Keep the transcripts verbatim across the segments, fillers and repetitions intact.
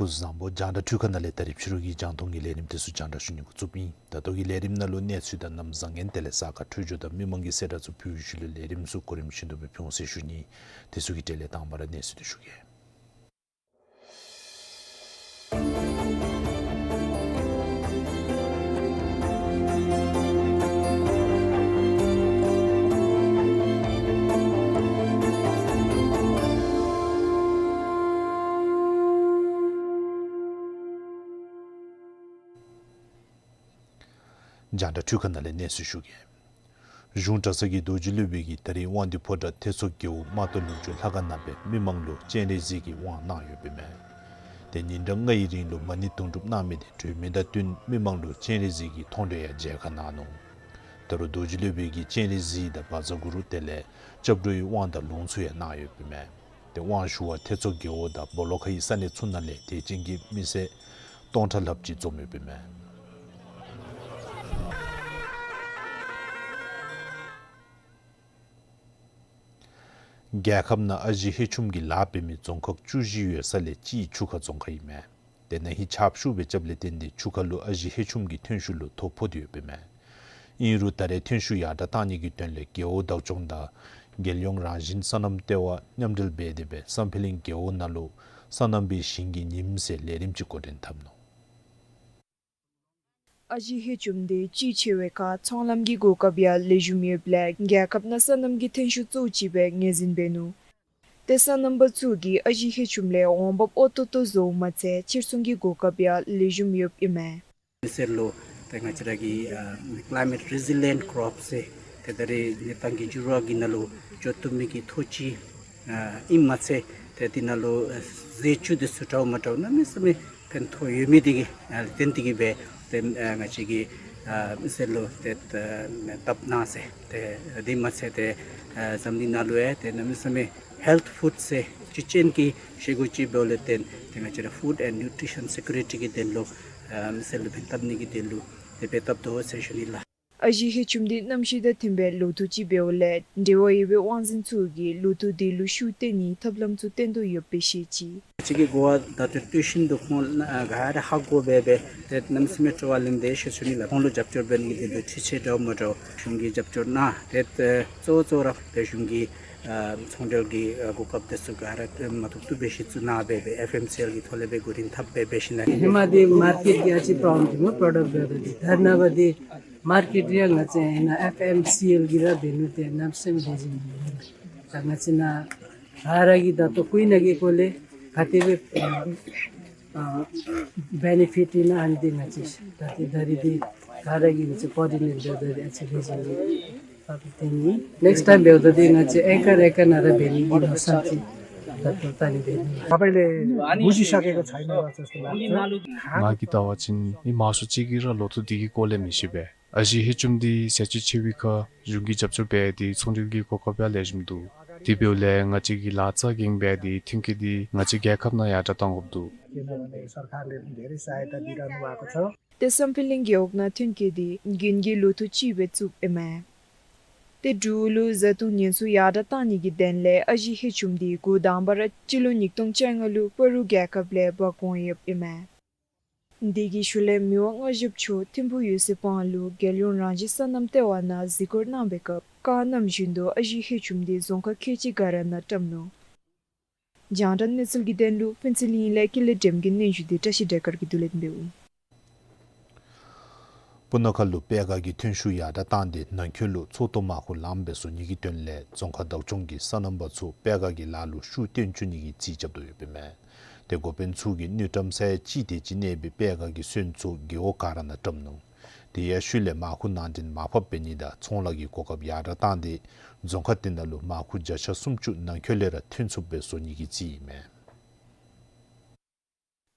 སྐུ་གཟུགས་བཟང་པོ། རྒྱང་བསྒྲགས་འཕྲུལ་ཁང་ནང་ལས་ད་རིས་ཕྱི་རུ་གི་རྒྱང་མཐོང་གི་ལས་རིམ་དེ་ཚུ་རྒྱང་བསྒྲགས་ཞུ་ནི་འགོ་བཙུགསཔ་ཨིན། ད་ལྟོ་གི་ལས་རིམ་ནང་ལུ་གནས་ཚུལ་དང་གནམ་བཟང་ངན་དེ་ལས་གཟའ་སྐར་འཕྲོད་སྦྱོར་དང་མི་མང་གི་གསལ་བསྒྲགས་ཚུ་ཕུལ་བའི་ཤུལ་ལུ་ལས་རིམ་ཚུ་གོ་རིམ་བཞིན་དུ་སྦེ་ཕུལ་འོང་ཟེར་ཞུ་ནི། དེ་ཚུ་གི་གྲས་ལས་དང་པ་ར་གནས་ཚུལ་དེ་ཞུ་གེ། རྒྱང་བསྒྲགས་འཕྲུལ་ཁང་ནང་ལས་གནས་ཚུལ་ཞུ་གེ། གཞུང་གྲྭ་ཚང་གི་རྡོ་རྗེ་སློབ་དཔོན་གྱིས་ད་རིས་དབང་འདུས་ཕོ་བྲང་ཐེད་ཚོ་རྒེད་འོག་རྨ་སྟོད་ལུང་ཕྱོགས་ལྷ་ཁང་ནང་སྦེ་མི་མང་ལུ་སྤྱན་རས་གཟིགས་ཀྱི་དབང་གནང་ཡོདཔ་ཨིན་མས། ཏེ་ཉིན་གྲངས་ལྔའི་རིང་ལུ་མ་ཎི་དུང་སྒྲུབ་གནང་མི་དེ་གྲོལ་མི་དང་བསྟུན་མི་མང་ལུ་སྤྱན་རས་གཟིགས་ཀྱི་མཐོང་གྲོལ་ཡང་མཇལ་ཁ་གནང་ནུག། ད་རུང་རྡོ་རྗེ་སློབ་དཔོན་གྱིས་སྤྱན་རས་གཟིགས་དང་བཛྲ་གུ་རུ་དེ་ལས་སྐྱབས་འགྲོའི་དབང་དང་ལུང་ཚུ་ཡང་གནང་ཡོདཔ་ཨིན་མས། ཏེ་དབང་ཞུ་བར་ཐེད་ཚོ་རྒེད་འོག་དང་སྦོ་ལོགས་ཁའི་ས་གནས་ཚུ་ནང་ལས་དད་ཅན་གྱི་མི་སེར་སྟོང་ཕྲག་ལྷགཔ་ཅིག་འཛོམས་ཡོདཔ་ཨིན་མས། རྒྱལ་ཁབ་ནང་ཨ་ཞེ་ཧེ་ཆུམ་གྱི་ལཱ་འབད་མི་རྫོང་ཁག་བཅུ་བཞི་ཡོད་ས་ལས་གཅིག་ཆུ་ཁ་རྫོང་ཁག་ཨིན་མས། དེ་ནང་ཧིང་ཆརཔ་ཤུགས་སྦེ་རྐྱབ་ལས་བརྟེན་ཏེ་ཆུ་ཁ་ལུ་ཨ་ཞེ་ཧེ་ཆུམ་གྱི་ཐོན་ཤུགས་ལུ་ཐོ་ཕོག་སྟེ་ཡོདཔ་ཨིན་མས། ཨིན་རུང་ད་རེས་ཐོན་ཤུགས་ཡར་དྲག་གཏང་ནི་གི་དོན་ལས་རྒེད་འོག་བདག་སྐྱོང་དང་རྒྱལ་ཡོངས་རང་བཞིན་སོ་ནམ་ལྟེ་བ་མཉམ་འབྲེལ་འབད་དེ་སྦེ་བསམ་འཕེལ་གླིང་རྒེད་འོག་ནང་ལུ་སོ་ནམ་པའི་ཞིང་གི་ཉིམ་ཟེར་ལས་རིམ་ཅིག་འགོ་འདྲེན་འཐབ་ནུག། ཨ་ཞེ་ཧེ་ཆུམ་དེ་སྤྱི་ཆེ་བའི་ཁར་ཚོང་ལམ་གྱི་གོ་སྐབས་ཡང་ལེགས་ཤོམ་ཡོདཔ་ལས་རྒྱལ་ཁབ་ནང་སོ་ནམ་གྱི་ཐོན་ཤུགས་གཙོ་བོ་ཅིག་སྦེ་ངོས་འཛིན་འབད་ནུག། ཏེ་སོ་ནམ་པ་ཚུ་གིས་ཨ་ཞེ་ཧེ་ཆུམ་ལས་འོང་འབབ་འོས་ཏོག་ཏོ་བཟོཝ་མ་ཚད་ཕྱིར་ཚོང་གི་གོ་སྐབས་ཡང་ལེགས་ཤོམ་ཡོདཔ་ཨིན་མས། མི་སེར་ལུ་ཏེ་ང་བཅས་ར་གི་ཨ་climate resilient crops ཟེར་ཏེ་ད་རེས་གནས་སྟངས་ཀྱི་འགྱུར་བ་གི་ནང་ལུ་སྤྱོད་བཏུབ་མི་གི་ཐོག་ཅིག་ཨ་ཨིནམ་མ་ཚད་ཏེ་དེ་ནང་ལུ་ཨ་ཟས་བཅུད་དེ་ཚུ་འདྲཝ་མ་འདྲཝ་གནམ་མེད་ས་མེད་ཕན་ཐོགས་ཡོད་མི་དེ་གིས་ཨ་བརྟེན་ཏེ་གིས་སྦེ་ཏེ་ཨ་ང་བཅས་ཀྱི་ཨ་མི་སེར་ལུ་ཏེ་ཨ་བཏབ་གནང་ཟེར། ཏེ་དེ་མ་ཚད་ཏེ་ཨ་འཛམ་གླིང་ནང་ལུ་ཡང་ཏེ་གནམ་མེད་ས་མེད་health food ཟེར་སྤྱི་ཅན་གྱི་བཞེས་སྒོ་ཅིག་འབདཝ་ལས་བརྟེན་ཏེ་ང་བཅས་ར་food and nutrition security གི་དོན་ལུ་ཨ་མི་སེར་ལུ་ཕན་བཏབ་ནི་གི་དོན་ལུ་དེ་སྦེ་བཏབ་དོ་ཟེར་ཞུ་ནི་ལགས། ཨ་ཞེ་ཧེ་ཆུམ་དེ་གནམ་གཤིས་དང་མཐུན་པའི་ལོ་ཐོག་ཅིག་འབདཝ་ལས་འབྲེལ་བ་ཡོད་པའི་དབང་འཛིན་ཚུ་གིས་ལོ་ཐོག་དེ་ལུ་ཤུགས་བཏོན་ནིའི་ཐབས་ལམ་ཚུ་བཏོན་དོ་ཡོདཔ་སྦེ་བཤད་ཅི། ང་བཅས་ཀྱིས་གོ་བ་ད་ལྟོ་སྟོན་བཞིན་དུ་ཁོང་ཨ་ག་ར་ཧ་གོ་སྦེ་སྦེ་ཏེ་གནམ་མེད་ས་མེད་སྤྲོ་བ་ལེན་ཏེ་ཞུ་ཞུ་ནི་ལགས། ཁོང་ལུ་རྒྱབ་སྐྱོར་འབད་ནི་གི་དོན་ལུ་འཕྲུལ་ཆས་འདྲཝ་མ་འདྲཝ་གཞུང་གིས་རྒྱབ་སྐྱོར་གནང་། ཏེ་གཙོ་བོ་གཙོ་བོ་ར་ཏེ་གཞུང་གིས་ཨ་ཚོང་འབྲེལ་གྱི་ཨ་གོ་སྐབས་དེ་ཚུ་ག་ར་མ་ཐུབ་ཐུབ་སྦེ་གཞི་བཙུགས་གནང་སྦེ་སྦེ་ཨེཕ་ཨེམ་སི་ཨེལ་གྱི་ཐོག་ལས་སྦེ་འགོ་འདྲེན་འཐབ་སྦེ་འབད་ཞིནམ་ལས་ཧེ་མ་འདི་མར་ཀེཊ་གི་ཨ་ཙི་པྲོབ་ལེམ་འདུག་སྨོ། པྲོ་ཌཀཊ་འབདཝ་ད་འདི་ད་རེས་ནངས་པ་འདི་མར་ཀེཊ་ར་ང་བཅས་ཨ་ནཱ་ཨེཕ་ཨེམ་སི་ཨེལ་གྱིས་ར་འབད་ནུག། ཏེ་གནམ་མེད་ས་མེད་ལེགས་ཤོམ་ཨིན། ད་ང་བཅས་ནཱ་ག་ར་གིས་ད་ལྟོ་ཀུན་ནང་གི་སྐོར་ལས་ག་དེ་སྦེ་ཨ་བེ་ནི་ཕིཊ་ཨིན་ན་ཨ་ནི་འདི་ང་བཅས་ད་ཏེ་ད་རེས་འདི་ག་ར་གིས་ང་བཅས་ཀོ་ཨོར་ཌི་ནེཊ་འབདཝ་ད་འདི་ཨ་ཙི་ལེགས་ཤོམ་ཨིན། ད་ཏེ་ནི་ནེགསཊ་ཊའིམ་འབདཝ་ད་འདི་ང་བཅས་ཨེ་ཀར་ཨེ་ཀར་ནང་ར་འབད་ནི་ཨིན་མནོ་བསམ་ཅིག་ད་ལྟོ་བཏང་ནི་འབད་ནི། ང་གིས་བལྟ་བ་ཅིན་ཨིན་མང་ཤོས་ཅིག་གིས་ར་ལོ་ཐོག་འདི་གི་སྐོར་ལས་མི་ཤེས་པས། ཨ་ཞེ་ཧེ་ཆུམ་འདི་ཟད་ཅིག་ཆེ་བའི་ཁར་གཞུང་གིས་རྒྱབ་སྐྱོར་འབད་དེ་ཚོང་འབྲེལ་གྱི་གོ་སྐབས་ཡང་ལེགས་ཤོམ་འདུག། དེ་འབདཝ་ལས་ང་བཅས་ཀྱིས་ལཱ་རྩ་འགེངས་འབད་དེ་ཐོན་སྐྱེད་འདི་ང་བཅས་རྒྱལ་ཁབ་ནང་ཡར་དྲགས་གཏང་དགོཔ་འདུག། ཁྱེད་རྣམས་ལུ་སར་ཁར་ལས་ལེ་ཤ་ཡང་ད་འདི་ར་ནི་བ་ཀོ་ཚོ། ཏེ་སམ་ཕི་ལིང་རྒེད་འོག་ནང་ཐོན་སྐྱེད་འདི་དགུན་གྱི་ལོ་ཐོག་གཅིག་སྦེ་བཙུགསཔ་ཨིན་མས། ཏེ་འབྲུག་ལུ་བཟའ་བཏུང་ཉེན་སྲུང་ཡར་དྲགས་གཏང་ནི་གི་དོན་ལས་ཨ་ཞེ་ཧེ་ཆུམ་འདི་འགོ་དང་པ་ར་སྤྱི་ལོ་ཉིས་སྟོང་བཅོ་ལྔ་ལུ་པ་རུ་རྒྱལ་ཁབ་ལས་འབག་འོང་ཡོདཔ་ཨིན་མས། དེ་གི་ཤུལ་ལས་མི་དབང་མངའ་ཞབས་མཆོག་ཐིམ་ཕུག་ཡོད་ཚད་བར་ལུ་རྒྱལ་ཡོངས་རང་བཞིན་སོ་ནམ་ལྟེ་བ་ནང་གཟིགས་སྐོར་གནང་བའི་སྐབས་བཀའ་གནངམ་བཞིན་དུ་ཨ་ཞེ་ཧེ་ཆུམ་འདི་རྫོང་ཁག་ཁལ་གཅིག་ག་ར་ནང་བཀྲམ་ནུག། རྒྱང་བསྒྲགས་གནས་ཚུལ་གྱི་དོན་ལུ་ཕུན་ཚོགས་གླིང་ལས་ཀུན་ལེགས་སྒྲོལམ་གྱིས་སྙན་ཞུ་འདི་བཀྲ་ཤིས་སྒྲོལ་དཀར་གྱིས་བསྡུ་ལེན་འབདཝ་ཨིན། སྤུ་ན་ཁ་ལུ་པད་སྒར་གྱི་ཐོན་ཤུགས་ཡར་དྲགས་བཏང་སྟེ་ནང་འཁོད་ལུ་ཚོགས་གཏོགས་མར་ཁུ་ལངམ་སྦེ་བཟོ་ནི་གི་དོན་ལས་རྫོང་ཁག་བདག་སྐྱོང་གིས་སོ་ནམ་པ་ཚུ་པད་སྒར་གྱི་ལཱ་ལུ་ཤུགས་བཏོན་བཅུག་ནི་གི་རྩིས་རྐྱབ་དོ་ཡོདཔ་ཨིན་མས། ཏེ་འགོ་དཔོན་ཚུ་གིས་དངུལ་བཀྲམ་ས་ཡང་གཅིག་དེ་ཅིག་གནས་པའི་པད་སྒར་གྱི་སོན་ཚུ་རྒེད་འོག་ག་ར་ནང་བཀྲམ་ནུག། དེ་ཡང་ཤུལ་ལས་མར་ཁུ་ནང་འདྲེན་མར་ཕབ་འབད་ནི་དང་ཚོང་ལཱ་གི་གོ་སྐབས་ཡར་དྲགས་བཏང་སྟེ་རྫོང་ཁག་དེ་ནང་ལུ་མར་ཁུ་བརྒྱ་ཆ་སུམ་ཅུ་ནང་འཁོད་ལས་ར་ཐོན་ཚུགསཔ་སྦེ་བཟོ་ནི་གི་རྩིས་ཨིན་མས།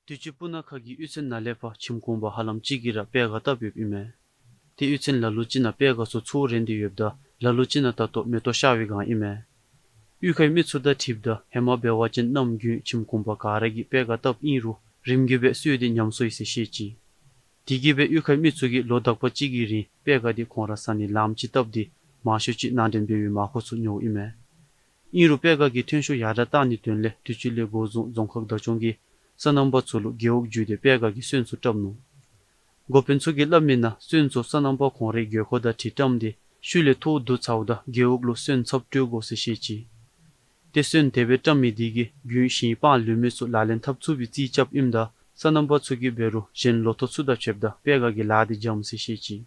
དུས་ཅི་སྤུ་ན་ཁ་གི་གཡུས་ཚན་ནང་ལས་ཕར་ཁྱིམ་གུང་པ་ཧ་ལམ་གཅིག་གིས་ར་པད་སྒར་བཏབ་ཡོདཔ་ཨིན་མས། ཏེ་གཡུས་ཚན་ལ་ལུ་ཅིག་ནང་པད་སྒར་ཚུ་ཚུར་རན་ཏེ་ཡོདཔ་ད་ལ་ལུ་ཅིག་ནང་ད་ལྟོ་མེ་ཏོག་ཤར་བའི་སྒང་ཨིན་མས། གཡུས་ཁའི་མི་ཚུ་དང་འཁྲིལཝ་ད་ཧེ་མ་འབད་བ་ཅིན་གནམ་དགུན་ཁྱིམ་གུང་པ་ག་ར་གིས་པད་སྒར་བཏབ་ཨིན་རུང་རིམ་གྱིས་སྦེ་སོས་ཏེ་ཉམས་སོ་ཡི་ཟེར་བཤད་ཅི། དེ་གིས་སྦེ་གཡུས་ཁའི་མི་ཚུ་གིས་ལོ་དག་པ་གཅིག་གི་རིང་པད་སྒར་འདི་ཁོང་ར་ས་གནས་ལངམ་ཅིག་བཏབ་སྟེ་མང་ཤོས་ཅིག་ནང་འདྲེན་འབད་བའི་མར་ཁུ་ཚུ་ཉོཝ་ཨིན་མས། ཨིན་རུང་པད་སྒར་གྱི་ཐོན་ཤུགས་ཡར་དྲགས་བཏང་ནིའི་དོན་ལས་དུས་ཅི་ལས་འགོ་བཟུང་རྫོང་ཁག་བདག་སྐྱོང་གིས་སོ་ནམ་པ་ཚུ་ལུ་རྒེད་འོག་བརྒྱུད་དེ་པད་སྒར་གྱི་སོན་ཚུ་བཀྲམ་ནུག། འགོ་དཔོན་ཚུ་གིས་སླབ་མིའི་ནང་སོན་ཚུ་སོ་ནམ་པ་ཁོང་རའི་དགོས་མཁོ་དང་འཁྲིལ་བཀྲམ་སྟེ་ཤུལ་ལས་ཐོག་བསྡུ་ཚརཝ་ད་རྒེད་འོག་ལུ་སོན་ཚབ་སྤྲོད་དགོ་ཟེར་བཤད་ཅི། ཏེ་སོན་དེ་སྦེ་བཀྲམ་མི་དེ་གིས་རྒྱུན་ཞིང་སྤང་ལུ་མི་ཚུ་ལག་ལེན་འཐབ་ཚུགས་པའི་རྩིས་རྐྱབ་ཨིནམ་ད་སོ་ནམ་པ་ཚུ་གིས་འབད་རུང་གཞན་ལོ་ཐོག་ཚུ་དང་ཕྱདཔ་ད་པད་སྒར་གྱི་ལཱ་འདི་འཇམ་ཟེར་བཤད་ཅི།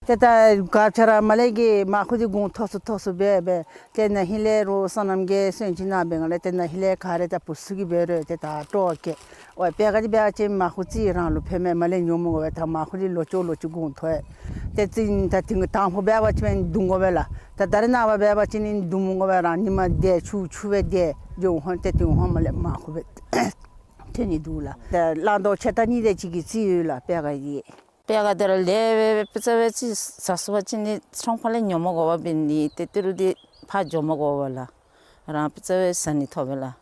ཏེ་ད་ག་ཅི་ར་མར་ལས་ཀྱི་མར་ཁུ་འདི་གུང་མཐོ་སུ་མཐོ་སུ་སྦེ་སྦེ་ཏེ་ན་ཧིང་ལས་རོགས་སོ་ནམ་གྱིས་སོན་ཅིག་གནང་བའི་སྒང་ལས་ཏེ་ན་ཧིང་ལས་ག་ར་ད་བུ་ཚུ་གིས་འབད་རུང་ཏེ་ད་སྤྲོ་བ་སྐྱེ། ཨོ་པད་སྒར་འདི་འབད་བ་ཅིན་མར་ཁུ་རྩིས་རང་ལུ་ཕན་མས། མར་ལས་ཉོ་མི་དགོ་པས། ད་མར་ཁུ་འདི་ལོ་ཅོག་ལོ་ཅོག་གུང་མཐོ་ཡི། ཏེ་རྩིས་ད་དེང་དང་ཕུ་འབད་བ་ཅིན་བརྡུང་དགོ་པས་ལགས། ད་ད་རེས་ནངས་པ་འབད་བ་ཅིན་བརྡུང་མི་དགོ་པས། རང་ཉིནམ་དེ་ཆུ་ཆུ་སྦེ་དེ་འགྱོ་འོང་ཏེ་དེ་འོང་མར་ལས་མར་ཁུ་སྦེ་ཐོན་ནི་འདུག་ལགས། ད་བླང་དོར་ཆེ་ད་ནི་དེ་ཅིག་གི་རྩིས་ཡོད་ལགས་པད་སྒར་འདི། པད་སྒར་འདི་ར་ལས་སྦེ་དཔེ་ཆ་སྦེ་ཅིག་ཟ་སོང་པ་ཅིན་ནི་ཚོང་ཁང་ལས་ཉོ་མི་དགོ་པར་འབད་ནི་ཏེ་ཏི་རུ་འདི་ཕར་འགྱོ་མི་དགོ་པས་ལགས། རང་དཔེ་ཆ་སྦེ་ཟ་ནི་ཐོབ་པས་ལགས།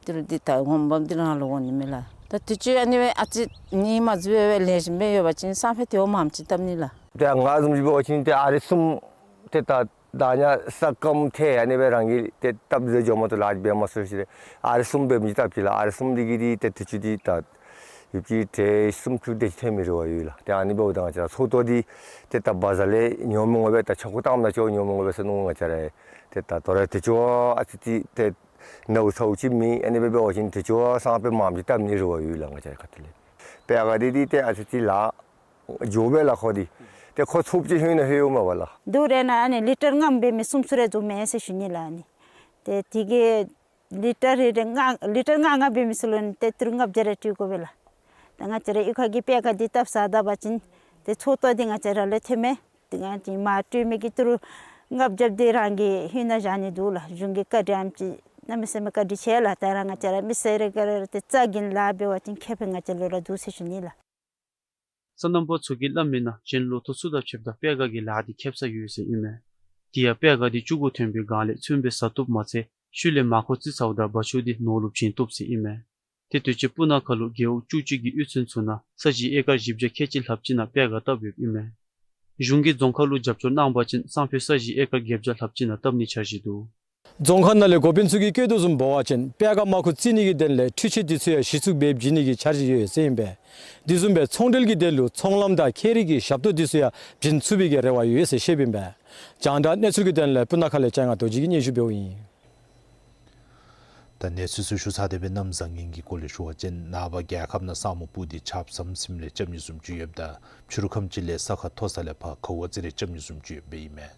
ཏི་རུ་འདི་ད་འོང་འབག་འདི་རང་ལུ་འོང་ནི་མས་ལགས། ད་དུས་ཅི་ཨ་ནི་སྦེ་ཨ་ཙི་ནི་མ་འཛུལ་བར་སྦེ་ལེགས་ཤོམ་སྦེ་ཡོད་པ་ཅིན་སང་ཕོད་དེ་བ་མངམ་ཅིག་བཏབ་ནི་ལགས། ཏེ་ང་བཟུམ་ཅིག་འབད་བ་ཅིན་ཏེ་ཨ་རི་གསུམ་ཏེ་ད་ད་ཉ་ས་སྐམ་ཐལ་ཨ་ནི་སྦེ་རང་གིས་ཏེ་བཏབ་སྟེ་འགྱོ་མ་གཏོགས་ལཱ་འབད་མ་ཚུགས་ཅི། ཨ་རི་གསུམ་འབད་མི་ཅིག་བཏབ་ཅི་ལགས། ཨ་རི་གསུམ་འདི་གིས་འདི་ཏེ་དུས་ཅི་འདི་ད་ཡོདཔ་ཅིག་ཏེ་སུམ་ཅུ་དེ་ཅིག་ཐོན་མི་རུང་བ་ཡོད་ལགས། ཏེ་ཨ་ནི་འབདཝ་ད་ང་བཅས་ར་ཚོགས་གཏོགས་འདི་ཏེ་ད་བ་ཛར་ལས་ཉོ་མི་དགོ་པས། ད་ཆོ་ག་བཏངམ་ད་ཆོ་ཉོ་མི་དགོ་པས་ཟེར་མནོ། ང་བཅས་ར་ཏེ་ད་དོ་རུང་དུས་ཅི་ཨ་ཙི་ཅིག་ཏེ་ནཝ་ཚཝ་ཅིག་མེད། ཨ་ནི་སྦེ་འབད་བ་ཅིན་དུས་ཅི་སང་ཕོད་མངམ་ཅིག་བཏབ་ནི་རུང་བ་ཡོད་ལགས། ང་བཅས་ར་ཁ་ཐུག་ལས་པད་སྒར་འདི་འདི་ཏེ་ཨ་ཙི་ཅིག་ལཱ་འགྱོ་བས་ལགས། ཁོ་འདི་ཏེ་ཁོ་ཚུགསཔ་ཅིག་ཧོད་ནང་ལྷོད་འོང་མས་པ་ལགས། དུས་རེ་ནང་ཨ་ནི་ལི་ཊར་ལྔ་འབད་མི་གསུམ་ཚུ་རེ་འཛུལ་མས་ཟེར་ཞུ་ནི་ལགས། ཨ་ནི་ཏེ་དེ་གིས་ལི་ཊར་རེ་རེ་ལྔ་ལི་ཊར་ལྔ་ལྔ་འབད་མི་ཚུ་ལུ་ཏེ་ཏི་རུ་ལྔ་བརྒྱ་རེ་སྤྲོད་དགོ་པས་ལགས། ད་ང་བཅས་ར་གཡུས་ཁ་གི་པད་སྒར་འདི་བཏབ་ཚར་ད་པ་ཅིན་ཏེ་ཚོགས་གཏོགས་འདི་ང་བཅས་ར་ལུ་ཐོན་མས། ཏེ་ང་བཅས་མར་སྤྲོད་མི་གི་ཏི་རུ་ལྔ་བརྒྱ་འདི་རང་གི་ཧོད་ནང་བཞག་ནི་འདུག་ལགས། གཞུང་གི་བཀའ་དྲིན་ཨ་ནེམ་ཅིག་གནམ་མེད་ས་མེད་བཀའ་དྲིན་ཆེ་ལགས། ད་ར་ང་བཅས་ར་མི་སེར་རེ་ག་ར་ཏེ་རྩ་འགེངས་ལཱ་འབད་བ་ཅིན་ཁེ་ཕན་ང་བཅས་ལུ་ར་འདུག་ཟེར་ཞུ་ནི་ལགས། སོ་ནམ་པ་ཚུ་གིས་སླབ་མིའི་ནང་གཞན་ལོ་ཐོག་ཚུ་དང་ཕྱདཔ་ད་པད་སྒར་གྱི་ལཱ་འདི་ཁེབ་སར་ཡོད་ཟེར་ཨིན་མས། དེ་ཡང་པད་སྒར་འདི་བཅུ་དགུ་ཐོན་པའི་སྒང་ལས་ཚུན་སྦེ་ཟ་བཏུབ་མ་ཚད་ཤུལ་ལས་མར་ཁུ་རྩིས་ཚརཝ་ད་བ་ཕྱུགས་འདི་ནོར་ལུ་བྱིན་བཏུབ་ཟེར་ཨིན་མས། ཏེ་དུས་ཅི་སྤུ་ན་ཁ་ལུ་རྒེད་འོག་བཅུ་གཅིག་གི་གཡུས་ཚན་ཚུ་ནང་ས་གཞི་ཨེ་ཀར་བཞི་བརྒྱ་ཁལ་གཅིག་ལྷགཔ་ཅིག་ནང་པད་སྒར་བཏབ་ཡོདཔ་ཨིན་མས། གཞུང་གིས་རྫོང་ཁག་ལུ་རྒྱབ་སྐྱོར་གནང་བ་ཅིན་སང་ཕོད་ས་གཞི་ཨེ་ཀར་བརྒྱད་བརྒྱ་ལྷགཔ་ཅིག་ནང་བཏབ་ནིའི་འཆར་གཞི་འདུག། རྫོང་ཁག་ནང་ལས་འགོ་དཔོན་ཚུ་གིས་བཀོད་དོ་བཟུམ་འབད་བ་ཅིན་པད་སྒར་མར་ཁུ་རྩིས་ནི་གི་དོན་ལས་འཕྲུལ་ཆས་འདི་ཚུ་ཡང་གཞི་བཙུགས་འབད་བྱིན་ནི་གི་འཆར་གཞི་ཡོད་ཟེར་ཨིན་པས། དེ་བཟུམ་སྦེ་ཚོང་འབྲེལ་གྱི་དོན་ལུ་ཚོང་ལམ་དང་ཁྱད་རིག་གི་ཞབས་ཏོག་འདི་ཚུ་ཡང་བྱིན་ཚུགས་པའི་གི་རེ་བ་ཡོད་ཟེར་བཤདཔ་ཨིན་པས། རྒྱང་བསྒྲགས་གནས་ཚུལ་གྱི་དོན་ལས་སྤུ་ན་ཁ་ལས་ལྕང་ང་རྡོ་རྗེ་གིས་སྙན་ཞུ་འབདཝ་ཨིན། ད་གནས་ཚུལ་ཚུ་ཞུ་ཚར་ཏེ་སྦེ་གནམ་བཟང་ངན་གྱི་སྐོར་ལས་ཞུ་བ་ཅིན་ནངས་པ་རྒྱལ་ཁབ་ནང་ས་སྨུག་སྤུབས་ཏེ་ཆརཔ་ཟམ་ཟིམ་རེ་རྐྱབ་ནི་བཟུམ་ཅིག་ཡོདཔ་ད་ཕྱི་རུ་ཁམས་ཅིག་ལས་ས་ཁ་མཐོ་ས་ལས་ཕར་ག་བ་ཙི་རེ་རྐྱབ་ནི་བཟུམ་ཅིག་ཡོདཔ་ཨིན་མས།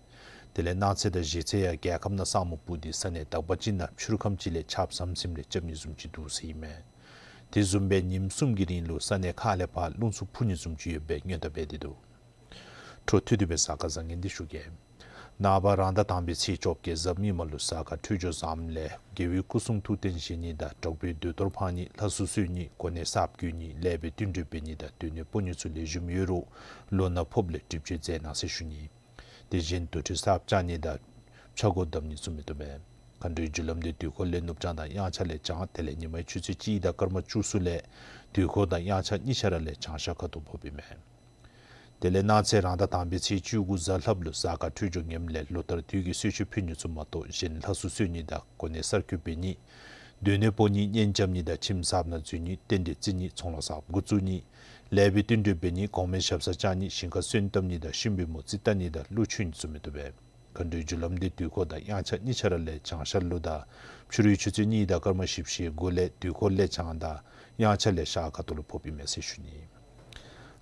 དེ་ལས་གནངས་ཚེ་དང་གཞེས་ཚེ་ཡང་རྒྱལ་ཁབ་ནང་ས་སྨུག་སྤུབས་ཏེ་ས་གནས་དག་པ་ཅིག་ནང་ཕྱི་རུ་ཁམས་ཅིག་ལས་ཆརཔ་ཟམ་ཟིམ་རེ་རྐྱབ་ནི་བཟུམ་ཅིག་འདུག་ཟེར་ཨིན་མས། དེ་བཟུམ་སྦེ་ཉིནམ་གསུམ་གྱི་རིང་ལུ་ས་གནས་ཁག་ལས་ཕར་རླུང་འཚུབ་འཕུ་ནི་བཟུམ་ཅིག་ཡོད་པའི་སྔོན་བརྡ་འབད་དེ་འདུག། འཕྲོ་མཐུད་དེ་སྦེ་གཟའ་སྐར་བཟང་ངན་འདི་ཞུ་གེ། ནངས་པ་རང་ཟླ་དང་པའི་ཚེས་བཅོ་བརྒྱད་གཟའ་མིག་དམར་ལུ་གཟའ་སྐར་འཕྲོད་སྦྱོར་བཟངམ་ལས་རྒྱལ་བའི་སྐུ་གསུང་ཐུགས་རྟེན་བཞེངས་ནི་དང་གྲགས་པའི་མདོས་གཏོར་འཕང་ནི་ལྷ་གསོལ་གསོལ་ནི་གོ་གནས་གསརཔ་བསྐོ་ནི་ལེགས་པའི་བསྟུན་གྲོས་འབད་ནི་དང་སྡོད་གནས་སྤོ་ནི་ཚུ་ལེགས་ཤོམ་ཡོད་རུང་ལོ་ན་ཕོགཔ་ལས་སྒྲིབ་བཅོས་མཛད་གནང་ཟེར་ཞུ་ནི། དེ་བཞིན་དུར་ཁྲོད་གསརཔ་བཅག་ནི་དང་ཆས་གོས་བསྡམ་ནི་ཚུ་མི་བཏུབ་པས། མཁའ་འགྲོའི་རྒྱུ་ལམ་འདི་དུས་འཁོར་ལས་ནུབ་བྱང་དང་དབྱངས་འཆར་ལས་བྱང་། དེ་ལས་ཉི་མའི་ཆུ་ཚོད་གཅིག་དང་སྐར་མ་བཅུ་གསུམ་ལས་དུས་འཁོར་དང་དབྱངས་འཆར་གཉིས་ཆ་ར་ལས་བྱང་ཤར་ཁ་ཐུག་ཕོགཔ་ཨིན་མས། དེ་ལས་གནངས་ཚེ་རང་ཟླ་དང་པའི་ཚེས་བཅུ་དགུ་གཟའ་ལྷགཔ་ལུ་གཟའ་སྐར་འཕྲོད་སྦྱོར་ངནམ་ལས་ལོ་ལྟར་དུས་ཀྱི་གསོལ་མཆོད་ཕུལ་ནི་ཚུ་མ་གཏོགས་གཞན་ལྷ་གསོལ་གསོལ་ནི་དང་གོ་གནས་གསར་བསྐོ་འབད་ནི། སྡོད་གནས་སྤོ་ནི། གཉེན་རྐྱབ་ནི་དང་ཁྱིམ་གསརཔ་ནང་འཛུལ་ནི། རྟེན་འབྲེལ་བརྩི་ནི། ཚོང་ལཱ་གསརཔ་འགོ་བཙུགས་ནི། ལེགས་པའི་བསྟུན་གྲོས་འབད་ནི། གོང་མའི་ཞབས་སར་བཅར་ནི། ཞིང་ཁར་སོན་བཏབ་ནི་དང་ཤུན་པའི་མོ་རྩིས་བལྟ་ནི་དང་ཀླུ་མཆོད་ནི་ཚུ་མི་བཏུབ་པས། མཁའ་འགྲོའི་རྒྱུ་ལམ་འདི་དུས་འཁོར་དང་དབྱངས་འཆར་གཉིས་ཆ་ར་ལས་བྱང་ཤར་ལུ་དང་ཕྱི་རུའི་ཆུ་ཚོད་གཉིས་དང་སྐར་མ་བཞི་བཅུ་ཞེ་དགུ་ལས་དུས་འཁོར་ལས་བྱང་དང་དབྱངས་འཆར་ལས་ཤར་ཁ་ཐུག་ལུ་ཕོགཔ་ཨིན་མས་ཟེར་ཞུ་ནི།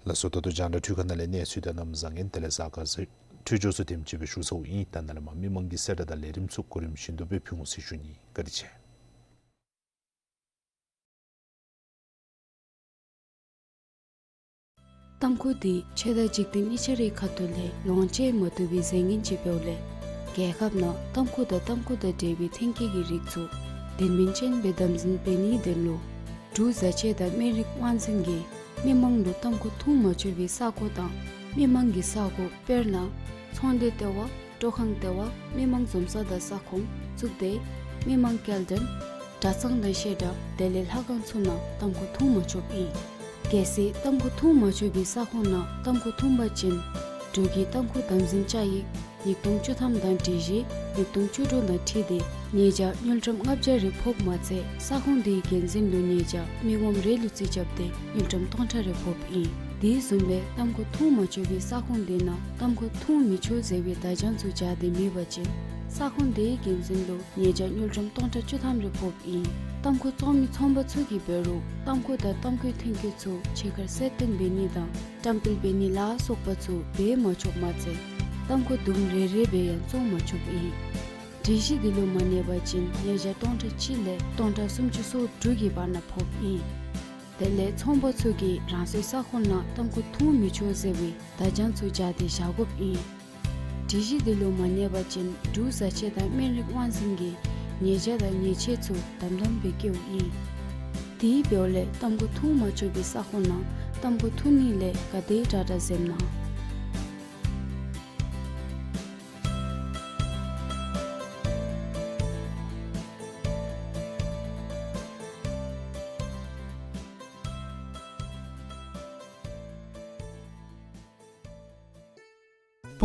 ལགས་སོ། ད་ལྟོ་རྒྱང་བསྒྲགས་འཕྲུལ་ཁང་ནང་ལས་གནས་ཚུལ་དང་གནམ་བཟང་ངན་དེ་ལས་གཟའ་སྐར་འཕྲོད་སྦྱོར་ཚུ་དེམ་ཅིག་སྦེ་ཞུ་ཚརཝ་ཨིན། ད་ནཱ་ལས་མར་མི་མང་གི་གསལ་བསྒྲགས་དང་ལས་རིམ་ཚུ་གོ་རིམ་བཞིན་དུ་སྦེ་ཕུལ་འོང་ཟེར་ཞུ་ནི། བཀའ་དྲིན་ཆེ། ཏམ་ཁུ་འདི་ཆོས་དང་འཇིག་རྟེན་གཉིས་ཆ་རའི་ཁ་ཐུག་ལས་ལོངས་སྤྱོད་མ་བཏུབ་པའི་རྫས་ངན་ཅིག་འབདཝ་ལས་རྒྱལ་ཁབ་ནང་ཏམ་ཁུ་དང་ཏམ་ཁུ་དང་འབྲེལ་བའི་ཐོན་སྐྱེད་ཀྱི་རིགས་ཚུ་དོན་སྨིན་ཅན་སྦེ་དམ་འཛིན་འབད་ནིའི་དོན་ལུ་འབྲུག་བཟའ་ཆས་དང་སྨན་རིགས་དབང་འཛིན་གྱིས་མི་མང་ལུ་ཏམ་ཁུ་འཐུང་མ་ཆོག་པའི་ས་གོ་དང་མི་མང་གི་ས་གོ་དཔེར་ན་ཚོང་སྡེ་ལྟེ་བ། སྤྲོ་ཁང་ལྟེ་བ། མི་མང་འཛོམས་ས་དང་ས་ཁོངས་བཙུགས་ཏེ་མི་མང་སྐྱེལ་འདྲེན། གྲྭ་ཚང་དང་བཤད་གྲྭ་དེ་ལས་ལྷ་ཁང་ཚུ་ནང་ཏམ་ཁུ་འཐུང་མ་ཆོགཔ་ཨིན། གལ་སྲིད་ཏམ་ཁུ་འཐུང་མ་ཆོག་པའི་ས་ཁོངས་ནང་ཏམ་ཁུ་འཐུང་པ་ཅིན་འབྲུག་གི་ཏམ་ཁུ་དམ་འཛིན་བཅའ་ཡིག་ཉིས་སྟོང་བཅུ་ཐམ་དང་སྒྲིག་གཞི་ཉིས་སྟོང་བཅུ་དྲུག་དང་འཁྲིལ་ཏེ་ཉེས་བྱ་དངུལ་ཀྲམ་ལྔ་བརྒྱ་རེ་ཕོགཔ་མ་ཚད་ས་ཁོངས་དེའི་འགན་འཛིན་ལུ་ཉེས་བྱ་མི་ངོམ་རེ་ལུ་རྩིས་རྐྱབ་སྟེ་དངུལ་ཀྲམ་སྟོང་ཕྲག་རེ་ཕོགཔ་ཨིན། དེ་བཟུམ་སྦེ་ཏམ་ཁུ་འཐུང་མ་ཆོག་པའི་ས་ཁོངས་དེ་ནང་ཏམ་ཁུ་འཐུང་མི་ཆོག་ཟེར་བའི་བརྡ་བྱང་ཚུ་སྦྱར་ཏེ་མེད་པ་ཅིན་ས་ཁོངས་དེའི་འགན་འཛིན་ལུ་ཉེས་བྱ་དངུལ་ཀྲམ་སྟོང་ཕྲག་བཅུ་ཐམ་རེ་ཕོགཔ་ཨིན། ཏམ་ཁུ་བཙོང་མི་ཚོང་པ་ཚུ་གིས་འབད་རུང་ཏམ་ཁུ་དང་ཏམ་ཁུའི་ཐོན་སྐྱེད་ཚུ་ཕྱི་ཁར་གསལ་སྟོན་འབད་ནི་དང་བཀྲམ་སྤེལ་འབད་ནི་ལ་སོགས་པ་ཚུ་འབད་མ་ཆོགཔ་མ་ཚད་ཏམ་ཁུ་དུམ་རེ་རེ་སྦེ་ཡང་བཙོང་མ་ཆོགཔ་ཨིན། སྒྲིག་གཞི་འདི་ལུ་མ་གནས་པ་ཅིན་ཉེས་བྱ་སྟོང་ཕྲག་གཅིག་ལས་སྟོང་ཕྲག་སུམ་ཅུ་སོ་དྲུག་གི་བར་ན་ཕོགཔ་ཨིན། དེ་ལས་ཚོང་པ་ཚུ་གིས་རང་སོའི་ས་ཁོངས་ནང་ཏམ་ཁུ་འཐུང་མི་ཆོག་ཟེར་བའི་བརྡ་བྱང་ཚུ་སྦྱར་ཏེ་བཞག་དགོཔ་ཨིན། སྒྲིག་གཞི་འདི་ལུ་མ་གནས་པ་ཅིན་འབྲུག་བཟའ་ཆས་དང་སྨན་རིགས་དབང་འཛིན་གྱིས་ཉེས་བྱ་དང་ཉེས་ཆད་ཚུ་དམ་དམ་སྦེ་བཀལཝ་ཨིན། དེ་འབདཝ་ལས་ཏམ་ཁུ་འཐུང་མ་ཆོག་པའི་ས་ཁོངས་ནང་ཏམ་ཁུ་འཐུང་ནི་ལས་ག་དེ་དྲག་དྲག་འཛེམ་གནང་།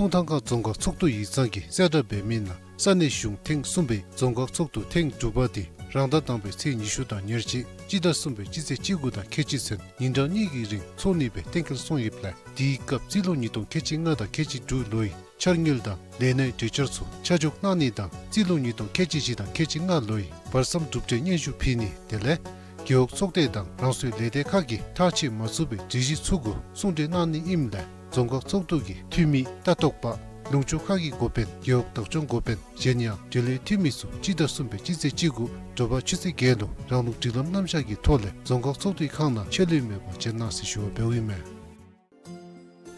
སྤུངས་ཐང་ཁ་རྫོང་ཁག་ཚོགས་འདུ་ཡིག་ཚང་གིས་གསལ་བསྒྲགས་འབད་མི་ནང་ས་གནས་གཞུང་ཐེངས་གསུམ་པའི་རྫོང་ཁག་ཚོགས་འདུ་ཐེངས་དྲུག་པ་དེ་རང་ཟླ་དང་པའི་ཚེས་ཉི་ཤུ་དང་ཉེར་གཅིག་སྤྱི་ཟླ་གསུམ་པའི་སྤྱི་ཚེས་བཅུ་དགུ་དང་ཁལ་གཅིག་ཚུན་ཉིན་གྲངས་གཉིས་ཀྱི་རིང་འཚོགས་ནི་སྦེ་གཏན་འཁེལ་སོང་ཡོདཔ་ལས་དེའི་སྐབས་རྩིས་ལོ་ཉིས་སྟོང་ཁལ་གཅིག་ལྔ་དང་ཁལ་གཅིག་དྲུག་ལོའི་འཆར་དངུལ་དང་ལས་སྣའི་གྲོས་འཆར་ཚུ་ཆ་འཇོག་གནང་ནི་དང་རྩིས་ལོ་ཉིས་སྟོང་ཁལ་གཅིག་བཞི་དང་ཁལ་གཅིག་ལྔ་ལོའི་བར་མཚམས་གྲུབ་འབྲས་སྙན་ཞུ་ཕུལ་ནི་དེ་ལས་རྒེད་འོག་ཚོགས་སྡེ་དང་རང་སོའི་ལས་སྡེ་ཁག་གིས་ཐག་བཅད་མ་ཚུགས་པའི་སྒྲིག་གཞི་ཚུ་གུ་གསུང་གྲོས་གནང་ནི་ཨིནམ་ལས་རྫོང་ཁག་ཚོགས་འདུ་གི་འཐུས་མི་ལྟ་རྟོག་པ་ལུང་ཕྱོགས་ཁག་གི་འགོ་དཔོན་རྒེད་འོག་བདག་སྐྱོང་འགོ་དཔོན་གཞན་ཡང་འབྲེལ་ཡོད་འཐུས་མི་ཚུ་སྤྱི་ཟླ་གསུམ་པའི་སྤྱི་ཚེས་བཅུ་དགུ་དྲོ་པ་ཆུ་ཚོད་བརྒྱད་ལུ་རང་ལུགས་སྒྲིག་ལམ་རྣམ་གཞག་གི་ཐོག་ལས་རྫོང་ཁག་ཚོགས་འདུའི་ཁང་ནང་ཆད་ལུས་མེད་པར་བྱོན་གནང་ཟེར་ཞུ་བ་འབདཝ་ཨིན་མས།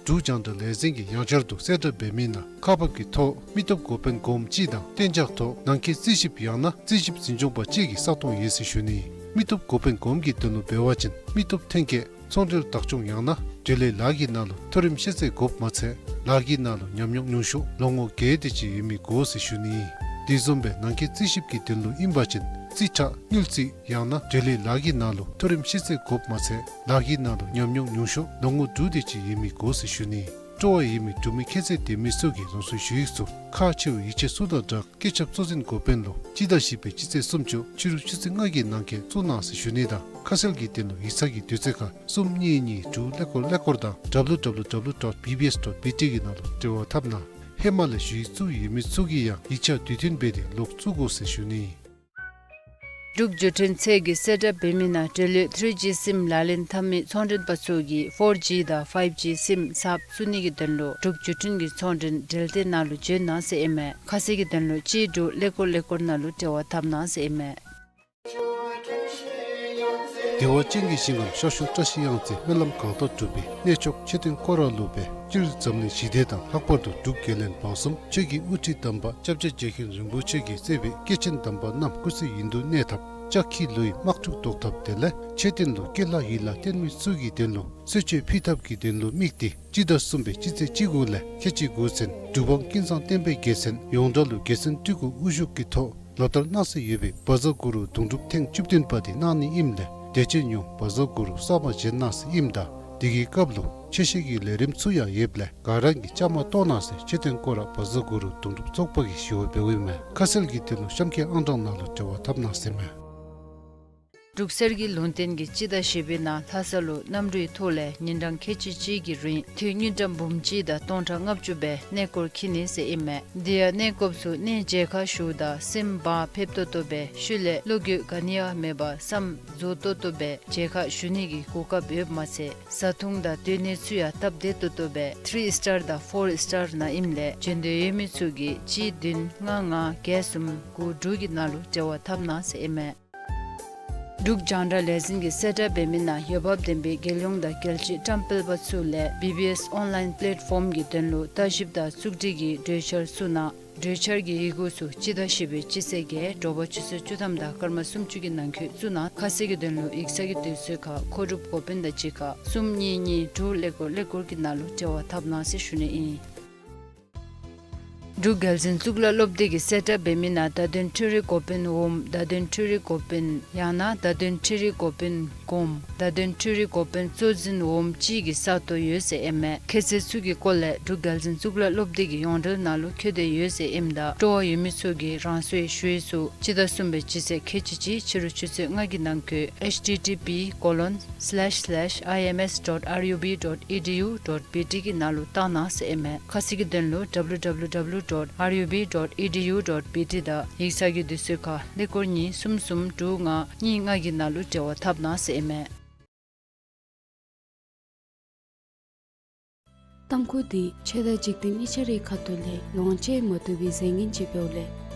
འབྲུག་རྒྱང་བསྒྲགས་ལས་འཛིན་གྱིས་ཡང་བསྐྱར་དུ་གསལ་བསྒྲགས་འབད་མི་ནང་ཁག་འབག་གི་ཐོག་མི་སྟོབས་འགོ་དཔོན་གོངམ་གཅིག་དང་གཏན་འཇགས་ཐོག་ནང་འཁོད་རྩིས་ཞིབ་ཡང་ན་རྩིས་ཞིབ་འཛིན་སྐྱོང་པ་གཅིག་གི་ས་སྟོང་ཡོད་ཟེར་ཞུ་ནི། མི་སྟོབས་འགོ་དཔོན་གོངམ་གྱི་དོན་ལུ་འབད་བ་ཅིན་མི་སྟོབས་ཐོན་སྐྱེད་ཚོང་འབྲེལ་བདག་སྐྱོང་ཡང་ན་འབྲེལ་ཡོད་ལཱ་གི་ནང་ལུ་མཐོ་རིམ་ཤེས་ཚད་དགོཔ་མ་ཚད་ལཱ་གི་ནང་ལུ་ཉམས་མྱོང་ཉུང་ཤོས་ལོ་ངོ་བརྒྱད་དེ་ཅིག་ཡོད་མི་དགོ་ཟེར་ཞུ་ནི། དེ་བཟུམ་སྦེ་ནང་འཁོད་རྩིས་ཞིབ་ཀྱི་དོན་ལུ་ཨིན་པ་ཅིན་རྩིས་ཁྲ་དངུལ་རྩིས་ཡང་ན་འབྲེལ་ཡོད་ལཱ་གི་ནང་ལུ་མཐོ་རིམ་ཤེས་ཚད་དགོཔ་མ་ཚད་ལཱ་གི་ནང་ལུ་ཉམས་མྱོང་ཉུང་ཤོས་ལོ་ངོ་དྲུག་དེ་ཅིག་ཡོད་མི་དགོ་ཟེར་ཞུ་ནི། སྤྲོ་བ་ཡོད་མི་འབྲུག་མི་ཁྱད་ཚད་ལྡན་མི་ཚུ་གིས་རང་སོའི་ཞུ་ཡིག་ཚུ་ཁག་ཆེ་བའི་ཡིག་ཆ་ཚུ་དང་སྦྲགས་སྐུ་ཚབ་གཙོ་འཛིན་འགོ་དཔོན་ལུ་སྤྱི་ཟླ་བཞི་པའི་སྤྱི་ཚེས་སུམ་ཅུ་ཕྱི་རུ་ཆུ་ཚོད་ལྔ་གི་ནང་འཁོད་བཙུགས་གནང་ཟེར་ཞུ་ནི་དང་ཁ་གསལ་གྱི་དོན་ལུ་ཡིག་ཚང་གི་དུས་ཚོད་ཁར་གསུམ་གཉིས་གཉིས་དྲུག་ཀླད་ཀོར་ཀླད་ཀོར་དང་W W W dot B B S dot B T གི་ནང་ལུ་འབྲེལ་བ་འཐབ་གནང་། ཧེ་མ་ལས་ཞུ་ཡིག་བཙུགས་ཡོད་མི་ཚུ་གིས་ཡང་ཡིག་ཆ་དུས་མཐུན་འབད་དེ་ལོག་བཙུགས་དགོ་ཟེར་ཞུ་ནི། འབྲུག་བརྒྱུད་འཕྲིན་ཚད་ཀྱིས་གསལ་བསྒྲགས་འབད་མི་ནང་འབྲེལ་ཡོད་ཐི་རི་ཇི་སིམ་ལག་ལེན་འཐབ་མི་ཚོང་མགྲོན་པ་ཚུ་གིས་ཕོར་ཇི་དང་ཕའིབ་ཇི་སིམ་གསརཔ་བཙུགས་ནི་གི་དོན་ལུ་འབྲུག་བརྒྱུད་འཕྲིན་གྱི་ཚོང་མགྲོན་འབྲེལ་སྡེ་ནང་ལུ་འབྱོན་གནང་ཟེར་ཨིན་མས། ཁ་གསལ་གྱི་དོན་ལུ་གཅིག་དྲུག་ཀླད་ཀོར་ཀླད་ཀོར་ནང་ལུ་འབྲེལ་བ་འཐབ་གནང་ཟེར་ཨིན་མས། བདེ་བ་ཅན་གྱི་ཞིང་ཁམས་ཤར་ཕྱོགས་བཀྲ་ཤིས་གཡང་རྩེ་སྨོན་ལམ་གང་དག་གྲུབ་པའི་གནས་མཆོག་མཆོད་རྟེན་སྐོར་ར་ལུ་སྦེ་སྤྱིར་འཛམ་གླིང་ཞི་བདེ་དང་ལྷག་པར་དུ་འབྲུག་རྒྱལ་བློན་འབངས་གསུམ་ཆོས་ཀྱི་དབུ་ཁྲིད་དམ་པ་སྐྱབས་རྗེ་རྗེ་མཁན་རིན་པོ་ཆེ་གིས་གཙོས་པའི་སྐྱེས་ཆེན་དམ་པ་རྣམས་སྐུ་ཚེ་ཡུན་དུ་གནས་ཐབས་ལྕགས་ཁྱི་ལུ་ཡི་དམག་འཁྲུག་བཟློག་ཐབས་དེ་ལས་མཆོད་རྟེན་ལུ་སྐྱེ་ལྷ་ཡི་ལྷ་རྟེན་མི་ཚུ་གི་དོན་ལུ་གསོལ་མཆོད་ཕུལ་ཐབས་ཀྱི་དོན་ལུ་དམིགས་ཏེ་སྤྱི་ཟླ་གསུམ་པའི་སྤྱི་ཚེས་བཅུ་དགུ་ལས་ཁལ་གཅིག་དགུ་ཚུན་འབྲུག་འབངས་ཀུན་བཟང་བསྟན་པའི་རྒྱལ་མཚན་ཡོངས་གྲགས་ལུ་རྒྱལ་མཚན་སྤྲུལ་སྐུ་དབུ་བཞུགས་ཀྱི་ཐོག་ལོ་ལྟར་གནང་སྲོལ་ཡོད་པའི་བཛྲ་གུ་རུ་དུང་སྒྲུབ་ཐེངས་བཅུ་བདུན་པ་དེ་གནང་ནི་ཨིནམ་ལས་དད་ཅན་ཡོངས་བཛྲ་གུ་རུ་གསར་མ་བཞེངས་གནང་ཟེར་ཨིནམ་ད་དེ་གི་སྐབས་ལུ་ཆོས་བཤད་ཀྱི་ལས་རིམ་ཚུ་ཡང་ཡོདཔ་ལས་ག་ར་གིས་བཅའ་མར་གཏོགས་གནང་ཟེར་མཆོད་རྟེན་སྐོར་ར་བཛྲ་གུ་རུ་དུང་སྒྲུབ་ཚོགས་པ་གིས་ཞུ་བ་འབདཝ་ཨིན་མས། ཁ་གསལ་གྱི་དོན་ལུ་གཤམ་གྱི་ཨང་གྲངས་ནང་ལུ་འབྲེལ་བ་འཐབ་གནང་ཟེར་མས། འབྲུག་གསེར་གྱི་ལུང་བསྟན་གྱིས་སྤྱི་ཟླ་བཞི་པའི་ནང་ལྷ་ས་ལུ་གནམ་གྲུའི་ཐོག་ལས་ཉིན་གྲངས་ཁལ་གཅིག་གཅིག་གི་རིང་ཐོན་དངུལ་ཀྲམ་འབུམ་གཅིག་དང་སྟོང་ཕྲག་ལྔ་བཅུ་སྦེ་གནས་སྐོར་འཁྱིད་ནི་ཟེར་ཨིན་མས། དེ་ཡང་གནས་སྐོརཔ་ཚུ་གནས་མཇལ་ཁ་ཞུཝ་ད་སེམས་བག་ཕེབས་ཏོག་ཏོ་སྦེ་ཤུལ་ལས་བློ་འགྱོད་ག་ནི་ཡང་མེད་པར་བསམ་རྫོགས་ཏོག་ཏོ་སྦེ་མཇལ་ཁ་ཞུ་ནི་གི་གོ་སྐབས་ཡོདཔ་མ་ཚད་བཟའ་འཐུང་དང་སྡོད་གནས་ཚུ་ཡང་སྟབས་བདེ་ཏོག་ཏོ་སྦེ་ཐི་རི་སི་ཊར་དང་ཕོར་སི་ཊར་ནང་ཨིནམ་ལས་འབྱོན་འདོད་ཡོད་མི་ཚུ་གིས་གཅིག་བདུན་ལྔ་ལྔ་བརྒྱད་གསུམ་དགུ་དྲུག་གི་ནང་ལུ་འབྲེལ་བ་འཐབ་གནང་ཟེར་ཨིན་མས། འབྲུག་རྒྱང་བསྒྲགས་ལས་འཛིན་གྱིས་གསལ་བསྒྲགས་འབད་མི་ནང་འོས་འབབ་ལྡན་པའི་རྒྱལ་ཡོངས་དང་རྒྱལ་སྤྱིའི་བཀྲམ་སྤེལ་པ་ཚུ་ལས་བི་བི་ཨེསི་ཨོན་ལའིན་པེ་ལེཊ་ཕོམ་གྱི་དོན་ལུ་ལྟ་ཞིབ་དང་བཙུགས་སྒྲིག་གི་གྲོས་འཆར་བཙུགས་གནང་། གྲོས་འཆར་གྱི་ཡི་གུ་ཚུ་སྤྱི་ཟླ་བཞི་པའི་སྤྱི་ཚེས་བརྒྱད་དྲོ་པ་ཆུ་ཚོད་བཅུ་ཐམ་དང་སྐར་མ་སུམ་ཅུ་གི་ནང་འཁོད་བཙུགས་གནང་། ཁ་གསལ་གྱི་དོན་ལུ་ཡིག་ཚང་གི་དུས་ཚོད་ཁར་མཁོ་སྒྲུབ་འགོ་དཔོན་དང་གཅིག་ཁར་གསུམ་གཉིས་གཉིས་དྲུག་ཀླད་ཀོར་ཀླད་ཀོར་གྱི་ནང་ལུ་འབྲེལ་བ་འཐབ་གནང་ཟེར་ཞུ་ནི་ཨིན། འབྲུག་རྒྱལ་འཛིན་གཙུག་ལག་སློབ་སྡེ་གིས་གསལ་བསྒྲགས་འབད་མི་ནང་བརྡ་དོན་འཕྲུལ་རིག་འགོ་དཔོན་འོགམ་བརྡ་དོན་འཕྲུལ་རིག་འགོ་དཔོན་ཡང་ན་བརྡ་དོན་འཕྲུལ་རིག་འགོ་དཔོན་གོངམ་བརྡ་དོན་འཕྲུལ་རིག་འགོ་དཔོན་གཙོ་འཛིན་འོགམ་ཅིག་གི་ས་སྟོང་ཡོད་ཟེར་ཨིན་མས། ཁྱད་ཚད་ཚུ་གི་སྐོར་ལས་འབྲུག་རྒྱལ་འཛིན་གཙུག་ལག་སློབ་སྡེ་གི་ཡོངས་འབྲེལ་ནང་ལུ་བཀོད་དེ་ཡོད་ཟེར་ཨིནམ་ད་སྤྲོ་བ་ཡོད་མི་ཚུ་གིས་རང་སོའི་ཞུ་ཡིག་ཚུ་སྤྱི་ཟླ་གསུམ་པའི་སྤྱི་ཚེས་ཁལ་གཅིག་གཅིག་ཕྱི་རུ་ཆུ་ཚོད་ལྔ་གི་ནང་འཁོད་ཨེཆ་ཊི་ཊི་པི་ཀོ་ལོན་སི་ལེཤ་སི་ལེཤ་ཨའི་ཨེམ་ཨེསི་ཌོཊ་ཨར་ཡུ་བི་ཌོཊ་ཨི་ཌི་ཡུ་ཌོཊ་བི་ཊི་གི་ནང་ལུ་བཏང་གནང་ཟེར་ཨིན་མས། ཁ་གསལ་གྱི་དོན་ལུ་ཌབ་ལུ་ཌབ་ལུ་ཌབ་ལུ་ཌོཊ་ཨར་ཡུ་བི་ཌོཊ་ཨི་ཌི་ཡུ་ཌོཊ་བི་ཊི་དང་ཡིག་ཚང་གི་དུས་ཚོད་ཁར་ཀླད་ཀོར་གཉིས་གསུམ་གསུམ་དྲུག་ལྔ་གཉིས་ལྔ་གི་ནང་ལུ་འབྲེལ་བ་འཐབ་གནང་ཟེར་ཨིན་མས། ཏམ་ཁུ་དེ་ཆོས་དང་འཇིག་རྟེན་གཉིས་ཆ་རའི་ཁ་ཐུག་ལས་ལོངས་སྤྱོད་མ་བཏུབ་པའི་རྫས་ངན་ཅིག་འབདཝ་ལས་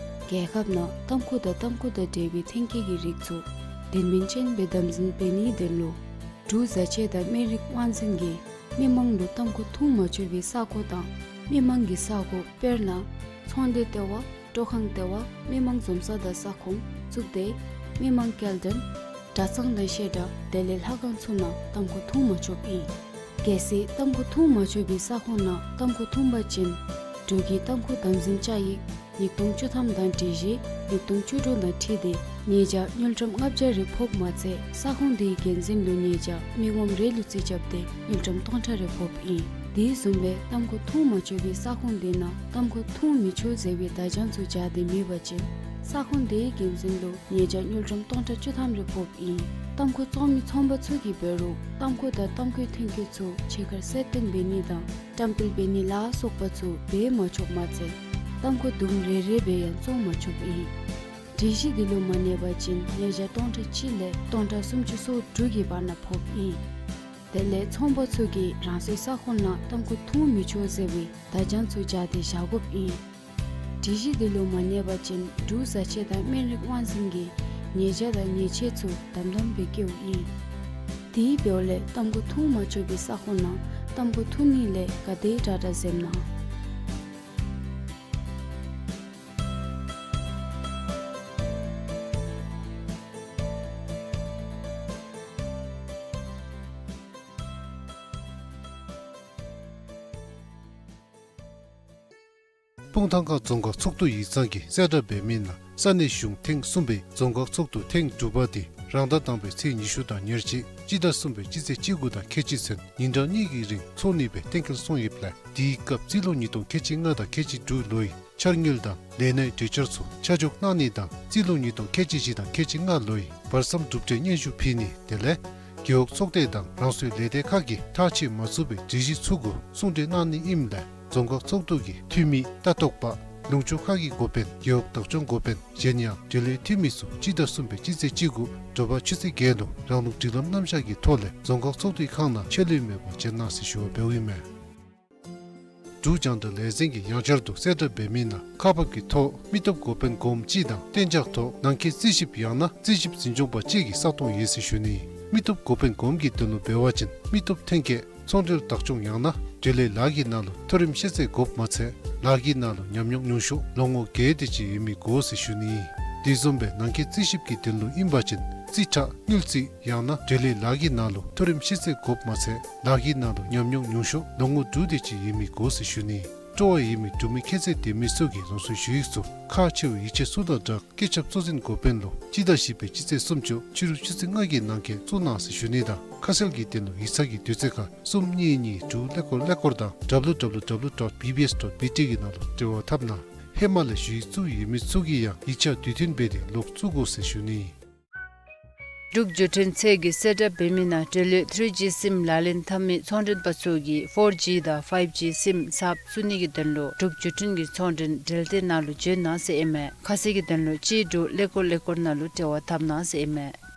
རྒྱལ་ཁབ་ནང་ཏམ་ཁུ་དང་ཏམ་ཁུ་དང་འབྲེལ་བའི་ཐོན་སྐྱེད་ཀྱི་རིགས་ཚུ་དོན་སྨིན་ཅན་སྦེ་དམ་འཛིན་འབད་ནིའི་དོན་ལུ་འབྲུག་བཟའ་ཆས་དང་སྨན་རིགས་དབང་འཛིན་གྱིས་མི་མང་ལུ་ཏམ་ཁུ་འཐུང་མ་ཆོག་པའི་ས་གོ་དང་མི་མང་གི་ས་གོ་དཔེར་ན་ཚོང་སྡེ་ལྟེ་བ། སྤྲོ་ཁང་ལྟེ་བ། མི་མང་འཛོམས་ས་དང་ས་ཁོངས། གཙུག་སྡེ། མི་མང་སྐྱེལ་འདྲེན། གྲྭ་ཚང་དང་བཤད་གྲྭ། དེ་ལས་ལྷ་ཁང་ཚུ་ནང་ཏམ་ཁུ་འཐུང་མ་ཆོགཔ་ཨིན། གལ་སྲིད་ཏམ་ཁུ་འཐུང་མ་ཆོག་པའི་ས་ཁོངས་ནང་ཏམ་ཁུ་འཐུང་པ་ཅིན་འབྲུག་གི་ཏམ་ཁུ་དམ་འཛིན་བཅའ་ཡིག་ཉིས་སྟོང་བཅུ་ཐམ་དང་སྒྲིག་གཞི་ཉིས་སྟོང་བཅུ་དྲུག་དང་འཁྲིལ་ཏེ་ཉེས་བྱ་དངུལ་ཀྲམ་ལྔ་བརྒྱ་རེ་ཕོགཔ་མ་ཚད་ས་ཁོངས་དེའི་འགན་འཛིན་ལུ་ཉེས་བྱ་མི་ངོམ་རེ་ལུ་རྩིས་རྐྱབ་སྟེ་དངུལ་ཀྲམ་སྟོང་ཕྲག་རེ་ཕོགཔ་ཨིན། དེ་བཟུམ་སྦེ་ཏམ་ཁུ་འཐུང་མ་ཆོག་པའི་ས་ཁོངས་དེ་ནང་ཏམ་ཁུ་འཐུང་མི་ཆོག་ཟེར་བའི་བརྡ་བྱང་ཚུ་སྦྱར་ཏེ་མེད་པ་ཅིན་ས་ཁོངས་དེའི་འགན་འཛིན་ལུ་ཉེས་བྱ་དངུལ་ཀྲམ་སྟོང་ཕྲག་བཅུ་ཐམ་རེ་ཕོགཔ་ཨིན། ཏམ་ཁུ་བཙོང་མི་ཚོང་པ་ཚུ་གིས་འབད་རུང་ཏམ་ཁུ་དང་ཏམ་ཁུའི་ཐོན་སྐྱེད་ཚུ་ཕྱི་ཁར་གསལ་སྟོན་འབད་ནི་དང་བཀྲམ་སྤེལ་འབད་ནི་ལ་སོགས་པ་ཚུ་འབད་མ་ཆོགཔ་མ་ཚད་ཏམ་ཁུ་དུམ་རེ་རེ་སྦེ་ཡང་བཙོང་མ་ཆོགཔ་ཨིན། སྒྲིག་གཞི་འདི་ལུ་མ་གནས་པ་ཅིན་ཉེས་བྱ་སྟོང་ཕྲག་གཅིག་ལས་སྟོང་ཕྲག་སུམ་ཅུ་སོ་དྲུག་གི་བར་ན་ཕོགཔ་ཨིན། དེ་ལས་ཚོང་པ་ཚུ་གིས་རང་སོའི་ས་ཁོངས་ནང་ཏམ་ཁུ་འཐུང་མི་ཆོག་ཟེར་བའི་བརྡ་བྱང་ཚུ་སྦྱར་ཏེ་བཞག་དགོཔ་ཨིན། སྒྲིག་གཞི་འདི་ལུ་མ་གནས་པ་ཅིན་འབྲུག་བཟའ་ཆས་དང་སྨན་རིགས་དབང་འཛིན་གྱིས་ཉེས་བྱ་དང་ཉེས་ཆད་ཚུ་དམ་དམ་སྦེ་བཀལཝ་ཨིན། དེ་འབདཝ་ལས་ཏམ་ཁུ་འཐུང་མ་ཆོག་པའི་ས་ཁོངས་ནང་ཏམ་ཁུ་འཐུང་ནི་ལས་ག་དེ་དྲག་དྲག་འཛེམ་གནང་། སྤུངས་ཐང་ཁ་རྫོང་ཁག་ཚོགས་འདུ་ཡིག་ཚང་གིས་གསལ་བསྒྲགས་འབད་མི་ནང་ས་གནས་གཞུང་ཐེངས་གསུམ་པའི་རྫོང་ཁག་ཚོགས་འདུ་ཐེངས་དྲུག་པ་དེ་རང་ཟླ་དང་པའི་ཚེས་ཉི་ཤུ་དང་ཉེར་གཅིག་སྤྱི་ཟླ་གསུམ་པའི་སྤྱི་ཚེས་བཅུ་དགུ་དང་ཁལ་གཅིག་ཚུན་ཉིན་གྲངས་གཉིས་ཀྱི་རིང་འཚོགས་ནི་སྦེ་གཏན་འཁེལ་སོང་ཡོདཔ་ལས་དེའི་སྐབས་རྩིས་ལོ་ཉིས་སྟོང་ཁལ་གཅིག་ལྔ་དང་ཁལ་གཅིག་དྲུག་ལོའི་འཆར་དངུལ་དང་ལས་གནས་གྲོས་འཆར་ཚུ་ཆ་འཇོག་གནང་ནི་དང་རྩིས་ལོ་ཉིས་སྟོང་ཁལ་གཅིག་བཞི་དང་ཁལ་གཅིག་ལྔ་ལོའི་བར་མཚམས་གྲུབ་འབྲས་སྙན་ཞུ་ཕུལ་ནི་དེ་ལས་རྒེད་འོག་ཚོགས་སྡེ་དང་རང་སོའི་ལས་སྡེ་ཁག་གིས་ཐག་བཅད་མ་ཚུགས་པའི་སྒྲིག་གཞི་ཚུ་གུ་གསུང་གྲོས་གནང་ནི་ཨིནམ་ལས་རྫོང་ཁག་ཚོགས་འདུ་གི་འཐུས་མི་ལྟ་རྟོག་པ་ལུང་ཕྱོགས་ཁག་གི་འགོ་དཔོན་རྒེད་འོག་བདག་སྐྱོང་འགོ་དཔོན་གཞན་ཡང་འབྲེལ་ཡོད་འཐུས་མི་ཚུ་སྤྱི་ཟླ་གསུམ་པའི་སྤྱི་ཚེས་བཅུ་དགུ་དྲོ་པ་ཆུ་ཚོད་བརྒྱད་ལུ་རང་ལུགས་སྒྲིག་ལམ་རྣམ་གཞག་གི་ཐོག་ལས་རྫོང་ཁག་ཚོགས་འདུའི་ཁང་ནང་ཆད་ལུས་མེད་པར་བྱོན་གནང་ཟེར་ཞུ་བ་འབདཝ་ཨིན་མས། འབྲུག་རྒྱང་བསྒྲགས་ལས་འཛིན་གྱིས་ཡང་བསྐྱར་དུ་གསལ་བསྒྲགས་འབད་མི་ནང་ཁག་འབག་གི་ཐོག་མི་སྟོབས་འགོ་དཔོན་གོངམ་གཅིག་དང་གཏན་འཇགས་ཐོག་ནང་འཁོད་རྩིས་ཞིབ་ཡང་ན་རྩིས་ཞིབ་འཛིན་སྐྱོང་པ་གཅིག་གི་ས་སྟོང་ཡོད་ཟེར་ཞུ་ནི། མི་སྟོབས་འགོ་དཔོན་གོངམ་གི་དོན་ལུ་འབད་བ་ཅིན་མི་སྟོབས་ཐོན་སྐྱེད་ཚོང་འབྲེལ་བདག་སྐྱོང་ཡང་ན་འབྲེལ་ཡོད་ལཱ་གི་ནང་ལུ་མཐོ་རིམ་ཤེས་ཚད་དགོཔ་མ་ཚད་ལཱ་གི་ནང་ལུ་ཉམས་མྱོང་ཉུང་ཤོས་ལོ་ངོ་བརྒྱད་དེ་ཅིག་ཡོད་མི་དགོ་ཟེར་ཞུ་ནི། དེ་བཟུམ་སྦེ་ནང་འཁོད་རྩིས་ཞིབ་ཀྱི་དོན་ལུ་ཨིན་པ་ཅིན་རྩིས་ཁྲ་དངུལ་རྩིས་ཡང་ན་འབྲེལ་ཡོད་ལཱ་གི་ནང་ལུ་མཐོ་རིམ་ཤེས་ཚད་དགོཔ་མ་ཚད་ལཱ་གི་ནང་ལུ་ཉམས་མྱོང་ཉུང་ཤོས་ལོ་ངོ་དྲུག་དེ་ཅིག་ཡོད་མི་དགོ་ཟེར་ཞུ་ནི། སྤྲོ་བ་ཡོད་མི་འབྲུག་མི་ཁྱད་ཚད་ལྡན་མི་ཚུ་གིས་རང་སོའི་ཞུ་ཡིག་ཚུ་ཁག་ཆེ་བའི་ཡིག་ཆ་ཚུ་དང་སྦྲགས་སྐད་ཞབས་གཙོ་འཛིན་འགོ་དཔོན་ལུ་སྤྱི་ཟླ་བཞི་པའི་སྤྱི་ཚེས་སུམ་ཅུ་ཕྱི་རུ་ཆུ་ཚོད་ལྔ་གི་ནང་འཁོད་བཙུགས་གནང་ཟེར་ཞུ་ནི་དང་ཁ་གསལ་གྱི་དོན་ལུ་ཡིག་ཚང་གི་དུས་ཚོད་ཁར་གསུམ་གཉིས་གཉིས་དྲུག་ཀླད་ཀོར་ཀླད་ཀོར་དང་W W W dot B B S dot B T གི་ནང་ལུ་འབྲེལ་བ་འཐབ་གནང་། ཧེ་མ་ལས་ཞུ་ཡིག་བཙུགས་ཡོད་མི་ཚུ་གིས་ཡང་ཡིག་ཆ་དུས་མཐུན་འབད་དེ་ལོག་བཙུགས་དགོ་ཟེར་ཞུ་ནི། འབྲུག་བརྒྱུད་འཕྲིན་ཚད་ཀྱི་གསལ་བསྒྲགས་འབད་མི་ནང་འབྲེལ་ཡོད་ཐི་རི་ཇི་སིམ་ལག་ལེན་འཐབ་མི་ཚོང་མགྲོན་པ་ཚུ་གིས་ཕོར་ཇི་དང་ཕའིབ་ཇི་སིམ་གསརཔ་བཙུགས་ནི་གི་དོན་ལུ་འབྲུག་བརྒྱུད་འཕྲིན་གྱི་ཚོང་མགྲོན་འབྲེལ་སྡེ་ནང་ལུ་བྱོན་གནང་ཟེར་ཨིན་མས། ཁ་གསལ་གྱི་དོན་ལུ་གཅིག་དྲུག་ཀླད་ཀོར་ཀླད་ཀོར་ནང་ལུ་འབྲེལ་བ་འཐབ་གནང་ཟེར་ཨིན་མས།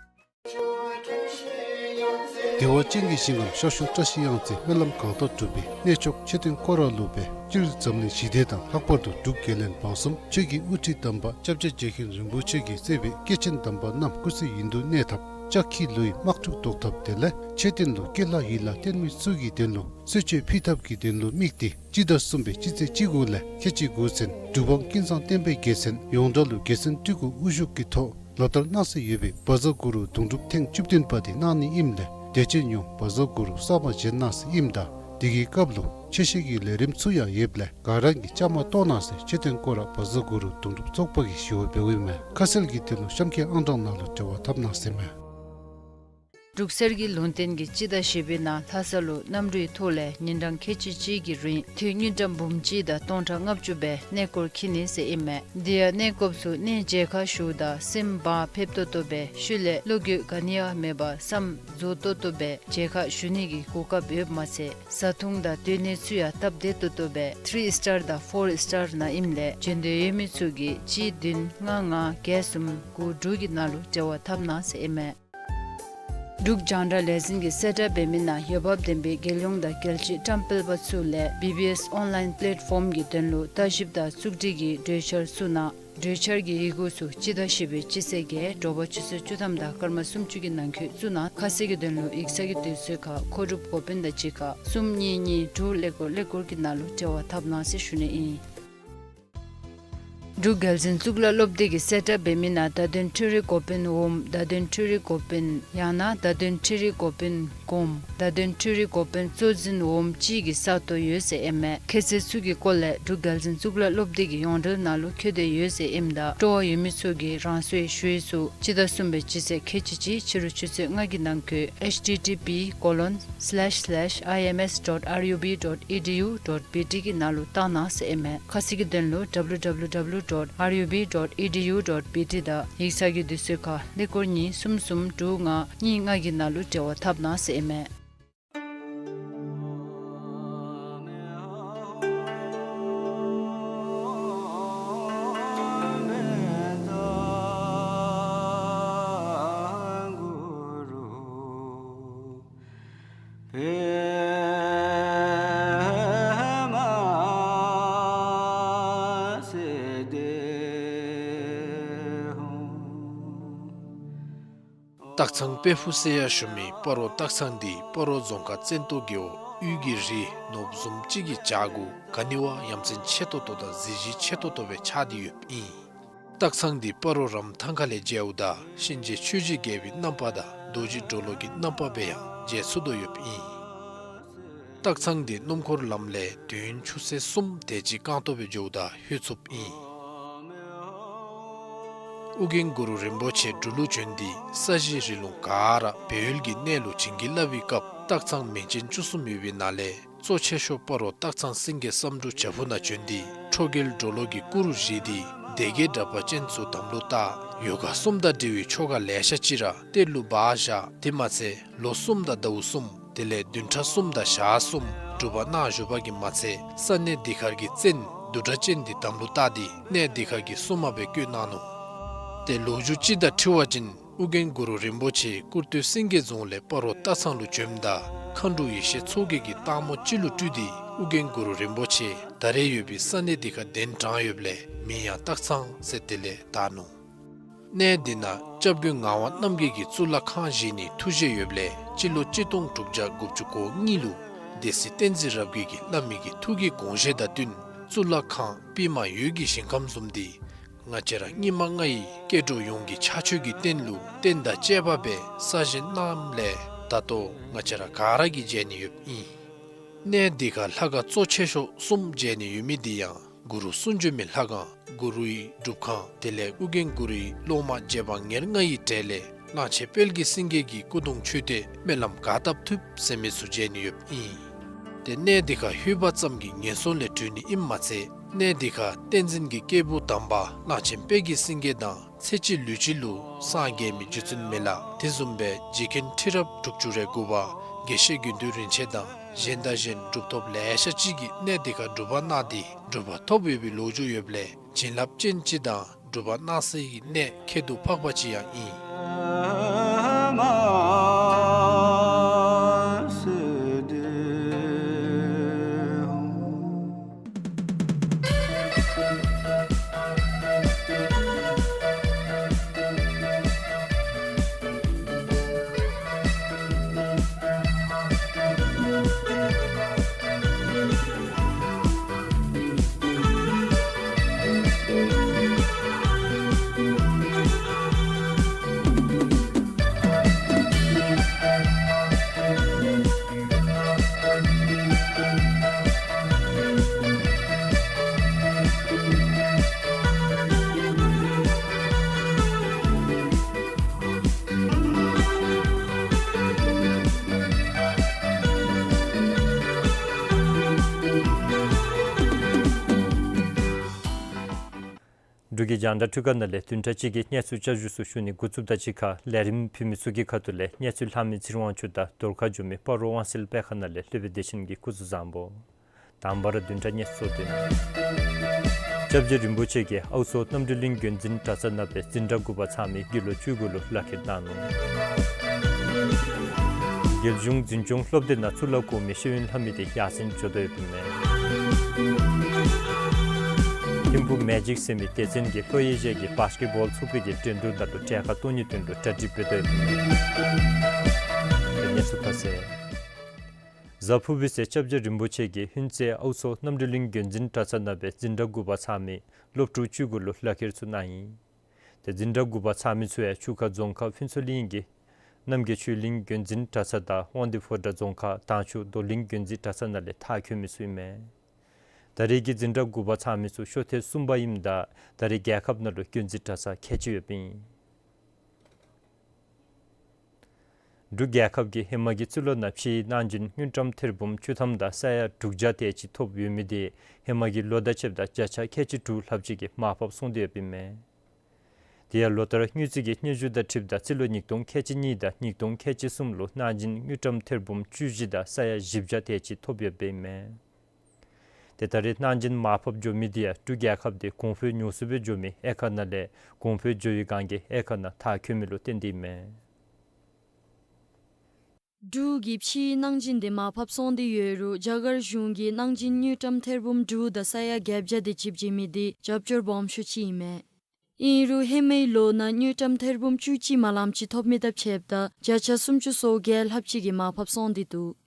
བདེ་བ་ཅན་གྱི་ཞིང་ཁམས་ཤར་ཕྱོགས་བཀྲ་ཤིས་གཡང་རྩེ་སྨོན་ལམ་གང་དག་འགྲུབ་པའི་གནས་མཆོག་མཆོད་རྟེན་སྐོར་ར་ལུ་སྦེ་སྤྱིར་འཛམ་གླིང་ཞི་བདེ་དང་ལྷག་པར་དུ་འབྲུག་རྒྱལ་བློན་འབངས་གསུམ་ཆོས་ཀྱི་དབུ་ཁྲིད་དམ་པ་སྐྱབས་རྗེ་རྗེ་མཁན་རིན་པོ་ཆེ་གིས་གཙོས་པའི་སྐྱེས་ཆེན་དམ་པ་རྣམས་སྐུ་ཚེ་ཡུན་དུ་གནས་ཐབས་ལྕགས་ཁྱི་ལུ་ཡི་དམག་འཁྲུག་བཟློག་ཐབས་དེ་ལས་མཆོད་རྟེན་ལུ་སྐྱེ་ལྷ་ཡི་ལྷ་བརྟེན་མི་ཚུ་གི་དོན་ལུ་གསོལ་མཆོད་ཕུལ་ཐབས་ཀྱི་དོན་ལུ་དམིགས་ཏེ་སྤྱི་ཟླ་གསུམ་པའི་སྤྱི་ཚེས་བཅུ་དགུ་ལས་ཁལ་གཅིག་དགུ་ཚུན་འབྲུག་འབངས་ཀུན་བཟང་བསྟན་པའི་རྒྱལ་མཚན་ཡོངས་གྲགས་ལུ་རྒྱལ་མཚན་སྤྲུལ་སྐུ་དབུ་བཞུགས་ཀྱི་ཐོག་ལོ་ལྟར་གནང་སྲོལ་ཡོད་པའི་བཛྲ་གུ་རུ་དུང་སྒྲུབ་ཐེངས་བཅུ་བདུན་པ་དེ་གནང་ནི་ཨིནམ་ལས་དད་ཅན་ཡོངས་བཛྲ་གུ་རུ་གསར་མ་བཞེངས་གནང་ཟེར་ཨིནམ་ད་དེ་གི་སྐབས་ལུ་ཆོས་བཤད་ཀྱི་ལས་རིམ་ཚུ་ཡང་ཡོདཔ་ལས་ག་ར་གིས་བཅའ་མར་གཏོགས་གནང་ཟེར་མཆོད་རྟེན་སྐོར་ར་བཛྲ་གུ་རུ་དུང་སྒྲུབ་ཚོགས་པ་གིས་ཞུ་བ་འབདཝ་ཨིན་མས། ཁ་གསལ་གྱི་དོན་ལུ་གཤམ་གྱི་ཨང་གྲངས་ནང་ལུ་འབྲེལ་བ་འཐབ་གནང་ཟེར་ཨིན་མས། འབྲུག་གསེར་གྱི་ལུང་བསྟན་གྱིས་སྤྱི་ཟླ་བཞི་པའི་ནང་ལྷ་ས་ལུ་གནམ་གྲུའི་ཐོག་ལས་ཉིན་གྲངས་ཁལ་གཅིག་གཅིག་གི་རིང་དུས་དངུལ་ཀྲམ་འབུམ་གཅིག་དང་སྟོང་ཕྲག་ལྔ་བཅུ་སྦེ་གནས་སྐོར་འཁྱིད་ནི་ཟེར་ཨིན་མས། དེ་ཡང་གནས་སྐོརཔ་ཚུ་གནས་མཇལ་ཁ་ཞུཝ་ད་སེམས་བག་ཕེབས་ཏོག་ཏོ་སྦེ་ཤུལ་ལས་བློ་འགྱོད་ག་ནི་ཡང་མེད་པར་བསམ་རྫོགས་ཏོག་ཏོ་སྦེ་མཇལ་ཁ་ཞུ་ནི་གི་གོ་སྐབས་ཡོདཔ་མ་ཚད་བཟའ་འཐུང་དང་སྡོད་གནས་ཚུ་ཡང་སྟབས་བདེ་ཏོག་ཏོ་སྦེ་ཐི་རི་སི་ཊར་དང་ཕོར་སི་ཊར་ནང་ཨིནམ་ལས་འབྱོན་འདོད་ཡོད་མི་ཚུ་གིས་གཅིག་བདུན་ལྔ་ལྔ་བརྒྱད་གསུམ་དགུ་དྲུག་གི་ནང་ལུ་འབྲེལ་བ་འཐབ་གནང་ཟེར་ཨིན་མས། འབྲུག་རྒྱང་བསྒྲགས་ལས་འཛིན་གྱིས་གསལ་བསྒྲགས་འབད་མི་ནང་འོས་འབབ་ལྡན་པའི་རྒྱལ་ཡོངས་དང་རྒྱལ་སྤྱིའི་བཀྲམ་སྤེལ་པ་ཚུ་ལས་བི་བི་ཨེསི་ཨོན་ལའིན་པ་ལེཊ་ཕོམ་གྱི་དོན་ལུ་ལྟ་ཞིབ་དང་བཙུགས་སྒྲིག་གི་གྲོས་འཆར་བཙུགས་གནང་། གྲོས་འཆར་གྱི་ཡི་གུ་ཚུ་སྤྱི་ཟླ་བཞི་པའི་སྤྱི་ཚེས་བརྒྱད་དྲོ་པ་ཆུ་ཚོད་བཅུ་ཐམ་དང་སྐར་མ་སུམ་ཅུ་གི་ནང་འཁོད་བཙུགས་གནང་། ཁ་གསལ་གྱི་དོན་ལུ་ཡིག་ཚང་གི་དུས་ཚོད་ཁར་མཁོ་སྒྲུབ་འགོ་དཔོན་དང་གཅིག་ཁར་གསུམ་གཉིས་གཉིས་དྲུག་ཀླད་ཀོར་ཀླད་ཀོར་གྱི་ནང་ལུ་འབྲེལ་བ་འཐབ་གནང་ཟེར་ཞུ་ནི་ཨིན། འབྲུག་རྒྱལ་འཛིན་གཙུག་ལག་སློབ་སྡེ་གིས་གསལ་བསྒྲགས་འབད་མི་ནང་བརྡ་དོན་འཕྲུལ་རིག་འགོ་དཔོན་འོགམ་བརྡ་དོན་འཕྲུལ་རིག་འགོ་དཔོན་ཡང་ན་བརྡ་དོན་འཕྲུལ་རིག་འགོ་དཔོན་གོངམ་བརྡ་དོན་འཕྲུལ་རིག་འགོ་དཔོན་གཙོ་འཛིན་འོགམ་ཅིག་གི་ས་སྟོང་ཡོད་ཟེར་ཨིན་མས། ཁྱད་ཚད་ཚུ་གི་སྐོར་ལས་འབྲུག་རྒྱལ་འཛིན་གཙུག་ལག་སློབ་སྡེ་གི་ཡོངས་འབྲེལ་ནང་ལུ་འཁོད་དེ་ཡོད་ཟེར་ཨིནམ་ད་སྤྲོ་བ་ཡོད་མི་ཚུ་གིས་རང་སོའི་ཞུ་ཡིག་ཚུ་སྤྱི་ཟླ་གསུམ་པའི་སྤྱི་ཚེས་ཁལ་གཅིག་གཅིག་ཕྱི་རུ་ཆུ་ཚོད་ལྔ་གི་ནང་འཁོད་H T T P colon slash slash I M S dot R U B dot E D U dot B T གི་ནང་ལུ་བཏང་གནང་ཟེར་ཨིན་མས། ཁ་གསལ་གྱི་དོན་ལུ W W W dot R U B dot E D U dot B T དང་ཡིག་ཚང་གི་དུས་ཚོད་ཁར་ཀླད་ཀོར་གཉིས་གསུམ་གསུམ་དྲུག་ལྔ་གཉིས་ལྔ་གི་ནང་ལུ་འབྲེལ་བ་འཐབ་གནང་ཟེར་ཨིན་མས། སྟག་ཚང་དཔལ་ཕུག་ཟེར་ཡང་ཞུ་མི་སྤ་རོ་སྟག་ཚང་འདི་སྤ་རོ་རྫོང་ཁག་བཙན་ཏོ་རྒེད་འོག་དབུས་ཀྱི་རི་ནོར་བུ་བཟུམ་ཅིག་གི་བྱག་གུ་ག་ནི་བ་ཡ་མཚན་ཆེ་ཏོག་ཏོ་དང་གཟི་བརྗིད་ཆེ་ཏོག་ཏོ་སྦེ་ཆགས་ཏེ་ཡོདཔ་ཨིན། སྟག་ཚང་འདི་སྤ་རོ་རམ་ཐང་ཁ་ལས་མཇལཝ་ད་གཤིན་རྗེ་ཆོས་རྗེ་རྒྱལ་པོའི་རྣམ་པ་དང་རྡོ་རྗེ་གྲོ་ལོད་ཀྱི་རྣམ་པ་སྦེ་ཡང་མཇལ་ཚུགས་དོ་ཡོདཔ་ཨིན། སྟག་ཚང་འདི་སྣུམ་འཁོར་ལམ་ལས་དུས་ཡུན་ཆུ་ཚོད་གསུམ་དེ་ཅིག་རྐང་སྟོང་སྦེ་འགྱོཝ་ད་ལྷོད་ཚུགསཔ་ཨིན། ཨོ་རྒྱན་གུ་རུ་རིན་པོ་ཆེ་འབྲུག་ལུ་བྱོན་ཏེ་ས་གཞི་རི་ལུང་ག་ར་སྦས་ཡུལ་གྱི་གནས་ལུ་བྱིན་གྱིས་བརླབས་པའི་སྐབས་སྟག་ཚང་མིང་ཅན་བཅུ་གསུམ་ཡོད་པའི་ནང་ལས་གཙོ་ཆེ་ཤོས་སྤ་རོ་སྟག་ཚང་སེང་གེ་བསམ་འགྲུབ་བྱག་ཕུག་ནང་བྱོན་ཏེ་ཁྲོ་རྒྱལ་གྲོ་ལོད་ཀྱི་སྐུ་རུ་བཞེངས་ཏེ་སྡེ་བརྒྱད་དྲེགས་པ་ཅན་ཚུ་དམ་ལུ་བཏགས། ཡོ་ག་གསུམ་དང་འབྲེལ་བའི་ཆོ་ག་ལེ་ཤ་ཅིག་ར་གཏེར་ལུ་སྦ་བཞག། དེ་མ་ཚད་ལོ་གསུམ་དང་ཟླཝ་གསུམ་དེ་ལས་བདུན་ཕྲག་གསུམ་དང་ཞག་གསུམ་སྒྲུབ་པ་གནང་བཞུགས་པ་གིས་མ་ཚད་ས་གནས་འདི་ཁར་གྱི་བཙན་བདུད་དྲེགས་ཅན་འདི་དམ་ལུ་བཏགས་ཏེ་གནས་འདི་ཁར་གྱི་སྲུང་མ་སྦེ་བསྐོས་གནང་ནུག། ཏེ་ལོ་རྒྱུས་ཅིག་དང་འཁྲིལ་བ་ཅིན་ཨོ་རྒྱན་གུ་རུ་རིན་པོ་ཆེ་སྐུར་སྟོད་སེང་གེ་རྫོང་ལས་སྤ་རོ་སྟག་ཚང་ལུ་བྱོནམ་ད་མཁའ་འགྲོ་ཡེ་ཤེས་མཚོ་རྒྱལ་གྱིས་སྟག་མོ་ཅིག་ལུ་སྤྲུལ་ཏེ་ཨོ་རྒྱན་གུ་རུ་རིན་པོ་ཆེ་ད་རེས་ཡོད་པའི་ས་གནས་འདི་ཁར་གདན་དྲངས་ཡོདཔ་ལས་མིང་ཡང་སྟག་ཚང་ཟེར་དེ་ལས་བཏགས་ནུག། གནས་འདི་ནང་སྐྱབས་མགོན་ངག་དབང་རྣམ་རྒྱལ་གྱི་གཙུག་ལག་ཁང་བཞེངས་ནིའི་ཐུགས་བཞེད་ཡོདཔ་ལས་སྤྱི་ལོ་གཅིག་སྟོང་དྲུག་བརྒྱ་དགུ་བཅུ་གོ་གཉིས་ལུ་སྡེ་སྲིད་བསྟན་འཛིན་རབ་རྒྱས་ཀྱིས་བླ་མའི་གི་ཐུགས་ཀྱི་དགོངས་བཞེད་དང་བསྟུན་གཙུག་ལག་ཁང་པདྨ་འོད་ཀྱི་ཞིང་ཁམས་བཟུམ་འདི་ང་བཅས་ར་སྙིགས་མ་ལྔ་ཡི་སྐྱེ་འགྲོ་ཡོངས་ཀྱི་ཕྱག་མཆོད་ཀྱི་རྟེན་ལུ་རྟེན་དང་བཅས་པ་སྦེ་གསར་བཞེངས་གནངམ་ལས་ད་ལྟོ་ང་བཅས་ར་ག་ར་གིས་མཇལ་ནི་ཡོདཔ་ཨིན། གནས་འདི་ཁར་ལྷ་ཁང་གཙོ་ཆེ་ཤོས་གསུམ་མཇལ་ནི་ཡོད་མི་འདི་ཡང་གུ་རུ་གསུང་བྱོན་མའི་ལྷ་ཁང་གུ་རུའི་སྒྲུབ་ཁང་དེ་ལས་ཨོ་རྒྱན་གུ་རུའི་སློབ་མ་རྗེ་འབངས་ཉེར་ལྔ་ཡི་གྲས་ལས་གླང་ཆེན་དཔལ་གྱི་སེང་གེ་གི་སྐུ་གདུང་མཆོད་རྟེན་སྨོན་ལམ་ག་བཏབ་ཐུབ་ཟེར་མི་ཚུ་མཇལ་ནི་ཡོདཔ་ཨིན། ཏེ་གནས་འདི་ཁར་ལྷོད་པ་ཙམ་གྱིས་ངན་སོང་ལས་གྲོལ་ནི་ཨིནམ་མ་ཚད་གནས་འདི་ཁར་བསྟན་འཛིན་གྱི་སྐྱེས་བུ་དམ་པ་གླང་ཆེན་དཔལ་གྱི་སེང་གེ་དང་ཚེ་གཅིག་ལུས་གཅིག་ལུ་སངས་རྒྱས་མི་རྗེ་བཙུན་མི་ལ་དེ་བཟུམ་སྦེ་རྗེ་མཁན་ཁྲི་རབས་དྲུག་ཅུ་རེ་དགུ་པ་དགེ་བཤེས་དགེ་འདུན་རིན་ཆེན་དང་གཞན་དང་གཞན་གྲུབ་ཐོབ་ལེ་ཤ་ཅིག་གིས་གནས་འདི་ཁར་སྒྲུབ་པ་གནང་སྟེ་གྲུབ་པ་ཐོབ་ཡོད་པའི་ལོ་རྒྱུས་ཡོདཔ་ལས་བྱིན་རླབས་ཅན་ཅིག་དང་སྒྲུབ་པ་གནང་སའི་གནས་ཁྱད་དུ་འཕགས་པ་ཅིག་ཡང་ཨིན། འབྲུག་གི་རྒྱང་བསྒྲགས་འཕྲུལ་ཁང་ནང་ལས་བདུན་ཕྲག་གཅིག་གི་གནས་ཚུལ་བསྐྱར་ཞུ་ཚུ་ཞུ་ནི་འགོ་བཙུགསཔ་དང་གཅིག་ཁར་ལས་རིམ་ཕུལ་མི་ཚུ་གི་ཁ་ཐུག་ལས་གནས་ཚུལ་ལྷག་མི་ཚེ་རིང་དབང་ཕྱུག་དང་རྫོང་ཁ་འགྱོ་མི་སྤ་རོ་དབང་གསལ་དཔེ་ཁང་ནང་ལས་ལྷོད་པའི་བདེ་ཆེན་གྱིས་སྐུ་གཟུགས་བཟང་པོ། དང་པ་ར་བདུན་ཕྲག་གནས་ཚུལ་སྟོན། སྐྱབས་རྗེ་རིན་པོ་ཆེ་གིས་ཨའུ་མཚོ་རྣམ་གྲོལ་གླིང་བརྒྱུད་འཛིན་གྲྭ་ཚང་ནང་སྦེ་འཛིན་གྲྭ་དགུ་པ་ཚང་མི་དགེ་སློབ་བཅུ་དགུ་ལུ་ལག་ཁྱེར་གནང་ནུག། རྒྱལ་གཞུང་འཛིན་སྐྱོང་སློབ་སྡེ་ནང་གཙུག་ལག་གོང་མའི་ཤེས་ཡོན་ལྷབ་མི་དེ་ཡར་སེང་འགྱོ་དོ་ཡོདཔ་ཨིན་མས། ཐིམ་ཕུག་མེ་ཇིག་ཟེར་མི་སྡེ་ཚན་གྱིས་ལྷོ་ཨེ་ཤི་ཡ་གི་བཱསི་ཀེཊ་བཱོལ་ཚོགས་པའི་གི་འགྲན་བསྡུར་ནང་ལུ་གྲལ་ཁར་གཏོགས་ནིའི་དོན་ལུ་གྲ་སྒྲིག་འབད་དོ་ཡོདཔ་ཨིན་མས། གནས་ཚུལ་ཁ་གསལ། གཟའ་ཕུར་བུའི་ཚེ་སྐྱབས་རྗེ་རིན་པོ་ཆེ་གིས་ཧུན་ཙེ་ཨའུ་མཚོ་རྣམ་གྲོལ་གླིང་བརྒྱུད་འཛིན་གྲྭ་ཚང་ནང་སྦེ་འཛིན་གྲྭ་དགུ་པ་ཚང་མི་སློབ་ཕྲུག་བཅུ་དགུ་ལུ་ལག་ཁྱེར་ཚུ་གནང་ཡི། ཏེ་འཛིན་གྲྭ་དགུ་པ་ཚང་མི་ཚུ་ཡང་ཆུ་ཁ་རྫོང་ཁག་ཕུན་ཚོགས་གླིང་གི་རྣམ་རྒྱལ་ཆོས་གླིང་བརྒྱུད་འཛིན་གྲྭ་ཚང་དང་དབང་འདུས་ཕོ་བྲང་རྫོང་ཁག་དྭངས་ཆུ་རྡོར་གླིང་བརྒྱུད་འཛིན་གྲྭ་ཚང་ནང་ལས་མཐར་འཁྱོལ་མི་ཚུ་ཨིན་མས། ད་རེས་ཀྱི་འཛིན་གྲྭ་དགུ་པ་ཚང་མི་ཚུ་ཤོ་ཐེངས་གསུམ་པ་ཨིནམ་ད་ད་རེས་རྒྱལ་ཁབ་ནང་ལུ་བརྒྱུད་འཛིན་གྲྭ་ཚང་ཁལ་གཅིག་ཡོདཔ་ཨིན། འབྲུག་རྒྱལ་ཁབ་ཀྱིས་ཧེ་མ་གི་རྩིས་ལོ་ནང་ཕྱིའི་གནང་སྦྱིན་དངུལ་ཀྲམ་ཐེར་འབུམ་བཅུ་ཐམ་དང་ས་ཡ་དྲུག་བརྒྱ་དེ་ཅིག་ཐོབ་ཡོད་མི་དེ་ཧེ་མ་གི་ལོ་དང་ཕྱདཔ་ད་བརྒྱ་ཆ་ཁལ་གཅིག་དྲུག་ལྷགཔ་ཅིག་གིས་མར་ཕབ་སོང་སྟེ་ཡོདཔ་ཨིན་མས། དེ་ཡང་ལོ་ལྟར་དངུལ་རྩིས་ཀྱི་སྙན་ཞུ་དང་འཁྲིལཝ་ད་རྩིས་ལོ་ཉིས་སྟོང་ཁལ་གཅིག་གཉིས་དང་ཉིས་སྟོང་ཁལ་གཅིག་གསུམ་ལུ་གནང་སྦྱིན་དངུལ་ཀྲམ་ཐེར་འབུམ་བཅུ་བཞི་དང་ས་ཡ་བཞི་བརྒྱ་དེ་ཅིག་ཐོབ་ཡོདཔ་ཨིན་མས། ཏེ་ད་རེས་གནང་སྦྱིན་མར་ཕབ་འགྱོ་མི་དེ་ཡང་འབྲུག་རྒྱལ་ཁབ་དེ་གོང་འཕེལ་མགྱོགས་སུ་སྦེ་འགྱོ་མི་དབྱེ་ཁག་ནང་ལས་གོང་འཕེལ་འགྱོ་བའི་སྒང་གི་དབྱེ་ཁག་ནང་མཐར་འཁྱོལ་མི་ལུ་བརྟེན་ཏེ་ཨིན་མས། འབྲུག་གི་ཕྱིའི་གནང་སྦྱིན་དེ་མར་ཕབ་སོང་སྟེ་ཡོད་རུང་རྒྱ་གར་གཞུང་གིས་གནང་སྦྱིན་དངུལ་ཀྲམ་ཐེར་འབུམ་དྲུག་དང་ས་ཡ་བརྒྱད་བརྒྱ་དེ་ཅིག་བྱིན་མི་དེ་རྒྱབ་སྐྱོར་སྦོམ་ཤོས་ཅིག་ཨིན་མས། ཨིན་རུང་ཧེ་མའི་ལོ་ནང་དངུལ་ཀྲམ་ཐེར་འབུམ་བཅུ་གཅིག་མ་ལམ་ཅིག་ཐོབ་མི་དང་ཕྱདཔ་ད་བརྒྱ་ཆ་སུམ་ཅུ་སོ་བརྒྱད་ལྷགཔ་ཅིག་གིས་མར་ཕབ་སོང་སྟེ་འདུག།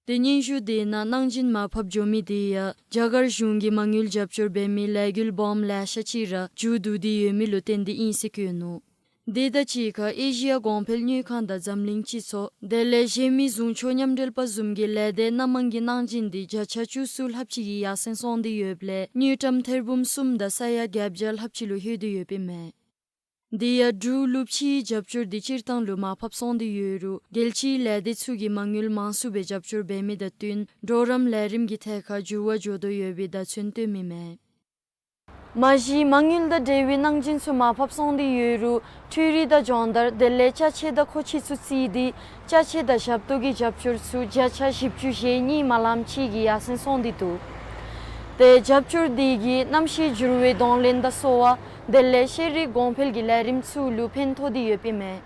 ཏེ་སྙན་ཞུ་དེ་ནང་གནང་སྦྱིན་མར་ཕབ་འགྱོ་མི་དེ་ཡང་རྒྱ་གར་གཞུང་གིས་མ་དངུལ་རྒྱབ་སྐྱོར་འབད་མི་ལས་འགུལ་སྦོམ་ལེ་ཤ་ཅིག་ར་མཇུག་བསྡུ་སྟེ་ཡོད་མི་ལུ་བརྟེན་ཏེ་ཨིན་ཟེར་བཀོད་ནུག། དེ་དང་གཅིག་ཁར་ཨེ་ཤི་ཡ་གོང་འཕེལ་དངུལ་ཁང་དང་འཛམ་གླིང་སྤྱི་ཚོགས་དེ་ལས་གཞན་མི་གཟུངས་ཆོས་མཉམ་འབྲེལ་པ་བཟུམ་གྱི་ལས་སྡེ་སྣ་མང་གི་གནང་སྦྱིན་དེ་བརྒྱ་ཆ་བཅུ་གསུམ་ལྷགཔ་ཅིག་གིས་ཡར་སེང་སོང་སྟེ་ཡོདཔ་ལས་དངུལ་ཀྲམ་ཐེར་འབུམ་གསུམ་དང་ས་ཡ་བརྒྱད་བརྒྱ་ལྷགཔ་ཅིག་ལུ་ལྷོད་དེ་ཡོདཔ་ཨིན་མས། དེ་ཡང་འབྲུག་ལུ་ཕྱིའི་རྒྱབ་སྐྱོར་དེ་སྤྱིར་བཏང་ལུ་མར་ཕབ་སོང་སྟེ་ཡོད་རུང་རྒྱལ་སྤྱིའི་ལས་སྡེ་ཚུ་གིས་མ་དངུལ་མང་སུ་སྦེ་རྒྱབ་སྐྱོར་འབད་མི་དང་བསྟུན་གྲོགས་རམ་ལས་རིམ་གྱི་ཐད་ཁར་འགྱུར་བ་འགྱོ་དོ་ཡོད་པའི་བརྡ་མཚོན་སྟོན་མི་མས། མ་གཞི་མ་དངུལ་དང་འབྲེལ་བའི་གནང་སྦྱིན་ཚུ་མར་ཕབ་སོང་སྟེ་ཡོད་རུང་འཕྲུལ་རིག་དང་སྦྱོང་བརྡར་དེ་ལས་ཅ་ཆས་དང་མཁོ་ཆས་ཚུ་བརྩིས་ཏེ་ཅ་ཆས་དང་ཞབས་ཏོག་གི་རྒྱབ་སྐྱོར་ཚུ་བརྒྱ་ཆ་བཞི་བཅུ་ཞེ་གཉིས་མ་ལམ་ཅིག་གིས་ཡར་སེང་སོང་སྟེ་འདུག། ཏེ་རྒྱབ་སྐྱོར་དེ་གིས་གནམ་གཤིས་འགྱུར་བའི་གདོང་ལེན་དང་གསོ་བ་དེ་ལས་ཤེས་རིག་གོང་འཕེལ་གྱི་ལས་རིམ་ཚུ་ལུ་ཕན་ཐོགས་ཏེ་ཡོདཔ་ཨིན་མས།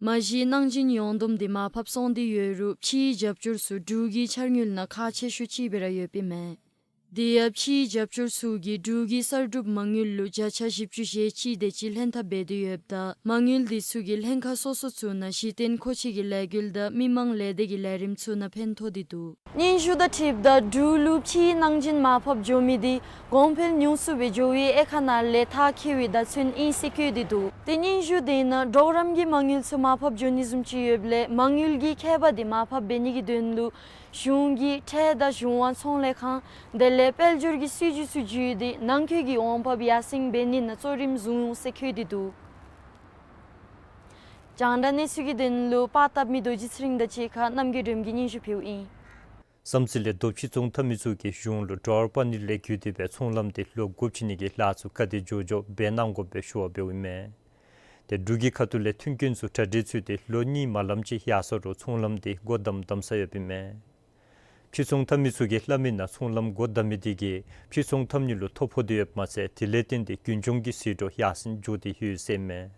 མ་གཞི་གནང་སྦྱིན་ཡོངས་བསྡོམས་དེ་མར་ཕབ་སོང་སྟེ་ཡོད་རུང་ཕྱིའི་རྒྱབ་སྐྱོར་ཚུ་འབྲུག་གི་འཆར་དངུལ་ནང་ཁག་ཆེ་ཤོས་ཅིག་སྦེ་ར་ཡོདཔ་ཨིན་མས། དེ་ཡང་ཕྱིའི་རྒྱབ་སྐྱོར་ཚུ་གིས་འབྲུག་གི་གསར་སྒྲུབ་མ་དངུལ་ལུ་བརྒྱ་ཆ་བཞི་བཅུ་ཞེ་གཅིག་དེ་ཅིག་ལྷན་ཐབས་འབད་དེ་ཡོདཔ་ད་མ་དངུལ་དེ་ཚུ་གིས་ལྷན་ཁག་སོ་སོ་ཚུ་ནང་གཞི་རྟེན་མཁོ་ཆས་ཀྱི་ལས་འགུལ་དང་མི་མང་ལས་སྡེ་གི་ལས་རིམ་ཚུ་ནང་ཕན་ཐོགས་ཏེ་འདུག། སྙན་ཞུ་དང་འཁྲིལཝ་ད་འབྲུག་ལུ་ཕྱིའི་གནང་སྦྱིན་མར་ཕབ་འགྱོ་མི་དེ་གོང་འཕེལ་ཉུང་སུ་སྦེ་འགྱོ་བའི་དབྱེ་ཁག་ནང་ལས་མཐར་འཁྱོལ་བའི་བརྡ་མཚོན་ཨིན་ཟེར་བཀོད་དེ་འདུག། ཏེ་སྙན་ཞུ་དེ་ནང་གྲོགས་རམ་གྱི་མ་དངུལ་ཚུ་མར་ཕབ་འགྱོ་ནི་བཟུམ་ཅིག་ཡོདཔ་ལས་མ་དངུལ་གྱི་ཁྱད་པར་དེ་མར་ཕབ་འབད་ནི་གི་དོན་ལུ་གཞུང་གིས་ཁྲལ་དང་གཞུང་དབང་ཚོང་ལས་ཁང་དེ་ལས་དཔལ་འབྱོར་གྱི་སྲིད་ཇུས་ཚུ་བརྒྱུད་དེ་ནང་འཁོད་ཀྱི་འོང་འབབ་ཡར་སེང་འབད་ནི་ནང་གཙོ་རིམ་བཟུང་ཡོད་ཟེར་བཀོད་དེ་འདུག། རྒྱང་བསྒྲགས་གནས་ཚུལ་གྱི་དོན་ལུ་པར་བཏབ་མི་རྡོ་རྗེ་ཚེ་རིང་དང་གཅིག་ཁར་རྣམ་རྒྱལ་སྒྲོལམ་གྱིས་སྙན་ཞུ་ཕུལཝ་ཨིན། བསམ་རྩེ་ལས་རྡོ་ཕྱིར་ཚོང་འཐབ་མི་ཚུ་གིས་གཞུང་ལུ་ཌོ་ལར་པ་ནི་ལས་བརྒྱུད་དེ་སྦེ་ཚོང་ལམ་དེ་ལོག་སྒོ་ཕྱེ་ནི་གི་ལཱ་ཚུ་ག་དེ་མགྱོགས་མགྱོགས་འབད་གནང་དགོཔ་སྦེ་ཞུ་བ་འབདཝ་ཨིན་མས། ཏེ་འབྲུག་གི་ཁ་ཐུག་ལས་མཐུན་རྐྱེན་ཚུ་གྲ་སྒྲིག་ཚུད་དེ་ལོ་གཉིས་མ་ལངམ་ཅིག་ཡར་སོང་རུང་ཚོང་ལམ་དེ་སྒོ་བསྡམ་བསྡམ་ས་ཡོདཔ་ཨིན་མས། ཕྱིར་ཚོང་འཐབ་མི་ཚུ་གིས་སླབ་མི་ནང་ཚོང་ལམ་སྒོ་བསྡམ་མི་དེ་གིས་ཕྱིར་ཚོང་འཐབ་ནི་ལུ་ཐོ་ཕོག་སྟེ་ཡོདཔ་མ་ཚད་དེ་ལས་བརྟེན་ཏེ་ཀུན་འབྱུང་གི་ཟད་འགྲོ་ཡར་སེང་འགྱོ་སྟེ་ཡོད་ཟེར་ཨིན་མས།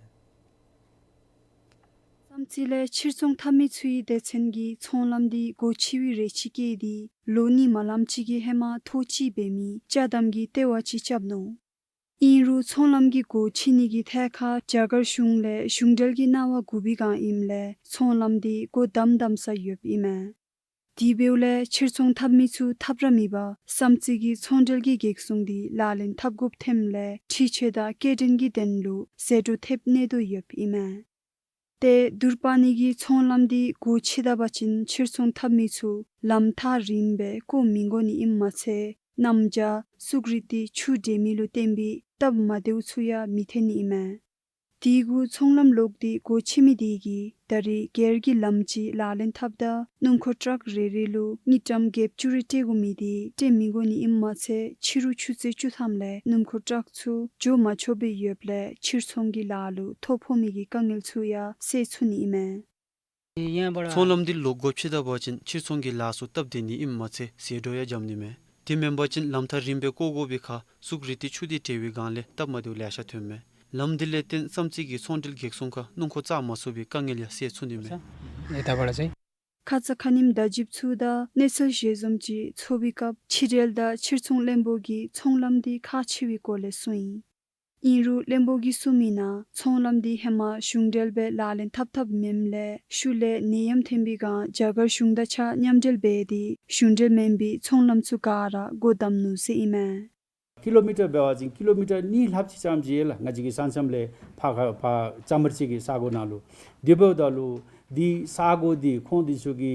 བསམ་རྩེ་ལས་ཕྱིར་ཚོང་འཐབ་མི་ཚུའི་སྡེ་ཚན་གྱིས་ཚོང་ལམ་དེ་སྒོ་ཕྱེ་བའི་རེ་ཆེ་བསྐྱེད་དེ་ལོ་གཉིས་མ་ལངམ་ཅིག་གི་ཧེ་མ་ཐོ་ཅིག་འབད་མི་ཅ་དམ་གྱི་ལྟེ་བ་ཅིག་རྐྱབ་ནུག། ཨིན་རུང་ཚོང་ལམ་གྱི་སྒོ་ཕྱེ་ནི་གི་ཐད་ཁར་རྒྱ་གར་གཞུང་ལས་གཞུང་འབྲེལ་གྱི་གནང་བ་དགོ་པའི་སྒང་ཨིནམ་ལས་ཚོང་ལམ་དེ་སྒོ་བསྡམ་བསྡམ་ས་ཡོདཔ་ཨིན་མས། དེ་འབདཝ་ལས་ཕྱིར་ཚོང་འཐབ་མི་ཚུ་ཐབས་ར་མེད་པར་བསམ་རྩེ་གི་ཚོང་འབྲེལ་གྱི་འགག་སྲུང་དེ་ལག་ལེན་འཐབ་དགོཔ་ཐོནམ་ལས་འཕྲུལ་ཆས་དང་སྐྱེལ་འདྲེན་གྱི་དོན་ལུ་ཟད་འགྲོ་ཐེབས་ནི་དོ་ཡོདཔ་ཨིན་མས། ཏེ་དུར་པ་ནི་གི་ཚོང་ལམ་དེ་སྒོ་ཕྱེ་ད་པ་ཅིན་ཕྱིར་ཚོང་འཐབ་མི་ཚུ་ལམ་ཐག་རིངམ་སྦེ་བཀོ་མི་དགོ་ནི་ཨིནམ་མ་ཚད་གནམ་བྱཱར་སུག་རི་དེ་ཆུ་འདྲེས་མི་ལུ་བརྟེན་པའི་སྟབས་མ་བདེཝ་ཚུ་ཡང་མི་ཐོན་ནི་ཨིན་མས། དེ་གུ་ཚོང་ལམ་ལོག་སྟེ་སྒོ་ཕྱེ་མི་དེ་གིས་ད་རེས་སྒེར་གྱི་ལམ་ཅིག་ལག་ལེན་འཐབ་ད་སྣུམ་འཁོར་ཊཱག་རེ་རེ་ལུ་དངུལ་ཀྲམ་བརྒྱད་ཅུ་རེ་སྤྲོད་དགོ་མི་དེ་སྤྲོད་མི་དགོ་ནི་ཨིནམ་མ་ཚད་ཕྱི་རུ་ཆུ་ཚོད་བཅུ་ཐམ་ལས་སྣུམ་འཁོར་ཊཱག་ཚུ་འགྱོ་མ་ཆོགཔ་སྦེ་ཡོདཔ་ལས་ཕྱིར་ཚོང་གི་ལཱ་ལུ་ཐོ་ཕོག་མི་གི་དཀའ་ངལ་ཚུ་ཡང་སེལ་ཚུགས་ནི་ཨིན་མས། ཚོང་ལམ་དེ་ལོག་སྒོ་ཕྱེ་ད་པ་ཅིན་ཕྱིར་ཚོང་གི་ལཱ་ཚུ་སྟབས་བདེ་ནི་ཨིནམ་མ་ཚད་ཟད་འགྲོ་ཡང་འཇམ་ནི་མས། དེ་མེན་པ་ཅིན་ལམ་ཐག་རིངམ་སྦེ་བཀོ་དགོ་པའི་ཁར་སུག་རི་དེ་ཆུ་དེ་འདྲེས་པའི་སྒང་ལས་སྟབས་མ་བདེཝ་ལེ་ཤ་ཐོནམ་མས། ལམ་དེ་ལས་བརྟེན་བསམ་རྩེ་གི་ཚོང་འབྲེལ་འགག་སྲུང་ཁར་སྣུམ་འཁོར་བཙག་མ་ཚུགས་པའི་དཀའ་ངལ་ཡང་སེལ་ཚུགས་ནི་མས། ཁ་ཙ་ཁ་ཉིནམ་བརྡ་བརྒྱུདཔ་ཚུ་དང་གནས་ཚུལ་ཞལ་འཛོམས་ཅིག་ཚོགས་པའི་སྐབས་ཕྱི་འབྲེལ་དང་ཕྱིར་ཚོང་བློན་པོ་གིས་ཚོང་ལམ་དེ་ཁག་ཆེ་བའི་སྐོར་ལས་གསུངས་ཡི། ཨིན་རུང་བློན་པོ་གིས་གསུངས་མི་ནང་ཚོང་ལམ་དེ་ཧེ་མ་གཞུང་འབྲེལ་སྦེ་ལག་ལེན་འཐབ་འཐབ་མེནམ་ལས་ཤུལ་ལས་ནད་ཡམས་ཐོན་པའི་སྒང་རྒྱ་གར་གཞུང་དང་གཅིག་ཁར་མཉམ་འབྲེལ་འབད་དེ་གཞུང་འབྲེལ་མེན་པའི་ཚོང་ལམ་ཚུ་ག་ར་སྒོ་བསྡམ་ནུག་ཟེར་ཨིན་མས། ཀི་ལོ་མི་ཊར་འབད་བ་ཅིན་ཀི་ལོ་མི་ཊར་གཉིས་ལྷགཔ་ཅིག་ཙམ་ཅིག་ཡོད་ལགས། ང་བཅས་ཀྱི་ས་མཚམས་ལས་ཕར་ཁ་ཕར་ཙ་མར་ཅིག་གི་ས་གོ་ནང་ལུ། དེ་འབདཝ་ད་ལུ་དེ་ས་གོ་དེ་ཁོང་དེ་ཚུ་གི་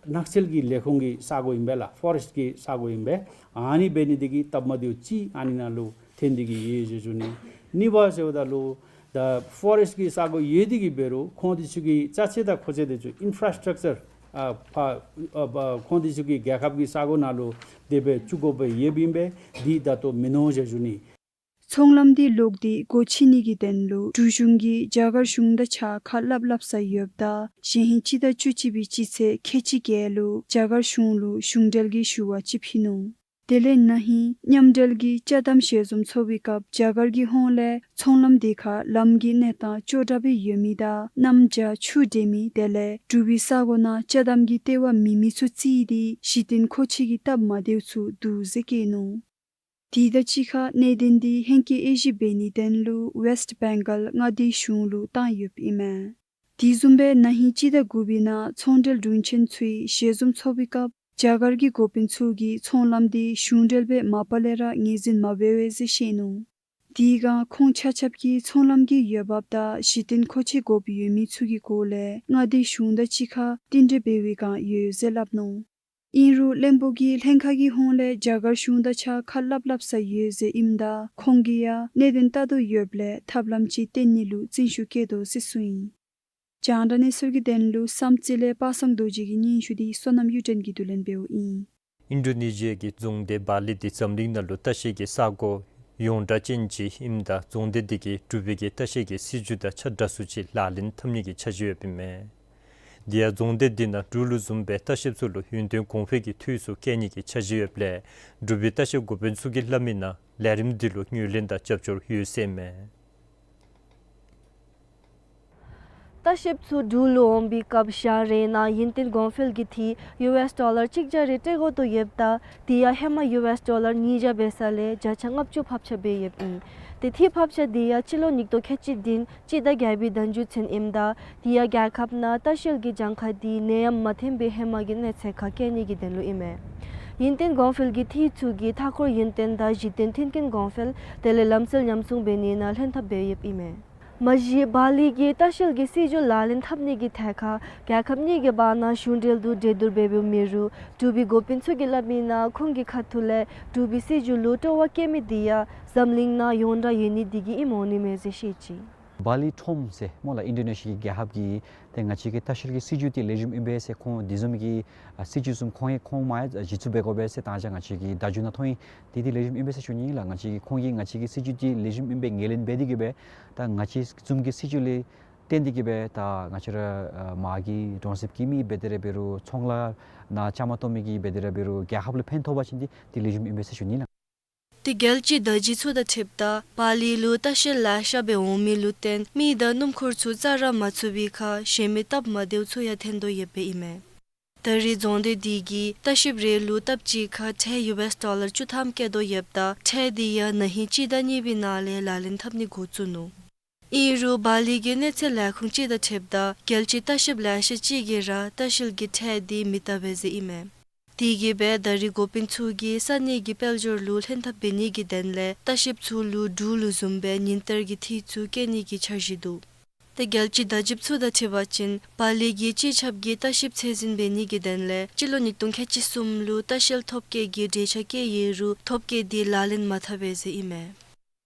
ནགས་ཚལ་གྱི་ལས་ཁུངས་ཀྱི་ས་གོ་ཨིན་པས་ལགས། ཕོ་རེསཊ་ཀྱི་ས་གོ་ཨིན་པས། ཨ་ནི་འབད་ནི་དེ་གིས་སྟབས་མ་བདེཝ་ཅིག་ཨ་ནི་ནང་ལུ་ཐོན་ཏེ་གི་ཡོད་ཟེར་ཞུ་ནི། གཉིས་པ་ཟེརཝ་ད་ལུ་ད་ཕོ་རེསཊ་ཀྱི་ས་གོ་ཡོད་དེ་གི་འབད་རུང་ཁོང་དེ་ཚུ་གི་ཅ་ཆས་དང་མཁོ་ཆས་དེ་ཚུ་ཨིན་ཕ་ར་སི་ཊག་ཅར་ཨ་ཕར་ཨ་ཕར་ཁོང་དེ་ཚུ་གི་རྒྱལ་ཁབ་ཀྱི་ས་གོ་ནང་ལུ་དེ་སྦེ་བཙུགས་དགོཔ་ཡོདཔ་ཨིན་པས། དེ་ད་ལྟོ་མིན་ནུག་ཟེར་ཞུ་ནི། ཚོང་ལམ་དེ་ལོག་སྟེ་སྒོ་ཕྱེ་ནི་གི་དོན་ལུ་འབྲུག་གཞུང་གིས་རྒྱ་གར་གཞུང་དང་གཅིག་ཁར་སླབ་སླབ་ས་ཡོདཔ་ད་གཞེས་ཧིང་སྤྱི་ཟླ་བཅུ་གཅིག་པའི་སྤྱི་ཚེས་ཁལ་གཅིག་བརྒྱད་ལུ་རྒྱ་གར་གཞུང་ལུ་གཞུང་འབྲེལ་གྱི་ཞུ་བ་ཅིག་ཕུལ་ནུག། དེ་ལས་ན་ཧིང་མཉམ་འབྲེལ་གྱི་ཅ་དམ་ཞལ་འཛོམས་ཚོགས་པའི་སྐབས་རྒྱ་གར་གྱི་ཧོངས་ལས་ཚོང་ལམ་དེ་ཁར་ལམ་གྱི་གནས་སྟངས་ཅོག་འཐདཔ་སྦེ་ཡོད་མི་དང་གནམ་བྱཱར་ཆུ་འདྲེས་མི་དེ་ལས་འབྲུག་པའི་ས་གོ་ནང་ཅ་དམ་གྱི་ལྟེ་བ་མེད་མི་ཚུ་བརྩིས་ཏེ་གཞི་རྟེན་མཁོ་ཆས་ཀྱི་སྟབས་མ་བདེཝ་ཚུ་འདུག་ཟེར་བཀོད་ནུག། དེ་དང་གཅིག་ཁར་གནད་དོན་དེ་ཧེང་སྐལ་དབྱེ་ཞིབ་འབད་ནིའི་དོན་ལུ་ཝེསཊ་བེང་གཱལ་མངའ་སྡེའི་གཞུང་ལུ་བཏང་ཡོདཔ་ཨིན་མས། དེ་བཟུམ་སྦེ་ན་ཧིང་སྤྱི་ཟླ་དགུ་པའི་ནང་ཚོང་འབྲེལ་དྲུང་ཆེན་ཚུའི་ཞལ་འཛོམས་ཚོགས་པའི་སྐབས་རྒྱ་གར་གྱི་འགོ་དཔོན་ཚུ་གིས་ཚོང་ལམ་དེ་གཞུང་འབྲེལ་སྦེ་མ་པ་ལས་ར་ངོས་འཛིན་མ་འབད་བས་ཟེར་བཤད་ནུག། དེའི་སྒང་ཁོང་ཆ་ཁྱབ་ཀྱིས་ཚོང་ལམ་གྱི་འོས་འབབ་དང་གཞི་རྟེན་མཁོ་ཆས་དགོཔ་ཡོད་མི་ཚུ་གི་སྐོར་ལས་མངའ་སྡེའི་གཞུང་དང་གཅིག་ཁར་བསྟུན་གྲོས་འབད་བའི་སྒང་ཡོད་ཟེར་སླབ་ནུག། ཨིན་རུང་བློན་པོ་གིས་ལྷན་ཁག་གི་ཧོངས་ལས་རྒྱ་གར་གཞུང་དང་གཅིག་ཁར་སླབ་སླབ་ས་ཡོད་ཟེར་ཨིནམ་ད་ཁོང་གིས་ཡང་གནད་དོན་བལྟ་དོ་ཡོདཔ་ལས་ཐབས་ལམ་ཅིག་བཏོན་ནི་ལུ་བརྩོན་ཤུགས་བསྐྱེད་དོ་ཟེར་གསུངས་ཡི། རྒྱང་བསྒྲགས་གནས་ཚུལ་གྱི་དོན་ལུ་བསམ་རྩེ་ལས་པ་སངས་རྡོ་རྗེ་གི་སྙན་ཞུ་དེ་བསོད་ནམས་གཡུ་སྒྲོན་གྱིས་བསྡུ་ལེན་འབདཝ་ཨིན། ཨིན་ཌོ་ནེ་ཤི་ཡ་གི་རྫོང་སྡེ་བཱ་ལི་དེ་འཛམ་གླིང་ནང་ལུ་ལྟ་བཤལ་གྱི་ས་གོ་ཡོངས་གྲགས་ཅན་ཅིག་ཨིནམ་ད་རྫོང་སྡེ་དེ་གིས་འབྲུག་པའི་གི་ལྟ་བཤལ་གྱི་སྲིད་བྱུས་དང་ཆ་འདྲ་སུ་ཅིག་ལག་ལེན་འཐབ་ནི་གི་འཆར་གཞི་ཡོདཔ་ཨིན་མས། དེ་ཡང་རྫོང་སྡེ་དེ་ནང་འབྲུག་ལུ་བཟུམ་སྦེ་ལྟ་བཤལཔ་ཚུ་ལུ་ཡུན་བརྟན་གོང་འཕེལ་གྱི་འཐུས་ཚུ་བཀལ་ནི་གི་འཆར་གཞི་ཡོདཔ་ལས་འབྲུག་པའི་ལྟ་བཤལ་འགོ་དཔོན་ཚུ་གིས་སླབ་མི་ནང་ལས་རིམ་དེ་ལུ་ངོས་ལེན་དང་རྒྱབ་སྐྱོར་ཡོད་ཟེར་ཨིན་མས། ལྟ་ ལྟ་བཤལཔ་ཚུ་འབྲུག་ལུ་འོང་པའི་སྐབས་ཞག་རེ་ནང་ཡུན་བརྟན་གོང་འཕེལ་གྱི་འཐུས་ཡུ་ཨེསི་ཌོ་ལར་གཅིག་བརྒྱ་རེ་སྤྲོད་དགོ་དོ་ཡོདཔ་ད་དེ་ཡང་ཧེ་མ་ཡུ་ཨེསི་ཌོ་ལར་ཉིས་བརྒྱ་འབད་ས་ལས་བརྒྱ་ཆ་ལྔ་བཅུ་ཕབ་ཆ་འབད་ཡོདཔ་ཨིན། ཏེ་འཐུས་ཕབ་ཆ་དེ་ཡང་སྤྱི་ལོ་ཉིས་སྟོང་ཁལ་གཅིག་བདུན་སྤྱི་ཟླ་བརྒྱད་པའི་ཟླ་མཇུག་ཚུན་ཨིནམ་ད་དེ་ཡང་རྒྱལ་ཁབ་ནང་ལྟ་བཤལ་གྱི་གྱངས་ཁ་དེ་ནད་ཡམས་མ་ཐོན་པའི་ཧེ་མ་གི་གནས་ཚད་ཁར་བསྐྱལ་ནི་གི་དོན་ལུ་ཨིན་མས། ཡུན་བརྟན་གོང་འཕེལ་གྱི་འཐུས་ཚུ་གིས་མཐའ་འཁོར་ཡུན་བརྟན་དང་གཞི་རྟེན་མཐུན་རྐྱེན་གོང་འཕེལ་དེ་ལས་ལམ་སྲོལ་ཉམས་སྲུང་འབད་ནི་ནང་ལྷན་ཐབས་འབད་ཡོདཔ་ཨིན་མས། མ་གཞི་བཱ་ལི་གི་ལྟ་བཤལ་གྱི་སྲིད་བྱུས་ལག་ལེན་འཐབ་ནི་གི་ཐད་ཁར་རྒྱལ་ཁབ་གཉིས་ཀྱི་བར་ན་གཞུང་འབྲེལ་དུ་གྲོས་བསྡུར་འབད་འབདཝ་མེད་རུང་འབྲུག་པའི་འགོ་དཔོན་ཚུ་གིས་སླབ་མིའི་ནང་ཁོང་གི་ཁ་ཐུག་ལས་འབྲུག་པའི་སྲིད་བྱུས་ལུ་སྤྲོ་བ་བསྐྱེད་མི་དེ་ཡང་འཛམ་གླིང་ནང་ཡོངས་གྲགས་ཡོད་ནི་དེ་གིས་ཨིནམ་འོང་ནི་མས་ཟེར་བཤད་ཅི། བཱ་ལི་ཁྲོམ་ཟེར་སྨོ་ལགས། ཨིན་ཌོ་ནེ་ཤི་ཡ་གི་རྒྱལ་ཁབ་ཀྱི་ཏེ་ང་བཅས་ཀྱི་ལྟ་བཤལ་གྱི་སྲིད་བྱུས་དེ་ལེགས་ཤོམ་ཨིན་པས་ཟེར་ཁོང་དེ་བཟུམ་གྱི་ཨ་སྲིད་བྱུས་བཟུམ་ཁོང་གིས་ཁོང་མ་ཡང་གཞི་བཙུགས་འབད་དགོ་པས་ཟེར་ད་ཅི་ང་བཅས་ཀྱི་བརྡ་བརྒྱུད་ནང་ཐོན་ཡི། དེ་དེ་ལེགས་ཤོམ་ཨིན་པས་ཟེར་ཞུ་ནི་ལགས། ང་བཅས་ཀྱི་ཁོང་གིས་ང་བཅས་ཀྱི་སྲིད་བྱུས་དེ་ལེགས་ཤོམ་ཨིན་པས་ངོས་ལེན་འབད་དེ་གིས་སྦེ་ད་ང་བཅས་བཟུམ་གྱི་སྲིད་བྱུས་ལས་བརྟེན་ཏེ་གིས་སྦེ་ད་ང་བཅས་ར་ཨ་མ་གི་གྲོང་གསེབ་ཀྱི་མི་འབད་དེ་ར་འབད་རུང་ཚོང་ལཱ་ནང་བཅའ་མར་གཏོགས་མི་གིས་འབད་དེ་ར་འབད་རུང་རྒྱལ་ཁབ་ལུ་ཕན་ཐོགས་པ་ཅིན་དེ་དེ་ལེགས་ཤོམ་ཨིན་པས་ཟེར་ཞུ་ནི་ལགས། ཏེ་རྒྱལ་སྤྱིའི་བརྡ་བརྒྱུད་ཚུ་དང་འཁྲིལཝ་ད་བཱ་ལི་ལུ་ལྟ་བཤལ་ལེ་ཤ་སྦེ་འོང་མི་ལུ་བརྟེན་མི་དང་སྣུམ་འཁོར་ཚུ་རྩ་ར་མ་ཚུད་པའི་ཁར་གཞན་མི་སྟབས་མ་བདེཝ་ཚུ་ཡང་ཐོན་དོ་ཡོདཔ་ཨིན་མས། ད་རེས་རྫོང་སྡེ་དེ་གིས་ལྟ་བཤལཔ་རེ་ལུ་སྟབས་གཅིག་ཁར་ཁྲལ་ཡུ་ཨེསི་ཌོ་ལར་བཅུ་ཐམ་བཀལ་དོ་ཡོདཔ་ད་ཁྲལ་དེ་ཡང་ན་ཧིང་སྤྱི་ཟླ་གཉིས་པའི་ནང་ལས་ལག་ལེན་འཐབ་ནི་འགོ་བཙུགས་ནུག། ཨིན་རུང་བཱ་ལི་གི་གནས་ཚད་ལས་ཁུངས་ཅིག་དང་འཁྲིལཝ་ད་རྒྱལ་སྤྱིའི་ལྟ་བཤལཔ་ལེ་ཤ་ཅིག་གིས་ར་ལྟ་བཤལ་གྱི་ཁྲལ་དེ་མི་བལྟ་བས་ཟེར་ཨིན་མས། དེ་གིས་སྦེ་ད་རེས་འགོ་དཔོན་ཚུ་གིས་ས་གནས་ཀྱི་དཔལ་འབྱོར་ལུ་ལྷན་ཐབས་འབད་ནི་གི་དོན་ལས་ལྟ་བཤལཔ་ཚུ་ལུ་འབྲུག་ལུ་བཟུམ་སྦེ་ཉིན་བསྟར་གྱི་འཐུས་ཚུ་བཀལ་ནི་གི་འཆར་གཞི་འདུག། ཏེ་རྒྱལ་སྤྱིའི་བརྡ་བརྒྱུད་ཚུ་དང་འཁྲིལ་བ་ཅིན་བཱ་ལི་གིས་སྤྱི་ཁྱབ་ཀྱི་ལྟ་བཤལཔ་ཚད་འཛིན་འབད་ནི་གི་དོན་ལས་སྤྱི་ལོ་ཉིས་སྟོང་ཁལ་གཅིག་གསུམ་ལུ་ལྟ་བཤལ་ཐོབ་སྐལ་གྱི་གྲོས་འཆར་བཀོད་ཡོད་རུང་ཐོབ་སྐལ་དེ་ལག་ལེན་མ་འཐབ་པས་ཟེར་ཨིན་མས།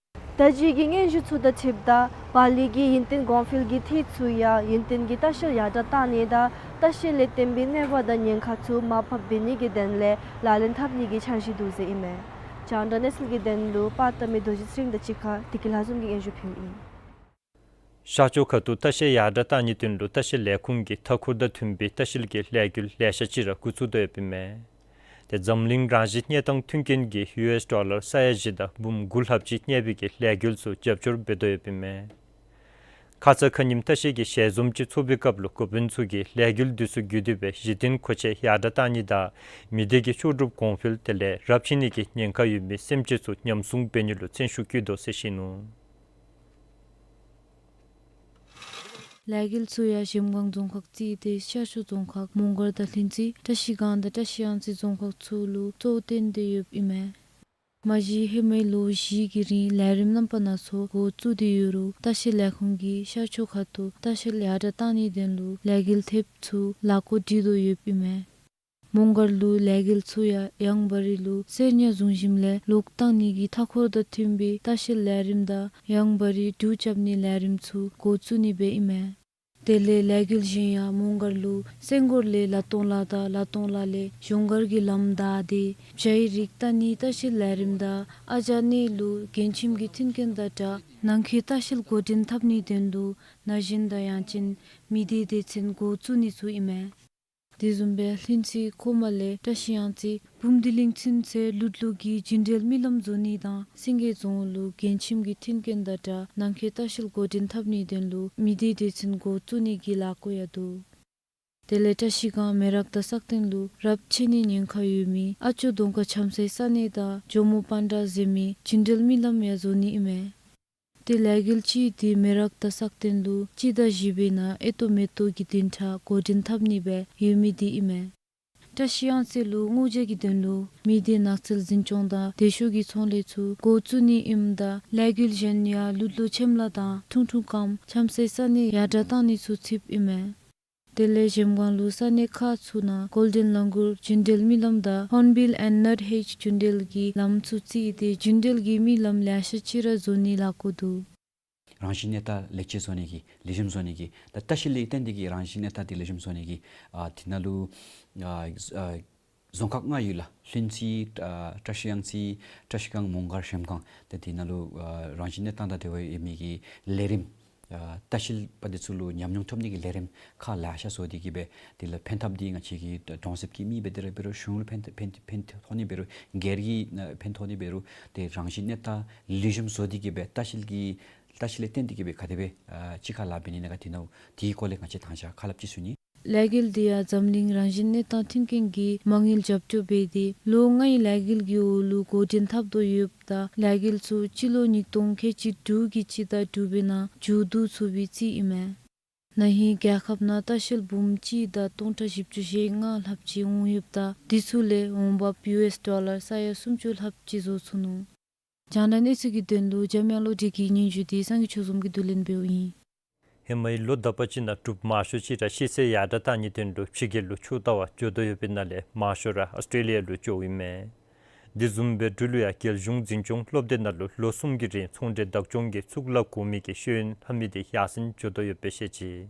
ད་ཅི་གི་སྙན་ཞུ་ཚུ་དང་འཁྲིལཝ་ད་བཱ་ལི་གི་ཡུན་བརྟན་གོང་འཕེལ་གྱི་འཐུས་ཚུ་ཡང་ཡུན་བརྟན་གྱི་ལྟ་བཤལ་ཡར་དྲགས་གཏང་ནི་དང་ལྟ་བཤལ་ལས་བརྟེན་པའི་གནོད་པ་དང་ཉེན་ཁ་ཚུ་མར་ཕབ་འབད་ནི་གི་དོན་ལས་ལག་ལེན་འཐབ་ནི་གི་འཆར་གཞི་འདུག་ཟེར་ཨིན་མས། རྒྱང་བསྒྲགས་གནས་ཚུལ་གྱི་དོན་ལུ་པར་བཏབ་མི་རྡོ་རྗེ་ཚེ་རིང་དང་གཅིག་ཁར་བདེ་སྐྱིད་ལྷ་འཛོམས་ཀྱིས་སྙན་ཞུ་ཕུལཝ་ཨིན། ཤར་ཕྱོགས་ཁ་ཐུག་ལྟ་བཤལ་ཡར་དྲགས་གཏང་ནིའི་དོན་ལུ་ལྟ་བཤལ་ལས་ཁུངས་ཀྱིས་མཐའ་འཁོར་དང་མཐུན་པའི་ལྟ་བཤལ་གྱི་ལས་འགུལ་ལེ་ཤ་ཅིག་ར་འགོ་བཙུགས་དོ་ཡོདཔ་ཨིན་མས། ཏེ་འཛམ་གླིང་རང་བཞིན་གནས་སྟངས་མཐུན་རྐྱེན་གྱིས་ཡུ་ཨེསི་ཌོ་ལར་ས་ཡ་བཞི་དང་འབུམ་དགུ་ལྷགཔ་ཅིག་གནས་པའི་གི་ལས་འགུལ་ཚུ་རྒྱབ་སྐྱོར་འབད་དོ་ཡོདཔ་ཨིན་མས། ཁ་ཙ་ཁ་ཉིནམ་ལྟ་བཤལ་གྱི་ཞལ་འཛོམས་ཅིག་ཚོགས་པའི་སྐབས་ལུ་འགོ་དཔོན་ཚུ་གིས་ལས་འགུལ་དེ་ཚུ་བརྒྱུད་དེ་སྦེ་གཞི་རྟེན་མཁོ་ཆས་ཡར་དྲགས་གཏང་ནི་དང་མི་སྡེ་གི་ལྕོགས་གྲུབ་གོང་འཕེལ་དེ་ལས་རབས་ཆད་ནི་གི་ཉེན་ཁ་ཡོད་མི་སེམས་ཅན་ཚུ་ཉམས་སྲུང་འབད་ནི་ལུ་བརྩོན་ཤུགས་བསྐྱེད་དོ་ཟེར་བཤད་ནུག། ལས་འགུལ་ཚུ་ཡང་གཞལམ་སྒང་རྫོང་ཁག་རྩིས་ཏེ་ཤར་ཕྱོགས་རྫོང་ཁག་མོང་སྒར་དང་ལྷུན་རྩེ་བཀྲ་ཤིས་སྒང་དང་བཀྲ་ཤིས་གཡང་རྩེ་རྫོང་ཁག་ཚུ་ལུ་གཙོ་བོར་བཏོན་ཏེ་ཡོདཔ་ཨིན་མས། མ་གཞི་ཧེ་མའི་ལོ་བཞི་གི་རིང་ལས་རིམ་རྣམ་པ་སྣ་ཚོགས་འགོ་བཙུགས་ཏེ་ཡོད་རུང་ལྟ་བཤལ་ལས་ཁུངས་ཀྱིས་ཤར་ཕྱོགས་ཁ་ཐུག་ལྟ་བཤལ་ཡར་དྲགས་གཏང་ནིའི་དོན་ལུ་ལས་འགུལ་ཐེབས་ཚུ་ལཱ་འགོ་འདྲེན་དོ་ཡོདཔ་ཨིན་མས། མོང་སྒར་ལུ་ལས་འགུལ་ཚུ་ཡང་ཡང་བཱ་རི་ལུ་གསེར་ཉ་བཟུང་ཞིནམ་ལས་ལོག་བཏང་ནི་གི་མཐའ་འཁོར་དང་མཐུན་པའི་ལྟ་བཤལ་ལས་རིམ་དང་ཡང་བཱ་རི་འབྲུག་རྐྱབ་ནིའི་ལས་རིམ་ཚུ་འགོ་བཙུགས་ནི་སྦེ་ཨིན་མས། དེ་ལས་ལས་འགུལ་གཞན་ཡང་མོང་སྒར་ལུ་སེང་སྒོར་ལས་ལ་སྟོང་ལ་དང་ལ་སྟོང་ལ་ལས་གཞུང་སྒར་གྱི་ལམ་བདའ་སྟེ་བྱའི་རིགས་བལྟ་ནིའི་ལྟ་བཤལ་ལས་རིམ་དང་ཨ་ཇ་ནེ་ལུ་རྒན་ཁྱིམ་གྱི་མཐུན་རྐྱེན་དང་སྦྲགས་ནང་འཁོད་ལྟ་བཤལ་འགོ་འདྲེན་འཐབ་ནིའི་དོན་ལུ་ན་གཞོན་དང་ཡང་ཅིན་མི་སྡེའི་སྡེ་ཚན་འགོ་བཙུགས་ནི་ཚུ་ཨིན་མས། དེ་བཟུམ་སྦེ་ལྷུན་རྩེ་ཁོ་མ་ལས་བཀྲ་ཤིས་གཡང་རྩེ་བུམ་སྡེ་གླིང་ཚུན་ཚོད་ལུད་ལུ་གི་རྒྱུན་འགྲུལ་མི་ལམ་བཟོ་ནི་དང་སེང་གེ་རྫོང་ལུ་རྒན་ཁྱིམ་གྱི་མཐུན་རྐྱེན་དང་སྦྲགས་ནང་འཁོད་ལྟ་བཤལ་འགོ་འདྲེན་འཐབ་ནིའི་དོན་ལུ་མི་སྡེའི་སྡེ་ཚན་འགོ་བཙུགས་ནི་གི་ལཱ་འགོ་ཡང་འདུག། དེ་ལས་བཀྲ་ཤིས་སྒང་མེ་རག་དང་སག་སྟེང་ལུ་རབས་ཆད་ནིའི་ཉེན་ཁ་ཡོད་མི་ཨ་ཅོ་གདོང་དཀར་འཁྱམ་སའི་ས་གནས་དང་ཇོ་མོ་པན་ཌ་ཟེར་མི་རྒྱུན་འགྲུལ་མི་ལམ་ཡང་བཟོ་ནི་ཨིན་མས། ཏེ་ལས་འགུལ་གཅིག་དེ་མེ་རག་དང་སག་སྟེང་ལུ་སྤྱི་ཟླ་བཞི་པའི་ནང་ཨེ་ཏོ་མེ་ཏོག་གི་བདུན་ཕྲག་འགོ་འདྲེན་འཐབ་ནི་སྦེ་ཡོད་མི་དེ་ཨིན་མས། བཀྲ་ཤིས་གཡང་རྩེ་ལུ་སྔོ་ཇ་གི་དོན་ལུ་མི་སྡེའི་ནགས་ཚལ་འཛིན་སྐྱོང་དང་དེ་ཤུལ་གྱི་ཚོང་ལས་ཚུ་འགོ་བཙུགས་ནི་ཨིནམ་ད་ལས་འགུལ་གཞན་ཡང་ལུད་ལུ་ཆེམ་ལ་དང་ཁྲུང་ཁྲུང་ཀམ་འཁྱམ་སའི་ས་གནས་ཡར་དྲགས་གཏང་ནི་ཚུ་ཚུདཔ་ཨིན་མས། དེ་ལས་གཞལམ་སྒང་ལུ་ས་གནས་ཁག་ཚུ་ནང་གོལ་ཌེན་ལ་གུར་རྒྱུན་འགྲུལ་མི་ལམ་དང་ཧོརན་བིལ་ཨེནཌ་ནཊ་ཧེཇ་རྒྱུན་འགྲུལ་གྱི་ལམ་ཚུ་རྩིས་ཏེ་རྒྱུན་འགྲུལ་གྱི་མི་ལམ་ལེ་ཤ་ཅིག་ར་བཟོ་ནིའི་ལཱ་འགོ་འདུག། རང་བཞིན་གནས་སྟངས་ལེགས་ཆ་བཟོ་ནི་གི་ལེགས་ཤོམ་བཟོ་ནི་གི་ད་ལྟ་བཤལ་ལས་བརྟེན་ཏེ་གི་རང་བཞིན་གནས་སྟངས་དེ་ལེགས་ཤོམ་བཟོ་ནི་གི་ཨ་དེ་ནང་ལུ་ཨ་ཨ་རྫོང་ཁག་ལྔ་ཡོད་ལགས། ལྷུན་རྩེ་ཨ་བཀྲ་ཤིས་གཡང་རྩེ་བཀྲ་ཤིས་སྒང་མོང་སྒར་གཞལམ་སྒང་ཏེ་དེ་ནང་ལུ་ཨ་རང་བཞིན་གནས་སྟངས་དང་འབྲེལ་བ་ཡོད་མི་གི་ལས་རིམ་ཨ་ལྟ་བཤལ་པ་དེ་ཚུ་ལུ་ཉམས་མྱོང་ཐོབ་ནི་གི་ལས་རིམ་ཁག་ལེ་ཤ་བཟོ་སྟེ་གི་སྦེ་དེ་ལས་ཕན་ཐབས་དེ་ང་བཅས་ཀྱི་གྲོང་གསེབ་ཀྱི་མི་འབད་དེ་ར་འབད་རུང་གཞུང་ལུ་ཕན་ཕན་ཕན་ཐོགས་ནི་འབད་རུང་སྒེར་གྱི་ཨ་ཕན་ཐོགས་ནི་འབད་རུང་ཏེ་རང་བཞིན་གནས་སྟངས་ལེགས་ཤོམ་བཟོ་སྟེ་གི་སྦེ་ལྟ་བཤལ་གྱི་ ལྟ་བཤལ་ལས་བརྟེན་ཏེ་གིས་སྦེ་ག་དེ་སྦེ་ཨ་གཅིག་ཁར་ལཱ་འབད་ནི་ཨིན་ན་ག་དེ་ནང་དེའི་སྐོར་ལས་ང་བཅས་དང་ཞག་ཁ་སླབ་ཅིག་ཞུ་ནི། ལས་འགུལ་འདི་ཡང་འཛམ་གླིང་རང་བཞིན་གནས་སྟངས་མཐུན་རྐྱེན་གྱི་མ་དངུལ་རྒྱབ་སྐྱོར་འབད་དེ་ལོ་ལྔའི་ལས་འགུལ་གྱི་འོག་ལུ་འགོ་འདྲེན་འཐབ་དོ་ཡོདཔ་ད་ལས་འགུལ་ཚུ་སྤྱི་ལོ་ཉིས་སྟོང་ཁལ་གཅིག་དྲུག་གི་སྤྱི་ཟླ་དྲུག་པའི་ནང་མཇུག་བསྡུ་ཚུགས་པའི་རྩིས་ཨིན་མས། ན་ཧིང་རྒྱལ་ཁབ་ནང་ལྟ་བཤལཔ་འབུམ་གཅིག་དང་སྟོང་ཕྲག་བཞི་བཅུ་ཞེ་ལྔ་ལྷགཔ་ཅིག་འོང་ཡོདཔ་ད་དེ་ཚུ་ལས་འོང་འབབ་ཡུ་ཨེསི་ཌོ་ལར་ས་ཡ་སུམ་ཅུ་ལྷགཔ་ཅིག་བཟོ་ཚུགས་ནུག། རྒྱང་བསྒྲགས་གནས་ཚུལ་གྱི་དོན་ལུ་འཇམ་དབྱངས་བློ་གྲོས་ཀྱི་སྙན་ཞུ་འདི་སངས་རྒྱས་ཆོས་འཛོམས་ཀྱིས་བསྡུ་ལེན་འབདཝ་ཨིན། ཧེ་མའི་ལོ་དག་པ་ཅིག་ནང་འབྲུགཔ་མང་ཤོས་ཅིག་ར་ཤེས་ཚད་ཡར་དྲགས་གཏང་ནིའི་དོན་ལུ་ཕྱི་རྒྱལ་ལུ་ཕྱོགས་བཏབ་པར་འགྱོ་དོ་ཡོདཔ་ཨིན་ན་ལས་མང་ཤོས་ར་ཨོསི་ཊྲེ་ལི་ཡ་ལུ་འགྱོཝ་ཨིན་མས། དེ་བཟུམ་སྦེ་འབྲུག་ལུ་ཡང་རྒྱལ་གཞུང་འཛིན་སྐྱོང་སློབ་སྡེ་ནང་ལུ་ལོ་གསུམ་གྱི་རིང་ཚོང་འབྲེལ་བདག་སྐྱོང་གི་གཙུག་ལག་གོང་མའི་གི་ཤེས་ཡོན་ལྷབ་མི་དེ་ཡར་སེང་འགྱོ་དོ་ཡོདཔ་སྦེ་བཤད་ཅི།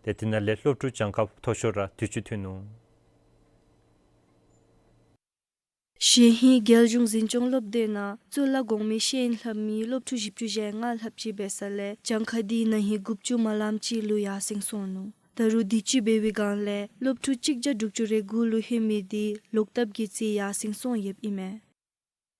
ཏེ་དེ་ནང་ལས་སློབ་ཕྲུག་གྱངས་ཁ་མཐོ་ཤོས་ར་དུས་ཅི་ཐོན་ནུག། གཞེས་ཧིང་རྒྱལ་གཞུང་འཛིན་སྐྱོང་སློབ་སྡེ་ནང་གཙུག་ལག་གོང་མའི་ཤེས་ཡོན་ལྷབ་མི་སློབ་ཕྲུག་བཞི་བཅུ་ཞེ་ལྔ་ལྷགཔ་ཅིག་འབད་ས་ལས་གྱངས་ཁ་དེ་ན་ཧིང་དགུ་བཅུ་མ་ལངམ་ཅིག་ལུ་ཡར་སེང་སོང་ནུག། ད་རུང་དུས་ཅི་འབད་བའི་སྒང་ལས་སློབ་ཕྲུག་གཅིག་བརྒྱ་དྲུག་ཅུ་རེ་དགུ་ལུ་ལྷོད་མི་དེ་ལོག་བཏབ་ཀྱི་རྩིས་ཡར་སེང་སོང་ཡོདཔ་ཨིན་མས།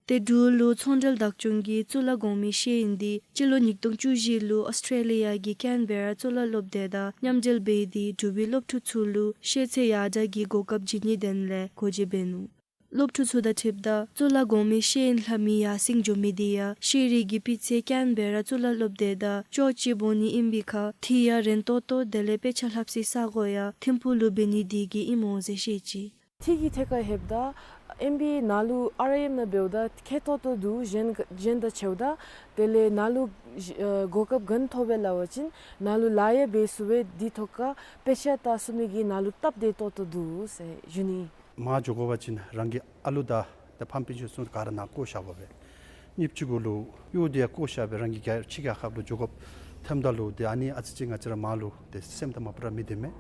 ཏེ་འབྲུག་ལུ་ཚོང་འབྲེལ་བདག་སྐྱོང་གི་གཙུག་ལག་གོང་མའི་ཤེས་ཡོན་དེ་སྤྱི་ལོ་ཉིས་སྟོང་བཅུ་བཞི་ལུ་ཨོསི་ཊྲེ་ལི་ཡ་གི་ཀེན་བེ་ར་གཙུག་ལག་སློབ་སྡེ་དང་མཉམ་འབྲེལ་འབད་དེ་འབྲུག་པའི་སློབ་ཕྲུག་ཚུ་ལུ་ཤེས་ཚད་ཡར་དྲགས་ཀྱི་གོ་སྐབས་བྱིན་ནིའི་དོན་ལས་སྒོ་འབྱེད་འབད་ནུག། སློབ་ཕྲུག་ཚུ་དང་འཁྲིལཝ་ད་གཙུག་ལག་གོང་མའི་ཤེས་ཡོན་ལྷབ་མི་ཡར་སེང་འགྱོ་མི་དེ་ཡང་ཤེས་རིག་གི་སྤུས་ཚད་ཀེན་བེ་ར་གཙུག་ལག་སློབ་སྡེ་དང་ཅོག་གཅིག་འབོ་ནི་ཨིན་པའི་ཁར་འཐུས་ཡང་རན་ཏོག་ཏོ་དེ་ལས་དཔེ་ཆ་ལྷབ་སའི་ས་གོ་ཡང་ཐིམ་ཕུག་ལུ་འབད་ནི་དེ་གིས་ཨིནམ་འོང་ཟེར་བཤད་ཅི། འཐུས་ཀྱི་ཐད་ཁར་ལྷོདཔ་ད་ཨེམ་བི་ནང་ལུ་ཨར་ཨའི་ཨེམ་ནང་འབདཝ་ད་ཁེ་ཏོག་ཏོ་འདུག། གཞན་གཞན་དང་ཕྱདཝ་ད། དེ་ལས་ནང་ལུ་ཨ་གོ་སྐབས་ག་ནི་ཐོབ་པས་སླབ་པ་ཅིན་ནང་ལུ་ལཱ་ཡང་འབད་ཚུགས་པས། དེ་ཐོག་ཁར་དཔེ་ཆ་ལྟ་ཚུགས་མི་གི་ནང་ལུ་སྟབས་བདེ་ཏོག་ཏོ་འདུག་ཟེར་ཞུ་ནི། མར་འགྱོ་དགོ་པ་ཅིན་རང་གི་ཨ་ལུ་དང་ཏེ་ཕམ་སྤུན་ཆ་ཚུ་ག་ར་ནཱ་བཀོ་བཞག་དགོ་པས། གཉིས་པ་ཅིག་གུ་ལུ་གཡོག་དེ་ཡང་བཀོ་བཞག་སྦེ་རང་གི་རྒྱལ་ཕྱི་རྒྱལ་ཁབ་ལུ་འགྱོ་དགོཔ་ཐོནམ་ད་ལུ་ཏེ་ཨ་ནི་ཨ་ཙི་ཅིག་ང་བཅས་ར་མར་ལུ་ཏེ་སེམས་དང་མ་པ་ར་མི་བདེ་མས།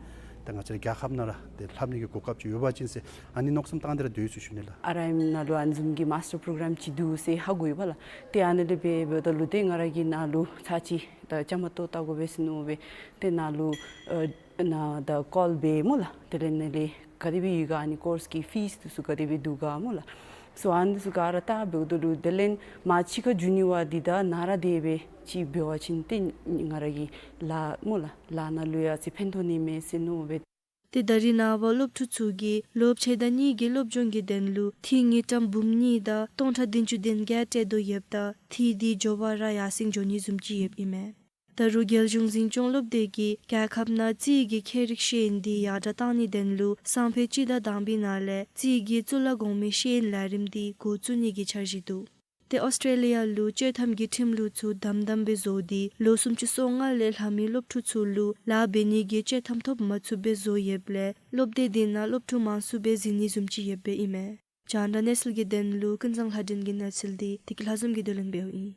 ཏེ་ང་བཅས་ར་རྒྱལ་ཁབ་ནང་ར་ཏེ་ལྷབ་ནི་གི་གོ་སྐབས་ཅིག་ཡོད་པ་ཅིན་ཟེར་ཨ་ནི་མནོ་བསམ་བཏང་སྟེ་ར་སྡོད་ཡི་ཟེར་ཞུ་ནི་ལགས། ཨར་ཨའི་ཨེམ་ནང་ལུ་ཨ་ནི་བཟུམ་གྱི་མཱསི་ཊར་པོ་རོ་གརམ་ཅིག་འདུག་ཟེར་ཧ་གོ་ཡི་པ་ལགས། ཏེ་ཨ་ནི་ལས་འབད་འབདཝ་ད་ལུ་ཏེ་ང་ར་གིས་ནཱ་ལུ་ཚར་གཅིག་ད་བཅའ་མར་གཏོགས་བལྟ་དགོ་པས་ཟེར་མནོ་སྦེ་ཏེ་ནཱ་ལུ་ཨ་ནཱ་ད་ཀོལ་འབད་སྨོ་ལགས། དེ་ལས་ནཱ་ལས་ག་དེ་སྦེ་ཡོད་ག་ཨ་ནི་ཀོརསི་གི་ཕིསི་འདི་ཚུ་ག་དེ་སྦེ་འདུག་ག་སྨོ་ལགས། སོ་ཨ་ནི་འདི་ཚུ་ག་ར་བལྟ་འབདཝ་ད་ལུ་དེ་ལས་མར་ཕྱི་ཁར་འགྱོ་ནི་བ་འདི་དང་ནཱ་ར་དེ་སྦེ་ཅིག་འབད་བ་ཅིན་ཏེ་ང་ར་གི་ལཱ་སྨོ་ལགས་ལཱ་ནང་ལུ་ཡང་ཅིག་ཕན་ཐོགས་ནི་མས་ཟེར་མནོ་སྦེ། ཏེ་ད་རེས་ནངས་པ་སློབ་ཕྲུག་ཚུ་གིས་ལོ་ཕྱེད་དང་གཉིས་ཀྱི་སློབ་སྦྱོང་གི་དོན་ལུ་འཐུས་དངུལ་ཀྲམ་འབུམ་གཉིས་དང་སྟོང་ཕྲག་བདུན་ཅུ་དོན་བརྒྱད་སྤྲོད་དོ་ཡོདཔ་ད་འཐུས་དེ་མགྱོགས་པ་ར་ཡར་སེང་འགྱོ་ནི་བཟུམ་ཅིག་ཡོདཔ་ཨིན་མས། ད་རུང་རྒྱལ་གཞུང་འཛིན་སྐྱོང་སློབ་སྡེ་གིས་རྒྱལ་ཁབ་ནང་རྩིས་ཀྱི་ཁྱད་རིག་ཤེས་ཡོན་དེ་ཡར་དྲགས་གཏང་ནིའི་དོན་ལུ་སང་ཕོད་སྤྱི་ཟླ་དང་པའི་ནང་ལས་རྩིས་ཀྱི་གཙུག་ལག་གོང་མའི་ཤེས་ཡོན་ལས་རིམ་དེ་འགོ་བཙུགས་ནི་གི་འཆར་གཞི་འདུག། ཏེ་ཨོསི་ཊྲེ་ལི་ཡ་ལུ་སྤྱོད་ཐམ་གྱི་ཁྲིམས་ལུགས་ཚུ་དམ་དམ་སྦེ་བཟོ་སྟེ་ལོ་སུམ་ཅུ་སོ་ལྔ་ལས་ལྷག་མི་སློབ་ཕྲུག་ཚུ་ལུ་ལཱ་འབད་ནི་གི་སྤྱོད་ཐམ་ཐོབ་མ་ཚུགས་པར་བཟོ་ཡོདཔ་ལས་སློབ་སྡེ་དེ་ནང་སློབ་ཕྲུག་མང་སུ་སྦེ་འཛུལ་ནི་བཟུམ་ཅིག་ཡོདཔ་ཨིན་མས། རྒྱང་བསྒྲགས་གནས་ཚུལ་གྱི་དོན་ལུ་ཀུན་བཟང་ལྷ་སྒྲོན་གྱི་གནས་ཚུལ་དེ་བདེ་སྐྱིད་ལྷ་འཛོམས་ཀྱིས་བསྡུ་ལེན་འབདཝ་ཨིན།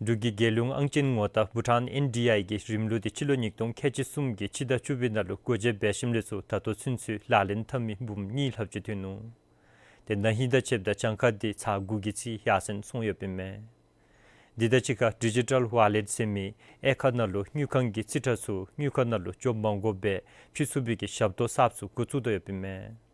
འབྲུག་གི་རྒྱལ་ཡོངས་ཨང་ཅན་ངོ་རྟགས་བྷུ་ཊཱན་ཨེན་ཌི་ཨའི་གི་རིམ་ལུགས་དེ་སྤྱི་ལོ་ཉིས་སྟོང་ཁལ་གཅིག་གསུམ་གྱི་སྤྱི་ཟླ་བཅུ་པའི་ནང་ལུ་སྒོ་འབྱེད་འབད་ཞིནམ་ལས་ཚུར་ད་ལྟོ་ཚུན་ཚོད་ལག་ལེན་འཐབ་མི་འབུམ་གཉིས་ལྷགཔ་ཅིག་ཐོན་ནུག། ཏེ་ན་ཧིང་དང་ཕྱདཔ་ད་གྱངས་ཁ་དེ་ཚར་དགུ་གི་རྩིས་ཡར་སེང་སོང་ཡོདཔ་ཨིན་མས། དེ་དང་གཅིག་ཁར་ཌི་ཇི་ཊལ་ཝཱ་ལེཊ་ཟེར་མི་དབྱེ་ཁག་ནང་ལུ་དངུལ་ཁང་གི་རྩིས་ཁྲ་ཚུ་དངུལ་ཁང་ནང་ལུ་འགྱོ་མ་དགོ་པར་ཕྱེ་ཚུགས་པའི་གི་ཞབས་ཏོག་གསརཔ་ཚུ་འགོ་བཙུགས་དོ་ཡོདཔ་ཨིན་མས།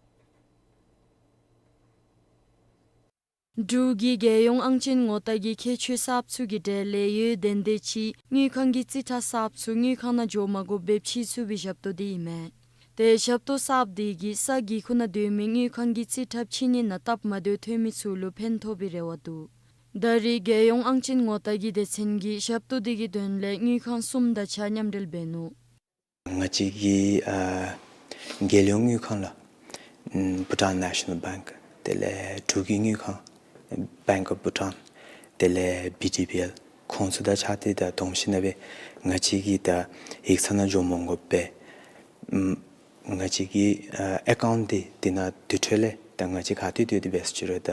འབྲུག་གི་རྒྱལ་ཡོངས་ཨང་ཅན་ངོ་རྟགས་ཀྱི་ཁྱད་ཆོས་གསརཔ་ཚུ་གི་གྲས་ལས་ཡོད་དོན་དེ་ཅིག་དངུལ་ཁང་གི་རྩིས་ཁྲ་གསརཔ་ཚུ་དངུལ་ཁང་ནང་འགྱོ་མ་དགོ་པར་ཕྱེ་ཚུགས་པའི་ཞབས་ཏོག་དེ་ཨིན་མས། ཏེ་ཞབས་ཏོག་གསརཔ་དེ་གིས་ས་གི་ཁུག་ནང་སྡོད་མི་དངུལ་ཁང་གི་རྩིས་ཁྲ་ཕྱེ་ནི་ནང་སྟབས་མ་བདེཝ་ཐོན་མི་ཚུ་ལུ་ཕན་ཐོགས་པའི་རེ་བ་འདུག། ད་རེས་རྒྱལ་ཡོངས་ཨང་ཅན་ངོ་རྟགས་ཀྱི་སྡེ་ཚན་གྱིས་ཞབས་ཏོག་དེ་གི་དོན་ལས་དངུལ་ཁང་གསུམ་དང་གཅིག་ཁར་མཉམ་འབྲེལ་འབད་ནུག། ང་བཅས་ཀྱི་ཨ་རྒྱལ་ཡོངས་དངུལ་ཁང་ལགས། ཨམ་བྷུ་ཊཱན་ནེ་ཤ་ནཱལ་བེངཀ། དེ་ལས་འབྲུག་གི་དངུལ་ཁང་བེངཀ་ཨོཕ་བྷུ་ཊཱན། དེ་ལས་བི་ཌི་བི་ཨེལ། ཁོང་ཚུ་དང་གཅིག་ཁར་ཏེ་ད་གདོང་ཞིང་ནང་སྦེ་ང་བཅས་ཀྱིས་ད་ཡིག་ཚང་ནང་འགྱོ་མ་དགོ་པར་ཨམ་ང་བཅས་ཀྱི་ཨ་ཨེ་ཀའུནཊ་དེ་དེ་ནང་དེ་འཕྲོ་ལས་ད་ང་བཅས་ག་ཏེ་སྡོད་དེ་འབད་ཟེར་ཅི་རུང་ད་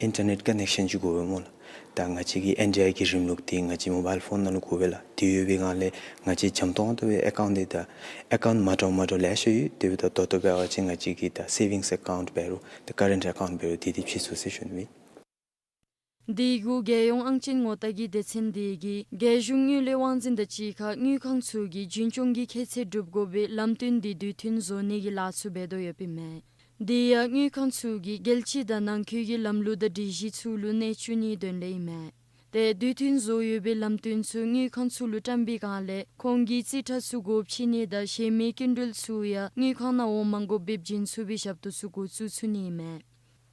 ཨིན་ཊར་ནེཊ་ཀ་ནེག་ཤཱན་ཅིག་དགོ་པས་སྨོ་ལགས། ད་ང་བཅས་ཀྱི་ཨེན་ཌི་ཨའི་གི་རིམ་ལུགས་དེ་ང་བཅས་མོ་བཱའིལ་ཕོན་ནང་ལུ་དགོ་པས་ལགས། དེ་ཡོད་པའི་སྒང་ལས་ང་བཅས་འཇམ་ཏོང་ཏོ་སྦེ་ཨེ་ཀའུནཊ་དེ་ད་ཨེ་ཀའུནཊ་མ་འདྲཝ་མ་འདྲཝ་ལེ་ཤ་ཡོད། དེ་འབདཝ་ད་ད་ལྟོ་འབད་བ་ཅིན་ང་བཅས་ཀྱི་ད་སེ་བིངསི་ཨེ་ཀའུནཊ་འབད་རུང་ད་ཀ་རེནཊ་ཨེ་ཀའུནཊ་འབད་རུང་དེ་དེ་ཕྱེ་ཚུགས་ཟེར་ཞུ་ནི་ཨིན། དེ་གུ་རྒྱལ་ཡོངས་ཨང་ཅན་ངོ་རྟགས་ཀྱི་སྡེ་ཚན་དེ་གིས་རྒྱལ་གཞུང་དངུལ་ལས་དབང་འཛིན་དང་གཅིག་ཁར་དངུལ་ཁང་ཚུ་གིས་རྒྱུན་སྐྱོང་གི་ཁྱད་ཚད་སྒྲུབ་དགོ་པའི་ལམ་སྟོན་དེ་དུས་མཐུན་བཟོ་ནི་གི་ལཱ་ཚུ་འབད་དོ་ཡོདཔ་ཨིན་མས། དེ་ཡང་དངུལ་ཁང་ཚུ་གིས་རྒྱལ་སྤྱི་དང་ནང་འཁོད་ཀྱི་ལམ་ལུགས་དང་སྒྲིག་གཞི་ཚུ་ལུ་གནས་བཅུག་ནིའི་དོན་ལས་ཨིན་མས། ཏེ་དུས་མཐུན་བཟོ་ཡོད་པའི་ལམ་སྟོན་ཚུ་དངུལ་ཁང་ཚུ་ལུ་བཀྲམ་པའི་སྒང་ལས་ཁོང་གིས་རྩིས་ཁྲ་ཚུ་སྒོ་ཕྱེ་ནི་དང་གཞན་མི་སྐྱིན་འགྲུལ་ཚུ་ཡང་དངུལ་ཁང་ནང་འོང་མ་དགོཔ་སྦེ་བྱིན་ཚུགས་པའི་ཞབས་ཏོག་ཚུ་འགོ་བཙུགས་ཚུགས་ནི་ཨིན་མས།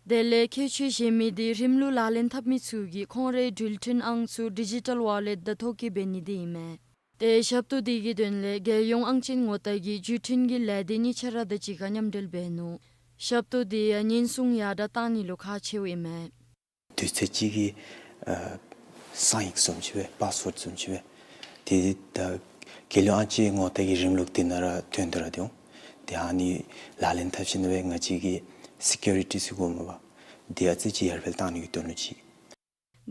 དེ་ལས་ཁྱད་ཆོས་གཞན་མི་འདི་རིམ་ལུགས་ལག་ལེན་འཐབ་མི་ཚུ་གིས་ཁོང་རའི་འགྲུལ་འཕྲིན་ཨང་ཚུ་ཌི་ཇི་ཊལ་ཝ་ལེཊ་དང་ཐོ་བཀོད་འབད་ནི་འདི་ཨིན་མས། ཏེ་ཞབས་ཏོག་འདི་གི་དོན་ལས་རྒྱལ་ཡོངས་ཨང་ཅན་ངོ་རྟགས་ཀྱི་བརྒྱུད་འཕྲིན་གྱི་ལས་སྡེ་གཉིས་ཆ་ར་དང་གཅིག་ཁར་མཉམ་འབྲེལ་འབད་ནུག། ཞབས་ཏོག་འདི་ཡང་ཉེན་སྲུང་ཡར་དྲགས་གཏང་ནི་ལུ་ཁག་ཆེཝ་ཨིན་མས། དུས་ཚོད་ཅིག་གི་ཨ་གསང་ཡིག་བཟུམ་ཅིག་སྦེ་པཱསི་ཝརཌ་བཟུམ་ཅིག་སྦེ་ཏེ་ད་རྒྱལ་ཡོངས་ཨང་ཅན་ངོ་རྟགས་ཀྱི་རིམ་ལུགས་འདི་ནང་ར་ཐོན་ཏེ་ར་འདུག། ཏེ་ཨ་ནི་ལག་ལེན་འཐབ་ཞིནམ་ལས་ང་བཅས་ཀྱི་སི་ཀུ་རི་ཊི་ཟེར་དགོ་སྨོ་པ། འདི་ཡང་ཨ་ཙི་ཅིག་ཡར་འཕེལ་གཏང་ནི་གི་དོན་ལུ་ཅིག།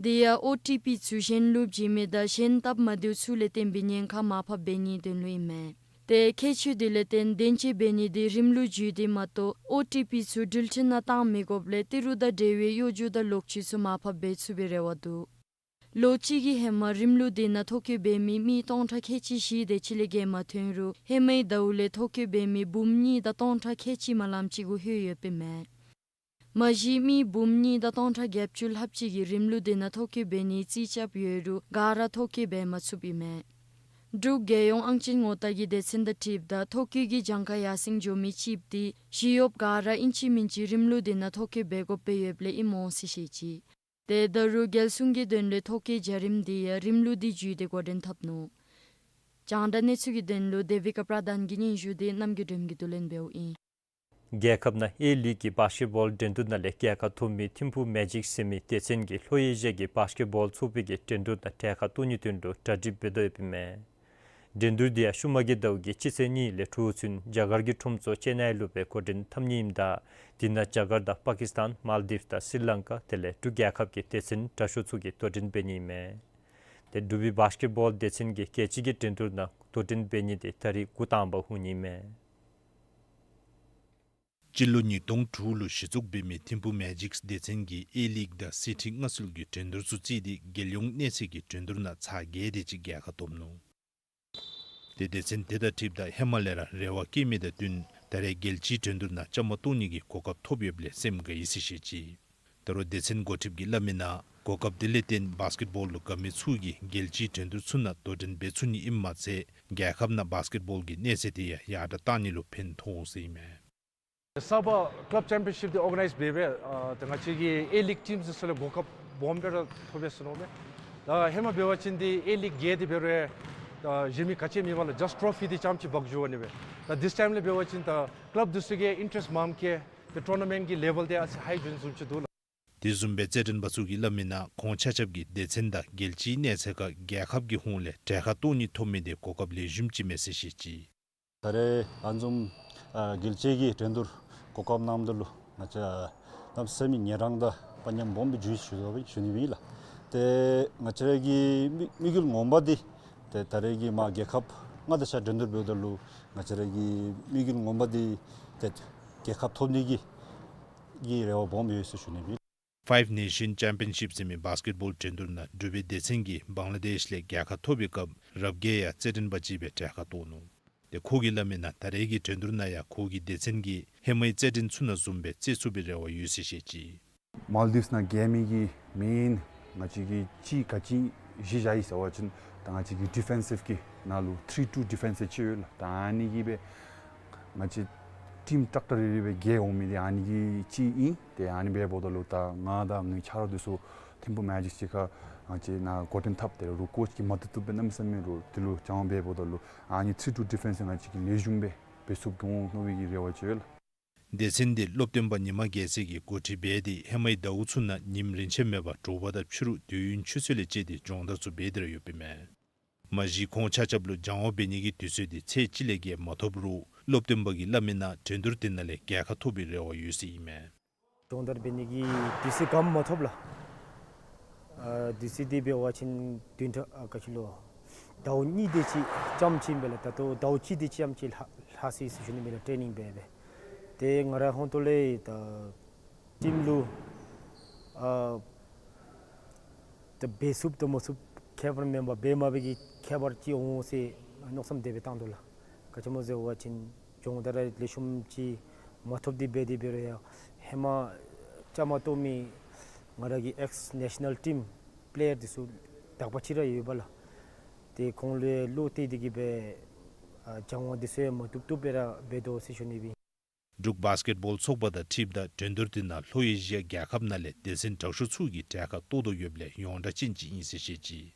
དེ་ཡང་ཨོ་ཊི་པི་ཚུ་གཞན་ལུ་བྱིན་མི་དང་གཞན་སྟབས་མ་བདེཝ་ཚུ་ལས་བརྟེན་པའི་ཉེན་ཁ་མར་ཕབ་འབད་ནིའི་དོན་ལུ་ཨིན་མས། ཏེ་ཁྱད་ཆོས་འདི་ལས་བརྟེན་བདེན་དཔྱད་འབད་ནི་འདི་རིམ་ལུགས་བརྒྱུད་དེ་མ་གཏོགས་ཨོ་ཊི་པི་ཚུ་འགྲུལ་འཕྲིན་ནང་བཏང་མི་དགོཔ་ལས་ཏི་རུ་དང་འབྲེལ་བའི་གཡོ་སྒྱུ་དང་ལོག་སྤྱོད་ཚུ་མར་ཕབ་འབད་ཚུགས་པའི་རེ་བ་འདུག། ལོ་གཅིག་གི་ཧེ་མ་རིམ་ལུགས་འདི་ནང་ཐོ་བཀོད་འབད་མི་མི་སྟོང་ཕྲག་ཁལ་གཅིག་བཞི་དེ་ཅིག་ལས་བརྒལ་མ་ཐོན་རུང་ཧེ་མའི་ཟླཝ་ལས་ཐོ་བཀོད་འབད་མི་འབུམ་གཉིས་དང་སྟོང་ཕྲག་ཁལ་གཅིག་དམའ་ལམ་ཅིག་གུ་ལྷོད་ཡོདཔ་ཨིན་མས། མ་གཞི་མི་འབུམ་གཉིས་དང་སྟོང་ཕྲག་བརྒྱད་ཅུ་ལྷགཔ་ཅིག་གིས་རིམ་ལུགས་འདི་ནང་ཐོ་བཀོད་འབད་ནིའི་རྩིས་རྐྱབ་ཡོད་རུང་ག་ར་ཐོ་བཀོད་འབད་མ་ཚུགསཔ་ཨིན་མས། འབྲུག་རྒྱལ་ཡོངས་ཨང་ཅན་ངོ་རྟགས་ཀྱི་སྡེ་ཚན་དང་འཁྲིལཝ་ད་ཐོ་བཀོད་ཀྱི་གྱངས་ཁ་ཡར་སེང་འགྱོ་མི་ཅིག་འདི་ཞི་གཡོགཔ་ག་ར་ཨིན་ཅི་མིན་ཅི་རིམ་ལུགས་འདི་ནང་ཐོ་བཀོད་འབད་དགོཔ་སྦེ་ཡོདཔ་ལས་ཨིནམ་འོང་ཟེར་བཤད་ཅི། ཏེ་ད་རུང་རྒྱལ་སྲུང་གི་དོན་ལས་ཐོ་བཀོད་བྱ་རིམ་འདི་ཡང་རིམ་ལུགས་འདི་བརྒྱུད་དེ་འགོ་འདྲེན་འཐབ་ནུག། རྒྱང་བསྒྲགས་གནས་ཚུལ་གྱི་དོན་ལུ་དེ་བི་ཀ་པྲ་དཱན་གྱི་སྙན་ཞུ་འདི་རྣམ་རྒྱལ་སྒྲོལམ་གྱིས་བསྡུ་ལེན་འབདཝ་ཨིན། རྒྱལ་ཁབ་ནང་ཨེ་ལིག་གི་བཱསི་ཀེཊ་བཱོལ་འགྲན་བསྡུར་ནང་ལས་རྒྱལ་ཁ་ཐོབ་མི་ཐིམ་ཕུག་མེ་ཇིག་ཟེར་མི་སྡེ་ཚན་གྱིས་ལྷོ་ཨེ་ཤི་ཡ་གི་བཱསི་ཀེཊ་བཱོལ་ཚོགས་པའི་གི་འགྲན་བསྡུར་ནང་གྲལ་ཁར་གཏོགས་ནིའི་དོན་ལུ་གྲ་སྒྲིག་འབད་དོ་ཡོདཔ་ཨིན་མས། འགྲན་བསྡུར་འདི་ཡང་ཤུལ་མ་གི་ཟླཝ་གི་སྤྱི་ཚེས་གཉིས་ལས་དྲུག་ཚུན་རྒྱ་གར་གྱི་ཁྲོམ་ཚོགས་ཅེ་ནའི་ལུ་སྦེ་འགོ་འདྲེན་འཐབ་ནི་ཨིནམ་ད་དེ་ནང་རྒྱ་གར་དང་པ་ཀིསི་ཐན་མཱལ་ཌིབ་དང་སི་རི་ལང་ཀ་དེ་ལས་འབྲུག་རྒྱལ་ཁབ་ཀྱི་སྡེ་ཚན་དྲག་ཤོས་ཚུ་གིས་དོ་འགྲན་འབད་ནི་ཨིན་མས། ཏེ་འབྲུག་པའི་བཱསི་ཀེཊ་བཱོལ་སྡེ་ཚན་གྱིས་རྒྱལ་སྤྱི་གི་འགྲན་བསྡུར་ནང་དོ་འགྲན་འབད་ནི་འདི་ད་རིས་འགོ་དང་པ་འོང་ནི་ཨིན་མས། སྤྱི་ལོ་ཉིས་སྟོང་དྲུག་ལུ་གཞི་བཙུགས་འབད་མི་ཐིམ་ཕུག་མེ་ཇིག་སྡེ་ཚན་གྱིས་ཨེ་ལིག་དང་སི་ཊི་མངའ་གསོལ་གྱི་འགྲན་བསྡུར་ཚུ་བརྩིས་ཏེ་རྒྱལ་ཡོངས་གནས་ཚད་ཀྱི་འགྲན་བསྡུར་ནང་ཚར་བརྒྱད་དེ་ཅིག་རྒྱལ་ཁ་ཐོབ་ནུག། ཏེ་སྡེ་ཚན་དེ་དང་འཁྲིལཝ་ད་ཧེ་མ་ལས་ར་རེ་བ་བསྐྱེད་མི་དང་བསྟུན་ད་རེས་རྒྱལ་སྤྱིའི་འགྲན་བསྡུར་ནང་བཅའ་མར་གཏོགས་ནི་གི་གོ་སྐབས་ཐོབ་ཡོདཔ་ལས་སེམས་དགའ་ཡི་ཟེར་བཤད་ཅི། ད་རུང་སྡེ་ཚན་འགོ་ཁྲིདཔ་གིས་སླབ་མིའི་ནང་གོ་སྐབས་དེ་ལས་བརྟེན་བཱསི་ཀེཊ་བཱོལ་ལུ་དགའ་མི་ཚུ་གིས་རྒྱལ་སྤྱིའི་འགྲན་བསྡུར་ཚུ་ནང་དོ་འགྲན་འབད་ཚུགས་ནི་ཨིནམ་མ་ཚད་རྒྱལ་ཁབ་ནང་བཱསི་ཀེཊ་བཱོལ་གྱི་གནས་ཚད་དེ་ཡང་ཡར་དྲགས་གཏང་ནི་ལུ་ཕན་ཐོགས་ཟེར་ཨིན་མས། གསརཔ་ཀླབ་ཅེམ་པིའན་ཤིབ་འདི་ཨོར་ག་ནའིཛ་འབད་སྦེ་ཨ་ད་ང་བཅས་ཀྱི་ཨེ་ལིག་ཊིམ་ཚུ་ཚུ་ལུ་གོ་སྐབས་སྦོམ་སྦེ་ར་ཐོབ་པས་ཟེར་མནོཝ་མས། ད་ཧེ་མ་འབད་བ་ཅིན་འདི་ཨེ་ལིག་བརྒྱད་འདི་འབད་རུང་ཨ་གཞན་མི་ག་ཅི་མེད་པར་ལུ་ཇཱསཊ་ཊོ་ཕི་འདི་རྐྱངམ་ཅིག་འབག་འགྱོ་བ་ཨིན་པས། ད་དིས་ཊའིམ་ལས་འབད་བ་ཅིན་ད་ཀླབ་འདི་ཚུ་གིས་ཨིན་ཊ་རེསཊ་མངམ་གིས་ཏེ་ཊོར་ན་མེནཊ་ཀྱི་ལེ་བཱལ་འདི་ཨ་ཙི་ཧའི་འགྱོ་ནི་བཟུམ་ཅིག་འདུག་ལགས། དེ་བཟུམ་སྦེ་རྩེད་འགྲན་པ་ཚུ་གིས་སླབ་མིའི་ནང་ཁོང་ཆ་ཁྱབ་ཀྱིས་སྡེ་ཚན་དང་རྒྱལ་སྤྱིའི་གནས་ཚད་ཁར་རྒྱལ་ཁབ་ཀྱི་ཧོངས་ལས་གྲལ་ཁར་གཏོགས་ནི་ཐོབ་མི་འདི་གོ་སྐབས་ལེགས་ཤོམ་ཅིག་མས་ཟེར་བཤད་ཅི། ད་རེས་ཨ་ནི་བཟུམ་ཨ་རྒྱལ་སྤྱི་གི་འགྲན་བསྡུར་གོ་སྐབས་གནངམ་ད་ལུ་ང་བཅས་ཨ་གནམ་མེད་ས་མེད་ངལ་རངས་དང་དཔའ་ཉམས་སྦོམ་སྦེ་བྱུང་ཡི་ཟེར་ཞུ་ནི་ཨིན་ལགས། ཏེ་ང་བཅས་ར་གི་དམིགས་དམིགས་ཡུལ་ངོ་མ་འདི་ཏེ་ད་རེས་ཀྱི་མར་རྒྱལ་ཁབ་ལྔ་དང་ཆ་འགྲན་བསྡུར་འབདཝ་ད་ལུ་ང་བཅས་ར་གི་དམིགས་ཡུལ་ངོ་མ་འདི་ཏེ་རྒྱལ་ཁ་ཐོབ་ནི་གི་གི་རེ་བ་སྦོམ་ཡོད་ཟེར་ཞུ་ནི་ཨིན། ཕའིབ་ནེ་ཤཱན་ཅེམ་པིའན་ཤིབ་ཟེར་མི་བཱསི་ཀེཊ་བཱོལ་འགྲན་བསྡུར་ནང་འབྲུག་པའི་སྡེ་ཚན་གྱིས་བང་ལ་དེཤ་ལས་རྒྱལ་ཁ་ཐོབ་པའི་སྐབས་རབ་རྒྱས་ཡང་རྩེད་འགྲན་པ་ཅིག་སྦེ་གྲལ་ཁར་གཏོགས་ནུག། ཏེ་ཁོ་གིས་སླབ་མིའི་ནང་ད་རེས་ཀྱི་འགྲན་བསྡུར་ནང་ཡང་ཁོ་གི་སྡེ་ཚན་གྱིས་ཧེ་མའི་རྩེད་འགྲན་ཚུ་ནང་བཟུམ་སྦེ་རྩེད་ཚུགས་པའི་རེ་བ་ཡོད་ཟེར་བཤད་ཅི། མཱལ་ཌིབས་ནང་རྒྱལ་མི་གི་མེན་ང་བཅས་ཀྱིས་ཅིག་ག་ཅི་གཞི་བཞག་ཡི་ཟེར་བ་ཅིན་ད་ང་བཅས་ཀྱི་ཌི་ཕེན་སིབ་ཀྱི་ནང་ལུ་ཐི་རི་ཊུ་ཌི་ཕེན་སི་ཅིག་ཡོད་ལགས། ད་ཨ་ནི་གིས་སྦེ་ང་བཅས་ཊིམ་ཏག་ཏག་རི་རི་སྦེ་རྒྱལ་འོང་མི་འདི་ཨ་ནི་གི་ཅིག་ཨིན། ཏེ་ཨ་ནི་འབདཝ་ད་ལུ་ད་ང་དང་ངེའི་ཆ་རོགས་འདི་ཚུ་ཐིམ་ཕུག་མེ་ཇིག་ཅིག་ཁར་ང་བཅས་ནཱ་འགོ་འདྲེན་འཐབ་སྟེ་རུང་ཀོ་ཆི་གིས་མ་བཏུབ་བཏུབ་སྦེ་གནམ་མེད་ས་མེད་རུང་འདི་ལུ་སྦྱང་བ་འབདཝ་ད་ལུ་ཨ་ནི་ཐི་རི་ཊུ་ཌི་ཕེན་སི་ང་བཅས་ཀྱིས་ལེགས་ཤོམ་སྦེ་འབད་ཚུགསཔ་འོང་མནོ་བའི་གི་རེ་བ་ཅིག་ཡོད་ལགས། སྡེ་ཚན་འདི་སློབ་སྟོན་པ་ཉི་མ་རྒྱལ་མཚན་གྱིས་འགོ་ཁྲིད་འབད་དེ་ཧེ་མའི་ཟླཝ་ཚུ་ནང་ཉིནམ་རེ་ཆད་མེད་པར་དྲོ་པ་དང་ཕྱི་རུ་དུས་ཡུན་ཆུ་ཚོད་ལས་བཅད་དེ་སྦྱོང་བརྡར་ཚུ་འབད་དེ་ར་ཡོདཔ་ཨིན་མས། མ་གཞི་ཁོང་ཆ་ཁྱབ་ལུ་སྦྱང་བ་འབད་ནི་གི་དུས་ཚོད་འདི་ཚེས་གཅིག་ལས་བརྒལ་མ་ཐོབ་རུང་སློབ་སྟོན་པ་གིས་སླབ་མིའི་ནང་འགྲན་བསྡུར་དེ་ནང་ལས་རྒྱལ་ཁ་ཐོབ་པའི་རེ་བ་ཡོད་ཟེར་ཨིན་མས། སྦྱོང་བརྡར་འབད་ནི་གི་དུས་ཚོད་ག་མ་ཐོབ་ལགས། ཨ་དུས་ཚོད་འདི་འབད་བ་ཅིན་བདུན་ཕྲག་ཨ་ག་ཅི་ལོ་ཟླཝ་གཉིས་དེ་ཅིག་རྐྱངམ་ཅིག་ཨིན་པས་ལགས། ད་ལྟོ་ཟླཝ་གཅིག་དེ་ཅིག་རྐྱངམ་ཅིག་ལྷག་ལྷག་སོ་ཡི་ཟེར་ཞུ་ནི་ཨིན་པས་ལགས། ཊེ་ནིང་འབད་སྦེ་ཏེ་ང་རའི་ཧོངས་ཏོ་ལས་ད་ཊིམ་ལུ་ཨ་ད་འབད་ཚུགསཔ་དང་མ་ཚུགསཔ་ཁྱད་པར་མེན་པར་འབད་མ་འབད་ཀྱི་ཁྱད་པར་ཅིག་འོང་ཟེར་མནོ་བསམ་དེ་སྦེ་བཏང་དོ་ལགས། ག་ཅི་སྨོ་ཟེར་བ་ཅིན་སྦྱོང་བརྡར་ལེགས་ཤོམ་ཅིག་མ་ཐོབ་སྟེ་འབད་དེ་འབད་རུང་ཡང་ཧེ་མ་བཅའ་མར་གཏོགས་མི་ང་ར་གི་ཨེགསི་ནེ་ཤ་ནཱལ་ཊིམ་ པེ་ལེ་ཡར་འདི་ཚུ་དག་པ་ཅིག་ར་ཡོད་པས་ལགས། ཏེ་ཁོང་ལུ་བློ་གཏད་དེ་གིས་སྦེ་ཨ་སྦྱང་བ་འདི་ཚུ་ཡང་མ་བཏུབ་བཏུབ་སྦེ་ར་འབད་དོ་ཟེར་ཞུ་ནི་ཨིན། འབྲུག་བཱསི་ཀེཊ་བཱོལ་ཚོགས་པ་དང་འཁྲིལཝ་ད་འགྲན་བསྡུར་འདི་ནང་ལྷོ་ཨེ་ཤི་ཡ་རྒྱལ་ཁབ་ནང་ལས་སྡེ་ཚན་དྲག་ཤོས་ཚུ་གིས་གྲལ་ཁར་གཏོགས་དོ་ཡོདཔ་ལས་ཡོངས་གྲགས་ཅན་ཅིག་ཨིན་ཟེར་བཤད་ཅི།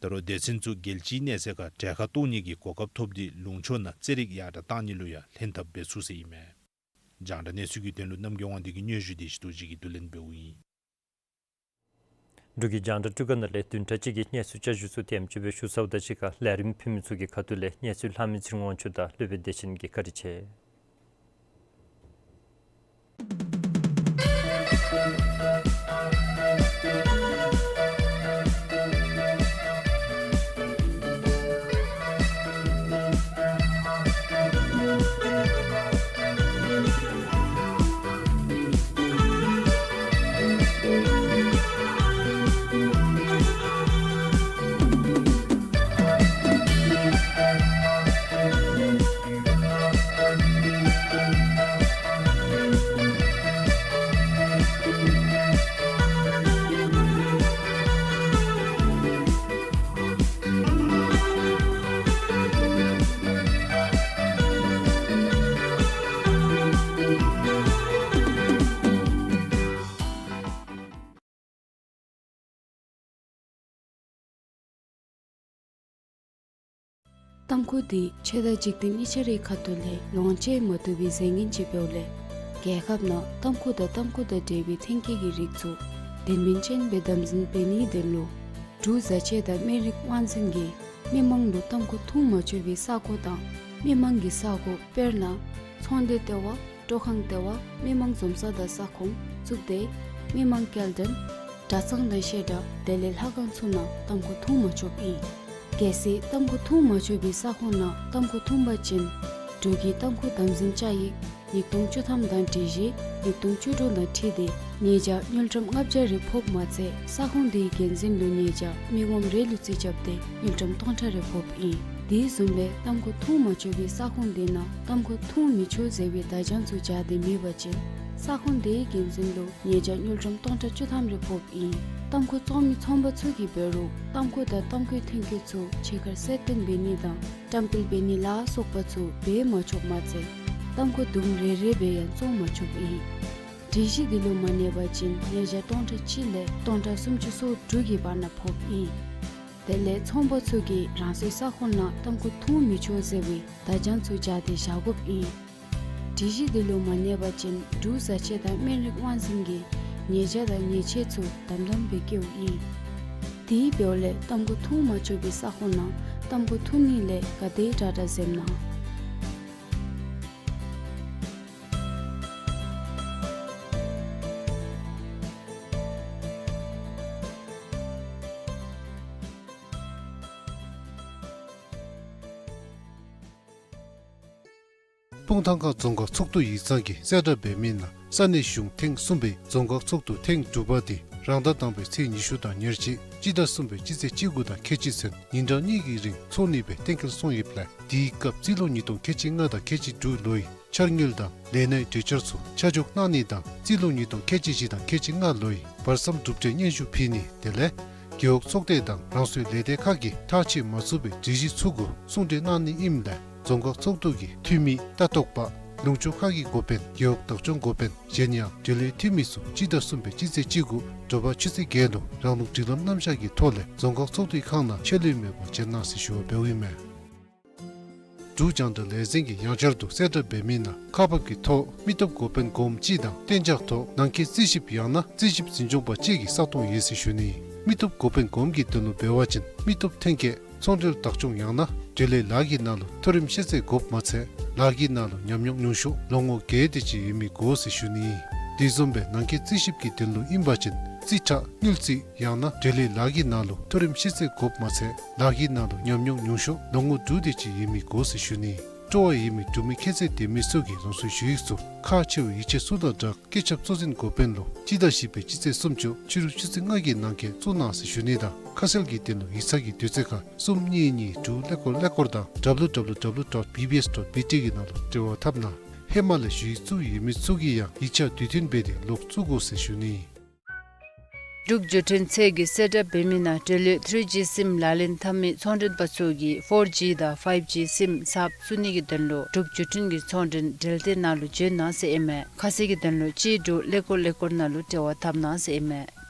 ད་རུང་སྡེ་ཚན་ཚུ་རྒྱལ་སྤྱིའི་གནས་ཚད་ཁར་གྲལ་ཁར་གཏོགས་ནི་གི་གོ་སྐབས་ཐོབ་སྟེ་ལུང་ཕྱོགས་ནང་རྩེད་རིགས་ཡར་དྲགས་གཏང་ནི་ལུ་ཡང་ལྷན་ཐབས་འབད་ཚུགས་ཟེར་ཨིན་མས། རྒྱང་བསྒྲགས་གནས་ཚུལ་གྱི་དོན་ལུ་རྣམ་རྒྱལ་དབང་འདུས་ཀྱི་སྙན་ཞུ་དེ་ཞུ་དོ་ཅིག་གིས་བསྡུ་ལེན་འབདཝ་ཨིན། འབྲུག་གི་རྒྱང་བསྒྲགས་སྒྲིག་ཁང་ནང་ལས་བདུན་ཕྲག་གཅིག་གི་གནས་ཚུལ་བསྐྱར་ཞུ་ཚུ་དེམ་ཅིག་སྦེ་ཞུ་ཚརཝ་དང་གཅིག་ཁར་ལས་རིམ་ཕུལ་མི་ཚུ་གི་ཁ་ཐུག་ལས་གནས་ཚུལ་ལྷག་མི་ཚེ་རིང་དབང་ཕྱུག་དང་སློབ་དཔོན་བདེ་ཆེན་གྱིས་བཀའ་དྲིན་ཆེ། ཏམ་ཁུ་འདི་ཆོས་དང་འཇིག་རྟེན་གཉིས་ཆ་རའི་ཁ་ཐུག་ལས་ལོངས་སྤྱོད་མ་བཏུབ་པའི་རྫས་ངན་ཅིག་འབདཝ་ལས་རྒྱལ་ཁབ་ནང་ཏམ་ཁུ་དང་ཏམ་ཁུ་དང་འབྲེལ་བའི་ཐོན་སྐྱེད་ཀྱི་རིགས་ཚུ་དོན་སྨིན་ཅན་སྦེ་དམ་འཛིན་འབད་ནིའི་དོན་ལུ་འབྲུག་བཟའ་ཆས་དང་སྨན་རིགས་དབང་འཛིན་གྱིས་མི་མང་ལུ་ཏམ་ཁུ་འཐུང་མ་ཆོག་པའི་ས་གོ་དང་མི་མང་གི་ས་གོ་དཔེར་ན་ཚོང་སྡེ་ལྟེ་བ། སྤྲོ་ཁང་ལྟེ་བ། མི་མང་འཛོམས་ས་དང་ས་ཁོངས་བཙུགས་ཏེ་མི་མང་སྐྱེལ་འདྲེན་གྲྭ་ཚང་དང་བཤད་གྲྭ་དེ་ལས་ལྷ་ཁང་ཚུ་ནང་ཏམ་ཁུ་འཐུང་མ་ཆོགཔ་ཨིན། གལ་སྲིད་ཏམ་ཁུ་འཐུང་མ་ཆོག་པའི་ས་ཁོངས་ནང་ཏམ་ཁུ་འཐུང་པ་ཅིན་འབྲུག་གི་ཏམ་ཁུ་དམ་འཛིན་བཅའ་ཡིག་ཉིས་སྟོང་བཅུ་ཐམ་དང་སྒྲིག་གཞི་ཉིས་སྟོང་བཅུ་དྲུག་དང་འཁྲིལ་ཏེ་ཉེས་བྱ་དངུལ་ཀྲམ་ལྔ་བརྒྱ་རེ་ཕོགཔ་མ་ཚད་ས་ཁོངས་དེའི་འགན་འཛིན་ལུ་ཉེས་བྱ་མི་ངོམ་རེ་ལུ་རྩིས་རྐྱབ་སྟེ་དངུལ་ཀྲམ་སྟོང་ཕྲག་རེ་ཕོགཔ་ཨིན། དེ་བཟུམ་སྦེ་ཏམ་ཁུ་འཐུང་མ་ཆོག་པའི་ས་ཁོངས་དེ་ནང་ཏམ་ཁུ་འཐུང་མི་ཆོག་ཟེར་བའི་བརྡ་བྱང་ཚུ་སྦྱར་ཏེ་མེད་པ་ཅིན་ས་ཁོངས་དེའི་འགན་འཛིན་ལུ་ཉེས་བྱ་དངུལ་ཀྲམ་སྟོང་ཕྲག་བཅུ་ཐམ་རེ་ཕོགཔ་ཨིན། ཏམ་ཁུ་བཙོང་མི་ཚོང་པ་ཚུ་གིས་འབད་རུང་ཏམ་ཁུ་དང་ཏམ་ཁུའི་ཐོན་སྐྱེད་ཚུ་ཕྱི་ཁར་གསལ་སྟོན་འབད་ནི་དང་བཀྲམ་སྤེལ་འབད་ནི་ལ་སོགས་པ་ཚུ་འབད་མ་ཆོགཔ་མ་ཚད་ཏམ་ཁུ་དུམ་རེ་རེ་སྦེ་ཡང་བཙོང་མ་ཆོགཔ་ཨིན། སྒྲིག་གཞི་འདི་ལུ་མ་གནས་པ་ཅིན་ཉེས་བྱ་སྟོང་ཕྲག་གཅིག་ལས་སྟོང་ཕྲག་སུམ་ཅུ་སོ་དྲུག་གི་བར་ན་ཕོགཔ་ཨིན། དེ་ལས་ཚོང་པ་ཚུ་གིས་རང་སོའི་ས་ཁོངས་ནང་ཏམ་ཁུ་འཐུང་མི་ཆོག་ཟེར་བའི་བརྡ་བྱང་ཚུ་སྦྱར་ཏེ་བཞག་དགོཔ་ཨིན། སྒྲིག་གཞི་འདི་ལུ་མ་གནས་པ་ཅིན་འབྲུག་བཟའ་ཆས་དང་སྨན་རིགས་དབང་འཛིན་གྱིས་ཉེས་བྱ་དང་ཉེས་ཆད་ཚུ་དམ་དམ་སྦེ་བཀལཝ་ཨིན། དེ་འབདཝ་ལས་ཏམ་ཁུ་འཐུང་མ་ཆོག་པའི་ས་ཁོངས་ནང་ཏམ་ཁུ་འཐུང་ནི་ལས་ག་དེ་དྲག་དྲག་འཛེམ་གནང་། སྤུངས་ཐང་ཁ་རྫོང་ཁག་ཚོགས་འདུ་ཡིག་ཚང་གིས་གསལ་བསྒྲགས་འབད་མི་ནང་ས་གནས་གཞུང་ཐེངས་གསུམ་པའི་རྫོང་ཁག་ཚོགས་འདུ་ཐེངས་དྲུག་པ་དེ་རང་ཟླ་དང་པའི་ཚེས་ཉི་ཤུ་དང་ཉེར་གཅིག་སྤྱི་ཟླ་གསུམ་པའི་སྤྱི་ཚེས་བཅུ་དགུ་དང་ཁལ་གཅིག་ཚུན་ཉིན་གྲངས་གཉིས་ཀྱི་རིང་འཚོགས་ནི་སྦེ་གཏན་འཁེལ་སོང་ཡོདཔ་ལས་དེའི་སྐབས་རྩིས་ལོ་ཉིས་སྟོང་ཁལ་གཅིག་ལྔ་དང་ཁལ་གཅིག་དྲུག་ལོའི་འཆར་དངུལ་དང་ལས་གནས་གྲོས་འཆར་ཚུ་ཆ་འཇོག་གནང་ནི་དང་རྩིས་ལོ་ཉིས་སྟོང་ཁལ་གཅིག་བཞི་དང་ཁལ་གཅིག་ལྔ་ལོའི་བར་མཚམས་གྲུབ་འབྲས་སྙན་ཞུ་ཕུལ་ནི་དེ་ལས་རྒེད་འོག་ཚོགས་སྡེ་དང་རང་སོའི་ལས་སྡེ་ཁག་གིས་ཐག་བཅད་མ་ཚུགས་པའི་སྒྲིག་གཞི་ཚུ་གུ་གསུང་གྲོས་གནང་ནི་ཨིནམ་ལས་རྫོང་ཁག་ཚོགས་འདུ་གི་འཐུས་མི་ལྟ་རྟོག་པ་ལུང་ཕྱོགས་ཁག་གི་འགོ་དཔོན་རྒེད་འོག་བདག་སྐྱོང་འགོ་དཔོན་གཞན་ཡང་འབྲེལ་ཡོད་འཐུས་མི་ཚུ་སྤྱི་ཟླ་གསུམ་པའི་སྤྱི་ཚེས་བཅུ་དགུ་དྲོ་པ་ཆུ་ཚོད་བརྒྱད་ལུ་རང་ལུགས་སྒྲིག་ལམ་རྣམ་གཞག་གི་ཐོག་ལས་རྫོང་ཁག་ཚོགས་འདུའི་ཁང་ནང་ཆད་ལུས་མེད་པར་བྱོན་གནང་ཟེར་ཞུ་བ་འབདཝ་ཨིན་མས། འབྲུག་རྒྱང་བསྒྲགས་ལས་འཛིན་གྱིས་ཡང་བསྐྱར་དུ་གསལ་བསྒྲགས་འབད་མི་ནང་ཁག་འབག་གི་ཐོག་མི་སྟོབས་འགོ་དཔོན་གོངམ་གཅིག་དང་གཏན་འཇགས་ཐོག་ནང་འཁོད་རྩིས་ཞིབ་ཡང་ན་རྩིས་ཞིབ་འཛིན་སྐྱོང་པ་གཅིག་གི་ས་སྟོང་ཡོད་ཟེར་ཞུ་ནི། མི་སྟོབས་འགོ་དཔོན་གོངམ་གྱི་དོན་ལུ་འབད་བ་ཅིན་མི་སྟོབས་ཐོན་སྐྱེད་ཚོང་འབྲེལ་བདག་སྐྱོང་ཡང་ན་འབྲེལ་ཡོད་ལཱ་གི་ནང་ལུ་མཐོ་རིམ་ཤེས་ཚད་དགོཔ་མ་ཚད་ལཱ་གི་ནང་ལུ་ཉམས་མྱོང་ཉུང་ཤོས་ལོ་ངོ་བརྒྱད་དེ་ཅིག་ཡོད་མི་དགོ་ཟེར་ཞུ་ནི། དེ་བཟུམ་སྦེ་ནང་འཁོད་རྩིས་ཞིབ་ཀྱི་དོན་ལུ་ཨིན་པ་ཅིན་རྩིས་ཁྲ་དངུལ་རྩིས་ཡང་ན་འབྲེལ་ཡོད་ལཱ་གི་ནང་ལུ་མཐོ་རིམ་ཤེས་ཚད་དགོཔ་མ་ཚད་ལཱ་གི་ནང་ལུ་ཉམས་མྱོང་ཉུང་ཤོས་ལོ་ངོ་དྲུག་དེ་ཅིག་ཡོད་མི་དགོ་ཟེར་ཞུ་ནི། སྤྲོ་བ་ཡོད་མི་འབྲུག་མི་ཁྱད་ཚད་ལྡན་མི་ཚུ་གིས་རང་སོའི་ཞུ་ཡིག་ཚུ་ཁག་ཆེ་བའི་ཡིག་ཆ་ཚུ་དང་སྦྲགས་སྐུ་ཞབས་གཙོ་འཛིན་འགོ་དཔོན་ལུ་སྤྱི་ཟླ་བཞི་པའི་སྤྱི་ཚེས་སུམ་ཅུ་ཕྱི་རུ་ཆུ་ཚོད་ལྔ་གི་ནང་འཁོད་བཙུགས་གནང་ཟེར་ཞུ་ནི་དང་ཁ་གསལ་གྱི་དོན་ལུ་ཡིག་ཚང་གི་དུས་ཚོད་ཁར་གསུམ་གཉིས་གཉིས་དྲུག་ཀླད་ཀོར་ཀླད་ཀོར་དང་www dot bbs dot bt གི་ནང་ལུ་འབྲེལ་བ་འཐབ་གནང་། ཧེ་མ་ལས་ཞུ་ཡིག་བཙུགས་ཡོད་མི་ཚུ་གིས་ཡང་ཡིག་ཆ་དུས་མཐུན་འབད་དེ་ལོག་བཙུགས་དགོ་ཟེར་ཞུ་ནི། འབྲུག་བརྒྱུད་འཕྲིན་ཚད་ཀྱི་གསལ་བསྒྲགས་འབད་མི་ནང་འབྲེལ་ཡོད་ཐི་རི་ཇི་སིམ་ལག་ལེན་འཐབ་མི་ཚོང་མགྲོན་པ་ཚུ་གིས་ཕོར་ཇི་དང་ཕའིབ་ཇི་སིམ་གསརཔ་བཙུགས་ནི་གི་དོན་ལུ་འབྲུག་བརྒྱུད་འཕྲིན་གྱི་ཚོང་མགྲོན་འབྲེལ་སྟེགས་ནང་ལུ་བྱོན་གནང་ཟེར་ཨིན་མས། ཁ་གསལ་གྱི་དོན་ལུ་གཅིག་དྲུག་ཀླད་ཀོར་ཀླད་ཀོར་ནང་ལུ་འབྲེལ་བ་འཐབ་གནང་ཟེར་ཨིན་མས།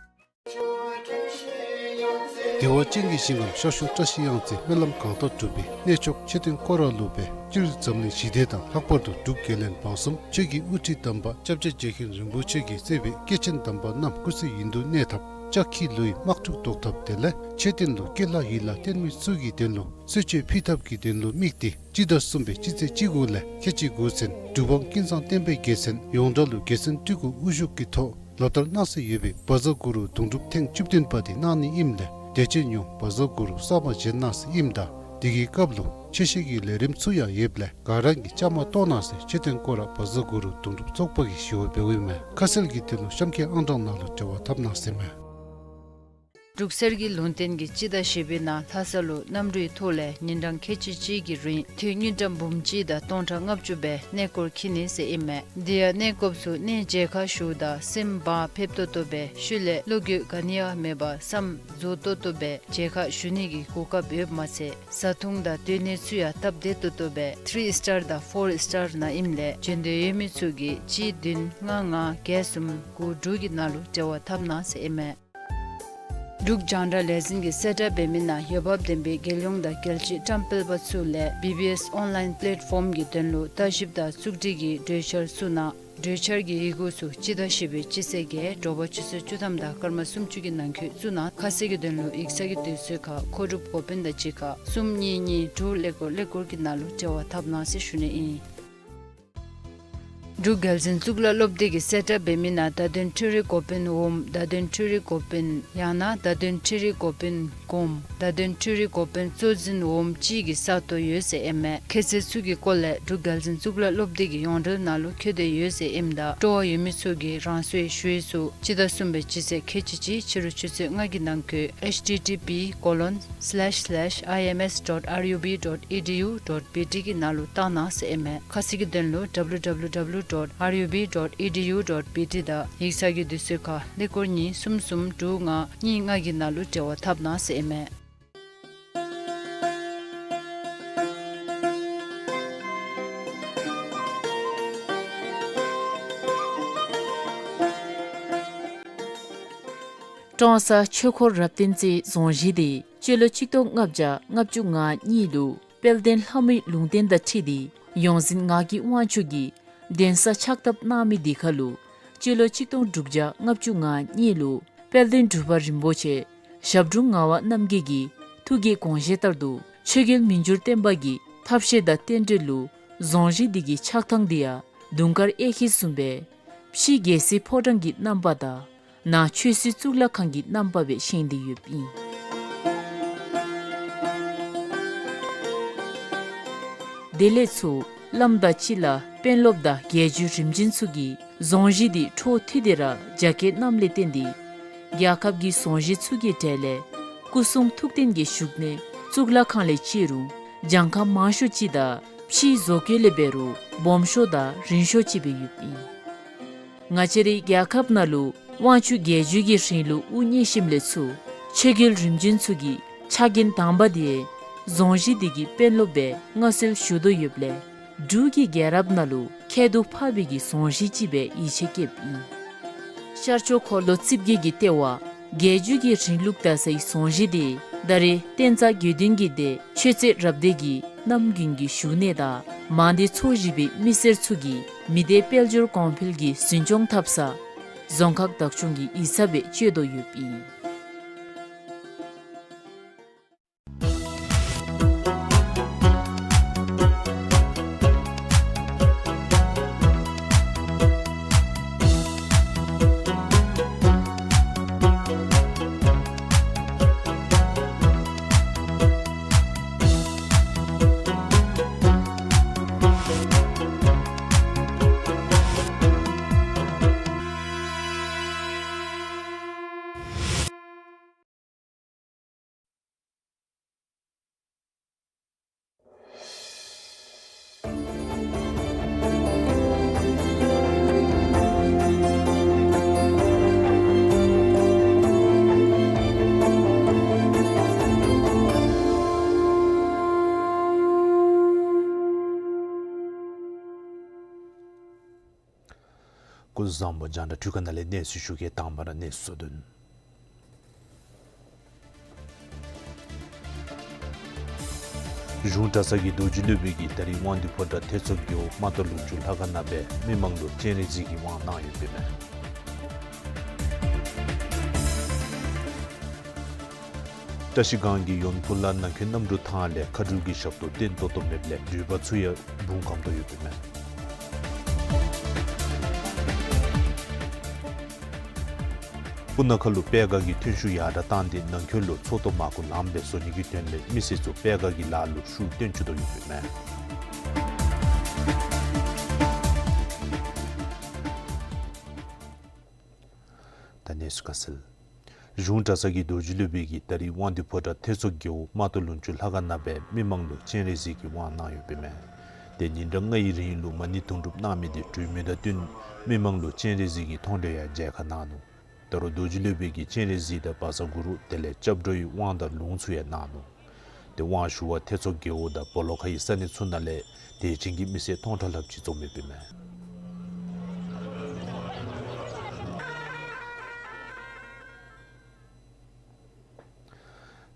བདེ་བ་ཅན་གྱི་ཞིང་ཁམས་ཤར་ཕྱོགས་བཀྲ་ཤིས་གཡང་རྩེ་སྨོན་ལམ་གང་དག་སྒྲུབ་པའི་གནས་མཆོག་མཆོད་རྟེན་སྐོར་ར་ལུ་སྦེ་སྤྱིར་འཛམ་གླིང་ཞི་བདེ་དང་ལྷག་པར་དུ་འབྲུག་རྒྱལ་བློན་འབངས་གསུམ་ཆོས་ཀྱི་དབུ་ཁྲིད་དམ་པ་སྐྱབས་རྗེ་རྗེ་མཁན་རིན་པོ་ཆེ་གིས་གཙོས་པའི་སྐྱེས་ཆེན་དམ་པ་རྣམས་སྐུ་ཚེ་ཡུན་དུ་གནས་ཐབས་ལྕགས་ཁྱི་ལུ་ཡི་དམག་འཁྲུག་བཟློག་ཐབས་དེ་ལས་མཆོད་རྟེན་ལུ་སྐྱེ་ལྷ་ཡི་ལྷ་རྟེན་མི་ཚུ་གི་དོན་ལུ་གསོལ་མཆོད་ཕུལ་ཐབས་ཀྱི་དོན་ལུ་དམིགས་ཏེ་སྤྱི་ཟླ་གསུམ་པའི་སྤྱི་ཚེས་བཅུ་དགུ་ལས་ཁལ་གཅིག་དགུ་ཚུན་འབྲུག་འབངས་ཀུན་བཟང་བསྟན་པའི་རྒྱལ་མཚན་ཡོངས་གྲགས་ལུ་རྒྱལ་མཚན་སྤྲུལ་སྐུ་དབུ་བཞུགས་ཀྱི་ཐོག་ལོ་ལྟར་གནང་སྲོལ་ཡོད་པའི་བཛྲ་གུ་རུ་དུང་སྒྲུབ་ཐེངས་བཅུ་བདུན་པ་དེ་གནང་ནི་ཨིནམ་ལས་དད་ཅན་ཡོངས་བཛྲ་གུ་རུ་གསར་མ་བཞེངས་གནང་ཟེར་ཨིནམ་ད་དེ་གི་སྐབས་ལུ་ཆོས་བཤད་ཀྱི་ལས་རིམ་ཚུ་ཡང་ཡོདཔ་ལས་ག་ར་གིས་བཅའ་མར་གཏོགས་གནང་ཟེར་མཆོད་རྟེན་སྐོར་ར་བཛྲ་གུ་རུ་དུང་སྒྲུབ་ཚོགས་པ་གིས་ཞུ་བ་འབདཝ་ཨིན་མས། ཁ་གསལ་གྱི་དོན་ལུ་གཤམ་གྱི་ཨང་གྲངས་ནང་ལུ་འབྲེལ་བ་འཐབ་གནང་ཟེར་མས། འབྲུག་གསེར་གྱི་ལུང་བསྟན་གྱིས་སྤྱི་ཟླ་བཞི་པའི་ནང་ལྷ་ས་ལུ་གནམ་གྲུའི་ཐོག་ལས་ཉིན་གྲངས་ཁལ་གཅིག་གཅིག་གི་རིང་དུས་དངུལ་ཀྲམ་འབུམ་གཅིག་དང་སྟོང་ཕྲག་ལྔ་བཅུ་སྦེ་གནས་སྐོར་འཁྱིད་ནི་ཟེར་ཨིན་མས། དེ་ཡང་གནས་སྐོརཔ་ཚུ་གནས་མཇལ་ཁ་ཞུཝ་ད་སེམས་བག་ཕེབས་ཏོག་ཏོ་སྦེ་ཤུལ་ལས་བློ་འགྱོད་ག་ནི་ཡང་མེད་པར་བསམ་རྫོགས་ཏོག་ཏོ་སྦེ་མཇལ་ཁ་ཞུ་ནི་གི་གོ་སྐབས་ཡོདཔ་མ་ཚད་བཟའ་འཐུང་དང་སྡོད་གནས་ཚུ་ཡང་སྟབས་བདེ་ཏོག་ཏོ་སྦེ་ཐི་རི་སི་ཊར་དང་ཕོར་སི་ཊར་ནང་ཨིནམ་ལས་བྱོན་འདོད་ཡོད་མི་ཚུ་གིས་གཅིག་བདུན་ལྔ་ལྔ་བརྒྱད་གསུམ་དགུ་དྲུག་གི་ནང་ལུ་འབྲེལ་བ་འཐབ་གནང་ཟེར་ཨིན་མས། འབྲུག་རྒྱང་བསྒྲགས་ལས་འཛིན་གྱིས་གསལ་བསྒྲགས་འབད་མི་ནང་འོས་འབབ་ལྡན་པའི་རྒྱལ་ཡོངས་དང་རྒྱལ་སྤྱིའི་བཀྲམ་སྤེལ་པ་ཚུ་ལས་བི་བི་ཨེསི་ཨོན་ལའིན་པེ་ལེཊ་ཕོམ་གྱི་དོན་ལུ་ལྟ་ཞིབ་དང་བཙུགས་སྒྲིག་གི་གྲོས་འཆར་བཙུགས་གནང་། གྲོས་འཆར་གྱི་ཡི་གུ་ཚུ་སྤྱི་ཟླ་བཞི་པའི་སྤྱི་ཚེས་བརྒྱད་དྲོ་པ་ཆུ་ཚོད་བཅུ་ཐམ་དང་སྐར་མ་སུམ་ཅུ་གི་ནང་འཁོད་བཙུགས་གནང་། ཁ་གསལ་གྱི་དོན་ལུ་ཡིག་ཚང་གི་དུས་ཚོད་ཁར་མཁོ་སྒྲུབ་འགོ་དཔོན་དང་གཅིག་ཁར་གསུམ་གཉིས་གཉིས་དྲུག་ཀླད་ཀོར་ཀླད་ཀོར་གྱི་ནང་ལུ་འབྲེལ་བ་འཐབ་གནང་ཟེར་ཞུ་ནི་ཨིན། འབྲུག་རྒྱལ་འཛིན་གཙུག་ལག་སློབ་སྡེ་གིས་གསལ་བསྒྲགས་འབད་མི་ནང་བརྡ་དོན་འཕྲུལ་རིག་འགོ་དཔོན་འོགམ་བརྡ་དོན་འཕྲུལ་རིག་འགོ་དཔོན་ཡང་ན་བརྡ་དོན་འཕྲུལ་རིག་འགོ་དཔོན་གོངམ་བརྡ་དོན་འཕྲུལ་རིག་འགོ་དཔོན་གཙོ་འཛིན་འོགམ་གཅིག་གི་ས་སྟོང་ཡོད་ཟེར་ཨིན་མས། ཁྱད་ཚད་ཚུ་གི་སྐོར་ལས་འབྲུག་རྒྱལ་འཛིན་གཙུག་ལག་སློབ་སྡེ་གི་ཡོངས་འབྲེལ་ནང་ལུ་བཀོད་དེ་ཡོད་ཟེར་ཨིནམ་ད་སྤྲོ་བ་ཡོད་མི་ཚུ་གིས་རང་སོའི་ཞུ་ཡིག་ཚུ་སྤྱི་ཟླ་གསུམ་པའི་སྤྱི་ཚེས་ཁལ་གཅིག་གཅིག་ཕྱི་རུ་ཆུ་ཚོད་ལྔ་གི་ནང་འཁོད་ཨེཆ་ཊི་ཊི་པི་ཀོ་ལོན་སི་ལེཤ་སི་ལེཤ་ཨའི་ཨེམ་ཨེསི་ཌོཊ་ཨར་ཡུ་བི་ཌོཊ་ཨི་ཌི་ཡུ་ཌོཊ་བི་ཊི་གི་ནང་ལུ་བཏང་གནང་ཟེར་ཨིན་མས། ཁ་གསལ་གྱི་དོན་ལུ་ཌབ་ལུ་ཌབ་ལུ་ཌབ་ལུ་ཌོཊ་ཨར་ཡུ་བི་ཌོཊ་ཨི་ཌི་ཡུ་ཌོཊ་བི་ཊི་དང་ཡིག་ཚང་གི་དུས་ཚོད་ཁར་ཀླད་ཀོར་གཉིས་གསུམ་གསུམ་དྲུག་ལྔ་གཉིས་ལྔ་གི་ནང་ལུ་འབྲེལ་བ་འཐབ་གནང་ཟེར་ཨིན་མས། ཀྲོང་གསར་ཆོས་འཁོར་རབ་བརྟན་རྩེའི་རྫོང་གཞིས་དེ་སྤྱི་ལོ་གཅིག་སྟོང་ལྔ་བརྒྱ་ལྔ་བཅུ་ང་གཉིས་ལུ་དཔལ་ལྡན་ལྷ་མོའི་ལུང་བསྟན་དང་འཁྲིལ་ཏེ་ཡོངས་འཛིན་ངག་གི་དབང་ཕྱུག་གིས་གདན་ས་ཕྱག་བཏབ་གནང་མི་དེ་ཁར་ལུ་སྤྱི་ལོ་གཅིག་སྟོང་དྲུག་བརྒྱ་ལྔ་བཅུ་ང་གཉིས་ལུ་དཔལ་ལྡན་འབྲུག་པ་རིན་པོ་ཆེ་ཞབས་དྲུང་ངག་དབང་རྣམ་རྒྱལ་གྱི་ཐུགས་ཀྱི་དགོངས་བཞེད་ལྟར་དུ་ཆོས་རྒྱལ་མི་འགྱུར་བརྟན་པ་གི་ཐབས་ཤེས་དང་རྟེན་འབྲེལ་ལུ་རྫོང་གཞིས་འདི་གི་ཆགས་ཐངས་འདི་ཡང་དུང་དཀར་གཡས་འཁྱིལ་བཟུམ་སྦེ་ཕྱི་རྒྱལ་སྲིད་ཕོ་བྲང་གི་རྣམ་པ་དང་ནང་ཆོས་སྲིད་གཙུག་ལག་ཁང་གི་རྣམ་པ་སྦེ་བཞེངས་ཏེ་ཡོདཔ་ཨིན། དེ་ལས་ཚུར་བླམ་དང་སྤྱི་བླ་དཔོན་སློབ་དང་རྒྱལ་བརྒྱུད་རིམ་བྱོན་ཚུ་གིས་རྫོང་གཞིས་འདི་འཕྲོ་མཐུད་དེ་ར་རྒྱ་བསྐྱེད་གནངམ་ལས་བརྟེན་ཏེ་རྒྱལ་ཁབ་ཀྱི་རྫོང་གཞིས་ཚུ་གི་གྲས་ལས་སྐུ་གསུང་ཐུགས་རྟེན་གྱི་བཞུགས་གནས་གཙུག་ལག་ཁང་ལས་བརྩི་རུང་གྱངས་ཁ་མང་ཤོས་ཅིག་དང་ཕྱིའི་བཟོ་བཀོད་ལས་འབད་རུང་སྦོམ་ཤོས་དང་རིང་ཤོས་ཅིག་སྦེ་ཡོདཔ་ཨིན། ང་བཅས་རའི་རྒྱལ་ཁབ་ནང་ལུ་དབང་ཕྱུག་རྒྱལ་བརྒྱུད་ཀྱི་རིང་ལུགས་དབུ་བརྙེས་ཞིནམ་ལས་ཚུར་ཆོས་རྒྱལ་རིམ་བྱོན་ཚུ་གི་ཕྱག་འགན་དང་པ་དེ་རྫོང་གཞིས་འདི་གི་དཔོན་སློབ་སྦེ་མངའ་གསོལ་ཞུ་དོ་ཡོདཔ་ལས་འབྲུག་གི་རྒྱལ་རབས་ནང་ལུ་ཁྱད་དུ་འཕགས་པའི་གི་རྫོང་གཞིས་ཅིག་སྦེ་ཡིད་ཆེས་བསྐྱེདཔ་ཨིན། ཤར་ཕྱོགས་འཁོར་ལོ་རྩིབས་བརྒྱད་ཀྱི་ལྟེ་བ་རྒྱལ་བརྒྱུད་ཀྱི་རིང་ལུགས་དར་སའི་རྫོང་གཞིས་དེ་ད་རེས་བསྟན་རྩ་དགེ་འདུན་གྱི་སྡེ་ཆོས་རྩེ་རབ་སྡེ་གི་རྣམ་རྒྱུན་གྱི་བཞུགས་གནས་དང་མང་སྡེ་ཚོ་བཞི་པའི་མི་སེར་ཚུ་གི་མི་སྡེ་དཔལ་འབྱོར་གོང་འཕེལ་གྱི་འཛིན་སྐྱོང་འཐབ་ས་རྫོང་ཁག་བདག་སྐྱོང་གི་ཡིག་ཚང་སྦེ་སྤྱོད་དོ་ཡོདཔ་ཨིན། བཟང་པོ། རྒྱང་བསྒྲགས་འཕྲུལ་ཁང་ནང་ལས་གནས་ཚུལ་ཞུ་གེ། དང་པ་ར་གནས་ཚུལ་བསྡུ་ནི། གཞུང་གྲྭ་ཚང་གི་རྡོ་རྗེ་སློབ་དཔོན་གྱིས་ད་རིས་དབང་འདུས་ཕོ་བྲང་ཐེད་ཚོ་རྒེད་འོག་རྨ་ཐང་ལུང་ཕྱོགས་ལྷ་ཁང་ནང་སྦེ་མི་མང་ལུ་སྤྱན་རས་གཟིགས་ཀྱི་དབང་གནང་ཡོདཔ་ཨིན་མས། བཀྲ་ཤིས་སྒང་གི་ཡོན་ཕུ་ལ་ནང་འཁོད་གནམ་གྲུ་ཐང་ལས་མཁའ་འགྲུལ་གྱི་ཞབས་ཏོག་བརྟན་ཏོག་ཏོ་མེདཔ་ལས་འགྲུལ་པ་ཚུ་ཡང་དགུང་ཁམས་ཏོག་ཡོདཔ་ཨིན་མས། སྤུ་ན་ཁ་ལུ་པད་དཀར་གྱི་ཐོན་ཤུགས་ཡར་དྲགས་བཏང་སྟེ་ནང་འཁོད་ལུ་མཚོ་དང་མར་ཁུ་ལངམ་སྦེ་བཟོ་ནི་གི་དོན་ལས་མི་སེར་ཚུ་པད་དཀར་གྱི་ལཱ་ལུ་ཤུགས་བཏོན་བཅུག་དོ་ཡོདཔ་ཨིན་མས། ད་གནས་ཚུལ་ཁ་གསལ། གཞུང་གྲྭ་ཚང་གི་རྡོ་རྗེ་སློབ་དཔོན་གྱིས་ད་རིས་དབང་འདུས་ཕོ་བྲང་ཐེད་ཚོ་རྒེད་འོག་རྨ་ཐང་ལུང་ཕྱོགས་ལྷ་ཁང་ནང་སྦེ་མི་མང་ལུ་སྤྱན་རས་གཟིགས་ཀྱི་དབང་གནང་ཡོདཔ་ཨིན་མས། ཏེ་ཉིན་གྲངས་ལྔའི་རིང་ལུ་མ་ཎི་དུང་སྒྲུབ་གནང་མི་དེ་གྲོལ་མི་དང་བསྟུན་མི་མང་ལུ་སྤྱན་རས་གཟིགས་ཀྱི་མཐོང་གྲོལ་ཡང་མཇལ་ཁ་གནང་ནུག། ད་རུང་རྡོ་རྗེ་སློབ་དཔོན་གྱིས་སྤྱན་རས་གཟིགས་དང་བཛྲ་གུ་རུ་དེ་ལས་སྐྱབས་འགྲོའི་དབང་དང་ལུང་ཚུ་ཡང་གནང་ནུག། ཏེ་དབང་ཞུ་བར་ཐེད་ཚོ་རྒེད་འོག་དང་སྦོ་ལོགས་ཁའི་ས་གནས་ཚུ་ནང་ལས་དད་ཅན་གྱི་མི་སེར་སྟོང་ཕྲག་ལྷགཔ་ཅིག་འཛོམས་ཡོདཔ་ཨིན་མས།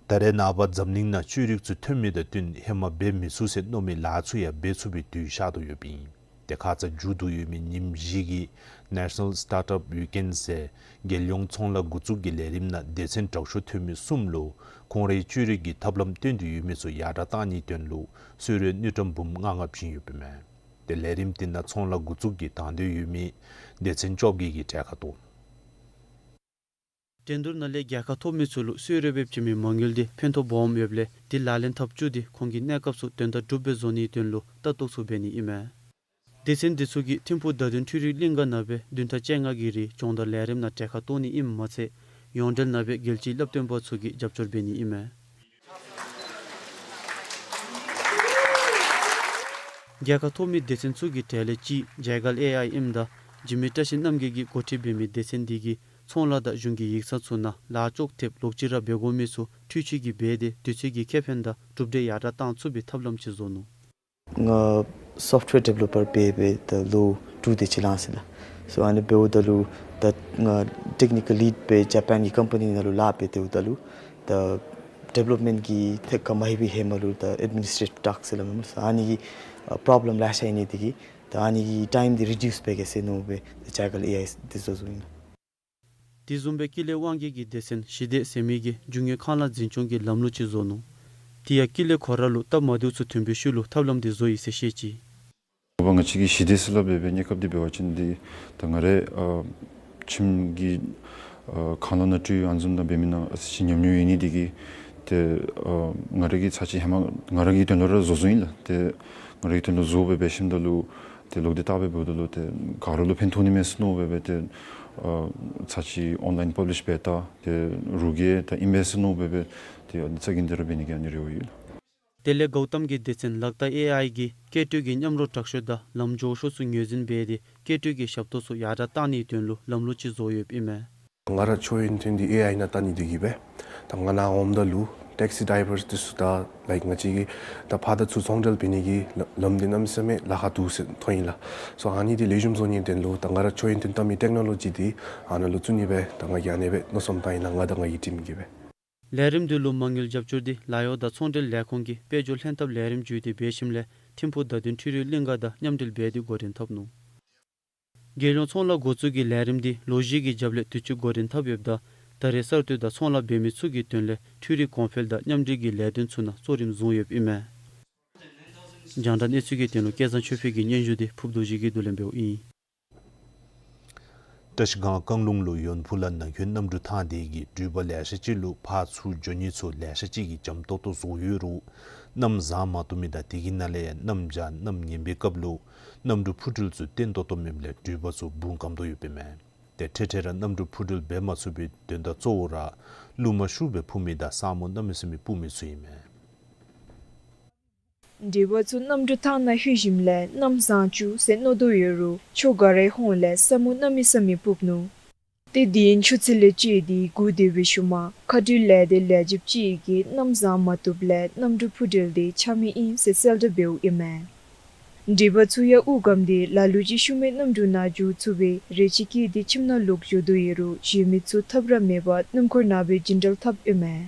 ད་རེས་ནངས་པ་འཛམ་གླིང་ནང་བཅོས་རིག་ཚུ་ཐོན་མི་དང་བསྟུན་ཧེ་མ་འབད་མི་ཚུགས་ཟེར་མནོ་མི་ལཱ་ཚུ་ཡང་འབད་ཚུགས་པའི་དུས་ཤར་དོ་ཡོདཔ་ཨིན། ཏེ་ཁ་ཙ་མཇུག་བསྡུ་ཡོད་མི་ཉིནམ་བཞི་གི་National Startup Weekend ཟེར་རྒྱལ་ཡོངས་ཚོང་ལཱ་འགོ་བཙུགས་ཀྱི་ལས་རིམ་ནང་སྡེ་ཚན་དྲག་ཤོས་འཐུས་མི་གསུམ་ལུ་ཁོང་རའི་བཅོས་རིག་གི་ཐབས་ལམ་བཏོན་ཏེ་ཡོད་མི་ཚུ་ཡར་དྲགས་གཏང་ནིའི་དོན་ལུ་གསོལ་རས་དངུལ་ཀྲམ་འབུམ་ལྔ་ལྔ་བྱིན་ཡོདཔ་ཨིན་མས། ཏེ་ལས་རིམ་དེ་ནང་ཚོང་ལཱ་འགོ་བཙུགས་ཀྱི་དང་འདོད་ཡོད་མི་སྡེ་ཚན་བཅོ་བརྒྱད་ཀྱིས་གྲལ་ཁར་གཏོགས། འགྲན་བསྡུར་ནང་ལས་རྒྱལ་ཁ་ཐོབ་མི་ཚུ་ལུ་གསོལ་རས་སྦེ་བྱིན་མི་མ་དངུལ་དེ་ཕན་ཐོགས་སྦོམ་ཡོདཔ་ལས་དེ་ལག་ལེན་འཐབ་བཅུག་སྟེ་ཁོང་གི་གནས་སྐབས་སུ་དོན་དག་འགྲུབ་སྦེ་བཟོ་ནིའི་དོན་ལུ་ལྟ་རྟོག་ཚུ་འབད་ནི་ཨིན་མས། སྡེ་ཚན་དེ་ཚུ་གིས་ཐིམ་ཕུག་བརྡ་དོན་འཕྲུལ་རིག་གླིང་ག་ནང་སྦེ་བདུན་ཕྲག་བཅོ་ལྔ་གི་རིང་སྦྱོང་བརྡར་ལས་རིམ་ནང་གྲལ་ཁར་གཏོགས་ནི་ཨིནམ་མ་ཚད་ཡོངས་འབྲེལ་ནང་སྦེ་རྒྱལ་སྤྱིའི་བསླབ་སྟོན་པ་ཚུ་གིས་རྒྱབ་སྐྱོར་འབད་ནི་ཨིན་མས། རྒྱལ་ཁ་ཐོབ་མི་སྡེ་ཚན་ཚུ་གི་གྲས་ལས་གཅིག་ཇའི་གལ་ཨེ་ཨའི་ཨིནམ་ད་འཇིགས་མེད་བཀྲ་ཤིས་རྣམ་རྒྱལ་གྱིས་འགོ་ཁྲིད་འབད་མི་སྡེ་ཚན་འདི་གིས་ཚོང་ལཱ་དང་གཞུང་གི་ཡིག་ཚང་ཚུ་ནང་ལཱ་ཅོག་འཐདཔ་ལོག་ཅི་ར་འབད་དགོ་མི་ཚུ་འཕྲུལ་ཆས་ཀྱིས་འབད་དེ་དུས་ཚོད་ཀྱི་ཁེ་ཕན་དང་གྲུབ་འབྲས་ཡར་དྲགས་གཏང་ཚུགས་པའི་ཐབས་ལམ་ཅིག་བཟོ་ནུག། ང་སོཕཊ་ཝེར་ཌི་བེ་ལོ་པར་འབད་འབད་ད་ལོ་དྲུག་དེ་ཅིག་ལང་ཡི་ལགས། སོ་ཨ་ནི་འབདཝ་ད་ལུ་ད་ང་ཊེཀ་ནི་ཀལ་ལིཌ་སྦེ་ཇ་པཱན་གྱི་ཀམ་པ་ནི་ནང་ལུ་ལཱ་འབད་དེ་འབདཝ་ད་ལུ་ད་ཌི་ཝེ་ལོབ་མེནཊ་གི་ཐད་ཁར་མ་ལྷོད་པའི་ཧེ་མ་ལུ་ད་ཨེཌ་མི་ནིས་ཊྲེ་ཊིབ་ཊཱསཀ་ཟེར་སླབ་མས་ལགས། ཨ་ནི་གི་ཨ་པོརོབ་ལེམ་ལེ་ཤ་ཡོད་ནི་དེ་གིས་ད་ཨ་ནི་གི་ཊའིམ་འདི་རི་ཌིའུསི་འབད་གེ་ཟེར་མནོ་སྦེ་ད་ཇའི་གལ་ཨེ་ཨའི་འདི་བཟོ་བཟོཝ་ཨིན། དེ་བཟུམ་སྦེ་ཀུན་ལེགས་དབང་རྒྱལ་གྱི་སྡེ་ཚན་ཞི་བདེ་ཟེར་མི་གིས་རྒྱུ་དངོས་ཁང་གླ་འཛིན་སྐྱོང་གི་ལམ་ལུགས་ཅིག་བཟོ་ནུག། དེ་ཡང་ཀུན་ལེགས་ཁོ་ར་ལུ་སྟབས་མ་བདེཝ་ཚུ་ཐོན་པའི་ཤུལ་ལུ་ཐབས་ལམ་འདི་བཟོ་ཡི་ཟེར་བཤད་ཅི། ང་བཅས་ཀྱིས་ཞི་བདེ་ཟེར་སླབ་སྦེ་འབད་གནས་སྐབས་འདི་འབད་བ་ཅིན་འདི་ད་ང་རའི་ཨ་ཁྱིམ་གྱི་ཨ་ཁང་གླ་ནང་སྤྲོད་ཨ་ནི་བཟུམ་དང་འབད་མི་ནང་ཨ་ཙི་ཅིག་ཉམས་མྱོང་ཡོད་ནི་དེ་གིས་ཏེ་ཨ་ང་ར་གིས་ཚར་ཅིག་ཧེ་མ་ང་ར་གི་དོན་ལུ་ར་བཟོ་བཟོཝ་ཨིན་ལགས། ཏེ་ང་ར་གི་དོན་ལུ་བཟོ་སྦེ་འབད་ཞིནམ་ད་ལུ་ཏེ་ལོག་སྟེ་བལྟ་སྦེ་འབདཝ་ད་ལུ་ཏེ་ག་ར་ལུ་ཕན་ཐོགས་ནི་མས་ཟེར་མནོ་སྦེ་འབད་ཏེ་ཨ་ཚར་ཅིག་ཨོན་ལའིན་པབ་ལིཤ་འབད་ད་ཏེ་རུ་གི་ད་ཨིན་མས་ཟེར་མནོ་སྦེ་འབད་ཏེ་ཨ་ནི་རྩ་འགེངས་ཏེ་ར་འབད་ནི་གི་ཨ་ནི་རེ་བ་ཡོད། དེ་ལས་གའུ་ཏམ་གྱི་སྡེ་ཚན་ལག་བརྡ་ཨེ་ཨའི་གིས་སྐྱེལ་སྤྲོད་ཀྱི་མཉམ་རོགས་དྲག་ཤོས་དང་ལམ་འགྱོ་ཤོས་ཚུ་ངོས་འཛིན་འབད་དེ་སྐྱེལ་སྤྲོད་ཀྱི་ཞབས་ཏོག་ཚུ་ཡར་དྲགས་གཏང་ནིའི་དོན་ལུ་ལམ་ལུགས་ཅིག་བཟོ་ཡོདཔ་ཨིན་མས། ང་ར་ཆོས་ཡོན་ཏན་འདི་ཨེ་ཨའི་ནང་བལྟ་ནི་དེ་གིས་སྦེ་ད་ང་ནཱ་འོངམ་ད་ལུ་ཊེག་སི་ཌའི་བར་འདི་ཚུ་དང་ལའིཀ་ང་བཅས་ཀྱི་ད་ཕར་དང་ཚུར་ཚོང་འབྲེལ་འབད་ནི་གི་ལམ་འདི་གནམ་མེད་ས་མེད་ལཱ་ཁག་འདུག་ཟེར་མཐོང་ཡི་ལགས། སོ་ཨ་ནི་འདི་ལེགས་ཤོམ་བཟོ་ནིའི་དོན་ལུ་ད་ང་ར་ཆོས་ཡོན་ཏན་བལྟ་མི་ཊེཀ་ནོ་ལོ་ཇི་འདི་ཨ་ནཱ་ལུ་བཙུགས་ནི་སྦེ་ད་ང་གིས་ཨ་ནེ་སྦེ་མནོ་བསམ་བཏང་ཡི་ལགས། ང་དང་ང་གི་ཊིམ་གིས་སྦེ། ལས་རིམ་འདི་ལུ་མ་དངུལ་རྒྱབ་སྐྱོར་འདི་ལཱ་གཡོག་དང་ཚོང་འབྲེལ་ལས་ཁུངས་ཀྱིས་དཔལ་འབྱོར་ལྷན་ཐབས་ལས་རིམ་བརྒྱུད་དེ་འབད་ཞིནམ་ལས་ཐིམ་ཕུག་བརྡ་དོན་འཕྲུལ་རིག་གླིང་ག་དང་མཉམ་འབྲེལ་འབད་དེ་འགོ་འདྲེན་འཐབ་ནུག། རྒྱལ་ཡོངས་ཚོང་ལཱ་འགོ་བཙུགས་ཀྱི་ལས་རིམ་འདི་ལོ་བཞི་གི་རྒྱབ་ལས་དུས་ཅི་འགོ་འདྲེན་འཐབ་ཡོདཔ་ད་ད་རེས་གསར་གཏོད་དང་ཚོང་ལཱ་འབད་མི་ཚུ་གི་དོན་ལས་འཕྲུལ་རིག་གོང་འཕེལ་དང་མཉམ་འབྲེལ་གྱི་ལས་དོན་ཚུ་ནང་གཙོ་རིམ་བཟུང་ཡོདཔ་ཨིན་མས། རྒྱང་བསྒྲགས་གནས་ཚུལ་གྱི་དོན་ལུ་སྐལ་བཟང་ཆོས་འཕེལ་གྱི་སྙན་ཞུ་འདི་ཕུརཔ་རྡོ་རྗེ་གིས་བསྡུ་ལེན་འབདཝ་ཨིན། བཀྲ་ཤིས་སྒང་རྐང་ལུང་ལུ་ཡོན་ཕུ་ལ་ནང་འཁོད་གནམ་གྲུ་ཐང་དེ་གིས་འགྲུལ་པ་ལེ་ཤ་ཅིག་ལུ་ཕར་ཚུར་འགྱོ་ནི་ཚུ་ལེ་ཤ་ཅིག་གིས་འཇམ་ཏོག་ཏོ་བཟོ་ཡོད་རུང་གནམ་བཟང་མ་བཏུབ་མི་དང་དེ་གི་ནང་ལས་ཡང་གནམ་བྱཱར་གནམ་ངན་པའི་སྐབས་ལུ་གནམ་གྲུ་འཕུར་འགྲུལ་ཚུ་བརྟན་ཏོག་ཏོ་མེདཔ་ལས་འགྲུལ་པ་ཚུ་དགུང་སྐམ་དོ་ཡོདཔ་ཨིན་མས། ཏེ་འཕྲལ་འཕྲལ་ར་གནམ་གྲུ་འཕུར་འགྲུལ་འབད་མ་ཚུགས་པའི་དོན་དག་གཙོ་བོ་ར་རླུང་མ་ཤུགས་སྦེ་འཕུ་མི་དང་ས་སྨུག་གནམ་མེད་ས་མེད་སྤུབ་མི་ཚུ་ཨིན་མས། འགྲུལ་པ་ཚུ་གནམ་གྲུ་ཐང་ནང་ལྷོད་ཞིནམ་ལས་གནམ་བཟང་བཅུག་ཟེར་མནོ་དོ་ཡོད་རུང་ཕྱོགས་ག་རའི་ཧོངས་ལས་ས་སྨུག་གནམ་མེད་ས་མེད་སྤུབ་ནུག། ཏེ་དེ་ཡང་ཆུ་ཚོད་ལས་བཅད་དེ་སྒུག་སྡོད་པའི་ཤུལ་མ་མཁའ་འགྲུལ་ལས་སྡེ་ལས་བྱེདཔ་ཅིག་གིས་གནམ་བཟང་མ་བཏུབ་ལས་གནམ་གྲུ་འཕུར་འགྲུལ་དེ་ཆ་མེད་ཨིན་ཟེར་གསལ་བསྒྲགས་འབདཝ་ཨིན་མས། འགྲུལ་པ་ཚུ་ཡང་དབུགས་སྒམ་སྟེ་ལ་ལུ་ཅིག་ཤུལ་མའི་གནམ་གྲུ་ནང་འགྱོ་ཚུགས་པའི་རེ་ཆེ་བསྐྱེད་དེ་ཁྱིམ་ནང་ལོག་འགྱོ་དོ་ཡོད་རུང་གཞན་མི་ཚུ་ཐབས་ར་མེད་པར་སྣུམ་འཁོར་ནང་སྦེ་རྒྱུན་འགྲུལ་འཐབ་ཨིན་མས།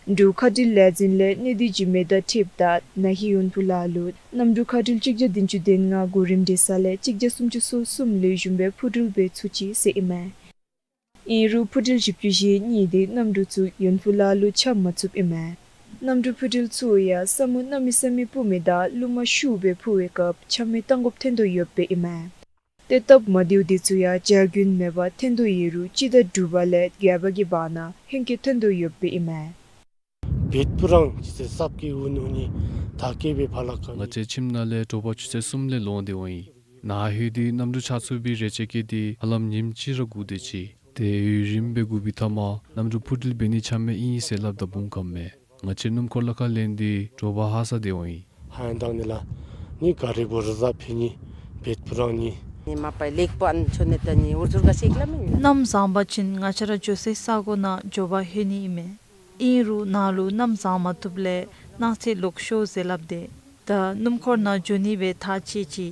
འབྲུག་མཁའ་འགྲུལ་ལས་འཛིན་ལས་གནས་སྡུད་ཀྱི་མེ་མདའ་འཕྲདཔ་ད་ན་ཧིང་ཡོན་ཕུ་ལ་ལུ་གནམ་གྲུ་མཁའ་འགྲུལ་གཅིག་བརྒྱ་བདུན་ཅུ་དོན་ལྔ་གོ་རིམ་འགྲུལ་ས་ལས་གཅིག་བརྒྱ་སུམ་ཅུ་སོ་གསུམ་ལེགས་ཤོམ་སྦེ་འཕུར་འགྲུལ་འབད་ཚུགས་ཅི་ཟེར་ཨིན་མས། ཨིན་རུང་འཕུར་འགྲུལ་བཞི་བཅུ་ཞེ་གཉིས་དེ་གནམ་གྲུ་ཚུ་ཡོན་ཕུ་ལ་ལུ་འཁྱམས་མ་ཚུགསཔ་ཨིན་མས། གནམ་གྲུ་འཕུར་འགྲུལ་ཚུ་ཡང་ས་སྨུག་གནམ་མེད་ས་མེད་སྤུབས་མི་དང་རླུང་མ་ཤུགས་སྦེ་འཕུ་བའི་སྐབས་འཁྱམས་མི་བཏང་དགོཔ་ཐོན་དོ་ཡོདཔ་ཨིན་མས། ཏེ་སྟབས་མ་བདེཝ་དེ་ཚུ་ཡང་བྱ་རྒྱུན་མེད་པར་ཐོན་དོ་ཡོད་རུང་སྤྱི་ཟླ་དྲུག་པ་ལས་བརྒྱད་པ་གི་བར་ན་ཧེང་སྐལ་ཐོན་དོ་ཡོདཔ་ཨིན་མས། བེད་པུ་རང་ཅི་ཟེར་སབ་ཀི་ཨུ་ནུ་ནི་ད་ཀེ་བེ་ཕ་ལ་ཀ་ང་བཅས་ཁྱིམ་ནང་ལས་དྲོ་པ་ཆུ་ཚོད་གསུམ་ལས་ལོང་སྟེ་འོང་ཡི། ན་ཧིང་འདི་གནམ་གྲུ་ཆགས་ཚུགས་པའི་རེ་ཆེ་བསྐྱེད་དེ་ཧ་ལམ་ཉིནམ་གཅིག་ར་སྒུག་སྡོད་ཅི། ཏེ་ཡུན་རིངམོ་སྦེ་སྒུག་པའི་མཐའ་མ་གནམ་གྲུ་འཕུར་འགྲུལ་འབད་ནི་འཁྱམས་མི་ཨིན་ཟེར་སླབ་ད་འབུང་ཁམས་མས། ང་བཅས་སྣུམ་འཁོར་ལ་ཁ་ལེན་ཏེ་དྲོ་པ་ཧ་སག་སྟེ་འོང་ཡི། ཧ་ཡང་དང་ནི་ལ་ནི་ག་རི་གོ་རི་ཟ་ཕེ་ནི་བེད་པུ་རང་ནི། ནི་མ་པ་ལེགས་པོ་ཨན་ཆོ་ནི་ད་ནི་འུར་ཟུར་ག་ཤེག་ལ་མེན། གནམ་བཟང་པ་ཅིན་ང་བཅས་ར་འགྱོ་སའི་ས་གོ་ནང་མགྱོགས་པ་ལྷོད་ནི་ཨིན་མས། ཨིན་རུང་ནཱ་ལུ་གནམ་བཟང་མ་བཏུབ་ལས་གནངས་ཚེ་ལོག་ཤོག་ཟེར་སླབ་དེས། ད་སྣུམ་འཁོར་ནང་འགྱོ་ནི་སྦེ་ཐག་བཅད་ཅི།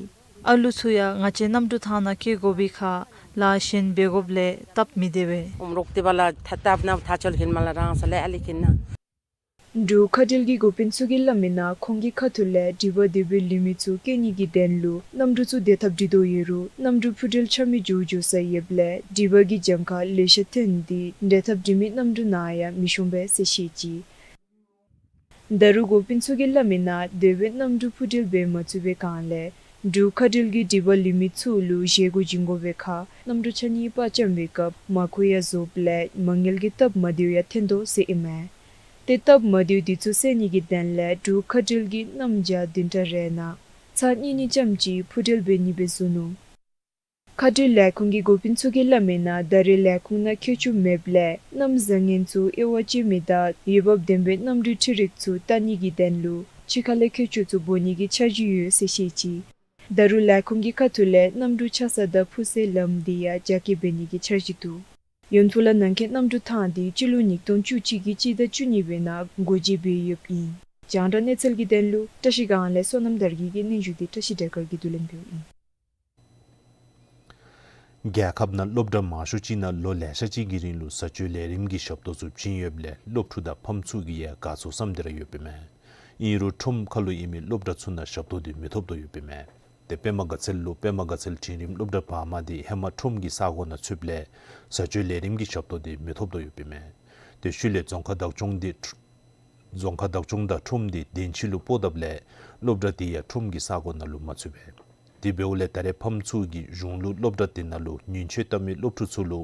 ཨ་ལུ་ཚུ་ཡང་ང་བཅས་གནམ་གྲུ་ཐང་ནང་བསྐྱལ་དགོ་པའི་ཁར་ལཱ་གཞན་འབད་དགོཔ་ལས་སྟབས་མི་བདེ་བས། ཨོམ་རོག་ཏེ་བ་ལ་ཐ་ཐབ་ན་ཐ་ཆོལ་ཁན་མ་ལ་རང་ས་ལས་ཨ་ལི་ཁན་ན། འབྲུག་མཁའ་འགྲུལ་གྱི་འགོ་དཔོན་ཚུ་གིས་སླབ་མིའི་ནང་ཁོང་གི་ཁ་ཐུག་ལས་འགྲུལ་པ་དེ་སྦེ་ལུས་མི་ཚུ་བསྐྱལ་ནི་གི་དོན་ལུ་གནམ་གྲུ་ཚུ་བདེ་ཐབས་སྒྲིག་དོ་ཡོད་རུང་གནམ་གྲུ་འཕུར་འགྲུལ་འཁྱམས་མི་འགྱོ་འགྱོ་ས་ཡོདཔ་ལས་འགྲུལ་པ་གི་གྱངས་ཁ་ལེ་ཤ་ཐོན་ཏེ་བདེ་ཐབས་སྒྲིག་མི་གནམ་གྲུ་ནང་ཡང་མི་ཤོང་པས་ཟེར་བཤད་ཅི། ད་རུང་འགོ་དཔོན་ཚུ་གིས་སླབ་མིའི་ནང་དེ་སྦེ་གནམ་གྲུ་འཕུར་འགྲུལ་འབད་མ་ཚུགས་པའི་སྒང་ལས་འབྲུག་མཁའ་འགྲུལ་གྱིས་འགྲུལ་པ་ལུས་མི་ཚུ་ལུ་བཞེས་སྒོ་བྱིན་དགོ་པའི་ཁར་གནམ་གྲུ་ཆ་གཉིས་པ་འཁྱམས་པའི་སྐབས་མ་ཁུ་ཡང་བཟོཝ་ལས་མ་དངུལ་གྱི་སྟབས་མ་བདེཝ་ཡང་ཐོན་དོ་ཟེར་ཨིན་མས། ཏེ་སྟབས་མ་བདེཝ་དེ་ཚུ་སེལ་ནི་གི་དོན་ལས་འབྲུག་མཁའ་འགྲུལ་གྱིས་གནམ་བྱཱར་བདུན་ཕྲག་རེ་ནང་ཚར་གཉིས་གཉིས་ཙམ་ཅིག་འཕུར་འགྲུལ་འབད་ནི་སྦེ་བཟོ་ནུག། མཁའ་འགྲུལ་ལས་ཁུངས་ཀྱི་འགོ་དཔོན་ཚུ་གིས་སླབ་མིའི་ནང་ད་རེས་ལས་ཁུངས་ནང་ཁྱད་ཆོས་མེདཔ་ལས་གནམ་བཟང་ངན་ཚུ་དབྱེ་བ་དཔྱད་མི་དང་འོས་འབབ་ལྡན་པའི་གནམ་གྲུའི་འཕྲུལ་རིག་ཚུ་བལྟ་ནི་གི་དོན་ལུ་ཕྱི་ཁ་ལས་ཁྱད་ཆོས་ཚུ་སྦོ་ནི་གི་འཆར་གཞི་ཡོད་ཟེར་བཤད་ཅི། ད་རུང་ལས་ཁུངས་ཀྱི་ཁ་ཐུག་ལས་གནམ་གྲུ་ཆགས་ས་དང་འཕུར་སའི་ལམ་དེ་ཡང་རྒྱ་སྐྱེད་འབད་ནི་གི་འཆར་གཞི་འདུག། ཡོན་ཕུ་ལ་ནང་འཁོད་གནམ་གྲུ་ཐང་དེ་སྤྱི་ལོ་ཉིས་སྟོང་བཅུ་གཅིག་གི་སྤྱི་ཟླ་བཅུ་གཉིས་པའི་ནང་སྒོ་འབྱེད་འབད་ཡོདཔ་ཨིན། རྒྱང་བསྒྲགས་གནས་ཚུལ་གྱི་དོན་ལུ་བཀྲ་ཤིས་སྒང་ལས་བསོད་ནམས་དར་རྒྱས་ཀྱིས་སྙན་ཞུ་དེ་བཀྲ་ཤིས་བདེ་སྐར་གྱིས་བསྡུ་ལེན་འབདཝ་ཨིན། རྒྱལ་ཁབ་ནང་སློབ་གྲྭ་མང་ཤོས་ཅིག་ནང་ལོ་ལེ་ཤ་ཅིག་གི་རིང་ལུ་བཟའ་སྤྱོད་ལས་རིམ་གྱི་ཞབས་ཏོག་ཚུ་བྱིན་ཡོདཔ་ལས་སློབ་ཕྲུག་དང་ཕམ་ཚུ་གིས་ཡང་དགའ་ཚོར་བསམ་སྟེ་ར་ཡོདཔ་ཨིན་མས། ཨིན་རུང་ཁྲོམ་ཁ་ལུ་ཡོད་མི་སློབ་གྲྭ་ཚུ་ནང་ཞབས་ཏོག་དེ་མི་ཐོབ་དོ་ཡོདཔ་ཨིན་མས། ཏེ་པདྨ་དགའ་ཚལ་ལུ་པདྨ་དགའ་ཚལ་འཕྲིན་རིམ་སློབ་གྲྭ་བར་མ་དེ་ཧེ་མ་ཁྲོམ་གྱི་ས་གོ་ནང་ཚུདཔ་ལས་བཟའ་སྤྱོད་ལས་རིམ་གྱི་ཞབས་ཏོག་དེ་མི་ཐོབ་དོ་ཡོདཔ་ཨིན་མས། ཏེ་ཤུལ་ལས་རྫོང་ཁག་བདག་སྐྱོང་དེ་རྫོང་ཁག་བདག་སྐྱོང་དང་ཁྲོམ་དེ་དན་ཅི་ལུ་སྤོ་དཔ་ལས་སློབ་གྲྭ་དེ་ཡང་ཁྲོམ་གྱི་ས་གོ་ནང་ལུ་མ་ཚུད་པས། དེ་འབདཝ་ལས་ད་རེས་ཕམ་ཚུ་གིས་གཞུང་ལུ་སློབ་གྲྭ་དེ་ནང་ལུ་ཉེན་བཅོལ་བཏབ་མི་སློབ་ཕྲུག་ཚུ་ལུ་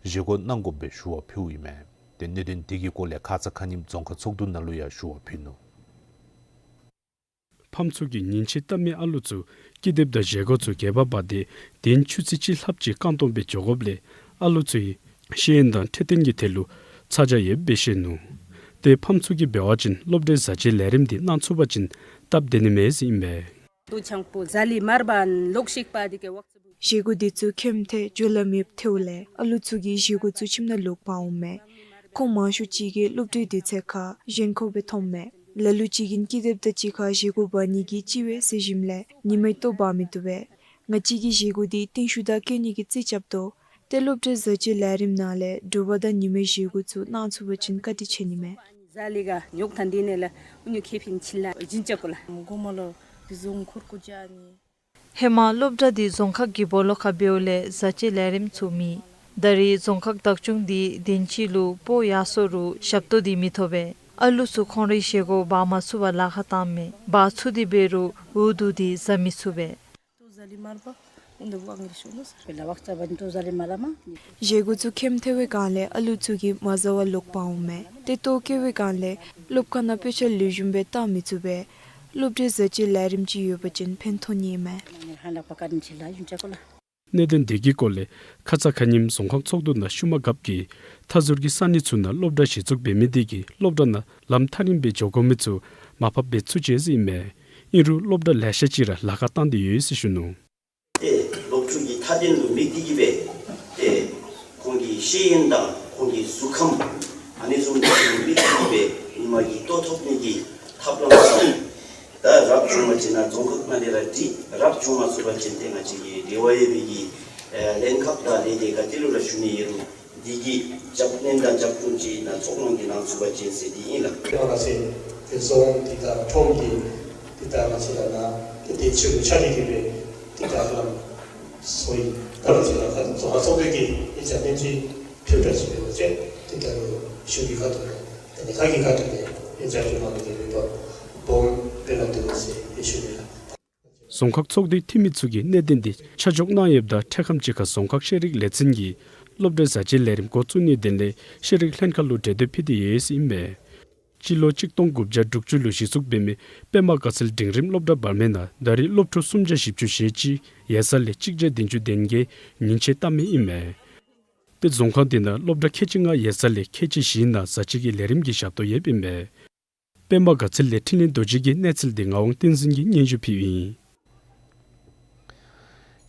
བཞེས་སྒོ་གནང་དགོ་པའི་ཞུ་བ་ཕུལཝ་ཨིན་མས། ཏེ་གནད་དོན་དེ་གི་སྐོར་ལས་ཁ་ཙ་ཁ་ཉིནམ་རྫོང་ཁག་ཚོགས་འདུ་ནང་ལུ་ཡང་ཞུ་བ་ཕུལ་ནུག། ཕམ་ཚུ་གིས་ཉེན་བཅོལ་བཏབ་མི་ཨ་ལུ་ཚུ་ཀི་དེབ་དང་བཞེས་སྒོ་ཚུ་གྱོད་པ་འབག་སྟེ་དེ་ནི་ཆུ་ཚོད་གཅིག་ལྷགཔ་ཅིག་རྐང་སྟོང་སྦེ་འགྱོ་དགོཔ་ལས་ཨ་ལུ་ཚུ་གི་ཤེས་ཡོན་དང་འཕྲོད་བསྟེན་གྱི་ཐད་ལུ་ཚ་གྱང་ཡོདཔ་སྦེ་བཤད་ནུག། ཏེ་ཕམ་ཚུ་གིས་འབད་བ་ཅིན་སློབ་གྲྭའི་བཟའ་སྤྱོད་ལས་རིམ་དེ་གནང་ཚུགས་པ་ཅིན་སྟབས་བདེ་ནི་མས་ཟེར་ཨིན་པས། ཏུ་ཆང་པོ་ཟ་ལི་མར་བ་ལོག་ཤིག་པ་དེ་གི་ཝག་ཙི་བུ། བཞེས་སྒོ་དེ་ཚུ་ཁྱད་མེད་ཏེ་འགྱོ་ལ་མེདཔ་ཐལཝ་ལས་ཨ་ལུ་ཚུ་གིས་བཞེས་སྒོ་ཚུ་ཁྱིམ་ནང་ལོག་འབག་འོང་མས། ཁོང་མང་ཤོས་ཅིག་གིས་སློབ་གྲྭའི་དུས་ཚོད་ཁར་ཞེན་ཁོག་སྦེ་འཐོནམ་མས། ལ་ལུ་ཅིག་གིས་ཀི་དེབ་དང་གཅིག་ཁར་བཞེས་སྒོ་འབག་ནི་གི་ཅིག་སྦེ་ཟེར་ཞིནམ་ལས་ཉི་མའི་ལྟོ་འབག་མི་བཏུབ་པས། ང་བཅས་ཀྱིས་བཞེས་སྒོ་དེ་བརྟན་བཞུགས་དང་བཀལ་ནི་གི་རྩིས་རྐྱབ་དོ། ཏེ་སློབ་གྲྭའི་བཟའ་སྤྱོད་ལས་རིམ་ནང་ལས་དྲོ་པ་དང་ཉི་མའི་བཞེས་སྒོ་ཚུ་གནང་ཚུགས་པ་ཅིན་བཀའ་དྲིན་ཆེ་ནི་མས། ཟ་ལི་ག་ཉོག་ཐང་དེ་ནས་ལ་ཨུ་ཉུ་ཁེ་ཕིན་ཆིལ་ལ་ཇིན་ཅ་ཀོ་ལ། མགོ་མ་ལོ་དེ་རྫོང་འཁོར་ཀུ་ཇ་ནི། ཧེ་མ་སློབ་གྲྭ་དེ་རྫོང་ཁག་གི་སྦོ་ལོགས་ཁར་འབདཝ་ལས་བཟའ་སྤྱོད་ལས་རིམ་ཚུ་མེད། ད་རེས་རྫོང་ཁག་བདག་སྐྱོང་དེ་དེན་ཅི་ལུ་སྤོ་ཡར་སོང་རུང་ཞབས་ཏོག་དེ་མི་ཐོབ་པས། ཨ་ལུ་ཚུ་ཁོང་རའི་བཞེས་སྒོ་འབག་མ་ཚུགས་པར་ལཱ་ཁག་བཏངམ་མས། འབག་ཚུགས་ཏེ་འབད་རུང་འུ་སྡུག་དེ་བཟའ་མི་ཚུགས་པས། བཞེས་སྒོ་ཚུ་ཁྱད་མེད་ཐལ་བའི་སྒང་ལས་ཨ་ལུ་ཚུ་གིས་མ་བཟའ་བར་ལོག་འབག་འོང་མས། ཏེ་ལྟོ་བཀོལ་བའི་སྒང་ལས་སློབ་ཁང་ནང་དཔེ་ཆ་ལེགས་ཤོམ་སྦེ་བལྟ་མི་ཚུགས་པས། སློབ་གྲྭའི་བཟའ་སྤྱོད་ལས་རིམ་ཅིག་ཡོད་པ་ཅིན་ཕན་ཐོགས་ནི་མས། གནད་དོན་དེ་གི་སྐོར་ལས་ཁ་ཙ་ཁ་ཉིནམ་རྫོང་ཁག་ཚོགས་འདུ་ནང་ཤུལ་མ་རྒཔོ་གིས་མཐའ་ཟུར་གྱི་ས་གནས་ཚུ་ནང་སློབ་གྲྭ་གཞི་བཙུགས་འབད་མི་དེ་གིས་སློབ་གྲྭ་ནང་ལམ་ཐག་རིངམོ་སྦེ་འགྱོ་དགོ་མི་ཚུ་མར་ཕབ་འབད་ཚུགས་ཅི་ཟེར་ཨིན་མས། ཨིན་རུང་སློབ་གྲྭ་ལེ་ཤ་ཅིག་ར་ལཱ་ཁག་བཏང་སྟེ་ཡོད་ཟེར་ཞུ་ནུག། ཏེ་སློབ་ཕྲུག་གི་ཐ་ ཁ་ཏོན་ལུ་དམིགས་ཏེ་གིས་སྦེ་ཏེ་ཁོང་གི་ཤེས་ཡོན་དང་ཁོང་གི་གཟུགས་ཁམས་ཨ་ནི་བཟུམ་ཅིག་ལུ་དམིགས་ཏེ་གིས་སྦེ་ཉིན་མ་གི་ལྟོ་ཐོབ་ནི་གི་ཐབས་ལམ་ཅིག་ད་རབ་བྱུང་བ་ཅིན་རྫོང་ཁག་ནང་ལས་ར་འགྲིག། རབ་བྱུང་མ་ཚུགས་པ་ཅིན་ཏེ་ང་བཅས་ཀྱི་འབྲེལ་བ་ཡོད་པའི་གི་ཨེ་ལྷན་ཁག་དང་ལས་སྡེ་ག་ཏེ་ལུ་ར་ཞུ་ནི་ཡོད་རུང་འདི་གི་རྒྱབ་སྣོན་དང་རྒྱབ་སྐྱོར་ཅིག་ནང་ཚོགས་ལངས་ཀྱི་གནང་ཚུགས་པ་ཅིན་ཟེར་འདི་ཨིན་ལགས། ཏེ་ང་བཅས་ཏེ་རྫོང་འདི་དང་ཁྲོམ་འདི་འདི་ད་ང་བཅས་ར་ནཱ་ཏེ་དེ་ཕྱི་རུ་ཆ་ནི་གི་སྦེ་འདི་ད་ལམ་སོ་ཡི་ད་ང་བཅས་ར་ཁ་རྫོང་ཁག་ཚོགས་སྡེ་གི་ཨེ་ཅ་ནེམ་ཅིག་ཐུགས་ཁྲལ་ཅིག་འབད་བ་ཅིན་ཏེ་ད་རུང་གཞུང་གི་ཁ་ཐུག་ལས་ཏེ་ནི་ཁ་གི་ཁ་ཐུག་ལས་ཨེ་ཅ་ཞུ་མ་གི་ཏེ་མི་པ་སྦོམ་སྦེ་ན་འདུག་ཟེར་ཨེ་ཞུ་ནི་ལགས། རྫོང་ཁག་ཚོགས་སྡེའི་འཐུས་མི་ཚུ་གིས་གནད་དོན་འདི་ཆ་འཇོག་གནང་ཡོདཔ་ད་འཕྲལ་ཁམས་ཅིག་ཁར་རྫོང་ཁག་ཤེས་རིག་ལས་ཚན་གྱིས་སློབ་གྲྭའི་བཟའ་བཅའི་ལས་རིམ་འགོ་བཙུགས་ནིའི་དོན་ལས་ཤེས་རིག་ལྷན་ཁག་ལུ་གྲོས་འདེབས་ཕུལ་ཏེ་ཡོད་ཟེར་ཨིན་པས། སྤྱི་ལོ་གཅིག་སྟོང་དགུ་བརྒྱ་དྲུག་ཅུ་ལུ་གཞི་བཙུགས་འབད་མི་པདྨ་དགའ་ཚལ་འབྲིང་རིམ་སློབ་གྲྭ་བར་མའི་ནང་ད་རེས་སློབ་ཕྲུག་སུམ་བརྒྱ་བཞི་བཅུ་ཞེ་གཅིག་ཡར་ས་ལས་གཅིག་བརྒྱ་བདུན་ཅུ་དོན་བརྒྱད་ཉིན་བྱེད་བཏང་མི་ཨིན་མས། ཏེ་རྫོང་ཁག་འདི་ནང་སློབ་གྲྭ་ཁལ་གཅིག་ལྔ་ཡར་ས་ལས་ཁལ་གཅིག་བཞི་ནང་བཟའ་བཅའི་གི་ལས་རིམ་གྱི་ཞབས་ཏོག་ཡོདཔ་ཨིན་མས། པདྨ་དགའ་ཚལ་ལས་འཕྲིན་ལས་རྡོ་རྗེ་གིས་གནས་ཚུལ་འདི་ངག་དབང་བསྟན་འཛིན་གྱིས་སྙན་ཞུ་ཕུལཝ་ཨིན།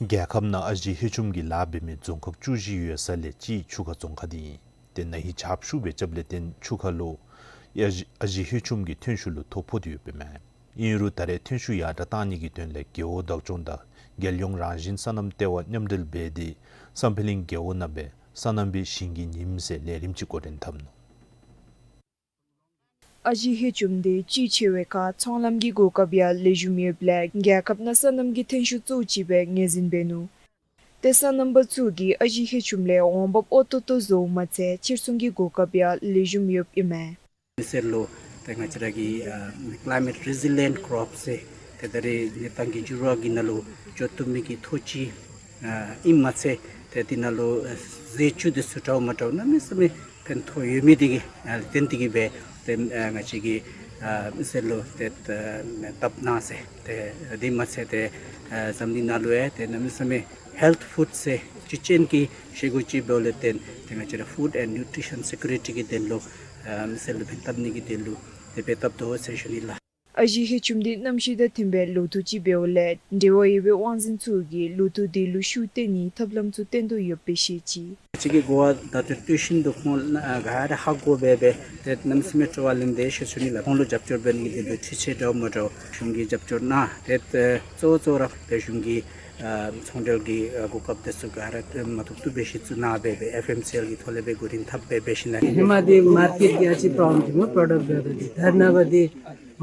རྒྱལ་ཁབ་ནང་ཨ་ཞེ་ཧེ་ཆུམ་གྱི་ལཱ་འབད་མི་རྫོང་ཁག་བཅུ་བཞི་ཡོད་ས་ལས་གཅིག་ཆུ་ཁ་རྫོང་ཁག་འདི་ཨིན། ཏེ་ན་ཧིང་ཆརཔ་ཤུགས་སྦེ་རྐྱབ་ལས་བརྟེན་ཆུ་ཁ་ལུ་ཨ་ཞེ་ཨ་ཞེ་ཧེ་ཆུམ་གྱི་ཐོན་ཤུགས་ལུ་ཐོ་ཕོག་སྟེ་ཡོདཔ་ཨིན་མས། ཨིན་རུང་ད་རེས་ཐོན་ཤུགས་ཡར་དྲགས་གཏང་ནི་གི་དོན་ལས་རྒེད་འོག་བདག་སྐྱོང་དང་རྒྱལ་ཡོངས་རང་བཞིན་སོ་ནམ་ལྟེ་བ་མཉམ་འབྲེལ་འབད་དེ་བསམ་འཕེལ་གླིང་རྒེད་འོག་ནང་སྦེ་སོ་ནམ་པའི་ཞིང་གི་ཉིམ་ཟེར་ལས་རིམ་ཅིག་འགོ་འདྲེན་འཐབ་ནུག། ཨ་ཞེ་ཧེ་ཆུམ་འདི་བཀྲིས་ཆེ་བའི་ཁར་ཚོང་ལམ་གྱི་གོ་སྐབས་ཡང་ལེགས་ཤོམ་ཡོདཔ་ལས་རྒྱལ་ཁབ་ནང་སོ་ནམ་གྱི་ཐོན་ཤུགས་གཙོ་བོ་ཅིག་སྦེ་ངོས་འཛིན་འབད་ནུག། ཏེ་སོ་ནམ་པ་ཚུ་གིས་ཨ་ཞེ་ཧེ་ཆུམ་ལས་འོང་འབབ་འོས་ཏོག་ཏོ་བཟོཝ་མ་ཚད་ཕྱིར་ཚོང་གི་གོ་སྐབས་ཡང་ལེགས་ཤོམ་ཡོདཔ་ཨིན་མས། མི་སེར་ལུ་ཏེ་ང་བཅས་ར་གི་ཨ་climate resilient crop ཟེར་ཏེ་ད་རེས་གནས་སྟངས་ཀྱི་འགྱུར་བ་གི་ནང་ལུ་འགྱོ་བཏུབ་མི་གི་ཐོག་ཅིག་ཨ་ཨིནམ་མ་ཚད་ཏེ་འདི་ནང་ལུ་ཨ་རྫས་བཅུད་འདི་ཚུ་འདྲཝ་མ་འདྲཝ་གནམ་མེད་ས་མེད་ཕན་ཐོགས་ཡོད་མི་འདི་གིས་ཨ་བརྟེན་ཏེ་གིས་སྦེ་ཏེ་ཨ་ང་བཅས་ཀྱིས་ཨ་མི་སེར་ལུ་ཏེ་ཨ་བཏབ་གནང་ཟེར། ཏེ་འདི་མ་ཚད་ཏེ་ཨ་འཛམ་གླིང་ནང་ལུ་ཡང་ཏེ་གནམ་མེད་ས་མེད་health food ཟེར་བཅུད་ཅན་གྱི་བཞེས་སྒོ་ཅིག་འབདཝ་ལས་བརྟེན་ཏེ་ང་བཅས་ར་food and nutrition security གི་དོན་ལུ་ཨ་མི་སེར་ལུ་ཕན་བཏགས་ནི་གི་དོན་ལུ་ཏེ་འབད་བཏབ་དོ་ཟེར་ཞུ་ནི་ལགས། ཨ་ཞེ་ཧེ་ཆུམ་འདི་གནམ་གཤིས་དང་མཐུན་པའི་ལོ་ཐོག་ཅིག་འབདཝ་ལས་འབྲེལ་བ་ཡོད་པའི་དབང་འཛིན་ཚུ་གིས་ལོ་ཐོག་འདི་ལུ་ཤུགས་བཏོན་ནིའི་ཐབས་ལམ་ཚུ་བཏོན་དོ་ཡོདཔ་སྦེ་བཤད་ཅི། ང་བཅས་ཀྱིས་གོ་བ་ད་ལྟོ་སྟོན་བཞིན་དུ་ཁོང་ཨ་ག་ར་ཧ་གོ་སྦེ་སྦེ་ཏེ་གནམ་མེད་ས་མེད་སྤྲོ་བ་ལེན་ཏེ་ཞུ་ཞུ་ནི་ལགས། ཁོང་ལུ་རྒྱབ་སྐྱོར་འབད་ནི་གི་དོན་ལུ་འཕྲུལ་ཆས་འདྲཝ་མ་འདྲཝ་གཞུང་གིས་རྒྱབ་སྐྱོར་གནང་། ཏེ་ཨ་གཙོ་བོ་གཙོ་བོ་ར་ཏེ་གཞུང་གི་ཨ་ཚོང་འབྲེལ་གྱི་ཨ་གོ་སྐབས་དེ་ཚུ་ག་ར་ཏེ་མ་ཐུབ་ཐུབ་སྦེ་གཞི་བཙུགས་གནང་སྦེ་སྦེ་ཨེཕ་ཨེམ་སི་ཨེལ་གྱི་ཐོག་ལས་སྦེ་འགོ་འདྲེན་འཐབ་སྦེ་འབད་ཞིནམ་ལས་ཧེ་མ་འདི་མར་ཀེཊ་གི་ཨ་ཙི་པྲོབ་ལེམ་འདུག་སྨོ། པྲོ་ཌཀཊ་འབདཝ་ད་འདི་ད་རེས་ནངས་པ་འདི་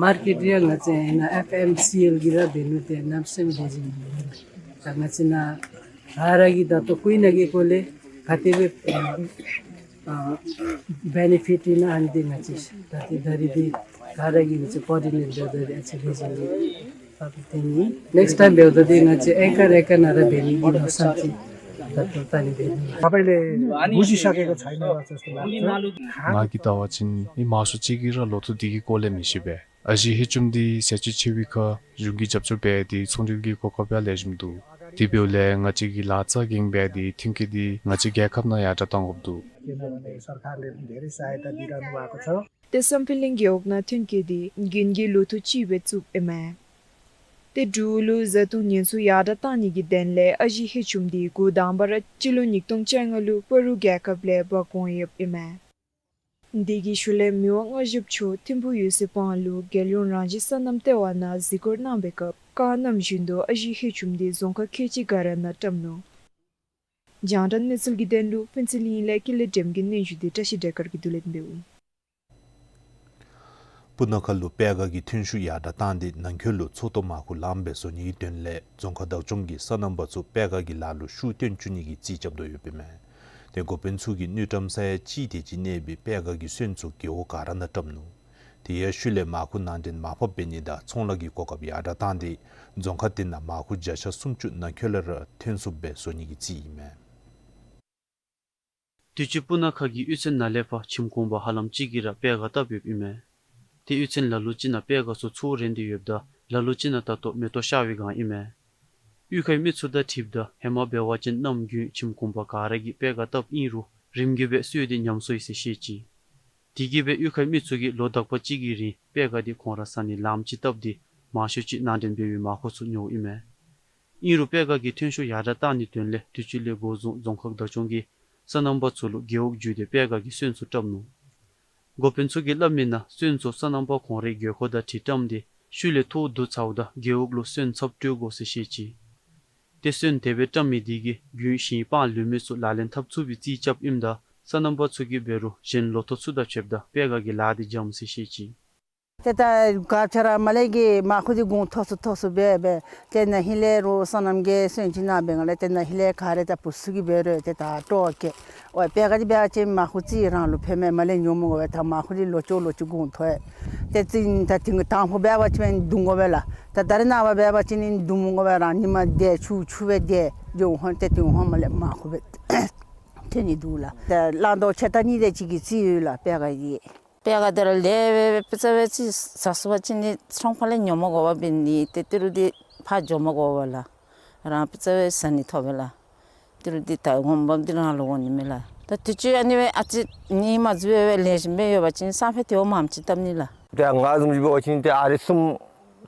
མར་ཀེཊ་ར་ང་བཅས་ཨ་ནཱ་ཨེཕ་ཨེམ་སི་ཨེལ་གྱིས་ར་འབད་ནུག། ཏེ་གནམ་མེད་ས་མེད་ལེགས་ཤོམ་ཨིན། ད་ང་བཅས་ནཱ་ག་ར་གིས་ད་ལྟོ་ཀུན་ནང་གི་སྐོར་ལས་ག་དེ་སྦེ་ཨ་ཨ་བེ་ནི་ཕིཊ་ཨིན་ན་ཨ་ནི་འདི་ང་བཅས་ད་ཏེ་ད་རེས་འདི་ག་ར་གིས་ང་བཅས་ཀོ་ཨོར་ཌི་ནེཊ་འབདཝ་ད་འདི་ཨ་ཙི་ལེགས་ཤོམ་ཨིན། ཨ་ཏེ་ནི་ནེཀསི་ཊའིམ་འབདཝ་ད་འདི་ང་བཅས་ཨེང་ཀར་ཨེང་ཀར་ནང་ར་འབད་ནི་གི་མནོ་བསམ་ཅིག་ད་ལྟོ་ད་ནི་འབད་ནི། तपाईँले बुझिसकेको छैन होला जस्तो लाग्छ। ང་གིས་བལྟ་བ་ཅིན་མི་མང་ཤོས་ཅིག་གིས་ར་ལོ་ཐོག་འདི་གི་སྐོར་ལས་མི་ཤེས་པས། ཨ་ཞེ་ཧེ་ཆུམ་འདི་ཟས་བཅུད་ཆེ་བའི་ཁར་གཞུང་གིས་རྒྱབ་སྐྱོར་འབད་དེ་ཚོང་འབྲེལ་གྱི་གོ་སྐབས་ཡང་ལེགས་ཤོམ་འདུག། དེ་འབདཝ་ལས་ང་བཅས་ཀྱིས་ལཱ་རྩ་འགེངས་འབད་དེ་ཐོན་སྐྱེད་འདི་ང་བཅས་རྒྱལ་ཁབ་ནང་ཡར་དྲགས་གཏང་དགོཔ་འདུག། किनभने सरकारले पनि धेरै सहायता दिइरहनु भएको छ। ཏེ་བསམ་འཕེལ་གླིང་རྒེད་འོག་ནང་ཐོན་སྐྱེད་འདི་དགུན་གྱི་ལོ་ཐོག་ཅིག་སྦེ་བཙུགསཔ་ཨིན་མས། ཏེ་འབྲུག་ལུ་བཟའ་བཏུང་ཉེན་ཚབས་ཡར་དྲགས་གཏང་ནི་གི་དོན་ལས་ཨ་ཞེ་ཧེ་ཆུམ་འདི་འགོ་དང་པ་ར་སྤྱི་ལོ་ཉིས་སྟོང་བཅོ་ལྔ་ལུ་པ་རུ་རྒྱལ་ཁབ་ལས་འབག་འོང་ཡོདཔ་ཨིན་མས། དེ་གི་ཤུལ་ལས་མི་དབང་མངའ་ཞབས་མཆོག་ཐིམ་ཕུག་ཡོ་སེབ་དབང་ལུ་རྒྱལ་ཡོངས་རང་བཞིན་སོ་ནམ་ལྟེ་བ་ནང་གཟིགས་སྐོར་གནང་བའི་སྐབས་བཀའ་གནང་བཞིན་དུ་ཨ་ཞེ་ཧེ་ཆུམ་འདི་རྫོང་ཁག་ཁལ་གཅིག་ག་ར་ནང་བཀྲམ་ནུག། རྒྱང་བསྒྲགས་གནས་ཚུལ་གྱི་དོན་ལུ་ཕུན་ཚོགས་གླིང་ལས་ཀུན་ལེགས་སྒྲོལམ་གྱི་སྙན་ཞུ་འདི་བཀྲ་ཤིས་སྒྲོལ་དཀར་གྱིས་བསྡུ་ལེན་འབདཝ་ཨིན། སྤུ་ན་ཁ་ལུ་པད་ག་གི་ཐོན་ཤུགས་ཡར་དྲགས་བཏང་སྟེ་ནང་འཁོད་ལུ་ཚོགས་གཏོགས་མར་ཁུ་ལངམ་སྦེ་བཟོ་ནི་གི་དོན་ལས་རྫོང་ཁག་བདག་སྐྱོང་གིས་སོ་ནམ་པ་ཚུ་པད་ག་གི་ལཱ་ལུ་ཤུགས་བཏོན་བཅུག་ནི་གི་རྩིས་རྐྱབ་དོ་ཡོདཔ་ཨིན་མས། ཏེ་འགོ་དཔོན་ཚུ་གིས་དངུལ་ཀྲམ་ས་ཡ་གཅིག་དེ་ཅིག་གནས་པའི་པད་ག་གི་སོན་ཚུ་རྒེད་འོག་ག་ར་ནང་བཀྲམ་ནུག། དེ་ཡང་ཤུལ་ལས་མར་ཁུ་ནང་འདྲེན་མར་ཕབ་འབད་ནི་དང་ཚོང་ལཱ་གི་གོ་སྐབས་ཡར་དྲགས་བཏང་སྟེ་རྫོང་ཁག་དེ་ནང་མར་ཁུ་བརྒྱ་ཆ་སུམ་ཅུ་ནང་འཁོད་ལས་ར་ཐོན་ཚུགསཔ་སྦེ་བཟོ་ནི་གི་རྩིས་ཨིན་མས། དུས་ཅི་སྤུ་ན་ཁ་གི་གཡུས་ཚན་ནང་ལས་ཕར་ཁྱིམ་གུང་པ་ཧ་ལམ་གཅིག་གིས་ར་པད་ག་བཏབ་ཡོདཔ་ཨིན་མས། ཏེ་གཡུས་ཚན་ལ་ལུ་ཅིག་ནང་པད་ག་ཚུ་ཚུར་རན་ཏེ་ཡོདཔ་ད་ལ་ལུ་ཅིག་ནང་ད་ལྟོ་མེ་ཏོག་ཤར་བའི་སྒང་ཨིན་མས། གཡུས་ཁའི་མི་ཚུ་དང་འཁྲིལཝ་ད་ཧེ་མ་འབད་བ་ཅིན་གནམ་དགུན་ཁྱིམ་གུང་པ་ག་ར་གིས་པད་ག་བཏབ་ཨིན་རུང་རིམ་གྱིས་སྦེ་སོས་ཏེ་ཉམས་སོ་ཡི་ཟེར་བཤད་ཅི། དེ་གིས་སྦེ་གཡུས་ཁའི་མི་ཚུ་གིས་ལོ་དག་པ་ཅིག་གི་རིང་པད་ག་འདི་ཁོང་ར་ས་ནི་ལངམ་ཅིག་བཏབ་སྟེ་མང་ཤོས་ཅིག་ནང་འདྲེན་འབད་བའི་མར་ཁུ་ཚུ་ཉོཝ་ཨིན་མས། ཨིན་རུང་པད་ག་གིས་ཐོན་ཤུགས་ཡར་དྲག་གཏང་ནིའི་དོན་ལས་དུས་ཅི་ལས་འགོ་བཟུང་རྫོང་ཁག་བདག་སྐྱོང་གིས་སོ་ནམ་པ་ཚུ་ལུ་རྒེད་འོག་བརྒྱུད་དེ་པད་ག་གི་སོན་ཚུ་བཀྲམ་ནུག། འགོ་དཔོན་ཚུ་གིས་སླབ་མི་ནང་སོན་ཚུ་སོ་ནམ་པ་ཁོང་རའི་དགོས་མཁོ་དང་འཁྲིལ་བཀྲམ་སྟེ་ཤུལ་ལས་ཐོ་བསྡུ་ཚརཝ་ད་རྒེད་འོག་ལུ་སོན་ཚབ་སྤྲོད་དགོ་ཟེར་བཤད་ཅི། ཏེ་སོན་དེ་སྦེ་བཀྲམ་མི་དེ་གིས་རྒྱུན་ཞིང་སྤང་ལུ་མི་ཚུ་ལག་ལེན་འཐབ་ཚུགས་པའི་རྩིས་རྐྱབ་ཨིནམ་ད་སོ་ནམ་པ་ཚུ་གིས་འབད་རུང་གཞན་ལོ་ཐོག་ཚུ་དང་ཕྱདཔ་ད་པད་ག་གིས་ལཱ་དེ་འཇམ་ཟེར་བཤད་ཅི། ཏེ་ད་ག་ཅི་ར་མར་ལས་ཀྱི་མར་ཁུ་དེ་གུང་མཐོ་སུ་མཐོ་སུ་འབད་འབད་ཏེ་ན་ཧིང་ལས་རོགས་སོ་ནམ་གྱི་སོན་ཅིག་ནང་འབད་ང་ལས་ཏེ་ན་ཧིང་ལས་ག་ར་ད་བུ་ཚུ་གིས་འབད་རུང་ཏེ་ད་སྤྲོ་བ་སྐྱེ། འོ་པད་ག་དེ་འབད་བ་ཅིན་མར་ཁུ་རྩིས་རང་ལུ་ཕན་མས། མར་ལས་ཉོ་མི་དགོ་པས། ད་མར་ཁུ་དེ་ལོ་ཅོག་ལོ་ཅོག་གུང་མཐོ་ཡི། ཏེ་རྩིས་ད་དེ་དང་ཕུ་འབད་བ་ཅིན་བརྡུང་དགོ་པས་ལགས། ད་ད་རེས་ནངས་པ་འབད་བ་ཅིན་བརྡུང་མི་དགོ་པས། རང་ཉིནམ་འདི་ཆུ་ཆུ་སྦེ་འདི་འགྱོ་འོང་། ཏེ་དེ་འོང་མར་ལས་མར་ཁུ་སྦེ་ཐོན་ནི་འདུག་ལགས། ད་བླང་དོར་ཆེ་ད་གཉིས་དེ་ཅིག་གི་རྩིས་ཡོད་ལགས་པད་ག་དེ། པད་ག་དེ་ར་ལེགས་སྦེ་སྦེ་ཕུ་ཚ་སྦེ་ཅིག་ཟ་ཚུགས་པ་ཅིན་ནི་ཚོང་ཁང་ལས་ཉོ་མི་དགོ་པར་འབད་ནི། ཏེ་ཏི་རུ་འདི་ཕར་འགྱོ་མི་དགོ་པས་ལགས། རང་ཕུ་ཚ་སྦེ་ཟ་ནི་ཐོབ་པས་ལགས། ཏི་རུ་འདི་ད་ངོ་མ་འདི་རང་ལུ་འོང་ནི་མས་ལགས། ད་དུས་ཅི་ཨ་ནི་སྦེ་ཨ་ཙི་ནི་མ་འཛུལ་བར་སྦེ་ལེགས་ཤོམ་སྦེ་ཡོད་པ་ཅིན་སང་ཕོད་དེ་བ་མངམ་ཅིག་བཏབ་ནི་ལགས། ཏེ་ང་བཟུམ་ཅིག་འབད་བ་ཅིན་ཏེ་ཨ་རེ་གསུམ་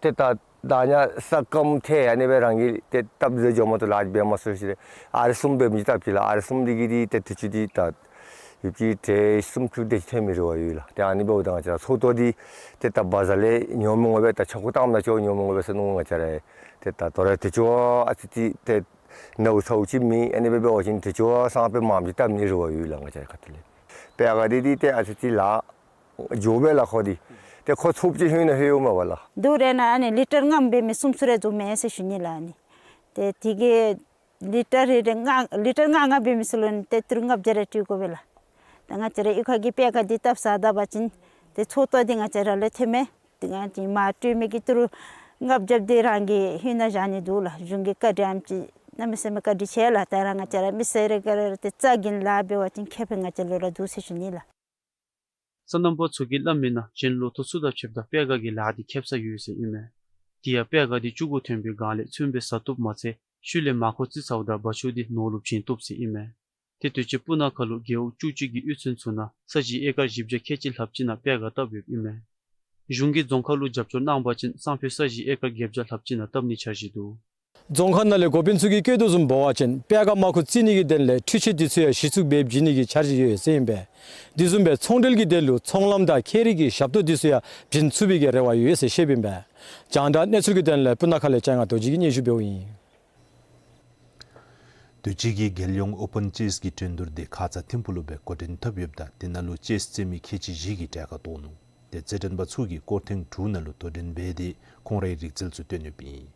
ཏེ་ད་ད་ཉ་ས་སྐམ་ཐལ་ཨ་ནི་སྦེ་རང་གིས་ཏེ་བཏབ་ཟེར་འགྱོ་མ་གཏོགས་ལཱ་འབད་མ་ཚུགས་ཤི་རེ། ཨ་རེ་གསུམ་འབད་མི་ཅིག་བཏབ་ཅི་ལགས། ཨ་རེ་གསུམ་འདི་གིས་འདི་ཏེ་དུས་ཅི་འདི་ད་ཡུདཔ་ཅིག་ཏེ་སུམ་ཅུ་དེ་ཅིག་ཐོན་མི་རེ་བ་ཡོད་ལགས། ཏེ་ཨ་ནི་འབདཝ་ད་ང་བཅས་ར་ཚོད་ལྟ་འདི་ཏེ་ད་བ་ཛར་ལས་ཉོ་མི་དགོ་པས། ད་ཆ་ཁུ་བཏངམ་ད་ཅིག་ཉོ་མི་དགོ་པས་ཟེར་མནོ། ང་བཅས་ར་ཏེ་ད་དོ་རུང་དུས་ཅི་ཨ་ཙི་ཅིག་ཏེ་ནཝ་ཚཝ་ཅིག་མེད། ཨ་ནི་སྦེ་འབད་བ་ཅིན་དུས་ཅི་སང་ཕོད་མངམ་ཅིག་བཏབ་ནི་རེ་བ་ཡོད་ལགས། ང་བཅས་ར་ཁ་ཐུག་ལས་པད་ག་འདི་འདི་ཏེ་ཨ་ཙི་ཅིག་ལཱ་འགྱོ་བས་ལགས། ཁོ་འདི་ཏེ་ཁོ་ཚོགས་ཅིག་ཧོན་ནང་ཧོན་ཡོདཔ་མས་པ་ལགས། དུས་རེ་ནང་ཨ་ནི་ལི་ཊར་ལྔ་འབད་མི་གསུམ་ཚུ་རེ་འཛོམས་མས་ཟེར་ཞུ་ནི་ལགས། ཨ་ནི་ཏེ་དེ་གིས་ལི་ཊར་རེ་རེ་ལྔ་ལི་ཊར་ལྔ་ལྔ་འབད་མི་ཚུ་ལུ་ནི་ཏེ་ཏི་རུ་ལྔ་བརྒྱ་རེ་སྤྲོད་དགོ་པས་ལགས། ད་ང་བཅས་ར་གཡུས་ཁ་གི་པད་ག་འདི་བཏབ་ཚར་ད་པ་ཅིན་ཏེ་ཚོད་ལྟ་འདི་ང་བཅས་ར་ལུ་ཐོན་མས། ཏེ་ང་བཅས་མར་སྤྲོད་མི་གི་ཏི་རུ་ལྔ་བརྒྱ་འདི་རང་གི་ཧོན་ནང་བཞག་ནི་འདུག་ལགས། གཞུང་གི་བཀའ་དྲིན་ཨམ་ཅིག་གནམ་མེད་ས་མེད་བཀའ་དྲིན་ཆེ་ལགས། ད་ར་ང་བཅས་ར་མི་སེར་རེ་ག་ར་ཏེ་རྩ་འགེངས་ལཱ་འབད་བ་ཅིན་ཁེ་ཕན་ང་བཅས་ལུ་ར་འདུག་ཟེར་ཞུ་ནི་ལགས། སོ་ནམ་པ་ཚུ་གིས་སླབ་མི་ནང་གཞན་ལོ་ཐོག་ཚུ་དང་ཕྱདཔ་ད་པད་ག་གི་ལཱ་འདི་ཁེབ་ས་ཡོད་ཟེར་ཨིན་མས། དེ་ཡང་པད་ག་འདི་ཅུ་གུ་ཐོན་པའི་སྒང་ལས་ཚུན་སྦེ་ཟ་བཏུབ་མ་ཚད་ཤུལ་ལས་མར་ཁུ་བརྩི་ཚརཝ་ད་བ་ཕྱུགས་འདི་ནོར་ལུ་བྱིན་བཏུབ་ཟེར་ཨིན་མས། ཏེ་དུས་ཅི་སྤུ་ན་ཁ་ལུ་རྒེད་འོག་བཅུ་གཅིག་གི་གཡུས་ཚན་ཚུ་ནང་ས་གཞི་ཨེ་ཀར་བཞི་བརྒྱ་ཁལ་གཅིག་ལྷགཔ་ཅིག་ནང་པད་ག་བཏབ་ཡོདཔ་ཨིན་མས། གཞུང་གིས་རྫོང་ཁག་ལུ་རྒྱབ་སྐྱོར་གནང་པ་ཅིན་སང་ཕོད་ས་གཞི་ཨེ་ཀར་བརྒྱད་བརྒྱ་ལྷགཔ་ཅིག་ནང་བཏབ་ནིའི་འཆར་གཞི་འདུག། རྫོང་ཁག་ནང་ལས་འགོ་དཔོན་ཚུ་གིས་བཀོད་དོ་བཟུམ་འབད་བ་ཅིན་པད་ག་མར་ཁུ་བརྩི་ནི་གི་དོན་ལས་འཕྲུལ་ཆས་འདི་ཚུ་ཡང་གཞི་བཙུགས་འབད་བྱིན་ནི་གི་འཆར་གཞི་ཡོད་ཟེར་ཨིན་པས། དེ་བཟུམ་སྦེ་ཚོང་འབྲེལ་གྱི་དོན་ལུ་ཚོང་ལམ་དང་ཁྱེགས་རིགས་ཀྱི་ཞབས་ཏོག་འདི་ཚུ་ཡང་བྱིན་ཚུགས་པའི་གི་རེ་བ་ཡོད་ཟེར་བཤདཔ་ཨིན་པས། རྒྱང་བསྒྲགས་གནས་ཚུལ་གྱི་དོན་ལས་སྤུ་ན་ཁ་ལས་ལྕང་ཡང་རྡོ་རྗེ་གིས་སྙན་ཞུ་འབདཝ་ཨིན། དུས་ཅི་གི་རྒྱལ་ཡོངས་ཨོ་པན་ཅེསི་གི་འགྲན་བསྡུར་འདི་ཁ་ཙ་ཐིམ་ཕུག་ལུ་སྦེ་འགོ་འདྲེན་འཐབ་ཡོདཔ་ད་དེ་ནང་ལུ་ཅེསི་རྩེད་མི་ཁལ་གཅིག་བཞི་གིས་གྲལ་ཁར་གཏོགས་ནུག། ཏེ་རྩེད་འགྲན་པ་ཚུ་གིས་སྐོར་ཐེངས་དྲུག་ནང་ལུ་དོ་འགྲན་འབད་དེ་ཁོང་རའི་རིག་རྩལ་ཚུ་སྟོན་ཡོདཔ་ཨིན།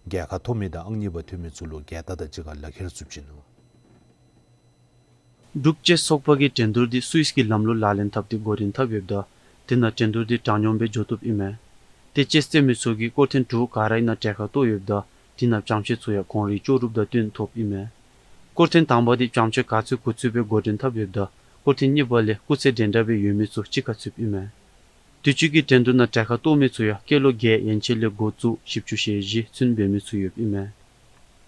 རྒྱལ་ཁ་ཐོབ་མི་དང་ཨང་གཉིས་པ་ཐོན་མི་ཚུ་ལུ་རྒྱལ་དར་དང་གཅིག་ཁར་ལག་ཁྱེར་ཚུ་བྱིན་ནུག། འབྲུག་ཅེསི་ཚོགས་པ་གིས་འགྲན་བསྡུར་འདི་སུའིསི་གི་ལམ་ལུགས་ལག་ལེན་འཐབ་སྟེ་འགོ་འདྲེན་འཐབ་ཡོདཔ་ད་དེ་ནང་འགྲན་བསྡུར་འདི་དྲང་སྙོམས་སྦེ་འགྱོ་བཏུབ་ཨིན་མས། ཏེ་ཅེསི་རྩེད་མི་ཚུ་གིས་སྐོར་ཐེངས་དྲུག་ག་རའི་ནང་གྲལ་ཁར་གཏོགས་ཡོདཔ་ད་དེ་ནང་བྱམས་ཆེ་ཚུ་ཡང་ཁོང་རའི་ལྕོགས་གྲུབ་དང་བསྟུན་ཐོབ་ཨིན་མས། སྐོར་ཐེངས་དང་པ་འདི་བྱམས་ཆེ་ག་ཚོད་གུ་ཚོད་སྦེ་འགོ་འདྲེན་འཐབ་ཡོདཔ་ད་སྐོར་ཐེངས་གཉིས་པ་ལས་སྐུགས་ཚད་འདྲན་འདྲ་སྦེ་ཡོད་མི་ཚུ་གཅིག་ཁར་ཚུདཔ་ཨིན་མས། དུས་ཅི་གི་འགྲན་བསྡུར་ནང་གྲལ་ཁར་གཏོགས་མི་ཚུ་ཡང་སྐྱེས་ལོ་བརྒྱད་ཡན་ཆད་ལས་འགོ་བཙུགས་བཞི་བཅུ་ཞེ་བཞི་ཚུན་འབད་མི་ཚུ་ཡོདཔ་ཨིན་མས།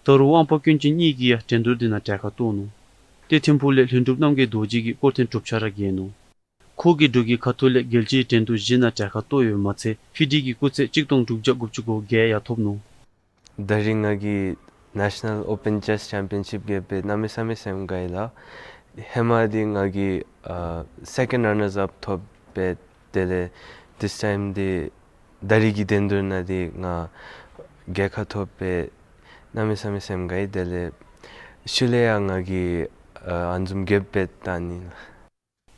ད་རུང་དབང་པོ་སྐྱོན་ཅན་གཉིས་ཀྱིས་ཡང་འགྲན་བསྡུར་འདི་ནང་གྲལ་ཁར་གཏོགས་ནུག། ཏེ་ཐིམ་ཕུག་ལས་ལྷུན་གྲུབ་རྣམ་རྒྱལ་རྡོ་རྗེ་གིས་སྐོར་ཐེངས་དྲུག་ཆ་ར་རྒྱལ་ནུག། ཁོ་གིས་འབྲུག་གི་ཁ་ཐུག་ལས་རྒྱལ་སྤྱིའི་འགྲན་བསྡུར་བཞི་ནང་གྲལ་ཁར་གཏོགས་ཡོདཔ་མ་ཚད་ཕི་ཌི་གི་སྐུགས་ཚད་གཅིག་སྟོང་དྲུག་བརྒྱ་དགུ་བཅུ་གོ་བརྒྱད་ཡང་ཐོབ་ནུག། ད་རིས་ང་གིས་ནེ་ཤ་ནཱལ་ཨོ་པན་ཅེསི་ཅེམ་པི་ཡན་ཤིཔ་རྐྱབ་སྦེ་གནམ་མེད་ས་མེད་སེམས་དགའ་ཡི་ལགས། ཧེ་མ་འདི་ང་གིས་ཨ་སེ་ཀེནཌ་ར་ནརསི་ཨཔ་ཐོབ་སྦེ་དེ་ལས་ཐིསི་ཊའིམ་འདི་ད་རིས་ཀྱི་འགྲན་བསྡུར་ནང་འདི་ང་རྒྱལ་ཁ་ཐོབ་སྦེ་གནམ་མེད་ས་མེད་སེམས་དགའ་ཡི། དེ་ལས་ཤུལ་ལས་ཡང་ང་གིས་ཨ་ཨ་ནི་བཟུམ་རྐྱབ་སྦེ་བཏང་ནི་ལགས།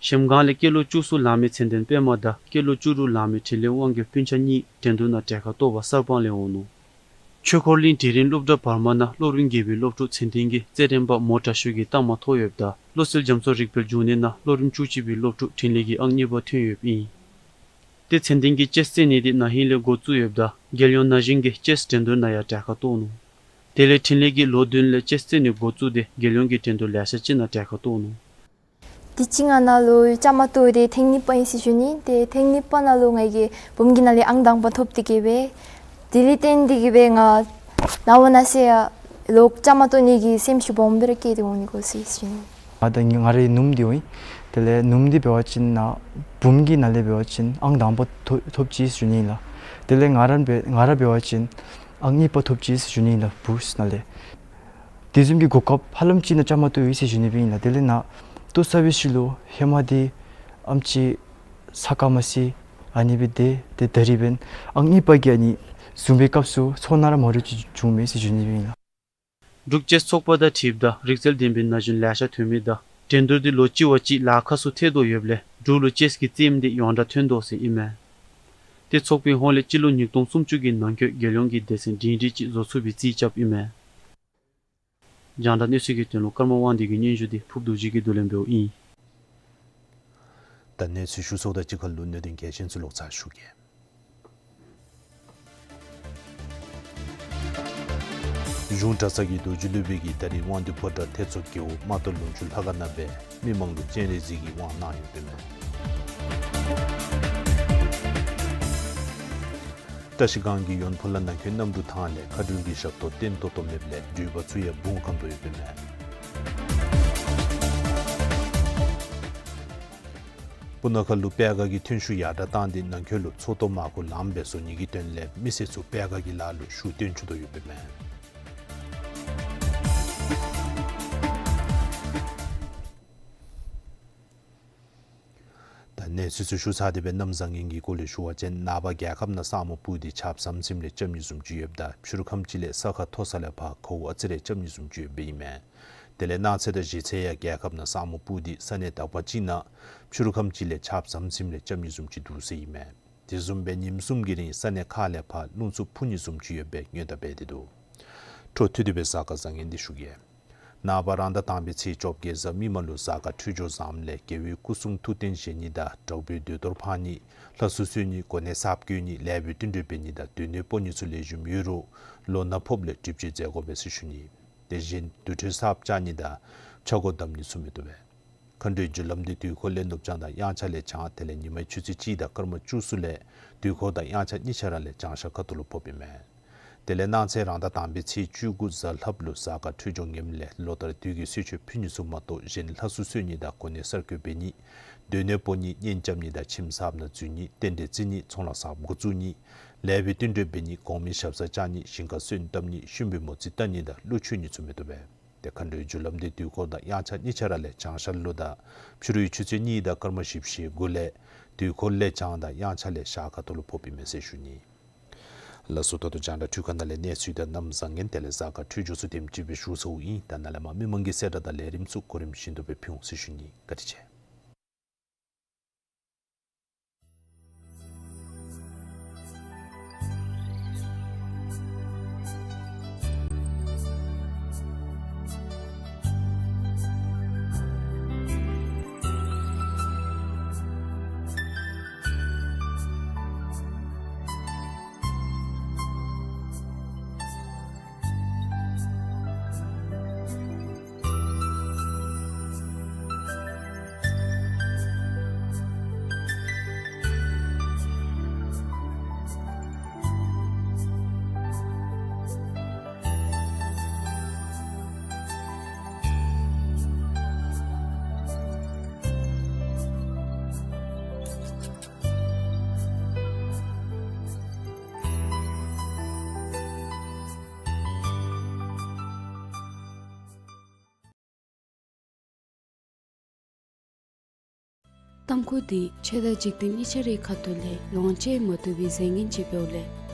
གཞལམ་སྒང་ལས་སྐྱེས་ལོ་བཅུ་གསུམ་ལང་མི་ཚེ་བརྟན་པདྨ་དང་སྐྱེས་ལོ་བཅུ་དྲུག་ལང་མི་འཕྲིན་ལས་དབང་རྒྱལ་སྤུན་ཆ་གཉིས་འགྲན་བསྡུར་ནང་གྲལ་ཁར་གཏོགས་པར་གསར་སྤང་ལས་འོང་ནུག། ཆོས་འཁོར་གླིང་དྲན་རིན་སློབ་གྲྭ་བར་མ་ནང་སློབ་རིམ་བརྒྱད་པའི་སློབ་ཕྲུག་ཚེ་བརྟན་གྱིས་རྩེད་འགྲན་པ་མོ་བཀྲ་ཤིས་ཀྱི་རྟགས་མ་ཐོབ་ཡོདཔ་ད་བློ་གསལ་རྒྱ་མཚོ་རིག་པའི་འབྱུང་གནས་ནང་སློབ་རིམ་བཅུ་གཅིག་པའི་སློབ་ཕྲུག་འཕྲིན་ལས་ཀྱིས་ཨང་གཉིས་པ་ཐོན་ཡོདཔ་ཨིན། ཏེ་ཚེ་བརྟན་གྱིས་ཅེསི་རྩེད་ནི་འདི་ན་ཧིང་ལས་འགོ་བཙུགས་ཡོདཔ་ད་རྒྱལ་ཡོངས་ན་གཞོན་གྱི་ཅེསི་འགྲན་བསྡུར་ནང་ཡང་གྲལ་ཁར་གཏོགས་ནུག། དེ་ལས་འཕྲིན་ལས་ཀྱིས་ལོ་བདུན་ལས་ཅེསི་རྩེད་ནི་འགོ་བཙུགས་ཏེ་རྒྱལ་ཡོངས་ཀྱི་འགྲན་བསྡུར་ལེ་ཤ་ཅིག་ནང་གྲལ་ཁར་གཏོགས་ནུག། དུས་ཅི་ང་ནཱ་ལུ་བཅའ་མར་གཏོགས་ཏེ་ཐེངས་གཉིས་པ་ཨིན་ཟེར་ཞུ་ནི། ཏེ་ཐེངས་གཉིས་པ་ནང་ལུ་ང་གིས་འབུམ་གྱི་ནང་ལས་ཨང་དང་པ་ཐོབ་སྟེ་གི་སྦེ་དེ་ལས་བརྟེན་ཏེ་གི་སྦེ་ང་ནངས་པ་གནངས་ཚེ་ཡང་ལོག་བཅའ་མར་གཏོགས་ནི་གི་སེམས་ཤུགས་སྦོམ་སྦེ་ར་བསྐྱེད་དེ་འོང་ནི་གོ་ཟེར་ཞུ་ནི། ང་དང་ང་རའི་ནུམོ་འདི་འོང་ཡི། དེ་ལས་ནུམོ་འདི་འབད་བ་ཅིན་ནཱ་འབུམ་གྱི་ནང་ལས་འབད་བ་ཅིན་ཨང་དང་པ་ཐོབ་ཐོབ་ཅི་ཟེར་ཞུ་ནི་ལགས། དེ་ལས་ང་ར་འབད་ང་ར་འབད་བ་ཅིན་ ཨང་གཉིས་པ་ཐོབ་ཅི་ཟེར་ཞུ་ནི་ཨིན་ལགས་བུཚ་ནང་ལས། དེ་བཟུམ་གྱི་གོ་སྐབས་ཧ་ལམ་ཅིག་ནང་བཅའ་མར་གཏོགས་ཡི་ཟེར་ཞུ་ནི་སྦེ་ཨིན་ལགས། དེ་ལས་ནཱ་ལྟོ་ཟ་བའི་ཤུལ་ལུ་ཧེ་མ་འདི་ཨམ་ཅིག་ས་ཁར་མ་ཤི་ཨ་ནི་སྦེ་སྡོད་དེ་ད་རིས་འབདན་ཨང་གཉིས་པ་གི་ཨ་ནི་བཟུང་བའི་སྐབས་སུ་ཚོར་སྣང་ར་མ་འདྲཝ་ཅིག་བྱུངམ་མས་ཟེར་ཞུ་ནི་སྦེ་ཨིན་ལགས། འབྲུག་ཅེསི་ཚོགས་པ་དང་འཁྲིལཝ་ད་རིག་རྩལ་ལྡན་པའི་ན་གཞོན་ལེ་ཤ་ཐོན་མི་དང་འགྲན་བསྡུར་འདི་ལོ་གཅིག་བ་གཅིག་ལཱ་ཁག་སུ་ཐལ་དོ་ཡོདཔ་ལས་འབྲུག་ལུ་ཅེསི་གི་རྩེདམོ་འདི་ཡོངས་གྲགས་ཐོན་དོ་ཟེར་ཨིན་མས། ཏེ་ཚོགས་པའི་ཧོངས་ལས་སྤྱི་ལོ་ཉིས་སྟོང་སུམ་ཅུ་གི་ནང་འཁོད་རྒྱལ་ཡོངས་ཀྱི་སྡེ་ཚན་སྒྲིང་སྒྲིང་ཅིག་བཟོ་ཚུགས་པའི་རྩིས་རྐྱབ་ཨིན་མས། རྒྱང་བསྒྲགས་གནས་ཚུལ་གྱི་དོན་ལུ་ཀརྨ་དབང་འདུས་ཀྱི་སྙན་ཞུ་འདི་ཕུརབ་རྡོ་རྗེ་གིས་བསྡུ་ལེན་འབདཝ་ཨིན། ད་གནས་ཚུལ་ཞུ་ཚརཝ་དང་གཅིག་ཁར་ལུ་གནད་དོན་གལ་ཆེན་ཚུ་ལོག་ཚར་ཞུ་གེ། གཞུང་གྲྭ་ཚང་གི་རྡོ་རྗེ་སློབ་དཔོན་གྱིས་ད་རིས་དབང་འདུས་ཕོ་བྲང་ཐེད་མཆོག་རྒེད་འོག་རྨ་ཐོག་ལུང་ཕྱོགས་ལྷ་ཁང་ནང་སྦེ་མི་མང་ལུ་སྤྱན་རས་གཟིགས་ཀྱི་དབང་གནང་ཡོདཔ་ཨིན་མས། བཀྲ་ཤིས་སྒང་གི་ཡོན་ཕུ་ལ་ནང་འཁོད་གནམ་གྲུ་ཐང་ལས་མཁའ་འགྲུལ་གྱི་ཞབས་ཏོག་བརྟན་ཏོག་ཏོ་མེདཔ་ལས་འགྲུལ་པ་ཚུ་ཡང་སྦུང་ཁམ་དོ་ཡོདཔ་ཨིན་མས། སྤུ་ན་ཁ་ལུ་པད་དཀར་གྱི་ཐོན་ཤུགས་ཡར་དྲག་བཏང་སྟེ་ནང་འཁོད་ལུ་མཚོ་ཏོ་མར་ཁུ་ལངམ་སྦེ་བཟོ་ནི་གི་དོན་ལས་མི་སེར་ཚུ་པད་དཀར་གྱི་ལཱ་ལུ་ཤུགས་བཏོན་བཅུག་དོ་ཡོདཔ་ཨིན་མས། ད་གནས་ཚུལ་ཚུ་ཞུ་ཚར་ཏེ་སྦེ་གནམ་བཟང་ངན་གྱི་སྐོར་ལས་ཞུ་བ་ཅིན་ནངས་པ་རྒྱལ་ཁབ་ནང་ས་སྨུག་སྤུབས་ཏེ་ཆརཔ་ཟམ་ཟིམ་རེ་རྐྱབ་ནི་བཟུམ་ཅིག་ཡོདཔ་ད་ཕྱི་རུ་ཁམས་ཅིག་ལས་ས་ཁ་མཐོ་ས་ལས་ཕར་གོཝ་ཨ་ཙི་རེ་རྐྱབ་ནི་བཟུམ་ཅིག་ཡོདཔ་ཨིན་མས། དེ་ལས་གནངས་ཚེ་དང་གཞེས་ཚེ་ཡང་རྒྱལ་ཁབ་ནང་ས་སྨུག་སྤུབས་ཏེ་ས་གནས་དག་པ་ཅིག་ནང་ཕྱི་རུ་ཁམས་ཅིག་ལས་ཆརཔ་ཟམ་ཟིམ་རེ་རྐྱབ་ནི་བཟུམ་ཅིག་འདུག་ཟེར་ཨིན་མས། དེ་བཟུམ་སྦེ་ཉིནམ་གསུམ་གྱི་རིང་ས་གནས་ཁག་ལས་ཕར་རླུང་འཚུབ་འཕུ་ནི་བཟུམ་ཅིག་ཡོད་པའི་སྔོན་བརྡ་སྤེལ་ཏེ་འདུག། འཕྲོ་མཐུད་དེ་སྦེ་གཟའ་སྐར་བཟང་ངན་འདི་ཞུ་གེ། ནངས་པ་རང་ཟླ་དང་པའི་ཚེས་བཅོ་བརྒྱད་གཟའ་མིག་དམར་ལུ་གཟའ་སྐར་འཕྲོད་སྦྱོར་བཟངམ་ལས་རྒྱལ་བའི་སྐུ་གསུང་ཐུགས་རྟེན་བཞེངས་ནི་དང་དྲག་པོའི་མདོས་གཏོར་འཕང་ནི་ལྷ་གསོལ་གསོལ་ནི་གོ་གནས་གསརཔ་བསྐོ་ནི་ལེགས་པའི་བསྟུན་གྲོས་འབད་ནི་དང་སྡོད་གནས་སྤོ་ནི་ཚུ་ལེགས་ཤོམ་ཡོད་རུང་ལོ་ན་ཕོགཔ་ལས་སྒྲིབ་སྦྱང་མཛད་དགོ་པས་ཟེར་ཞུ་ནི། དེ་བཞིན་དུར་ཁྲོད་གསརཔ་བཅག་ནི་དང་ཆག་སྒོ་བསྡམ་ནི་ཚུ་མི་བཏུབ་པས། མཁའ་འགྲོའི་རྒྱུ་ལམ་འདི་དུས་འཁོར་ལས་ནུབ་བྱང་དང་དབྱངས་འཆར་ལས་བྱང་དེ་ལས་ཉི་མའི་ཆུ་ཚོད་གཅིག་དང་སྐར་མ་བཅུ་གསུམ་ལས་དུས་འཁོར་དང་དབྱངས་འཆར་གཉིས་ཆ་ར་ལས་བྱང་ཤར་ཁ་ཐུག་ལུ་ཕོགཔ་ཨིན་མས། དེ་ལས་གནངས་ཚེ་རང་ཟླ་དང་པའི་ཚེས་བཅུ་དགུ་གཟའ་ལྷགཔ་ལུ་གཟའ་སྐར་འཕྲོད་སྦྱོར་ངནམ་ལས་ལོ་ལྟར་དུས་ཀྱི་གསོལ་མཆོད་ཕུལ་ནི་ཚུ་མ་གཏོགས་གཞན་ལྷ་གསོལ་གསོལ་ནི་དང་གོ་གནས་གསར་བསྐོ་འབད་ནི་སྡོད་གནས་སྤོ་ནི་གཉེན་རྐྱབ་ནི་དང་ཁྱིམ་གསརཔ་ནང་འཛུལ་ནི་རྟེན་འབྲེལ་བརྩི་ནི་ཚོང་ལཱ་གསརཔ་འགོ་བཙུགས་ནི་ལེགས་པའི་བསྟུན་གྲོས་འབད་ནི་གོང་མའི་ཞབས་སར་བཅར་ནི་ཞིང་ཁར་སོན་བཏབ་ནི་ཤུན་པའི་མོ་རྩིས་བལྟ་ནི་དང་ཀླུ་མཆོད་ནི་ཚུ་མི་བཏུབ་པས། དེ་མཁའ་འགྲོའི་རྒྱུ་ལམ་འདི་དུས་འཁོར་དང་དབྱངས་འཆར་གཉིས་ཆ་ར་ལས་བྱང་ཤར་ལུ་དང་ཕྱི་རུའི་ཆུ་ཚོད་གཉིས་དང་སྐར་མ་བཞི་བཅུ་ཞེ་དགུ་ལས་དུས་འཁོར་ལས་བྱང་དང་དབྱངས་འཆར་ལས་ཤར་ཁ་ཐུག་ལུ་ཕོགཔ་ཨིན་མས་ཟེར་ཞུ་ནི། ལགས་སོ། ད་ལྟོ་རྒྱང་བསྒྲགས་འཕྲུལ་ཁང་ནང་ལས་གནས་ཚུལ་དང་གནམ་བཟང་ངན་དེ་ལས་གཟའ་སྐར་འཕྲོད་སྦྱོར་ཚུ་དེམ་ཅིག་སྦེ་ཞུ་ཚརཝ་ཨིན། ད་ནཱ་ལས་མར་མི་མང་གི་གསལ་བསྒྲགས་དང་ལས་རིམ་ཚུ་གོ་རིམ་བཞིན་དུ་སྦེ་ཕུལ་འོང་ཟེར་ཞུ་ནི། བཀའ་དྲིན་ཆེ། ཏམ་ཁུ་འདི་ཆོས་དང་འཇིག་རྟེན་གཉིས་ཆ་རའི་ཁ་ཐུག་ལས་ལོངས་སྤྱོད་མ་བཏུབ་པའི་རྫས་ངན་ཅིག་འབདཝ་ལས་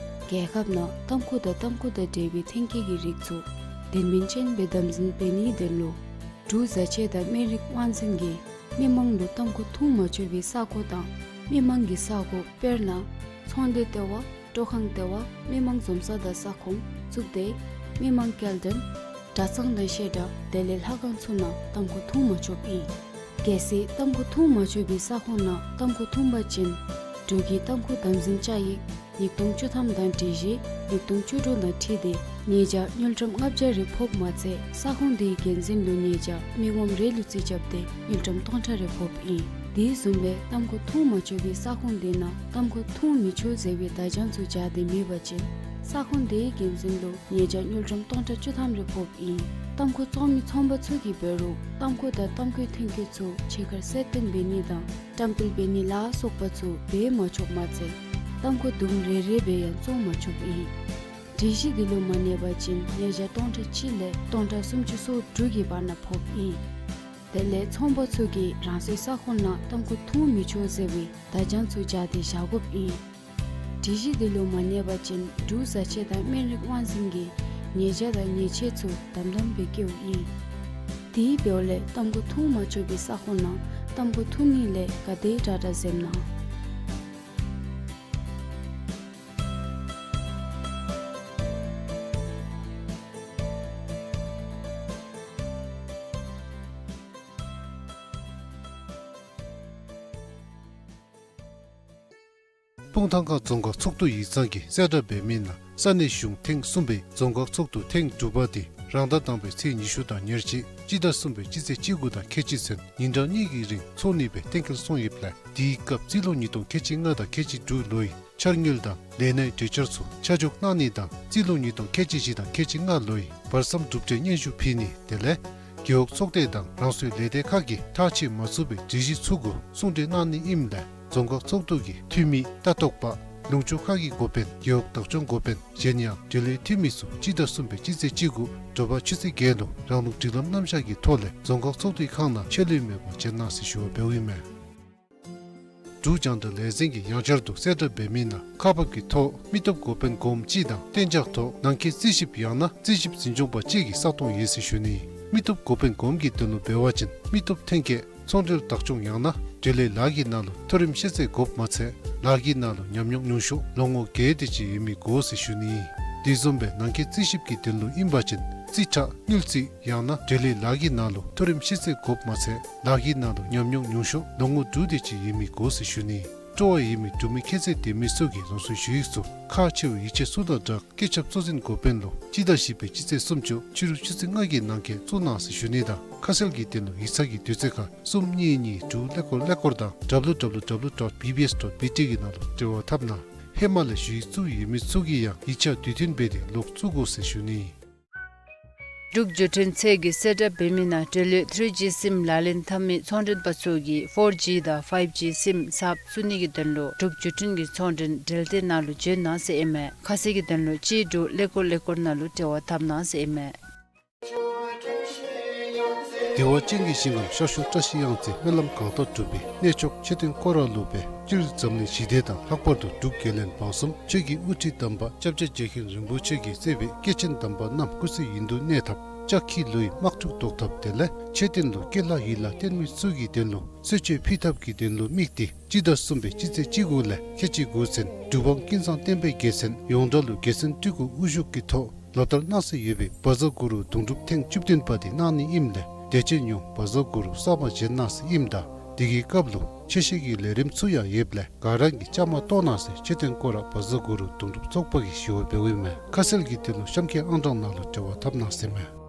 རྒྱལ་ཁབ་ནང་ཏམ་ཁུ་དང་ཏམ་ཁུ་དང་འབྲེལ་བའི་ཐོན་སྐྱེད་ཀྱི་རིགས་ཚུ་དོན་སྨིན་ཅན་སྦེ་དམ་འཛིན་འབད་ནིའི་དོན་ལུ་འབྲུག་བཟའ་ཆས་དང་སྨན་རིགས་དབང་འཛིན་གྱིས་མི་མང་ལུ་ཏམ་ཁུ་འཐུང་མ་ཆོག་པའི་ས་གོ་དང་མི་མང་གི་ས་གོ་དཔེར་ན་ཚོང་སྡེ་ལྟེ་བ། སྤྲོ་ཁང་ལྟེ་བ། མི་མང་འཛོམས་ས་དང་ས་ཁོངས་བཙུགས་ཏེ་མི་མང་སྐྱེལ་འདྲེན་གྲྭ་ཚང་དང་བཤད་གྲྭ་དེ་ལས་ལྷ་ཁང་ཚུ་ནང་ཏམ་ཁུ་འཐུང་མ་ཆོགཔ་ཨིན། གལ་སྲིད་ཏམ་ཁུ་འཐུང་མ་ཆོག་པའི་ས་ཁོངས་ནང་ཏམ་ཁུ་འཐུང་པ་ཅིན་འབྲུག་གི་ཏམ་ཁུ་དམ་འཛིན་བཅའ་ཡིག་ཉིས་སྟོང་བཅུ་ཐམ་དང་སྒྲིག་གཞི་ཉིས་སྟོང་བཅུ་དྲུག་དང་འཁྲིལ་ཏེ་ཉེས་བྱ་དངུལ་ཀྲམ་ལྔ་བརྒྱ་རེ་ཕོགཔ་མ་ཚད་ས་ཁོངས་དེའི་འགན་འཛིན་ལུ་ཉེས་བྱ་མི་ངོམ་རེ་ལུ་རྩིས་རྐྱབ་སྟེ་དངུལ་ཀྲམ་སྟོང་ཕྲག་རེ་ཕོགཔ་ཨིན། དེ་བཟུམ་སྦེ་ཏམ་ཁུ་འཐུང་མ་ཆོག་པའི་ས་ཁོངས་དེ་ནང་ཏམ་ཁུ་འཐུང་མི་ཆོག་ཟེར་བའི་བརྡ་བྱང་ཚུ་སྦྱར་ཏེ་མེད་པ་ཅིན་ས་ཁོངས་དེའི་འགན་འཛིན་ལུ་ཉེས་བྱ་དངུལ་ཀྲམ་སྟོང་ཕྲག་བཅུ་ཐམ་རེ་ཕོགཔ་ཨིན། ཏམ་ཁུ་བཙོང་མི་ཚོང་པ་ཚུ་གིས་འབད་རུང་ཏམ་ཁུ་དང་ཏམ་ཁུའི་ཐོན་སྐྱེད་ཚུ་ཕྱི་ཁར་གསལ་སྟོན་འབད་ནི་དང་བཀྲམ་སྤེལ་འབད་ནི་ལ་སོགས་པ་ཚུ་འབད་མ་ཆོགཔ་མ་ཚད་ཏམ་ཁུ་དུམ་རེ་རེ་སྦེ་ཡང་བཙོང་མ་ཆོགཔ་ཨིན། སྒྲིག་གཞི་འདི་ལུ་མ་གནས་པ་ཅིན་ཉེས་བྱ་སྟོང་ཕྲག་གཅིག་ལས་སྟོང་ཕྲག་སུམ་ཅུ་སོ་དྲུག་གི་བར་ན་ཕོགཔ་ཨིན། དེ་ལས་ཚོང་པ་ཚུ་གིས་རང་སོའི་ས་ཁོངས་ནང་ཏམ་ཁུ་འཐུང་མི་ཆོག་ཟེར་བའི་བརྡ་བྱང་ཚུ་སྦྱར་ཏེ་བཞག་དགོཔ་ཨིན། སྒྲིག་གཞི་འདི་ལུ་མ་གནས་པ་ཅིན་འབྲུག་བཟའ་ཆས་དང་སྨན་རིགས་དབང་འཛིན་གྱིས་ཉེས་བྱ་དང་ཉེས་ཆད་ཚུ་དམ་དམ་སྦེ་བཀལཝ་ཨིན། དེ་འབདཝ་ལས་ཏམ་ཁུ་འཐུང་མ་ཆོག་པའི་ས་ཁོངས་ནང་ཏམ་ཁུ་འཐུང་ནི་ལས་ག་དེ་དྲག་དྲག་འཛེམ་གནང་། སྤུངས་ཐང་ཁ་རྫོང་ཁག་ཚོགས་འདུ་ཡིག་ཚང་གིས་གསལ་བསྒྲགས་འབད་མི་ནང་ས་གནས་གཞུང་ཐེངས་གསུམ་པའི་རྫོང་ཁག་ཚོགས་འདུ་ཐེངས་དྲུག་པ་དེ་རང་ཟླ་དང་པའི་ཚེས་ཉི་ཤུ་དང་ཉེར་གཅིག་སྤྱི་ཟླ་གསུམ་པའི་སྤྱི་ཚེས་བཅུ་དགུ་དང་ཁལ་གཅིག་ཚུན་ཉིན་གྲངས་གཉིས་ཀྱི་རིང་འཚོགས་ནི་སྦེ་གཏན་འཁེལ་སོང་ཡོདཔ་ལས། དེའི་སྐབས་རྩིས་ལོ་ཉིས་སྟོང་ཁལ་གཅིག་ལྔ་དང་ཁལ་གཅིག་དྲུག་ལོའི་འཆར་དངུལ་དང་ལས་གནས་གྲོས་འཆར་ཚུ་ཆ་འཇོག་གནང་ནི་དང་རྩིས་ལོ་ཉིས་སྟོང་ཁལ་གཅིག་བཞི་དང་ཁལ་གཅིག་ལྔ་ལོའི་བར་མཚམས་གྲུབ་འབྲས་སྙན་ཞུ་ཕུལ་ནི་དེ་ལས་རྒེད་འོག་ཚོགས་སྡེ་དང་རང་སོའི་ལས་སྡེ་ཁག་གིས་ཐག་བཅད་མ་ཚུགས་པའི་སྒྲིག་གཞི་ཚུ་གུ་གསུང་གྲོས་གནང་ནི་ཨིནམ་ལས་རྫོང་ཁག་ཚོགས་འདུ་གི་འཐུས་མི་ལྟ་རྟོག་པ་ལུང་ཕྱོགས་ཁག་གི་འགོ་དཔོན་རྒེད་འོག་བདག་སྐྱོང་འགོ་དཔོན་གཞན་ཡང་འབྲེལ་ཡོད་འཐུས་མི་ཚུ་སྤྱི་ཟླ་གསུམ་པའི་སྤྱི་ཚེས་བཅུ་དགུ་དྲོ་པ་ཆུ་ཚོད་བརྒྱད་ལུ་རང་ལུགས་སྒྲིག་ལམ་རྣམ་གཞག་གི་ཐོག་ལས་རྫོང་ཁག་ཚོགས་འདུའི་ཁང་ནང་ཆད་ལུས་མེད་པར་བྱོན་གནང་ཟེར་ཞུ་བ་འབདཝ་ཨིན་མས། འབྲུག་རྒྱང་བསྒྲགས་ལས་འཛིན་གྱིས་ཡང་བསྐྱར་དུ་གསལ་བསྒྲགས་འབད་མི་ནང་ཁག་འབག་གི་ཐོག་མི་སྟོབས་འགོ་དཔོན་གོངམ་གཅིག་དང་གཏན་འཇགས་ཐོག་ནང་འཁོད་རྩིས་ཞིབ་ཡང་ན་རྩིས་ཞིབ་འཛིན་སྐྱོང་པ་གཅིག་གི་ས་སྟོང་ཡོད་ཟེར་ཞུ་ནི། མི་སྟོབས་འགོ་དཔོན་གོངམ་གྱི་དོན་ལུ་འབད་བ་ཅིན་མི་སྟོབས་ཐོན་སྐྱེད་ཚོང་འབྲེལ་བདག་སྐྱོང་ཡང་ན་འབྲེལ་ཡོད་ལཱ་གི་ནང་ལུ་མཐོ་རིམ་ཤེས་ཚད་དགོཔ་མ་ཚད་ལཱ་གི་ནང་ལུ་ཉམས་མྱོང་ཉུང་ཤོས་ལོ་ངོ་བརྒྱད་དེ་ཅིག་ཡོད་མི་དགོ་ཟེར་ཞུ་ནི། དེ་བཟུམ་སྦེ་ནང་འཁོད་རྩིས་ཞིབ་ཀྱི་དོན་ལུ་ཨིན་པ་ཅིན་རྩིས་ཁྲ་དངུལ་རྩིས་ཡང་ན་འབྲེལ་ཡོད་ལཱ་གི་ནང་ལུ་མཐོ་རིམ་ཤེས་ཚད་དགོཔ་མ་ཚད་ལཱ་གི་ནང་ལུ་ཉམས་མྱོང་ཉུང་ཤོས་ལོ་ངོ་དྲུག་དེ་ཅིག་ཡོད་མི་དགོ་ཟེར་ཞུ་ནི། སྤྲོ་བ་ཡོད་མི་འབྲུག་མི་ཁྱད་ཚད་ལྡན་མི་ཚུ་གིས་རང་སོའི་ཞུ་ཡིག་ཚུ་ཁག་ཆེ་བའི་ཡིག་ཆ་ཚུ་དང་སྦྲགས་སྐུ་ཞབས་གཙོ་འཛིན་འགོ་དཔོན་ལུ་སྤྱི་ཟླ་བཞི་པའི་སྤྱི་ཚེས་སུམ་ཅུ་ཕྱི་རུ་ཆུ་ཚོད་ལྔ་གི་ནང་འཁོད་བཙུགས་གནང་ཟེར་ཞུ་ནི་དང་ཁ་གསལ་གྱི་དོན་ལུ་ཡིག་ཚང་གི་དུས་ཚོད་ཁར་གསུམ་གཉིས་གཉིས་དྲུག་ཀླད་ཀོར་ཀླད་ཀོར་དང་W W W dot B B S dot B T གི་ནང་ལུ་འབྲེལ་བ་འཐབ་གནང་། ཧེ་མ་ལས་ཞུ་ཡིག་བཙུགས་ཡོད་མི་ཚུ་གིས་ཡང་ཡིག་ཆ་དུས་མཐུན་འབད་དེ་ལོག་བཙུགས་དགོ་ཟེར་ཞུ་ནི། འབྲུག་བརྒྱུད་འཕྲིན་ཚད་ཀྱིས་གསལ་བསྒྲགས་འབད་མི་ནང་འབྲེལ་ཡོད་ཐི་རི་ཇི་སིམ་ལག་ལེན་འཐབ་མི་ཚོང་མགྲོན་པ་ཚུ་གིས་ཕོར་ཇི་དང་ཕའིབ་ཇི་སིམ་གསརཔ་བཙུགས་ནི་གི་དོན་ལུ་འབྲུག་བརྒྱུད་འཕྲིན་གྱི་ཚོང་མགྲོན་འབྲེལ་སྡེ་ནང་ལུ་བྱོན་གནང་ཟེར་ཨིན་མས། ཁ་གསལ་གྱི་དོན་ལུ་གཅིག་དྲུག་ཀླད་ཀོར་ཀླད་ཀོར་ནང་ལུ་འབྲེལ་བ་འཐབ་གནང་ཟེར་ཨིན་མས། བདེ་བ་ཅན་གྱི་ཞིང་ཁམས་ཤར་ཕྱོགས་བཀྲ་ཤིས་གཡང་རྩེ་སྨོན་ལམ་གང་དག་སྒྲུབ་པའི་གནས་མཆོག་མཆོད་རྟེན་སྐོར་ར་ལུ་སྦེ་སྤྱིར་འཛམ་གླིང་ཞི་བདེ་དང་ལྷག་པར་དུ་འབྲུག་རྒྱལ་བློན་འབངས་གསུམ་ཆོས་ཀྱི་དབུ་ཁྲིད་དམ་པ་སྐྱབས་རྗེ་རྗེ་མཁན་རིན་པོ་ཆེ་གིས་གཙོས་པའི་སྐྱེས་ཆེན་དམ་པ་རྣམས་སྐུ་ཚེ་ཡུན་དུ་གནས་ཐབས་ལྕགས་ཁྱི་ལུ་ཡི་དམག་འཁྲུག་བཟློག་ཐབས་དེ་ལས་མཆོད་རྟེན་ལུ་སྐྱེ་ལྷ་ཡི་ལྷ་བརྟེན་མི་ཚུ་གི་དོན་ལུ་གསོལ་མཆོད་ཕུལ་ཐབས་ཀྱི་དོན་ལུ་དམིགས་ཏེ་སྤྱི་ཟླ་གསུམ་པའི་སྤྱི་ཚེས་བཅུ་དགུ་ལས་ཁལ་གཅིག་དགུ་ཚུན་འབྲུག་འབངས་ཀུན་བཟང་བསྟན་པའི་རྒྱལ་མཚན་ཡོངས་གྲགས་ལུ་རྒྱལ་མཚན་སྤྲུལ་སྐུ་དབུ་བཞུགས་ཀྱི་ཐོག་ལོ་ལྟར་གནང་སྲོལ་ཡོད་པའི་བཛྲ་གུ་རུ་དུང་སྒྲུབ་ཐེངས་བཅུ་བདུན་པ་དེ་གནང་ནི་ཨིནམ་ལས་དད་ཅན་ཡོངས་བཛྲ་གུ་རུ་གསར་པ་བཞེངས་གནང་ཟེར་ཨིནམ་ད་དེ་གི་སྐབས་ལུ་ཆོས་བཤད་ཀྱི་ལས་རིམ་ཚུ་ཡང་ཡོདཔ་ལས་ག་ར་གིས་བཅའ་མར་གཏོགས་གནང་ཟེར་མཆོད་རྟེན་སྐོར་ར་བཛྲ་གུ་རུ་དུང་སྒྲུབ་ཚོགས་པ་གིས་ཞུ་བ་འབདཝ་ཨིན་མས། ཁ་གསལ་གྱི་དོན་ལུ་གཤམ་འཁོད་ཨང་གྲངས་ནང་ལུ་འབྲེལ་བ་འཐབ་གནང་ཟེར་ཨིན་མས།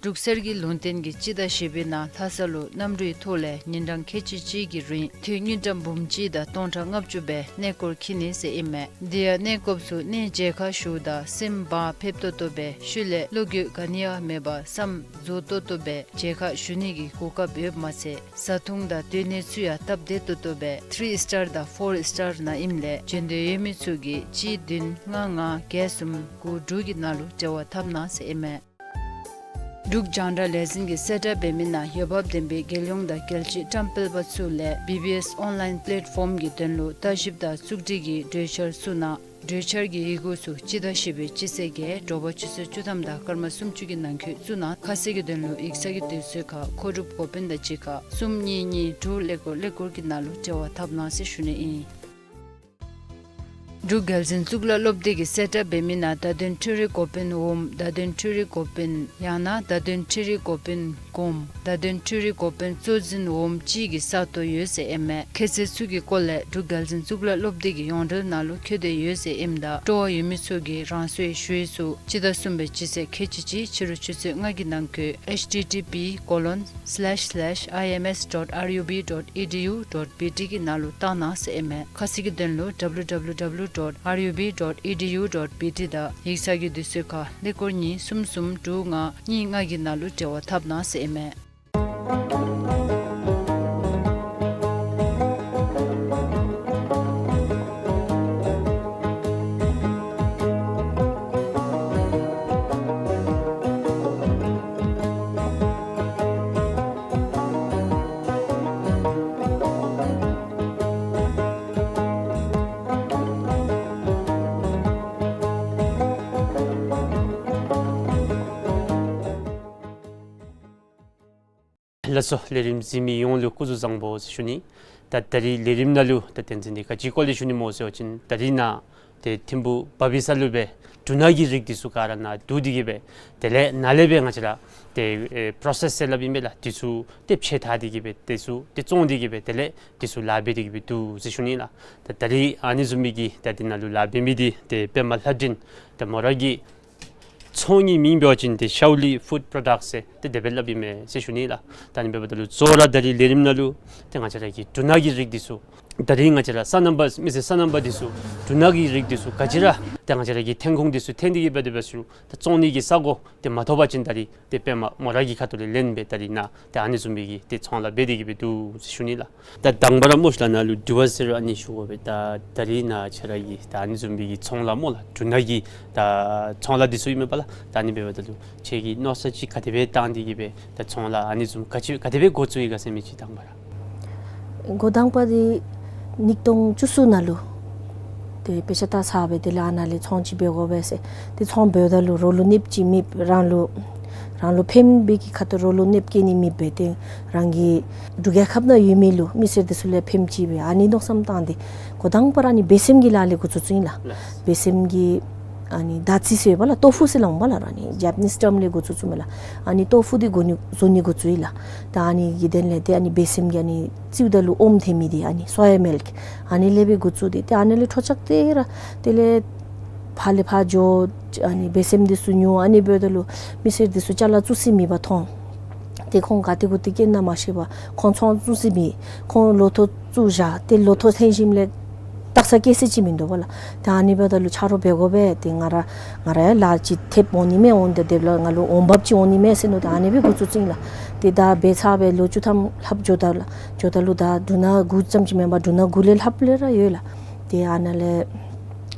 འབྲུག་གསེར་གྱི་ལུང་བསྟན་གྱིས་སྤྱི་ཟླ་བཞི་པའི་ནང་ལྷ་ས་ལུ་གནམ་གྲུའི་ཐོག་ལས་ཉིན་གྲངས་ཁལ་གཅིག་གཅིག་གི་རིང་འཐུས་དངུལ་ཀྲམ་འབུམ་གཅིག་དང་སྟོང་ཕྲག་ལྔ་བཅུ་སྦེ་གནས་སྐོར་འཁྱིད་ནི་ཟེར་ཨིན་མས། དེ་ཡང་གནས་སྐོརཔ་ཚུ་གནས་མཇལ་ཁ་ཞུཝ་ད་སེམས་བག་ཕེབས་ཏོག་ཏོ་སྦེ་ཤུལ་ལས་བློ་འགྱོད་ག་ནི་ཡང་མེད་པར་བསམ་རྫོགས་ཏོག་ཏོ་སྦེ་མཇལ་ཁ་ཞུ་ནི་གི་གོ་སྐབས་ཡོདཔ་མ་ཚད་བཟའ་འཐུང་དང་སྡོད་གནས་ཚུ་ཡང་སྟབས་བདེ་ཏོག་ཏོ་སྦེ་ཐི་རི་སི་ཊར་དང་ཕོར་སི་ཊར་ནང་ཨིནམ་ལས་བྱོན་འདོད་ཡོད་མི་ཚུ་གིས་གཅིག་བདུན་ལྔ་ལྔ་བརྒྱད་གསུམ་དགུ་དྲུག་གི་ནང་ལུ་འབྲེལ་བ་འཐབ་གནང་ཟེར་ཨིན་མས། འབྲུག་རྒྱང་བསྒྲགས་ལས་འཛིན་གྱིས་གསལ་བསྒྲགས་འབད་མི་ནང་འོས་འབབ་ལྡན་པའི་རྒྱལ་ཡོངས་དང་རྒྱལ་སྤྱིའི་བཀྲམ་སྤེལ་པ་ཚུ་ལས་བི་བི་ཨེསི་ཨོན་ལཱའིན་པ་ལེཊ་ཕོམ་གྱི་དོན་ལུ་ལྟ་ཞིབ་དང་རྩིས་སྤྲོད་ཀྱི་གྲོས་འཆར་བཙུགས་གནང་། གྲོས་འཆར་གྱི་ཡི་གུ་ཚུ་སྤྱི་ཟླ་བཞི་པའི་སྤྱི་ཚེས་བརྒྱད་དྲོ་པ་ཆུ་ཚོད་བཅུ་ཐམ་དང་སྐར་མ་སུམ་ཅུ་གི་ནང་འཁོད་བཙུགས་གནང་། ཁ་གསལ་གྱི་དོན་ལུ་ཡིག་ཚང་གི་དུས་ཚོད་ཁར་མཁོ་སྒྲུབ་འགོ་དཔོན་དང་གཅིག་ཁར་གསུམ་གཉིས་གཉིས་དྲུག་ཀླད་ཀོར་ཀླད་ཀོར་གྱི་ནང་ལུ་འབྲེལ་བ་འཐབ་གནང་ཟེར་ཞུ་ནི་ཨིན། འབྲུག་རྒྱལ་འཛིན་གཙུག་ལག་སློབ་སྡེ་གིས་གསལ་བསྒྲགས་འབད་མི་ནང་བརྡ་དོན་འཕྲུལ་རིག་འགོ་དཔོན་འོགམ་བརྡ་དོན་འཕྲུལ་རིག་འགོ་དཔོན་ཡང་ན་བརྡ་དོན་འཕྲུལ་རིག་འགོ་དཔོན་གོངམ་བརྡ་དོན་འཕྲུལ་རིག་འགོ་དཔོན་གཙོ་འཛིན་འོགམ་གཅིག་གི་ས་སྟོང་ཡོད་ཟེར་ཨིན་མས། ཁྱད་ཚད་ཚུ་གི་སྐོར་ལས་འབྲུག་རྒྱལ་འཛིན་གཙུག་ལག་སློབ་སྡེ་གི་ཡོངས་འབྲེལ་ནང་ལུ་འཁོད་དེ་ཡོད་ཟེར་ཨིནམ་ད་སྤྲོ་བ་ཡོད་མི་ཚུ་གིས་རང་སོའི་ཞུ་ཡིག་ཚུ་སྤྱི་ཟླ་གསུམ་པའི་སྤྱི་ཚེས་ཁལ་གཅིག་གཅིག་ཕྱི་རུ་ཆུ་ཚོད་ལྔ་གི་ནང་འཁོད་ཨེཆ་ཊི་ཊི་པི་ཀོ་ལོན་སི་ལེཤ་སི་ལེཤ་ཨའི་ཨེམ་ཨེསི་ཌོཊ་ཨར་ཡུ་བི་ཌོཊ་ཨི་ཌི་ཡུ་ཌོཊ་བི་ཊི་གི་ནང་ལུ་བཏང་གནང་ཟེར་ཨིན་མས། ཁ་གསལ་གྱི་དོན་ལུ་W W W dot R U B dot E D U dot B T དང་ཡིག་ཚང་གི་དུས་ཚོད་ཁར་ཀླད་ཀོར་གཉིས་གསུམ་གསུམ་དྲུག་ལྔ་གཉིས་ལྔ་གི་ནང་ལུ་འབྲེལ་བ་འཐབ་གནང་ཟེར་ཨིན་མས། ལགས་སོ། ལས་རིམ་གཟིགས་མི་ཡོངས་ལུ་སྐུ་གཟུགས་བཟང་པོ་ཟེར་ཞུ་ནི། ད་ད་རིས་ལས་རིམ་ནང་ལུ་ད་བསྟན་འཛིན་འདི་ག་ཅི་སྐོར་ལས་ཞུ་ནི་སྨོ་ཟེར་བ་ཅིན་ད་རིས་ནཱ་ཏེ་ཐིམ་ཕུ་བ་བི་ས་ལུ་སྦེ་འབྲུ་སྣ་གི་རིགས་འདི་ཚུ་ག་ར་ནཱ་བསྡུ་སྟེ་གི་སྦེ་དེ་ལས་ནཱ་ལས་སྦེ་ང་བཅས་ར་ཏེ་ཨེ་པོ་རོ་སེསི་ཟེར་སླབ་ཨིན་པས་ལགས། འདི་ཚུ་ཏེ་ཕྱེ་བཏང་སྟེ་གི་སྦེ་འདི་ཚུ་ཏེ་བཙོང་སྟེ་གི་སྦེ་དེ་ལས་འདི་ཚུ་ལཱ་འབད་དེ་གི་སྦེ་འདུག་ཟེར་ཞུ་ནི་ལགས། ད་ད་རིས་ཨ་ནི་བཟུམ་མའི་གི་ད་འདི་ནང་ལུ་ལཱ་འབད་མི་འདི་ཏེ་པདྨ་ལྷ་སྒྲོན། ད་མོ་ར་གི་ཚོང་གི་མིང་འབད་བ་ཅིན་ཏེ་ཤའོ་ལི་ཕུཌ་པྲོ་ཌག་ཟེར་ཏེ་དེ་སྦེ་སླབ་ཨིན་མས་ཟེར་ཞུ་ནི་ལགས། ད་ཨ་ནི་འབདཝ་ད་ལུ་གཙོ་བོ་ར་ད་རིས་ལས་རིམ་ནང་ལུ་ཏེ་ང་བཅས་ར་གི་འབྲུ་སྣ་གི་རིགས་འདི་ཚུ་ད་རིས་ང་བཅས་ར་སོ་ནམ་པ་མི་སེར་སོ་ནམ་པ་འདི་ཚུ་འབྲུ་སྣ་གི་རིགས་འདི་ཚུ་ག་ཅི་ར་ཏེ་ང་བཅས་ར་གི་ཐོན་ཁུངས་འདི་ཚུ་ཐོན་ཏེ་གི་སྦེ་འདི་སྦེ་ཚུ་ད་བཙོང་ནི་གི་ས་གོ་ཏེ་མ་ཐོབ་པ་ཅིན་ད་རིས་ཏེ་པདྨ་མོ་ར་གི་ཁ་ཐུག་ལས་ལེན་སྦེ་ད་རིས་ནཱ་ཏེ་ཨ་ནི་བཟུམ་མའི་གི་ཏེ་ཚོང་ལཱ་འབད་དེ་གི་སྦེ་འདུག་ཟེར་ཞུ་ནི་ལགས། ད་དང་པ་ར་སྨོ་ཤིག་ལགས་ནཱ་ལུ་དྲི་བ་ཟེར་ཨ་ནི་ཞུ་དགོ་པས། ད་ད་རིས་ནཱ་ཁྱེད་ར་གི་ད་ཨ་ནི་བཟུམ་མའི་གི་ཚོང་ལཱ་སྨོ་ལགས། འབྲུ་སྣ་གི་ད་ཚོང་ལཱ་འདི་ཚུ་ཨིན་མས་པ་ལགས། ད་ཨ་ནི་འབདཝ་ད་ལུ་ཁྱེད་ཀྱིས་མནོ་བསམ་ཅིག་ག་དེ་སྦེ་བཏང་སྟེ་གི་སྦེ་ད་ཚོང་ལཱ་ཨ་ནི་བཟུམ་ག་ཅི་ག་དེ་སྦེ་འགོ་བཙུགས་ཡི་ག་ཟེར་མི་ཅིག་དང་པ་ར། འགོ་དང་པ་འདི་ཉིས་སྟོང་བཅུ་གསུམ་ནང་ལུ་ཏེ་དཔེ་ཆ་ལྟ་ཚར་སྦེ་དེ་ལས་ཨ་ནཱ་ལས་ཚོང་ཅིག་འབད་དགོ་པས་ཟེར། ཏེ་ཚོང་འབདཝ་ད་ལུ་རོགས་ལུ་གནོདཔ་ཅིག་མེདཔ་རང་ལུ་རང་ལུ་ཕནམ་སྦེ་གི་ཁ་ཐུག་རོགས་ལུ་གནོདཔ་བཀལ་ནི་མེདཔ་སྦེ་ཏེ་རང་གི་འབྲུག་རྒྱལ་ཁབ་ནང་ཡོད་མི་ལུ་མི་སེར་འདི་ཚུ་ལུ་ཕནམ་ཅིག་སྦེ་ཨ་ནི་མནོ་བསམ་བཏང་སྟེ་འགོ་དང་པ་ར་ཨ་ནི་སྦས་སེམས་ཀྱི་ལཱ་ལས་འགོ་བཙུགས་བཙུགསཔ་ཨིན་ལགས། ལགས། སྦས་སེམས་ཀྱི་ཨ་ནི་ད་ཙི་ཟེར་བ་ལགས། ཏོ་ཕུ་ཟེར་སླབ་འོང་པ་ལགས། ཨ་ནི་ཇ་པ་ནིས་ཊརམ་ལས་འགོ་བཙུགས་བཙུགསཔ་མས་ལགས། ཨ་ནི་ཏོ་ཕུ་འདི་བཟོ་ནི་བཟོ་ནི་འགོ་བཙུགས་ཡི་ལགས། ད་ཨ་ནི་གི་དོན་ལས་ཏེ་ཨ་ནི་སྦས་སེམས་ཀྱི་ཨ་ནི་བཙིརཝ་ད་ལུ་ཨོམ་ཐོན་མི་འདི་ཨ་ནི་སོ་ཡ་མིལཀ་ཨ་ནི་ལས་སྦེ་འགོ་བཙུགས་ཏེ་ཏེ་ཨ་ནི་ལས་འཕྲོ་བཅག་སྟེ་ར་དེ་ལས་ཕར་ལས་ཕར་འགྱོ། ཨ་ནི་སྦས་སེམས་འདི་ཚུ་ཉོ། ཨ་ནི་འབདཝ་ད་ལུ་མི་སེར་འདི་ཚུ་ཅ་ལ་བཙུགས་ས་མེད་པར་མཐོང་། ཏེ་ཁོང་ག་ཏེ་གུ་ཏེ་སྐྱེལ་ན་མ་ཤེས་པར་ཁོང་ཚོང་བཙུགས་ས་མེད། ཁོང་ལོ་ཐོག་བཙུགས་བཞག། ཏེ་ལོ་ཐོག་ཐོན་ཞིནམ་ལས་བཏགས་ས་སྐྱེལ་ས་ཅིག་མིན་འདུག་པ་ལགས། ཏེ་ཨ་ནི་འབདཝ་ད་ལུ་ཆ་རོགས་འབད་དགོ་པས། ཏེ་ང་ར་ང་ར་ཡང་ལཱ་ཅིག་ཐེབས་འོང་ནི་མས། འོང་སྟེ་དེ་ལས་ང་ལུ་འོང་འབབ་ཅིག་འོང་ནི་མས་ཟེར་མནོ་སྟེ་ཨ་ནི་སྦེ་འགོ་བཙུགས་བཙུགསཔ་ཨིན་ལགས། ཏེ་ད་འབད་ཚར་སྦེ་ལོ་བཅུ་ཐམ་ལྷགཔ་འགྱོཝ་ད་ལུ་འགྱོཝ་ད་ལུ་ད་འབྲུ་སྣ་དགུ་ཙམ་ཅིག་མེན་པར་འབྲུ་སྣ་དགུ་ལས་ལྷགཔ་ལས་ར་ཡོད་ལགས། ཏེ་ཨ་ནཱ་ལས་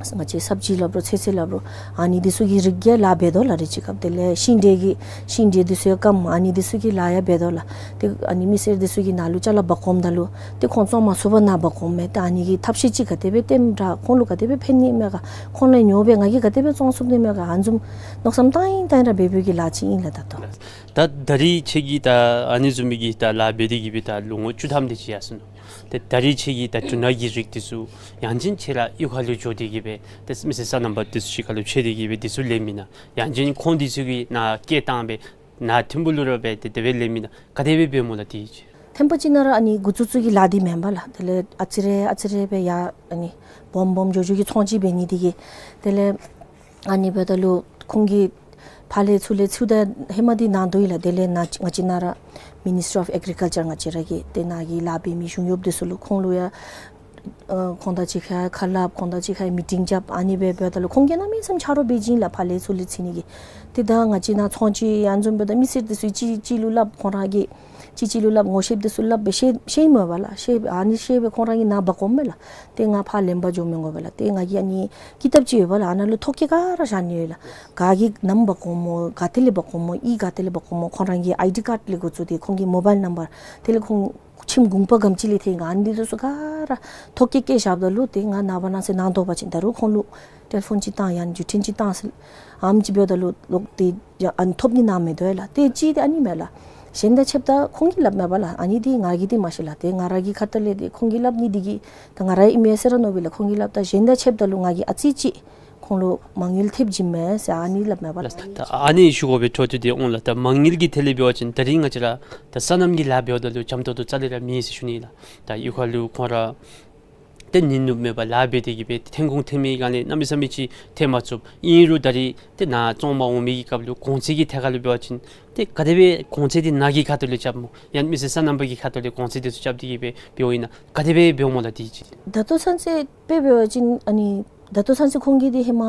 ང་བཅས་སབ་ཇི་སླབ་རུང་ཚོད་བསྲེ་སླབ་རུང་ཨ་ནི་འདི་ཚུ་གི་རིགས་ཀྱི་ལཱ་འབད་དོ་ལགས། རེ་ཅིག་སྐབས་དེ་ལས་ཤིང་འབྲས་ཀྱི་ཤིང་འབྲས་འདི་ཚུ་ཡང་སྐམ། ཨ་ནི་འདི་ཚུ་གི་ལཱ་ཡང་འབད་དོ་ལགས། ཏེ་ཨ་ནི་མི་སེར་འདི་ཚུ་གིས་ནཱ་ལུ་ཅ་ལ་འབག་འོངམ་ད་ལུ་ཏེ་ཁོང་བཙོང་མ་ཚུགས་པར་ནཱ་འབག་འོངམ་མས། ཏེ་ཨ་ནི་གི་ཐབས་ཤེས་ཅིག་ག་དེ་སྦེ་སྟོནམ་དྲག། ཁོང་ལུ་ག་དེ་སྦེ་ཕན་ནི་མས་ག། ཁོང་ལས་ཉོ་སྦེ་ང་གིས་ག་དེ་སྦེ་བཙོང་ཚུགས་ནི་མས་ག། ཨ་ནི་བཟུམ་མནོ་བསམ་བཏང་ཡི་བཏང་ཡི་ར་འབད་འབདཝ་གི་ལཱ་ཅིག་ཨིན་ལགས་ད་ལྟོ། ད་ད་རིས་ཁྱེད་ཀྱིས་ད་ཨ་ནི་བཟུམ་མའི་གི་ད་ལཱ་འབད་དེ་གི་སྦེ་ད་ལོ་ངོ་བཅུ་ཐམ་དེ་ཅིག་ཡར་སོ་ནུག། ཏེ་ད་རིས་ཁྱེད་ཀྱིས་ད་འབྲུ་སྣ་གི་རིགས་འདི་ཚུ་ཡང་ཅིན་ཁྱེད་ར་གཡུས་ཁ་ལུ་འགྱོ་སྟེ་གི་སྦེ་ཏེ་མི་སེར་སོ་ནམ་པ་འདི་ཚུ་གཅིག་ཁར་ལུ་ཕྱད་དེ་གི་སྦེ་འདི་ཚུ་ལེན་མི་ན་ཡང་ཅིན་ཁོང་འདི་ཚུ་གིས་ནཱ་སྐྱེལ་བཏང་སྦེ་ནཱ་ཐིམ་ཕུ་ལུ་ར་སྦེ་ཏེ་དེ་སྦེ་ལེན་མི་ན་ག་དེ་སྦེ་འབདཝ་སྨོ་ལགས་དེ་ཅིག། ཐེངས་པ་གཅིག་ནང་ར་ཨ་ནི་འགོ་བཙུགས་བཙུགས་ཀྱི་ལཱ་འདི་མེན་པ་ལགས། དེ་ལས་ཨ་ཙི་རེ་ཨ་ཙི་རེ་སྦེ་ཡར་ཨ་ནི་སྦོམ་སྦོམ་འགྱོ་འགྱོ་གི་ཚོང་ཅིག་འབད་ནི་དེ་གིས་དེ་ལས་ཨ་ནི་འབདཝ་ད་ལུ་ཁོང་གིས་ཕར་ལས་ཚུར་ལས་ཚུར་ད་ཧེ་མ་འདི་ནཱ་འདུག་ཡི་ལགས། དེ་ལས་ནཱ་ང་བཅས་ནཱ་ར་མི་ནིས་ཊི་རི་ཨོཕ་ཨེག་རི་ཀལ་ཅར་ང་བཅས་ར་གི་ཏེ་ནཱ་གི་ལཱ་འབད་མི་གཞུང་གཡོགཔ་འདི་ཚུ་ལུ་ཁོང་ལུ་ཡང་ཨ་ཁོང་དང་གཅིག་ཁར་ཁ་སླབ། ཁོང་དང་གཅིག་ཁར་མི་ཊིང་རྐྱབ། ཨ་ནི་སྦེ་འབདཝ་ད་ལུ་ཁོང་གིས་གནམ་མེད་ས་མེད་ཆ་རོགས་འབད་བྱིན་ལགས། ཕར་ལས་ཚུར་ལས་འཚོལ་ནི་གི། ཏེ་ད་ང་བཅས་ནཱ་ཚོང་ཅིག་ཨ་ནི་བཟུམ་འབདཝ་ད་མི་སེར་འདི་ཚུ་གཅིག་གཅིག་ལུ་སླབ། ཁོང་ར་གིས་གཅིག་གཅིག་ལུ་སླབ། ངོ་ཤེསཔ་འདི་ཚུ་སླབ་སྦེ་ཤེས་ཤེས་མས་པ་ལགས། ཤེས་ཨ་ནི་ཤེས་སྦེ་ཁོང་ར་གིས་ནཱ་འབག་འོངམ་མས་ལགས། ཏེ་ང་ཕར་ལེན་པར་འགྱོ་མི་དགོ་པས་ལགས། ཏེ་ང་གིས་ཨ་ནི་ཀི་དེབ་ཅིག་ཡོད་པ་ལགས། ཨ་ནཱ་ལུ་ཐོ་བཀོད་ག་ར་བཞག་ནི་ཡོད་ལགས། ག་གིས་ནམ་འབག་འོངམ་སྨོ། ག་ཏེ་ལས་འབག་འོངམ་སྨོ། གཡུས་ག་ཏེ་ལས་འབག་འོངམ་སྨོ། ཁོང་ར་གི་ཨའི་ཌི་ཀཱཌ་ལས་འགོ་བཙུགས་ཏེ་ཁོང་གི་མོ་བཱའིལ་ནམ་བར་དེ་ལས་ཁོང་ཁྱིམ་གུང་པ་ག་དེམ་ཅིག་ལས་ཐོན་ག་ཨ་ནི་འདི་ཚུ་ག་ར་ཐོ་བཀོད་བཀོད་བཞགཔ་ད་ལུ་ཏེ་ང་ནངས་པ་གནངས་ཚེ་ནཱ་འདོགས་པ་ཅིན་ད་རུང་ཁོང་ལུ་ཊེ་ལི་ཕོན་ཅིག་བཏང་ཡང་ན་བརྒྱུད་འཕྲིན་ཅིག་བཏང་ཟེར་ཨ་ནེམ་ཅིག་འབདཝ་ད་ལུ་ལོག་སྟེ་ཡང་ཨ་ནི་ཐོབ་ནི་ནཱ་མེད་དོ་ཡ་ལགས། ཏེ་གཅིག་འདི་ཨ་ནི་མས་ལགས། གཞན་དང་ཕྱདཔ་ད་ཁོང་གིས་སླབ་མས་པ་ལགས། ཨ་ནི་འདི་ང་གིས་འདི་མ་ཤེས་ལགས། ཏེ་ང་ར་གི་ཁ་ཐུག་ལས་འདི་ཁོང་གིས་སླབ་ནི་འདི་གིས་ད་ང་ར་ཨིན་མས་ཟེར་ར་མནོ་བས་ལགས། ཁོང་གིས་སླབ་ད་གཞན་དང་ཕྱདཔ་ད་ལུ་ང་གིས་ཨ་ཙི་ཅིག་ཁོང་ལུ་མ་དངུལ་ཐེབས་བྱིན་མས་ཟེར་ཨ་ནི་སླབ་མས་པ་ལགས། ད་ཨ་ནི་ཞུ་དགོ་པའི་འཕྲོ་མཐུད་དེ་འོང་ལགས། ད་མ་དངུལ་གྱི་ཐད་ལས་འབད་བ་ཅིན་ད་རིས་ང་བཅས་ར་ད་སོ་ནམ་གྱི་ལཱ་འབདཝ་ད་ལུ་འཇམ་ཏོང་ཏོ་རྩ་ལས་ར་མེད་ཟེར་ཞུ་ནི་ལགས། ད་གཡུས་ཁ་ལུ་ཁོང་ར་ཏེ་ཉིན་ནུབ་མེད་པར་ལཱ་འབད་དེ་གི་སྦེ་ཐོན་ཁུངས་ཐོན་མི་ག་ལས་གནམ་མེད་ས་མེད་ཅིག་ཐོན་མ་ཚུགས། ཨིན་རུང་ད་རིས་ཏེ་ནཱ་བཙོང་པར་འོང་མི་གི་སྐབས་ལུ་གོང་ཚད་ཀྱི་ཐད་ཁ་ལུ་འབད་བ་ཅིན་ཏེ་ག་དེ་སྦེ་གོང་ཚད་འདི་ནཱ་གི་ཁ་ཐུག་ལས་རྐྱབ་སྨོ། ཡང་མི་སེར་སོ་ནམ་པ་གི་ཁ་ཐུག་ལས་གོང་ཚད་འདི་ཚུ་རྐྱབ་སྟེ་གི་སྦེ་འབདཝ་ཨིན་ན་ག་དེ་སྦེ་འབདཝ་སྨོ་ལགས་དེ་ཅིག། ད་ལྟོ་ཚུན་ཚོད་དཔེ་འབད་བ་ཅིན་ཨ་ནི་ད་ལྟོ་ཚུན་ཚོད་ཁོང་གིས་འདི་ཧེ་མ་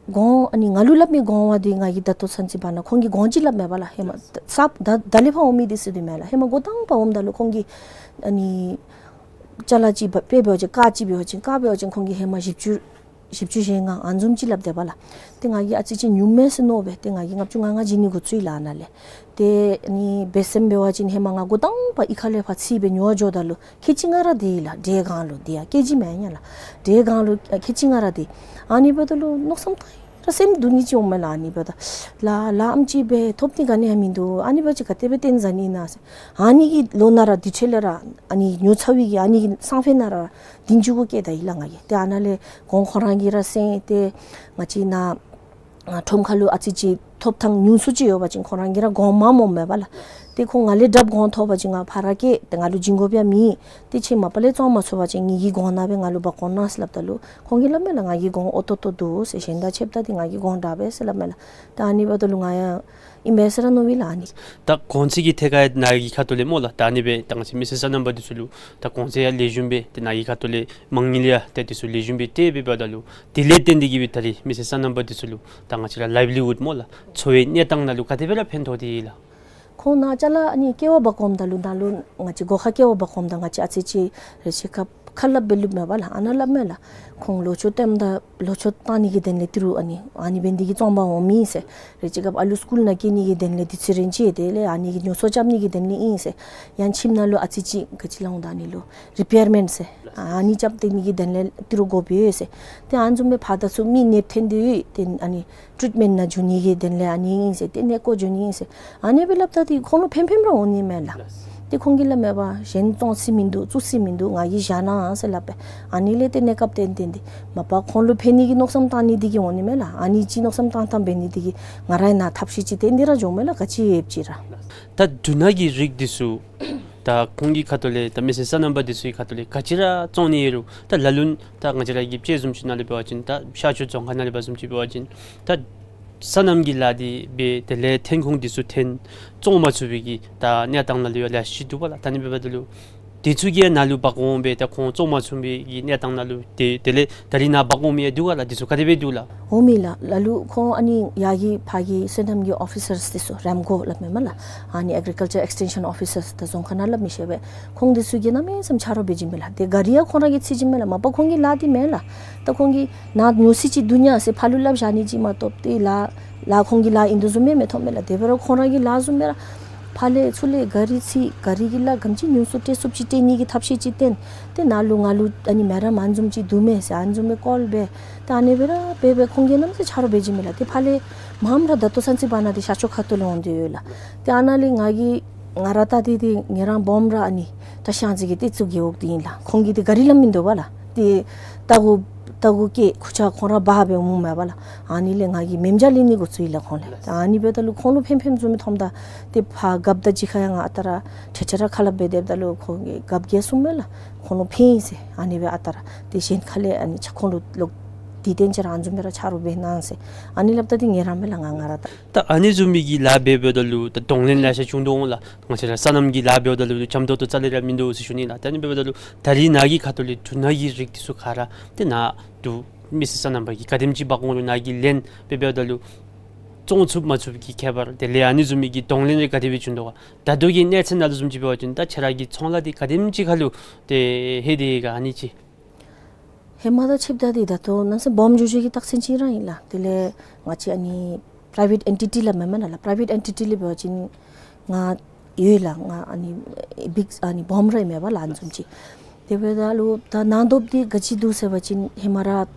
གོང་ཨ་ནི་ང་ལུ་སླབ་མི་གོང་བ་འདི་ང་གིས་ད་ལྟོ་ཚུན་ཚོད་བར་ན་ཁོང་གིས་གོང་ཅིག་སླབ་མས་པ་ལགས། ཧེ་མ་ས་ད་ད་ལས་ཕར་འོང་མི་འདི་ཚུ་འདི་མས་ལགས། ཧེ་མ་འགོ་དང་པ་འོངམ་ད་ལུ་ཁོང་གིས་ཨ་ནི་ཅ་ལ་ཅིག་འབད་དཔེ་འབད་བ་ཅིན་ཀར་ཅིག་འབད་བ་ཅིན་ཀར་འབད་བ་ཅིན་ཁོང་གིས་ཧེ་མ་བཞི་བཅུ་བཞི་བཅུ་ཞེ་ལྔ་ཨ་ནི་བཟུམ་ཅིག་སླབ་སྡོདཔ་ལགས། ཏེ་ང་གིས་ཨ་ཙི་ཅིག་ཉུངམ་མས་ཟེར་མནོ་སྦེ་ཏེ་ང་གིས་ལྔ་བཅུ་ང་ལྔ་བྱིན་ནི་འགོ་བཙུགས་ཡི་ལགས་ཨ་ནཱ་ལས། ཏེ་ཨ་ནི་སྦས་སེམས་འབད་བ་ཅིན་ཧེ་མ་ང་འགོ་དང་པ་གཡུས་ཁ་ལས་ཕར་ཚུར་སྦེ་ཉོ་བར་འགྱོཝ་ད་ལུ་ཁལ་གཅིག་ལྔ་ར་སྟེར་ཡི་ལགས། འབྲས་སྒང་ལུ་འདི་ཡང་ཀེ་ཇི་མེན་ན་ལགས། འབྲས་སྒང་ལུ་ཨ་ཁལ་གཅིག་ལྔ་ར་སྟེར། ཨ་ནི་འབདཝ་ད་ལུ་མནོ་བསམ་བཏང་ཡི་ སེམས་སྡུག་ནི་ཅིག་འོང་མས་ལགས། ཨ་ནི་འབདཝ་ད་ལགས་ལགས་ཨམ་ཅིག་སྦེ་ཐོབ་ནི་ག་ནི་ཡང་མིན་འདུག། ཨ་ནི་འབདཝ་ཅིག་ག་དེ་སྦེ་བརྟེན་ཟ་ནི་ཨིན་ན་ཟེར། ཨ་ནི་གི་ལོ་ནང་ར་དུས་ཚོད་ལས་ར་ཨ་ནི་ཉོ་ཚར་བའི་གི་ཨ་ནི་གི་སང་ཕོད་ནང་ར་བདུན་ཅུ་གུ་བསྐྱལ་ད་ཡི་ལགས་ང་གིས། ཏེ་ཨ་ནཱ་ལས་གོང་ཁོང་ར་གིས་ར་གསན། ཏེ་ང་བཅས་ནཱ་ཨ་ཁྲོམ་ཁ་ལུ་ཨ་ཙི་ཅིག་ཐོབ་ཐང་ཉུང་སུ་ཅིག་ཡོད་པ་ཅིན་ཁོང་ར་གིས་ར་གོང་མངམ་འོང་མས་པ་ལགས། ཏེ་ཁོང་ང་ལས་དྲགཔ་གོང་ཐོབ་པ་ཅིན་ང་ཕར་ར་བསྐྱལ། ཏེ་ང་ལུ་བྱིན་དགོཔ་ཡང་མེད། ཏེ་ཁྱེད་མ་པ་ལས་བཙོང་མ་ཚུགས་པ་ཅིན་ངེ་གི་གོང་ནང་སྦེ་ང་ལུ་འབག་འོང་གནང་ཟེར་སླབ་ད་ལུ་ཁོང་གིས་སླབ་མས་ལགས། ང་གི་གོང་ཨོ་ཏོ་ཏོ་འདུག་ཟེར། གཞན་དང་ཕྱདཔ་ད་ཏེ་ང་གི་གོང་དྲག་པས་ཟེར་སླབ་མས་ལགས། ད་ཨ་ནི་འབདཝ་ད་ལུ་ང་ཡང་ཨིན་མས་ཟེར་ར་མནོ་བས་ལགས། ཨ་ནི་ད་གོང་ཚད་ཀྱི་ཐད་ཁར་ནཱ་གི་ཁ་ཐུག་ལས་སྨོ་ལགས། ད་ཨ་ནི་སྦེ་ད་ང་བཅས་མི་སེར་སོ་ནམ་པ་འདི་ཚུ་ལུ་ད་གོང་ཚད་ཡང་ལེགས་ཤོམ་སྦེ་ཏེ་ནཱ་གི་ཁ་ཐུག་ལས་མ་དངུལ་ཡང་ཏེ་འདི་ཚུ་ལེགས་ཤོམ་སྦེ་སྤྲོད་སྦེ་འབདཝ་ད་ལུ་དེ་ལས་བརྟེན་ཏེ་གིས་སྦེ་ད་རེས་མི་སེར་སོ་ནམ་པ་འདི་ཚུ་ལུ་ད་ང་བཅས་ར་ལའིབ་ལི་ཝུཌ་སྨོ་ལགས། འཚོ་བའི་གནས་སྟངས་ནང་ལུ་ག་དེ་སྦེ་ར་ཕན་ཐོགས་ཏེ་ཡོད་ལགས། ཁོང་ནཱ་ཅ་ལ་ཨ་ནི་སྐྱེལ་བར་འབག་འོངམ་ད་ལུ་ནཱ་ལུ་ང་བཅས་སྒོ་ཁར་སྐྱེལ་བར་འབག་འོངམ་ད་ང་བཅས་ཨ་ཙི་ཅིག་རེ་ཆ་ཁ་ཁ་སླབ་སྦེ་ལུསཔ་མས་པ་ལགས། ཨ་ནཱ་སླབ་མས་ལགས། ཁོང་ལོ་མཆོད་བཏངམ་ད་ལོ་མཆོད་བཏང་ནི་གི་དོན་ལས་ཏི་རུ་ཨ་ནི་ཨ་ནི་འབད་ནི་དེ་གིས་བཙོང་པར་འོང་མི་ཨིན་ཟེར། རེ་ཆ་ཁ་ཨ་ལུ་སི་ཀུལ་ནང་སྐྱེལ་ནི་གི་དོན་ལས་དུས་ཚོད་རན་ཅི། དེ་ལས་ཨ་ནི་གི་ཉོ་ཚོང་རྐྱབ་ནི་གི་དོན་ལས་ཨིན་ཟེར། ཡང་ཁྱིམ་ནང་ལུ་ཨ་ཙི་ཅིག་ག་ཅི་སླབ་འོང་ད་ཨ་ནི་ལུ་རི་པེར་མེནཊ་ཟེར་ཨ་ནི་རྐྱབ་སྟེ་ནི་གི་དོན་ལས་ཏི་རུ་དགོཔ་ཡོད་ཟེར། ཏེ་ཨ་ནི་བཟུམ་སྦེ་ཕར་དང་ཚུར་མི་གནོདཔ་ཐོན་ཏེ་ཡོད། ཏེ་ཨ་ནི་ཊྲིཊ་མེནཊ་ནང་འགྱོ་ནི་གི་དོན་ལས་ཨ་ནི་ཨིན་ཟེར། ཏེ་གནས་སྐོར་འགྱོ་ནི་ཨིན་ཟེར། ཨ་ནི་སྦེ་སླབ་ད་ཏེ་ཁོང་ལུ་ཕན་ཕནམ་ར་འོང་ནི་མས་ལགས། ཏེ་ཁོང་གིས་སླབ་མས་པ། གཞན་བཙོང་ས་མིན་འདུག། བཙུགས་ས་མིན་འདུག། ང་གིས་བཞག་གནང་ཟེར་སླབ་པས། ཨ་ནི་ལས་ཏེ་གནས་སྐབས་ཏན་ཏན་ཏེ་མ་པ་ཁོང་ལུ་ཕན་ནི་གི་མནོ་བསམ་བཏང་ནི་དེ་གིས་འོང་ནི་མས་ལགས། ཨ་ནི་ཅིག་མནོ་བསམ་བཏང་བཏངམ་འབད་ནི་དེ་གིས་ང་ར་ཡང་ནཱ་ཐབས་ཤེས་ཅིག་བཏོན་ཏེ་ར་འགྱོཝ་མས་ལགས། ག་ཅི་ཡོདཔ་ཅིག་ར། ད་འབྲུ་སྣ་གི་རིགས་འདི་ཚུ་ད་ཁོང་གི་ཁ་ཐུག་ལས་ད་མི་སེར་སོ་ནམ་པ་འདི་ཚུ་གི་ཁ་ཐུག་ལས་ག་ཅི་ར་བཙོང་ནི་ཡོད་རུང་ད་ལ་ལུ་ད་ང་བཅས་ར་གི་དཔྱད་བཟུམ་ཅིག་ནང་ལས་འབད་བ་ཅིན་ད་ཤར་ཕྱོགས་རྫོང་ཁག་ནང་ལས་འབད་བ་ཅིན་ད་སོ་ནམ་གྱི་ལཱ་འདི་འབད་དེ་ལས་ཐོན་ཁུངས་འདི་ཚུ་ཐོན་བཙོང་མ་ཚུགས་པའི་གི་ད་གནས་སྟངས་ནང་ལུ་ཡང་ལེ་ཤ་ཅིག་འདུག་པ་ལགས། ད་ཨ་ནི་འབདཝ་ད་ལུ་འདི་ཚུ་གིས་ནཱ་ལུ་འབག་འོང་སྦེ་ད་ཁོང་བཙོང་མ་ཚུགས་པའི་གི་གནས་སྟངས་ནང་ལུ་དེ་དེ་ལས་ད་རིས་ནཱ་འབག་འོང་མི་ཡང་འདུག་ག་ལགས། འདི་ཚུ་ག་དེ་སྦེ་འདུག་ལགས། འོང་མས་ལགས། ལ་ལུ་ཁོང་ཨ་ནི་ཡར་གྱི་ཕར་གྱི་སོ་ནམ་གྱི་ཨོ་ཕི་སར་འདི་ཚུ་རེམ་ཀོ་སླབ་མས་མས་ལགས། ཨ་ནི་ཨེག་རི་ཀལ་ཅར་ཨེགས་ཊེན་ཤཱན་ཨོ་ཕི་སར་ད་རྫོང་ཁག་ནང་སླབ་མི་ཤེས་པས། ཁོང་འདི་ཚུ་གིས་གནམ་མེད་ས་མེད་ཆ་རོགས་འབད་བྱིན་མས་ལགས། ཏེ་ག་རི་ཡང་ཁོང་ར་གིས་རྩིས་བྱིན་མས་ལགས། མ་པ་ཁོང་གི་ལཱ་འདི་མེན་ལགས། ད་ཁོང་གིས་ནཱ་ཉོ་ས་ཅིག་འདུག་ཉ་ཟེར་ཕར་ལུ་སླབ་བཞག་ནི་ཅིག་མ་གཏོགས་ཏེ་ལཱ་ལཱ་ཁོང་གི་ལཱ་ཨིན་དོ་བཟུམ་མེན་མས་མཐོང་མས་ལགས། དེ་འབད་རུང་ཁོང་ར་གི་ལཱ་བཟུམ་མེན་ར། ཕར་ལས་ཚུར་ལས་ག་རི་རྩིས་ག་རི་གི་ལཱ་ག་དེམ་ཅིག་ཉུང་སུ་སྤྲོད་ཚུགསཔ་ཅིག་སྤྲོད་ནི་གི་ཐབས་ཤེས་ཅིག་བཏོན། ཏེ་ནཱ་ལུ་ང་ལུ་ཨ་ནི་མེ་རམ་ཨ་ནི་བཟུམ་ཅིག་འདུག་མས་ཟེར་ཨ་ནི་བཟུམ་མའི་ཀོལ་འབད། ཏེ་ཨ་ནི་སྦེ་ར་འབད་འབད་ཁོང་གིས་གནམ་མེད་ས་མེད་ཆ་རོགས་འབད་བྱིན་མས་ལགས། ཏེ་ཕར་ལས་མངམ་ར་ད་ལྟོ་ཚུན་ཚོད་འབད་ན་ཏེ་ཤར་ཕྱོགས་ཁ་ཐུག་ལས་འོང་སྟེ་ཡོད་ལགས། ཏེ་ཨ་ནཱ་ལས་ང་གིས་ང་ར་ད་ཏེ་ཏེ་ངེ་རང་སྦོམ་ར་ཨ་ནི་ད་ཤང་ཅིག་གི་ཏེ་བཙུགས་རྒེད་འོག་འདི་ཨིན་ལགས། ཁོང་གིས་ཏེ་ག་རི་ལམ་མིན་འདུག་པ་ལགས། ཏེ་ལྟག་གུ་ལྟག་གུ་བཀལ་ཁུར་ཆ་ཁོང་ར་འབག་སྦེ་འོངམ་མས་པ་ལགས། ཨ་ནི་ལས་ང་གིས་མཉམ་བཞག་ལེན་ནི་འགོ་བཙུགས་ཡི་ལགས་ཁོང་ལས། ད་ཨ་ནི་འབདཝ་ད་ལུ་ཁོང་ལུ་ཕན་ཕནམ་བཟུམ་མི་མཐོངམ་ད་ཏེ་ཕར་རྒཔོ་དང་གཅིག་ཁར་ཡང་ང་ཨ་རྟག་ར་ཁྲེ་ཁྲེ་ར་ཁ་སླབ་སྦེ་སྡོདཔ་ད་ལུ་ཁོང་གིས་རྒཔོ་གིས་གསུངམ་མས་ལགས། ཁོང་ལུ་ཕན་ཡི་ཟེར། ཨ་ནི་སྦེ་ཨ་རྟག་ར་ཏེ་གཞན་ཁ་ལས་ཨ་ནི་ཆ་ཁོང་ལུ་ལོག་དེ་སྟོན་ཅིག་ར་ཨ་ནི་བཟུམ་སྦེ་ར་ཆ་རོགས་འབད་གནང་ཟེར། ཨ་ནི་སླབ་ད་ཏེ་ངེ་རང་མས་ལགས་ང་ང་ར་ད། ད་ཨ་ནི་བཟུམ་མའི་གི་ལཱ་འབད་འབདཝ་ད་ལུ་ད་གདོང་ལེན་ལེ་ཤ་བྱུང་དོ་འོང་ལགས། ང་བཅས་ར་སོ་ནམ་གྱི་ལཱ་འབདཝ་ད་ལུ་འཇམ་ཏོག་ཏོ་རྩ་ལས་ར་མིན་འདུག་ཟེར་ཞུ་ནི་ལགས། ད་ཨ་ནི་འབདཝ་ད་ལུ་ད་རིས་ནཱ་གི་ཁ་ཐུག་ལས་འབྲུ་སྣ་གི་རིགས་འདི་ཚུ་ག་ར་ཏེ་ནཱ་འབྲུ་མི་སེར་སོ་ནམ་པ་གིས་ག་དེམ་ཅིག་འབག་འོང་རུང་ནཱ་གིས་ལེན་འབད་འབདཝ་ད་ལུ་བཙོང་ཚུགས་མ་ཚུགས་ཀྱི་ཁྱད་པར་དེ་ལས་ཨ་ནི་བཟུམ་མའི་གི་གདོང་ལེན་རེ་ག་དེ་སྦེ་བྱུང་དོ་ག། ད་ལྟོ་གི་གནས་ཚད་ནང་ལུ་བཟུམ་ཅིག་འབད་བ་ཅིན་ད་ཁྱེད་ར་གི་ཚོང་ལཱ་འདི་ག་དེམ་ཅིག་ཁར་ལུ་ཏེ་ལྷོད་དེ་ཡོད་ག་ཨ་ནི་ཅིག། ཧེ་མ་དང་ཕྱདཔ་ད་འདི་ད་ལྟོ་གནམ་མེད་ས་མེད་སྦོམ་འགྱོ་འགྱོ་གི་རྟགས་མཚན་ཅིག་ར་ཨིན་ལགས། དེ་ལས་ང་བཅས་ཨ་ནི་པ་རའི་ཝེཊ་ཨེན་ཊི་ཊི་ལགས་མེན་མེན་ན་ལགས། པ་རའི་ཝེཊ་ཨེན་ཊི་ཊི་ལས་འབད་བ་ཅིན་ང་ཡོད་ལགས། ང་ཨ་ནི་བིག་ཨ་ནི་སྦོམ་ར་ཨིན་མས་པ་ལགས་ཨ་ནི་བཟུམ་ཅིག། དེ་འབདཝ་ད་ལུ་ད་གནང་དོཔ་འདི་ག་ཅི་འདུག་ཟེར་བ་ཅིན་ཧེ་མ་ར་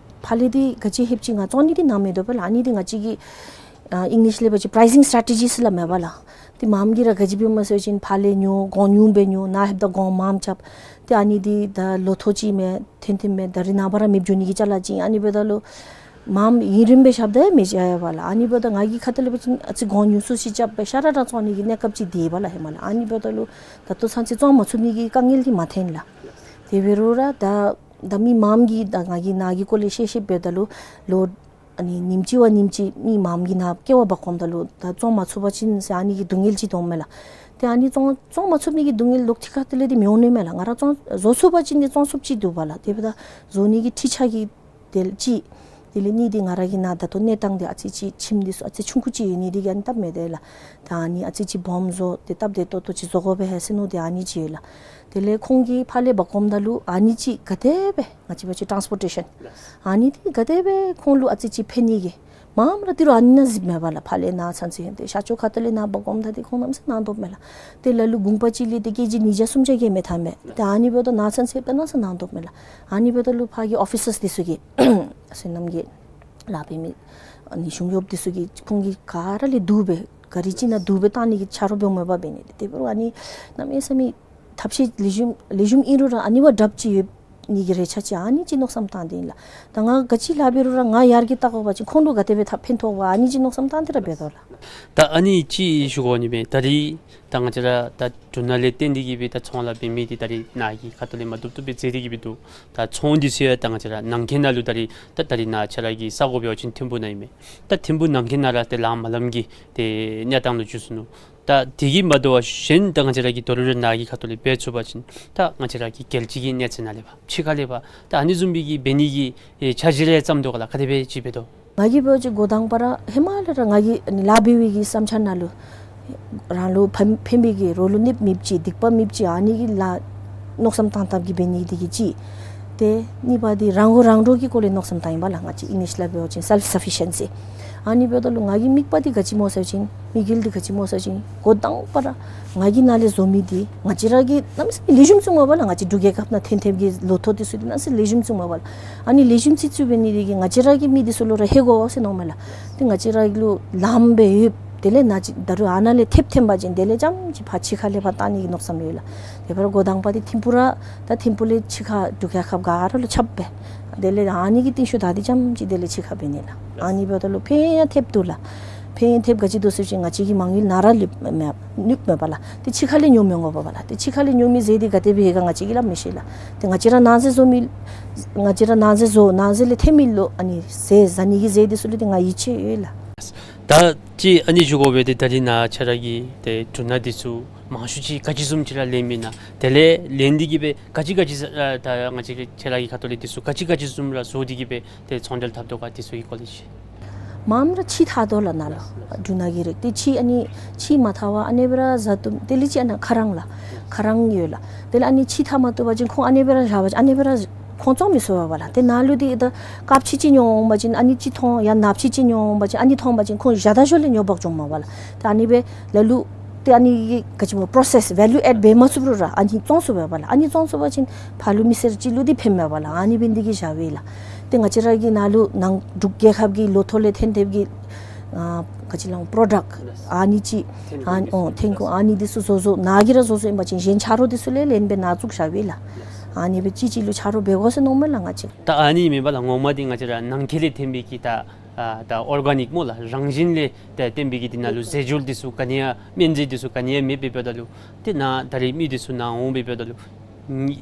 ཕར་ལས་འདི་ག་ཅི་ལྷོདཔ་ཅིག་ང་བཙོང་ནི་འདི་གནང་མི་འདུག་པ་ལགས། ཨ་ནི་འདི་ང་བཅས་ཀྱི་ཨ་ཨིང་ལིཤ་ལས་འབད་བ་ཅིན་པ་རའི་སིང་སི་ཊེ་རེ་ཊི་ཇིས་ལགས་མས་པ་ལགས། ཏེ་མངམ་གིས་ར་ག་ཅི་འབདཝ་མས་ཟེར་བ་ཅིན་ཕར་ལས་ཉོ་གོང་ཉུང་སྦེ་ཉོ་ནཱ་ལྷོདཔ་ད་གོང་མངམ་རྐྱབ། ཏེ་ཨ་ནི་འདི་ད་ལོ་ཐོག་ཅིག་མས། ཐོན་ཐོནམ་མས། ད་རིས་ནངས་པ་ར་མེདཔ་འགྱོ་ནི་གི་ཅ་ལ་ཅིག། ཨ་ནི་འབདཝ་ད་ལུ་མངམ་ཡུན་རིངམོ་སྦེ་རྐྱབ་ད་མི་བྱ་ཡ་པ་ལགས། ཨ་ནི་འབདཝ་ད་ང་གི་ཁ་ཐུག་ལས་འབད་བ་ཅིན་ཨ་ཙི་གོང་ཉུང་སུ་ཅིག་རྐྱབ་སྦེ་ཤ་ར་ར་བཙོང་ནི་གི་གནས་སྐབས་ཅིག་འདི་ཨིན་པ་ལགས་ཧེ་མ་ལགས། ཨ་ནི་འབདཝ་ད་ལུ་ད་ལྟོ་ཚུན་ཚོད་བཙོང་མ་ཚུགས་ནི་གི་དཀའ་ངལ་འདི་མ་ཐོན་ལགས། དེ་འབད་རུང་ར་ད་ད་མི་མངམ་གིས་ད་ང་གིས་ནཱ་གི་སྐོར་ལས་ཤེས་ཤེསཔ་འབདཝ་ད་ལུ་ལོ་ཨ་ནི་ཉིནམ་གཅིག་བ་ཉིནམ་གཅིག་མི་མངམ་གིས་ནཱ་སྐྱེལ་བར་འབག་འོངམ་ད་ལུ་ད་བཙོང་མ་ཚུགས་པ་ཅིན་ཟེར་ཨ་ནི་གི་སྡུག་བསྔལ་ཅིག་འདུག་མས་ལགས། ཏེ་ཨ་ནི་བཙོང་བཙོང་མ་ཚུགས་ནི་གི་སྡུག་བསྔལ་ལོག་ཅིག་ཁ་ཐུག་ལས་འདི་མི་འོང་ནི་མས་ལགས། ང་ར་བཙོང་བཟོ་ཚུགས་པ་ཅིན་འདི་བཙོང་ཚུགསཔ་ཅིག་འདུག་པ་ལགས། དེ་འབདཝ་ད་བཟོ་ནི་གི་འཕྲུལ་ཆས་ཀྱི་དེ་ལས་ཅིག་དེ་ལས་གཉིས་འདི་ང་ར་གིས་ནཱ་ད་ལྟོ་གནས་སྟངས་འདི་ཨ་ཙི་ཅིག་ཁྱིམ་འདི་ཚུ་ཨ་ཙི་ཆུང་ཀུ་ཅིག་ཡོད་ནི་འདི་གིས་ཨ་ནི་སྟབས་མི་བདེ་ལགས། ད་ཨ་ནི་ཨ་ཙི་ཅིག་སྦོམ་བཟོ་སྟེ་སྟབས་བདེ་ཏོག་ཏོ་ཅིག་བཟོ་དགོ་པས་ཟེར་མནོ་སྟེ་ཨ་ནི་ཅིག་ཡོད་ལགས། དེ་ལས་ཁོང་གིས་ཕར་ལས་འབག་འོངམ་ད་ལུ་ཨ་ནི་ཅིག་ག་དེ་སྦེ་ང་བཅས་འབད་བ་ཅིན་ཊཱནསི་པོར་ཊེ་ཤཱན་ཨ་ནི་འདི་ག་དེ་སྦེ་ཁོང་ལུ་ཨ་ཙི་ཅིག་ཕན་ནི་གི་མངམ་ར་ཏི་རུ་ཨ་ནི་ནང་གཟིགས་མས་པ་ལགས། ཕར་ལས་ནཱ་ཚུན་ཚོད་ཏེ་ཤར་ཕྱོགས་ཁ་ཐུག་ལས་ནཱ་འབག་འོངམ་ད་འདི་ཁོང་གནམ་མེད་ས་མེད་གནང་དོ་མས་ལགས། ཏེ་ལ་ལུ་གུང་པ་ཅིག་ལས་ཏེ་ཀེ་ཇི་ཉིས་བརྒྱ་སུམ་བརྒྱ་གིས་མི་ཐོབ་མས། ཏེ་ཨ་ནི་འབདཝ་ད་ནཱ་ཚུན་ཚོད་ཏེ་གནམ་མེད་ས་མེད་གནང་དོ་མས་ལགས། ཨ་ནི་འབདཝ་ད་ལུ་ཕར་གྱི་ཨོ་ཕི་སརསི་འདི་ཚུ་གིས་སོ་ནམ་གྱི་ ལཱ་འབད་མི་ཨ་ནི་གཞུང་གཡོགཔ་འདི་ཚུ་གིས་ཁོང་གིས་ག་ར་ལས་བསྡུ་སྦེ་ག་རི་ཅིག་ནང་བསྡུ་སྦེ་བཏང་ནི་གི་ཆ་རོགས་འབད་འོང་མས་པ། འབད་ནི་དེ་འབད་རུང་ཨ་ནི་གནམ་མེད་ས་མེད་ཐབས་ཤེས་ལེགས་ཤོམ་ལེགས་ཤོམ་ཨིན་རུང་ར་ཨ་ནི་བ་དྲགཔ་ཅིག་ཡོད་ནི་གི་རེ་ཆ་ཅིག་ཨ་ནི་ཅིག་མནོ་བསམ་བཏང་སྟེ་ཨིན་ལགས། ད་ང་ག་ཅི་ལཱ་འབད་རུང་ར་ང་ཡར་རྒྱས་བཏང་དགོ་པ་ཅིན་ཁོང་ལུ་ག་དེ་སྦེ་ད་ཕན་ཐོགས་པ་ཨ་ནི་ཅིག་མནོ་བསམ་བཏང་སྟེ་ར་འབད་དོ་ལགས། ད་ཨ་ནི་ཅིག་ཞུ་དགོ་ནི་མས། ད་རིས་ད་ང་བཅས་ར་ད་འབྲུ་སྣ་ལས་བརྟེན་ཏེ་གིས་སྦེ་ད་ཚོང་ལཱ་འབད་མི་འདི་ད་རིས་ནཱ་གི་ཁ་ཐུག་ལས་མ་བཏུབ་བཏུབ་སྦེ་འཛེགས་ཏེ་གིས་སྦེ་འདུག། ད་ཚོང་འདི་ཚུ་ཡང་ད་ང་བཅས་ར་ནང་འཁོད་ནང་ལུ་ད་རིས་ད་ད་རིས་ནཱ་ཁྱེད་ར་གི་ས་གོ་འབད་བ་ཅིན་ཐིམ་ཕུ་ནང་ཨིན་མས། ད་ཐིམ་ཕུ་ནང་འཁོད་ནང་ར་ཏེ་ལམ་མ་ལམ་གྱི་ཏེ་གནས་སྟངས་ལུ་འགྱུར་སོ་ནུག། ད་དེ་གིས་མ་དོ་བར་གཞན་ད་ང་བཅས་ར་གིས་དོ་རུང་ར་ནཱ་གི་ཁ་ཐུག་ལས་འབད་ཚུགས་པ་ཅིན་ད་ང་བཅས་ར་གི་རྒྱལ་སྤྱི་གི་གནས་ཚད་ནང་ལས་འབད་ཕྱི་ཁ་ལས་འབད་ད་ཨ་ནི་བཟུམ་སྦེ་གི་འབད་ནི་གི་ཨེ་འཆར་གཞི་རེ་བརྩམས་དོ་ག་ལགས། ག་དེ་སྦེ་ཅིག་འབད་དོ། ང་གིས་འབད་བ་ཅིན་འགོ་དང་པ་ར་ཧེ་མ་ལས་ར་ང་གིས་ཨ་ནི་ལཱ་འབད་བའི་གི་བསམ་འཆར་ནང་ལུ་རང་ལུ་ཕན་ཕན་པའི་གི་རོགས་ལུ་གནོདཔ་མེདཔ་ཅིག་སྡིག་པ་མེདཔ་ཅིག་ཨ་ནི་གི་ལཱ་མནོ་བསམ་བཏང་བཏངམ་གིས་འབད་ནི་དེ་གིས་གཅིག། ཏེ་གཉིས་པ་འདི་རང་མགོ་རང་འདྲོངས་ཀྱི་སྐོར་ལས་མནོ་བསམ་བཏངམ་ཨིན་པས་ལགས། ང་བཅས་ཨིང་ལིཤ་ལས་འབད་བ་ཅིན་སེལཕ་སཕི་ཤེན་སི། ཨ་ནི་འབདཝ་ད་ལུ་ང་གི་དམིགས་པ་འདི་ག་ཅི་སྨོ་ཟེར་བ་ཅིན་དམིགས་ཡུལ་འདི་ག་ཅི་སྨོ་ཟེར་བ་ཅིན་འགོ་དང་པ་ར་ང་གིས་ནཱ་ལས་བཟོ་མི་འདི་ང་བཅས་ར་གི་གནམ་མེད་ས་མེད་ལེགས་ཤོམ་ཅིག་འོང་པས་ལགས། ང་བཅས་འབྲུག་རྒྱལ་ཁབ་ནང་ཐོན་ཐོནམ་གི་ལོ་ཐོག་འདི་ཚུ་འདི་གནམ་མེད་ས་མེད་ལེགས་ཤོམ་ཅིག་འོང་པས་ལགས། ཨ་ནི་ལེགས་ཤོམ་ཅིག་བཙུགས་འབད་ནི་དེ་གིས་ང་བཅས་ར་གི་མི་འདི་ཚུ་ལུ་ར་ཧེ་གོ་ཟེར་མནོཝ་མས་ལགས། ཏེ་ང་བཅས་ར་གི་ལུ་ལམ་སྦེ་ཡོདཔ་དེ་ལས་ནཱ་ཅིག་ད་རུང་ཨ་ནཱ་ལས་ཐེབས་ཐོན་པ་ཅིན་དེ་ལས་རྐྱངམ་ཅིག་ཕར་ཕྱི་ཁ་ལས་ཕར་བཏང་ནི་གི་མནོ་བསམ་ཡོད་ལགས། དེ་འབད་རུང་འགོ་དང་པ་འདི་ཐིམ་ཕུ་ར་ད་ཐིམ་ཕུ་ལས་ཕྱི་ཁ་འབྲུག་རྒྱལ་ཁབ་ག་ར་ལུ་ཁྱབ་སྦེ་དེ་ལས་ཨ་ནི་གི་རྟིང་ཤུལ་ད་འདི་རྐྱངམ་ཅིག་དེ་ལས་ཕྱི་ཁ་འབད་ནི་ལགས། ཨ་ནི་འབདཝ་ད་ལུ་ཕན་ཡང་ཐོབ་འདུག་ལགས། ཕན་ཡང་ཐོབ་ག་ཅི་འདུག་ཟེར་བ་ཅིན་ང་བཅས་ཀྱི་མ་དངུལ་ནཱ་ར་ལུ་མེད་ནུག་མས་པ་ལགས། ཏེ་ཕྱི་ཁ་ལས་ཉོ་མི་འོང་པས་ལགས། ཏེ་ཕྱི་ཁ་ལས་ཉོ་མི་ཟེར་འདི་ག་དེ་སྦེ་ཧེ་ག་ང་བཅས་ཀྱིས་སླབ་མི་ཤེས་ལགས། ཏེ་ང་བཅས་ར་ནང་ཟས་བཟོ་མི་ང་བཅས་ར་ནང་ཟས་བཟོ་ནང་ཟས་ལས་ཐོན་མི་ལུ་ཨ་ནི་ཟས་ཟ་ནི་གི་ཟས་འདི་ཚུ་ལུ་ཏེ་ང་ཡིད་ཆེས་ཡོད་ལགས། ད་ཅི་ཨ་ནི་ཞུ་དགོ་པས། ཏེ་ད་རིས་ནཱ་ཁྱེད་ར་གིས་ཏེ་འབྲུ་སྣ་འདི་ཚུ་མང་ཤོས་ཅིག་ག་ཅི་བཟུམ་ཅིག་ར་ལེན་མི་ན། དེ་ལས་ལེན་འདི་གིས་སྦེ་ག་ཅི་ག་ཅི་ཨ་ད་ང་བཅས་ཁྱེད་ར་གི་ཁ་ཐུག་ལས་འདི་ཚུ་ག་ཅི་ག་ཅི་བཟུམ་ར་བཟོ་སྟེ་གིས་སྦེ་ཏེ་ཚོང་འབྲེལ་འཐབ་དོ་ག་འདི་ཚུ་གི་སྐོར་ལས་ཅིག། མངམ་ར་ཕྱེ་འཐག་དོ་ལགས་ནཱ་ལུ། འབྲུ་སྣ་གི་རིགས་འདི་ཕྱེ་ཨ་ནི་ཕྱེ་མ་འཐག་པར་ཨ་ནི་སྦེ་ར་བཟའ་བཏུབ། དེ་ལས་ཅིག་ཨ་ནཱ་ཁ་རང་ལགས། ཁ་རང་ཡོད་ལགས། དེ་ལས་ཨ་ནི་ཕྱེ་འཐག་མ་བཏུབ་པ་ཅིན་ཁོང་ཨ་ནི་སྦེ་ར་བཞག་པ་ཅིན་ཨ་ནི་སྦེ་ར་ཁོང་བཙོང་མི་ཚུགས་པས་ལགས། ཏེ་ནཱ་ལུ་འདི་ད་དཀརཔོ་ཅིག་ཅིག་ཉོ་འོང་པ་ཅིན་ཨ་ནི་ཅིག་མཐོང་ཡང་ནགཔོ་ཅིག་ཅིག་ཉོ་འོང་པ་ཅིན་ཨ་ནི་མཐོང་པ་ཅིན་ཁོང་བཞག་ད་ཞོར་ལས་ཉོ་འབག་འགྱོཝ་མས་པ་ལགས། ཏེ་ཨ་ནི་སྦེ་ལ་ལུ་ཏེ་ཨ་ནི་གི་ག་ཅི་སྨོ་པོརོ་སེསི་ཝེ་ལུ་ཨེཌ་འབད་མ་ཚུགས་རུང་ར་ཨ་ནི་བཙོང་ཚུགས་པས་པ་ལགས། ཨ་ནི་བཙོང་ཚུགས་པ་ཅིན་ཕར་ལུ་མི་སེར་ཅིག་ལུ་འདི་ཕན་མས་པ་ལགས། ཨ་ནི་འབད་ནི་དེ་གིས་བཞག་པས་ལགས། ཏེ་ང་བཅས་ར་གི་ནཱ་ལུ་ནང་འབྲུག་རྒྱལ་ཁབ་ཀྱི་ལོ་ཐོག་ལས་ཐོན་ཐོནམ་གི་ཨ་ག་ཅི་ལོ་པོརོ་ཌཀཊ་ཨ་ནི་ཅིག་ཨ་ནི་ཨོ་ཐོན་ཁུངས་ཨ་ནི་འདི་ཚུ་བཟོ་བཟོཝ་ནཱ་གིས་ར་བཟོ་བཟོཝ་ཨིན་པ་ཅིན་གཞན་ཆ་རོགས་འདི་ཚུ་ལས་ལེན་སྦེ་ནཱ་བཙུགས་བཞག་པས་ལགས། ཨ་ནི་སྦེ་གཅིག་གཅིག་ལུ་ཆ་རོགས་འབད་དགོ་ཟེར་མནོཝ་མས་ལགས་ང་བཅས། ད་ཨ་ནི་མེན་པ་ལགས། ངོ་མ་འདི་ང་བཅས་ར་ནང་འཁོད་ལས་ཐོན་པའི་གི་ད་ཨ་ད་ཨོར་ག་ནིཀ་སྨོ་ལགས། རང་བཞིན་ལས་ད་ཐོན་པའི་གི་འདི་ནང་ལུ་རྫས་སྦྱོར་འདི་ཚུ་ག་ནི་ཡང་སྨན་རྫས་འདི་ཚུ་ག་ནི་ཡང་མེདཔ་འབདཝ་ད་ལུ་ཏེ་ནཱ་ད་རིས་མི་འདི་ཚུ་ནཱ་འོང་སྦེ་འབདཝ་ད་ལུ་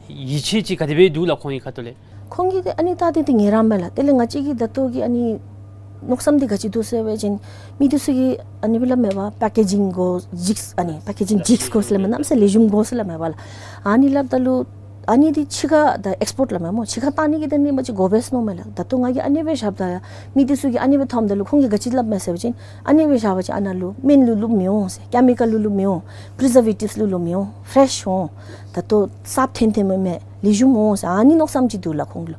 ཡིད་ཆེས་ཅིག་ག་དེ་སྦེ་འདུག་ལགས་ཁོང་གི་ཁ་ཐུག་ལས། ཁོང་གིས་ཏེ་ཨ་ནི་ད་ཏེ་ཏེ་ངལ་རངས་མས་ལགས། དེ་ལས་ང་བཅས་ཀྱིས་ད་ལྟོ་གི་ཨ་ནི་མནོ་བསམ་འདི་ག་ཅི་འདུག་ཟེར་བ་ཅིན་མི་འདི་ཚུ་གིས་ཨ་ནི་སྦེ་སླབ་མས་པ། པེ་ཀེ་ཇིང་དགོ་འཇིགས་ཨ་ནི་པེ་ཀེ་ཇིང་འཇིགས་དགོ་ཟེར་སླབ་མས། གནམ་མེད་ས་མེད་ལེགས་ཤོམ་དགོ་ཟེར་སླབ་མས་པ་ལགས། ཨ་ནི་སླབ་ད་ལུ་ཨ་ནི་འདི་ཕྱི་ཁར་ད་ཨེགསི་པོརཊ་སླབ་མས་སྨོ། ཕྱི་ཁར་བཏང་ནི་གི་དོན་ལས་མ་གཞི་དགོ་པས་ཟེར་མནོཝ་མས་ལགས། ད་ལྟོ་ང་གིས་ཨ་ནི་སྦེ་བཞགཔ་ད་ཡང་མི་འདི་ཚུ་གིས་ཨ་ནི་སྦེ་མཐོངམ་ད་ལུ་ཁོང་གིས་ག་ཅི་སླབ་མས་ཟེར་བ་ཅིན་ཨ་ནི་སྦེ་བཞག་པ་ཅིན་ཨ་ནཱ་ལུ་སྨན་ལུ་བླུགཔ་མི་འོང་ཟེར། ཀེ་མི་ཀཱལ་ལུ་བླུགཔ་མི་འོང་། པི་རི་ཛར་ཝེ་ཊིབས་ལུ་བླུགཔ་མི་འོང་། ཕེ་རེཤ་འོང་། ད་ལྟོ་གསརཔ་ཐོན་ཐོནམ་མས། ལེགས་ཤོམ་འོང་ཟེར་ཨ་ནི་མནོ་བསམ་ཅིག་འདུག་ལགས་ཁོང་ལུ།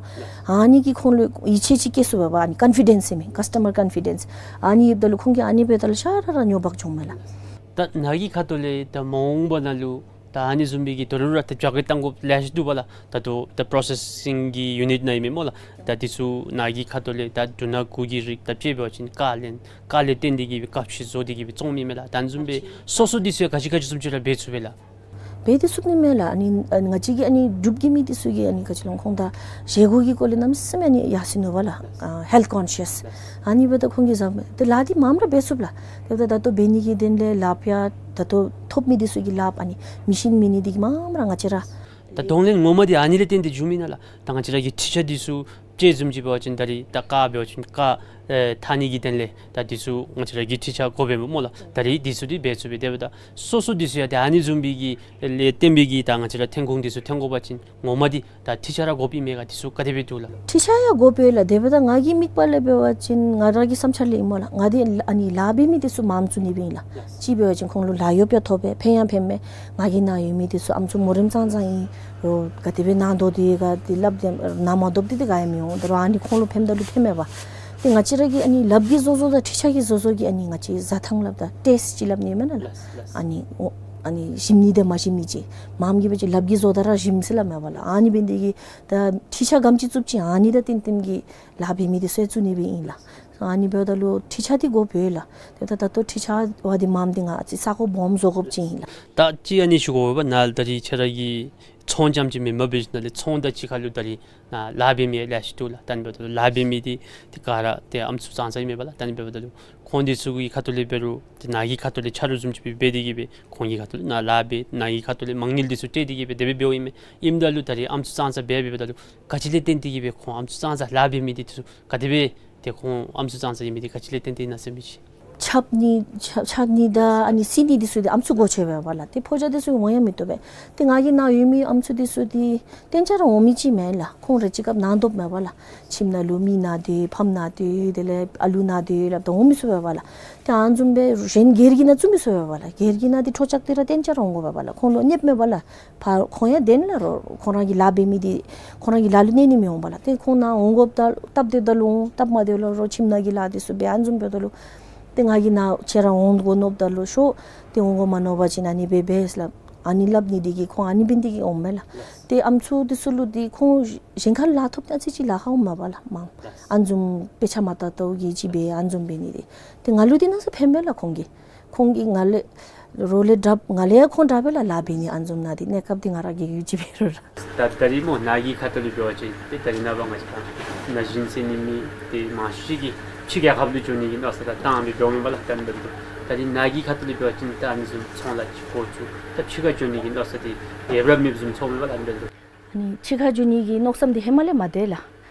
ཨ་ནི་གིས་ཁོང་ལུ་ཡིད་ཆེས་ཅིག་སྐྱེ་ཚུགས་པས་པ། ཨ་ནི་ཀོན་ཕི་ཌེནསི་ཟེར་མི་ཀཱསི་ཊ་མར་ཀོན་ཕི་ཌེནསི་ཨ་ནི་ཡོདཔ་ད་ལུ་ཁོང་གིས་ཨ་ནི་འབདཝ་ད་ལུ་ཤ་ར་ར་ཉོ་འབག་འགྱོཝ་མས་ལགས། ད་ནཱ་གི་ཁ་ཐུག་ལས་ད་མ་འོངས་པ་ནང་ལུ་ད་ཨ་ནི་བཟུམ་མའི་གི་དོ་རུང་ར་ད་རྒྱ་སྐད་གཏང་དགོཔ་ལེ་ཤ་འདུག་པ་ལགས། ད་ལྟོ་ད་པོརོ་སེ་སིང་གི་ཡུ་ནིཊ་ནང་ཨིན་མས་སྨོ་ལགས། ད་འདི་ཚུ་ནཱ་གི་ཁ་ཐུག་ལས་ད་འབྲུ་སྣ་གུ་གི་རིགས་ད་དཔྱེ་འབད་བ་ཅིན་ཀར་ལེན་ཀར་ལས་བརྟེན་ཏེ་གིས་སྦེ་ཀར་ཕྱེ་བཟོ་སྟེ་གིས་སྦེ་བཙོང་མི་མས་ལགས། ད་ཨ་ནི་བཟུམ་སྦེ་སོ་སོ་འདི་ཚུ་ཡང་ག་ཅི་ག་ཅི་བཟུམ་ཅིག་ར་འབད་ཚུགས་པས་ལགས། འབད་དེ་ཚུགས་ནི་མས་ལགས། ཨ་ནི་ཨ་ང་བཅས་ཀྱི་ཨ་ནི་འབྲུག་གི་མི་འདི་ཚུ་གིས་ཨ་ནི་ག་ཅི་ལོ་ཁོང་ད་བཞེས་སྒོ་གི་སྐོར་ལས་གནམ་མེད་ས་མེད་ཨ་ནི་ཡར་སོ་ནུག་པ་ལགས། ཨ་ཧེལཐ་ཀོན་ཤཱསི་ཨ་ནི་འབདཝ་ད་ཁོང་གིས་བཟའ་མས། ཏེ་ལཱ་འདི་མངམ་ར་འབད་ཚུགས་ལགས། དེ་འབདཝ་ད་ད་ལྟོ་འབད་ནི་གི་དོན་ལས་ལགཔ་ཡང་ད་ལྟོ་ཐོབ་མི་འདི་ཚུ་གི་ལགཔ་ཨ་ནི་མི་ཤིན་མེད་ནི་འདི་གིས་མངམ་ར་ང་བཅས་ར་ད་གདོང་ལེན་ངོ་མ་འདི་ཨ་ནི་ལས་བརྟེན་ཏེ་འགྱོཝ་མེན་ན་ལགས། ད་ང་བཅས་ར་གི་འཕྲུལ་ཆས་འདི་ཚུ་དཔྱེ་བཟུམ་ཅིག་འབད་བ་ཅིན་ད་རིས་ད་ཀར་འབད་བ་ཅིན་ཀར་ཨེ་འཐག་ནི་གི་དོན་ལས་ད་འདི་ཚུ་ང་བཅས་ར་གི་འཕྲུལ་ཆས་དགོ་པས་སྨོ་ལགས། ད་རིས་འདི་ཚུ་འདི་འབད་ཚུགས་པས། དེ་འབདཝ་ད་སོ་སོ་འདི་ཚུ་ཡང་ད་ཨ་ནི་བཟུམ་མའི་གི་ལས་བརྟེན་པའི་གི་ད་ང་བཅས་ར་ཐོན་ཁུངས་འདི་ཚུ་ཐོན་དགོ་པ་ཅིན་ངོ་མ་འདི་ད་འཕྲུལ་ཆས་ར་དགོཔ་ཨིན་མས་ག། འདི་ཚུ་ག་དེ་སྦེ་འདུག་ལགས། འཕྲུལ་ཆས་ཡང་དགོ་པས་ལགས། དེ་འབདཝ་ད་ང་གི་དམིགས་པ་ལས་འབད་བ་ཅིན་ང་ར་གི་བསམ་འཆར་ལས་ཨིན་སྨོ་ལགས། ང་འདི་ཨ་ནི་ལཱ་འབད་མི་འདི་ཚུ་མངམ་བཙུགས་ནི་སྦེ་ཨིན་ལགས། གཅིག་འབད་བ་ཅིན་ཁོང་ལུ་ལཱ་གཡོག་ཡང་ཐོབ་པས། ཕན་ཡང་ཕན་མས། ང་གི་ནང་ཡོད་མི་འདི་ཚུ་ཨམ་སྲུ་མོ་རེངམ་ཙང་ཙང་ཨིན། རོགས་ག་དེ་སྦེ་ནང་དོ་དེ་ག་དེ་སླབ་སྟེ་ནང་མ་དོཝ་དེ་དེ་ག་ཡང་མི་འོང་། ད་རུང་ཨ་ནི་ཁོང་ལུ་ཕནམ་ད་ལུ་ཕན་མས་པ། ཏེ་ང་བཅས་ར་གི་ཨ་ནི་ལགཔ་གི་བཟོ་བཟོ་དང་འཕྲུལ་ཆས་ཀྱི་བཟོ་བཟོ་གི་ཨ་ནི་ང་བཅས་བཟའ་ཐངས་སླབ་ད་ཊེསཊ་ཅིག་སླབ་ནི་མེན་ན་ལགས། ཨ་ནི་འོ་ ཨ་ནི་ཞིམ་ནི་དང་མ་ཞིམ་ནི་ཅིག་མངམ་གིས་འབད་བ་ཅིན་ལགཔ་གིས་བཟོ་ད་ར་ཞིམ་ཟེར་སླབ་མས་པ་ལགས། ཨ་ནི་འབད་ནི་དེ་གིས་ད་འཕྲུལ་ཆས་ག་དེམ་ཅིག་བཙུགསཔ་ཅིག་ཨ་ནི་དང་བསྟུན་བསྟུན་གྱི་ལཱ་འབད་མི་དེ་ཚུ་ཡང་བཙུགས་ནི་སྦེ་ཨིན་ལགས། ཨ་ནི་འབདཝ་ད་ལུ་འཕྲུལ་ཆས་འདི་དགོཔ་ཡོད་ལགས། དེ་ད་ད་ལྟོ་འཕྲུལ་ཆས་འབད་དེ་མངམ་འདི་ང་ཨ་ཙི་ས་གོ་སྦོམ་བཟོ་དགོཔ་ཅིག་ཨིན་ལགས། ད་ཅི་ཨ་ནི་ཞུ་དགོ་པས། ནཱ་ད་རིས་ཁྱེད་ར་གིས་ཚོང་རྐྱངམ་ཅིག་མེན་པར་འབད་ཞིནམ་ལས་ཚོང་དང་གཅིག་ཁར་ལུ་ད་རིས་ནཱ་ལཱ་འབད་མི་ལེ་ཤ་འདུག་ལགས། ད་ཨ་ནི་འབདཝ་ད་ལཱ་འབད་མི་འདི་ཏེ་ག་ར་ཏེ་ཨམ་སྲུ་ཙང་ཙ་ཨིན་མས་པ་ལགས། ད་ཨ་ནི་འབདཝ་ད་ལུ་ཁོང་འདི་ཚུ་གི་ཁ་ཐུག་ལས་འབད་རུང་ཏེ་ནཱ་གི་ཁ་ཐུག་ལས་ཆ་རོགས་བཟུམ་ཅིག་སྦེ་འབད་དེ་གིས་སྦེ་ཁོང་གི་ཁ་ཐུག་ལས་ནཱ་ལཱ་འབད། ནཱ་གི་ཁ་ཐུག་ལས་མ་དངུལ་འདི་ཚུ་སྤྲོད་དེ་གིས་སྦེ་དེ་སྦེ་འབདཝ་ཨིན་མས། ཨིནམ་ད་ལུ་ད་རིས་ཨམ་སྲུ་ཙང་ཙ་འབད་འབདཝ་ད་ལུ་ག་ཅི་ལས་བརྟེན་ཏེ་གིས་སྦེ་ཁོང་ཨམ་སྲུ་ཙང་ཙ་ལཱ་འབད་མི་འདི་ཚུ་ག་དེ་སྦེ་ཏེ་ཁོང་ཨམ་སྲུ་ཙང་ཙ་ཨིན་མི་འདི་ག་ཅི་ལས་བརྟེན་ཏེ་ཨིན་ན་ཟེར་མི་ཅིག། ཆགས་ནི་ཆགས་ཆགས་ནི་དང་ཨ་ནི་བསིལ་ནི་འདི་ཚུ་འདི་ཨམ་སྲུ་དགོ་ཆེ་བས་པ་ལགས། ཏེ་ཕོ་རྒྱས་འདི་ཚུ་འོང་ཡང་མི་བཏུབ་པས། ཏེ་ང་གིས་ནཱ་ཡོད་མི་ཨམ་སྲུ་འདི་ཚུ་འདི་གཏན་ཆ་ར་འོང་མི་ཅིག་མེན་ལགས། ཁོང་ར་གཅིག་ཁར་ནང་དོག་མས་པ་ལགས། ཁྱིམ་ནང་ལུ་མི་ན་སྟེ་ཕམ་ན་སྟེ་དེ་ལས་ཨ་ལུ་ན་སྟེ་སླབ་ད་འོང་མི་ཚུགས་པས་པ་ལགས། ཏེ་ཨ་ནི་བཟུམ་སྦེ་གཞན་སྒེར་གྱི་ནང་བཙུགས་མི་ཚུགས་པས་པ་ལགས། སྒེར་གྱི་ནང་འདི་འཕྲོ་བཅག་སྟེ་ར་གཏན་ཆ་ར་འོང་དགོ་པས་པ་ལགས། ཁོང་ལུ་གནོདཔ་མས་པ་ལགས། ཕར་ཁོང་ཡང་བདེན་ལགས་རོགས། ཁོང་ར་གི་ལཱ་འབད་མི་འདི་ཁོང་ར་གི་ལཱ་ལུ་གནོད་ནི་མི་འོང་པ་ལགས། ཏེ་ཁོང་ནཱ་འོང་དགོཔ་ད་སྟབས་བདེཝ་ད་ལུ་འོང་། སྟབས་མ་བདེཝ་ལུ་རོགས་ཁྱིམ་ནང་གི་ལཱ་འདི་ཚུ་འབད། ཨ་ནི་བཟུམ་འབདཝ་ད་ལུ་ཏེ་ང་གིས་ནཱ་ཁྱེད་ར་འོང་དགོ་མནོཝ་ད་ལུ་ཤོག། ཏེ་འོང་དགོ་མ་མནོ་བ་ཅིན་ཨ་ནི་འབད་འབད་ཟེར་སླབ། ཨ་ནི་སླབ་ནི་འདི་གིས་ཁོང་ཨ་ནི་འབད་ནི་འདི་གིས་འོངམ་མས་ལགས། ཏེ་ཨམ་སྲུ་འདི་ཚུ་ལུ་འདི་ཁོང་གཞན་ཁར་ལཱ་ཐོབ་སྟེ་ཨ་ཙི་ཅིག་ལཱ་ཁག་འོངམ་མས་པ་ལགས། མ་ཨ་ནི་བཟུམ་དཔེ་ཆ་མ་བལྟ་བལྟཝ་གིས་ཅིག་འབད་ཨ་ནི་བཟུམ་འབད་ནི་འདི། ཏེ་ང་ལུ་འདི་གནམ་མེད་ས་མེད་ཕན་པས་ལགས་ཁོང་གིས། ཁོང་གིས་ང་ལས་རོགས་ལས་དྲགཔ་ང་ལས་ཡང་ཁོང་དྲག་པས་ལགས་ལཱ་འབད་ནི། ཨ་ནི་བཟུམ་ནང་འདི་གནས་སྐབས་འདི་ང་ར་གི་ཡུལ་གྱི་འབད་རུང་ར། ད་ད་རིས་སྨོ་ནཱ་གི་ཁ་ཐུག་ལས་འབད་བ་ཅིན་ཏེ་ད་རིས་ནངས་པ་ང་བཅས་ར་ན་གཞོན་ཟེར་ནི་མེད། ཏེ་མང་ཤོས་ཅིག་གིས་ཕྱི་རྒྱལ་ཁབ་ལུ་འགྱོ་ནི་གི་མནོ་བསམ་ར་བཏང་སྦེ་འགྱོཝ་མས་པ་ལགས། ད་ཨ་ནི་འབདཝ་ད་ད་རིས་ནཱ་གི་ཁ་ཐུག་ལས་འབད་བ་ཅིན་ད་ཨ་ནི་བཟུམ་ཚོང་ལཱ་ཅིག་འགོ་བཙུགས་ད་ཕྱི་ཁར་འགྱོ་ནི་གི་མནོ་བསམ་འདི་ཡོདཔ་ར་མེདཔ་བཟུམ་ཚོརཝ་མས་པ་ལགས། ཨ་ནི་འབདཝ་ད་ཨ་ནི་ཕྱི་ཁར་འགྱོ་ནི་གི་མནོ་བསམ་འདི་ཧེ་མ་ལས་མ་སྡོད་ལགས།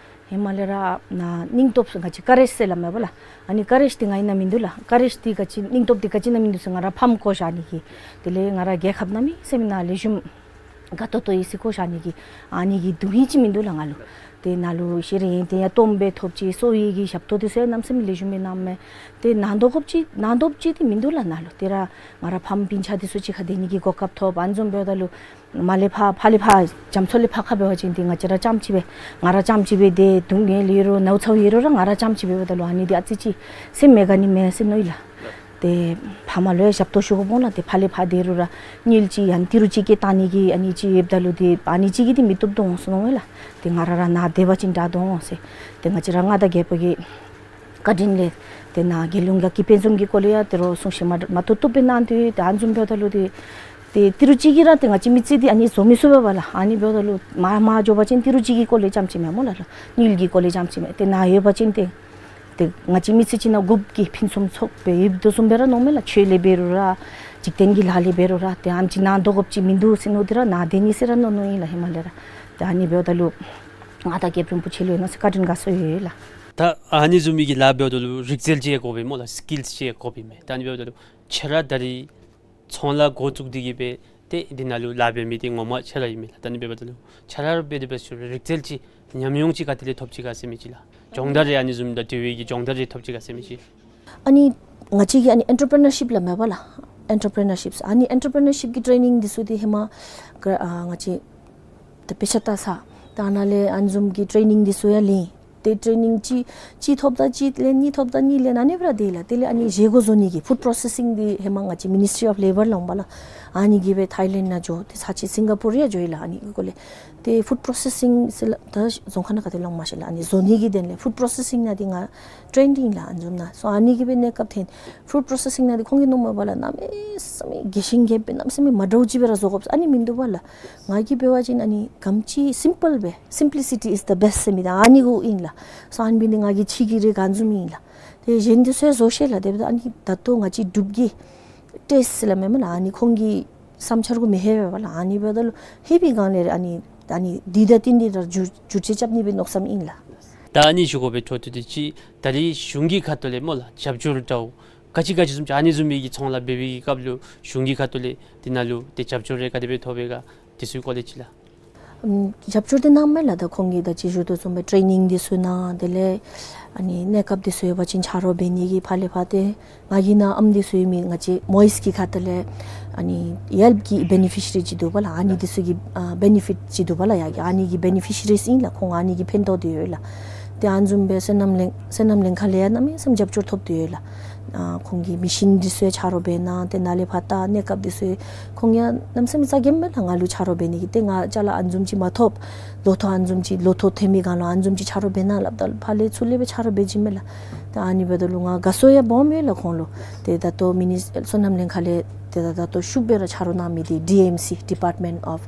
ཧེ་མ་ལས་ར་ནཱ་སྙིང་སྟོབས་ང་བཅས་ཀ་རེཇ་ཟེར་སླབ་མས་པ་ལགས། ཨ་ནི་ཀ་རེཇ་འདི་ང་ཨིན་ན་མིན་འདུག་ལགས། ཀ་རེཇ་འདི་ག་ཅི་སྙིང་སྟོབས་འདི་ག་ཅི་ཨིན་ན་མིན་འདུག་ཟེར་ང་ར་ཕམ་བཀོ་བཞག་ནི་གི། དེ་ལས་ང་ར་རྒྱལ་ཁབ་གནམ་མེད་ས་མེད་ནང་ལེགས་ཤོམ་དགའ་ཏོག་ཏོ་ཡོད་ཟེར་བཀོ་བཞག་ནི་གི་ཨ་ནི་གི་སྡུག་བསྔལ་ཅིག་མིན་འདུག་ལགས་ང་ལུ། ཏེ་ནཱ་ལུ་ཤེས་རིག་ཡོན་ཏན་ཡང་སྟོངམ་སྦེ་ཐོབ་ཅི། གསོ་བའི་གི་ཞབས་ཏོག་འདི་ཚུ་ཡང་གནམ་མེད་ས་མེད་ལེགས་ཤོམ་སྦེ་གནངམ་མས། ཏེ་ནང་དོག་དགོཔ་ཅིག་ནང་དོགཔ་ཅིག་འདི་མིན་འདུག་ལགས་ནཱ་ལུ། ཏེ་ར་ང་ར་ཕམ་སྤུན་ཆ་འདི་ཚུ་གཅིག་ཁར་སྡོད་ནི་གི་གོ་སྐབས་ཐོབ། ཨ་ནི་བཟུམ་འབདཝ་ད་ལུ་མར་ལས་ཕར་ཕར་ལས་ཕར་རྒྱ་མཚོ་ལས་ཕར་ཁ་འབད་བ་ཅིན་ཏེ་ང་བཅས་ར་རྐྱངམ་གཅིག་སྦེ་ང་ར་རྐྱངམ་གཅིག་སྦེ་སྡོད། སྡུག་བསྔལ་ཡོད་རུང་ནཝ་ཚཝ་ཡོད་རུང་ར་ང་ར་རྐྱངམ་གཅིག་སྦེ་འབདཝ་ད་ལུ་ཨ་ནི་འདི་ཨ་ཙི་ཅིག་སེམས་མ་དགའ་ནི་མས་ཟེར་མནོ་ཡི་ལགས། ཏེ་ཕ་མ་ལུ་ཡང་ཞབས་ཏོག་ཞུ་དགོཔ་འོང་ལགས། ཏེ་ཕར་ལས་ཕར་སྡོད་རུང་ར་དངུལ་ཅིག་ཡང་ཏི་རུ་ཅིག་སྐྱེལ་བཏང་ནི་གི་ཨ་ནི་ཅིག་ཡོདཔ་ད་ལུ་ཏེ་ཨ་ནི་ཅིག་གིས་ཏེ་མི་བཏུབ་དོ་འོང་ཟེར་མནོ་ཡི་ལགས། ཏེ་ང་ར་ར་ནཱ་སྡོད་པ་ཅིན་དྲག་དོ་འོང་ཟེར། ཏེ་ང་བཅས་ར་མངའ་བདག་རྒྱལ་པོ་གི་བཀའ་དྲིན་ལས་ཏེ་ནཱ་རྒྱལ་ཡོངས་ཀྱི་དཔེ་མཛོད་ཀྱི་སྐོར་ལས་ཡང་ཏེ་རོགས་གསུང་བཤད་མ་མ་ཏོག་ཏོ་སྦེ་གནང་སྟེ་ཏེ་ཨ་ནི་བཟུམ་འབདཝ་ད་ལུ་ཏེ་ཏེ་ཏི་རུ་ཅིག་གིས་ར་ཏེ་ང་བཅས་མི་ཚེ་འདི་ཨ་ནི་བཟོ་མི་ཚུགས་པས་པ་ལགས། ཨ་ནི་འབདཝ་ད་ལུ་མར་མར་འགྱོ་བ་ཅིན་ཏི་རུ་ཅིག་གི་སྐོར་ལས་རྐྱངམ་ཅིག་མེན་སྨོ་ལགས། དངུལ་གྱི་སྐོར་ལས་རྐྱངམ་ཅིག་མེན། ཏེ་ནཱ་ཡོད་པ་ཅིན་ཏེ་ཏེ་ང་བཅས་མི་ཚེ་གཅིག་ནང་རྒུད་ཀྱི་ཕུན་སུམ་ཚོགས་སྦེ་ཡོདཔ་དོ་བཟུམ་སྦེ་ར་མནོཝ་མས་ལགས། ཆོས་ལས་འབད་རུང་ར་འཇིག་རྟེན་གྱི་ལཱ་ལས་འབད་རུང་ར་ཏེ་ཨ་ནེམ་ཅིག་ནང་དོག་དགོཔ་ཅིག་མིན་འདུག་ཟེར་མནོ་སྟེ་ར་ནཱ་སྡོད་ནི་ཟེར་ར་མནོ་མནོཝ་ཨིན་ལགས་ཧེ་མ་ལས་ར། ཏེ་ཨ་ནི་འབདཝ་ད་ལུ་མངའ་བདག་རྒྱལཔོ་རིན་པོ་ཆེ་ལུ་ཡང་གནམ་མེད་ས་མེད་བཀའ་དྲིན་དགའ་ཚོར་ཡོད་ལགས། ད་ཨ་ནི་བཟུམ་མའི་གི་ལཱ་འབདཝ་ད་ལུ་རིག་རྩལ་ཅིག་ཡང་དགོཔ་ཨིན་སྨོ་ལགས། སི་ཀིལསི་ཅིག་ཡང་དགོཔ་ཨིན་མས། ད་ཨ་ནི་འབདཝ་ད་ལུ་ཁྱེད་ར་ད་རིས་ཚོང་ལཱ་འགོ་བཙུགས་ཏེ་གིས་སྦེ་ཏེ་འདི་ནང་ལུ་ལཱ་འབད་མི་འདི་ངོ་མ་ཁྱེད་ར་ཨིན་མས་ལགས། ད་ཨ་ནི་འབདཝ་ད་ལུ་ཁྱེད་ར་འབད་དེ་འབད་ཞིནམ་རིག་རྩལ་ཅིག་ཉམས་མྱོང་ཅིག་ག་ཏེ་ལས་ཐོབ་ཅི་ག་ཟེར་མི་ཅིག་ལགས། སྦྱོང་བརྡར་རེ་ཨ་ནི་བཟུམ་དང་འབྲེལ་བའི་གི་སྦྱོང་བརྡར་རེ་ཐོབ་ཅི་ག་ཟེར་མི་ཅིག། ཨ་ནི་ང་བཅས་ཀྱི་ཨ་ནི་ཨེན་ཊར་པི་རི་ནར་ཤིབ་སླབ་མས་པ་ལགས། ཨེན་ཊར་པི་རི་ནར་ཤིབ་ཨ་ནི་ཨེན་ཊར་པི་རི་ནར་ཤིབ་ཀྱི་ཊེ་ནིང་འདི་ཚུ་འདི་ཧེ་མ་ག་ཨ་ང་བཅས་ད་དཔེ་ཆ་ལྟ་ས་ད་ནཱ་ལས་ཨ་ནི་བཟུམ་གྱི་ཊེ་ནིང་འདི་ཚུ་ཡང་ལེན། ཏེ་ཊེ་ནིང་གཅིག་གཅིག་ཐོབ་ད་གཅིག་ལེན། གཉིས་ཐོབ་ད་གཉིས་ལེན། ཨ་ནི་སྦེ་ར་སྡོད་ཡི་ལགས། དེ་ལས་ཨ་ནི་བཞེས་སྒོ་བཟོ་ནི་གི་ཕུཌ་པོརོ་སེ་སིང་འདི་ཧེ་མ་ང་བཅས་མི་ནིས་ཊི་རི་ཨོཕ་ལེ་བར་སླབ་འོང་པ་ལགས། ཨ་ནི་གིས་སྦེ་ཐའི་ལེནཌ་ནང་འགྱོ། ཏེ་ཚར་གཅིག་སིང་ག་པུར་ཡང་འགྱོ་ཡི་ལགས། ཨ་ནི་གི་སྐོར་ལས་ཏེ་ཕུཌ་པོརོ་སེ་སིང་ཟེར་སླབ་ད་རྫོང་ཁ་ནང་ག་ཏེ་ལོག་མ་ཤེས་ལགས། ཨ་ནི་བཟོ་ནི་གི་དོན་ལས་ཕུཌ་པོརོ་སེ་སིང་ནང་འདི་ང་ཊེན་ཏེ་ཨིན་ལགས། ཨ་ནི་བཟུམ་ནང་སོ་ཨ་ནི་གིས་སྦེ་གནས་སྐབས་ཐོན། ཕུཌ་པོརོ་སེ་སིང་ནང་འདི་ཁོང་གིས་མནོཝ་མས་པ་ལགས། གནམ་མེད་ས་མེད་རྒྱས་ཤིང་རྒྱསཔ་སྦེ་གནམ་མེད་ས་མེད་མ་འདྲཝ་ཅིག་སྦེ་ར་བཟོ་དགོཔ་ཨ་ནི་མིན་འདུག་པ་ལགས། ང་གིས་འབད་བ་ཅིན་ཨ་ནི་ག་དེམ་ཅིག་སིམ་པཱལ་སྦེ་simplicity is the best ཟེར་མི་འདི་ཨ་ནི་གུ་ཨིན་ལགས། སོ་ཨ་ནི་འབད་ནི་འདི་ང་གིས་ཕྱི་གི་རིགས་ག་བཟུམ་ཨིན་ལགས། ཏེ་གཞན་འདི་ཚུ་ཡང་བཟོ་ཤེས་ལགས། དེ་འབདཝ་ད་ཨ་ནི་ད་ལྟོ་ང་བཅས་འབྲུག་གི་ཊེསཊ་ཟེར་སླབ་མས་སྨོ་ལགས། ཨ་ནི་ཁོང་གི་བསམ་འཆར་གུ་མི་ལྷོད་པས་པ་ལགས། ཨ་ནི་འབདཝ་ད་ལུ་ལྷོད་པའི་སྒང་ལས་ཨ་ནི་ད་ཨ་ནི་འདི་དང་བསྟུན་ཏེ་ར་བསྒྱུར་བསྒྱུར་བཅོས་རྐྱབ་ནི་སྦེ་མནོ་བསམ་ཨིན་ལགས། ད་ཨ་ནི་ཞུ་དགོ་པའི་འཕྲོ་མཐུད་དེ་ཅིག་ད་རིས་གཞུང་གི་ཁ་ཐུག་ལས་སྨོ་ལགས་རྒྱབ་སྐྱོར་འདྲཝ་ག་ཅི་ག་ཅི་བཟུམ་ཅིག་ཨ་ནི་བཟུམ་མའི་གི་ཚོང་ལཱ་འབད་བའི་གི་སྐབས་ལུ་གཞུང་གི་ཁ་ཐུག་ལས་འདི་ནང་ལུ་ཏེ་རྒྱབ་སྐྱོར་རེ་ག་དེ་སྦེ་ཐོབ་པས་ག། དེ་ཚུའི་སྐོར་ལས་ཅིག་ལགས། ཨམ་རྒྱབ་སྐྱོར་འདི་གནངམ་མས་ལགས། ད་ཁོང་གིས་ད་ཅི་ཞུ་དོ་བཟུམ་སྦེ་ཊེ་ནིང་འདི་ཚུ་གནང་། དེ་ལས་ཨ་ནི་གནས་སྐབས་འདི་ཚུ་ཡོད་པ་ཅིན་ཆ་རོགས་འབད་ནི་གི་ཕར་ལས་ཕར་ཏེ་ང་གི་ནཱ་ཨམ་འདི་ཚུ་ཡོད་མི་ང་བཅས་མོ་ཡིས་ཀྱི་ཁ་ཐུག་ལས་ཨ་ནི་ཡེལཔ་གི་བེ་ནི་ཕི་ཤི་རི་ཅིག་འདུག་པ་ལགས། ཨ་ནི་འདི་ཚུ་གི་ཨ་བེ་ནི་ཕིཊ་ཅིག་འདུག་པ་ལགས། ཡ་གི་ཨ་ནི་གི་བེ་ནི་ཕི་ཤི་རིས་ཨིན་ལགས། ཁོང་ཨ་ནི་གི་ཕན་ཐོགས་ཏེ་ཡོད་ལགས། ཏེ་ཨ་ནི་བཟུམ་སྦེ་སོ་ནམ་གླིང་སོ་ནམ་གླིང་ཁ་ལས་ཡང་གནམ་མེད་ས་མེད་རྒྱབ་སྐྱོར་ཐོབ་སྟེ་ཡོད་ལགས། ཨ་ཁོང་གིས་མེ་ཤིན་འདི་ཚུ་ཡང་ཆ་རོགས་འབད་གནང་། ཏེ་ནཱ་ལས་ཕར་ད་གནས་སྐབས་འདི་ཚུ་ཁོང་ཡང་གནམ་མེད་ས་མེད་རྩ་འགེངས་མས་ལགས། ང་ལུ་ཆ་རོགས་འབད་ནི་གི་ཏེ་ང་ཅ་ལ་ཨ་ནི་བཟུམ་ཅིག་མ་ཐོབ། ལོ་ཐོག་ཨ་ནི་བཟུམ་ཅིག་ལོ་ཐོག་ཐོན་མི་སྒང་ལུ་ཨ་ནི་བཟུམ་ཅིག་ཆ་རོགས་འབད་གནང་སླབ་ད་ཕར་ལས་ཚུར་ལས་སྦེ་ཆ་རོགས་འབད་བྱིན་མས་ལགས། ཏེ་ཨ་ནི་འབདཝ་ད་ལུ་ང་དགའ་ཚོར་ཡང་སྦོམ་ཡོད་ལགས་ཁོང་ལུ། ཏེ་ད་ལྟོ་མི་ནི་སོ་ནམ་ལྷན་ཁག་ལས་ཏེ་ད་ད་ལྟོ་ཤུགས་སྦེ་ར་ཆ་རོགས་གནང་མི་འདི་ཌི་ཨེམ་སི་Department of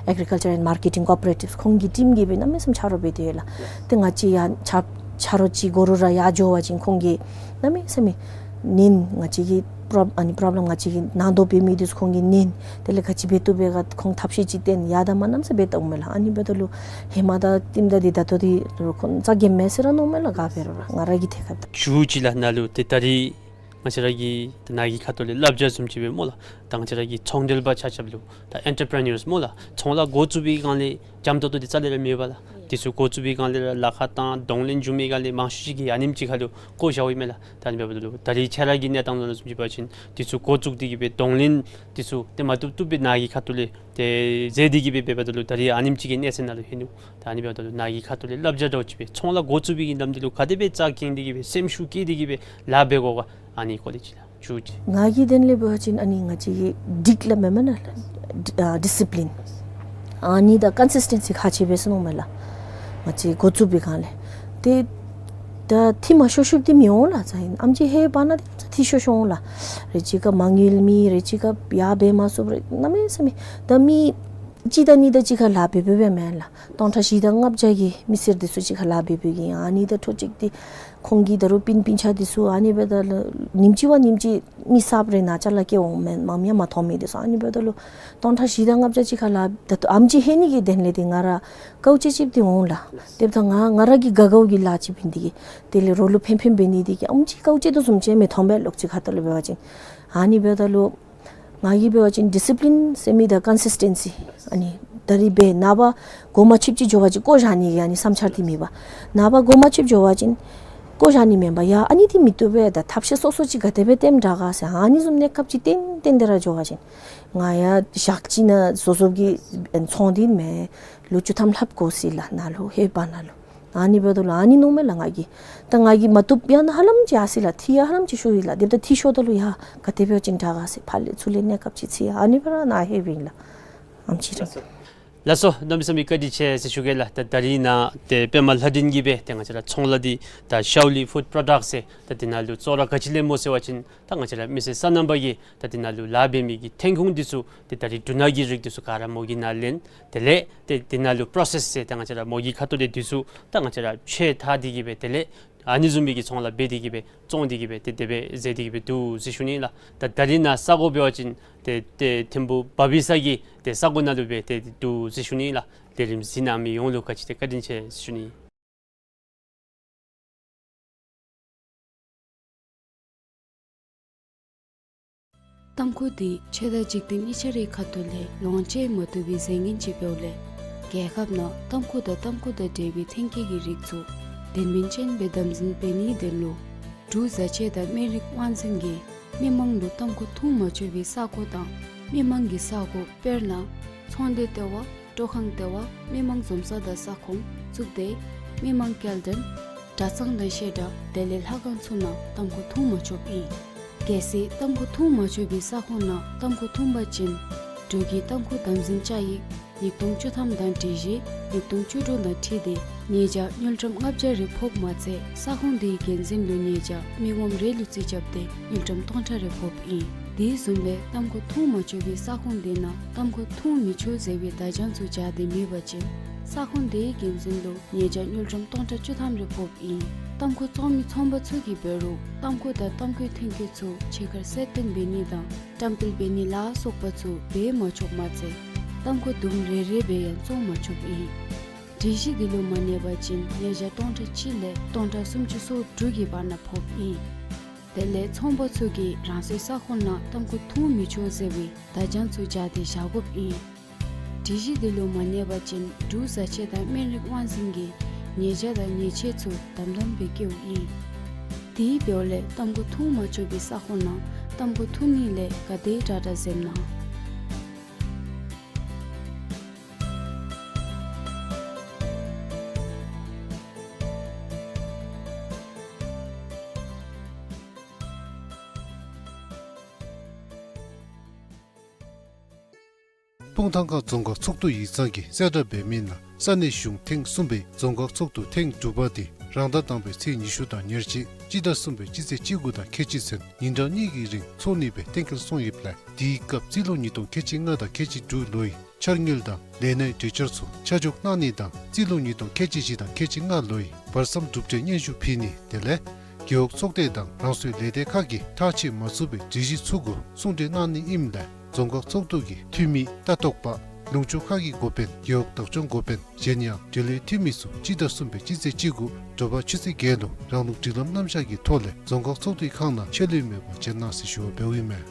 Agriculture and Marketing Cooperatives ཁོང་གི་ཊིམ་གྱིས་སྦེ་གནམ་མེད་ས་མེད་ཆ་རོགས་འབད་དེ་ཡོད་ལགས། ཏེ་ང་བཅས་ཡང་ཆ་ཆ་རོགས་ཅིག་དགོ་རུང་ར་ཡར་འགྱོ་བ་ཅིན་ཁོང་གིས་གནམ་མེད་ས་མེད་ཉན། ང་བཅས་ཀྱི་པོརོབ་ཨ་ནི་པོརོབ་ལེམ་ང་བཅས་ཀྱི་ནང་དོག་འབད་མི་འདི་ཚུ་ཁོང་གིས་ཉན། དེ་ལས་ག་ཅི་འབད་བཏུབ་པས་ག་ཁོང་ཐབས་ཤེས་ཅིག་བཏོན། ཡར་དང་མར་གནམ་མེད་ས་མེད་འབད་བཏུབ་མས་ལགས། ཨ་ནི་འབདཝ་ད་ལུ་ཧེ་མ་དང་ལྟདམོ་འདི་ད་ལྟོ་འདི་ཁོང་རྩ་འགེངས་མས་ཟེར་ར་མནོཝ་མས་ལགས། ག་འབད་རུང་ར་ང་ར་གིས་ཐད་ཁར་ད་ཞུ་ཅི་ལགས། ནཱ་ལུ་ཏེ་ད་རིས་ང་བཅས་ར་གི་ད་ནཱ་གི་ཁ་ཐུག་ལས་བསླབ་བྱ་བཟུམ་ཅིག་སྦེ་སྨོ་ལགས། ད་ང་བཅས་ར་གི་ཚོང་འབྲེལ་པ་ཆ་ཁྱབ་ལུ་ད་ཨེན་ཊར་པི་རི་ནིའརསི་སྨོ་ལགས། ཚོང་ལཱ་འགོ་བཙུགས་པའི་སྒང་ལས་འཇམ་ཏོང་ཏོ་འདི་རྩ་ལས་ར་མེད་པ་ལགས། དེ་ཚུ་འགོ་བཙུགས་པའི་སྒང་ལས་ར་ལཱ་ཁག་དང་གདོང་ལེན་འབྱུང་མི་སྒང་ལས་མང་ཤོས་ཅིག་གིས་ཨ་ནེམ་ཅིག་ཁར་ལུ་བཀོ་བཞགཔ་ཨིན་མས་ལགས། ད་ཨ་ནི་འབདཝ་ད་ལུ་ད་རིས་ཁྱེད་ར་གི་གནས་སྟངས་ནང་ལུ་བཟུམ་ཅིག་འབད་བ་ཅིན་དེ་ཚུ་འགོ་བཙུགས་ཏེ་གི་སྦེ་གདོང་ལེན་དེ་ཚུ་ཏེ་མ་བཏུབ་བཏུབ་སྦེ་ནཱ་གི་ཁ་ཐུག་ལས་ཏེ་མཛད་དེ་གི་སྦེ་འབདཝ་ད་ལུ་ད་རིས་ཨ་ནེམ་ཅིག་གི་གནས་ཚད་ནང་ལུ་ལྷོད་ནུག། ད་ཨ་ནི་འབདཝ་ད་ལུ་ནཱ་གི་ཁ་ཐུག་ལས་བསླབ་བྱ་འདྲཝ་ཅིག་སྦེ་ཚོང་ལཱ་འགོ་བཙུགས་པའི་གི་ནམ་དུས་ལུ་ག་དེ་སྦེ་རྩ་འགེངས་ཏེ་གི་སྦེ་སེམས་ཤུགས་བསྐྱེད་དེ་གི་སྦེ་ལཱ་འབད་དགོ་ག། ཨ་ནི་སྐོར་ལས་ཅིག་ལགས་ཞུ་ཅི། ང་གི་དོན་ལས་འབད་བ་ཅིན་ཨ་ནི་ང་བཅས་ཀྱི་སྒྲིག་ལཱ་མེན་མེན་ན་ལགས། ཨ་ཌི་སི་པི་ལིན་ཨ་ནི་དང་ཀོན་སིསི་ཊེན་སི་ཁག་ཆེ་བས་ཟེར་མནོཝ་མས་ལགས། ང་བཅས་འགོ་བཙུགས་པའི་སྒང་ལས་ཏེ་ད་འཐུས་མ་ཤོར་ཤོརཝ་འདི་མི་འོང་ལགས། ཨམ་ཅིག་ཧེ་འབག་ན་འདི་འཐུས་ཤོར་ཤོར་འོང་ལགས། རེ་ཅིག་ཁར་མ་དངུལ་མེད། རེ་ཅིག་ཁར་ཡར་འབད་མ་ཚུགས། རེ་གནམ་མེད་ས་མེད་ད་མི་གཅིག་དང་གཉིས་དང་གཅིག་ཁར་ལཱ་འབད་འབདཝ་སྦེ་མེན་ལགས། སྟོང་ཕྲག་བཞི་དང་ལྔ་བརྒྱ་གི་མི་སེར་འདི་ཚུ་གཅིག་ཁར་ལཱ་འབད་འབདཝ་གི་ཨ་ནི་དང་འཕྲོ་གཅིག་འདི་ཁོང་གི་ད་རུང་སྤུན་སྤུན་ཆ་འདི་ཚུ་ཨ་ནི་འབདཝ་ད་ལུ་ཉིནམ་གཅིག་བ་ཉིནམ་གཅིག་མི་གསརཔ་རེ་ནཱ་ཅ་ལ་སྐྱེ་འོང་མས། མང་ཡང་མ་མཐོང་མི་འདི་ཚུ། ཨ་ནི་འབདཝ་ད་ལུ་སྟོང་ཕྲག་བཞི་དང་ལྔ་བརྒྱ་གཅིག་ཁར་ལཱ་ད་ལྟོ་ཨམ་ཅིག་ལྷོད་ནི་གི་དོན་ལས་འདི་ང་ར་དཀའཝ་སྤྱད་སྤྱདཔ་འདི་འོང་ལགས། དེ་འབདཝ་ད་ང་ང་ར་གི་དགའ་དགའཝ་གི་ལཱ་ཅིག་འབད་ནི་འདི་གིས་དེ་ལས་རོགས་ལུ་ཕན་ཕན་འབད་ནི་འདི་གིས་ཨམ་ཅིག་དཀའཝ་སྤྱད་དོ་བཟུམ་ཅིག་མི་མཐོང་པས་ལོག་ཅིག་ཁ་ཐུག་ལས་འབད་བ་ཅིན། ཨ་ནི་འབདཝ་ད་ལུ་ང་གིས་འབད་བ་ཅིན་ཌི་སི་པི་ལིན་ཟེར་མི་དང་ཀོན་སིསི་ཊེན་སི་ཨ་ནི་ད་རིས་འབད་ནངས་པ་འགོ་མ་ཚུགསཔ་ཅིག་འགྱོ་བ་ཅིན་བཀོ་བཞག་ནི་གི་ཨ་ནི་བསམ་འཆར་འདི་མེད་པ། ནངས་པ་འགོ་མ་ཚུགསཔ་འགྱོ་བ་ཅིན་བཀོ་བཞག་ནི་མེན་པ། ཡ་ཨ་ནི་འདི་མི་བཏུབ་པས། ད་ཐབས་ཤེས་སོ་སོ་ཅིག་ག་དེ་སྦེ་བཏོནམ་དྲག་ག་ཟེར་ཨ་ནི་བཟུམ་གནས་སྐབས་ཅིག་བཏོན་བཏོན་ཏེ་ར་འགྱོ་བ་ཅིན་ང་ཡང་ཞག་གཅིག་ནང་བཟོ་བཟོཝ་གི་ཚོང་འདི་མེན། ལོ་བཅུ་ཐམ་ལྷགཔ་འགོར་སོ་ཡི་ལགས། ནཱ་ལུ་ཧེ་འབག་ནཱ་ལུ། ཨ་ནི་འབདཝ་ད་ལུ་ཨ་ནི་མནོཝ་མས་ལགས་ང་གིས། ད་ང་གིས་མ་བཏུབ་ཡང་ན་ཧ་ལམ་ཅིག་ཡར་སོ་ཡི་ལགས། འཐུས་ཡང་ཧ་ལམ་ཅིག་ཤོར་ཡི་ལགས། དེ་འབདཝ་ད་འཐུས་ཤོརཝ་ད་ལུ་ཡ་ག་དེ་འབད་བ་ཅིན་དྲག་ག་ཟེར་ཕར་ལས་ཚུར་ལས་གནས་སྐབས་ཅིག་འཚོལ་ཡི། ཨ་ནི་འབད་ར་ནཱ་ལྷོདཔ་ཨིན་ལགས། ཨམ་ཅིག་ར། ལགས་སོ། གནམ་མེད་ས་མེད་བཀའ་དྲིན་ཆེ་ཟེར་ཞུ་གེ་ལགས། ད་ད་རིས་ནཱ་ཏེ་པདྨ་ལྷ་སྒྲོན་གྱིས་སྦེ་ཏེ་ང་བཅས་ར་ཚོང་ལཱ་འདི་ད་ཤའུ་ལི་ཕུཌ་པྲོ་ཌཀཊསི་ཟེར་ད་འདི་ནང་ལུ་བཙོག་ར་ག་ཅི་ལེནམ་སྨོ་ཟེར་བ་ཅིན་ད་ང་བཅས་ར་མི་སེར་སོ་ནམ་པ་གིས་ད་འདི་ནང་ལུ་ལཱ་འབད་མི་གི་ཐོན་ཁུངས་འདི་ཚུ་ཏེ་ད་རིས་འབྲུ་སྣ་གི་རིགས་འདི་ཚུ་ག་ར་མོ་གི་ནང་ལེན། དེ་ལས་ཏེ་འདི་ནང་ལུ་པྲོ་སེསི་ཟེར་ད་ང་བཅས་ར་མོ་གི་ཁ་ཐུག་ལས་འདི་ཚུ་ད་ང་བཅས་ར་མཆོད་ད་དེ་གི་སྦེ་དེ་ལས་ཨ་ནི་བཟུམ་མའི་གི་ཚོང་ལཱ་འབད་དེ་གི་སྦེ་བཙོང་སྟེ་གི་སྦེ་ཏེ་དེ་སྦེ་མཛད་དེ་གི་སྦེ་འདུག་ཟེར་ཞུ་ནི་ལགས། ད་ད་རིས་ནཱ་ས་གོ་འབད་བ་ཅིན་ཏེ་ཏེ་ཐིམ་ཕུ་བ་བི་ས་གི་ཏེ་ས་གོ་ནང་ལུ་སྦེ་ཏེ་འདུག་ཟེར་ཞུ་ནི་ལགས། ལས་རིམ་གཟིགས་གནང་མི་ཡོངས་ལུ་ག་ཅི་ཏེ་བཀའ་དྲིན་ཆེ་ཟེར་ཞུ་ནི། ཏམ་ཁུ་འདི་ཆོས་དང་འཇིག་རྟེན་གཉིས་ཆ་རའི་ཁ་ཐུག་ལས་ལོངས་སྤྱོད་མ་བཏུབ་པའི་རྫས་ངན་ཅིག་འབདཝ་ལས་རྒྱལ་ཁབ་ནང་ཏམ་ཁུ་དང་ཏམ་ཁུ་དང་འབྲེལ་བའི་ཐོན་སྐྱེད་ཀྱི་རིགས་ཚུ་དོན་སྨིན་ཅན་སྦེ་དམ་འཛིན་འབད་ནིའི་དོན་ལུ་འབྲུག་བཟའ་ཆས་དང་སྨན་རིགས་དབང་འཛིན་གྱིས་མི་མང་ལུ་ཏམ་ཁུ་འཐུང་མ་ཆོག་པའི་ས་གོ་དང་མི་མང་གི་ས་གོ་དཔེར་ན་ཚོང་སྡེ་ལྟེ་བ། སྤྲོ་ཁང་ལྟེ་བ། མི་མང་འཛོམས་ས་དང་ས་ཁོངས། གཙུག་སྡེ། མི་མང་སྐྱེལ་འདྲེན། གྲྭ་ཚང་དང་བཤད་གྲྭ་དེ་ལས་ལྷ་ཁང་ཚུ་ནང་ཏམ་ཁུ་འཐུང་མ་ཆོགཔ་ཨིན། གལ་སྲིད་ཏམ་ཁུ་འཐུང་མ་ཆོག་པའི་ས་ཁོངས་ནང་ཏམ་ཁུ་འཐུང་པ་ཅིན་འབྲུག་གི་ཏམ་ཁུ་དམ་འཛིན་བཅའ་ཡིག་ཉིས་སྟོང་བཅུ་ཐམ་དང་སྒྲིག་གཞི་ཉིས་སྟོང་བཅུ་དྲུག་དང་འཁྲིལ་ཏེ་ཉེས་བྱ་དངུལ་ཀྲམ་ལྔ་བརྒྱ་རེ་ཕོགཔ་མ་ཚད་ས་ཁོངས་དེའི་འགན་འཛིན་ལུ་ཉེས་བྱ་མི་ངོམ་རེ་ལུ་རྩིས་རྐྱབ་སྟེ་དངུལ་ཀྲམ་སྟོང་ཕྲག་རེ་ཕོགཔ་ཨིན། དེ་བཟུམ་སྦེ་ཏམ་ཁུ་འཐུང་མ་ཆོག་པའི་ས་ཁོངས་དེ་ནང་ཏམ་ཁུ་འཐུང་མི་ཆོག་ཟེར་བའི་བརྡ་བྱང་ཚུ་སྦྱར་ཏེ་མེད་པ་ཅིན་ས་ཁོངས་དེའི་འགན་འཛིན་ལུ་ཉེས་བྱ་དངུལ་ཀྲམ་སྟོང་ཕྲག་བཅུ་ཐམ་རེ་ཕོགཔ་ཨིན། ཏམ་ཁུ་བཙོང་མི་ཚོང་པ་ཚུ་གིས་འབད་རུང་ཏམ་ཁུ་དང་ཏམ་ཁུའི་ཐོན་སྐྱེད་ཚུ་ཕྱི་ཁར་གསལ་སྟོན་འབད་ནི་དང་བཀྲམ་སྤེལ་འབད་ནི་ལ་སོགས་པ་ཚུ་འབད་མ་ཆོགཔ་མ་ཚད་ཏམ་ཁུ་དུམ་རེ་རེ་སྦེ་ཡང་བཙོང་མ་ཆོགཔ་ཨིན། སྒྲིག་གཞི་འདི་ལུ་མ་གནས་པ་ཅིན་ཉེས་བྱ་སྟོང་ཕྲག་གཅིག་ལས་སྟོང་ཕྲག་སུམ་ཅུ་སོ་དྲུག་གི་བར་ན་ཕོགཔ་ཨིན། དེ་ལས་ཚོང་པ་ཚུ་གིས་རང་སོའི་ས་ཁོངས་ནང་ཏམ་ཁུ་འཐུང་མི་ཆོག་ཟེར་བའི་བརྡ་བྱང་ཚུ་སྦྱར་ཏེ་བཞག་དགོཔ་ཨིན། སྒྲིག་གཞི་འདི་ལུ་མ་གནས་པ་ཅིན་འབྲུག་བཟའ་ཆས་དང་སྨན་རིགས་དབང་འཛིན་གྱིས་ཉེས་བྱ་དང་ཉེས་ཆད་ཚུ་དམ་དམ་སྦེ་བཀལཝ་ཨིན། དེ་འབདཝ་ལས་ཏམ་ཁུ་འཐུང་མ་ཆོག་པའི་ས་ཁོངས་ནང་ཏམ་ཁུ་འཐུང་ནི་ལས་ག་དེ་དྲག་དྲག་འཛེམ་གནང་། སྤུངས་ཐང་ཁ་རྫོང་ཁག་ཚོགས་འདུ་ཡིག་ཚང་གིས་གསལ་བསྒྲགས་འབད་མི་ནང་ས་གནས་གཞུང་ཐེངས་གསུམ་པའི་རྫོང་ཁག་ཚོགས་འདུ་ཐེངས་དྲུག་པ་དེ་རང་ཟླ་དང་པའི་ཚེས་ཉི་ཤུ་དང་ཉེར་གཅིག་སྤྱི་ཟླ་གསུམ་པའི་སྤྱི་ཚེས་བཅུ་དགུ་དང་ཁལ་གཅིག་ཚུན་ཉིན་གྲངས་གཉིས་ཀྱི་རིང་འཚོགས་ནི་སྦེ་གཏན་འཁེལ་སོང་ཡོདཔ་ལས། དེའི་སྐབས་རྩིས་ལོ་ཉིས་སྟོང་ཁལ་གཅིག་ལྔ་དང་ཁལ་གཅིག་དྲུག་ལོའི་འཆར་དངུལ་དང་ལས་གནས་གྲོས་འཆར་ཚུ་ཆ་འཇོག་གནང་ནི་དང་རྩིས་ལོ་ཉིས་སྟོང་ཁལ་གཅིག་བཞི་དང་ཁལ་གཅིག་ལྔ་ལོའི་བར་མཚམས་གྲུབ་འབྲས་སྙན་ཞུ་ཕུལ་ནི་དེ་ལས། རྒེད་འོག་ཚོགས་སྡེ་དང་རང་སོའི་ལས་སྡེ་ཁག་གིས་ཐག་བཅད་མ་ཚུགས་པའི་སྒྲིག་གཞི་ཚུ་གུ་གསུང་གྲོས་གནང་ནི་ཨིནམ་ལས། རྫོང་ཁག་ཚོགས་འདུ་གི་འཐུས་མི་ལྟ་རྟོག་པ་ལུང་ཕྱོགས་ཁག་གི་འགོ་དཔོན་རྒེད་འོག་བདག་སྐྱོང་འགོ་དཔོན་གཞན་ཡང་འབྲེལ་ཡོད་འཐུས་མི་ཚུ་སྤྱི་ཟླ་གསུམ་པའི་སྤྱི་ཚེས་བཅུ་དགུ་དྲོ་པ་ཆུ་ཚོད་བརྒྱད་ལུ་རང་ལུགས་སྒྲིག་ལམ་རྣམ་གཞག་གི་ཐོག་ལས་རྫོང་ཁག་ཚོགས་འདུའི་ཁང་ནང་ཆད་ལུས་མེད་པར་བྱོན་གནང་ཟེར་ཞུ་བ་འབདཝ་ཨིན་མས།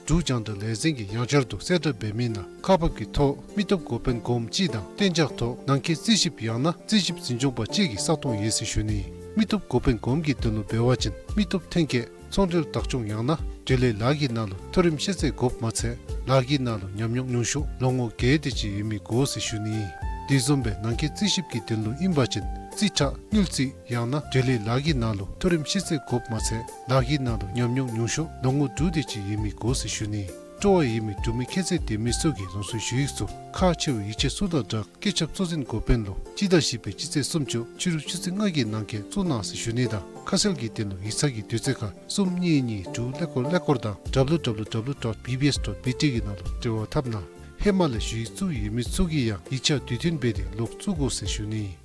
འབྲུག་རྒྱང་བསྒྲགས་ལས་འཛིན་གྱིས་ཡང་བསྐྱར་དུ་གསལ་བསྒྲགས་འབད་མི་ནང་ཁག་འབག་གི་ཐོག་མི་སྟོབས་འགོ་དཔོན་གོངམ་ཅིག་དང་གཏན་འཇགས་ཐོག་ནང་འཁོད་རྩིས་ཞིབ་ཡང་ན་རྩིས་ཞིབ་འཛིན་སྐྱོང་པ་ཅིག་གི་ས་སྟོང་ཡོད་ཟེར་ཞུ་ནི། མི་སྟོབས་འགོ་དཔོན་གོངམ་གྱི་དོན་ལུ་འབད་བ་ཅིན་མི་སྟོབས་ཐོན་སྐྱེད་ཚོང་འབྲེལ་བདག་སྐྱོང་ཡང་ན་འབྲེལ་ཡོད་ལཱ་གི་ནང་ལུ་མཐོ་རིམ་ཤེས་ཚད་དགོཔ་མ་ཚད་ལཱ་གི་ནང་ལུ་ཉམས་མྱོང་ཉུང་ཤོས་ལོ་ངོ་བརྒྱད་དེ་ཅིག་ཡོད་མི་དགོ་ཟེར་ཞུ་ནི། དེ་བཟུམ་སྦེ་ནང་འཁོད་རྩིས་ཞིབ་ཀྱི་དོན་ལུ་ཨིན་པ་ཅིན་རྩིས་ཁྲ་དངུལ་རྩིས་ཡང་ན་འབྲེལ་ཡོད་ལཱ་གི་ནང་ལུ་མཐོ་རིམ་ཤེས་ཚད་དགོཔ་མ་ཚད་ལཱ་གི་ནང་ལུ་ཉམས་མྱོང་ཉུང་ཤོས་ལོ་ངོ་དྲུག་དེ་ཅིག་ཡོད་མི་དགོ་ཟེར་ཞུ་ནི། སྤྲོ་བ་ཡོད་མི་འབྲུག་མི་ཁྱད་ཚད་ལྡན་མི་ཚུ་གིས་རང་སོའི་ཞུ་ཡིག་ཚུ་ཁག་ཆེ་བའི་ཡིག་ཆ་ཚུ་དང་སྦྲགས་སྐུ་ཚབ་གཙོ་འཛིན་འགོ་དཔོན་ལུ་སྤྱི་ཟླ་བཞི་པའི་སྤྱི་ཚེས་སུམ་ཅུ་ཕྱི་རུ་ཆུ་ཚོད་ལྔ་གི་ནང་འཁོད་བཙུགས་གནང་ཟེར་ཞུ་ནི་དང་ཁ་གསལ་གྱི་དོན་ལུ་ཡིག་ཚང་གི་དུས་ཚོད་ཁར་གསུམ་གཉིས་གཉིས་དྲུག་ཀླད་ཀོར་ཀླད་ཀོར་དང་W W W dot B B S dot B T གི་ནང་ལུ་འབྲེལ་བ་འཐབ་གནང་། ཧེ་མ་ལས་ཞུ་ཡིག་བཙུགས་ཡོད་མི་ཚུ་གིས་ཡང་ཡིག་ཆ་དུས་མཐུན་འབད་དེ་ལོག་བཙུགས་དགོ་ཟེར་ཞུ་ནི།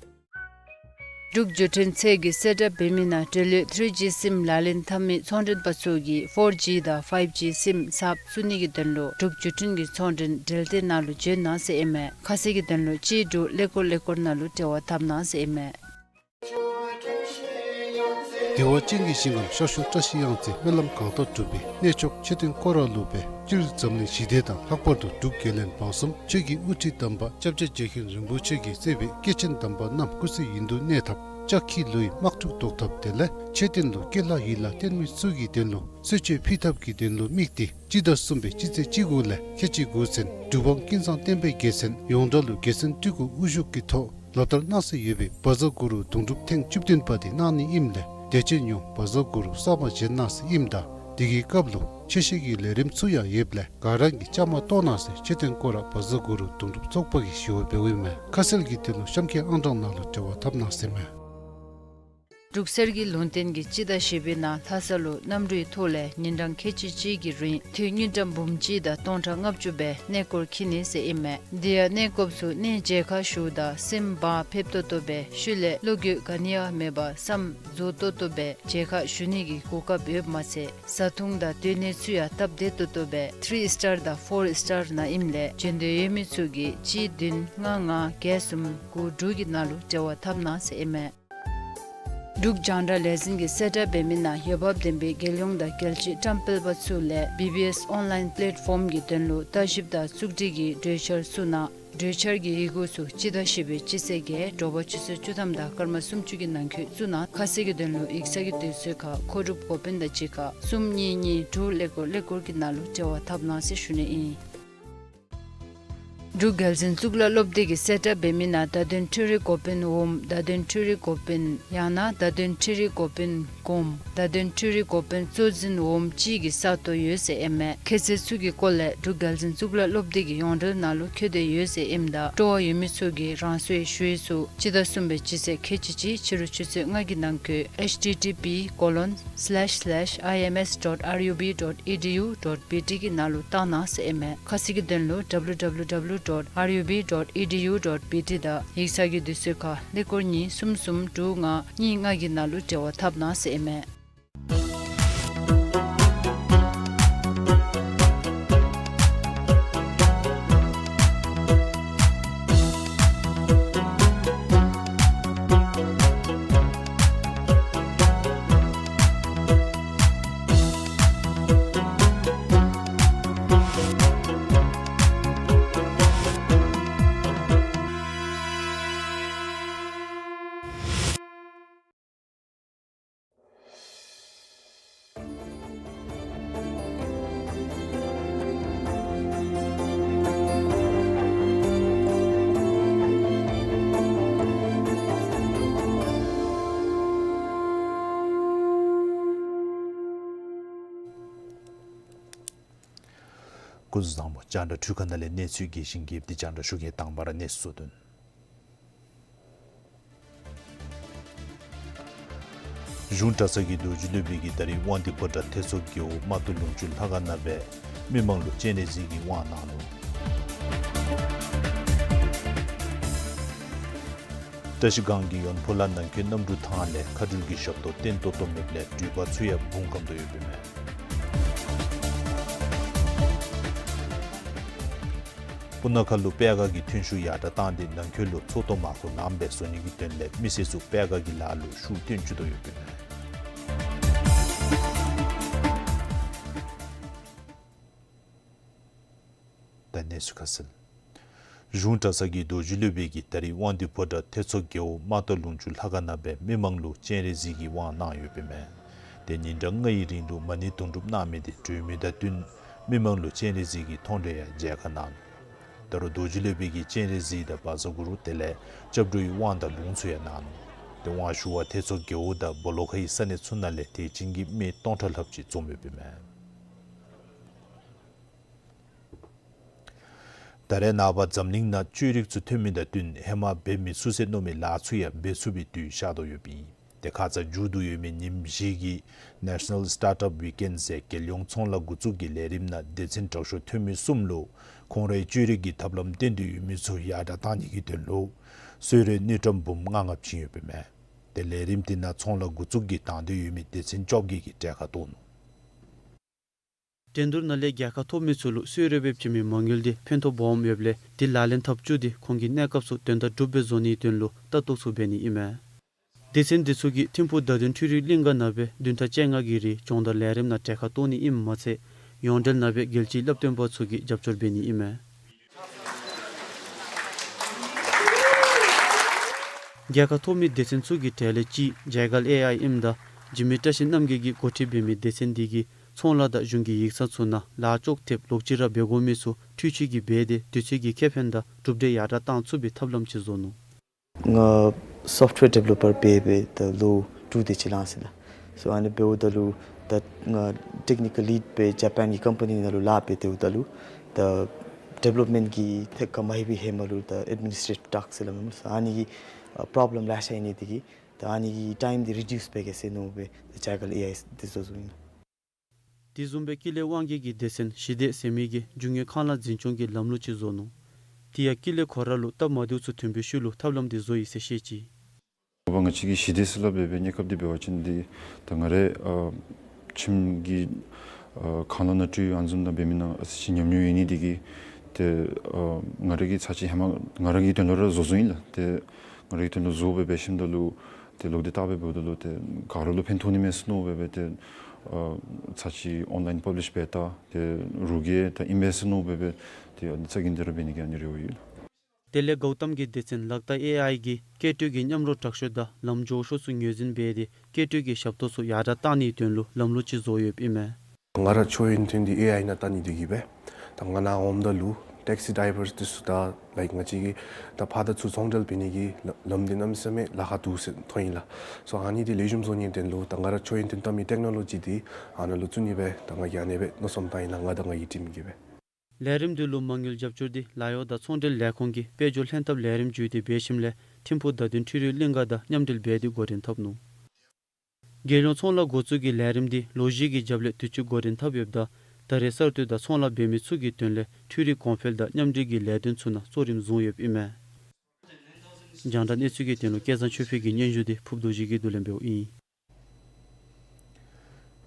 འབྲུག་བརྒྱུད་འཕྲིན་ཚད་ཀྱིས་གསལ་བསྒྲགས་འབད་མི་ནང་འབྲེལ་ཡོད་ཐི་རི་ཇི་སིམ་ལག་ལེན་འཐབ་མི་ཚོང་མགྲོན་པ་ཚུ་གིས་ཕོར་ཇི་དང་ཕའིབ་ཇི་སིམ་གསརཔ་བཙུགས་ནི་གི་དོན་ལུ་འབྲུག་བརྒྱུད་འཕྲིན་གྱི་ཚོང་མགྲོན་འབྲེལ་སྡེ་ནང་ལུ་བྱོན་གནང་ཟེར་ཨིན་མས། ཁ་གསལ་གྱི་དོན་ལུ་གཅིག་དྲུག་ཀླད་ཀོར་ཀླད་ཀོར་ནང་ལུ་འབྲེལ་བ་འཐབ་གནང་ཟེར་ཨིན་མས། བདེ་བ་ཅན་གྱི་ཞིང་ཁམས་ཤར་ཕྱོགས་བཀྲ་ཤིས་གཡང་རྩེ་སྨོན་ལམ་གང་དག་འགྲུབ་པའི་གནས་མཆོག་མཆོད་རྟེན་སྐོར་ར་ལུ་སྦེ་སྤྱིར་འཛམ་གླིང་ཞི་བདེ་དང་ལྷག་པར་དུ་འབྲུག་རྒྱལ་བློན་འབངས་གསུམ་ཆོས་ཀྱི་དབུ་ཁྲིད་དམ་པ་སྐྱབས་རྗེ་རྗེ་མཁན་རིན་པོ་ཆེ་གིས་གཙོས་པའི་སྐྱེས་ཆེན་དམ་པ་རྣམས་སྐུ་ཚེ་ཡུན་དུ་གནས་ཐབས་ལྕགས་ཁྱི་ལུའི་དམག་འཁྲུག་བཟློག་ཐབས་དེ་ལས་མཆོད་རྟེན་ལུ་སྐྱེ་ལྷ་ཡི་ལྷ་བསྟེན་མི་ཚུ་གི་དོན་ལུ་གསོལ་མཆོད་ཕུལ་ཐབས་ཀྱི་དོན་ལུ་དམིགས་ཏེ་སྤྱི་ཟླ་གསུམ་པའི་སྤྱི་ཚེས་བཅུ་དགུ་ལས་ཁལ་གཅིག་དགུ་ཚུན་འབྲུག་འབངས་ཀུན་བཟང་བསྟན་པའི་རྒྱལ་མཚན་ཡོངས་གྲགས་ལུ་རྒྱལ་མཚན་སྤྲུལ་སྐུ་དབུ་བཞུགས་ཀྱི་ཐོག་ལོ་ལྟར་གནང་སྲོལ་ཡོད་པའི་བཛྲ་གུ་རུ་དུང་སྒྲུབ་ཐེངས་བཅུ་བདུན་པ་དེ་གནང་ནི་ཨིནམ་ལས་དད་ཅན་ཡོངས་བཛྲ་གུ་རུ་གསར་མ་མཇལ་གནང་ཟེར་ཨིནམ་ད་དེ་གི་སྐབས་ལུ་ཆོས་བཤད་ཀྱི་ལས་རིམ་ཚུ་ཡང་ཡོདཔ་ལས་ག་ར་གིས་བཅའ་མར་གཏོགས་གནང་ཟེར་མཆོད་རྟེན་སྐོར་ར་བཛྲ་གུ་རུ་དུང་སྒྲུབ་ཚོགས་པ་གིས་ཞུ་བ་འབདཝ་ཨིན་མས། ཁ་གསལ་གྱི་དོན་ལུ་གཤམ་འཁོད་ཨང་གྲངས་ནང་ལུ་འབྲེལ་བ་འཐབ་གནང་ཟེར་ཨིན་མས། འབྲུག་གསེར་གྱི་ལུང་བསྟན་གྱིས་སྤྱི་ཟླ་བཞི་པའི་ནང་ལྷ་ས་ལུ་གནམ་གྲུའི་ཐོག་ལས་ཉིན་གྲངས་ཁལ་གཅིག་གཅིག་གི་རིང་དུས་དངུལ་ཀྲམ་འབུམ་གཅིག་དང་སྟོང་ཕྲག་ལྔ་བཅུ་སྦེ་གནས་སྐོར་འཁྱིད་ནི་ཟེར་ཨིན་མས། དེ་ཡང་གནས་སྐོརཔ་ཚུ་གནས་མཇལ་ཁ་ཞུཝ་ད་སེམས་བག་ཕེབས་ཏོག་ཏོ་སྦེ་ཤུལ་ལས་བློ་འགྱོད་ག་ནི་ཡང་མེད་པར་བསམ་རྫོགས་ཏོག་ཏོ་སྦེ་མཇལ་ཁ་ཞུ་ནི་གི་གོ་སྐབས་ཡོདཔ་མ་ཚད་བཟའ་འཐུང་དང་སྡོད་གནས་ཚུ་ཡང་སྟབས་བདེ་ཏོག་ཏོ་སྦེ་ཐི་རི་སི་ཊར་དང་ཕོར་སི་ཊར་ནང་ཨིནམ་ལས་འབྱོན་འདོད་ཡོད་མི་ཚུ་གིས་གཅིག་བདུན་ལྔ་ལྔ་བརྒྱད་གསུམ་དགུ་དྲུག་གི་ནང་ལུ་འབྲེལ་བ་འཐབ་གནང་ཟེར་ཨིན་མས། འབྲུག་རྒྱང་བསྒྲགས་ལས་འཛིན་གྱིས་གསལ་བསྒྲགས་འབད་མི་ནང་འོས་འབབ་ལྡན་པའི་རྒྱལ་ཡོངས་དང་རྒྱལ་སྤྱིའི་བཀྲམ་སྤེལ་པ་ཚུ་ལས་བི་བི་ཨེསི་ཨོན་ལཱའིན་པ་ལེཊ་ཕོརམ་གྱི་དོན་ལུ་བརྟག་ཞིབ་དང་བཙུགས་སྒྲིག་གི་གྲོས་འཆར་ཚུ་ནང་གྲོས་འཆར་གྱི་ཡི་གུ་ཚུ་སྤྱི་ཟླ་བཞི་པའི་སྤྱི་ཚེས་བརྒྱད་དྲོ་པ་ཆུ་ཚོད་བཅུ་ཐམ་དང་སྐར་མ་སུམ་ཅུ་གི་ནང་འཁོད་བཙུགས་གནང་། ཁ་གསལ་གྱི་དོན་ལུ་ཡིག་ཚང་གི་དུས་ཚོད་ཁར་མཁོ་སྒྲུབ་འགོ་དཔོན་དང་གཅིག་ཁར་གསུམ་གཉིས་གཉིས་དྲུག་ཀླད་ཀོར་ཀླད་ཀོར་གྱི་ནང་ལུ་འབྲེལ་བ་འཐབ་གནང་ཟེར་ཞུ་ནི་ཨིན། འབྲུག་རྒྱལ་འཛིན་གཙུག་ལག་སློབ་སྡེ་གིས་གསལ་བསྒྲགས་འབད་མི་ནང་བརྡ་དོན་འཕྲུལ་རིག་འགོ་དཔོན་འོགམ་བརྡ་དོན་འཕྲུལ་རིག་འགོ་དཔོན་ཡང་ན་བརྡ་དོན་འཕྲུལ་རིག་འགོ་དཔོན་གོངམ་བརྡ་དོན་འཕྲུལ་རིག་འགོ་དཔོན་གཙོ་འཛིན་འོགམ་གཅིག་གི་ས་སྟོང་ཡོད་ཟེར་ཨིན་མས། ཁྱད་ཚད་ཚུ་གི་སྐོར་ལས་འབྲུག་རྒྱལ་འཛིན་གཙུག་ལག་སློབ་སྡེ་གི་ཡོངས་འབྲེལ་ནང་ལུ་འཁོད་དེ་ཡོད་ཟེར་ཨིནམ་ད་སྤྲོ་བ་ཡོད་མི་ཚུ་གིས་རང་སོའི་ཞུ་ཡིག་ཚུ་སྤྱི་ཟླ་གསུམ་པའི་སྤྱི་ཚེས་ཁལ་གཅིག་གཅིག་ཕྱི་རུ་ཆུ་ཚོད་ལྔ་གི་ནང་འཁོད་H T T P colon slash slash I M S dot R U B dot E D U dot B T གི་ནང་ལུ་བཏང་གནང་ཟེར་ཨིན་མས། ཁ་གསལ་གྱི་དོན་ལུ W W W dot R U B dot E D U dot B T དང་ཡིག་ཚང་གི་དུས་ཚོད་ཁར་ཀླད་ཀོར་གཉིས་གསུམ་གསུམ་དྲུག་ལྔ་གཉིས་ལྔ་གི་ནང་ལུ་འབྲེལ་བ་འཐབ་གནང་ཟེར་ཨིན་མས། སྐུ་གཟུགས་བཟང་པོ། རྒྱང་བསྒྲགས་འཕྲུལ་ཁང་ནང་ལས་གནས་ཚུལ་རྒྱས་ཤིང་རྒྱསཔ་འདི་རྒྱང་བསྒྲགས་ཞུ་གེ། དང་པ་ར་གནས་ཚུལ་དོན། གཞུང་གྲྭ་ཚང་གི་རྡོ་རྗེ་སློབ་དཔོན་གྱིས་ད་རིས་དབང་འདུས་ཕོ་བྲང་ཐེད་ཚོ་རྒེད་འོག་རྨ་སྟོད་ལུང་ཕྱོགས་ལྷ་ཁང་ནང་སྦེ་མི་མང་ལུ་སྤྱན་རས་གཟིགས་ཀྱི་དབང་གནང་ནུག། བཀྲ་ཤིས་སྒང་གི་ཡོན་ཕུ་ལ་ནང་འཁོད་གནམ་གྲུ་ཐང་ལས་མཁའ་འགྲུལ་གྱི་ཞབས་ཏོག་བརྟན་ཏོག་ཏོ་མེདཔ་ལས་འགྲུལ་པ་ཚུ་ཡང་འབུང་སྐམ་དོ་ཡོདཔ་ཨིན་མས། སྤུ་ན་ཁ་ལུ་པད་ག་གི་ཐོན་ཤུགས་ཡར་དྲག་བཏང་སྟེ་ནང་འཁོད་ལུ་ཚོགས་གཏོར་མར་ཁུ་ལངམ་སྦེ་བཟོ་ནི་གི་དོན་ལས་མི་སེར་ཚུ་པད་ག་གི་ལཱ་ལུ་ཤུགས་བཏོན་བཅུག་དོ་ཡོདཔ་ཨིན་མས། ད་གནས་ཚུལ་ཁ་གསལ། གཞུང་གྲྭ་ཚང་གི་རྡོ་རྗེ་སློབ་དཔོན་གྱིས་ད་རིས་དབང་འདུས་ཕོ་བྲང་ཐེད་ཚོ་རྒེད་འོག་རྨ་སྟོད་ལུང་ཕྱོགས་ལྷ་ཁང་ནང་སྦེ་མི་མང་ལུ་སྤྱན་རས་གཟིགས་ཀྱི་དབང་གནང་ཡོདཔ་ཨིན་མས། ཏེ་ཉིན་གྲངས་ལྔའི་རིང་ལུ་མ་ཎི་དུང་སྒྲུབ་གནང་མི་དེ་གྲོལ་མི་དང་བསྟུན་མི་མང་ལུ་སྤྱན་རས་གཟིགས་ཀྱི་མཐོང་གྲོལ་ཡང་མཇལ་ཁ་གནང་ནུག། ད་རུང་རྡོ་རྗེ་སློབ་དཔོན་གྱིས་སྤྱན་རས་གཟིགས་དང་བཛྲ་གུ་རུ་དེ་ལས་སྐྱབས་འགྲོའི་དབང་དང་ལུང་ཚུ་ཡང་གནང་ནུག། ཏེ་དབང་ཞུ་བར་ཐེད་ཚོ་རྒེད་འོག་དང་སྦོ་ལོགས་ཁའི་ས་གནས་ཚུ་ནང་ལས་དད་ཅན་གྱི་མི་སྟོང་ཕྲག་ལྷགཔ་ཅིག་འཛོམས་ཡོདཔ་ཨིན་མས། ད་རེས་ནངས་པ་འཛམ་གླིང་ནང་བཅོས་རིག་ཚུ་ཐོན་མི་དང་བསྟུན་ཧེ་མ་འབད་མི་ཚུགས་ཟེར་མནོ་མི་ལཱ་ཚུ་ཡང་འབད་ཚུགས་པའི་དུས་ཤར་དོ་ཡོདཔ་ཨིན། ཏེ་ཁ་ཙ་མཇུག་བསྡུ་ཡོད་མི་ཉིནམ་བཞི་གི་National Startup Weekend ཟེར་རྒྱལ་ཡོངས་ཚོང་ལཱ་འགོ་བཙུགས་ཀྱི་ལས་རིམ་ནང་སྡེ་ཚན་དྲག་ཤོས་ཐོན་མི་གསུམ་ལུ་ཁོང་རའི་བཅོས་རིག་གི་ཐབས་ལམ་བཏོན་ཏེ་ཡོད་མི་ཚུ་ཡར་དྲག་བཏང་ནི་གི་དོན་ལུ་གསོལ་རས་དངུལ་ཀྲམ་འབུམ་ལྔ་ལྔ་བྱིན་ཡོདཔ་ཨིན་མས། ཏེ་ལས་རིམ་དེ་ནང་ཚོང་ལཱ་འགོ་བཙུགས་ཀྱི་དང་འདོད་ཡོད་མི་སྡེ་ཚན་བཅོ་བརྒྱད་ཀྱིས་གྲལ་ཁར་གཏོགས་ནུག། འགྲན་བསྡུར་ནང་ལས་རྒྱལ་ཁ་ཐོབ་མི་ཚུ་ལུ་གསོལ་རས་སྦེ་བྱིན་མི་མ་དངུལ་དེ་ཕན་ཐོགས་སྦོམ་ཡོདཔ་ལས་དེ་ལག་ལེན་འཐབ་བཅུག་སྟེ་ཁོང་གི་གནས་སྐབས་སུ་དོན་དག་འགྲུབ་སྦེ་བཟོ་ནིའི་དོན་ལུ་ལྟ་རྟོག་ཚུ་འབད་ནི་ཨིན་མས། སྡེ་ཚན་འདི་ཚུ་གིས་ཐིམ་ཕུག་བརྡ་དོན་འཕྲུལ་རིག་གླིང་ག་ནང་སྦེ་བདུན་ཕྲག་བཅོ་ལྔ་གི་རིང་སྦྱོང་བརྡར་ལས་རིམ་ནང་གྲལ་ཁར་གཏོགས་ནི་ཨིནམ་མ་ཚད་ཡོངས་འབྲེལ་ནང་སྦེ་རྒྱལ་སྤྱིའི་བསླབ་སྟོན་པ་ཚུ་གིས་རྒྱབ་སྐྱོར་འབད་ནི་ཨིན་མས། རྒྱལ་ཁ་ཐོབ་མི་སྡེ་ཚན་ཚུ་གི་གྲས་ལས་གཅིག་ཇའི་གཱལ་ཨེ་ཨའི་ཨིནམ་ད་འཇིགས་མེད་བཀྲ་ཤིས་རྣམ་རྒྱལ་གྱིས་འགོ་ཁྲིད་འབད་མི་སྡེ་ཚན་འདི་གིས་ཚོང་ལཱ་དང་གཞུང་གི་ཡིག་ཚང་ཚུ་ནང་ལཱ་ཅོག་འཐདཔ་ལོག་ཅི་ར་འབད་དགོ་མི་ཚུ་འཕྲུལ་ཆས་ཀྱིས་འབད་དེ་དུས་ཚོད་ཀྱི་ཁེ་ཕན་དང་གྲུབ་འབྲས་ཡར་དྲག་བཏང་ཚུགས་པའི་ཐབས་ལམ་ཅིག་བཟོ་ནུག། ང་སོཕཊ་ཝེར་ཌི་བེ་ལོ་པར་འབད་འབད་ད་ལོ་དྲུག་དེ་ཅིག་ལང་སོ་ལགས། སོ་ཨ་ནི་འབདཝ་ད་ལུ་ད་ང་ཊེཀ་ནི་ཀལ་ལིཌ་སྦེ་ཇ་པཱན་གྱི་ཀམ་པ་ནི་ནང་ལུ་ལཱ་འབད་སྡོདཔ་ད་ལུ་ད་ཌི་བེ་ལོབ་མེནཊ་གི་ཐད་ཁར་མ་ལྷོད་པའི་ཧེ་མ་ལུ་ད་ཨེཌ་མི་ནིས་ཊྲེཊིབ་ཊཱསཀ་ཟེར་སླབ་མས་སྨོ། སོ་ཨ་ནི་གི་ཨ་པྲོབ་ལེམ་ལེ་ཤ་ཡོད་ནི་དེ་གིས་ད་ཨ་ནི་གི་ཊའིམ་འདི་རི་ཌིའུསི་འབད་གེ་ཟེར་མནོ་སྦེ་ད་ཇའི་གཱལ་ཨེ་ཨའི་འདི་བཟོ་བཟོཝ་ཨིན་ལགས། དེ་བཟུམ་སྦེ་ཀུན་ལེགས་དབང་རྒྱལ་གྱིས་སྡེ་ཚན་ཞི་བདེ་ཟེར་མི་གི་རྒྱུ་དངོས་ཁ་ལག་འཛིན་སྐྱོང་གི་ལམ་ལུགས་ཅིག་བཟོ་ནུག། དེ་ཡང་ཀུན་ལེགས་ཁོ་ར་ལུ་སྟབས་མ་བདེཝ་ཚུ་ཐོན་པའི་ཤུལ་ལུ་ཐབས་ལམ་འདི་བཟོ་ཡི་ཟེར་བཤད་ཅི། ང་བཅས་ཀྱིས་ཞི་བདེ་ཟེར་སླབ་སྦེ་འབད་གནས་སྐབས་འདི་འབད་བ་ཅིན་འདི་ད་ང་རའི་ཨ་ཁྱིམ་གྱི་ཨ་ཁང་ནང་ན་སྤྲོད་ཡོད་ཨ་ནི་བཟུམ་དང་འབད་མི་ནང་ཨ་ཙི་ཅིག་ཉམས་མྱོང་ཡོད་ནི་དེ་གིས་ཏེ་ཨ་ང་ར་གིས་ཚར་ཅིག་ཧེ་མ་ང་ར་གི་དོན་ལུ་ར་བཟོ་བཟོཝ་ཨིན་ལགས། ཏེ་ང་ར་གི་དོན་ལུ་བཟོ་སྦེ་འབད་ཞིནམ་ད་ལུ་ཏེ་ལོག་སྟེ་བལྟ་སྦེ་འབདཝ་ད་ལུ་ཏེ་ག་ར་ལུ་ཕན་ཐོགས་ནི་མས་ཟེར་མནོ་སྦེ་འབད་ཏེ་ཨ་ཚར་ཅིག་ཨོན་ལའིན་པབ་ལིཤ་འབད་ད་ཏེ་རུང་གི་ད་ཨིན་པས་ཟེར་མནོ་སྦེ་འབད་ཏེ་ཨ་ནི་ཚ་གི་འདི་ར་འབད་ནི་གི་ཨ་ནི་རེ་བ་ཡོད། དེ་ལས་གའུ་ཏམ་གྱིས་སྡེ་ཚན་ལག་བསྟར་ཨེ་ཨའི་གིས་སྐྱེལ་སྤྲོད་ཀྱི་མཉམ་རོགས་དྲག་ཤོས་དང་ལམ་འགྱོ་ཤོས་ཚུ་ངོས་འཛིན་འབད་དེ་སྐྱེལ་སྤྲོད་ཀྱི་ཞབས་ཏོག་ཚུ་ཡར་དྲག་བཏང་ནིའི་དོན་ལུ་ལམ་ལུགས་ཅིག་བཟོ་ཡོདཔ་ཨིན་མས། ང་ར་འཕྱོག་ཡོན་ཏན་འདི་ཨེ་ཨའི་ནང་བལྟ་ནི་དེ་གིས་སྦེ་ད་ང་ནཱ་འོངམ་ད་ལུ་ཊེག་སི་ཌའི་བར་འདི་ཚུ་དང་ལའིཀ་ང་བཅས་ཀྱི་ད་ཕར་དང་ཚུར་ཚོང་འབྲེལ་འབད་ནི་གི་ལམ་འདི་གནམ་མེད་ས་མེད་ལཱ་ཁག་འདུག་ཟེར་མཐོང་ཡི་ལགས། སོ་ཨ་ནི་འདི་ལེགས་ཤོམ་བཟོ་ནིའི་དོན་ལུ་ད་ང་ར་འཕྱོག་ཡོན་ཏན་བལྟ་མི་ཊེཀ་ནོ་ལོ་ཇི་འདི་ཨ་ནཱ་ལུ་བཙུགས་ནི་སྦེ་ད་ང་གིས་ཨ་ནེ་སྦེ་མནོ་བསམ་བཏང་ཡི་ལགས། ང་དང་ངེའི་ཊིམ་གིས་སྦེ། ལས་རིམ་འདི་ལུ་མ་དངུལ་རྒྱབ་སྐྱོར་འདི་ལཱ་གཡོག་དང་ཚོང་འབྲེལ་ལས་ཁུངས་ཀྱི་དཔལ་འབྱོར་ལྷན་ཐབས་ལས་རིམ་བརྒྱུད་དེ་འབད་ཞིནམ་ལས་ཐིམ་ཕུག་བརྡ་དོན་འཕྲུལ་རིག་གླིང་ག་དང་མཉམ་འབྲེལ་འབད་དེ་འགོ་འདྲེན་འཐབ་ནུག། རྒྱལ་ཡོངས་ཚོང་ལཱ་འགོ་བཙུགས་ཀྱི་ལས་རིམ་འདི་ལོ་བཞི་གི་རྒྱབ་ལས་དུས་ཅི་འགོ་འདྲེན་འཐབ་ཡོདཔ་ད་ད་རེས་གསར་གཏོད་དང་ཚོང་ལཱ་འབད་མི་ཚུ་གི་དོན་ལས་འཕྲུལ་རིག་གོང་འཕེལ་དང་མཉམ་འབྲེལ་གྱི་ལས་དོན་ཚུ་ནང་གཙོ་རིམ་བཟུང་ཡོདཔ་ཨིན་མས། རྒྱང་བསྒྲགས་གནས་ཚུལ་གྱི་དོན་ལུ་སྐལ་བཟང་ཆོས་འཕེལ་གྱི་སྙན་ཞུ་འདི་ཕུརབ་རྡོ་རྗེ་གིས་བསྡུ་ལེན་འབདཝ་ཨིན།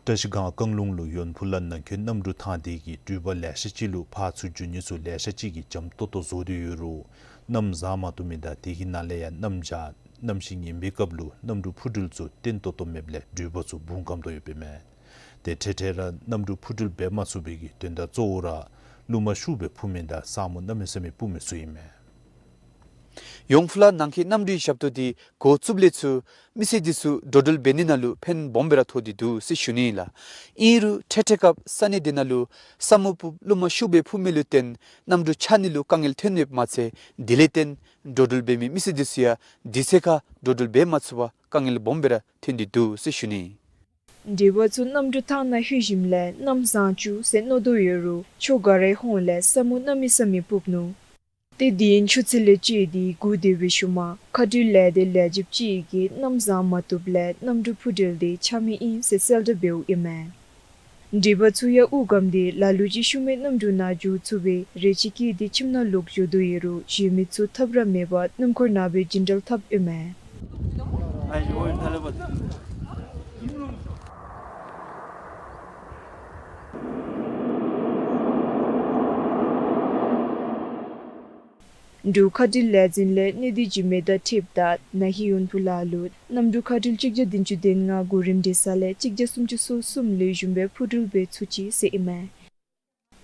བཀྲ་ཤིས་སྒང་རྐང་ལུང་ལུ་ཡོན་ཕུ་ལ་ནང་འཁོད་གནམ་གྲུ་ཐང་དེ་གིས་འགྲུལ་པ་ལེ་ཤ་ཅིག་ལུ་ཕར་ཚུར་འགྱོ་ནི་ཚུ་ལེ་ཤ་ཅིག་གིས་འཇམ་ཏོག་ཏོ་བཟོ་སྟེ་ཡོད་རུང་གནམ་བཟང་མ་བཏུབ་མི་དང་དེ་གི་ནང་ལས་ཡང་གནམ་བྱཱར་གནམ་གཤིས་ངན་པའི་སྐབས་ལུ་གནམ་གྲུ་འཕུར་འགྲུལ་ཚུ་བརྟན་ཏོག་ཏོ་མེདཔ་ལས་འགྲུལ་པ་ཚུ་འབུང་སྐམ་དོ་ཡོདཔ་ཨིན་མས། ཏེ་འཕྲལ་འཕྲལ་ར་གནམ་གྲུ་འཕུར་འགྲུལ་འབད་མ་ཚུགས་པའི་གི་དོན་དག་གཙོ་བོ་ར་རླུང་མ་ཤུགས་སྦེ་འཕུ་མི་དང་ས་སྨུག་གནམ་མེད་ས་མེད་སྤུབ་མི་ཚུ་ཨིན་མས། ཡོན་ཕུ་ལ་ནང་འཁོད་གནམ་གྲུའི་ཞབས་ཏོག་འདི་འགོ་བཙུགསཔ་ལས་ཚུར་མི་སེར་འདི་ཚུ་འགྲོ་འགྲུལ་འབད་ནི་ནང་ལུ་ཕན་སྦོམ་སྦེ་ར་ཐོགས་ཏེ་འདུག་ཟེར་ཞུ་ནི་ཨིན་ལགས། ཨིན་རུང་འཕྲལ་འཕྲལ་སྐབས་ས་གནས་དེ་ནང་ལུ་ས་སྨུག་སྤུབ་རླུང་མ་ཤུགས་སྦེ་འཕུ་མི་ལུ་བརྟེན་གནམ་གྲུ་འཕྱར་ནི་ལུ་དཀའ་ངལ་ཐོན་ཡོདཔ་མ་ཚད་དེ་ལས་བརྟེན་འགྲོ་འགྲུལ་འབད་མི་མི་སེར་འདི་ཚུ་ཡང་དུས་ཚོད་ཁར་འགྲོ་འགྲུལ་འབད་མ་ཚུགས་པར་དཀའ་ངལ་སྦོམ་སྦེ་ར་ཐོན་ཏེ་འདུག་ཟེར་ཞུ་ནི་ཨིན། འདྲེ་པ་ཚུ་གནམ་གྲུ་ཐང་ནང་ལྷོད་ཞིནམ་ལས་གནམ་བཟང་བཅུག་ཟེར་མནོ་དོ་ཡོད་རུང་ཕྱོགས་ག་རའི་ཧོངས་ལས་ས་སྨུག་གནམ་མེད་ས་མེད་ཕུབ་ནུག། ཏེ་དེ་ཡང་ཆུ་ཚོད་ལས་བཅད་དེ་སྒུག་སྡོད་པའི་ཤུལ་མ་མཁའ་འགྲུལ་ལས་སྡེ་ལས་བྱེདཔ་ཅིག་གིས་གནམ་བཟང་མ་བཏུབ་ལས་གནམ་གྲུ་འཕུར་འགྲུལ་དེ་ཆ་མེད་ཨིན་ཟེར་གསལ་བསྒྲགས་འབདཝ་ཨིན་མས། འདྲེ་པ་ཚུ་ཡང་དབུགས་སྒམ་སྟེ་ལ་ལུ་ཅིག་ཤུལ་མའི་གནམ་གྲུ་ནང་འཛུལ་ཚུགས་པའི་རེ་ཆེ་བསྐྱེད་དེ་ཁྱིམ་ནང་ལོག་འགྱོ་དོ་ཡོད་རུང་གཞན་མི་ཚུ་ཐབས་ར་མེད་པར་སྣུམ་འཁོར་ནང་སྦེ་བྱིན་འགྲུལ་འཐབ་ཨིན་མས། འབྲུག་མཁའ་འགྲུལ་ལས་འཛིན་ལས་གནས་སྡུད་ཀྱི་མེ་མདའ་ཐེབས་ད་ན་ཧིང་ཡོན་ཕུ་ལ་ལུ་གནམ་གྲུ་མཁའ་འགྲུལ་གཅིག་བརྒྱ་བདུན་ཅུ་དོན་ལྔ་གོ་རིམ་འགྲུལ་ས་ལས་གཅིག་བརྒྱ་སུམ་ཅུ་སོ་གསུམ་ལེགས་ཤོམ་སྦེ་འཕུར་འགྲུལ་འབད་ཚུགས་ཅི་ཟེར་ཨིན་མས།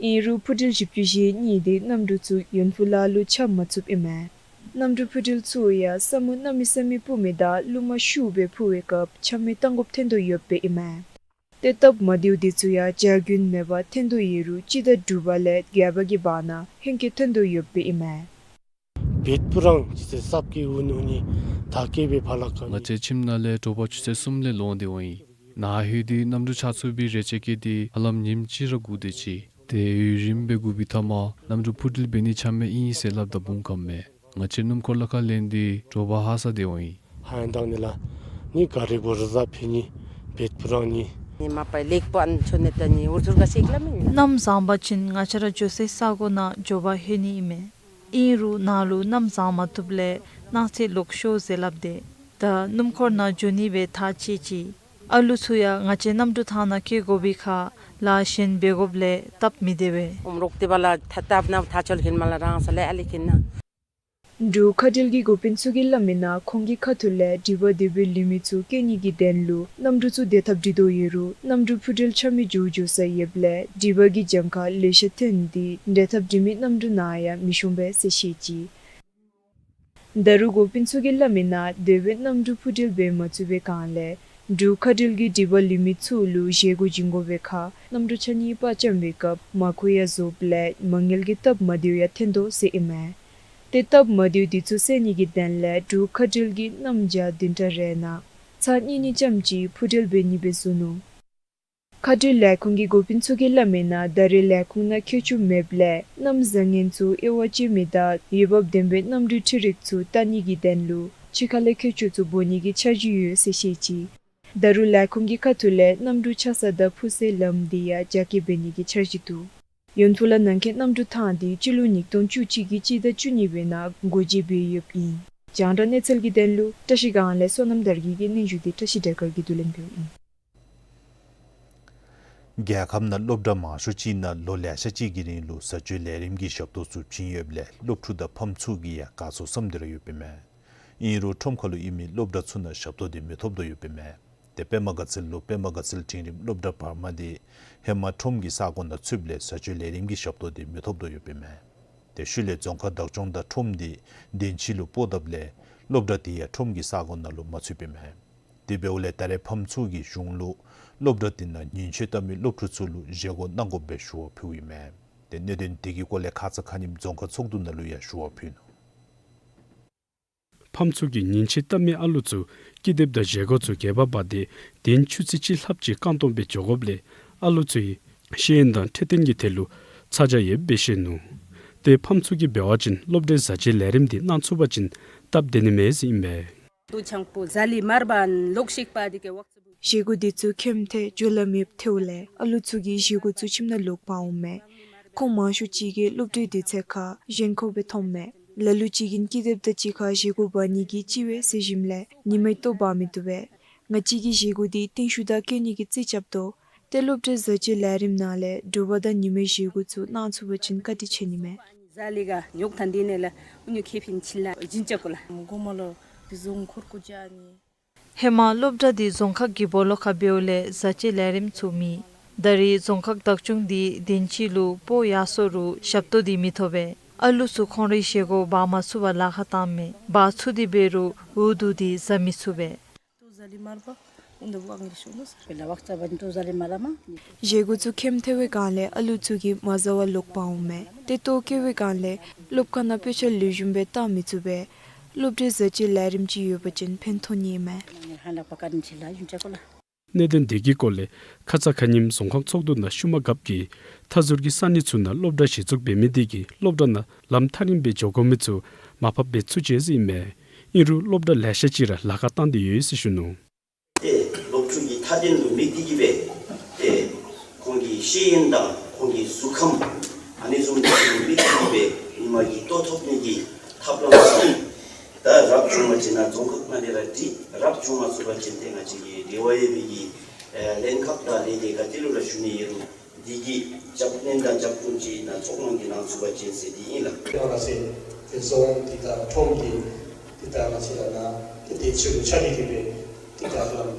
ཨིན་རུང་འཕུར་འགྲུལ་ཞིབ་དཔྱད་གཞི་གཉིས་དེ་གནམ་གྲུ་ཚུ་ཡོན་ཕུ་ལ་ལུ་ཆ་མ་ཚུདཔ་ཨིན་མས། གནམ་གྲུ་འཕུར་འགྲུལ་ཚུ་ཡང་ས་སྨུག་གནམ་མེད་ས་མེད་ཕུབ་མི་དང་རླུང་མ་ཤུགས་སྦེ་འཕུ་བའི་སྐབས་ཆ་མེད་བཏང་དགོཔ་ཐོན་དོ་ཡོདཔ་སྦེ་ཨིན་མས། ཏེ་སྟབས་མ་བདེཝ་དེ་ཚུ་ཡང་བྱ་རྒྱུན་མེད་པར་ཐོན་དོ་ཡོད་རུང་སྤྱི་ཟླ་དྲུག་པ་ལས་བརྒྱད་པ་གི་བར་ན་ཧེང་སྐལ་ཐོན་དོ་ཡོདཔ་སྦེ་ཨིན་མས། བེད་པུ་རང་ཅི་ཟེར་སབ་ཀི་འུ་ནུ་ནི་ད་ཀེ་བེ་ཕ་ལ་ཀ་ང་བཅས་ཁྱིམ་ནང་ལས་དྲོ་པ་ཆུ་ཚོད་གསུམ་ལས་ལོང་སྟེ་འོང་ཡི། ནཱ་ལྷོད་དེ་གནམ་གྲུ་ཆགས་ཚུགས་པའི་རེ་ཆེ་བསྐྱེད་དེ་ཧ་ལམ་ཉིནམ་གཅིག་ར་སྒུག་སྡོད་ཅི། ཏེ་ཡུན་རིངམོ་སྦེ་སྒུག་པའི་མཐའ་མ་གནམ་གྲུ་འཕུར་འགྲུལ་འབད་ནི་ཆ་མེད་ཨིན་ཟེར་སླབ་ད་བུང་ཁམས་མས། ང་བཅས་སྣུམ་འཁོར་ལ་ཁ་ལེན་ཏེ་དྲོ་པ་ཧ་སག་སྟེ་འོང་ཡི། ཧ་ཡང་དང་ནི་ལ་ནི་ག་རི་གོ་རི་ཟ་ཕེ་ནི་བེད་པུ་རང་ནི། ནི་མ་པའི་ལེགས་པོ་ཨན་ཆོ་ནི་ད་ནི་འུར་ཚུར་ག་ཤེག་ལ་མེན། གནམ་བཟང་པ་ཅིན་ང་བཅས་ར་འགྱོ་སའི་ས་གོ་ནང་མགྱོགས་པ་ལྷོད་ནི་ཨིན་མས། ཨིན་རུང་ནཱ་ལུ་གནམ་བཟང་མ་བཏུབ་ལས་གནངས་ཚེ་ལོག་ཤོག་ཟེར་སླབ་སྟེ་ད་སྣུམ་འཁོར་ནང་འགྱོ་ནི་སྦེ་ཐག་བཅད་ཅི། ཨ་ལུ་ཚུ་ཡང་ང་བཅས་གནམ་གྲུ་ཐང་ནང་བསྐྱལ་དགོ་པའི་ཁར་ལཱ་གཞན་འབད་དགོཔ་ལས་སྟབས་མི་བདེ་བས། ཨོམ་རོག་ཏེ་བ་ལ་ཐ་སྟབས་ན་ཐ་ཆོལ་ཁེན་མ་ལ་རང་ས་ལས་ཨ་ལི་ཁེན་ན། འབྲུག་མཁའ་འགྲུལ་གྱི་འགོ་དཔོན་ཚུ་གིས་སླབ་མི་ནང་ཁོང་གི་ཁ་ཐུག་ལས་འགྲུལ་པ་དེ་སྦེ་ལུས་མི་ཚུ་བསྐྱལ་ནི་གི་དོན་ལུ་གནམ་གྲུ་ཚུ་དེད་ཐབས་སྒྲིག་དོ་ཡོད་རུང་གནམ་གྲུ་འཕུར་འགྲུལ་ཆ་མེད་འགྱོ་འགྱོ་ས་ཡོདཔ་ལས་འགྲུལ་པ་གི་གྱངས་ཁ་ལེ་ཤ་ཐོན་ཏེ་དེད་ཐབས་སྒྲིག་མི་གནམ་གྲུ་ནང་ཡང་མི་ཤོང་པས་ཟེར་བཤད་ཅི། ད་རུང་འགོ་དཔོན་ཚུ་གིས་སླབ་མི་ནང་དེ་སྦེ་གནམ་གྲུ་འཕུར་འགྲུལ་འབད་མ་ཚུགས་པའི་སྒང་ལས་འབྲུག་མཁའ་འགྲུལ་གྱི་འགྲུལ་པ་ལུས་མི་ཚུ་ལུ་བཞེས་སྒོ་བྱིན་དགོ་པའི་ཁར་གནམ་གྲུ་ཆ་གཉིས་པ་བཅམ་པའི་སྐབས་མ་ཁུ་ཡང་རྫོགསཔ་ལས་མ་དངུལ་གྱི་སྟབས་མ་བདེཝ་ཡང་ཐོན་དོ་ཟེར་ཨིན་མས། ཏེ་སྟབས་མ་བདེཝ་དེ་ཚུ་སེལ་ནི་གི་དོན་ལས་འབྲུག་མཁའ་འགྲུལ་གྱིས་གནམ་བྱཱར་བདུན་ཕྲག་རེ་ནང་ཚར་གཉིས་གཉིས་ཙམ་ཅིག་འཕུར་འགྲུལ་འབད་ནི་སྦེ་བཟོ་ནུག། མཁའ་འགྲུལ་ལས་ཁུངས་ཀྱི་འགོ་དཔོན་ཚུ་གིས་སླབ་མི་ནང་ད་རེས་ལས་ཁུངས་ནང་ཁྱད་ཆོས་མེདཔ་ལས་གནམ་བཟང་ངན་ཚུ་དབྱེ་བ་ཕྱེ་མི་དང་འོས་འབབ་ལྡན་པའི་གནམ་གྲུའི་འཕྲུལ་རིག་ཚུ་བལྟ་ནི་གི་དོན་ལུ་ཕྱི་ཁ་ལས་ཁྱད་ཆོས་ཚུ་སྦོ་ནི་གི་འཆར་གཞི་ཡོད་ཟེར་བཤད་ཅི། ད་རུང་ལས་ཁུངས་ཀྱི་ཁ་ཐུག་ལས་གནམ་གྲུ་ཆགས་ས་དང་འཕུར་སའི་ལམ་དེ་ཡང་རྒྱ་སྐྱེད་འབད་ནི་གི་འཆར་གཞི་འདུག། ཡོན་ཕུ་ལ་ནང་འཁོད་གནམ་གྲུ་ཐང་དེ་སྤྱི་ལོ་ཉིས་སྟོང་བཅུ་གཅིག་གི་སྤྱི་ཟླ་བཅུ་གཉིས་པའི་ནང་སྒོ་འབྱེད་འབད་ཡོདཔ་ཨིན། རྒྱང་བསྒྲགས་གནས་ཚུལ་གྱི་དོན་ལུ་བཀྲ་ཤིས་སྒང་ལས་བསོད་ནམས་དར་རྒྱས་ཀྱི་སྙན་ཞུ་དེ་བཀྲ་ཤིས་བདེ་དཀར་གྱིས་བསྡུ་ལེན་འབདཝ་ཨིན། རྒྱལ་ཁབ་ནང་སློབ་གྲྭ་མང་ཤོས་ཅིག་ནང་ལོ་ལེ་ཤ་ཅིག་གི་རིང་ལུ་བཟའ་སྤྱོད་ལས་རིམ་གྱི་ཞབས་ཏོག་ཚུ་བྱིན་ཡོདཔ་ལས་སློབ་ཕྲུག་དང་ཕམ་ཚུ་གིས་ཡང་དགའ་ཚོར་བསམ་སྟེ་ར་ཡོདཔ་ཨིན་མས། ཨིན་རུང་ཁྲོམ་ཁ་ལུ་ཨིན་མི་སློབ་གྲྭ་ཚུ་ནང་ཞབས་ཏོག་དེ་མི་ཐོབ་དོ་ཡོདཔ་ཨིན་མས། ཏེ་པདྨ་དགའ་ཚལ་ལུ་པདྨ་དགའ་ཚལ་འབྲིང་རིམ་སློབ་གྲྭ་བར་མ་དེ་ཧེ་མ་ཁྲོམ་གྱི་ས་གོ་ནང་ཚུདཔ་ལས་བཟའ་སྤྱོད་ལས་རིམ་གྱི་ཞབས་ཏོག་དེ་མི་ཐོབ་དོ་ཡོདཔ་ཨིན་མས། ཏེ་ཤུལ་ལས་རྫོང་ཁག་བདག་སྐྱོང་དང་ཁྲོམ་དེ་དེན་ཅི་ལུ་སྤོ་དཔ་ལས་སློབ་གྲྭ་དེ་ཡང་ཁྲོམ་གྱི་ས་གོ་ནང་ལུ་མ་ཚུདཔ་ཨིན་མས། དེ་འབདཝ་ལས་ད་རེས་ཕམ་ཚུ་གིས་གཞུང་ལུ་སློབ་གྲྭ་དེ་ནང་ཉེན་བཅོལ་བལྟ་མི་སློབ་ཕྲུག་ཚུ་ལུ་བཞེས་སྒོ་གནང་དགོཔ་སྦེ་ཞུ་བ་ཕུལཝ་ཨིན་མས། ཏེ་གནད་དོན་དེ་གི་སྐོར་ལས་ཁ་ཙ་ཁ་ཉིནམ་རྫོང་ཁག་ཚོགས་འདུ་ནང་ལུ་ཡང་ཞུ་བ་ཕུལ་ནུག། ཕམ་ཚུ་གིས་ཉེན་བཅོལ་བལྟ་མི་ཨ་ལུ་ཚུ་ཀི་དེབ་དང་བཞེས་སྒོ་ཚུ་གྱོད་པ་འབག་སྟེ་དེན་ཆུ་ཚོད་གཅིག་ལྷགཔ་ཅིག་རྐང་སྟོང་སྦེ་འགྱོ་དགོཔ་ལས་ཨ་ལུ་ཚུ་གི་ཤེས་ཡོན་དང་འཕྲོད་བསྟེན་གྱི་ཐད་ལུ་ཚ་གྱང་ཡོདཔ་སྦེ་བཤད་ནུག། ཏེ་ཕམ་ཚུ་གིས་འབད་བ་ཅིན་སློབ་གྲྭའི་བཟའ་སྤྱོད་ལས་རིམ་དེ་གནང་ཚུགས་པ་ཅིན་སྟབས་བདེ་ནི་མས་ཟེར་ཨིན་པས། ཏོ་ཆང་པོ་ཟ་ལི་མར་བ་ལོག་ཤིག་པ་དེ་གི་ཝག་ཚ་བུ། བཞེས་སྒོ་དེ་ཚུ་ཁྱིམ་ཐེ་འགྱོ་ལ་མེདཔ་ཐལཝ་ལས་ཨ་ལུ་ཚུ་གིས་བཞེས་སྒོ་ཚུ་ཁྱིམ་ནང་ལོག་འབག་འོང་མས། ཁོང་མང་ཤོས་ཅིག་གིས་སློབ་གྲྭའི་དུས་ཚོད་ཁར་གཞེན་ཁོག་སྦེ་འཐོནམ་མས། ལ་ལུ་ཅིག་གིས་ཀི་དེབ་དང་གཅིག་ཁར་བཞེས་སྒོ་འབག་ནི་གི་ཅིག་སྦེ་ཟེར་ཞིནམ་ལས་ཉི་མའི་ལྟོ་འབག་མི་བཏུབ་པས། ང་བཅས་ཀྱིས་བཞེས་སྒོ་དེ་བརྟན་ཤུགས་དང་བཀལ་ནི་གི་རྩིས་རྐྱབ་དོ། ཏེ་སློབ་གྲྭའི་བཟའ་སྤྱོད་ལས་རིམ་ནང་ལས་དྲོ་པ་དང་ཉི་མའི་བཞེས་སྒོ་ཚུ་གནང་ཚུགས་པ་ཅིན་བཀའ་དྲིན་ཆེ་ནི་མས། ཟ་ལི་ག་ཉོག་ཐང་དེ་ནང་ལས་ཨུ་ཉུ་ཁེ་ཕིན་ཆི་ལ་བྱིན་ཅ་གོ་ལ། གོ་མ་ལོ་དེ་རྫོང་ཁག་གུ་ཅ་ནི། ཧེ་མ་སློབ་གྲྭ་དེ་རྫོང་ཁག་གི་སྦོ་ལོགས་ཁར་འབདཝ་ལས་བཟའ་སྤྱོད་ལས་རིམ་ཚུ་མེད། ད་རེས་རྫོང་ཁག་བདག་སྐྱོང་དེ་དེན་ཅི་ལུ་སྤོ་ཡར་སོང་རུང་ཞབས་ཏོག་དེ་མི་ཐོབ་པས། ཨ་ལུ་ཚུ་ཁོང་རའི་བཞེས་སྒོ་འབག་མ་ཚུགས་པར་ལཱ་ཁག་བཏངམ་མས། འབག་ཚུགས་ཏེ་འབད་རུང་འུ་སྡུག་དེ་ཟ་མི་ཚུགས་པས། བཞེས་སྒོ་ཚུ་ཁྱིམ་ཐེ་བའི་སྒང་ལས་ཨ་ལུ་ཚུ་གིས་མ་ཟ་བར་ལོག་འབག་འོང་མས། ཏེ་ལྟོ་བཀལ་བའི་སྒང་ལས་སློབ་ཁང་ནང་དཔེ་ཆ་ལེགས་ཤོམ་སྦེ་བལྟ་མི་ཚུགས་པས། སློབ་གྲྭའི་བཟའ་སྤྱོད་ལས་རིམ་ཅིག་ཡོད་པ་ཅིན་ཕན་ཐོགས་ནི་ཨིན་མས། གནད་དོན་དེ་གི་སྐོར་ལས་ཁ་ཙ་ཁ་ཉིནམ་རྫོང་ཁག་ཚོགས་འདུ་ནང་ཤུལ་མ་རྒཔོ་གིས་མཐའ་ཟུར་གྱི་ས་གནས་ཚུ་ནང་སློབ་གྲྭ་གཞི་བཙུགས་འབད་མི་དེ་གིས་སློབ་གྲྭ་ནང་ལམ་ཐག་རིངམོ་སྦེ་འགྱོ་དགོ་མི་ཚུ་མར་ཕབ་འབད་ཚུགས་ཅི་ཟེར་ཨིན་མས། ཨིན་རུང་སློབ་གྲྭ་ལེ་ཤ་ཅིག་ར་ལཱ་ཁག་བཏང་སྟེ་ཡོད་ཟེར་ཞུ་ནུག། ཏེ་སློབ་ཕྲུག་གི་མཐའ་དོན་ལུ་དམིགས་ཏེ་གིས་སྦེ་ཏེ་ཁོང་གི་ཤེས་ཡོན་དང་ཁོང་གི་གཟུགས་ཁམས་ཨ་ནི་བཟུམ་ཅིག་ལུ་དམིགས་ཏེ་གིས་སྦེ་ཉིན་མ་གི་ལྟོ་ཐོབ་ནི་གི་ཐབས་ལམ་ཅིག་ད་རག་བྱུང་པ་ཅིན་ན་རྫོང་ཁག་ནང་ལས་ར་འདི་རག་བྱུང་མ་ཚུགས་པ་ཅིན་ཏེ་ང་བཅས་ཀྱི་འབྲེལ་བ་ཡོད་པའི་གི་ཨེ་ལྷན་ཁག་དང་ལས་སྡེ་ག་ཏེ་ལུ་ར་ཞུ་ནི་ཡོད་རུང་འདི་གི་རྒྱབ་སྣོན་དང་རྒྱབ་སྐྱོར་ཅིག་ནཱ་ཚོགས་ནང་གི་ནང་ཚུད་པ་ཅིན་ཟེར་འདི་ཨིན་ལགས། ཡང་ན་ཟེར་ཏེ་རྫོང་འདི་དང་ཁྲོམ་འདི་འདི་དང་ང་བཅས་ར་ནཱ་ཏེ་དེ་ཕྱི་རུ་ཆ་ནི་དེ་སྦེ་འདི་དང་ལམ་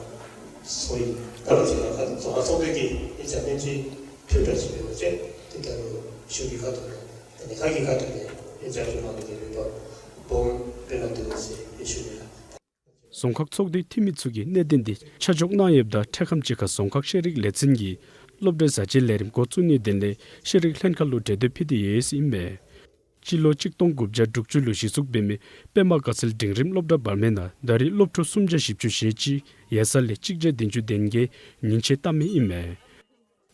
སོ་ཡི་ད་ང་བཅས་ར་ཁ་རྫོང་ཁག་ཚོགས་སྡེ་གི་ཨེ་ཅ་ནེམ་ཅིག་ཐུགས་འདྲ་ཅིག་འབད་བ་ཅིན་འདི་དང་ལུ་གཞུང་གི་ཁ་ཐུག་ལས་ད་ནི་ཁ་གི་ཁ་ཐུག་ལས་ཨེ་ཅ་ཞུ་མ་གི་དེ་སྦེ་སྦོམ་སྦེ་ན་འདུག་ཟེར་ཨེ་ཞུ་ནི་ལགས། རྫོང་ཁག་ཚོགས་སྡེའི་འཐུས་མི་ཚུ་གིས་གནད་དོན་འདི་ཆ་འཇོག་གནང་ཡོདཔ་ད་འཕྲལ་ཁམས་ཅིག་ཁར་རྫོང་ཁག་ཤེས་རིག་ལས་འཛིན་གྱིས་སློབ་གྲྭའི་བཟའ་བཅའི་ལས་རིམ་འགོ་བཙུགས་ནིའི་དོན་ལས་ཤེས་རིག་ལྷན་ཁག་ལུ་གྲོས་འདེབས་ཕུལ་ཏེ་ཡོད་ཟེར་ཨིན་པས། སྤྱི་ལོ་གཅིག་སྟོང་དགུ་བརྒྱ་དྲུག་ཅུ་ལུ་གཞི་བཙུགས་འབད་མི་པདྨ་དགའ་ཚལ་འབྲིང་རིམ་སློབ་གྲྭ་བར་མའི་ནང་ད་རེས་སློབ་ཕྲུག་སུམ་བརྒྱ་བཞི་བཅུ་ཞེ་གཅིག་ཡོད་ས་ལས་གཅིག་བརྒྱ་བདུན་ཅུ་དོན་བརྒྱད་ཉིན་བྱེད་བལྟ་མི་ཨིན་མས།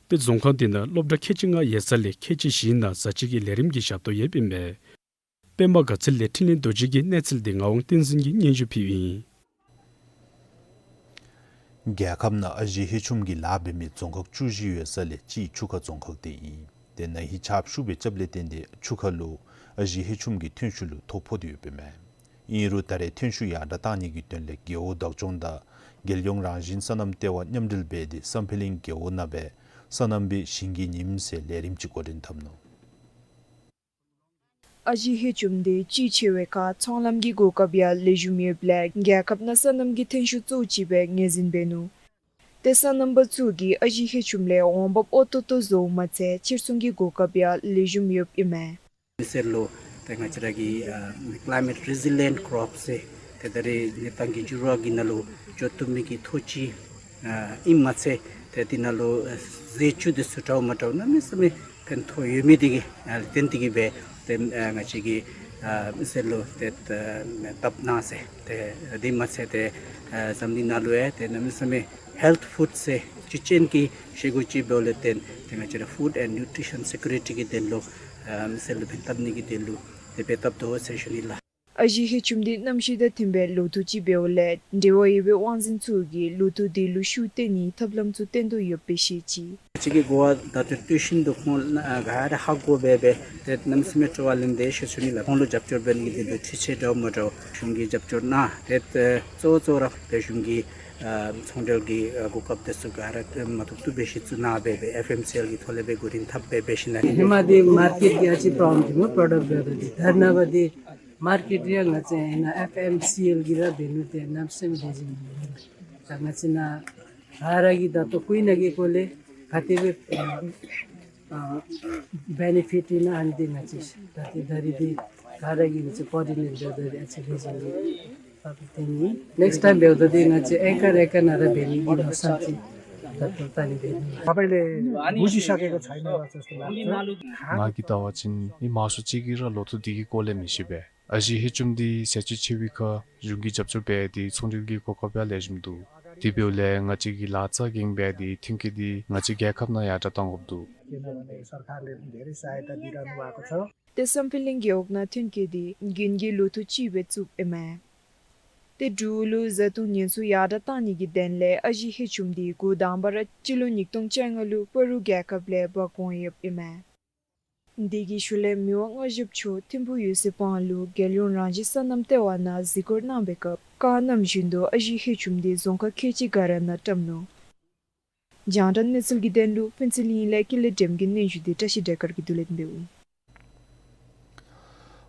ཏེ་རྫོང་ཁག་འདི་ནང་སློབ་གྲྭ་ཁལ་གཅིག་ལྔ་ཡོད་ས་ལས་ཁལ་གཅིག་བཞིའི་ནང་བཟའ་བཅའི་ལས་རིམ་གྱི་ཞབས་ཏོག་ཡོདཔ་ཨིན་མས། པདྨ་དགའ་ཚལ་ལས་འཕྲིན་ལས་རྡོ་རྗེ་གི་གནས་ཚུལ་འདི་ངག་དབང་བསྟན་འཛིན་གྱིས་སྙན་ཞུ་ཕུལཝ་ཨིན། རྒྱལ་ཁབ་ནང་ཨ་ཞེ་ཧེ་ཆུམ་གྱི་ལཱ་འབད་མི་རྫོང་ཁག་བཅུ་བཞི་ཡོད་ས་ལས་གཅིག་ཆུ་ཁ་རྫོང་ཁག་འདི་ཨིན། ཏེ་ན་ཧིང་ཆརཔ་ཤུགས་སྦེ་རྐྱབ་ལས་བརྟེན་ཏེ་ཆུ་ཁ་ལུ་ཨ་ཞེ་ཧེ་ཆུམ་གྱི་ཐོན་ཤུགས་ལུ་ཐོ་ཕོག་སྟེ་ཡོདཔ་ཨིན་མས། ཨིན་རུང་ད་རེས་ཐོན་ཤུགས་ཡར་དྲག་གཏང་ནི་གི་དོན་ལས་རྒེད་འོག་བདག་སྐྱོང་དང་རྒྱལ་ཡོངས་རང་བཞིན་སོ་ནམ་ལྟེ་བ་མཉམ་འབྲེལ་འབད་དེ་སམ་ཕི་གླིང་རྒེད་འོག་ནང་སྦེ་སོ་ནམ་པའི་ཞིང་གི་ཉིམ་ཟེར་ལས་རིམ་ཅིག་འགོ་འདྲེན་འཐབ་ནུག། ཨ་ཞེ་ཧེ་ཆུམ་འདི་ཆུ་ཆེ་བའི་ཁར་ཚོང་ལམ་གྱི་གོ་སྐབས་ཡང་ལེགས་ཤོམ་ཡོདཔ་ལས་རྒྱལ་ཁབ་ནང་སོ་ནམ་གྱི་ཐོན་ཤུགས་གཙོ་བོ་ཅིག་སྦེ་ངོས་འཛིན་འབད་ནུག། ཏེ་སོ་ནམ་པ་ཚུ་གིས་ཨ་ཞེ་ཧེ་ཆུམ་ལས་འོང་འབབ་ཨོ་ཏོ་ཏོ་བཟོཝ་མ་ཚད་ཕྱིར་ཚོང་གི་གོ་སྐབས་ཡང་ལེགས་ཤོམ་ཡོདཔ་ཨིན་མས། མི་སེར་ལུ་ཏེ་ང་བཅས་ར་གི་ཨ་climate resilient crops ཟེར་ཏེ་ད་རེས་གནས་སྟངས་ཀྱི་འགྱུར་བ་གི་ནང་ལུ་སྤྱོད་བཏུབ་མི་གི་ཐོག་ཅིག་ཨ་ཨིནམ་མ་ཚད་ཏེ་འདི་ནང་ལུ་ཨ་ཟས་བཅུད་འདི་ཚུ་འདྲཝ་མ་འདྲཝ་གནམ་མེད་ས་མེད་ཕན་ཐོགས་ཡོད་མི་འདི་གིས་ཨ་བརྟེན་ཏེ་གིས་སྦེ་ཏེ་ཨ་ང་བཅས་ཀྱིས་ཨ་མི་སེར་ལུ་ཏེ་ཨ་བཏབ་གནང་ཟེར། ཏེ་འདི་མ་ཚད་ཏེ་ཨ་འཛམ་གླིང་ནང་ལུ་ཡང་ཏེ་གནམ་མེད་ས་མེད་health food ཟེར་བཅུད་ཅན་གྱི་བཞེས་སྒོ་ཅིག་འབདཝ་ལས་བརྟེན་ཏེ་ང་བཅས་ར་food and nutrition security གི་དོན་ལུ་ཨ་མི་སེར་ལུ་ཕན་བཏབ་ནི་གི་དོན་ལུ་ཏེ་འབད་བཏབ་དོ་ཟེར་ཞུ་ནི་ལགས། ཨ་ཞེ་ཧེ་ཆུམ་འདི་གནམ་གཤིས་དང་མཐུན་པའི་ལོ་ཐོག་ཅིག་འབདཝ་ལས་འབྲེལ་བ་ཡོད་པའི་དབང་འཛིན་ཚུ་གིས་ལོ་ཐོག་འདི་ལུ་ཤུགས་བཏོན་ནིའི་ཐབས་ལམ་ཚུ་བཏོན་དོ་ཡོདཔ་སྦེ་བཤད་ཅི། ང་བཅས་ཀྱིས་གོ་བ་ད་ལྟོ་སྟོན་བཞིན་དུ་ཁོང་ཨ་ག་ར་ཧ་གོ་སྦེ་སྦེ་ཏེ་གནམ་མེད་ས་མེད་སྤྲོ་བ་ལེན་ཏེ་ཞུ་ཞུ་ནི་ལགས། ཁོང་ལུ་རྒྱབ་སྐྱོར་འབད་ནི་གི་དོན་ལུ་འཕྲུལ་ཆས་འདྲཝ་མ་འདྲཝ་གཞུང་གིས་རྒྱབ་སྐྱོར་གནང་། ཏེ་གཙོ་བོ་གཙོ་བོ་ར་ཏེ་གཞུང་གིས་ཨ་ཚོང་འབྲེལ་གྱི་ཨ་གོ་སྐབས་དེ་ཚུ་ག་ར་མ་ཐུབ་ཐུབ་སྦེ་གཞི་བཙུགས་གནང་སྦེ་སྦེ་ཨེཕ་ཨེམ་སི་ཨེལ་གྱི་ཐོག་ལས་སྦེ་འགོ་འདྲེན་འཐབ་སྦེ་འབད་ཞིནམ་ལས་ཧེ་མ་འདི་མར་ཀེཊ་གི་ཨ་ཙི་པྲོབ་ལེམ་འདུག་མས། པྲོ་ཌཀཊ་འབདཝ་ད་འདི་ད་རེས་ནངས་པ་འདི་མར་ཀེཊ་ར་ང་བཅས་ཨ་ནཱ་ཨེཕ་ཨེམ་སི་ཨེལ་གྱིས་ར་འབད་ནུག། ཏེ་གནམ་མེད་ས་མེད་ལེགས་ཤོམ་འདུག། ད་ང་བཅས་ནཱ་ག་ར་གིས་ད་ལྟོ་ཀུན་ནང་གི་སྐོར་ལས་ག་དེ་སྦེ་ཨ་ཨ་བེ་ནི་ཕིཊ་ཨིན་ན་ཨ་ནི་འདི་ང་བཅས་ད་ཏེ་ད་རེས་འདི་ག་ར་གིས་ང་བཅས་ཀོ་ཨོར་ཌི་ནེཊ་འབདཝ་ད་འདི་ཨ་ཙི་ལེགས་ཤོམ་འདུག། ནེཀསི་ཊའིམ་འབདཝ་ད་འདི་ང་བཅས་ཨེ་ཀར་ཨེ་ཀར་ནང་ར་འབད་ནི་གི་མནོ་བསམ་ཅིག་ད་ལྟོ་ད་ནི་འབད་ནི། तपाईँले बुझिसकेको छैन होला जस्तो लाग्छ। ང་གིས་བལྟ་བ་ཅིན་མི་མང་ཤོས་ཅིག་གིས་ར་ལོ་ཐོག་འདི་གི་སྐོར་ལས་མི་ཤེས་པས། ཨ་ཞེ་ཧེ་ཆུམ་འདི་ཟས་བཅུད་ཆེ་བའི་ཁར་གཞུང་གིས་རྒྱབ་སྐྱོར་འབད་དེ་ཚོང་འབྲེལ་གྱི་གོ་སྐབས་ཡང་ལེགས་ཤོམ་འདུག། དེ་འབདཝ་ལས་ང་བཅས་ཀྱིས་ལཱ་རྩ་འགེངས་འབད་དེ་ཐོན་སྐྱེད་འདི་ང་བཅས་རྒྱལ་ཁབ་ནང་ཡར་དྲག་གཏང་དགོཔ་འདུག། किनभने सरकारले पनि धेरै सहायता दिइरहनु भएको छ। ཏེ་སམ་ཕི་གླིང་རྒེད་འོག་ནང་ཐོན་སྐྱེད་འདི་དགུན་གྱི་ལོ་ཐོག་ཅིག་སྦེ་བཙུགསཔ་ཨིན་མས། ཏེ་འབྲུག་ལུ་བཟའ་བཏུང་ཉེན་སྲུང་ཡར་དྲག་གཏང་ནི་གི་དོན་ལས་ཨ་ཞེ་ཧེ་ཆུམ་འདི་འགོ་དང་པ་ར་སྤྱི་ལོ་ཉིས་སྟོང་བཅོ་ལྔ་ལུ་པ་རུ་རྒྱལ་ཁབ་ལས་འབག་འོང་ཡོདཔ་ཨིན་མས། དེ་གི་ཤུལ་ལས་མི་དབང་མངའ་ཞབས་མཆོག་ཐིམ་ཕུ་ཡོ་སི་པང་ལུ་རྒྱལ་ཡོངས་རང་བཞིན་སོ་ནམ་ལྟེ་བ་ནང་གཟིགས་སྐོར་གནང་བའི་སྐབས་བཀའ་གནང་བཞིན་དུ་ཨ་ཞེ་ཧེ་ཆུམ་འདི་རྫོང་ཁག་ཁལ་གཅིག་ག་ར་ནང་བཀྲམ་ནུག། རྒྱང་བསྒྲགས་གནས་ཚུལ་གྱི་དོན་ལུ་ཕུན་ཚོགས་གླིང་ལས་ཀུན་ལེགས་སྒྲོལམ་གྱི་སྙན་ཞུ་འདི་བཀྲ་ཤིས་བདེ་དཀར་གྱིས་བསྡུ་ལེན་འབདཝ་ཨིན།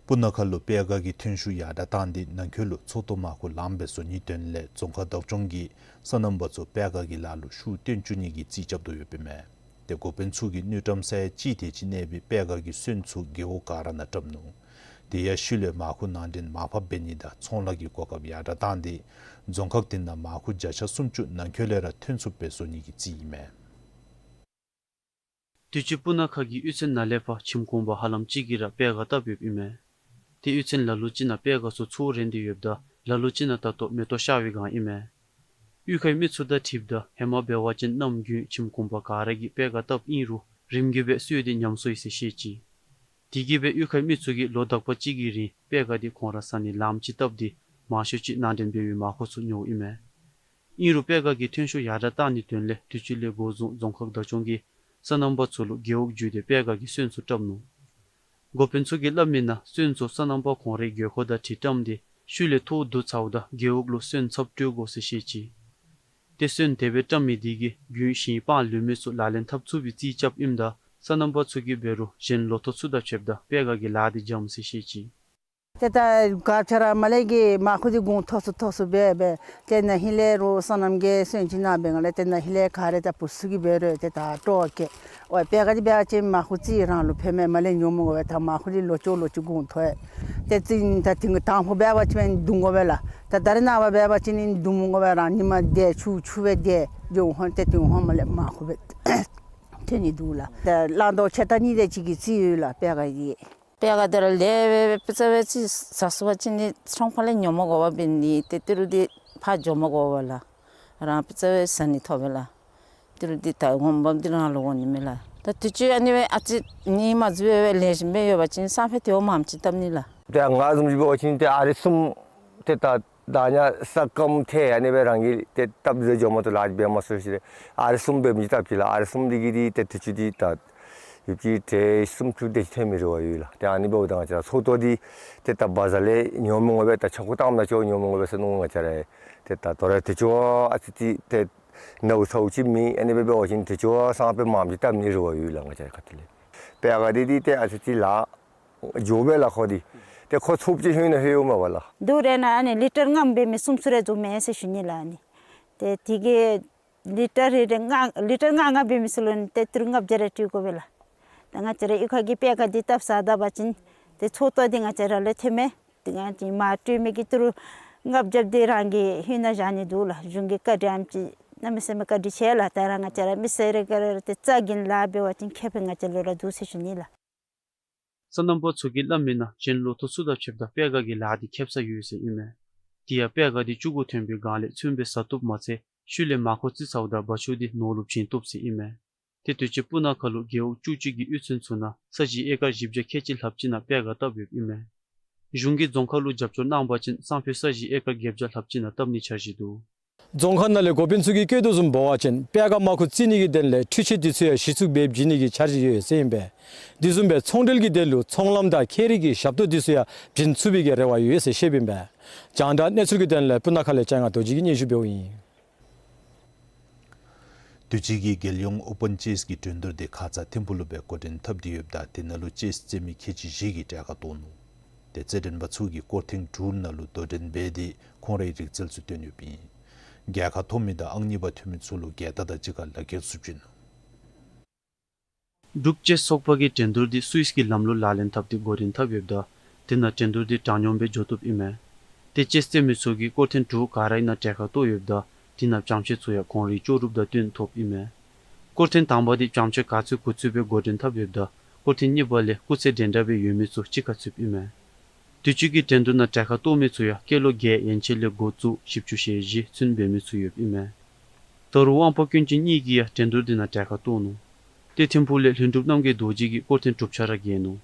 སྤུ་ན་ཁ་ལུ་པད་ག་གི་ཐོན་ཤུགས་ཡར་དྲག་བཏང་སྟེ་ནང་འཁོད་ལུ་ཚོགས་གཏོགས་མར་ཁུ་ལངམ་སྦེ་བཟོ་ནིའི་དོན་ལས་རྫོང་ཁག་བདག་སྐྱོང་གིས་སོ་ནམ་པ་ཚུ་པད་ག་གི་ལཱ་ལུ་ཤུགས་བཏོན་བཅུག་ནི་གི་རྩིས་རྐྱབ་དོ་ཡོདཔ་ཨིན་མས། ཏེ་འགོ་དཔོན་ཚུ་གིས་དངུལ་ཀྲམ་ས་ཡ་གཅིག་དེ་ཅིག་གནས་པའི་པད་ག་གི་སོན་ཚུ་རྒེད་འོག་ག་ར་ནང་བཀྲམ་ནུག། དེ་ཡང་ཤུལ་ལས་མར་ཁུ་ནང་འདྲེན་མར་ཕབ་འབད་ནི་དང་ཚོང་ལཱ་གི་གོ་སྐབས་ཡར་དྲག་བཏང་སྟེ་རྫོང་ཁག་དེ་ནང་མར་ཁུ་བརྒྱ་ཆ་སུམ་ཅུ་ནང་འཁོད་ལས་ར་ཐོན་ཚུགསཔ་སྦེ་བཟོ་ནི་གི་རྩིས་ཨིན་མས། དུས་ཅི་སྤུ་ན་ཁ་གི་གཡུས་ཚན་ནང་ལས་ཕར་ཁྱིམ་གུང་པ་ཧ་ལམ་ཅིག་གིས་ར་པད་ག་བཏབ་ཡོདཔ་ཨིན་མས། ཏེ་གཡུས་ཚན་ལ་ལུ་ཅིག་ནང་པད་ག་ཚུ་ཚུར་རན་ཏེ་ཡོདཔ་ད་ལ་ལུ་ཅིག་ནང་ད་ལྟོ་མེ་ཏོག་ཤར་བའི་སྒང་ཨིན་མས། གཡུས་ཁའི་མི་ཚུ་དང་འཁྲིལཝ་ད་ཧེ་མ་འབད་བ་ཅིན་གནམ་དགུན་ཁྱིམ་གུང་པ་ག་ར་གིས་པད་ག་བཏབ་ཨིན་རུང་རིམ་གྱིས་སྦེ་སོས་ཏེ་ཉམས་སོ་ཡི་ཟེར་བཤད་ཅི། དེ་གིས་སྦེ་གཡུས་ཁའི་མི་ཚུ་གིས་ལོ་དག་པ་ཅིག་གི་རིང་པད་ག་དེ་ཁོང་ར་ཟ་ནི་ལངམ་ཅིག་བཏབ་སྟེ་མང་ཤོས་ཅིག་ནང་འདྲེན་འབད་བའི་མར་ཁུ་ཚུ་ཉོཝ་ཨིན་མས། ཨིན་རུང་པད་ག་གི་ཐོན་ཤུགས་ཡར་དྲག་བཏང་ནིའི་དོན་ལས་དུས་ཅི་ལས་འགོ་བཟུང་རྫོང་ཁག་བདག་སྐྱོང་གིས་སོ་ནམ་པ་ཚུ་ལུ་རྒེད་འོག་བརྒྱུད་དེ་པད་ག་གི་སོན་ཚུ་བཀྲམ་ནུག། འགོ་དཔོན་ཚུ་གིས་སླབ་མི་ནང་སོན་ཚུ་སོ་ནམ་པ་ཁོང་རའི་དགོས་མཁོ་དང་འཁྲིལ་བཀྲམ་སྟེ་ཤུལ་ལས་ཐོག་བསྡུ་ཚརཝ་ད་རྒེད་འོག་ལུ་སོན་ཚབ་སྤྲོད་དགོ་ཟེར་བཤད་ཅི། ཏེ་སོན་དེ་སྦེ་བཀྲམ་མི་དེ་གིས་རྒྱུན་ཞིང་སྤང་ལུས་མེད་ཚུ་ལག་ལེན་འཐབ་ཚུགས་པའི་རྩིས་རྐྱབ་ཨིནམ་ད་སོ་ནམ་པ་ཚུ་གིས་འབད་རུང་གཞན་ལོ་ཐོག་ཚུ་དང་ཕྱདཔ་ད་པད་ག་གི་ལཱ་དེ་འཇམ་ཟེར་བཤད་ཅི། ཏེ་ད་ག་ཆ་ར་མར་ལས་ཀྱི་མར་ཁུ་འདི་གུང་མཐོ་སུ་མཐོ་སུ་འབད་འབད་ཏེ་ན་ཧིང་ལས་རུང་སོ་ནམ་གྱི་སོན་ཅིག་ནང་འབད་ང་ལས་ཏེ་ན་ཧིང་ལས་ག་ར་ད་བུ་ཚུ་གིས་འབད་རུང་ཏེ་ད་སྤྲོ་བ་སྐྱེ། འོ་པད་ག་འདི་འབད་བ་ཅིན་མར་ཁུ་རྩིས་རང་ལུ་ཕན་མས། མར་ལས་ཉོ་མི་དགོ་པས། ད་མར་ཁུ་འདི་ལོ་ཅོག་ལོ་ཅོག་གུང་མཐོ་ཡི། ཏེ་རྩིས་ད་དེ་དང་ཕུ་འབད་བ་ཅིན་བརྡུང་དགོ་པས་ལགས། ད་ད་རེས་ནངས་པ་འབད་བ་ཅིན་བརྡུང་མི་དགོ་པས། རང་ཉིནམ་དེ་ཆུ་ཆུ་སྦེ་དེ་འགྱོ་འོང་ཏེ་དེ་འོང་མར་ལས་མར་ཁུ་སྦེ་ཐོན་ནི་འདུག་ལགས། ད་བླང་དོར་ཆེ་ད་ནི་དེ་ཅིག་གི་རྩིས་ཡོད་ལགས་པད་ག་འདི། པད་ག་དེ་ར་ལེགས་སྦེ་སྦེ་ཕུ་ཚ་སྦེ་རྩིས་ཟ་ཚུགས་པ་ཅིན་ནི་ཚོང་ཁང་ལས་ཉོ་མི་དགོ་པར་འབད་ནི་ཏེ་ཏི་རུ་འདི་ཕར་འགྱོ་མི་དགོ་པས་ལགས། རང་ཕུ་ཚ་སྦེ་ཟ་ནི་ཐོབ་པས་ལགས། ཏི་རུ་འདི་ད་ངོ་མ་འདི་རང་ལུ་འོང་ནི་མས་ལགས། ད་དུས་ཅི་ཨ་ནི་སྦེ་ཨ་ཙི་ནི་མ་འཛུལ་བར་སྦེ་ལེན་བཞིན་སྦེ་ཡོད་པ་ཅིན་སང་ཕོད་དེ་བ་མངམ་ཅིག་བཏབ་ནི་ལགས། ཏེ་ང་བཟུམ་ཅིག་འབད་བ་ཅིན་ཏེ་ཨ་རེ་གསུམ་ཏེ་ད་ད་ཉ་ས་སྐམ་ཐལ་ཨ་ནི་སྦེ་རང་གིས་ཏེ་བཏབ་ཟེར་འགྱོ་མ་གཏོགས་ལཱ་འབད་མ་ཚུགས་ཤིག་ལས་ཨ་རེ་གསུམ་སྦེ་མི་བཏབ་ཅི་ལགས། ཨ་རེ་གསུམ་འདི་གིས་འདི་ཏེ་དུས་ཅི་འདི་ད་ཡོདཔ་ཅིག་ཏེ་སུམ་ཅུ་དེ་ཅིག་ཐོན་མི་རུང་བ་ཡོད་ལགས། ཏེ་ཨ་ནི་འབདཝ་ད་ང་བཅས་ར་ཚོགས་གཏོགས་འདི་ཏེ་ད་བ་ཛར་ལས་ཉོ་མི་དགོ་པས། ད་ཆ་ཁུ་བཏངམ་ད་ཅིག་ཉོ་མི་དགོ་པས་ཟེར་མནོ། ང་བཅས་ར་ཏེ་ད་དོ་རུང་དུས་ཅི་ཨ་ཙི་ཅིག་ཏེ་ནཝ་ཚཝ་ཅིག་མེད། ཨ་ནི་སྦེ་འབད་བ་ཅིན་དུས་ཅི་སང་ཕོད་མངམ་ཅིག་བཏབ་ནི་རུང་བ་ཡོད་ལགས། ང་བཅས་ར་ཁ་ཐུག་ལས་པད་ག་འདི་འདི་ཏེ་ཨ་ཙི་ཅིག་ལཱ་འགྱོ་བས་ལགས། ཁོ་འདི་ཏེ་ཁོ་ཚུགསཔ་ཅིག་ཧོད་ནང་ལྷོད་འོང་མས་པ་ལགས། དུས་རེ་ནང་ཨ་ནི་ལི་ཊར་ལྔ་འབད་མི་གསུམ་ཚུ་རེ་འཛུལ་མས་ཟེར་ཞུ་ནི་ལགས། ཨ་ནི་ཏེ་དེ་གིས་ལི་ཊར་རེ་རེ་ལྔ་ལི་ཊར་ལྔ་ལྔ་འབད་མི་ཚུ་ལུ་ཏེ་ཏི་རུ་ལྔ་བརྒྱ་རེ་སྤྲོད་དགོ་པས་ལགས། ད་ང་བཅས་ར་གཡུས་ཁ་གི་པད་ག་འདི་བཏབ་ཚར་ད་པ་ཅིན་ཏེ་ཚོགས་གཏོགས་འདི་ང་བཅས་ར་ལུ་ཐོན་མས། ཏེ་ང་བཅས་མར་སྤྲོད་མི་གི་ཏི་རུ་ལྔ་བརྒྱ་འདི་རང་གི་ཧོད་ནང་བཞག་ནི་འདུག་ལགས། གཞུང་གི་བཀའ་དྲིན་ཨ་ནེམ་ཅིག་གནམ་མེད་ས་མེད་བཀའ་དྲིན་ཆེ་ལགས། ད་ར་ང་བཅས་ར་མི་སེར་རེ་ག་ར་ཏེ་རྩ་འགེངས་ལཱ་འབད་བ་ཅིན་ཁེ་ཕན་ང་བཅས་ལུ་ར་འདུག་ཟེར་ཞུ་ནི་ལགས། སོ་ནམ་པ་ཚུ་གིས་སླབ་མི་ནང་གཞན་ལོ་ཐོག་ཚུ་དང་ཕྱདཔ་ད་པད་ག་གི་ལཱ་འདི་ཁེབ་ས་ཡོད་ཟེར་ཨིན་མས། དེ་ཡང་པད་ག་འདི་ཅུ་གུ་ཐོན་པའི་སྒང་ལས་ཚུན་སྦེ་ཟ་བཏུབ་མ་ཚད་ཤུལ་ལས་མར་ཁུ་རྩིས་ཚརཝ་ད་བ་ཕྱུགས་འདི་ནོར་ལུ་བྱིན་བཏུབ་ཟེར་ཨིན་མས། ཏེ་དུས་ཅི་སྤུ་ན་ཁ་ལུ་རྒེད་འོག་བཅུ་གཅིག་གི་གཡུས་ཚན་ཚུ་ནང་ས་གཞི་ཨེ་ཀར་བཞི་བརྒྱ་ཁལ་གཅིག་ལྷགཔ་ཅིག་ནང་པད་ག་བཏབ་ཡོདཔ་ཨིན་མས། གཞུང་གིས་རྫོང་ཁག་ལུ་རྒྱབ་སྐྱོར་གནང་པ་ཅིན་སང་ཕོད་ས་གཞི་ཨེ་ཀར་བརྒྱད་བརྒྱ་ལྷགཔ་ཅིག་ནང་བཏབ་ནིའི་འཆར་གཞི་འདུག། རྫོང་ཁག་ནང་ལས་འགོ་དཔོན་ཚུ་གིས་བཀོད་དོ་བཟུམ་འབད་བ་ཅིན་པད་ག་མར་ཁུ་རྩིས་ནི་གི་དོན་ལས་འཕྲུལ་ཆས་འདི་ཚུ་ཡང་གཞི་བཙུགས་འབད་བྱིན་ནི་གི་འཆར་གཞི་ཡོད་ཟེར་ཨིན་པས། དེ་བཟུམ་སྦེ་ཚོང་འབྲེལ་གྱི་དོན་ལུ་ཚོང་ལམ་དང་ཁྱེགས་རིགས་ཀྱི་ཞབས་ཏོག་འདི་ཚུ་ཡང་བྱིན་ཚུགས་པའི་གི་རེ་བ་ཡོད་ཟེར་བཤདཔ་ཨིན་པས། རྒྱང་བསྒྲགས་གནས་ཚུལ་གྱི་དོན་ལས་སྤུ་ན་ཁ་ལས་ལྕང་ང་རྡོ་རྗེ་གིས་སྙན་ཞུ་འབདཝ་ཨིན། དུས་ཅི་གི་རྒྱལ་ཡོངས་ཨོ་པཱན་ཅེསི་གི་འགྲན་བསྡུར་འདི་ཁ་ཙ་ཐིམ་ཕུག་ལུ་སྦེ་འགོ་འདྲེན་འཐབ་སྟེ་ཡོདཔ་ད་དེ་ནང་ལུ་ཅེསི་རྩེད་མི་ཁལ་གཅིག་བཞི་གིས་གྲལ་ཁར་གཏོགས་ནུག། ཏེ་རྩེད་འགྲན་པ་ཚུ་གིས་སྐོར་ཐེངས་དྲུག་ནང་ལུ་དོ་འགྲན་འབད་དེ་ཁོང་རའི་རིག་རྩལ་ཚུ་སྟོན་ཡོདཔ་ཨིན། རྒྱལ་ཁ་ཐོབ་མི་དང་ཨང་གཉིས་པ་ཐོན་མི་ཚུ་ལུ་རྒྱལ་དར་དང་གཅིག་ཁར་ལག་འཁྱེར་ཚུ་བྱིན་ནུག། འབྲུག་ཅེསི་ཚོགས་པ་གིས་འགྲན་བསྡུར་འདི་སུའིསི་གི་ལམ་ལུགས་ལག་ལེན་འཐབ་སྟེ་འགོ་འདྲེན་འཐབ་ཡོདཔ་ད་དེ་ནང་འགྲན་བསྡུར་འདི་དྲག་སྙོམས་སྦེ་འགྱོ་བཏུབ་ཨིན་མས། ཏེ་ཅེསི་རྩེད་མི་ཚུ་གིས་སྐོར་ཐེངས་དྲུག་ག་རའི་ནང་གྲལ་ཁར་གཏོགས་ཡོདཔ་ད་དེ་ནང་བྱམས་ཆེ་ཚུ་ཡང་ཁོང་རའི་ལྕོགས་གྲུབ་དང་བསྟུན་ཐོབ་ཨིན་མས། སྐོར་ཐེངས་དང་པ་འདི་བྱམས་ཆེ་ག་ཚོད་གུ་ཚོད་སྦེ་འགོ་འདྲེན་འཐབ་ཡོདཔ་ད་སྐོར་ཐེངས་གཉིས་པ་ལས་སྐུགས་ཚད་འདྲན་འདྲ་སྦེ་ཡོད་མི་ཚུ་གཅིག་ཁར་ཚུདཔ་ཨིན་མས། དུས་ཅི་གི་འགྲན་བསྡུར་ནང་གྲལ་ཁར་གཏོགས་མི་ཚུ་ཡང་སྐྱེས་ལོ་བརྒྱད་ཡན་ཆད་ལས་འགོ་བཙུགས་བཞི་བཅུ་ཞེ་བཞི་ཚུན་འབད་མི་ཚུ་ཡོདཔ་ཨིན་མས། ད་རུང་དབང་པོ་སྐྱོན་ཅན་གཉིས་ཀྱིས་ཡང་འགྲན་བསྡུར་འདི་ནང་གྲལ་ཁར་གཏོགས་ནུག། ཏེ་ཐིམ་ཕུག་ལས་ལྷུན་གྲུབ་རྣམ་རྒྱལ་རྡོ་རྗེ་གིས་སྐོར་ཐེངས་དྲུག་ཆ་ར་རྒྱལ་ནུག།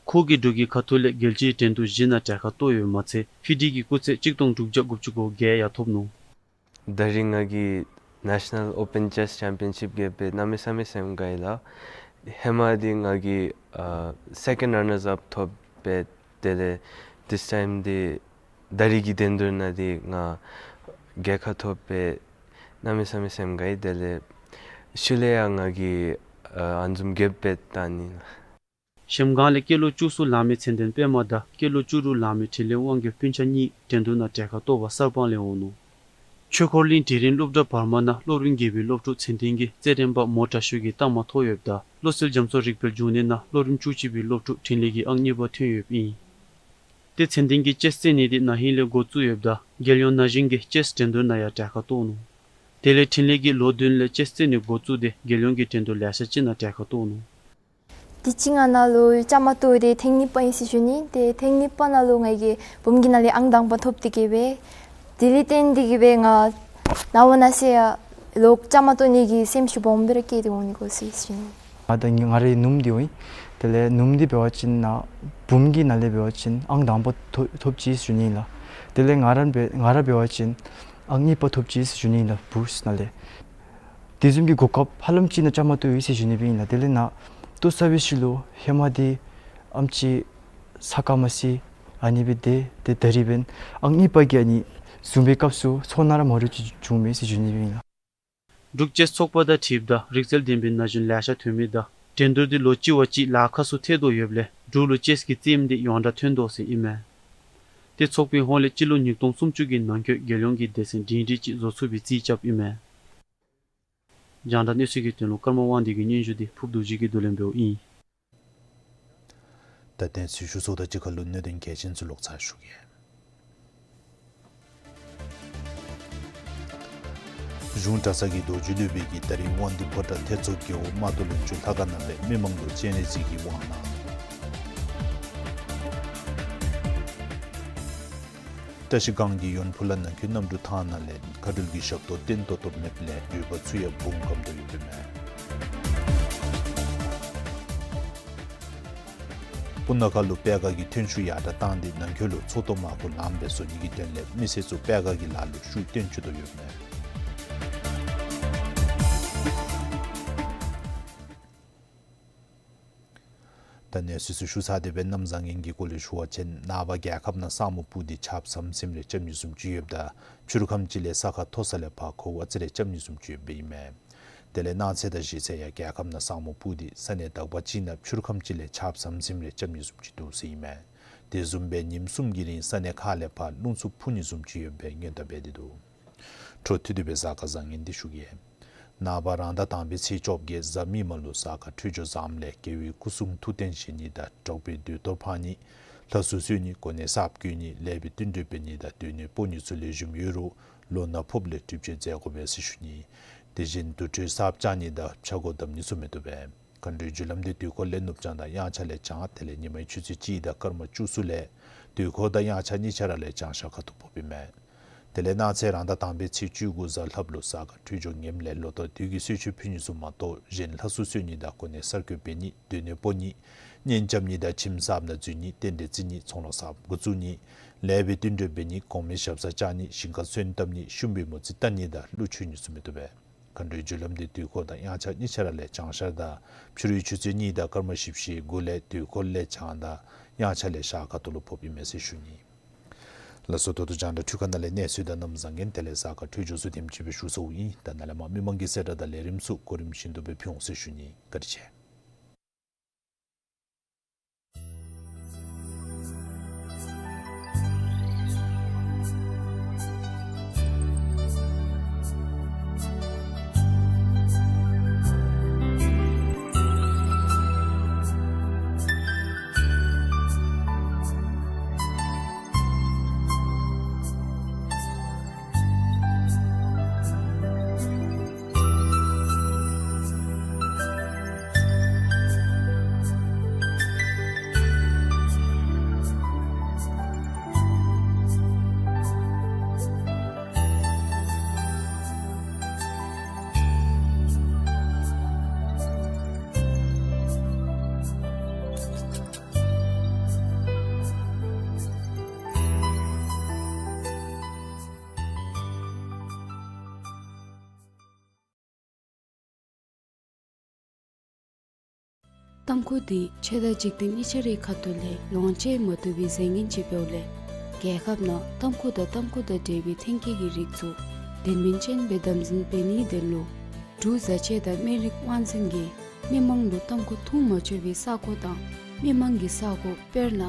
ཁོ་གིས་འབྲུག་གི་ཁ་ཐུག་ལས་རྒྱལ་སྤྱིའི་འགྲན་བསྡུར་བཞི་ནང་གྲལ་ཁར་གཏོགས་ཡོདཔ་མ་ཚད་ཕི་ཌི་གི་སྐུགས་ཚད་གཅིག་སྟོང་དྲུག་བརྒྱ་དགུ་བཅུ་གོ་བརྒྱད་ཡང་ཐོབ་ནུག། ད་རིས་ང་གིས་National Open Chess Championship རྒྱལ་སྦེ་གནམ་མེད་ས་མེད་སེམས་དགའ་ཡི་ལགས། ཧེ་མ་འདི་ང་གིས་ཨ་second runners up ཐོབ་སྦེ་དེ་ལས་this time འདི་ད་རིས་ཀྱི་འགྲན་བསྡུར་ནང་འདི་ང་རྒྱལ་ཁ་ཐོབ་སྦེ་གནམ་མེད་ས་མེད་སེམས་དགའ་ཡི། དེ་ལས་ཤུལ་ལས་ཡང་ང་གིས་ཨ་ཨ་ནི་བཟུམ་རྒྱལ་སྦེ་བཏང་ནི་ལགས། གཞལམ་སྒང་ལས་སྐྱེས་ལོ་བཅུ་གསུམ་ལང་མི་ཚེ་བརྟན་པདྨ་དང་སྐྱེས་ལོ་བཅུ་དྲུག་ལང་མི་འཕྲིན་ལས་དབང་རྒྱལ་སྤུན་ཆ་གཉིས་འགྲན་བསྡུར་ནང་གྲལ་ཁར་གཏོགས་པར་གསར་སྤང་ལས་འོང་ནུག། ཆོས་འཁོར་གླིང་དེ་རིང་སློབ་གྲྭ་བར་མ་ནང་སློབ་རིམ་བརྒྱད་པའི་སློབ་ཕྲུག་ཚེ་བརྟན་གྱིས་རྩེད་འགྲན་པ་མོ་དྲག་ཤོས་ཀྱི་རྟགས་མ་ཐོབ་ཡོདཔ་ད་བློ་གསལ་རྒྱ་མཚོ་རིག་པའི་འབྱུང་གནས་ནང་སློབ་རིམ་བཅུ་གཅིག་པའི་སློབ་ཕྲུག་འཕྲིན་ལས་ཀྱིས་ཨང་གཉིས་པ་ཐོན་ཡོདཔ་ཨིན། ཏེ་ཚེ་བརྟན་གྱིས་ཅེསི་རྩེད་ནི་འདི་ན་ཧིང་ལས་འགོ་བཙུགས་ཡོདཔ་ད་རྒྱལ་ཡོངས་ན་གཞོན་གྱི་ཅེསི་འགྲན་བསྡུར་ནང་ཡང་གྲལ་ཁར་གཏོགས་ནུག། དེ་ལས་འཕྲིན་ལས་ཀྱིས་ལོ་བདུན་ལས་ཅེསི་རྩེད་ནི་འགོ་བཙུགས་ཏེ་རྒྱལ་ཡོངས་ཀྱི་འགྲན་བསྡུར་ལེ་ཤ་ཅིག་ནང་གྲལ་ཁར་གཏོགས་ནུག། དུས་ཅི་ང་ནཱ་ལུ་བཅའ་མར་གཏོགས་ཏེ་ཐེངས་གཉིས་པ་ཨིན་ཟེར་ཞུ་ནི། ཏེ་ཐེངས་གཉིས་པ་ནང་ལུ་ང་གིས་བུམོ་གི་ནང་ལས་ཨང་དང་པ་ཐོབ་སྟེ་གི་སྦེ་དེ་ལས་བརྟེན་ཏེ་གི་སྦེ་ང་ ནངས་པ་གནངས་ཚེ་ཡང་ལོག་བཅའ་མར་གཏོགས་ནི་གི་སེམས་ཤུགས་སྦོམ་སྦེ་ར་བསྐྱེད་དེ་འོང་ནི་གོ་ཟེར་ཞུ་ནི། ང་དང་ང་རའི་ནུམོ་འདི་འོང་ཡི། དེ་ལས་ནུམོ་འདི་འབད་བ་ཅིན་ནཱ་བུམོ་གི་ནང་ལས་འབད་བ་ཅིན་ཨང་དང་པ་ཐོབ་ཐོབ་ཅི་ཟེར་ཞུ་ནི་ལགས། དེ་ལས་ང་ར་འབད་ང་ར་འབད་བ་ཅིན་ཨང་གཉིས་པ་ཐོབ་ཅི་ཟེར་ཞུ་ནི་ལགས། བུཚ་ནང་ལས། དེ་བཟུམ་གྱི་གོ་སྐབས་ཧ་ལམ་ཅིག་ནང་བཅའ་མར་གཏོགས་ཡི་ཟེར་ཞུ་ནི་སྦེ་ཨིན་ལགས། དེ་ལས་ནཱ་བཏུབ་ཚར་བའི་ཤུལ་ལུ་ཧེ་མ་འདི་ཨེམ་ཆི་ས་ཁ་མ་ཤེས་ཨ་ནི་སྦེ་དེ་དེ་ད་རིས་འབདན་ཨང་གཉིས་པ་གི་ཨ་ནི་བཟུང་བའི་སྐབས་སུ་ཚོར་སྣང་ར་མ་འདྲཝ་ཅིག་བྱུང་མས་ཟེར་ཞུ་ནི་སྦེ་ཨིན་ལགས། འབྲུག་ཅེསི་ཚོགས་པ་དང་འཁྲིལཝ་ད་རིག་རྩལ་ལྡན་པའི་ན་གཞོན་ལེ་ཤ་ཐོན་མི་དང་འགྲན་བསྡུར་འདི་ལོ་གཅིག་བ་གཅིག་ལཱ་ཁག་སུ་ཐལ་དོ་ཡོདཔ་ལས་འབྲུག་ལུ་ཅེསི་གི་རྩེདམོ་འདི་ཡོངས་གྲགས་ཐོན་དོ་ཟེར་ཨིན་མས། ཏེ་ཚོགས་པའི་ཧོངས་ལས་སྤྱི་ལོ་ཉིས་སྟོང་སུམ་ཅུ་གི་ནང་འཁོད་རྒྱལ་ཡོངས་ཀྱི་སྡེ་ཚན་སྒྲིང་སྒྲིང་ཅིག་བཟོ་ཚུགས་པའི་རྩིས་རྐྱབ་ཨིན་མས། རྒྱང་བསྒྲགས་གནས་ཚུལ་གྱི་དོན་ལུ་ཀརྨ་དབང་འདུས་ཀྱི་སྙན་ཞུ་འདི་ཕུརབ་རྡོ་རྗེ་གིས་བསྡུ་ལེན་འབདཝ་ཨིན། ད་གནས་ཚུལ་ཞུ་ཚརཝ་དང་གཅིག་ཁར་ལུ་གནད་དོན་གལ་ཆེན་ཚུ་ལོག་ཚར་ཞུ་གེ། གཞུང་གྲྭ་ཚང་གི་རྡོ་རྗེ་སློབ་དཔོན་གྱིས་ད་རིས་དབང་འདུས་ཕོ་བྲང་ཐེད་མཚོ་རྒེད་འོག་རྨ་ཏོ་ལུང་ཕྱོགས་ལྷ་ཁང་ནང་ལས་མི་མང་ལུ་སྤྱན་རས་གཟིགས་ཀྱི་དབང་གནང་། བཀྲ་ཤིས་སྒང་གི་ཡོན་ཕུ་ལ་ནང་འཁོད་གནམ་གྲུ་ཐང་ནང་ལས་མཁའ་འགྲུལ་གྱི་ཞབས་ཏོག་བཏོན་ཏོག་ཏོ་མེདཔ་ལས་འགྲུལ་པ་ཚུ་ཡང་བུང་སྐམ་དོ་ཡོདཔ་ཨིན་མས། སྤུ་ན་ཁ་ལུ་པད་དཀར་གྱི་ཐོན་ཤུགས་ཡར་དྲགས་བཏང་སྟེ་ནང་འཁོད་ལུ་མཚོ་ཏོ་མར་ཁུ་ལངམ་སྦེ་བཟོ་ནི་གི་དོན་ལས་མི་སེར་ཚུ་པད་དཀར་གྱི་ལཱ་ལུ་ཤུགས་བཏོན་བཅུག་དོ་ཡོདཔ་ཨིན་མས། ད་གནས་ཚུལ་ཚུ་ཞུ་ཚར་ཏེ་འབདན་གནམ་བཟང་ངན་གྱི་སྐོར་ལས་ཞུ་བ་ཅིན་ནངས་པ་རྒྱལ་ཁབ་ནང་ས་སྨུག་སྤུབས་ཏེ་ཆརཔ་ཟམ་ཟིམ་རེ་རྐྱབ་ནི་བཟུམ་ཅིག་ཡོདཔ་ད་ཕྱི་རུ་ཁམས་ཅིག་ལས་ས་ཁ་མཐོ་ས་ལས་ཕར་ཁོཝ་ཨ་ཙི་རེ་རྐྱབ་ནི་བཟུམ་ཅིག་ཡོདཔ་ཨིན་མས། དེ་ལས་གནངས་ཚེ་དང་གཞེས་ཚེ་ཡང་རྒྱལ་ཁབ་ནང་ས་སྨུག་སྤུབས་ཏེ་ས་གནས་དག་པ་ཅིག་ནང་ཕྱི་རུ་ཁམས་ཅིག་ལས་ཆརཔ་ཟམ་ཟིམ་རེ་རྐྱབ་ནི་བཟུམ་ཅིག་འདུག་ཟེར་ཨིན་མས། དེ་བཟུམ་སྦེ་ཉིནམ་གསུམ་གྱི་རིང་ས་གནས་ཁག་ལས་ཕར་རླུང་འཚུབ་འཕུ་ནི་བཟུམ་ཅིག་ཡོདཔ་སྦེ་སྔོན་བརྡ་འབད་དེ་འདུག། འཕྲོ་མཐུད་དེ་སྦེ་གཟའ་སྐར་བཟང་ངན་འདི་ཞུ་གེ། ནངས་པ་རང་ཟླ་དང་པའི་ཚེས་བཅོ་བརྒྱད་གཟའ་མིག་དམར་ལུ་གཟའ་སྐར་འཕྲོད་སྦྱོར་བཟངམ་ལས་རྒྱལ་བའི་སྐུ་གསུང་ཐུགས་རྟེན་བཞེངས་ནི་དང་གྲགས་པའི་མདོས་གཏོར་འཕང་ནི། ལྷ་གསོལ་གསོལ་ནི། གོ་གནས་གསརཔ་བསྐོ་ནི། ལེགས་པའི་བསྟུན་གྲོས་འབད་ནི་དང་སྡོད་གནས་སྤོ་ནི་ཚུ་ལེགས་ཤོམ་ཡོད་རུང་ལོ་ན་ཕོགཔ་ལས་གྲུབ་ཆ་འཛོལ་དགོ་པས་ཟེར་ཞུ་ནི། དེ་བཞིན་དུར་ཁྲོད་གསརཔ་བཅག་ནི་དང་ཕྱག་སྒོ་བསྡམ་ནི་ཚུ་མི་བཏུབ་པས། མཁའ་འགྲོའི་རྒྱུ་ལམ་འདི་དུས་འཁོར་ལས་ནུབ་བྱང་དང་དབྱངས་འཆར་ལས་བྱང་དེ་ལས་ཉི་མའི་ཆུ་ཚོད་གཅིག་དང་སྐར་མ་བཅུ་གསུམ་ལས་དུས་འཁོར་དང་དབྱངས་འཆར་གཉིས་ཆ་ར་ལས་བྱང་ཤར་ཁ་ཐུག་ཕོགཔ་ཨིན་མས། དེ་ལས་གནངས་ཚེ་རང་ཟླ་དང་པའི་ཚེས་བཅུ་དགུ་གཟའ་ལྷགཔ་ལུ་གཟའ་སྐར་འཕྲོད་སྦྱོར་ངནམ་ལས་ལོ་ཐོག་དུས་ཀྱི་གསོལ་མཆོད་ཕུལ་ནི་ཚུ་མ་གཏོགས་གཞན་ལྷ་གསོལ་གསོལ་ནི་དང་གོ་གནས་གསར་བསྐོ་འབད་ནི། སྡོད་གནས་སྤོ་ནི། གཉེན་རྐྱབ་ནི་དང་ཁྱིམ་གསརཔ་ནང་འཛུལ་ནི། རྟེན་འབྲེལ་བརྩི་ནི། ཚོང་ལཱ་གསརཔ་འགོ་བཙུགས་ནི། ལེགས་པའི་བསྟུན་གྲོས་འབད་ནི། གོང་མའི་ཞབས་སར་བཅར་ནི། ཞིང་ཁར་སོན་བཏབ་ནི། ཤུམ་པའི་མོ་རྩིས་བལྟ་ནི་དང་ཀླུ་མཆོད་ནི་ཚུ་མི་བཏུབ་པས། མཁའ་འགྲོའི་རྒྱུ་ལམ་འདི་དུས་འཁོར་དང་དབྱངས་འཆར་གཉིས་ཆ་ར་ལས་བྱང་ཤར་དང་ཕྱི་རུའི་ཆུ་ཚོད་གཉིས་དང་སྐར་མ་བཞི་བཅུ་ཞེ་དགུ་ལས་དུས་འཁོར་ལས་བྱང་དང་དབྱངས་འཆར་ལས་ཤར་ཁ་ཐུག་ལུ་ཕོགཔ་ཨིན་མས་ཟེར་ཞུ་ནི། ལགས་སོ། ད་ལྟོ་རྒྱང་བསྒྲགས་འཕྲུལ་ཁང་ནང་ལས་གནས་ཚུལ་དང་གནམ་བཟང་ངན་དེ་ལས་གཟའ་སྐར་འཕྲོད་སྦྱོར་ཚུ་དེམ་ཅིག་སྦེ་ཞུ་ཚརཝ་ཨིན། ད་ནཱ་ལས་མར་མི་མང་གི་གསལ་བསྒྲགས་དང་ལས་རིམ་ཚུ་གོ་རིམ་བཞིན་དུ་སྦེ་ཕུལ་འོང་ཟེར་ཞུ་ནི། བཀའ་དྲིན་ཆེ། ཏམ་ཁུ་འདི་ཆོས་དང་འཇིག་རྟེན་གཉིས་ཆ་རའི་ཁ་ཐུག་ལས་ལོངས་སྤྱོད་མ་བཏུབ་པའི་རྫས་ངན་ཅིག་འབདཝ་ལས་རྒྱལ་ཁབ་ནང་ཏམ་ཁུ་དང་ཏམ་ཁུ་དང་འབྲེལ་བའི་ཐོན་སྐྱེད་ཀྱི་རིགས་ཚུ་དོན་སྨིན་ཅན་སྦེ་དམ་འཛིན་འབད་ནིའི་དོན་ལུ་འབྲུག་བཟའ་ཆས་དང་སྨན་རིགས་དབང་འཛིན་གྱིས་མི་མང་ལུ་ཏམ་ཁུ་འཐུང་མ་ཆོག་པའི་ས་གོ་དང་མི་མང་གི་ས་གོ་དཔེར་ན་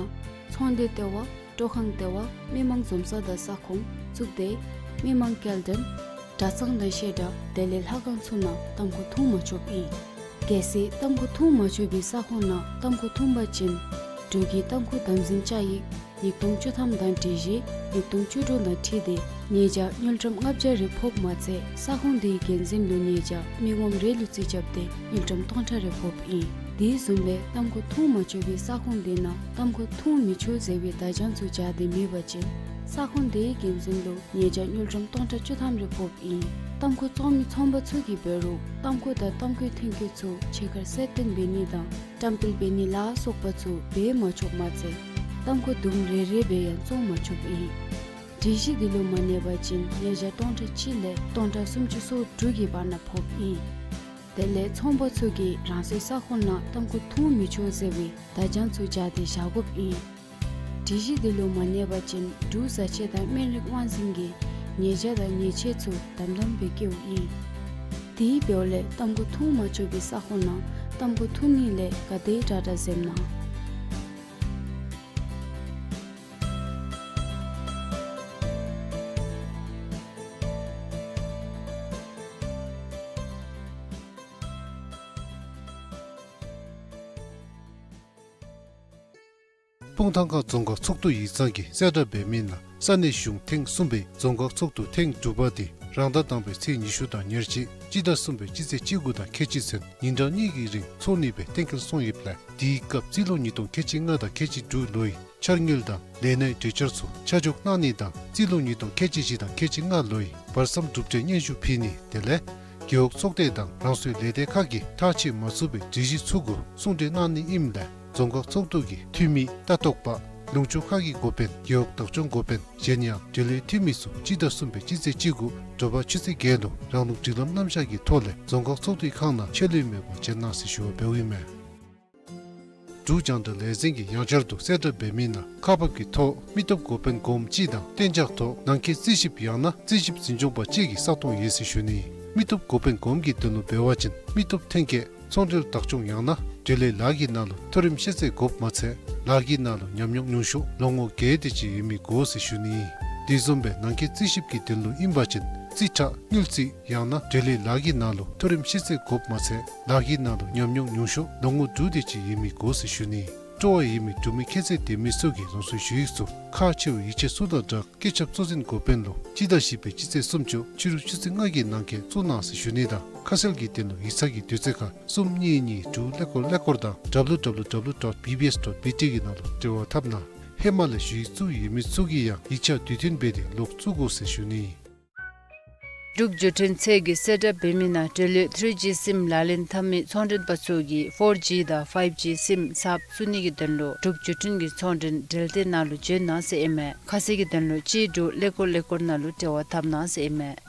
ཚོང་སྡེ་ལྟེ་བ། སྤྲོ་ཁང་ལྟེ་བ། མི་མང་འཛོམས་ས་དང་ས་ཁོངས་གཙུག་སྡེ། མི་མང་སྐྱེལ་འདྲེན། གྲྭ་ཚང་དང་བཤད་གྲྭ་དེ་ལས་ལྷ་ཁང་ཚུ་ནང་ཏམ་ཁུ་འཐུང་མ་ཆོགཔ་ཨིན། གལ་སྲིད་ཏམ་ཁུ་འཐུང་མ་ཆོག་པའི་ས་ཁོངས་ནང་ཏམ་ཁུ་འཐུང་པ་ཅིན་འབྲུག་གི་ཏམ་ཁུ་དམ་འཛིན་བཅའ་ཡིག་ཉིས་སྟོང་བཅུ་ཐམ་དང་སྒྲིག་གཞི་ཉིས་སྟོང་བཅུ་དྲུག་དང་འཁྲིལ་ཏེ་ཉེས་བྱ་དངུལ་ཀྲམ་ལྔ་བརྒྱ་རེ་ཕོགཔ་མ་ཚད་ས་ཁོངས་དེའི་འགན་འཛིན་ལུ་ཉེས་བྱ་མི་ངོམ་རེ་ལུ་རྩིས་རྐྱབ་སྟེ་དངུལ་ཀྲམ་སྟོང་ཕྲག་རེ་ཕོགཔ་ཨིན། དེ་བཟུམ་སྦེ་ཏམ་ཁུ་འཐུང་མ་ཆོག་པའི་ས་ཁོངས་དེ་ནང་ཏམ་ཁུ་འཐུང་མི་ཆོག་ཟེར་བའི་བརྡ་བྱང་ཚུ་སྦྱར་ཏེ་མེད་པ་ཅིན་ ས་ཁོངས་དེའི་འགན་འཛིན་ལུ་ཉེས་བྱ་དངུལ་ཀྲམ་སྟོང་ཕྲག་བཅུ་ཐམ་རེ་ཕོགཔ་ཨིན། ཏམ་ཁུ་བཙོང་མི་ཚོང་པ་ཚུ་གིས་འབད་རུང་ཏམ་ཁུ་དང་ཏམ་ཁུའི་ཐོན་སྐྱེད་ཚུ་ཕྱེད་ཀར་གསལ་སྟོན་འབད་ནི་དང་བཀྲམ་སྤེལ་འབད་ནི་ལ་སོགས་པ་ཚུ་འབད་མ་ཆོགཔ་མ་ཚད་ཏམ་ཁུ་དུམ་རེ་རེ་སྦེ་ཡང་བཙོང་མ་ཆོགཔ་ཨིན། སྒྲིག་གཞི་འདི་ལུ་མ་གནས་པ་ཅིན་ཉེས་བྱ་སྟོང་ཕྲག་གཅིག་ལས་སྟོང་ཕྲག་སུམ་ཅུ་སོ་དྲུག་གི་བར་ན་ཕོགཔ་ཨིན། དེ་ལས་ཚོང་པ་ཚུ་གིས་རང་སོའི་ས་ཁོངས་ནང་ཏམ་ཁུ་འཐུང་མི་ཆོག་ཟེར་བའི་བརྡ་བྱང་ཚུ་སྦྱར་ཏེ་བཞག་དགོཔ་ཨིན། སྒྲིག་གཞི་འདི་ལུ་མ་གནས་པ་ཅིན་འབྲུག་བཟའ་ཆས་དང་སྨན་རིགས་དབང་འཛིན་གྱིས་ཉེས་བྱ་དང་ཉེས་ཆད་ཚུ་དམ་དམ་སྦེ་བཀལཝ་ཨིན། དེ་འབདཝ་ལས་ཏམ་ཁུ་འཐུང་མ་ཆོག་པའི་ས་ཁོངས་ནང་ཏམ་ཁུ་འཐུང་ནི་ལས་ག་དེ་དྲག་དྲག་འཛེམ་གནང་། སྤུངས་ཐང་ཁ་རྫོང་ཁག་ཚོགས་འདུ་ཡིག་ཚང་གིས་གསལ་བསྒྲགས་འབད་མི་ནང་ས་གནས་གཞུང་ཐེངས་གསུམ་པའི་རྫོང་ཁག་ཚོགས་འདུ་ཐེངས་དྲུག་པ་དེ་རང་ཟླ་དང་པའི་ཚེས་ཉི་ཤུ་དང་ཉེར་གཅིག་སྤྱི་ཟླ་གསུམ་པའི་སྤྱི་ཚེས་བཅུ་དགུ་དང་ཁལ་གཅིག་ཚུན་ཉིན་གྲངས་གཉིས་ཀྱི་རིང་ཚོགས་ནི་སྦེ་གཏན་འཁེལ་སོང་ཡོདཔ་ལས་དེའི་སྐབས་རྩིས་ལོ་ཉིས་སྟོང་ཁལ་གཅིག་ལྔ་དང་ཁལ་གཅིག་དྲུག་ལོའི་འཆར་དངུལ་དང་ལས་གནས་གྲོས་འཆར་ཚུ་ཆ་འཇོག་གནང་ནི་དང་རྩིས་ལོ་ཉིས་སྟོང་ཁལ་གཅིག་བཞི་དང་ཁལ་གཅིག་ལྔ་ལོའི་བར་མཚམས་གྲུབ་འབྲས་སྙན་ཞུ་ཕུལ་ནི་དེ་ལས་རྒེད་འོག་ཚོགས་སྡེ་དང་རང་སོའི་ལས་སྡེ་ཁག་གིས་ཐག་བཅད་མ་ཚུགས་པའི་སྒྲིག་གཞི་ཚུ་གུ་གསུང་གྲོས་གནང་ནི་ཨིནམ་ལས་རྫོང་ཁག་ཚོགས་འདུ་གི་འཐུས་མི་ལྟ་རྟོག་པ་ལུང་ཕྱོགས་ཁག་གི་འགོ་དཔོན་རྒེད་འོག་བདག་སྐྱོང་འགོ་དཔོན་གཞན་ཡང་འབྲེལ་ཡོད་འཐུས་མི་ཚུ་སྤྱི་ཟླ་གསུམ་པའི་སྤྱི་ཚེས་བཅུ་དགུ་དྲོ་པ་ཆུ་ཚོད་བརྒྱད་ལུ་རང་ལུགས་སྒྲིག་ལམ་རྣམ་གཞག་གི་ཐོག་ལས་རྫོང་ཁག་ཚོགས་འདུའི་ཁང་ནང་ཆད་ལུས་མེད་པར་བྱོན་གནང་ཟེར་ཞུ་བ་འབདཝ་ཨིན་མས། འབྲུག་རྒྱང་བསྒྲགས་ལས་འཛིན་གྱིས་ཡང་བསྐྱར་དུ་གསལ་བསྒྲགས་འབད་མི་ནང་ཁག་འབག་གི་ཐོག་མི་སྟོབས་འགོ་དཔོན་གོངམ་གཅིག་དང་གཏན་འཇགས་ཐོག་ནང་འཁོད་རྩིས་ཞིབ་ཡང་ན་རྩིས་ཞིབ་འཛིན་སྐྱོང་པ་གཅིག་གི་ས་སྟོང་ཡོད་ཟེར་ཞུ་ནི། མི་སྟོབས་འགོ་དཔོན་གོངམ་གྱི་དོན་ལུ་འབད་བ་ཅིན་མི་སྟོབས་ཐོན་སྐྱེད་ཚོང་འབྲེལ་བདག་སྐྱོང་ཡང་ན་འབྲེལ་ཡོད་ལཱ་གི་ནང་ལུ་མཐོ་རིམ་ཤེས་ཚད་དགོཔ་མ་ཚད་ལཱ་གི་ནང་ལུ་ཉམས་མྱོང་ཉུང་ཤོས་ལོ་ངོ་བརྒྱད་དེ་ཅིག་ཡོད་མི་དགོ་ཟེར་ཞུ་ནི། དེ་བཟུམ་སྦེ་ནང་འཁོད་རྩིས་ཞིབ་ཀྱི་དོན་ལུ་ཨིན་པ་ཅིན་རྩིས་ཁྲ་དངུལ་རྩིས་ཡང་ན་འབྲེལ་ཡོད་ལཱ་གི་ནང་ལུ་མཐོ་རིམ་ཤེས་ཚད་དགོཔ་མ་ཚད་ལཱ་གི་ནང་ལུ་ཉམས་མྱོང་ཉུང་ཤོས་ལོ་ངོ་དྲུག་དེ་ཅིག་ཡོད་མི་དགོ་ཟེར་ཞུ་ནི། སྤྲོ་བ་ཡོད་མི་འབྲུག་མི་ཁྱད་ཚད་ལྡན་མི་ཚུ་གིས་རང་སོའི་ཞུ་ཡིག་ཚུ་ཁག་ཆེ་བའི་ཡིག་ཆ་ཚུ་དང་སྦྲགས་སྐུ་ཚབ་གཙོ་འཛིན་འགོ་དཔོན་ལུ་སྤྱི་ཟླ་བཞི་པའི་སྤྱི་ཚེས་སུམ་ཅུ་ཕྱི་རུ་ཆུ་ཚོད་ལྔ་གི་ནང་འཁོད་བཙུགས་གནང་ཟེར་ཞུ་ནི་དང་ཁ་གསལ་གྱི་དོན་ལུ་ཡིག་ཚང་གི་དུས་ཚོད་ཁར་གསུམ་གཉིས་གཉིས་དྲུག་ཀླད་ཀོར་ཀླད་ཀོར་དང་W W W dot B B S dot B T གི་ནང་ལུ་འབྲེལ་བ་འཐབ་གནང་། ཧེ་མ་ལས་ཞུ་ཡིག་བཙུགས་ཡོད་མི་ཚུ་གིས་ཡང་ཡིག་ཆ་དུས་མཐུན་འབད་དེ་ལོག་བཙུགས་དགོ་ཟེར་ཞུ་ནི། འབྲུག་བརྒྱུད་འཕྲིན་ཚད་ཀྱིས་གསལ་བསྒྲགས་འབད་མི་ནང་འབྲེལ་ཡོད་ཐི་རི་ཇི་སིམ་ལག་ལེན་འཐབ་མི་ཚོང་མགྲོན་པ་ཚུ་གིས་ཕོར་ཇི་དང་ཕའིབ་ཇི་སིམ་ཚབ་བཙུགས་ནི་གི་དོན་ལུ་འབྲུག་བརྒྱུད་འཕྲིན་གྱི་ཚོང་མགྲོན་འབྲེལ་སྡེ་ནང་ལུ་བྱོན་གནང་ཟེར་ཨིན་མས། ཁ་གསལ་གྱི་དོན་ལུ་གཅིག་དྲུག་ཀླད་ཀོར་ཀླད་ཀོར་ནང་ལུ་འབྲེལ་བ་འཐབ་གནང་ཟེར་ཨིན་མས།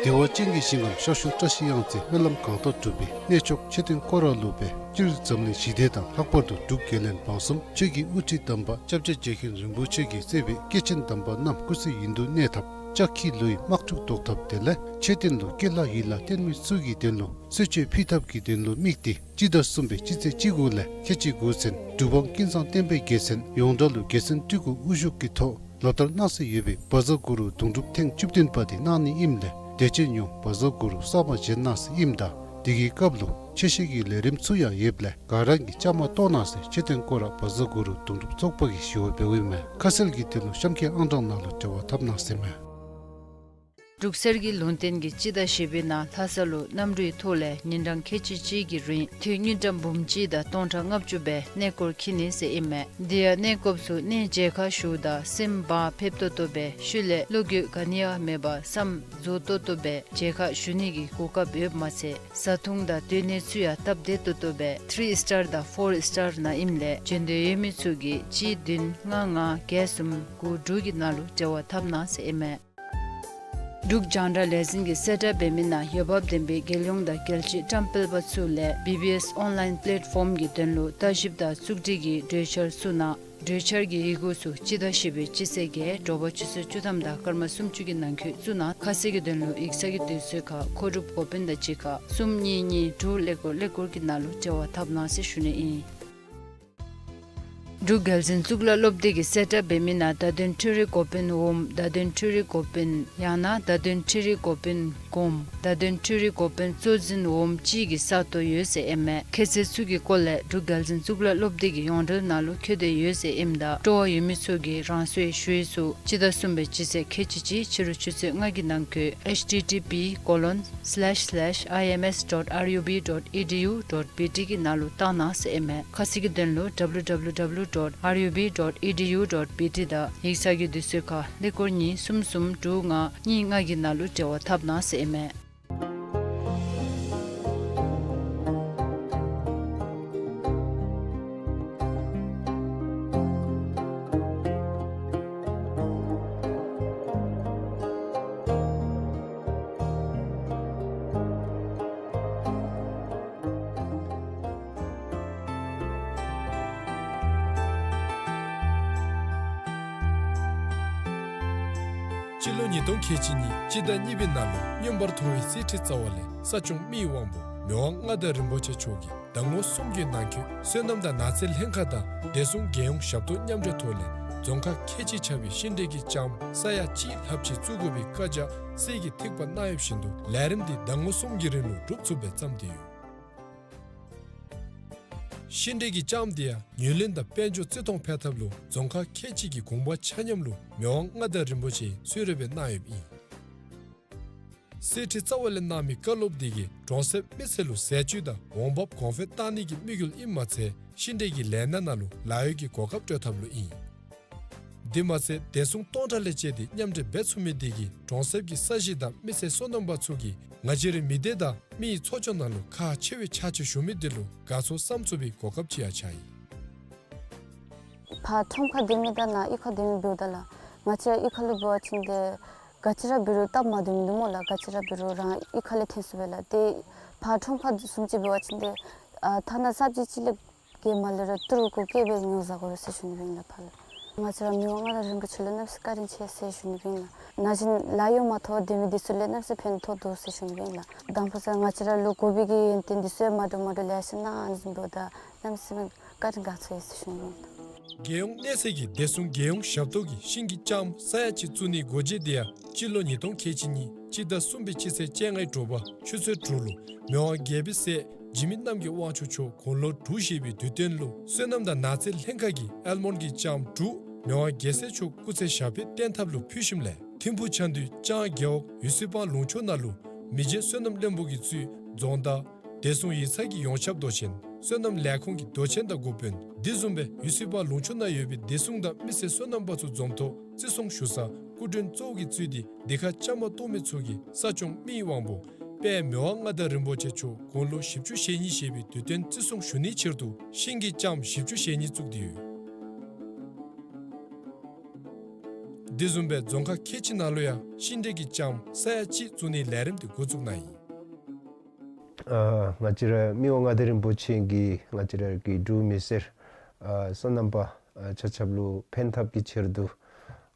བདེ་བ་ཅན་གྱི་ཞིང་ཁམས་ཤར་ཕྱོགས་བཀྲ་ཤིས་གཡང་རྩེ་སྨོན་ལམ་གང་དག་འགྲུབ་པའི་གནས་མཆོག་མཆོད་རྟེན་སྐོར་ར་ལུ་སྦེ་སྤྱིར་འཛམ་གླིང་ཞི་བདེ་དང་ལྷག་པར་དུ་འབྲུག་རྒྱལ་བློན་འབངས་གསུམ་ཆོས་ཀྱི་དབུ་ཁྲིད་དམ་པ་སྐྱབས་རྗེ་རྗེ་མཁན་རིན་པོ་ཆེ་གིས་གཙོས་པའི་སྐྱེས་ཆེན་དམ་པ་རྣམས་སྐུ་ཚེ་ཡུན་དུ་གནས་ཐབས་ལྕགས་ཁྱི་ལུའི་དམག་འཁྲུག་བཟློག་ཐབས་དེ་ལས་མཆོད་རྟེན་ལུ་སྐྱེ་ལྷ་ཡི་ལྷ་བརྟེན་མི་ཚུ་གི་དོན་ལུ་གསོལ་མཆོད་ཕུལ་ཐབས་ཀྱི་དོན་ལུ་དམིགས་ཏེ་སྤྱི་ཟླ་གསུམ་པའི་སྤྱི་ཚེས་བཅུ་དགུ་ལས་ཁལ་གཅིག་དགུ་ཚུན་འབྲུག་འབངས་ཀུན་བཟང་བསྟན་པའི་རྒྱལ་མཚན་ཡོངས་གྲགས་ལུ་རྒྱལ་མཚན་སྤྲུལ་སྐུ་དབུ་བཞུགས་ཀྱི་ཐོག་ལོ་ལྟར་གནང་སྲོལ་ཡོད་པའི་བཛྲ་གུ་རུ་དུང་སྒྲུབ་ཐེངས་བཅུ་བདུན་པ་དེ་གནང་ནི་ཨིནམ་ལས་དད་ཅན་ཡོངས་བཛྲ་གུ་རུ་གསར་མ་བཞེངས་གནང་སྲོལ་ཨིནམ་ད་དེ་གི་སྐབས་ལུ་ཆོས་བཤད་ཀྱི་ལས་རིམ་ཚུ་ཡང་ཡོདཔ་ལས་ག་ར་གིས་བཅའ་མར་གཏོགས་གནང་ཟེར་མཆོད་རྟེན་སྐོར་ར་བཛྲ་གུ་རུ་དུང་སྒྲུབ་ཚོགས་པ་གིས་ཞུ་བ་འབདཝ་ཨིན་མས། ཁ་གསལ་གྱི་དོན་ལུ་གཤམ་འཁོད་ཨང་གྲངས་ནང་ལུ་འབྲེལ་བ་འཐབ་གནང་ཟེར་མས། འབྲུག་གསེར་གྱི་ལུང་བསྟན་གྱིས་སྤྱི་ཟླ་བཞི་པའི་ནང་ལྷ་ས་ལུ་གནམ་གྲུའི་ཐོག་ལས་ཉིན་གྲངས་ཁལ་གཅིག་གཅིག་གི་རིང་དུས་དངུལ་ཀྲམ་འབུམ་གཅིག་དང་སྟོང་ཕྲག་ལྔ་བཅུ་སྦེ་གནས་སྐོར་འཁྱིད་ནི་ཟེར་ཨིན་མས། དེ་ཡང་གནས་སྐོརཔ་ཚུ་གནས་མཇལ་ཁ་ཞུཝ་ད་སེམས་བག་ཕེབས་ཏོག་ཏོ་སྦེ་ཤུལ་ལས་བློ་འགྱོད་ག་ནི་ཡང་མེད་པར་བསམ་རྫོགས་ཏོག་ཏོ་སྦེ་མཇལ་ཁ་ཞུ་ནི་གི་གོ་སྐབས་ཡོདཔ་མ་ཚད་བཟའ་འཐུང་དང་སྡོད་གནས་ཚུ་ཡང་སྟབས་བདེ་ཏོག་ཏོ་སྦེ་ཐི་རི་སི་ཊར་དང་ཕོར་སི་ཊར་ནང་ཨིནམ་ལས་འབྱོན་འདོད་ཡོད་མི་ཚུ་གིས་གཅིག་བདུན་ལྔ་ལྔ་བརྒྱད་གསུམ་དགུ་དྲུག་གི་ནང་ལུ་འབྲེལ་བ་འཐབ་གནང་ཟེར་ཨིན་མས། འབྲུག་རྒྱང་བསྒྲགས་ལས་འཛིན་གྱིས་གསལ་བསྒྲགས་འབད་མི་ནང་འོས་འབབ་ལྡན་པའི་རྒྱལ་ཡོངས་དང་རྒྱལ་སྤྱིའི་བཀྲམ་སྤེལ་པ་ཚུ་ལས་བི་བི་ཨེསི་ཨོན་ལའིན་པེ་ལེཊ་ཕོམ་གྱི་དོན་ལུ་ལྟ་ཞིབ་དང་བཙུགས་སྒྲིག་གི་གྲོས་འཆར་བཙུགས་གནང་། གྲོས་འཆར་གྱི་ཡི་གུ་ཚུ་སྤྱི་ཟླ་བཞི་པའི་སྤྱི་ཚེས་བརྒྱད་དྲོ་པ་ཆུ་ཚོད་བཅུ་ཐམ་དང་སྐར་མ་སུམ་ཅུ་གི་ནང་འཁོད་བཙུགས་གནང་། ཁ་གསལ་གྱི་དོན་ལུ་ཡིག་ཚང་གི་དུས་ཚོད་ཁར་མཁོ་སྒྲུབ་འགོ་དཔོན་དང་གཅིག་ཁར་གསུམ་གཉིས་གཉིས་དྲུག་ཀླད་ཀོར་ཀླད་ཀོར་གྱི་ནང་ལུ་འབྲེལ་བ་འཐབ་གནང་ཟེར་ཞུ་ནི་ཨིན། འབྲུག་རྒྱལ་འཛིན་གཙུག་ལག་སློབ་སྡེ་གིས་གསལ་བསྒྲགས་འབད་མི་ནང་བརྡ་དོན་འཕྲུལ་རིག་འགོ་དཔོན་འོགམ་བརྡ་དོན་འཕྲུལ་རིག་འགོ་དཔོན་ཡང་ན་བརྡ་དོན་འཕྲུལ་རིག་འགོ་དཔོན་གོངམ་བརྡ་དོན་འཕྲུལ་རིག་འགོ་དཔོན་གཙོ་འཛིན་འོགམ་གཅིག་གི་ས་སྟོང་ཡོད་ཟེར་ཨིན་མས། ཁྱད་ཚད་ཚུ་གི་སྐོར་ལས་འབྲུག་རྒྱལ་འཛིན་གཙུག་ལག་སློབ་སྡེ་གི་ཡོངས་འབྲེལ་ནང་ལུ་འཁོད་དེ་ཡོད་ཟེར་ཨིནམ་ད་སྤྲོ་བ་ཡོད་མི་ཚུ་གིས་རང་སོའི་ཞུ་ཡིག་ཚུ་སྤྱི་ཟླ་གསུམ་པའི་སྤྱི་ཚེས་ཁལ་གཅིག་གཅིག་ཕྱི་རུ་ཆུ་ཚོད་ལྔ་གི་ནང་འཁོད་H T T P colon slash slash I M S dot R U B dot E D U dot B T གི་ནང་ལུ་བཏང་གནང་ཟེར་ཨིན་མས། ཁ་གསལ་གྱི་དོན་ལུ W W W dot R U B dot E D U dot B T དང་ཡིག་ཚང་གི་དུས་ཚོད་ཁར་ཀླད་ཀོར་གཉིས་གསུམ་གསུམ་དྲུག་ལྔ་གཉིས་ལྔ་གི་ནང་ལུ་འབྲེལ་བ་འཐབ་གནང་ཟེར་ཨིན་མས། སྤྱི་ལོ་ཉིས་སྟོང་ཁལ་གཅིག་གཉིས་སྤྱི་ཟླ་གཉིས་པའི་ནང་ལུ་མངོན་པར་མཐོ་བའི་གསེར་ཁྲི་རྩ་བ་ལས་ས་སྐྱོང་མི་ཡི་དབང་པོ་མི་དབང་མངའ་བདག་རིན་པོ་ཆེ་མཆོག་གིས་ཟླ་ངོ་གསུམ་གྱི་ནང་འཁོད་སོ་ནམ་དང་ནགས་ཚལ་ལྷན་ཁག་དང་བདེ་སྲུང་རྒྱལ་ཡོངས་ཞབས་ཏོག་མཉམ་འབྲེལ་ཐོག་ལས་རྫོང་ཁག་ཁལ་གཅིག་ཆགས་པའི་ཤིང་འབྲས་ཀྱི་ལྕངམ་ས་ཡ་གཅིག་ལྷགཔ་ཅིག་བཙུགས་དགོ་པའི་བཀའ་རྒྱ་གསེར་གྱི་ཐིགས་པ་གནང་ཡོདཔ་བཞིན་དུ་ལས་རིམ་འདི་ཟླ་ངོ་གསུམ་གྱི་རིང་ལུ་འགྲུབ་ཚུགསཔ་སྦེ་བརྩམས་ཏེ་ཡོད། ཤིང་འབྲས་ཀྱི་ལྕངམ་འདི་ཡང་ངོས་ལེན་དང་དཔལ་འབྱོར་བརྩི་མཐོང་འཕེལ་ཐབས་ལུ་རྫོང་ཁག་ཁལ་གཅིག་གི་དགོངས་པ་ཆ་མཉམ་ལུ་མི་དབང་མངའ་བདག་རིན་པོ་ཆེ་གསོལ་རས་སྦེ་གནང་ཡོདཔ་ཨིན། གསེར་ཁྲི་རྩ་བ་ལས་གནང་མི་བཀའ་སློབ་འདི་གིས་གྲོང་གསེབ་མི་སེར་ལུ་ཟས་བཅུད་དང་འོང་འབབ་གོང་འཕེལ་གཏང་ནི་གི་དམིགས་ཡུལ་ཨིནམ་མ་ཚད་ཤིང་འབྲས་ཀྱི་ལས་སྣ་ནང་ལུ་ལཱ་གཡོག་གི་གོ་སྐབས་སྤྲོད་ཐབས་ལུ་ཨིན། དེ་མ་ཚད་བདེ་སྲུང་སྟོང་ཕྲག་ལས་བཅད་དེ་མཉམ་འབྲེལ་འབད་ཚུགས་མི་འདི་གིས་གྲོང་གསེབ་ཀྱི་ས་གཞི་དང་མི་སེར་སོ་ནམ་པ་ཚུ་གིས་ང་བཅས་རའི་མི་སྡེ་དང་མི་ཡི་ཚོགས་སྐྱོང་ནང་ལུ་ཁག་ཆེ་བའི་ཕྱག་ཕྱིད་ཞུ་མི་འདི་ལུ་དགའ་ཚོར་བསམ་ཚུགས་པའི་གོ་སྐབས་ཅིག་ཡང་ཆགས་ཡི། ཕར་ཁྲོམ་ཁར་སྡོད་མི་དང་ནཱ་གཡུས་ཁར་སྡོད་མི་འབདཝ་ད་ལགས། ང་བཅས་ར་གཡུས་ཁ་ལུ་འབད་བ་ཅིན་ཏེ་ག་ཅི་ར་འབད་རུང་སྟབས་མ་བདེཝ་མིན་འདུག་སྨོ་ལགས། ག་ཅི་ར་འབད་རུང་རང་གཡུས་ཁ་ལས་ཐོན་ཚུགས་པས་ལགས། ཏེ་ཕར་ཁྲོམ་ཁར་བཟུམ་ཅིག་འབད་བ་ཅིན་ཏེ་ཨ་ཐ་ན་སབ་ཇི་ཅིག་ལས་བརྒལ་མ་ལས་ར་ཏི་རུ་གུ་བཀལ་སྦེ་ཉོ་བཟའ་དགོ་པས་ཟེར་ཞུ་ནི་ཨིན་ལགས་ཕར་ལགས། ང་བཅས་ར་མི་དབང་མངའ་བདག་རིན་པོ་ཆེ་ལུ་གནམ་མེད་ས་མེད་བཀའ་དྲིན་ཆེ་ཟེར་ཞུ་ནི་ཨིན་ལགས། ན་གཞོན་ལཱ་གཡོག་མ་ཐོབ་སྡོད་མི་འདི་ཚུ་ལུ་གནམ་མེད་ས་མེད་ཕན་ཐོགས་འདུག་ཟེར་ཞུ་ནི་ཨིན་ལགས། དང་ཕུ་ས་ང་བཅས་ར་ལུ་དགོ་པའི་གི་ཡོན་ཏན་འདི་ཚུ་ཡང་མ་འདྲཝ་མ་འདྲཝ་ལེ་ཤ་གནང་ནི་འབདཝ་ད་གནམ་མེད་ས་མེད་བཀའ་དྲིན་དགའ་ཚོར་ཡི་ཟེར་ཞུ་ནི་ཨིན་ལགས། རྒྱལ་ཡོངས་གནས་ཚད་ཀྱི་བདེ་སྲུང་རྒྱལ་ཡོངས་ཞབས་ཏོག་གི་ཤིང་གི་ལྕངམ་ས་ཡ་གཅིག་བཙུགས་ནིའི་སྒོ་འབྱེད་འདི་ཡང་སྤྱི་ལོ་ཉིས་སྟོང་ཁལ་གཅིག་གཉིས་སྤྱི་ཟླ་གསུམ་པའི་སྤྱི་ཚེས་བཅོ་ལྔའི་དྲོ་པ་ཆུ་ཚོད་དྲུག་ལུ་མི་དབང་རྒྱལ་པོའི་སྲས་འཇིགས་མེད་རྣམ་རྒྱལ་དབང་ཕྱུག་མཆོག་དགུང་ལོ་དྲུག་བཞེས་པའི་དུས་སྟོན་ལུ་སོ་ནམ་དང་ནགས་ཚལ་ལྷན་ཁག་གིས་ཨལ་མོན་གྱི་ལྕངམ་དྲུག་མི་དབང་རྒྱལ་སྲས་མཆོག་སྐུ་ཚེ་ཞབས་པད་བརྟན་ཐབས་ལུ་ཕུལ་ཞིནམ་ལས་ཐིམ་ཕུག་ཆ་འདུས་ལྕང་རྒེད་འོག་ཡུ་སི་པང་ལུང་ཕྱོགས་ནང་ལུ་མི་རྗེ་སོ་ནམ་བློན་པོ་གིས་གཙོས་རྫོང་བདག་བདེ་སྲུང་ཡིག་ཚང་གི་ཡོངས་ཁྱབ་མདོ་ཆེན་སོ་ནམ་ལས་ཁུངས་ཀྱི་མདོ་ཆེན་དང་འགོ་དཔོན་དེ་བཟུམ་སྦེ་ཡུ་སི་པང་ལུང་ཕྱོགས་ནང་ཡོད་པའི་བདེ་སྲུང་དང་མི་སེར་སོ་ནམ་པ་ཚུ་འཛོམས་ཐོག་བརྩི་སྲུང་ཞུ་ས་སྐུ་མགྲོན་གཙོ་བོ་གིས་གཙོས་ཏེ་འདི་ཁར་བཅའ་མར་གཏོགས་མི་ཚུ་གིས་ས་སྐྱོང་མི་ཡི་དབང་པོ་དཔལ་མི་དབང་མངའ་བདག་རིན་པོ་ཆེ་མཆོག་དགུང་ལོ་བཞི་བཅུ་ཞེ་གཉིས་བཞེས་པའི་དུས་སྟོན་བརྩི་སྲུང་ཞུ་ནིའི་ཕྱིར་དུ་ཤིང་གི་ལྕངམ་བཞི་བཅུ་ཞེ་གཉིས་བཙུགས་ཏེ་ཡོད། དེ་བཟུམ་སྦེ་རྫོང་ཁག་ཁལ་གཅིག་ནང་ལུ་ཡང་ཤིང་འབྲས་ཀྱི་ལྕངམ་ས་ཡ་གཅིག་བཙུགས་ནིའི་ལས་རིམ་དེ་འགོ་བཙུགས་གནང་ཡི། ཨ་ང་བཅས་ར་མི་དབང་མངའ་བདག་རིན་པོ་ཆེ་གིས་ང་བཅས་ར་གི་འབྲུག་མི་སེར་ཨ་སོ་ནམ་པ་ཨ་ཆ་ཁྱབ་ལུ་ཕན་ཐབས་ཀྱི་ཕྱིར་དུ་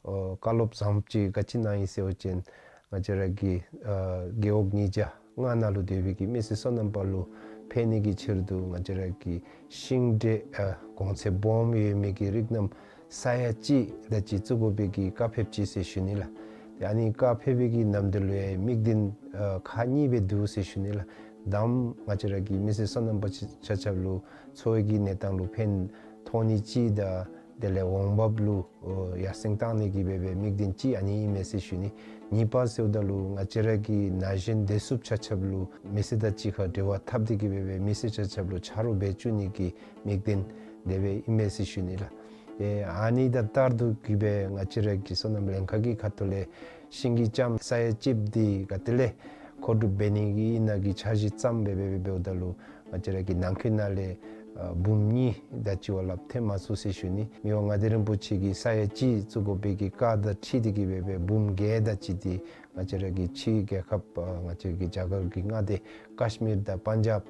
ཨ་བཀའ་སློབ་བཟང་པོ་ཅིག་ག་ཅི་གནང་ཡི་ཟེར་བ་ཅིན་ང་བཅས་ར་གི་ཨ་རྒེད་འོག་ཉིས་བརྒྱ་ལྔ་ནང་ལུ་སྡོད་པའི་གི་མི་སེར་སོ་ནམ་པ་ལུ་ཕན་ནི་གི་ཕྱིར་དུ་ང་བཅས་ར་གི་ཤིང་འབྲས་ཨ་གོང་ཚད་སྦོམ་ཡོད་མི་གི་རིགས་རྣམས་ས་ཡ་གཅིག་དེ་ཅིག་བཙུགས་དགོ་པའི་གི་བཀའ་ཕེབས་ཅི་ཟེར་ཞུ་ནི་ལགས། ཏེ་ཨ་ནི་བཀའ་ཕེབས་པའི་གི་ནམ་དུས་ལུ་ཡང་དམིགས་དོན་ཨ་ཁག་གཉིས་སྦེ་འདུག་ཟེར་ཞུ་ནི་ལགས། དང་པ་ང་བཅས་ར་གི་མི་སེར་སོ་ནམ་པ་ཆ་ཆ་ཁྱབ་ལུ་འཚོ་བའི་གི་གནས་སྟངས་ལུ་ཕན་ཐོགས་ནི་གཅིག་དང་དེ་ལས་འོང་འབབ་ལུ་ཨོ་ཡར་སེང་གཏང་ནི་གི་འབད་བའི་དམིགས་དོན་གཅིག་ཨ་ནི་ཨིན་མས་ཟེར་ཞུ་ནི། གཉིས་པ་ཟེརཝ་ད་ལུ་ང་བཅས་ར་གི་ན་གཞོན་བདེ་སྲུངཔ་ཆ་ཁྱབ་ལུ་མི་སེར་དང་གཅིག་ཁར་འབྲེལ་བ་འཐབ་སྟེ་གི་འབད་བའི་མི་སེར་ཆ་ཁྱབ་ལུ་ཆ་རོགས་འབད་བཅུག་ནི་གི་དམིགས་དོན་དེ་སྦེ་ཨིན་མས་ཟེར་ཞུ་ནི་ལགས། ཏེ་ཨ་ནི་དང་ལྟར་དུ་གི་སྦེ་ང་བཅས་ར་གི་སོ་ནམ་ལྷན་ཁག་གི་ཁ་ཐུག་ལས་ཤིང་གི་ལྕངམ་ས་ཡ་གཅིག་འདི་ག་ཏེ་ལས་མཁོ་སྒྲུབ་འབད་ནི་གི་ཨིན་ན་གི་འཆར་གཞི་བརྩམས་སྦེ་འབད་འབད་འབདཝ་ད་ལུ་ང་བཅས་ར་གི་ནང་འཁོད་ནང་ལས་ཨ་འབུམ་གཉིས་དེ་ཅིག་བ་ལྷགཔ་ཐོན་མ་ཚུགས་ཟེར་ཞུ་ནི། མི་དབང་མངའ་བདག་རིན་པོ་ཆེ་གིས་ས་ཡ་གཅིག་བཙུགས་དགོ་པའི་གི་བཀའ་དང་འཁྲིལ་ཏེ་གི་འབད་བའི་འབུམ་བརྒྱད་དེ་ཅིག་འདི་ང་བཅས་ར་གི་ཕྱི་རྒྱལ་ཁབ་ཨ་ང་བཅས་ར་གི་རྒྱ་གར་གྱི་མངའ་སྡེ་ཀཱཤ་མིར་དང་པན་ཇབ་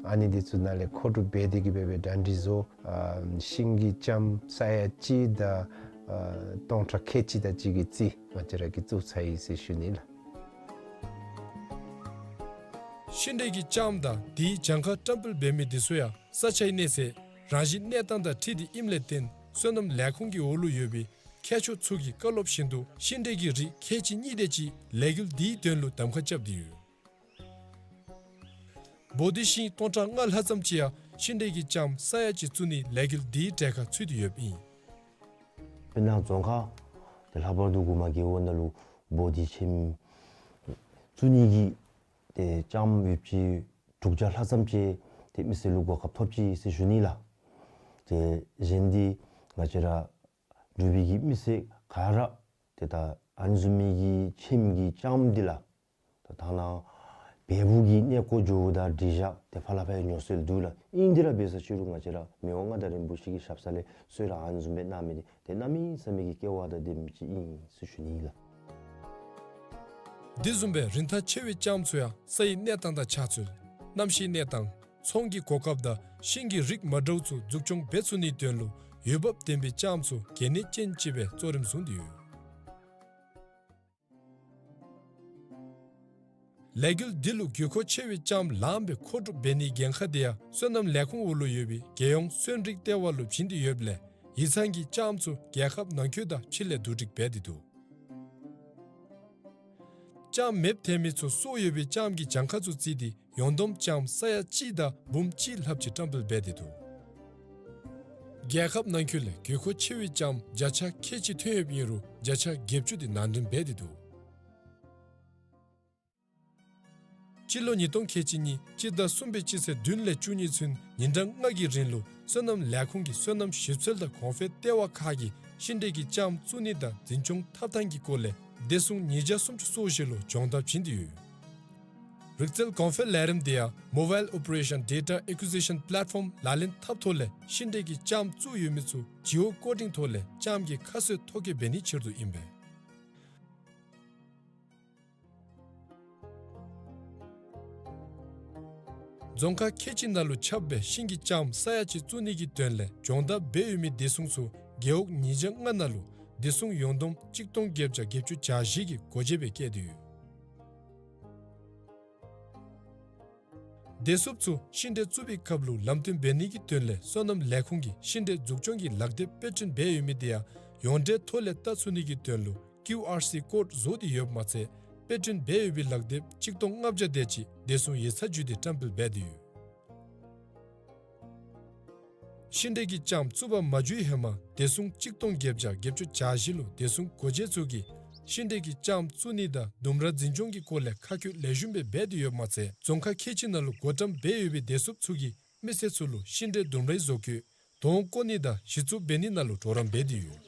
ཨ་ནི་འདི་ཚུ་ནང་ལས་མཁོ་སྒྲུབ་འབད་དེ་གི་འབད་བའི་གྲ་སྒྲིག་བཟོ། ཨ་ཤིང་གི་ལྕངམ་ས་ཡ་གཅིག་དང་ཨ་སྟོང་ཕྲག་ཁལ་གཅིག་དེ་ཅིག་གི་རྩིས་ང་བཅས་ར་གིས་བཙུགས་ཚར་ཡི་ཟེར་ཞུ་ནི་ལགས། ཤིང་འབྲས་ཀྱི་ལྕངམ་དང་དེའི་གྱངས་ཁ་བཀྲམ་སྤེལ་འབད་མི་འདི་ཚུ་ཡང་ས་ཆའི་གནས་ཚད་རང་བཞིན་གནས་སྟངས་དང་འཁྲིལ་ཏེ་ཨིནམ་ལས་བརྟེན་སོ་ནམ་ལས་ཁུངས་ཀྱི་འོག་ལུ་ཡོད་པའི་མཁས་མཆོག་ཚུ་གི་བཀའ་སློབ་བཞིན་དུ་ཤིང་འབྲས་ཀྱི་རིགས་ཁལ་གཅིག་གཉིས་དེ་ཅིག་ལས་འགུལ་འདིའི་དོན་ལུ་གདམ་ཁ་རྐྱབ་སྟེ་ཡོད། བོ་དྷི་ཤིང་སྟོང་ཕྲག་ལྔ་ལྷག་ཙམ་ཅིག་ཡང་ཤིང་འབྲས་ཀྱི་ལྕངམ་ས་ཡ་གཅིག་བཙུགས་ནིའི་ལས་འགུལ་འདིའི་གྲལ་ཁར་ཚུད་དེ་ཡོདཔ་ཨིན། དཔེར་ན་རྫོང་ཁག་དེ་ལྷག་པར་དུ་གོང་མ་རྒེད་འོག་ནང་ལུ་བོ་དྷི་ཤིང་བཙུགས་ནི་གི་ཏེ་ལྕངམ་ཡོདཔ་ཅིག་དྲུག་བརྒྱ་ལྷག་ཙམ་ཅིག་ཏེ་མི་སེར་ལུ་གོ་སྐབས་ཐོབ་ཅི་ཟེར་ཞུ་ནི་ལགས། ཏེ་གཞན་འདི་ ང་བཅས་ར་འབྲུག་པའི་གི་མི་སེར་ག་ར་ཏེ་ད་ཨ་ནི་བཟུམ་མའི་གི་ཁྱིམ་གྱི་ལྕངམ་འདི་ལགས། ད་ཐ་ན་བལ་པོ་གི་གནས་སྐོར་འགྱོཝ་ད་འགྲིག་བཞག། ཏེ་ཕར་ལས་ཕར་ཡང་ཉོ་སྲོལ་འདུག་ལགས། ཨིན་དེ་ར་འབད་ས་ཅིག་རུང་ང་བཅས་ར་མི་དབང་མངའ་བདག་རིན་པོ་ཆེ་གི་ཞབས་ས་ལས་གསོལ་རས་ཨ་ནི་བཟུམ་སྦེ་གནང་མི་འདི་ཏེ་གནམ་མེད་ས་མེད་ཀྱི་སྐལ་བ་དང་ལྡན་མི་ཅིག་ཨིན་ཟེར་ཞུ་ནི་ཨིན་ལགས། དེ་བཟུམ་སྦེ་རིན་ཐང་ཆེ་བའི་ལྕངམ་ཚུ་ཡང་ས་ཡི་གནས་སྟངས་དང་ཆ་ཚུལ། གནམ་གཤིས་གནས་སྟངས། ཚོང་གི་གོ་སྐབས་དང་ཤིང་གི་རིགས་མ་འདྲཝ་ཚུ་འཛུགས་སྐྱོང་འབད་ཚུགས་ནིའི་དོན་ལུ་འོས་འབབ་ལྡན་པའི་ལྕངམ་ཚུ་གལ་གནད་ཅན་ཅིག་སྦེ་གཙོ་རིམ་བཟུང་སྟེ་ཡོད། ལས་འགུལ་འདི་ལུ་དགོས་མཁོ་ཆེ་བའི་ལྕངམ་ལངམ་སྦེ་མཁོ་སྒྲུབ་འབད་ནིའི་འགན་ཁག་དེ་ཡང་སོ་ནམ་ལས་ཁུངས་འོག་ལུ་ཡོད་པའི་རྒྱལ་ཡོངས་སོན་རིགས་ལྟེ་བ་ལུ་བྱིན་ཏེ་ཡོདཔ་ལས་ཡིག་ཚང་གིས་ལྕངམ་ཚུ་རྒྱལ་ཁབ་ནང་འཁོད་དང་ཕྱི་ལས་བསྡུ་སྒྲིག་འབད་དེ་འདུག། ལྕངམ་མེདཔ་ཐལ་མི་ཚུ་སོ་ཡོད་པའི་ལྕངམ་གྱི་གྱངས་ཁ་ཚུ་བརྩིས་ཏེ་ཡོངས་བསྡོམས་ལྕངམ་ས་ཡ་གཅིག་དང་འབུམ་གཅིག་ལྷགཔ་ཅིག་བཀྲམ་སྤེལ་འབད་དེ་འདུག། རྒྱལ་ཁབ་ནང་འཁོད་ལས་དགོས་མཁོ་ཆེ་བའི་ལྕངམ་བརྒྱ་ཆ་ཁལ་གཅིག་ཐོན་ཡོདཔ་ཨིན་རུང་བརྒྱ་ཆ་བརྒྱད་ཅུ་དེ་ནང་འདྲེན་འབད་དེ་འདུག། སྤྱི་ལོ་ཉིས་སྟོང་ཁལ་གཅིག་གཉིས་སྤྱི་ཟླ་གསུམ་པའི་སྤྱི་ཚེས་བདུན་ལས་བཅུ་གཉིས་ཚུན་ཉིན་གྲངས་ལྔ་གི་རིང་ལུ་སོ་ནམ་ལས་ཁུངས་ཀྱི་སོ་ནམ་ཞིབ་འཚོལ་དང་གོང་འཕེལ་ལྟེ་བ་ཁག་གིས་ཤིང་འབྲས་ཀྱི་ལྕངམ་བཙུགས་ནི་དང་འཛིན་སྐྱོང་འཐབ་ཐངས་ཀྱི་སྐོར་ལས་བདེ་སྲུང་ཉིས་བརྒྱ་སུམ་ཅུ་སོ་བཞི་ལུ་སྦྱོང་བརྡར་བྱིན་ཏེ་ཡོད། རིག་རྩལ་གོང་འཕེལ་ལས་རིམ་དེ་ཡང་Mobile Operation Data Acquisition Platform ལག་ལེན་འཐབ་ཐོག་ལས་ཤིང་འབྲས་ཀྱི་ལྕངམ་བཙུགས་ཡོད་མི་ཚུ་Geo་བཀོད་རིས་ཐོག་ལས་ལྕངམ་གྱི་ཁ་གསོ་ཐོ་བཀོད་འབད་ནིའི་ཕྱིར་དུ་ཨིན་པས། རྫོང་ཁག་ཁལ་གཅིག་ནང་ལུ་ཁྱབ་སྦེ་ཤིང་གི་ལྕངམ་ས་ཡ་གཅིག་བཙུགས་ནི་གི་དོན་ལས་སྦྱོང་བརྡར་འབད་ཡོད་མི་བདེ་སྲུང་ཚུ་རྒེད་འོག་ཉིས་བརྒྱ་ལྔ་ནང་ལུ་བདེ་སྲུང་ཡོངས་བསྡོམས་གཅིག་སྟོང་བརྒྱད་བརྒྱ་བརྒྱད་ཅུ་གྱ་བཞི་གི་སྒོ་འབྱེད་སྦེ་བསྐྱལ་ཏེ་ཡོད། བདེ་སྲུངཔ་ཚུ་ཤིང་འབྲས་བཙུགས་པའི་སྐབས་ལུ་ལམ་སྟོན་འབད་ནི་གི་དོན་ལས་སོ་ནམ་ལས་ཁུངས་ཀྱིས་ཤིང་འབྲས་འཛུགས་སྐྱོང་གི་ལག་དེབ་དཔེ་སྐྲུན་འབད་ཡོད་མི་དེ་ཡང་ཡོངས་འབྲེལ་ཐོག་ལས་བལྟ་ཚུགས་ནི་གི་དོན་ལུ་ཀིའུ་ཨར་སི་ཀོཌ་བཟོ་སྟེ་ཡོདཔ་མ་ཚད་དཔེ་སྐྲུན་འབད་ཡོད་པའི་ལག་དེབ་གཅིག་སྟོང་ལྔ་བརྒྱ་དེ་ཅིག་བདེ་སྲུང་ཡིག་ཚང་བརྒྱུད་དེ་བཀྲམ་སྤེལ་འབད་དེ་ཡོད། ཤིང་འབྲས་ཀྱི་ལྕངམ་བཙུགས་པར་མ་འཇུག་ཧེ་མ་བདེ་སྲུང་གཅིག་སྟོང་བརྒྱད་བརྒྱ་བརྒྱད་ཅུ་གྱ་བཞི་ལུ་བདེ་སྲུང་སྒོ་འབྱེད་ཚུ་གིས་ཤིང་འབྲས་ཀྱི་ལྕངམ་བཙུགས་ནི་དང་ལྡུམ་ར་འཛིན་སྐྱོང་གི་སྐོར་ལས་ཁ་བཀོད་ལེགས་ཤོམ་སྦེ་འབད་དེ་ཡོདཔ་མ་ཚད་རྫོང་ཁག་ཁལ་གཅིག་ནང་ལུ་བགོ་བཀྲམ་འབད་ཡོད་པའི་བདེ་སྲུངཔ་ཚུ་གིས་མི་སེར་ཚུ་ལུ་ཤིང་འབྲས་ལྡུམ་རའི་བཟོ་བཀོད་དོང་བརྐོ་ནི་དང་གཞི་བཙུགས་འབད་ནི་ནང་ལུ་གྲོགས་རམ་འབད་དེ་ཡོད།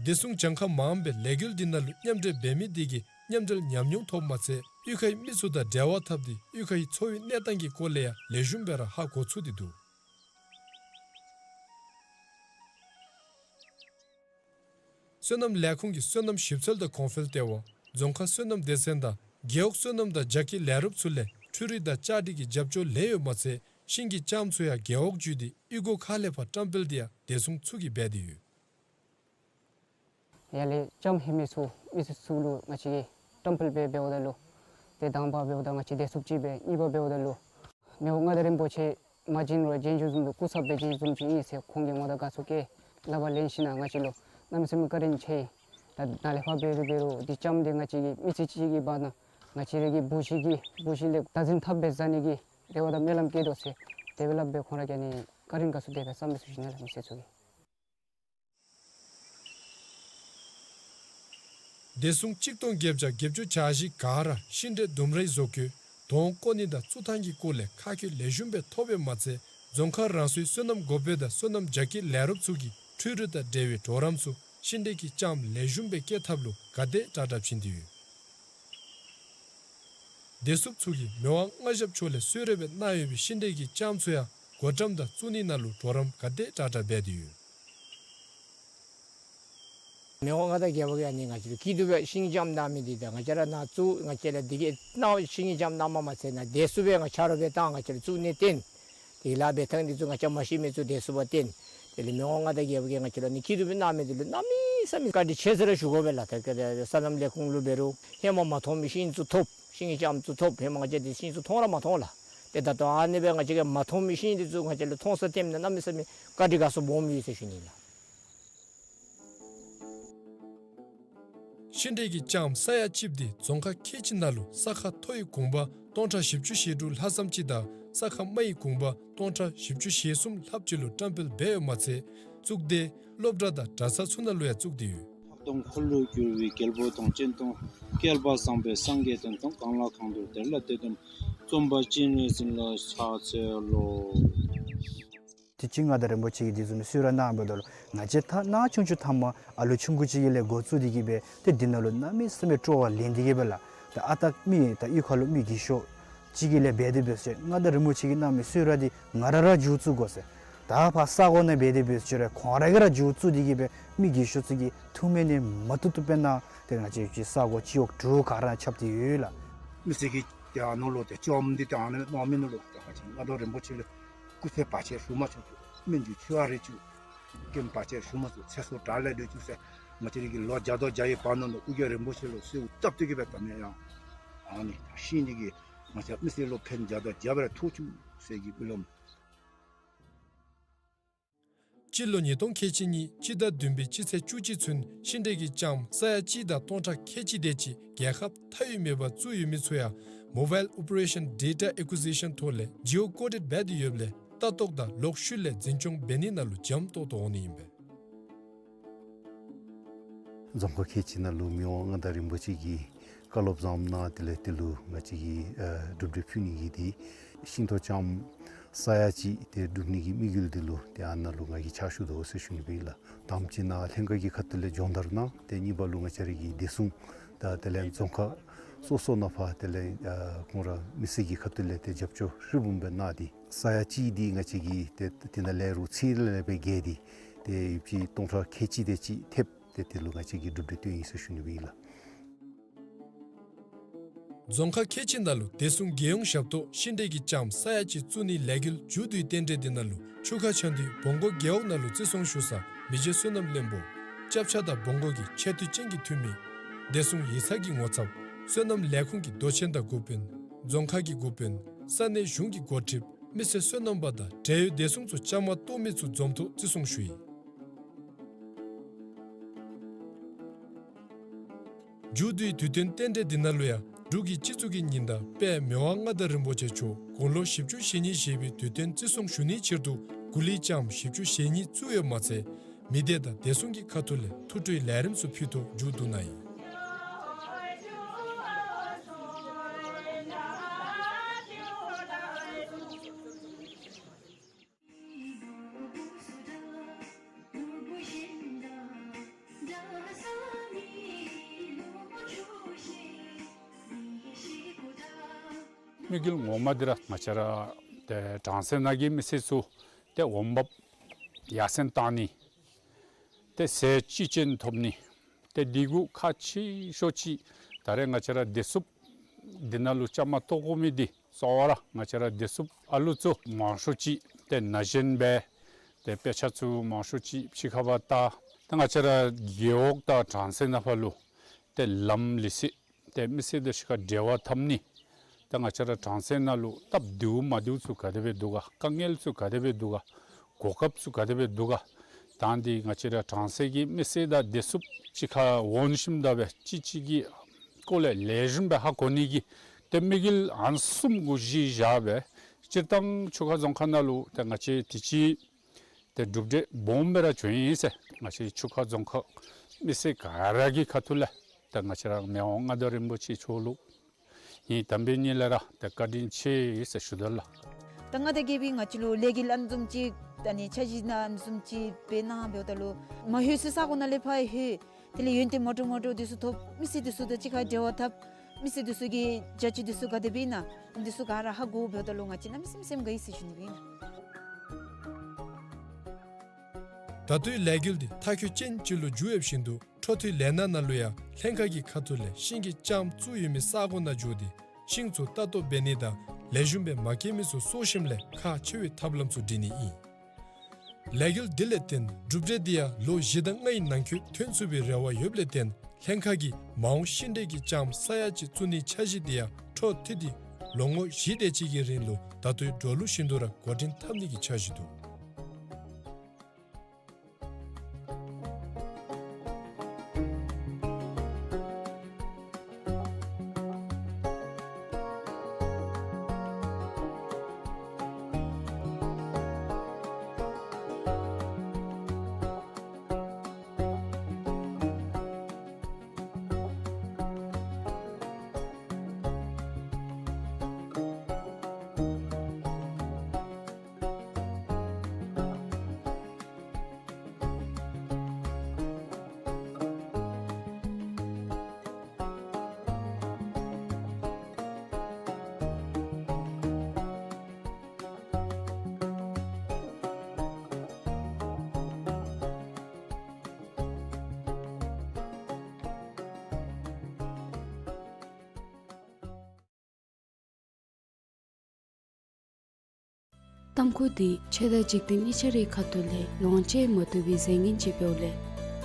བདེ་སྲུང་གྱངས་ཁ་མངམ་སྦེ་ལས་འགུལ་འདི་ནང་ལུ་མཉམ་འབྲེལ་འབད་མི་དེ་གིས་མཉམ་འབྲེལ་ཉམས་མྱོང་ཐོབ་མ་ཚད་གཡུས་ཁའི་མི་ཚུ་དང་འབྲེལ་བ་འཐབ་སྟེ་གཡུས་ཁའི་འཚོ་བའི་གནས་སྟངས་ཀྱི་སྐོར་ལས་ཡང་ལེགས་ཤོམ་སྦེ་ར་ཧ་གོ་ཚུགས་ཏེ་འདུག། སོ་ནམ་ལས་ཁུངས་ཀྱི་སོ་ནམ་ཞིབ་འཚོལ་དང་གོང་འཕེལ་ལྟེ་བ་རྫོང་ཁག་སོ་ནམ་སྡེ་ཚན་དང་རྒེད་འོག་སོ་ནམ་དང་རྒྱ་སྐྱེད་ལས་རོགསཔ་ཚུ་ལས་འཕྲུལ་རིག་དང་བཅའ་སྒྲིག་གི་རྒྱབ་སྐྱོར་ལེན་ཡོདཔ་མ་ཚད་ཤིང་གི་ལྕངམ་ཚུ་ཡང་རྒེད་འོག་བརྒྱུད་དེ་གཡུས་སྒོ་ཁག་ལས་ཕར་བཀྲམ་སྤེལ་དེ་ཡང་བདེ་སྲུང་ཚུ་གིས་འབད་དེ་ཡོད། ཡར་ལས་ལྕངམ་ལྷོད་མི་ཚུ་མི་སེར་ཚུ་ལུ་ང་བཅས་ཀྱིས་བཀྲམ་སྤེལ་འབད་འབདཝ་ད་ལུ་ཏེ་དང་པ་འབདཝ་ད་ང་བཅས་བདེ་སྲུངཔ་ཅིག་སྦེ་གཉིས་པ་འབདཝ་ད་ལུ་མི་དབང་མངའ་བདག་རིན་པོ་ཆེ་མ་བྱོན་རུང་བྱོན་བྱོནམ་བཟུམ་ལུ་སྐུ་ཚབ་སྦེ་བྱོནམ་བཟུམ་ཅིག་ཨིན་ཟེར་ཁོང་གིས་ངོ་རྟགས་དགའ་ཚོར་བསྐྱེད་སླབ་པ་ལེན་ཞིནམ་ལས་ང་བཅས་ལུ་གནམ་མེད་ས་མེད་བཀའ་དྲིན་ཆེ། ད་ནཱ་ལས་ཕར་འབད་རུང་འབད་རུང་འདི་ལྕངམ་འདི་ང་བཅས་ཀྱི་མི་ཚེ་གཅིག་གི་བར་ན་ང་བཅས་ར་གི་བུ་གཞི་གི་བུ་གཞི་ལས་བདག་འཛིན་འཐབ་སྦེ་བཟའ་ནི་གི་དེ་བ་དང་སྨོན་ལམ་བསྐྱེད་དོ་ཟེར་དེ་སྦེ་སླབ་སྦེ་ཁོང་ར་གིས་ནི་བཀའ་དྲིན་དགའ་ཚོར་དེ་སྦེ་བསམ་སྦེ་ཞུ་ཞུ་ནི་ལགས། མི་སེར་ཚུ་གིས། བདེ་སྲུང་གཅིག་སྟོང་བརྒྱད་བརྒྱ་བརྒྱད་ཅུ་གྱ་བཞི་ག་ར་ཤིང་འབྲས་ལྡུམ་རའི་བཟོ་བཀོད་དོང་བརྐོ་ནི་དང་བཙུགས་ཐངས་ཀྱི་སྐོར་ལས་ཁ་བཀོད་ལེགས་ཤོམ་སྦེ་ཐོབ་པའི་མ་ཚད་རྫོང་ཁག་རང་སོའི་སོ་ནམ་འགོ་དཔོན་དང་སོ་ནམ་རྒྱ་སྐྱེད་ལས་རོགསཔ་ཚུ་གིས་འཕྲུལ་རིག་དང་འབྲེལ་བའི་གྲོགས་རམ་ཚུ་ཤིང་འབྲས་ཀྱི་ལྕངམ་ལེགས་ཤོམ་སྦེ་སྐྱེ་ཐབས་ལུ་ག་དེ་དྲག་དྲག་བྱིན་ཏེ་ཡོད། བདེ་སྲུངཔ་ཚུ་གིས་མི་དབང་མངའ་ཞབས་མཆོག་ལས་གསོལ་རས་སྦེ་གནང་ཡོད་པའི་ཤིང་འབྲས་ཀྱི་ལྕངམ་ཚུ་ཡང་བགོ་བཀྲམ་དང་བཙུགས་ནི་ནང་ལུ་གྲོགས་རམ་ག་དེ་དྲག་དྲག་འབད་དེ་ཡོད། མི་དབང་མངའ་བདག་རྒྱལ་པོ་གིས་ཨ་ནི་ང་བཅས་ལུ་སྐྱིད་སྡུག་སྦེ་ཤིང་ལྕངམ་གནང་མི་འདི་དང་ང་བཅས་ར་ནཱ་བཙུགས་ང་བཅས་ལུ་འདི་གི་གནང་ཤིང་ལྕངམ་གནངམ་མ་ཚད་ནཱ་བདེ་སྲུངཔ་སྦེ་ང་ཆ་རོགས་སྦེ་བཏང་ང་བཅས་ལུ་བཙུགས་ནི་བརྟེན་དེ་ལཱ་འབད་ཐངས་འདི་ཚུ་ང་བཅས་མ་ཤེས་མི་ཚུ་བདེ་སྲུངཔ་བརྟེན་དེ་ལས་མི་དབང་མངའ་བདག་རྒྱལ་པོ་གིས་ང་བཅས་ལུ་ཨ་ནི་སྐྱིད་སྡུག་སྦེ་གནང་མི་འདི་ལུ་གནམ་མེད་ས་མེད་བཀའ་དྲིན་ཆེ་ཟེར་ར་ཞུ་དགོ་པས་ལགས། ད་ག་ར་སོ་ནམ་ལས་ཁུངས་ལུ་འབད་རུང་ཧེ་མ་མ་མཐོང་མི་ཤིང་ཚུ་ཐོབ། ཤིང་ལྕངམ་ཚུ་ཐོབ། ཧེ་མ་ང་བཅས་འདི་ཤིང་ཚུ་མཐོང་ར་མ་མཐོང་ལགས། ཏེ་ད་ལྟོ་ཨ་ནི་སྦེ་ང་བཅས་ཀྱིས་མ་མཐོང་མི་ཤིང་འདི་ཚུ་ང་བཅས་ལུ་མཐོང་ས་ཐོནམ་ད་གནམ་མེད་ས་མེད་བཀའ་དྲིན་དགའ་ཚོར་སྦོམ་ཡོད་ཟེར་ཞུ་ནི་ལགས། ཤིང་འབྲས་ཀྱི་ལྕངམ་ས་ཡ་གཅིག་འདི་རྫོང་ཁག་ཁལ་གཅིག་ནང་ལུ་ས་ཁ་མཐོ་བའི་གུང་པ་སྟོང་ཕྲག་བཞི་བཅུ་ཞེ་དྲུག་ལྷག་ཙམ་ཅིག་དང་ས་ཁ་དམའ་བའི་གུང་པ་སྟོང་ཕྲག་བཞི་བཅུ་ཞེ་གསུམ་ལྷགཔ་ཅིག་ལུ་བཀྲམ་སྤེལ་འབད་ཡོདཔ་མ་ཚད་བཙུགས་སྡེ་སློབ་གྲྭ་དང་གྲྭ་ཚང་ཚུ་ནང་ལུ་ཡང་བཙུགས་ཏེ་ཡོད། ལྷག་དོན་འཁོར་ལོས་སྒྱུར་བའི་རྒྱལ་པོ་དང་། སྤྱན་སྟོང་བསྐལ་པ་བཟང་པོའི་སངས་རྒྱས་དོན་དུ། གང་ལ་གང་འདུལ་དེ་ལ་དེ་སྟོན་པ། རྩོམ་པ་སྤྱན་རས་གཟིགས་ལ་ཕྱག་འཚལ་ལོ། དུས་ཅི་མངའ་བདག་རིན་པོ་ཆེ་གིས་དེ་བཟུམ་གསོལ་རས་གནངམ་ད་ལུ་ང་བཅས་ད་ནཱ་ཆུང་ཆུང་ཐ་མ་ཨ་ལུ་ཆུང་ཀུ་ཅིག་གི་ལས་འགོ་བཙུགས་ཏེ་གི་སྦེ་ཏེ་འདི་ནང་ལུ་གནམ་མེད་ས་མེད་སྤྲོ་བ་ལེན་ཏེ་གི་སྦེ་ལགས། ད་ཨ་རྟག་མི་ད་གཡུས་ཁ་ལུ་མི་རྒས་ཤོས་ཅིག་གི་ལས་འབད་དེ་འབད་ཟེར་མངའ་བདག་རིན་པོ་ཆེ་གིས་གནང་མི་གསོལ་རས་འདི་ང་ར་ར་མཇུག་བཙུགས་དགོ་ཟེར། ད་ཕར་ས་གོ་ནང་འབད་དེ་འབད་ཟེར་རུང་ཁོང་ར་གིས་ར་མཇུག་བཙུགས་ཏེ་གི་སྦེ་མི་རྒས་ཤོས་ཚུ་གི་ཐུགས་སྨོན་ནི་མ་བཏུབ་བཏུབ་སྦེ་གནང་། ཏེ་ང་བཅས་ཀྱི་ས་གོ་སྤྱི་འོག་དྲུག་ག་ར་ཁྱབ་སྟེ་ཡོད་ལགས། མི་སེར་གྱིས་ཏེ་ཨ་ནཱ་ལུ་ཏེ་བཅོམ་འདི་ཏེ་ཨ་ནཱ་གནང་མི་ནང་ལུ་ཏེ་ང་བཅས་མངའ་བདག་རིན་པོ་ཆེ་ལུ་སྐུ་ཚེ་བར་ཆད་ཞུ་མ་ཚུགས་ཚུགས་སྨན་བཅུད་མཆོད་པ་རེ་བཅུག། རྐྱེན་བར་ཆད་ཞུ་མ་ཚུགས་ཚེ་སྲོག་དྲག་ལས་སྒྲོལ་བཅུག་ཟེར། ང་བཅས་ར་གི་ལོ་བརྒྱ་དང་བརྒྱ་ཡི་བར་ན་ལུ་ཨོ་རྒྱན་རིན་པོ་ཆེ་ལུ་གསོལཝ་བཏབ་སྟེ་གི་སྦེ་ད་མེན་ཡང་ཨ་ནི་ད་ཤི་ནི་གི་ང་བཅས་མི་སེར་ལུ་ཕན་བརྒྱ་དང་བརྒྱ་སྦེ་ཐོགས་བཅུག་ཟེར་གྱི་སྨོན་ལམ། སྤྱི་ལོ་ཉིས་སྟོང་ཁལ་གཅིག་གཉིས་སྤྱི་ཟླ་བདུན་པའི་སྤྱི་ཚེས་བཅུ་གཅིག་ཚུན་ཤིང་འབྲས་ཀྱི་ལྕངམ་ས་ཡ་གཅིག་དང་སྟོང་ཕྲག་ཁལ་གཅིག་དེ་ཅིག་རྒྱལ་ཁབ་མཐའ་དབུས་མེད་པར་བཙུགས་ཡོད་མི་ཚུ་ཡང་Mobile Operation Data Acquisition ཐོག་ལས་Geo Coded འབད་དེ་ཡོདཔ་ལས་ལྟ་རྟོག་དང་ལོག་ཤུལ་ལས་འཛིན་སྐྱོང་འབད་ནི་ནང་ལུ་འཇམ་ཏོག་ཏོ་འོང་ནི་ཨིན་པས། རྫོང་ཁག་ཁལ་གཅིག་ནང་ལུ་མི་དབང་མངའ་བདག་རིན་པོ་ཆེ་གིས་བཀའ་སློབ་བཟངམ་གནང་། དེ་ལས་དེ་ལུ་ང་བཅས་ཀྱིས་ཨ་གྲུབ་འབྲས་ཕུལ་ནི་གི་འདི་ཤིང་ཏོག་ལྕངམ་ས་ཡ་གཅིག་ཏེ་སྒྲུབ་ནི་གི་དམིགས་ཡུལ་འདི་ལུ་ཏེ་ཨ་ནཱ་ལུ་ང་གིས་ཕྱག་ཞུ་དོ་ཟེར་ཞུ་ནི་སྦེ་ཨིན་ལགས། དང་པ་ཅིག་ནཱ་ལྷན་ཁག་གི་ཁ་ཐུག་ལས་སྦྱོང་བརྡར་གནང་། ཏེ་གཉིས་པ་ལུ་ང་བཅས་ར་གི་བདེ་སྲུང་དང་དེ་ལས་རྫོང་ཁག་སོ་སོ་ནང་ཕར་དེ་ལས་ཨ་ཁོང་ར་མི་སེར་གྱི་ཁ་ཐུག་ལས་ཏེ་རྒྱབ་སྐྱོར་ཧྲིལ་བུམ་སྦེ་གནང་སྟེ་ས་ཡ་གཅིག་འདི་ང་བཅས་ཀྱིས་ཏེ་དེ་ནང་ལས་རུང་ཚད་ལས་སྦེ་བརྒལ་ཏེ་ཏེ་ཡོདཔ་ཅིག་སྟོང་ཕྲག་ཁལ་གཅིག་དེ་ཅིག་ཐེབས། ཏེ་དེ་ལུ་ང་བཅས་ཀྱིས་གྲུབ་འབྲས་བཏོན་ཡི་ཟེར་ཞུ་ནི་སྦེ་ཨིན་ལགས། རྫོང་ཁག་ཁལ་གཅིག་ནང་ལུ་བདེ་སྲུང་རྒྱལ་ཡོངས་ཞབས་ཏོག་ཤིང་འབྲས་ཀྱི་ལྕངམ་ས་ཡ་གཅིག་བཙུགས་ནིའི་ལས་འགུལ་མཇུག་བསྡུའི་རྟེན་འབྲེལ་འདི་ནང་ལུ་ཆུ་ཁ་ཆ་འདུས་བོང་མགོ་རྒེད་འོག་ནང་ལུ་བརྩི་སྲུང་ཞུ་ས་མི་རྗེ་བསོད་ནམས་བློན་པོ་སྐྱབས་ཆ་དང་བོང་མགོ་གི་ཁྱད་འདུས་ཅན་གྱི་འཐུས་མི་བདེ་སྲུང་ཡིག་ཚང་གི་ངོ་ཚབ་སོ་ནམ་ལས་ཁུངས་ཀྱི་མདོ་ཆེན་དང་འགོ་དཔོན་རྫོང་ཁག་གི་འགོ་དཔོན་ས་གནས་གཞུང་གི་འགོ་ཁྲིདཔ་མི་སེར་སོ་ནམ་པ་དང་འབྲེལ་ཡོད་བདེ་སྲུང་ཚུ་བཅའ་མར་གཏོགས་མི་ཚུ་འཛོམས་ཐོག་བརྩི་སྲུང་ཞུ་ཡི། མཇུག་བསྡུའི་དུས་སྟོན་རྟེན་འབྲེལ་འདི་ནང་ལུ་ཡང་འབྲུག་གི་སྤྱི་གཙུག་གི་ཉི་ཟླ་དཔལ་མི་དབང་མངའ་བདག་རིན་པོ་ཆེ་མཆོག་དགུང་ལོ་བཞི་བཅུ་ཞེ་གཉིས་བཞེས་པའི་དུས་སྟོན་བརྩི་སྲུང་ཞུ་ནིའི་ཕྱིར་དུ་གོ་ལའི་ལྕངམ་བཞི་བཅུ་ཞེ་གཉིས་བཙུགས་ཡོདཔ་མ་ཚད་མི་སྡེ་དང་བདེ་སྲུང་གི་ཁ་ཐུག་ལས་ཐུགས་སྤྲོའི་ལས་རིམ་ཚུ་ཕུལ་ཐོག་མཇུག་བསྡུ་གནང་ཡི། དམིགས་ཡུལ་ངོ་མ་འདི་ར་ང་བཅས་ར་ཏེ་གྲང་གསེབ་ནང་གི་མི་སེར་ཚུ་ཏེ་འོང་འབབ་ཡར་སེང་བཏང་ནི་ཏེ་ཟས་ཅི་ཅན་ཐོབ་ནི་ཏེ་འདི་གུ་ཁག་ཆེ་ཤོས་ཅིག་ད་རེས་ང་བཅས་ར་བདེ་སྲུངཔ་འདི་ནང་ལུ་བཅའ་མར་གཏོགས་དགོ་མི་འདི་གཙོ་བོ་ར་ང་བཅས་ར་བདེ་སྲུངཔ་ཨ་ལུ་ཚུ་མང་ཤོས་ཅིག་ཏེ་ན་གཞོན་སྦེ་ཏེ་དཔེ་ཆ་ཚུ་མང་ཤོས་ཅིག་ཕྱི་ཁར་བལྟ། ཏེ་ང་བཅས་ར་རྒེད་འོག་དང་གྲང་གསེབ་ནང་ཕར་ལུ་ཏེ་ལམ་ལུགས་སྲོལ་ཏེ་མི་སེར་དང་གཅིག་ཁར་འབྲེལ་བ་འཐབ་ནི། ཏེ་ང་བཅས་ར་གྲང་གསེབ་ནང་ལུ་སྟབས་བདེཝ་མ་བདེཝ་ཚུ་ག་དེ་སྦེ་འདུག་ག། དཀའ་ངལ་ཚུ་ག་དེ་སྦེ་འདུག་ག། གོ་སྐབས་ཚུ་ག་དེ་སྦེ་འདུག་ག། ད་འདི་ང་བཅས་ར་གྲང་གསེབ་ཀྱི་མི་སེར་དང་བདེ་སྲུངཔ་གཅིག་ཁར་འོང་ཞིནམ་ད་སྦེ་གཅིག་གཅིག་གི་སྐོར་ལས་ལེགས་ཤོམ་སྦེ་ཧ་གོ་ནི་གི་ཏེ་དམིགས་ཡུལ་ཨ་ནི་བཟུམ་གུ་གཞི་བཞག་སྦེ་སྤྱིར་བཏང་ཆུ་ཁ་རྫོང་ཁག་ནང་ལུ་ཏེ་ང་བཅས་དུས་ཅི་ཏེ་གྲུབ་འབྲས་སྦོམ་སྦེ་ར་བྱུང་ཡི་ཟེར་ང་བཅས་ཆུ་ཁ་རྫོང་ཁག་མི་སེར་ག་ར་གི་ཁ་ཐུག་ལས་ཏེ་ང་བཅས་ར་མི་དབང་མངའ་བདག་རིན་པོ་ཆེ་མཆོག་ལུ་ངེའི་དམ་པའི་ངོས་ལས་ར་ཏེ་བཀའ་དྲིན་ཆེ་ཟེར་ཞུ་དོ་ལགས། ད་མངའ་བདག་རྒྱལ་པོའི་ང་བཅས་ལུ་ལས་འགུལ་ཨ་ནི་བཟུམ་ཅིག་ད་ནི་འཆར་གཞི་ནང་ཨ་ནི་བཟུམ་ཅིག་སྦེ་གནང་འབདཝ་ད་ལུ་མ་ལྷོད་ས་ས་གོ་ནང་ལས་ཕར་ལྷོད། དེ་ལས་ཡོན་ཏན་མ་འདྲཝ་མ་འདྲཝ་འདི་ཚུ་ཐོབ། མི་སེར་འདི་ཚུ་དང་གཅིག་ཁར་འབྲེལ་བ་འཐབ། མི་སེར་འདི་ཚུ་གི་བྱ་སྤྱོད་འདི་ཚུ་ག་དེ་སྦེ་ཨིན་ན་འདི་ཚུ་ག་ར་ཧ་གོ་འབདཝ་ད་ལུ་ང་བཅས་གནམ་མེད་ས་མེད་སེམས་དགའ་ཡི་ཟེར་ཞུ་ནི་སྦེ་ཨིན། ད་ལྟོའི་ལས་འགུལ་འདི་མཐའ་འཁྱོལ་ཅན་ཅིག་ལུ་འགྱུར་ཡོདཔ་བཞིན་དུ་འཕྲོ་མཐུད་ལས་སྣ་ནང་ལུ་ཡང་ལྷན་ཁག་གི་ཁ་ཐུག་ལས་ཤིང་གི་ལྕངམ་བཙུགས་ཡོད་མི་ས་གོ་ནང་འགྱོ་སྟེ་ཤིང་ཚུ་ལྟ་རྟོག་འབད་ནི་དང་ལེགས་ཤོམ་སྦེ་མ་སྐྱེས་མི་ཚུ་གསོ་ཞིནམ་ལས་ཁག་ཆེ་བའི་ཐབས་ལམ་ཚུ་སྒྲིག་ནི་ཨིན། ལས་འགུལ་འདི་ལས་བརྟེན་གྲུབ་འབྲས་འདི་ཡང་ལོ་བཞི་དང་ལྔའི་ནང་འཁོད་ཐོན་ཚུགས་པའི་རེ་བ་ཡོདཔ་ལས་བརྟེན་ལྷན་ཁག་གིས་མ་འོངས་ཤིང་འབྲས་ཀྱི་ལྕངམ་ས་ཡ་གཅིག་བཙུགས་ནིའི་འཆར་གཞི་འདི་ཡང་འཕྲོ་མཐུད་དེ་ལོ་ངོ་བཞི་དེ་ཅིག་གི་རིང་ལུ་ད་ལྟོའི་འགྲོ་ལུགས་བཞིན་དུ་ར་འགོ་འདྲེན་འཐབ་ནི་གི་འཆར་གཞི་འདུག། ཏམ་ཁུ་འདི་ཆོས་དང་འཇིག་རྟེན་གཉིས་ཆ་རའི་ཁ་ཐུག་ལས་ལོངས་སྤྱོད་མ་བཏུབ་པའི་རྫས་ངན་ཅིག་འབདཝ་ལས།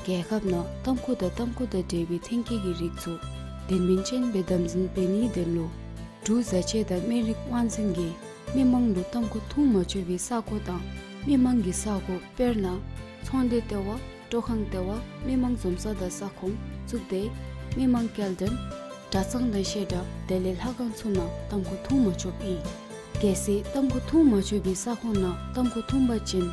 རྒྱལ་ཁབ་ནང་ཏམ་ཁུ་དང་ཏམ་ཁུ་དང་འབྲེལ་བའི་ཐོན་སྐྱེད་ཀྱི་རིགས་ཚུ་དོན་སྨིན་ཅན་སྦེ་དམ་འཛིན་འབད་ནིའི་དོན་ལུ་འབྲུག་བཟའ་ཆས་དང་སྨན་རིགས་དབང་འཛིན་གྱིས་མི་མང་ལུ་ཏམ་ཁུ་འཐུང་མ་ཆོག་པའི་ས་གོ་དང་མི་མང་གི་ས་གོ། དཔེར་ན་ཚོང་སྡེ་ལྟེ་བ། སྤྲོ་ཁང་ལྟེ་བ། མི་མང་འཛོམས་ས་དང་ས་ཁོངས། གཙུག་སྡེ། མི་མང་སྐྱེལ་འདྲེན། གྲྭ་ཚང་དང་བཤད་གྲྭ། དེ་ལས་ལྷ་ཁང་ཚུ་ནང་ཏམ་ཁུ་འཐུང་མ་ཆོགཔ་ཨིན། གལ་སྲིད་ཏམ་ཁུ་འཐུང་མ་ཆོག་པའི་ས་ཁོངས་ནང་ཏམ་ཁུ་འཐུང་པ་ཅིན་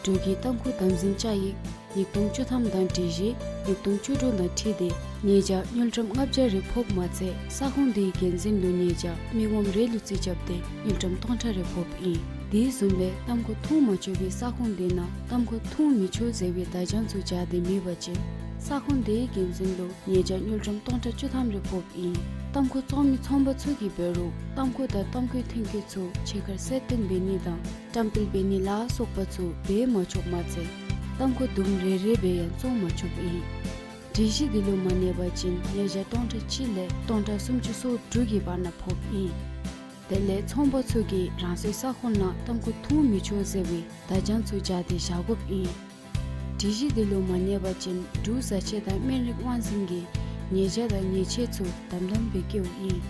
འབྲུག་གི་ཏམ་ཁུ་དམ་འཛིན་བཅའ་ཡིག་ཉིས་སྟོང་བཅུ་ཐམ་དང་སྒྲིག་གཞི་ཉིས་སྟོང་བཅུ་དྲུག་དང་འཁྲིལ་ཏེ་ཉེས་བྱ་དངུལ་ཀྲམ་ལྔ་བརྒྱ་རེ་ཕོགཔ་མ་ཚད་ས་ཁོངས་དེའི་འགན་འཛིན་ལུ་ཉེས་བྱ་མི་ངོམ་རེ་ལུ་རྩིས་རྐྱབ་སྟེ་དངུལ་ཀྲམ་སྟོང་ཕྲག་རེ་ཕོགཔ་ཨིན། དེ་བཟུམ་སྦེ་ཏམ་ཁུ་འཐུང་མ་ཆོག་པའི་ས་ཁོངས་དེ་ནང་ཏམ་ཁུ་འཐུང་མི་ཆོག་ཟེར་བའི་བརྡ་བྱང་ཚུ་སྦྱར་ཏེ་མེད་པ་ཅིན་ས་ཁོངས་དེའི་འགན་འཛིན་ལུ་ཉེས་བྱ་དངུལ་ཀྲམ་སྟོང་ཕྲག་བཅུ་ཐམ་རེ་ཕོགཔ་ཨིན། ཏམ་ཁུ་བཙོང་མི་ཚོང་པ་ཚུ་གིས་འབད་རུང་ཏམ་ཁུ་དང་ཏམ་ཁུའི་ཐོན་སྐྱེད་ཚུ་ཕྱི་ཁར་གསལ་སྟོན་འབད་ནི་དང་བཀྲམ་སྤེལ་འབད་ནི་ལ་སོགས་པ་ཚུ་འབད་མ་ཆོགཔ་མ་ཚད་ཏམ་ཁུ་དུམ་རེ་རེ་སྦེ་ཡང་བཙོང་མ་ཆོགཔ་ཨིན། སྒྲིག་གཞི་དེ་ལུ་མ་གནས་པ་ཅིན་ཉེས་བྱ་སྟོང་ཕྲག་གཅིག་ལས་སྟོང་ཕྲག་སུམ་ཅུ་སོ་དྲུག་གི་བར་ན་ཕོགཔ་ཨིན། དེ་ལས་ཚོང་པ་ཚུ་གིས་རང་སོའི་ས་ཁོངས་ནང་ཏམ་ཁུ་འཐུང་མི་ཆོག་ཟེར་བའི་བརྡ་བྱང་ཚུ་སྦྱར་ཏེ་བཞག་དགོཔ་ཨིན། སྒྲིག་གཞི་དེ་ལུ་མ་གནས་པ་ཅིན་འབྲུག་བཟའ་ཆས་དང་སྨན་རིགས་དབང་འཛིན་གྱིས་ཉེས་བྱ་དང་ཉེས་ཆད་ཚུ་དམ་དམ་སྦེ་བཀལཝ་ཨིན།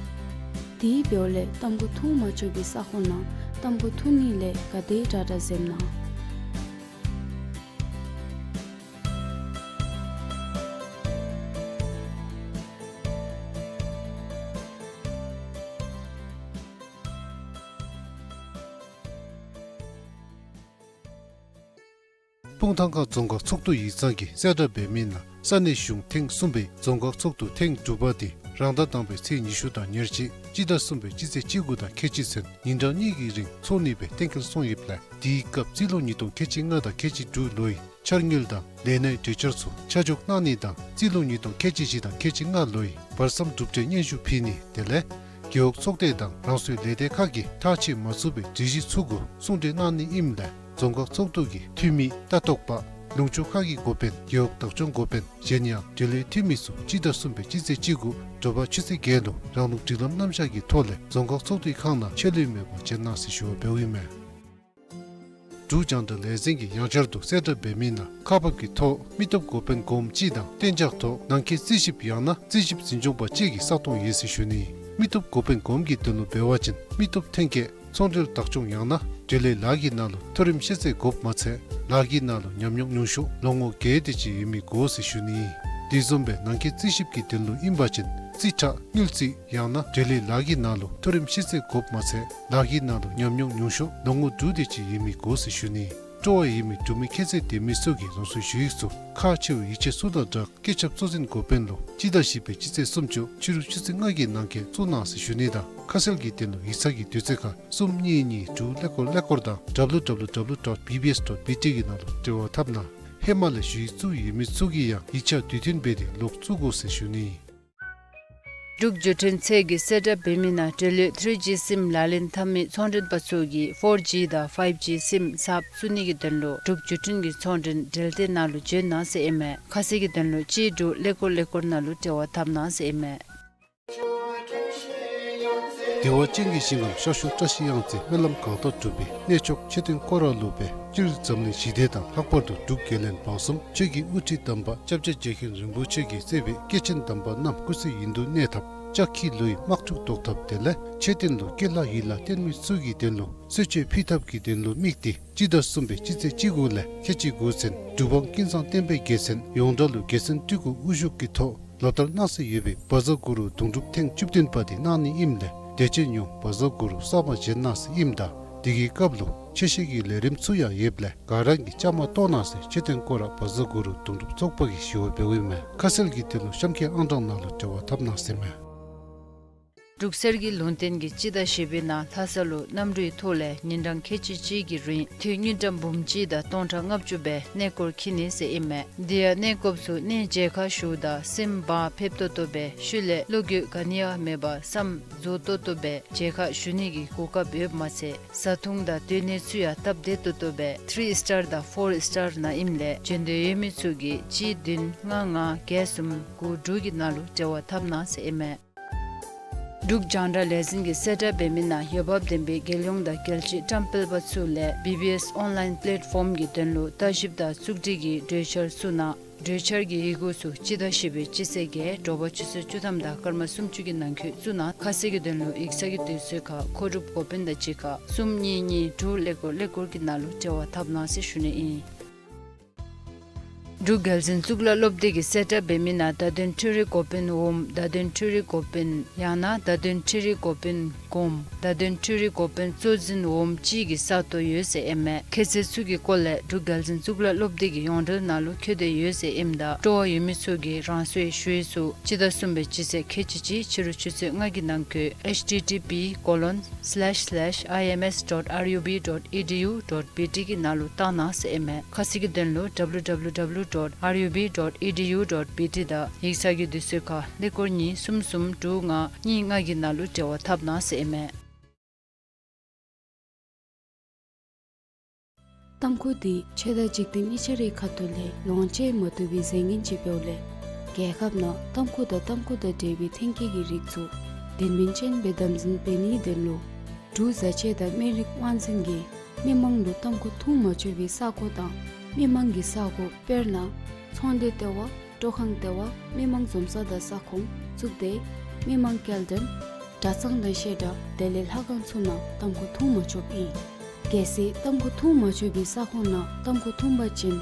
དེ་འབདཝ་ལས་ཏམ་ཁུ་འཐུང་མ་ཆོག་པའི་ས་ཁོངས་ནང་ཏམ་ཁུ་འཐུང་ནི་ལས་ག་དེ་དྲག་དྲག་འཛེམ་གནང་། སྤུངས་ཐང་ཁ་རྫོང་ཁག་ཚོགས་འདུ་ཡིག་ཚང་གིས་གསལ་བསྒྲགས་འབད་མི་ནང་ས་གནས་གཞུང་ཐེངས་གསུམ་པའི་རྫོང་ཁག་ཚོགས་འདུ་ཐེངས་དྲུག་པ་དེ་རང་ཟླ་དང་པའི་ཚེས་ཉི་ཤུ་དང་ཉེར་གཅིག་སྤྱི་ཟླ་གསུམ་པའི་སྤྱི་ཚེས་བཅུ་དགུ་དང་ཁལ་གཅིག་ཚུན་ཉིན་གྲངས་གཉིས་ཀྱི་རིང་འཚོགས་ནི་སྦེ་གཏན་འཁེལ་སོང་ཡོདཔ་ལས་དེའི་སྐབས་རྩིས་ལོ་ཉིས་སྟོང་ཁལ་གཅིག་ལྔ་དང་ཁལ་གཅིག་དྲུག་ལོའི་འཆར་དངུལ་དང་ལས་གནས་གྲོས་འཆར་ཚུ་ཆ་འཇོག་གནང་ནི་དང་རྩིས་ལོ་ཉིས་སྟོང་ཁལ་གཅིག་བཞི་དང་ཁལ་གཅིག་ལྔ་ལོའི་བར་མཚམས་གྲུབ་འབྲས་སྙན་ཞུ་ཕུལ་ནི་དེ་ལས་རྒེད་འོག་ཚོགས་སྡེ་དང་རང་སོའི་ལས་སྡེ་ཁག་གིས་ཐག་བཅད་མ་ཚུགས་པའི་སྒྲིག་གཞི་ཚུ་གུ་གསུང་གྲོས་གནང་ནི་ཨིནམ་ལས་རྫོང་ཁག་ཚོགས་འདུ་གི་འཐུས་མི་ལྟ་རྟོག་པ་ལུང་ཕྱོགས་ཁག་གི་འགོ་དཔོན་རྒེད་འོག་བདག་སྐྱོང་འགོ་དཔོན་གཞན་ཡང་འབྲེལ་ཡོད་འཐུས་མི་ཚུ་སྤྱི་ཟླ་གསུམ་པའི་སྤྱི་ཚེས་བཅུ་དགུ་དྲོ་པ་ཆུ་ཚོད་བརྒྱད་ལུ་རང་ལུགས་སྒྲིག་ལམ་རྣམ་གཞག་གི་ཐོག་ལས་རྫོང་ཁག་ཚོགས་འདུའི་ཁང་ནང་ཆད་ལུས་མེད་པར་བྱོན་གནང་ཟེར་ཞུ་བ་འབདཝ་ཨིན་མས། འབྲུག་རྒྱང་བསྒྲགས་ལས་འཛིན་གྱིས་ཡང་བསྐྱར་དུ་གསལ་བསྒྲགས་འབད་མི་ནང་ཁག་འབག་གི་ཐོག་མི་སྟོབས་འགོ་དཔོན་གོངམ་གཅིག་དང་གཏན་འཇགས་ཐོག་ནང་འཁོད་རྩིས་ཞིབ་ཡང་ན་རྩིས་ཞིབ་འཛིན་སྐྱོང་པ་གཅིག་གི་ས་སྟོང་ཡོད་ཟེར་ཞུ་ནི། མི་སྟོབས་འགོ་དཔོན་གོངམ་གྱི་དོན་ལུ་འབད་བ་ཅིན་མི་སྟོབས་ཐོན་སྐྱེད་ཚོང་འབྲེལ་བདག་སྐྱོང་ཡང་ན་འབྲེལ་ཡོད་ལཱ་གི་ནང་ལུ་མཐོ་རིམ་ཤེས་ཚད་དགོཔ་མ་ཚད་ལཱ་གི་ནང་ལུ་ཉམས་མྱོང་ཉུང་ཤོས་ལོ་ངོ་བརྒྱད་དེ་ཅིག་ཡོད་མི་དགོ་ཟེར་ཞུ་ནི། དེ་བཟུམ་སྦེ་ནང་འཁོད་རྩིས་ཞིབ་ཀྱི་དོན་ལུ་ཨིན་པ་ཅིན་རྩིས་ཁྲ་དངུལ་རྩིས་ཡང་ན་འབྲེལ་ཡོད་ལཱ་གི་ནང་ལུ་མཐོ་རིམ་ཤེས་ཚད་དགོཔ་མ་ཚད་ལཱ་གི་ནང་ལུ་ཉམས་མྱོང་ཉུང་ཤོས་ལོ་ངོ་དྲུག་དེ་ཅིག་ཡོད་མི་དགོ་ཟེར་ཞུ་ནི། སྤྲོ་བ་ཡོད་མི་འབྲུག་མི་ཁྱད་ཚད་ལྡན་མི་ཚུ་གིས་རང་སོའི་ཞུ་ཡིག་ཚུ་ཁག་ཆེ་བའི་ཡིག་ཆ་ཚུ་དང་སྦྲགས་སྐད་ཁྱབ་གཙོ་འཛིན་འགོ་དཔོན་ལུ་སྤྱི་ཟླ་བཞི་པའི་སྤྱི་ཚེས་སུམ་ཅུ་ཕྱི་རུ་ཆུ་ཚོད་ལྔ་གི་ནང་འཁོད་བཙུགས་གནང་ཟེར་ཞུ་ནི་དང་ཁ་གསལ་གྱི་དོན་ལུ་ཡིག་ཚང་གི་དུས་ཚོད་ཁར་གསུམ་གཉིས་གཉིས་དྲུག་ཀླད་ཀོར་ཀླད་ཀོར་དང་W W W dot B B S dot B T གི་ནང་ལུ་འབྲེལ་བ་འཐབ་གནང་། ཧེ་མ་ལས་ཞུ་ཡིག་བཙུགས་ཡོད་མི་ཚུ་གིས་ཡང་ཡིག་ཆ་དུས་མཐུན་འབད་དེ་ལོག་བཙུགས་དགོ་ཟེར་ཞུ་ནི། འབྲུག་བརྒྱུད་འཕྲིན་ཚད་ཀྱིས་གསལ་བསྒྲགས་འབད་མི་ནང་འབྲེལ་ཡོད་ཐི་རི་ཇི་སིམ་ལག་ལེན་འཐབ་མི་ཚོང་མགྲོན་པ་ཚུ་གིས་ཕོར་ཇི་དང་ཕའིབ་ཇི་སིམ་གསརཔ་བཙུགས་ནི་གི་དོན་ལུ་འབྲུག་བརྒྱུད་འཕྲིན་གྱི་ཚོང་མགྲོན་འབྲེལ་སྡེ་ནང་ལུ་བྱོན་གནང་ཟེར་ཨིན་མས། ཁ་གསལ་གྱི་དོན་ལུ་གཅིག་དྲུག་ཀླད་ཀོར་ཀླད་ཀོར་ནང་ལུ་འབྲེལ་བ་འཐབ་གནང་ཟེར་ཨིན་མས། བདེ་བ་ཅན་གྱི་ཞིང་ཁམས་ཤར་ཕྱོགས་བཀྲ་ཤིས་གཡང་རྩེ་སྨོན་ལམ་གང་དག་སྒྲུབ་པའི་གནས་མཆོག་མཆོད་རྟེན་སྐོར་ར་ལུ་སྦེ་སྤྱིར་འཛམ་གླིང་ཞི་བདེ་དང་ལྷག་པར་དུ་འབྲུག་རྒྱལ་བློན་འབངས་གསུམ་ཆོས་ཀྱི་དབུ་ཁྲིད་དམ་པ་སྐྱབས་རྗེ་རྗེ་མཁན་རིན་པོ་ཆེ་གིས་གཙོས་པའི་སྐྱེས་ཆེན་དམ་པ་རྣམས་སྐུ་ཚེ་ཡུན་དུ་གནས་ཐབས་ལྕགས་ཁྱི་ལུ་ཡི་དམག་འཁྲུག་བཟློག་ཐབས་དེ་ལས་མཆོད་རྟེན་ལུ་སྐྱེ་ལྷ་ཡི་ལྷ་བརྟེན་མི་ཚུ་གི་དོན་ལུ་གསོལ་མཆོད་ཕུལ་ཐབས་ཀྱི་དོན་ལུ་དམིགས་ཏེ་སྤྱི་ཟླ་གསུམ་པའི་སྤྱི་ཚེས་བཅུ་དགུ་ལས་ཁལ་གཅིག་དགུ་ཚུན་འབྲུག་འབངས་ཀུན་བཟང་བསྟན་པའི་རྒྱལ་མཚན་ཡོངས་གྲགས་ལུ་རྒྱལ་མཚན་སྤྲུལ་སྐུ་དབུ་བཞུགས་ཀྱི་ཐོག་ལོ་ལྟར་གནང་སྲོལ་ཡོད་པའི་བཛྲ་གུ་རུ་དུང་སྒྲུབ་ཐེངས་བཅུ་བདུན་པ་དེ་གནང་ནི་ཨིནམ་ལས་དད་ཅན་ཡོངས་བཛྲ་གུ་རུ་གསར་མ་བཞེངས་གནང་ཟེར་ཨིནམ་ད་དེ་གི་སྐབས་ལུ་ཆོས་བཤད་ཀྱི་ལས་རིམ་ཚུ་ཡང་ཡོདཔ་ལས་ག་ར་གིས་བཅའ་མར་གཏོགས་གནང་ཟེར་མཆོད་རྟེན་སྐོར་ར་བཛྲ་གུ་རུ་དུང་སྒྲུབ་ཚོགས་པ་གིས་ཞུ་བ་འབདཝ་ཨིན་མས། ཁ་གསལ་གྱི་དོན་ལུ་གཤམ་འཁོད་ཨང་གྲངས་ནང་ལུ་འབྲེལ་བ་འཐབ་གནང་ཟེར་ཨིན་མས། འབྲུག་གསེར་གྱི་ལུང་བསྟན་གྱིས་སྤྱི་ཟླ་བཞི་པའི་ནང་ལྷ་ས་ལུ་གནམ་གྲུའི་ཐོག་ལས་ཉིན་གྲངས་ཁལ་གཅིག་གཅིག་གི་རིང་དུས་དངུལ་ཀྲམ་འབུམ་གཅིག་དང་སྟོང་ཕྲག་ལྔ་བཅུ་སྦེ་གནས་སྐོར་འཁྱིད་ནི་ཟེར་ཨིན་མས། དེ་ཡང་གནས་སྐོརཔ་ཚུ་གནས་མཇལ་ཁ་ཞུཝ་ད་སེམས་བག་ཕེབས་ཏོག་ཏོ་སྦེ་ཤུལ་ལས་བློ་འགྱོད་ག་ནི་ཡང་མེད་པར་བསམ་རྫོགས་ཏོག་ཏོ་སྦེ་མཇལ་ཁ་ཞུ་ནི་གི་གོ་སྐབས་ཡོདཔ་མ་ཚད་བཟའ་འཐུང་དང་སྡོད་གནས་ཚུ་ཡང་སྟབས་བདེ་ཏོག་ཏོ་སྦེ་ཐི་རི་སི་ཊར་དང་ཕོར་སི་ཊར་ནང་ཨིནམ་ལས་འབྱོན་འདོད་ཡོད་མི་ཚུ་གིས་གཅིག་བདུན་ལྔ་ལྔ་བརྒྱད་གསུམ་དགུ་དྲུག་གི་ནང་ལུ་འབྲེལ་བ་འཐབ་གནང་ཟེར་ཨིན་མས། འབྲུག་རྒྱང་བསྒྲགས་ལས་འཛིན་གྱིས་གསལ་བསྒྲགས་འབད་མི་ནང་འོས་འབབ་ལྡན་པའི་རྒྱལ་ཡོངས་དང་རྒྱལ་སྤྱིའི་བཀྲམ་སྤེལ་པ་ཚུ་ལས་བི་བི་ཨེསི་ཨོན་ལཱའིན་པེ་ལེཊ་ཕོརམ་གྱི་དོན་ལུ་ལྟ་ཞིབ་དང་བཙུགས་སྒྲིག་གི་གྲོས་འཆར་བཙུགས་གནང་། གྲོས་འཆར་གྱི་ཡི་གུ་ཚུ་སྤྱི་ཟླ་བཞི་པའི་སྤྱི་ཚེས་བརྒྱད་དྲོ་པ་ཆུ་ཚོད་བཅུ་ཐམ་དང་སྐར་མ་སུམ་ཅུ་གི་ནང་འཁོད་བཙུགས་གནང་། ཁ་གསལ་གྱི་དོན་ལུ་ཡིག་ཚང་གི་དུས་ཚོད་ཁར་མཁོ་སྒྲུབ་འགོ་དཔོན་དང་གཅིག་ཁར་གསུམ་གཉིས་གཉིས་དྲུག་ཀླད་ཀོར་ཀླད་ཀོར་གྱི་ནང་ལུ་འབྲེལ་བ་འཐབ་གནང་ཟེར་ཞུ་ནི་ཨིན། འབྲུག་རྒྱལ་འཛིན་གཙུག་ལག་སློབ་སྡེ་གིས་གསལ་བསྒྲགས་འབད་མི་ནང་བརྡ་དོན་འཕྲུལ་རིག་འགོ་དཔོན་འོགམ་བརྡ་དོན་འཕྲུལ་རིག་འགོ་དཔོན་ཡང་ན་བརྡ་དོན་འཕྲུལ་རིག་འགོ་དཔོན་དགུམ་བརྡ་དོན་འཕྲུལ་རིག་འགོ་དཔོན་གཙོ་འཛིན་འོགམ་གཅིག་གི་ས་སྟོང་ཡོད་ཟེར་ཨིན་མས། ཁྱད་ཚད་ཚུ་གི་སྐོར་ལས་འབྲུག་རྒྱལ་འཛིན་གཙུག་ལག་སློབ་སྡེ་གི་ཡོངས་འབྲེལ་ནང་ལུ་འཁོད་དེ་ཡོད་ཟེར་ཨིནམ་ད་སྤྲོ་བ་ཡོད་མི་ཚུ་གིས་རང་སོའི་ཞུ་ཡིག་ཚུ་སྤྱི་ཟླ་གསུམ་པའི་སྤྱི་ཚེས་ཁལ་གཅིག་གཅིག་ཕྱི་རུ་ཆུ་ཚོད་ལྔ་གི་ནང་འཁོད་ཨེཆ་ཊི་ཊི་པི་ཀོ་ལོན་སི་ལེཤ་སི་ལེཤ་ཨའི་ཨེམ་ཨེསི་ཌོཊ་ཨར་ཡུ་བི་ཌོཊ་ཨི་ཌི་ཡུ་ཌོཊ་བི་ཊི་གི་ནང་ལུ་བཏང་གནང་ཟེར་ཨིན་མས། ཁ་གསལ་གྱི་དོན་ལུ་ཌབ་ལུ་ཌབ་ལུ་ཌབ་ལུ་ཌོཊ་ཨར་ཡུ་བི་ཌོཊ་ཨི་ཌི་ཡུ་ཌོཊ་བི་ཊི་དང་ཡིག་ཚང་གི་དུས་ཚོད་ཁར་ཀླད་ཀོར་གཉིས་གསུམ་གསུམ་དྲུག་ལྔ་གཉིས་ལྔ་གི་ནང་ལུ་འབྲེལ་བ་འཐབ་གནང་ཟེར་ཨིན་མས། ཏམ་ཁུ་འདི་ཆོས་དང་འཇིག་རྟེན་གཉིས་ཆ་རའི་ཁ་ཐུག་ལས་ལོངས་སྤྱོད་མ་བཏུབ་པའི་རྫས་ངན་ཅིག་འབདཝ་ལས་རྒྱལ་ཁབ་ནང་ཏམ་ཁུ་དང་ཏམ་ཁུ་དང་འབྲེལ་བའི་ཐོན་སྐྱེད་ཀྱི་རིགས་ཚུ་དོན་སྨིན་ཅན་སྦེ་དམ་འཛིན་འབད་ནིའི་དོན་ལུ་འབྲུག་བཟའ་ཆས་དང་སྨན་རིགས་དབང་འཛིན་གྱིས་མི་མང་ལུ་ཏམ་ཁུ་འཐུང་མ་ཆོག་པའི་ས་གོ་དང་མི་མང་གི་ས་གོ་དཔེར་ན་ཚོང་སྡེ་ལྟེ་བ་སྤྲོ་ཁང་ལྟེ་བ་མི་མང་འཛོམས་ས་དང་ས་ཁོངས་གཙུག་སྡེ་མི་མང་སྐྱེལ་འདྲེན་གྲྭ་ཚང་དང་བཤད་གྲྭ་དེ་ལས་ལྷ་ཁང་ཚུ་ནང་ཏམ་ཁུ་འཐུང་མ་ཆོགཔ་ཨིན། གལ་སྲིད་ཏམ་ཁུ་འཐུང་མ་ཆོག་པའི་ས་ཁོངས་ནང་ཏམ་ཁུ་འཐུང་པ་ཅིན་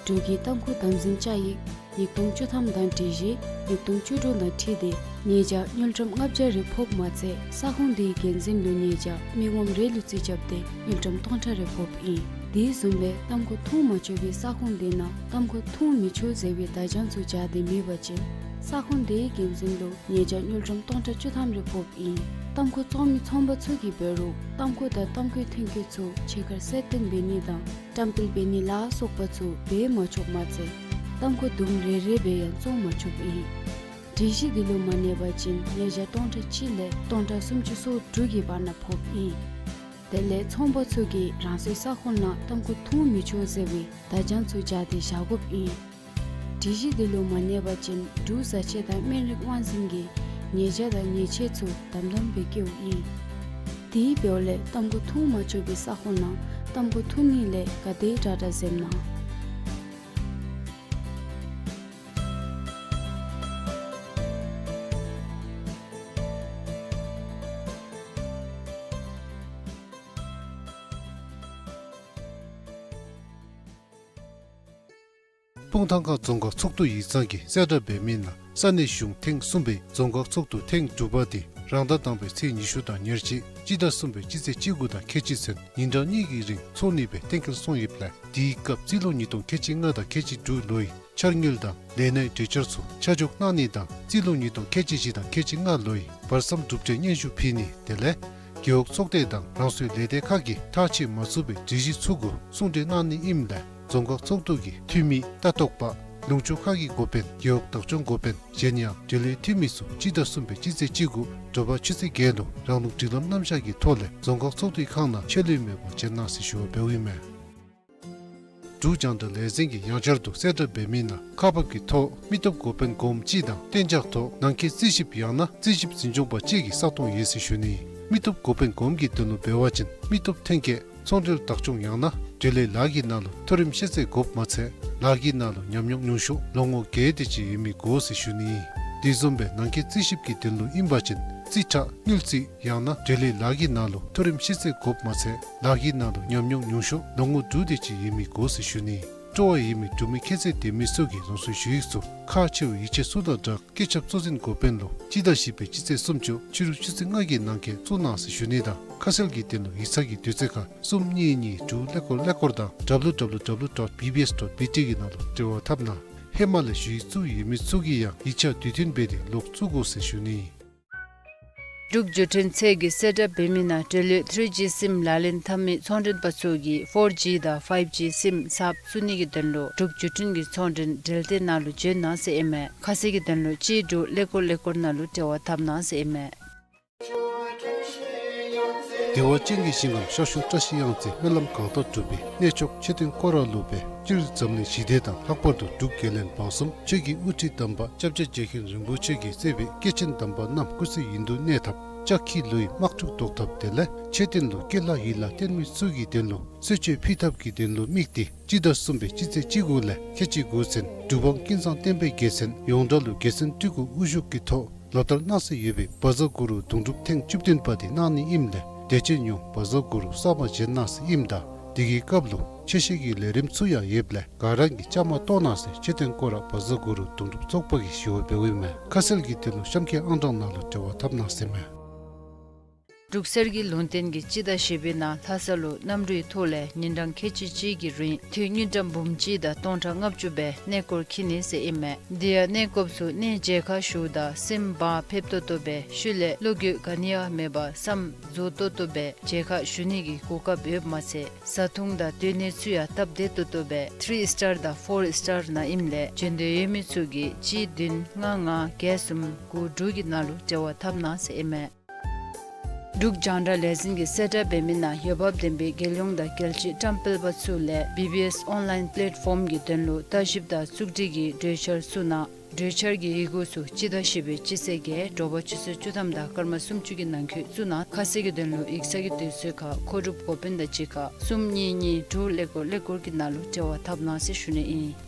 འབྲུག་གི་ཏམ་ཁུ་དམ་འཛིན་བཅའ་ཡིག་ཉིས་སྟོང་བཅུ་ཐམ་དང་སྒྲིག་གཞི་ཉིས་སྟོང་བཅུ་དྲུག་དང་འཁྲིལ་ཏེ་ཉེས་བྱ་དངུལ་ཀྲམ་ལྔ་བརྒྱ་རེ་ཕོགཔ་མ་ཚད་ས་ཁོངས་དེའི་འགན་འཛིན་ལུ་ཉེས་བྱ་མི་ངོམ་རེ་ལུ་རྩིས་རྐྱབ་སྟེ་དངུལ་ཀྲམ་སྟོང་ཕྲག་རེ་ཕོགཔ་ཨིན། དེ་བཟུམ་སྦེ་ཏམ་ཁུ་འཐུང་མ་ཆོག་པའི་ས་ཁོངས་དེ་ནང་ཏམ་ཁུ་འཐུང་མི་ཆོག་ཟེར་བའི་བརྡ་བྱང་ཚུ་སྦྱར་ཏེ་མེད་པ་ཅིན་ས་ཁོངས་དེའི་འགན་འཛིན་ལུ་ཉེས་བྱ་དངུལ་ཀྲམ་སྟོང་ཕྲག་བཅུ་ཐམ་རེ་ཕོགཔ་ཨིན། ཏམ་ཁུ་བཙོང་མི་ཚོང་པ་ཚུ་གིས་འབད་རུང་ཏམ་ཁུ་དང་ཏམ་ཁུའི་ཐོན་སྐྱེད་ཚུ་ཕྱི་ཁར་གསལ་སྟོན་འབད་ནི་དང་བཀྲམ་སྤེལ་འབད་ནི་ལ་སོགས་པ་ཚུ་འབད་མ་ཆོགཔ་མ་ཚད་ཏམ་ཁུ་དུམ་རེ་རེ་སྦེ་ཡང་བཙོང་མ་ཆོགཔ་ཨིན། སྒྲིག་གཞི་འདི་ལུ་མ་གནས་པ་ཅིན་ཉེས་བྱ་སྟོང་ཕྲག་གཅིག་ལས་སྟོང་ཕྲག་སུམ་ཅུ་སོ་དྲུག་གི་བར་ན་ཕོགཔ་ཨིན། དེ་ལས་ཚོང་པ་ཚུ་གིས་རང་སོའི་ས་ཁོངས་ནང་ཏམ་ཁུ་འཐུང་མི་ཆོག་ཟེར་བའི་བརྡ་བྱང་ཚུ་སྦྱར་ཏེ་བཞག་དགོཔ་ཨིན། སྒྲིག་གཞི་འདི་ལུ་མ་གནས་པ་ཅིན་འབྲུག་བཟའ་ཆས་དང་སྨན་རིགས་དབང་འཛིན་གྱིས་ཉེས་བྱ་དང་ཉེས་ཆད་ཚུ་དམ་དམ་སྦེ་བཀལཝ་ཨིན། དེ་འབདཝ་ལས་ཏམ་ཁུ་འཐུང་མ་ཆོག་པའི་ས་ཁོངས་ནང་ཏམ་ཁུ་འཐུང་ནི་ལས་ག་དེ་དྲག་དྲག་འཛེམ་གནང་། སྤུངས་ཐང་ཁ་རྫོང་ཁག་ཚོགས་འདུ་ཡིག་ཚང་གིས་གསལ་བསྒྲགས་འབད་མི་ནང་ས་གནས་གཞུང་ཐེངས་གསུམ་པའི་རྫོང་ཁག་ཚོགས་འདུ་ཐེངས་དྲུག་པ་དེ་རང་ཟླ་དང་པའི་ཚེས་ཉི་ཤུ་དང་ཉེར་གཅིག་སྤྱི་ཟླ་གསུམ་པའི་སྤྱི་ཚེས་བཅུ་དགུ་དང་ཁལ་གཅིག་ཚུན་ཉིན་གྲངས་གཉིས་ཀྱི་རིང་ཚོགས་ནི་སྦེ་གཏན་འཁེལ་སོང་ཡོདཔ་ལས་དེའི་སྐབས་རྩིས་ལོ་ཉིས་སྟོང་ཁལ་གཅིག་ལྔ་དང་ཁལ་གཅིག་དྲུག་ལོའི་འཆར་དངུལ་དང་ལས་གནས་གྲོས་འཆར་ཚུ་ཆ་འཇོག་གནང་ནི་དང་རྩིས་ལོ་ཉིས་སྟོང་ཁལ་གཅིག་བཞི་དང་ཁལ་གཅིག་ལྔ་ལོའི་བར་མཚམས་གྲུབ་འབྲས་སྙན་ཞུ་ཕུལ་ནི་དེ་ལས་རྒེད་འོག་ཚོགས་སྡེ་དང་རང་སོའི་ལས་སྡེ་ཁག་གིས་ཐག་བཅད་མ་ཚུགས་པའི་སྒྲིག་གཞི་ཚུ་གུ་གསུང་གྲོས་གནང་ནི་ཨིནམ་ལས་རྫོང་ཁག་ཚོགས་འདུ་གི་འཐུས་མི་ལྟ་རྟོག་པ་ལུང་ཕྱོགས་ཁག་གི་འགོ་དཔོན་རྒེད་འོག་བདག་སྐྱོང་འགོ་དཔོན་གཞན་ཡང་འབྲེལ་ཡོད་འཐུས་མི་ཚུ་སྤྱི་ཟླ་གསུམ་པའི་སྤྱི་ཚེས་བཅུ་དགུ་དྲོ་པ་ཆུ་ཚོད་བརྒྱད་ལུ་རང་ལུགས་སྒྲིག་ལམ་རྣམ་གཞག་གི་ཐོག་ལས་རྫོང་ཁག་ཚོགས་འདུའི་ཁང་ནང་ཆད་ལུས་མེད་པར་བྱོན་གནང་ཟེར་ཞུ་བ་འབདཝ་ཨིན་མས། འབྲུག་རྒྱང་བསྒྲགས་ལས་འཛིན་གྱིས་ཡང་བསྐྱར་དུ་གསལ་བསྒྲགས་འབད་མི་ནང་ཁག་འབག་གི་ཐོག་མི་སྟོབས་འགོ་དཔོན་སྒོམ་གཅིག་དང་གཏན་འཇགས་ཐོག་ནང་འཁོད་རྩིས་ཞིབ་ཡང་ན་རྩིས་ཞིབ་འཛིན་སྐྱོང་པ་གཅིག་གི་ས་སྟོང་ཡོད་ཟེར་ཞུ་ནི། མི་སྟོབས་འགོ་དཔོན་སྒོམ་གྱི་དོན་ལུ་འབད་བ་ཅིན་མི་སྟོབས་ཐོན་སྐྱེད་ཚོང་འབྲེལ་བདག་སྐྱོང་ཡང་ན་འབྲེལ་ཡོད་ལཱ་གི་ནང་ལུ་མཐོ་རིམ་ཤེས་ཚད་དགོཔ་མ་ཚད་ལཱ་གི་ནང་ལུ་ཉམས་མྱོང་ཉུང་ཤོས་ལོ་ངོ་བརྒྱད་དེ་ཅིག་ཡོད་མི་དགོ་ཟེར་ཞུ་ནི། དེ་བཟུམ་སྦེ་ནང་འཁོད་རྩིས་ཞིབ་ཀྱི་དོན་ལུ་ཨིན་པ་ཅིན་རྩིས་ཁྲ་དངུལ་རྩིས་ཡང་ན་འབྲེལ་ཡོད་ལཱ་གི་ནང་ལུ་མཐོ་རིམ་ཤེས་ཚད་དགོཔ་མ་ཚད་ལཱ་གི་ནང་ལུ་ཉམས་མྱོང་ཉུང་ཤོས་ལོ་ངོ་དྲུག་དེ་ཅིག་ཡོད་མི་དགོ་ཟེར་ཞུ་ནི། སྤྲོ་བ་ཡོད་མི་འབྲུག་མི་ཁྱད་ཚད་ལྡན་མི་ཚུ་གིས་རང་སོའི་ཞུ་ཡིག་ཚུ་ཁག་ཆེ་བའི་ཡིག་ཆ་ཚུ་དང་སྦྲགས་སྐུ་ཚབ་གཙོ་འཛིན་འགོ་དཔོན་ལུ་སྤྱི་ཟླ་བཞི་པའི་སྤྱི་ཚེས་སུམ་ཅུ་ཕྱི་རུ་ཆུ་ཚོད་ལྔ་གི་ནང་འཁོད་བཙུགས་གནང་ཟེར་ཞུ་ནི་དང་ཁ་གསལ་གྱི་དོན་ལུ་ཡིག་ཚང་གི་དུས་ཚོད་ཁར་གསུམ་གཉིས་གཉིས་དྲུག་ཀླད་ཀོར་ཀླད་ཀོར་དང་W W W dot B B S dot B T གི་ནང་ལུ་འབྲེལ་བ་འཐབ་གནང་། ཧེ་མ་ལས་ཞུ་ཡིག་བཙུགས་ཡོད་མི་ཚུ་གིས་ཡང་ཡིག་ཆ་དུས་མཐུན་འབད་དེ་ལོག་བཙུགས་དགོ་ཟེར་ཞུ་ནི། འབྲུག་བརྒྱུད་འཕྲིན་ཚད་ཀྱིས་གསལ་བསྒྲགས་འབད་མི་ནང་འབྲེལ་ཡོད་ཐི་རི་ཇི་སིམ་ལག་ལེན་འཐབ་མི་ཚོང་མགྲོན་པ་ཚུ་གིས་ཕོར་ཇི་དང་ཕའིབ་ཇི་སིམ་གསརཔ་བཙུགས་ནི་གི་དོན་ལུ་འབྲུག་བརྒྱུད་འཕྲིན་གྱི་ཚོང་མགྲོན་འབྲེལ་སྡེ་ནང་ལུ་བྱོན་གནང་ཟེར་ཨིན་མས། ཁ་གསལ་གྱི་དོན་ལུ་གཅིག་དྲུག་ཀླད་ཀོར་ཀླད་ཀོར་ནང་ལུ་འབྲེལ་བ་འཐབ་གནང་ཟེར་ཨིན་མས། བདེ་བ་ཅན་གྱི་ཞིང་ཁམས་ཤར་ཕྱོགས་བཀྲ་ཤིས་གཡང་རྩེ་སྨོན་ལམ་གང་དག་འགྲུབ་པའི་གནས་མཆོག་མཆོད་རྟེན་སྐོར་ར་ལུ་སྦེ་སྤྱིར་འཛམ་གླིང་ཞི་བདེ་དང་ལྷག་པར་དུ་འབྲུག་རྒྱལ་བློན་འབངས་གསུམ་ཆོས་ཀྱི་དབུ་ཁྲིད་དམ་པ་སྐྱབས་རྗེ་རྗེ་མཁན་རིན་པོ་ཆེ་གིས་གཙོས་པའི་སྐྱེས་ཆེན་དམ་པ་རྣམས་སྐུ་ཚེ་ཡུན་དུ་གནས་ཐབས་ལྕགས་ཁྱི་ལུ་ཡི་དམག་འཁྲུག་བཟློག་ཐབས་དེ་ལས་མཆོད་རྟེན་ལུ་སྐྱེ་ལྷ་ཡི་ལྷ་བརྟན་མི་ཚུ་གི་དོན་ལུ་གསོལ་མཆོད་ཕུལ་ཐབས་ཀྱི་དོན་ལུ་དམིགས་ཏེ་སྤྱི་ཟླ་གསུམ་པའི་སྤྱི་ཚེས་གཅིག་དགུ་ལས་ཁལ་གཅིག་དགུ་ཚུན་གྲུབ་དབང་ཀུན་བཟང་བསྟན་པའི་རྒྱལ་མཚན་ཡོངས་གྲགས་ལུ་རྒྱལ་མཚན་སྤྲུལ་སྐུ་དབུ་བཞུགས་ཀྱི་ཐོག་ལོ་ལྟར་གནང་སྲོལ་ཡོད་པའི་བཛྲ་གུ་རུ་དུང་སྒྲུབ་ཐེངས་བཅུ་བདུན་པ་དེ་གནང་ནི་ཨིནམ་ལས་དད་ཅན་ཡོངས་བཛྲ་གུ་རུ་གསར་པ་བཞེངས་གནང་སྲོལ་ཨིནམ་ད་དེ་གི་སྐབས་ལུ་ཆོས་བཤད་ཀྱི་ལས་རིམ་ཚུ་ཡང་ཡོདཔ་ལས་ག་ར་གིས་བཅའ་མར་གཏོགས་གནང་ཟེར་མཆོད་རྟེན་སྐོར་ར་བཛྲ་གུ་རུ་དུང་སྒྲུབ་ཚོགས་པ་གིས་ཞུ་བ་འབདཝ་ཨིན་མས། ཁ་གསལ་གྱི་དོན་ལུ་གཤམ་གྱི་ཨང་གྲངས་ནང་ལུ་འབྲེལ་བ་འཐབ་གནང་ཟེར་མས། འབྲུག་གསེར་གྱི་ལུང་བསྟན་གྱིས་སྤྱི་ཟླ་བཞི་པའི་ནང་ལྷ་ས་ལུ་གནམ་གྲུའི་ཐོག་ལས་ཉིན་གྲངས་ཁལ་གཅིག་གཅིག་གི་རིང་ཐོན་དངུལ་ཀྲམ་འབུམ་གཅིག་དང་སྟོང་ཕྲག་ལྔ་བཅུ་སྦེ་གནས་སྐོར་འཁྱིད་ནི་ཟེར་ཨིན་མས། དེ་ཡང་གནས་སྐོརཔ་ཚུ་གནས་མཇལ་ཁ་ཞུཝ་ད་སེམས་བག་ཕེབས་ཏོག་ཏོ་སྦེ་ཤུལ་ལས་བློ་འགྱོད་ག་ནི་ཡང་མེད་པར་བསམ་རྫོགས་ཏོག་ཏོ་སྦེ་མཇལ་ཁ་ཞུ་ནི་གི་གོ་སྐབས་ཡོདཔ་མ་ཚད་བཟའ་འཐུང་དང་སྡོད་གནས་ཚུ་ཡང་སྟབས་བདེ་ཏོག་ཏོ་སྦེ་ཐིརི་ཨིསི་ཊར་དང་ཕོར་ཨིསི་ཊར་ནང་ཨིནམ་ལས་འབྱོན་འདོད་ཡོད་མི་ཚུ་གིས་གཅིག་བདུན་ལྔ་ལྔ་བརྒྱད་གསུམ་དགུ་དྲུག་གི་ནང་ལུ་འབྲེལ་བ་འཐབ་གནང་ཟེར་ཨིན་མས། འབྲུག་རྒྱང་བསྒྲགས་ལས་འཛིན་གྱིས་གསལ་བསྒྲགས་འབད་མི་ནང་འོས་འབབ་ལྡན་པའི་རྒྱལ་ཡོངས་དང་རྒྱལ་སྤྱིའི་བཀྲམ་སྤེལ་པ་ཚུ་ལས་བི་བི་ཨེསི་ཨོན་ལའིན་པེ་ལེཊ་ཕོམ་གྱི་དོན་ལུ་ལྟ་ཞིབ་དང་བཙུགས་སྒྲིག་གི་གྲོས་འཆར་བཙུགས་གནང་། གྲོས་འཆར་གྱི་ཡི་གུ་ཚུ་སྤྱི་ཟླ་བཞི་པའི་སྤྱི་ཚེས་བརྒྱད་དྲོ་པ་ཆུ་ཚོད་བཅུ་ཐམ་དང་སྐར་མ་སུམ་ཅུ་གི་ནང་འཁོད་བཙུགས་གནང་། ཁ་གསལ་གྱི་དོན་ལུ་ཡིག་ཚང་གི་དུས་ཚོད་ཁར་མཁོ་སྒྲུབ་འགོ་དཔོན་དང་གཅིག་ཁར་གསུམ་གཉིས་གཉིས་དྲུག་ཀླད་ཀོར་ཀླད་ཀོར་གྱི་ནང་ལུ་འབྲེལ་བ་འཐབ་གནང་ཟེར་ཞུ་ནི་ཨིན།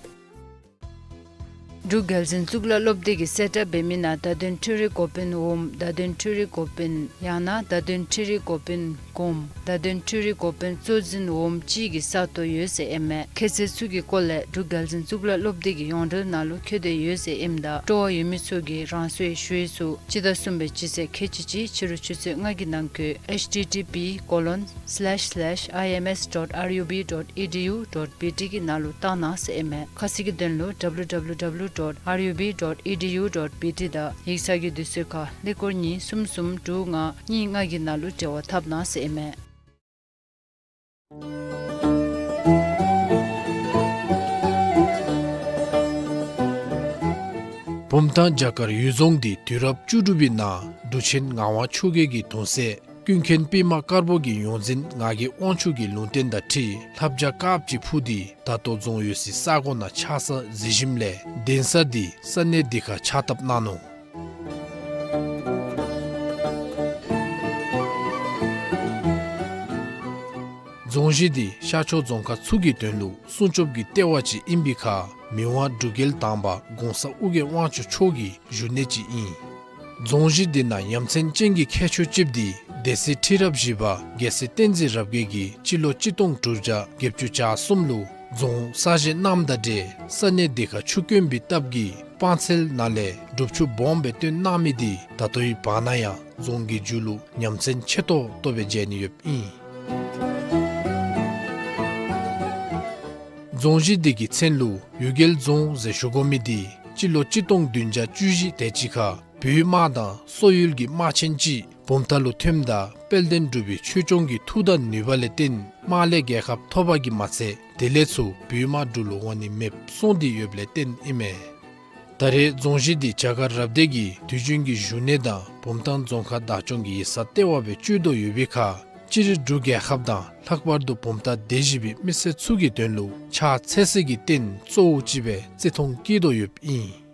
འབྲུག་རྒྱལ་འཛིན་གཙུག་ལག་སློབ་སྡེ་གིས་གསལ་བསྒྲགས་འབད་མི་ནང་བརྡ་དོན་འཕྲུལ་རིག་འགོ་དཔོན་འོགམ་བརྡ་དོན་འཕྲུལ་རིག་འགོ་དཔོན་ཡང་ན་བརྡ་དོན་འཕྲུལ་རིག་འགོ་དཔོན་གོངམ་བརྡ་དོན་འཕྲུལ་རིག་འགོ་དཔོན་གཙོ་འཛིན་འོགམ་ཅིག་གི་ས་སྟོང་ཡོད་ཟེར་ཨིན་མས། ཁྱད་ཚད་ཚུ་གི་སྐོར་ལས་འབྲུག་རྒྱལ་འཛིན་གཙུག་ལག་སློབ་སྡེ་གི་ཡོངས་འབྲེལ་ནང་ལུ་འཁོད་དེ་ཡོད་ཟེར་ཨིནམ་ད་སྤྲོ་བ་ཡོད་མི་ཚུ་གིས་རང་སོའི་ཞུ་ཡིག་ཚུ་སྤྱི་ཟླ་གསུམ་པའི་སྤྱི་ཚེས་ཁལ་གཅིག་གཅིག་ཕྱི་རུ་ཆུ་ཚོད་ལྔ་གི་ནང་འཁོད་ཨེཆ་ཊི་ཊི་པི་ཀོ་ལོན་སི་ལེཤ་སི་ལེཤ་ཨའི་ཨེམ་ཨེསི་ཌོཊ་ཨར་ཡུ་བི་ཌོཊ་ཨི་ཌི་ཡུ་ཌོཊ་བི་ཊི་གི་ནང་ལུ་བཏང་གནང་ཟེར་ཨིན་མས། ཁ་གསལ་གྱི་དོན་ལུ་ཌབ་ལུ་ཌབ་ལུ་ཌབ་ལུ་ཌོཊ་ཨར་ཡུ་བི་ཌོཊ་ཨི་ཌི་ཡུ་ཌོཊ་བི་ཊི་དང་ཡིག་ཚང་གི་དུས་ཚོད་ཁར་ཀླད་ཀོར་གཉིས་གསུམ་གསུམ་དྲུག་ལྔ་གཉིས་ལྔ་གི་ནང་ལུ་འབྲེལ་བ་འཐབ་གནང་ཟེར་ཨིན་མས། བུམ་ཐང་བྱ་དཀར་གཡུལ་རྫོང་འདི་དུས་རབས་བཅུ་དྲུག་པའི་ནང་འབྲུག་ཆེན་ངག་དབང་ཆོས་རྒྱལ་གྱི་གདུང་སྲས་ཀུན་མཁྱེན་པདྨ་དཀར་པོ་གི་ཡོངས་འཛིན་ངག་གི་དབང་ཕྱུག་གི་ལུང་བསྟན་དང་འཁྲིལ་ལྷ་བྱ་དཀརཔོ་ཅིག་འཕུར་ཏེ་ད་ལྟོ་རྫོང་ཡོད་སའི་ས་གོ་ནང་ཆགས་ས་གཟིགས་ཞིནམ་ལས་གདན་ས་འདི་ས་གནས་འདི་ཁར་ཕྱག་བཏབ་གནང་ནུག། རྫོང་གཞི་འདི་ཤར་ཕྱོགས་རྫོང་ཁག་ཚུ་གི་དོན་ལུ་སྲུང་སྐྱོབ་ཀྱི་ལྟེ་བ་ཅིག་ཨིན་པའི་ཁར་མི་དབང་འབྲུག་རྒྱལ་དང་པ་གོང་ས་ཨོ་རྒྱན་དབང་ཕྱུག་མཆོག་གི་བཞུགས་གནས་ཅིག་ཨིན། རྫོང་གཞི་འདི་ནང་ཡ་མཚན་ཅན་གྱི་ཁྱད་ཆོས་ཅིག་འདི་སྡེ་སྲིད་ཁྲི་རབས་བཞི་པ་རྒྱལ་སྲས་བསྟན་འཛིན་རབ་རྒྱས་ཀྱིས་སྤྱི་ལོ་གཅིག་སྟོང་དྲུག་བརྒྱ་བརྒྱད་ཅུ་གྱ་གསུམ་ལུ་རྫོང་གསར་བཞེངས་གནངམ་དང་འབྲེལ་ས་གནས་འདི་ཁར་ཆུ་དཀོན་པའི་སྟབས་ཀྱིས་སྤང་ཚལ་ནང་ལས་སྒྲུབ་ཆུ་སྦོམ་སྦེ་བཏོན་གནང་མི་འདི་ད་ལྟོའི་བར་ན་ཡང་རྫོང་གི་མཇུག་ལུ་ཡ་མཚན་ཆེ་ཏོག་ཏོ་སྦེ་མཇལ་ནི་ཡོདཔ་ཨིན། རྫོང་གཞི་འདི་གི་མཚན་ལུ་གཡུལ་རྒྱལ་རྫོང་ཟེར་ཞུ་དགོ་མི་འདི་སྤྱི་ལོ་གཅིག་སྟོང་བདུན་བརྒྱ་བཅུ་བཞི་དེ་ཅིག་ཁར་བོད་དམག་དང་སོག་ཡུལ་གྱི་དམག་ཆེན་ཅིག་བུམ་ཐང་ལུ་ཐོནམ་ད་དཔལ་ལྡན་འབྲུག་པའི་ཆོས་སྐྱོང་གི་མཐུ་དང་ནུས་པ་ལས་བརྟེན་དམག་ལས་རྒྱལ་ཁ་ཐོབ་པ་གིས་མ་ཚད་དེ་ལས་ཚུར་བོད་དམག་འབྲུག་ལུ་འོང་ནི་མེདཔ་སོང་སྟེ་ཡོདཔ་ལས་བརྟེན་ཨིན་མས། ད་རེས་རྫོང་གཞི་འདི་བྱ་དཀར་རབ་སྡེ་གི་དུས་རྒྱུན་གྱི་བཞུགས་གནས་དང་བུམ་ཐང་རྫོང་ཁག་བདག་སྐྱོང་གི་ཡིག་ཚང་ལྟེ་བ་སྦེ་སྤྱོད་དོ་ཡོད་པའི་ཁར་སྤྱིར་འབྲུག་རྒྱལ་ཁབ་དང་ལྷག་པར་དུ་བུམ་ཐང་སྡེ་བཞི་པའི་མི་སེར་ཚུ་གི་དོན་ལུ་ཕྱག་འཚལ་ས་གི་རྟེན་གཙོ་བོ་ཅིག་སྦེ་བརྩི་མཐོང་བསྐྱེད་དོ་ཡོདཔ་ཨིན།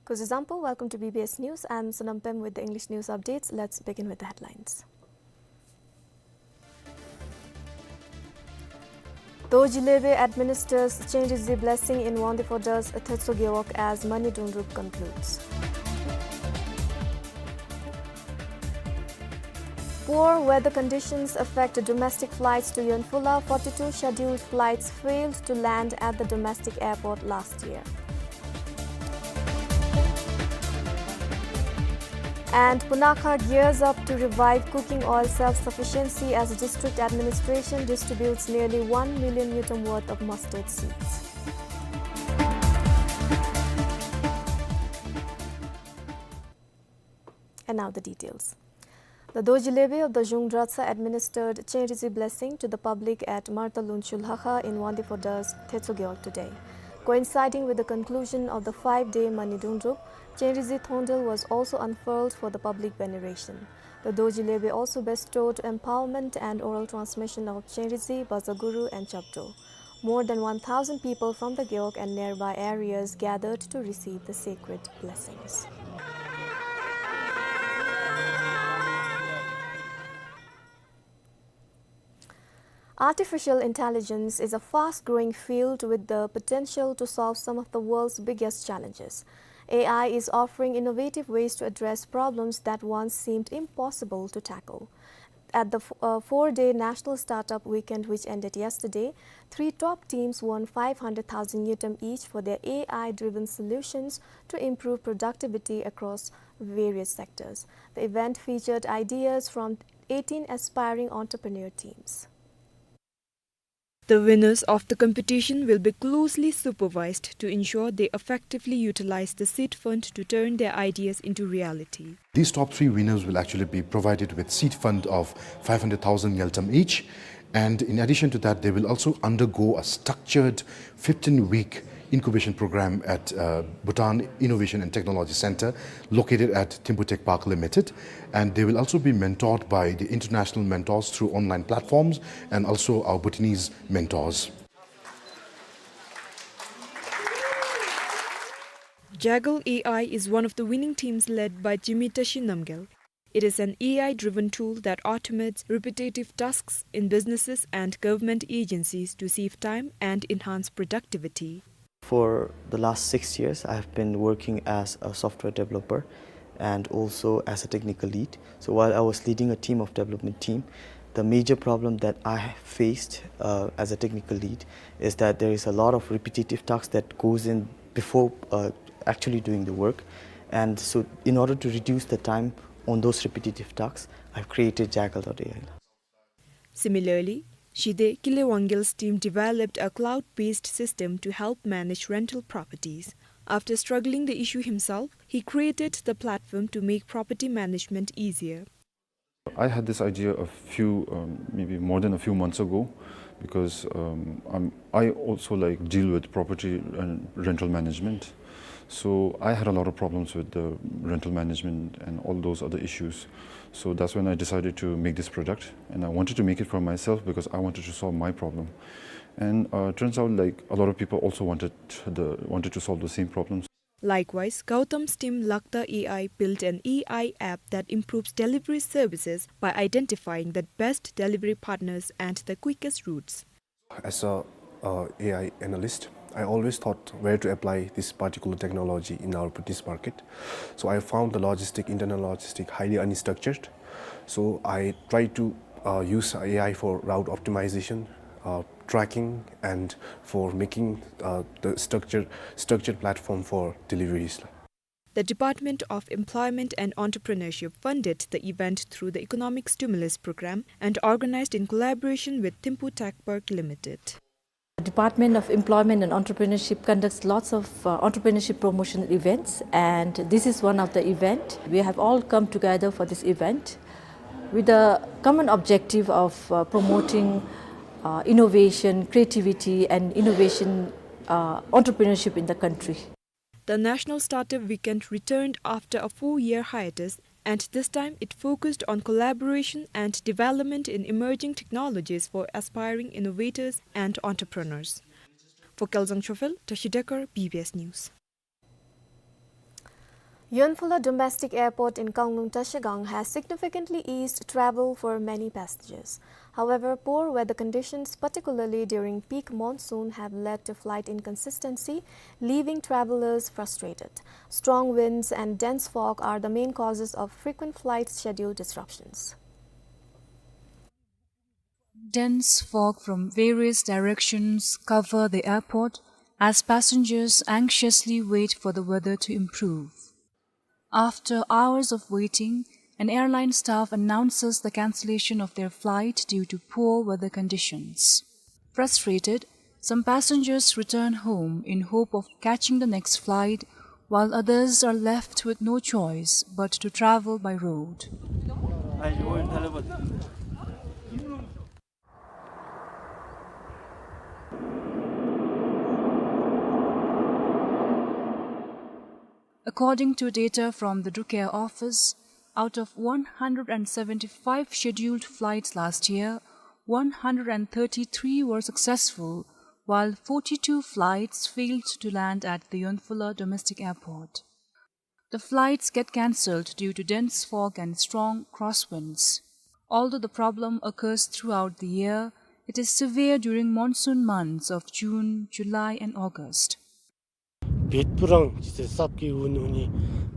Kuzuzangpo, welcome to B B S News. I'm Sonam Pem with the English news updates. Let's begin with the headlines. Dorji Lebe administers Chenrizi blessing in Wangdue Phodra's Thetso Gewog as Mani Dungdrup concludes. Poor weather conditions affect domestic flights to Yonphula. Forty-two scheduled flights failed to land at the domestic airport last year. And Punakha gears up to revive cooking oil self-sufficiency as district administration distributes nearly one million ngultrum worth of mustard seeds. And now the details. The Dorji Lebe of the Zhung Dratshang administered Chenrizi blessing to the public at Martalun Chulhakha in Wangdue Phodra's Thetso Gewog today. Coinciding with the conclusion of the five-day Mani Dungdrup, Chenrizi Thongdel was also unfurled for the public veneration. The Dorji Lebe also bestowed empowerment and oral transmission of Chenrizi, Bazaguru and Chapdo. More than one thousand people from the Gewog and nearby areas gathered to receive the sacred blessings. Artificial intelligence is a fast-growing field with the potential to solve some of the world's biggest challenges. A I is offering innovative ways to address problems that once seemed impossible to tackle. At the f-, uh, four-day National Startup Weekend, which ended yesterday, three top teams won five hundred thousand ngultrum each for their A I-driven solutions to improve productivity across various sectors. The event featured ideas from eighteen aspiring entrepreneur teams. The winners of the competition will be closely supervised to ensure they effectively utilize the seed fund to turn their ideas into reality. These top three winners will actually be provided with seed fund of five hundred thousand ngultrum each. And in addition to that, they will also undergo a structured fifteen-week incubation program at, uh, Bhutan Innovation and Technology Center, located at Thimphu Tech Park Limited. And they will also be mentored by the international mentors through online platforms and also our Bhutanese mentors. Jaggle A I is one of the winning teams led by Jimmy Tashi Namgyel. It is an A I-driven tool that automates repetitive tasks in businesses and government agencies to save time and enhance productivity. For the last six years, I have been working as a software developer and also as a technical lead. So while I was leading a team of development team, the major problem that I have faced, uh, as a technical lead is that there is a lot of repetitive tasks that goes in before, uh, actually doing the work. And so in order to reduce the time on those repetitive tasks, I've created Jaggle dot A I. Similarly, Shide Kile Wanggel's team developed a cloud-based system to help manage rental properties. After struggling the issue himself, he created the platform to make property management easier. I had this idea a few, um, maybe more than a few months ago, because, um, I'm, I also, like, deal with property and rental management. So I had a lot of problems with the rental management and all those other issues. So that's when I decided to make this product, and I wanted to make it for myself because I wanted to solve my problem. And, uh, turns out, like, a lot of people also wanted the, wanted to solve the same problems. Likewise, Gautam's team Lakta A I built an A I app that improves delivery services by identifying the best delivery partners and the quickest routes. As a, uh, A I analyst, I always thought where to apply this particular technology in our Bhutanese market. So I found the logistic, internal logistic, highly unstructured. So I tried to, uh, use A I for route optimization, uh, tracking, and for making, uh, the structure, structured platform for deliveries. The Department of Employment and Entrepreneurship funded the event through the Economic Stimulus Program and organized in collaboration with Thimphu Tech Park Limited. The Department of Employment and Entrepreneurship conducts lots of, uh, entrepreneurship promotion events, and this is one of the event. We have all come together for this event with the common objective of, uh, promoting, uh, innovation, creativity, and innovation, uh, entrepreneurship in the country. The National Startup Weekend returned after a four-year hiatus, and this time it focused on collaboration and development in emerging technologies for aspiring innovators and entrepreneurs. For Kelsang Chofel, Tashi Dekar, B B S News. Yonphula Domestic Airport in Kanglung Trashigang has significantly eased travel for many passengers. However, poor weather conditions, particularly during peak monsoon, have led to flight inconsistency, leaving travelers frustrated. Strong winds and dense fog are the main causes of frequent flight schedule disruptions. Dense fog from various directions cover the airport as passengers anxiously wait for the weather to improve. After hours of waiting, an airline staff announces the cancellation of their flight due to poor weather conditions. Frustrated, some passengers return home in hope of catching the next flight, while others are left with no choice but to travel by road. According to data from the DrukAir office, out of one hundred and seventy-five scheduled flights last year, one hundred and thirty-three were successful, while forty-two flights failed to land at the Yonphula Domestic Airport. The flights get cancelled due to dense fog and strong crosswinds. Although the problem occurs throughout the year, it is severe during monsoon months of June, July, and August. བེད་པུ་རང་ཅི་ཚེ་སབ་ཀི་ཨུན་ཨུན་ནི་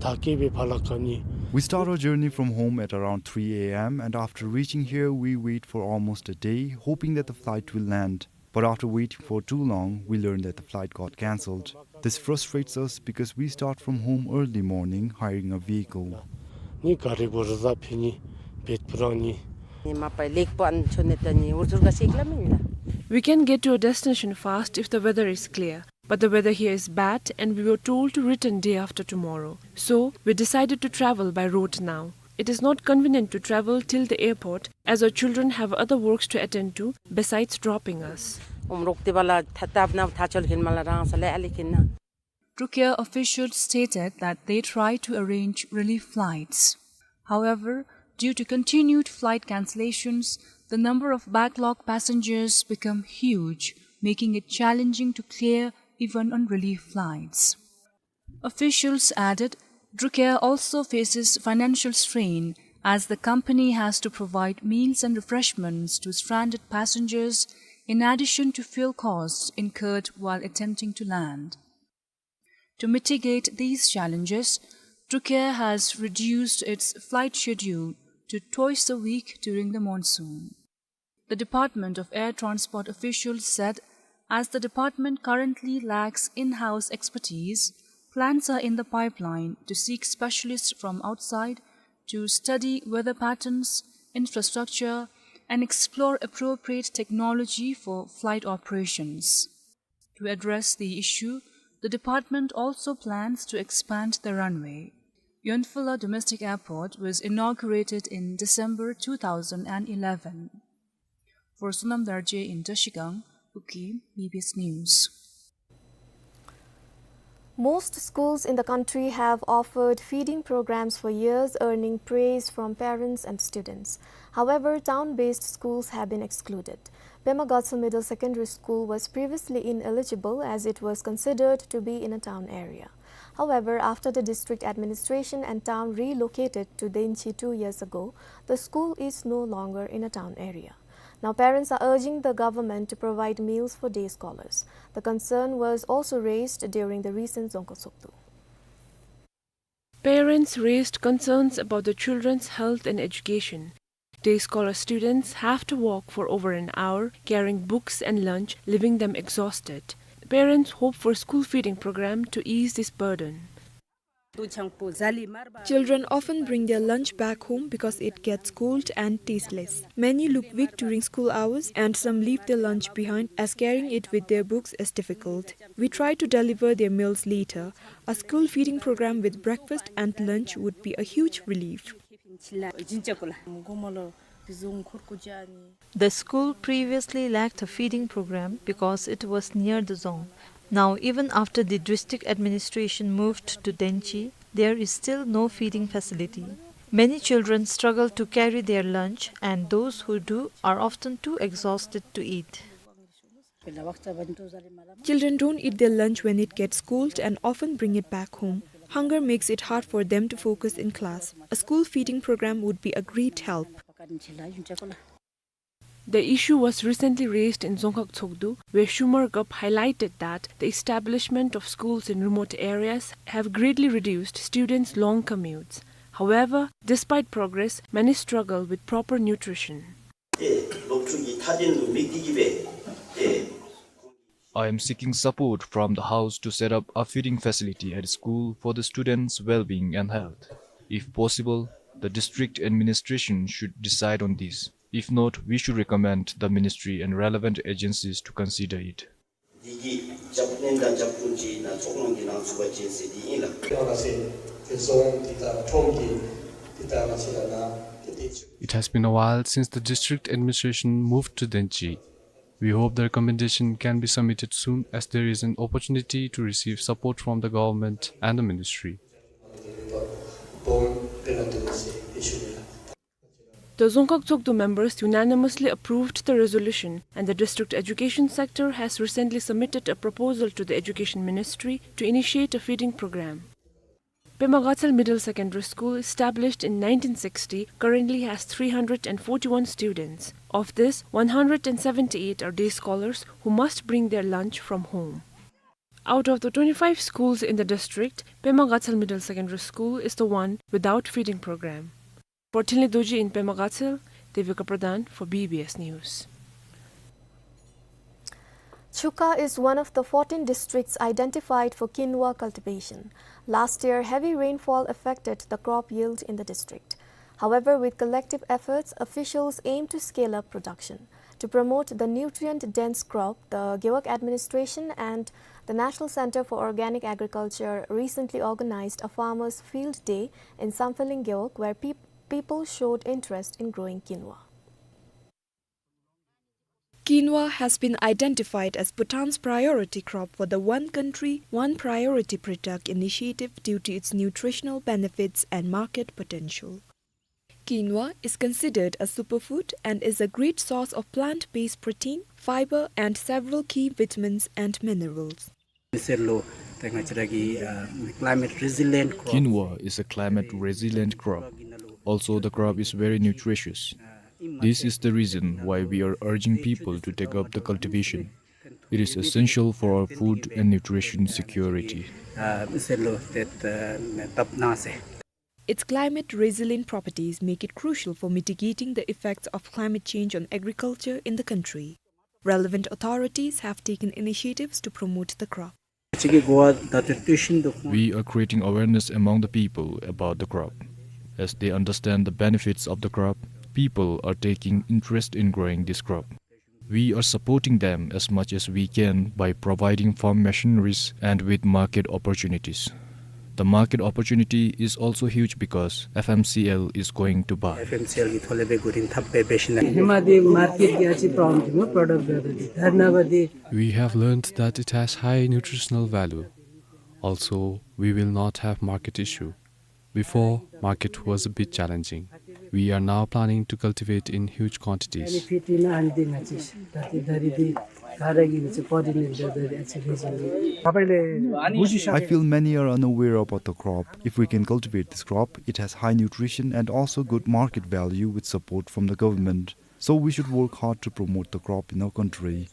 ད་ཀེ་བེ་ཕ་ལ་ཀ་ནི། We start our journey from home at around three a m, and after reaching here, we wait for almost a day, hoping that the flight will land. But after waiting for too long, we learn that the flight got cancelled. This frustrates us because we start from home early morning, hiring a vehicle. ནི་ག་རི་བོ་རི་ཟ་ཕི་ནི་བེད་པུ་རང་ནི། ནི་མ་པའི་ལེགས་པོ་ཨན་ཆོ་ནི་ད་ནི་འུར་ཚུར་ག་ཤེག་ལ་མིན་ལ། We can get to our destination fast if the weather is clear, but the weather here is bad and we were told to return day after tomorrow. So, we decided to travel by road now. It is not convenient to travel till the airport as our children have other works to attend to besides dropping us. ཨོམ་རོག་ཏི་བ་ལ་ཐ་ཏབ་ན་ཐ་ཆོལ་ཁིན་མ་ལ་རང་ས་ལེ་ཨ་ལི་ཁིན་ན། DrukAir officials stated that they try to arrange relief flights. However, due to continued flight cancellations, the number of backlog passengers become huge, making it challenging to clear even on relief flights. Officials added, DrukAir also faces financial strain as the company has to provide meals and refreshments to stranded passengers in addition to fuel costs incurred while attempting to land. To mitigate these challenges, DrukAir has reduced its flight schedule to twice a week during the monsoon. The Department of Air Transport officials said, as the department currently lacks in-house expertise, plans are in the pipeline to seek specialists from outside to study weather patterns, infrastructure, and explore appropriate technology for flight operations. To address the issue, the department also plans to expand the runway. Yonphula Domestic Airport was inaugurated in December two thousand and eleven. For Sonam Darje in Trashigang, Kuki, B B S News. Most schools in the country have offered feeding programs for years, earning praise from parents and students. However, town-based schools have been excluded. Pema Götze Middle Secondary School was previously ineligible as it was considered to be in a town area. However, after the district administration and town relocated to Denchi two years ago, the school is no longer in a town area. Now, parents are urging the government to provide meals for day scholars. The concern was also raised during the recent Dzongkha Soptu. Parents raised concerns about the children's health and education. Day scholar students have to walk for over an hour, carrying books and lunch, leaving them exhausted. Parents hope for school feeding program to ease this burden. Children often bring their lunch back home because it gets cold and tasteless. Many look weak during school hours, and some leave their lunch behind, as carrying it with their books is difficult. We try to deliver their meals later. A school feeding program with breakfast and lunch would be a huge relief. The school previously lacked a feeding program because it was near the dzong. Now, even after the district administration moved to Denchi, there is still no feeding facility. Many children struggle to carry their lunch, and those who do are often too exhausted to eat. Children don't eat their lunch when it gets cold and often bring it back home. Hunger makes it hard for them to focus in class. A school feeding program would be a great help. The issue was recently raised in Dzongkhag Tshogdu, where Shuma Rgab highlighted that the establishment of schools in remote areas have greatly reduced students' long commutes. However, despite progress, many struggle with proper nutrition. I am seeking support from the house to set up a feeding facility at school for the students' well-being and health. If possible, the district administration should decide on this. If not, we should recommend the ministry and relevant agencies to consider it. It has been a while since the district administration moved to Denchi. We hope the recommendation can be submitted soon, as there is an opportunity to receive support from the government and the ministry. The Dzongkhag Tshogdu members unanimously approved the resolution, and the district education sector has recently submitted a proposal to the education ministry to initiate a feeding program. Pema Gatshel Middle Secondary School, established in nineteen sixty, currently has three hundred and forty-one students. Of this, one hundred and seventy-eight are day scholars who must bring their lunch from home. Out of the twenty-five schools in the district, Pema Gatshel Middle Secondary School is the one without feeding program. For Thinley Dorji in Pema Gatshel, Devika Pradhan for B B S News. Chukha is one of the fourteen districts identified for quinoa cultivation. Last year, heavy rainfall affected the crop yield in the district. However, with collective efforts, officials aim to scale up production. To promote the nutrient-dense crop, the Gewog administration and the National Center for Organic Agriculture recently organized a farmers' field day in Sampheling Gewog, where peop- people showed interest in growing quinoa. Quinoa has been identified as Bhutan's priority crop for the One Country, One Priority Product initiative due to its nutritional benefits and market potential. Quinoa is considered a superfood and is a great source of plant-based protein, fiber, and several key vitamins and minerals. Miserlo, tengah ceragi, uh, climate resilient crop. Quinoa is a climate resilient crop. Also, the crop is very nutritious. This is the reason why we are urging people to take up the cultivation. It is essential for our food and nutrition security. Uh, miserlo, that, uh, tap nase. Its climate-resilient properties make it crucial for mitigating the effects of climate change on agriculture in the country. Relevant authorities have taken initiatives to promote the crop. We are creating awareness among the people about the crop. As they understand the benefits of the crop, people are taking interest in growing this crop. We are supporting them as much as we can by providing farm machineries and with market opportunities. The market opportunity is also huge because F M C L is going to buy. F M C L ki thole be gurin thap be be shina. Hima di market ki achi problem thima product be di. Dharna be di. We have learned that it has high nutritional value. Also, we will not have market issue. Before, market was a bit challenging. We are now planning to cultivate in huge quantities. I feel many are unaware about the crop. If we can cultivate this crop, it has high nutrition and also good market value with support from the government. So we should work hard to promote the crop in our country.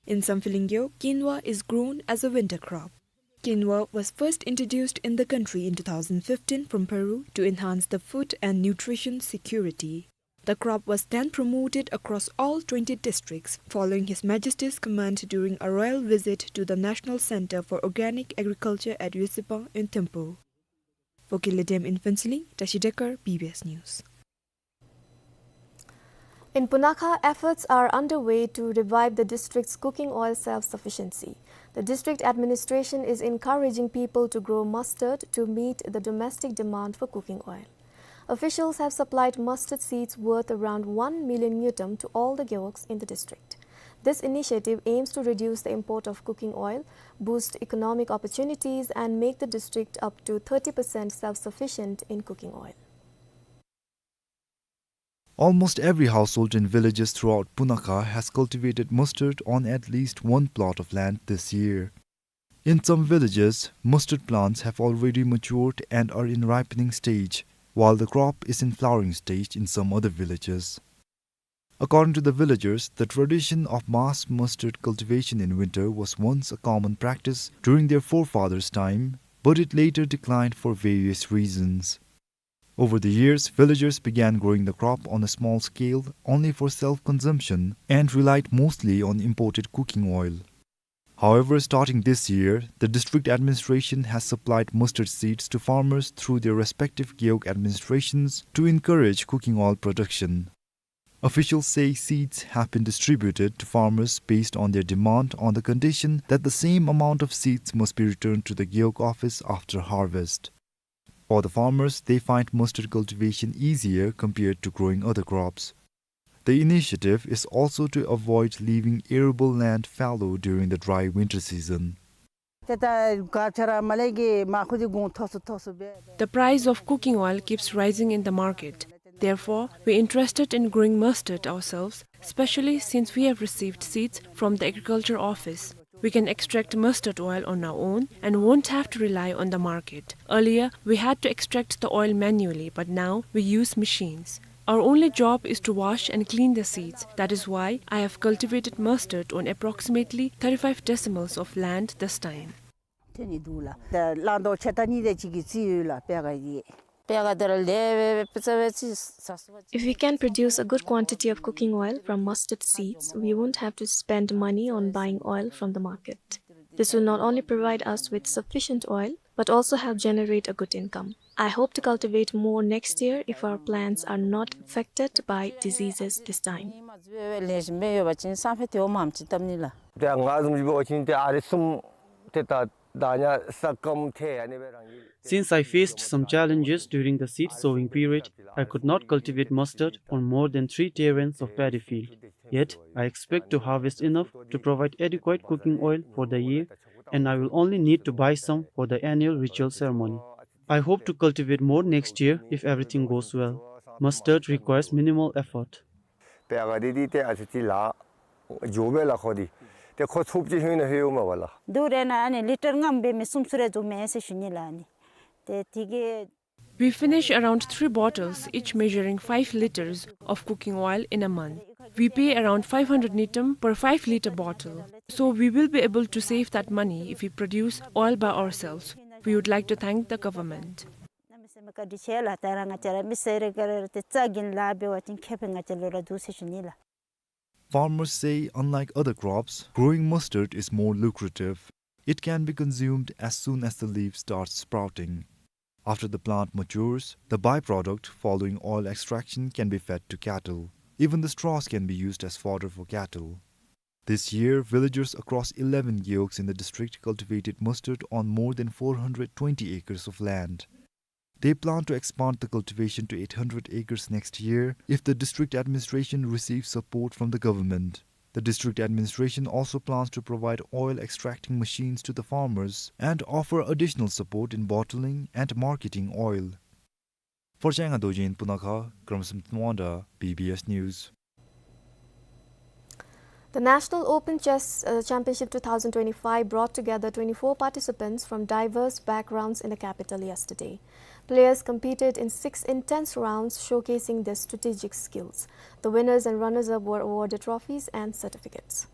In Sampheling Gewog, quinoa is grown as a winter crop. Quinoa was first introduced in the country in two thousand fifteen from Peru to enhance the food and nutrition security. The crop was then promoted across all twenty districts following His Majesty's command during a royal visit to the National Center for Organic Agriculture at Yusupang in Thimphu. For Kille Dem in Phuentsholing, Tashi Dekar, B B S News. In Punakha, efforts are underway to revive the district's cooking oil self-sufficiency. The district administration is encouraging people to grow mustard to meet the domestic demand for cooking oil. Officials have supplied mustard seeds worth around one million ngultrum to all the gewogs in the district. This initiative aims to reduce the import of cooking oil, boost economic opportunities, and make the district up to thirty percent self-sufficient in cooking oil. Almost every household in villages throughout Punakha has cultivated mustard on at least one plot of land this year. In some villages, mustard plants have already matured and are in ripening stage, while the crop is in flowering stage in some other villages. According to the villagers, the tradition of mass mustard cultivation in winter was once a common practice during their forefathers' time, but it later declined for various reasons. Over the years, villagers began growing the crop on a small scale, only for self-consumption, and relied mostly on imported cooking oil. However, starting this year, the district administration has supplied mustard seeds to farmers through their respective gewog administrations to encourage cooking oil production. Officials say seeds have been distributed to farmers based on their demand, on the condition that the same amount of seeds must be returned to the gewog office after harvest. For the farmers, they find mustard cultivation easier compared to growing other crops. The initiative is also to avoid leaving arable land fallow during the dry winter season. ཏེ་ད་ག་ཆ་ར་མ་ལེ་གི་མ་ཁུ་དི་གུང་ཐོག་སུ་ཐོག་སུ་སྦེ། The price of cooking oil keeps rising in the market. Therefore, we're interested in growing mustard ourselves, especially since we have received seeds from the agriculture office. We can extract mustard oil on our own and won't have to rely on the market. Earlier, we had to extract the oil manually, but now we use machines. Our only job is to wash and clean the seeds. That is why I have cultivated mustard on approximately thirty-five decimals of land this time. ཐོན་ནི་འདུག་ལགས། ད་བླང་དོར་ཆེ་ད་ནི་དེ་ཅིག་གི་རྩིས་ཡོད་ལགས་པེ་ག་ཡི། པེ་ག་དེ་ར་ལེ་བེ་བེ་པེ་ཙ་བེ་ཙི་ས་སུ་བ་ཅིག། If we can produce a good quantity of cooking oil from mustard seeds, we won't have to spend money on buying oil from the market. This will not only provide us with sufficient oil, but also help generate a good income. I hope to cultivate more next year if our plants are not affected by diseases this time. ཏེ་ང་བཟུམ་ཅིག་འབད་བ་ཅིན་ཏེ་ཨ་རི་གསུམ་ཏེ་ད་ད་ཉ་ས་ཀམ་ཐེ་ཨ་ནི་སྦེ་རང་གི། Since I faced some challenges during the seed sowing period, I could not cultivate mustard on more than three terrains of paddy field. Yet, I expect to harvest enough to provide adequate cooking oil for the year, and I will only need to buy some for the annual ritual ceremony. I hope to cultivate more next year if everything goes well. Mustard requires minimal effort. པེ་ག་འདི་འདི་ཏེ་ཨ་ཙི་ཅིག་ལཱ་འགྱོ་བས་ལགས་ཁོ་འདི། ཏེ་ཁོ་ཚུབ་ཅིག་ཧོན་ན་ཧེ་ཡོད་མས་པ་ལགས། དུ་རེ་ན་ཨ་ནི་ལི་ཊར་ལྔ་འབད་མི་གསུམ་ཚུ་རེ་འཛོམས་མས་ཟེར་ཞུ་ནི་ལགས་ཨ་ནི། ཏེ་དེ་གིས། We finish around three bottles, each measuring five liters of cooking oil in a month. We pay around five hundred ngultrum per five liter bottle. So we will be able to save that money if we produce oil by ourselves. We would like to thank the government. Farmers say, unlike other crops, growing mustard is more lucrative. It can be consumed as soon as the leaf starts sprouting. After the plant matures, the byproduct following oil extraction can be fed to cattle. Even the straws can be used as fodder for cattle. This year, villagers across eleven gewogs in the district cultivated mustard on more than four hundred twenty acres of land. They plan to expand the cultivation to eight hundred acres next year if the district administration receives support from the government. The district administration also plans to provide oil extracting machines to the farmers and offer additional support in bottling and marketing oil. For Changa Dorji in Punakha, Kramsam Tnwanda, B B S News. The National Open Chess, uh, Championship two thousand twenty-five brought together twenty-four participants from diverse backgrounds in the capital yesterday. Players competed in six intense rounds, showcasing their strategic skills. The winners and runners-up were awarded trophies and certificates.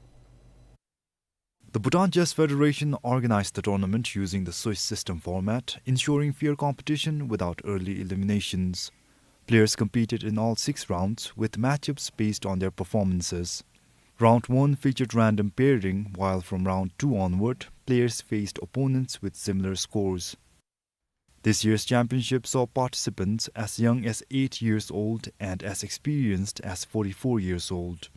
The Bhutan Chess Federation organized the tournament using the Swiss system format, ensuring fair competition without early eliminations. Players competed in all six rounds, with matchups based on their performances. Round one featured random pairing, while from round two onward, players faced opponents with similar scores. This year's championship saw participants as young as eight years old and as experienced as forty-four years old.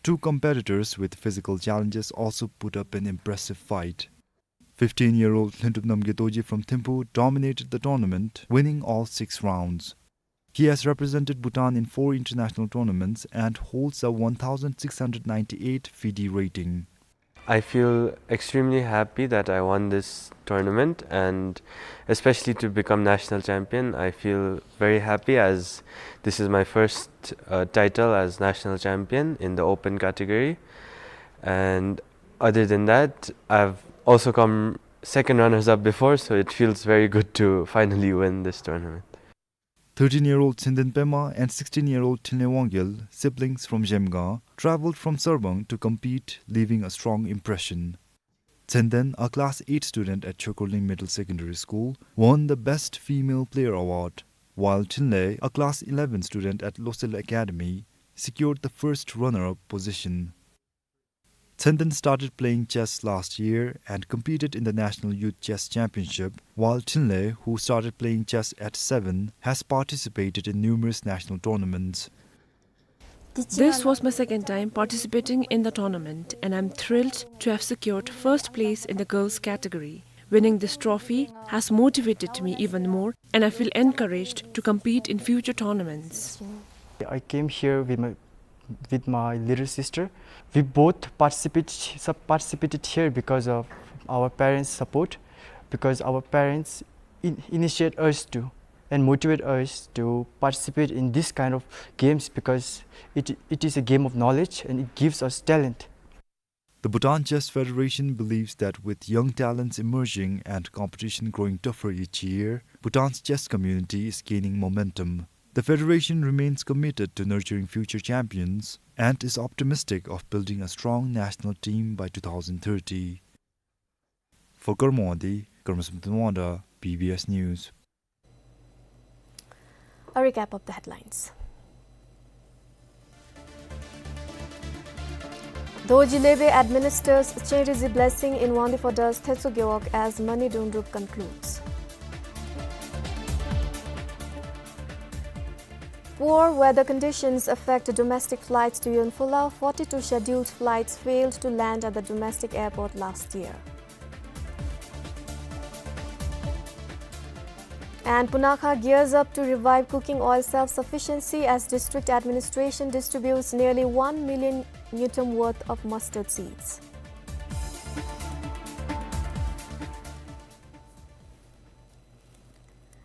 Two competitors with physical challenges also put up an impressive fight. Fifteen-year-old Lhuntup Namgay Dorji from Thimphu dominated the tournament, winning all six rounds. He has represented Bhutan in four international tournaments and holds a one thousand six hundred ninety-eight FIDE rating. I feel extremely happy that I won this tournament, and especially to become national champion. I feel very happy as this is my first, uh, title as national champion in the open category. And other than that, I've Also come second runners up before, so it feels very good to finally win this tournament. Thirteen-year-old Tshenden Pema and sixteen-year-old Thinley Wangyal, siblings from Zhemgang, traveled from Sarbang to compete, leaving a strong impression. Tshenden, a class eight student at Chokorling Middle Secondary School, won the Best Female Player Award, while Thinley, a class eleven student at Losel Academy, secured the first runner-up position. Tshenden started playing chess last year and competed in the National Youth Chess Championship, while Thinley, who started playing chess at seven, has participated in numerous national tournaments. This was my second time participating in the tournament, and I'm thrilled to have secured first place in the girls category. Winning this trophy has motivated me even more, and I feel encouraged to compete in future tournaments. I came here with my, with my little sister. We both participate, sub-, participated here because of our parents' support, because our parents in-, initiate us to and motivate us to participate in this kind of games, because it, it is a game of knowledge and it gives us talent. The Bhutan Chess Federation believes that with young talents emerging and competition growing tougher each year, Bhutan's chess community is gaining momentum. The federation remains committed to nurturing future champions and is optimistic of building a strong national team by two thousand thirty. For Kurumwadi, Kurumsum Tunwada, B B S News. A recap of the headlines. Dorji Lebe administers Chenrezig blessing in Wangdue Phodra's Thetso Gewog as Mani Dongdrup concludes. Poor weather conditions affect domestic flights to Yonphola. Forty-two scheduled flights failed to land at the domestic airport last year. And Punakha gears up to revive cooking oil self-sufficiency as district administration distributes nearly one million ngultrum worth of mustard seeds.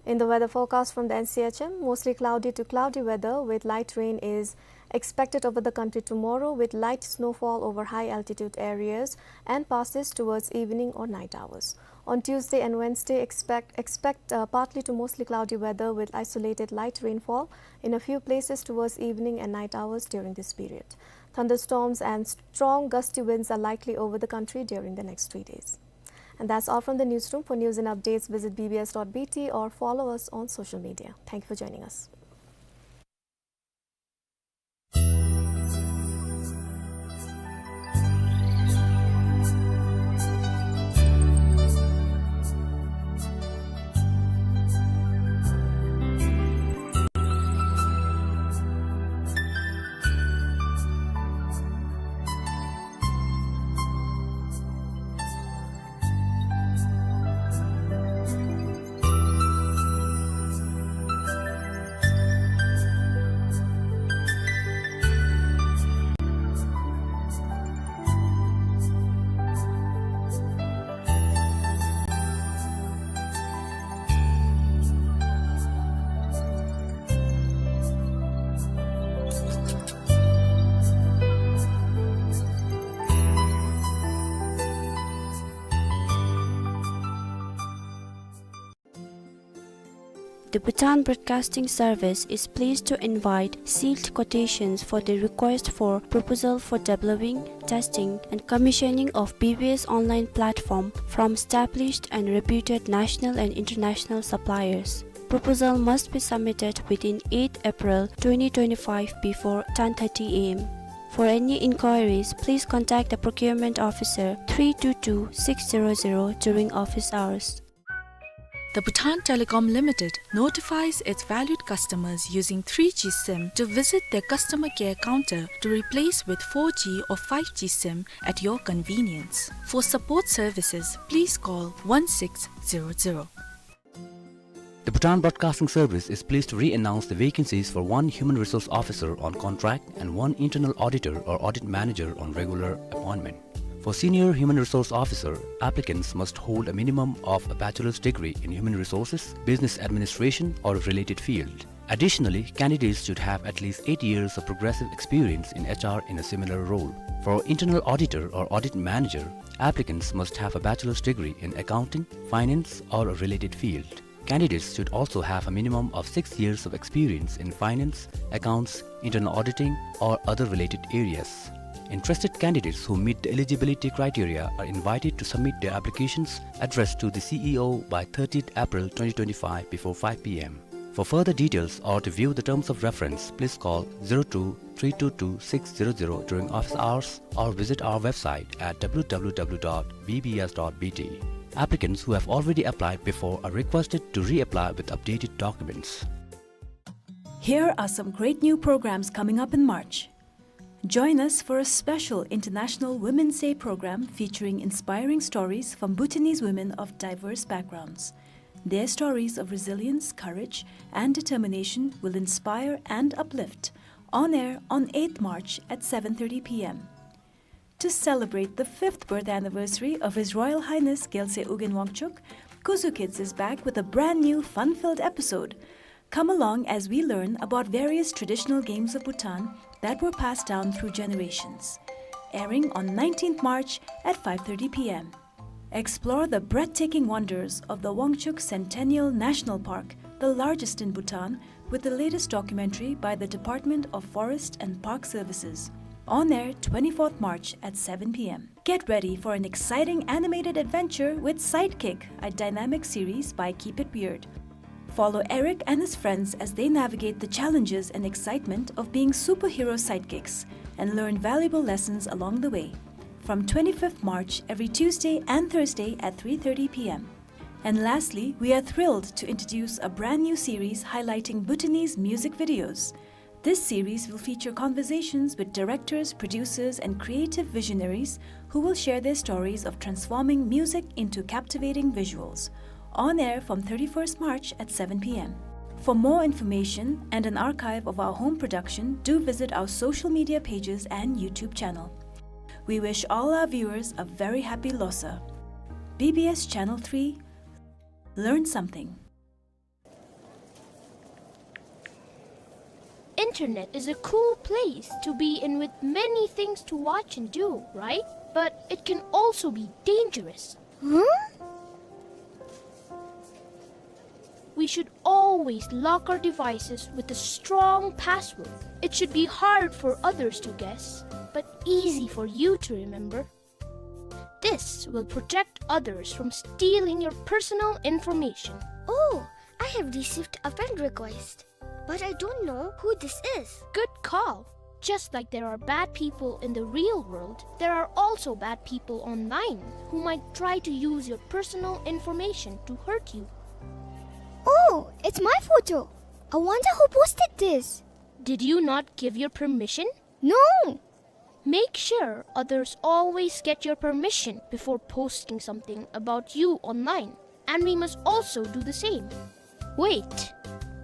In the weather forecast from the N C H M, mostly cloudy to cloudy weather with light rain is expected over the country tomorrow, with light snowfall over high altitude areas and passes towards evening or night hours. On Tuesday and Wednesday, expect, expect, uh, partly to mostly cloudy weather with isolated light rainfall in a few places towards evening and night hours during this period. Thunderstorms and strong gusty winds are likely over the country during the next three days. And that's all from the newsroom. For news and updates, visit B B S dot B T or follow us on social media. Thank you for joining us. The Bhutan Broadcasting Service is pleased to invite sealed quotations for the request for proposal for developing, testing, and commissioning of B B S online platform from established and reputed national and international suppliers. Proposal must be submitted within eighth April twenty twenty-five before ten thirty A M. For any inquiries, please contact the procurement officer three two two six zero zero during office hours. The Bhutan Telecom Limited notifies its valued customers using three G sim to visit their customer care counter to replace with four G or five G sim at your convenience. For support services, please call one six zero zero. The Bhutan Broadcasting Service is pleased to re-announce the vacancies for one Human Resource Officer on contract and one Internal Auditor or Audit Manager on regular appointment. For Senior Human Resource Officer, applicants must hold a minimum of a bachelor's degree in Human Resources, Business Administration or related field. Additionally, candidates should have at least eight years of progressive experience in H R in a similar role. For internal auditor or audit manager, applicants must have a bachelor's degree in accounting, finance, or a related field. Candidates should also have a minimum of six years of experience in finance, accounts, internal auditing, or other related areas. Interested candidates who meet the eligibility criteria are invited to submit their applications addressed to the C E O by thirtieth April twenty twenty-five before five P M. For further details or to view the terms of reference, please call zero two three two two six zero zero during office hours or visit our website at W W W dot B B S dot B T. Applicants who have already applied before are requested to reapply with updated documents. Here are some great new programs coming up in March. Join us for a special International Women's Day program featuring inspiring stories from Bhutanese women of diverse backgrounds. Their stories of resilience, courage, and determination will inspire and uplift. On air on eighth March at seven thirty P M. To celebrate the fifth birth anniversary of His Royal Highness Gyaltsuen Ugyen Wangchuck, Kuzu Kids is back with a brand new fun-filled episode. Come along as we learn about various traditional games of Bhutan that were passed down through generations. Airing on nineteenth March at five thirty P M. Explore the breathtaking wonders of the Wangchuck Centennial National Park, the largest in Bhutan, with the latest documentary by the Department of Forest and Park Services. On air twenty-fourth March at seven P M. Get ready for an exciting animated adventure with Sidekick, a dynamic series by Keep It Weird. Follow Eric and his friends as they navigate the challenges and excitement of being superhero sidekicks and learn valuable lessons along the way. From twenty-fifth March, every Tuesday and Thursday at three thirty P M. And lastly, we are thrilled to introduce a brand new series highlighting Bhutanese music videos. This series will feature conversations with directors, producers, and creative visionaries who will share their stories of transforming music into captivating visuals. On air from thirty-first March at seven P M. For more information and an archive of our home production, do visit our social media pages and YouTube channel. We wish all our viewers a very happy Losar. B B S Channel three, learn something. Internet is a cool place to be in with many things to watch and do, right? But it can also be dangerous. Huh? We should always lock our devices with a strong password. It should be hard for others to guess, but easy for you to remember. This will protect others from stealing your personal information. Oh, I have received a friend request, but I don't know who this is. Good call. Just like there are bad people in the real world, there are also bad people online who might try to use your personal information to hurt you. Oh, it's my photo. I wonder who posted this. Did you not give your permission? No. Make sure others always get your permission before posting something about you online, and we must also do the same. Wait,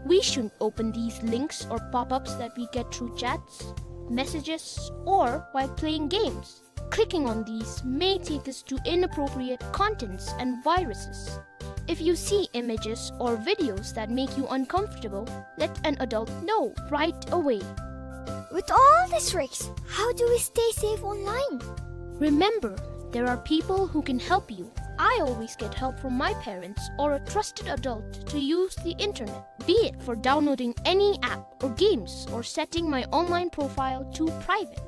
we shouldn't open these links or pop-ups that we get through chats, messages, or while playing games. Clicking on these may take us to inappropriate contents and viruses. If you see images or videos that make you uncomfortable, let an adult know right away. With all these risks, how do we stay safe online? Remember, there are people who can help you. I always get help from my parents or a trusted adult to use the internet, be it for downloading any app or games or setting my online profile to private.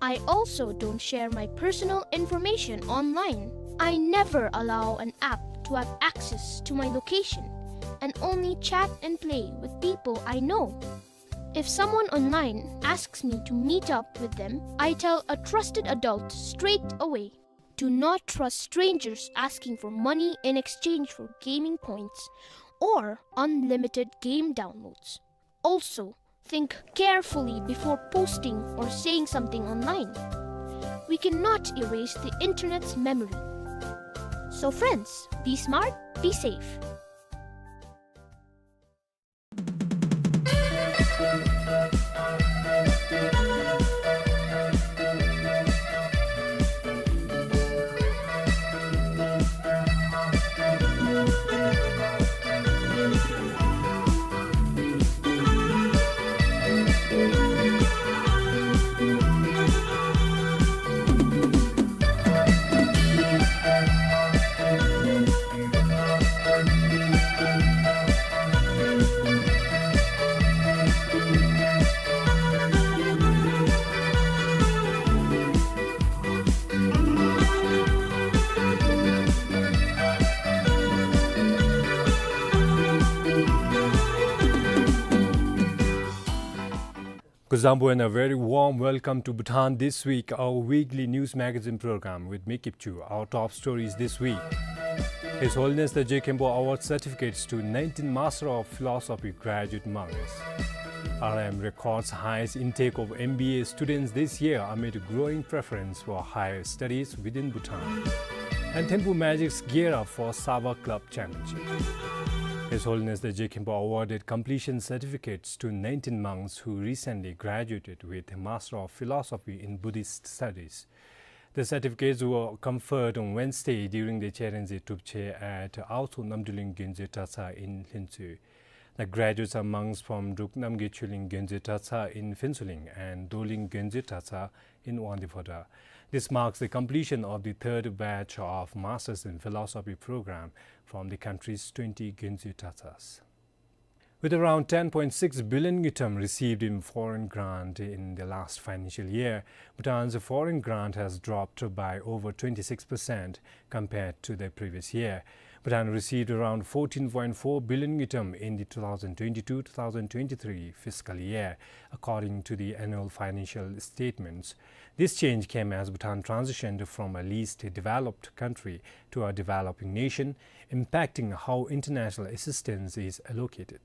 I also don't share my personal information online. I never allow an app to have access to my location and only chat and play with people I know. If someone online asks me to meet up with them, I tell a trusted adult straight away. Do not trust strangers asking for money in exchange for gaming points or unlimited game downloads. Also, think carefully before posting or saying something online. We cannot erase the internet's memory. So friends, be smart, be safe. Kuzuzangpo and a very warm welcome to Bhutan This Week, our weekly news magazine program with me, Kipchu. Our top stories this week. His Holiness the Je Khenpo awards certificates to nineteen Master of Philosophy graduate monks. R I M records highest intake of M B A students this year amid growing preference for higher studies within Bhutan. And Thenpu Magic's gear up for Sava Club Championship. His Holiness the Je Khenpo awarded completion certificates to nineteen monks who recently graduated with Master of Philosophy in Buddhist Studies. The certificates were conferred on Wednesday during the Cherenze Tupche at Aotho Namdruling Gyonzwe Dratshang in Lhintsuy. The graduates are monks from Druk Namgay Choling Gyonzwe Dratshang in Phuentsholing and Dorling Gyonzwe Dratshang in Wangdue Phodrang. This marks the completion of the third batch of Masters in Philosophy program from the country's twenty Gyonzwe Dratshangs. With around ten point six billion ngultrum received in foreign grant in the last financial year, Bhutan's foreign grant has dropped by over twenty-six percent compared to the previous year. Bhutan received around fourteen point four billion ngultrum in the two thousand twenty-two two thousand twenty-three fiscal year, according to the annual financial statements. This change came as Bhutan transitioned from a least developed country to a developing nation, impacting how international assistance is allocated.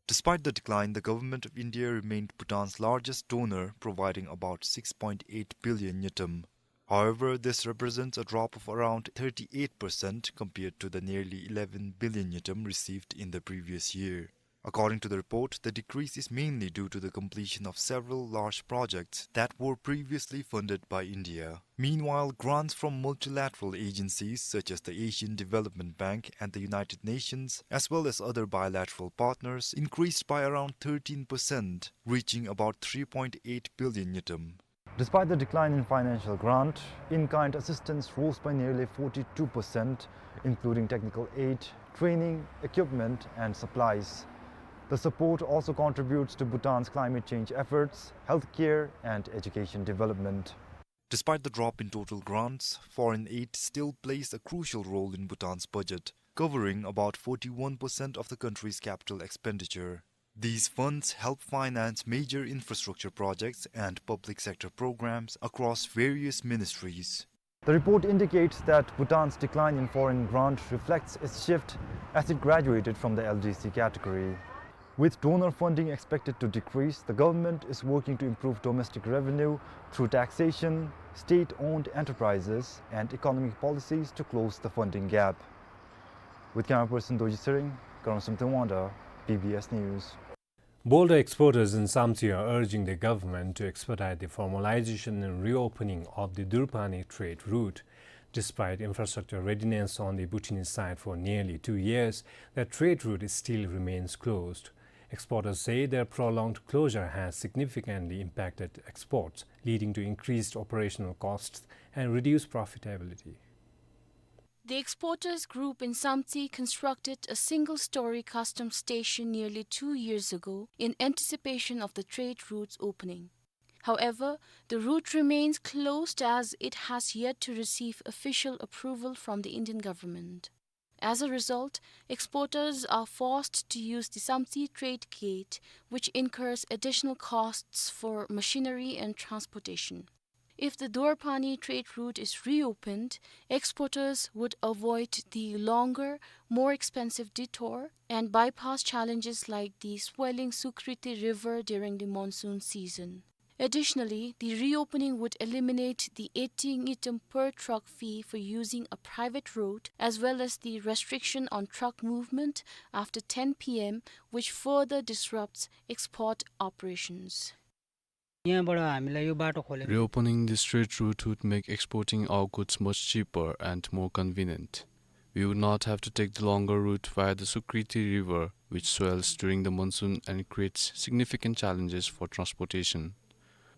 Despite the decline, the Government of India remained Bhutan's largest donor, providing about six point eight billion ngultrum. However, this represents a drop of around thirty-eight percent compared to the nearly eleven billion ngultrum received in the previous year. According to the report, the decrease is mainly due to the completion of several large projects that were previously funded by India. Meanwhile, grants from multilateral agencies such as the Asian Development Bank and the United Nations, as well as other bilateral partners, increased by around thirteen percent, reaching about three point eight billion ngultrum. Despite the decline in financial grant, in-kind assistance rose by nearly forty-two percent, including technical aid, training, equipment, and supplies. The support also contributes to Bhutan's climate change efforts, healthcare, and education development. Despite the drop in total grants, foreign aid still plays a crucial role in Bhutan's budget, covering about forty-one percent of the country's capital expenditure. These funds help finance major infrastructure projects and public sector programs across various ministries. The report indicates that Bhutan's decline in foreign grant reflects its shift as it graduated from the L D C category. With donor funding expected to decrease, the government is working to improve domestic revenue through taxation, state-owned enterprises, and economic policies to close the funding gap. With camera person Dorji Tshering, Karam Samten Wangda, B B S News. Boulder exporters in Samtse are urging the government to expedite the formalization and reopening of the Durpani trade route. Despite infrastructure readiness on the Bhutanese side for nearly two years, the trade route still remains closed. Exporters say their prolonged closure has significantly impacted exports, leading to increased operational costs and reduced profitability. The exporters group in Samtse constructed a single-story customs station nearly two years ago in anticipation of the trade route's opening. However, the route remains closed as it has yet to receive official approval from the Indian government. As a result, exporters are forced to use the Samtse trade gate, which incurs additional costs for machinery and transportation. If the Durpani trade route is reopened, exporters would avoid the longer, more expensive detour and bypass challenges like the swelling Sukriti River during the monsoon season. Additionally, the reopening would eliminate the eighty ngultrum per truck fee for using a private road, as well as the restriction on truck movement after ten P M, which further disrupts export operations. यहाँबाट हामीलाई यो बाटो खोले Reopening this trade route would make exporting our goods much cheaper and more convenient. We would not have to take the longer route via the Sukriti River, which swells during the monsoon and creates significant challenges for transportation.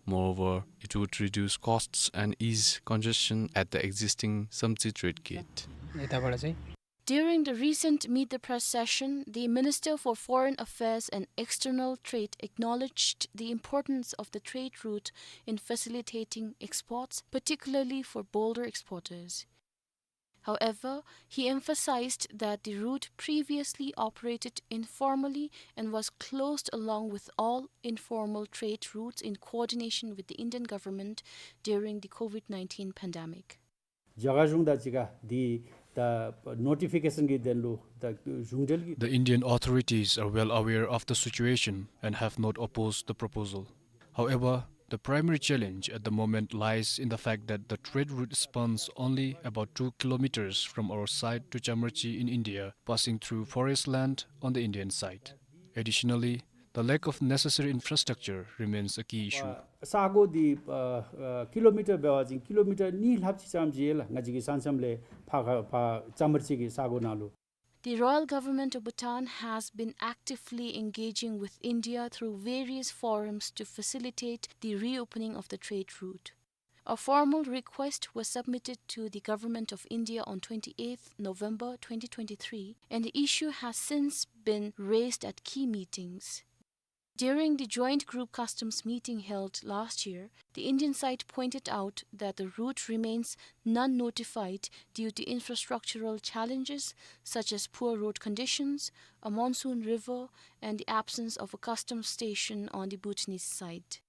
Moreover, it would reduce costs and ease congestion at the existing Samtse trade gate. यताबाट चाहिँ During the recent Meet the Press session, the Minister for Foreign Affairs and External Trade acknowledged the importance of the trade route in facilitating exports, particularly for Boulder exporters. However, he emphasized that the route previously operated informally and was closed along with all informal trade routes in coordination with the Indian government during the COVID nineteen pandemic. རྒྱ་གར་གཞུང་དང་གཅིག་ཁར་འདི་ད་ནོ་ཊི་ཕི་ཀེ་ཤཱན་གྱི་དོན་ལུ་ད་གཞུང་འབྲེལ་གྱི The Indian authorities are well aware of the situation and have not opposed the proposal. However, the primary challenge at the moment lies in the fact that the trade route spans only about two kilometers from our site to Chamarchi in India, passing through forest land on the Indian side. Additionally, the lack of necessary infrastructure remains a key issue. ས་གོ་འདི་ཨ་ཨ་ཀི་ལོ་མི་ཊར་འབད་བ་ཅིན་ཀི་ལོ་མི་ཊར་གཉིས་ལྷགཔ་ཅིག་ཙམ་ཅིག་ཡོད་ལགས། ང་བཅས་ཀྱི་ས་མཚམས་ལས་ཕར་ཁ་ཕར་ཅ་མར་ཅི་གི་ས་གོ་ནང་ལུ། The royal government of Bhutan has been actively engaging with India through various forums to facilitate the reopening of the trade route. A formal request was submitted to the Government of India on twenty-eighth November twenty twenty-three, and the issue has since been raised at key meetings. During the Joint Group Customs meeting held last year, the Indian side pointed out that the route remains non-notified due to infrastructural challenges such as poor road conditions, a monsoon river, and the absence of a customs station on the Bhutanese side.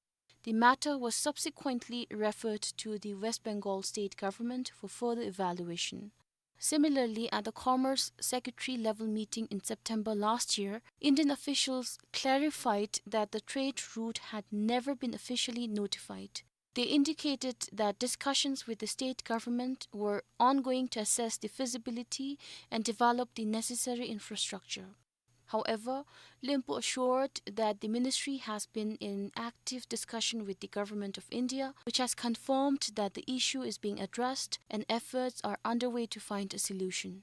The matter was subsequently referred to the West Bengal state government for further evaluation. Similarly, at the Commerce Secretary level meeting in September last year, Indian officials clarified that the trade route had never been officially notified. They indicated that discussions with the state government were ongoing to assess the feasibility and develop the necessary infrastructure. However, Lyngpo assured that the ministry has been in active discussion with the Government of India, which has confirmed that the issue is being addressed and efforts are underway to find a solution.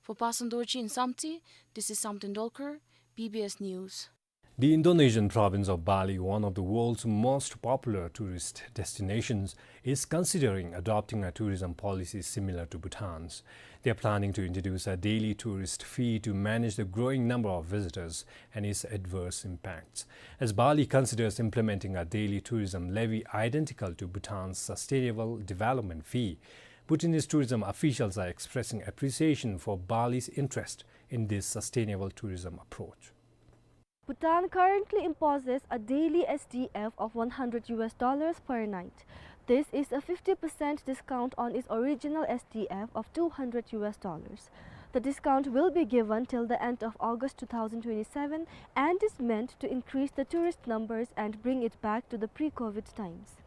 For Pasan Dorji in Samtse, this is Samten Dolkar, B B S News. The Indonesian province of Bali, one of the world's most popular tourist destinations, is considering adopting a tourism policy similar to Bhutan's. They are planning to introduce a daily tourist fee to manage the growing number of visitors and its adverse impacts. As Bali considers implementing a daily tourism levy identical to Bhutan's sustainable development fee, Bhutanese tourism officials are expressing appreciation for Bali's interest in this sustainable tourism approach. Bhutan currently imposes a daily S D F of one hundred U S dollars per night. This is a fifty percent discount on its original S D F of two hundred U S dollars. The discount will be given till the end of August two thousand twenty-seven and is meant to increase the tourist numbers and bring it back to the pre-COVID times.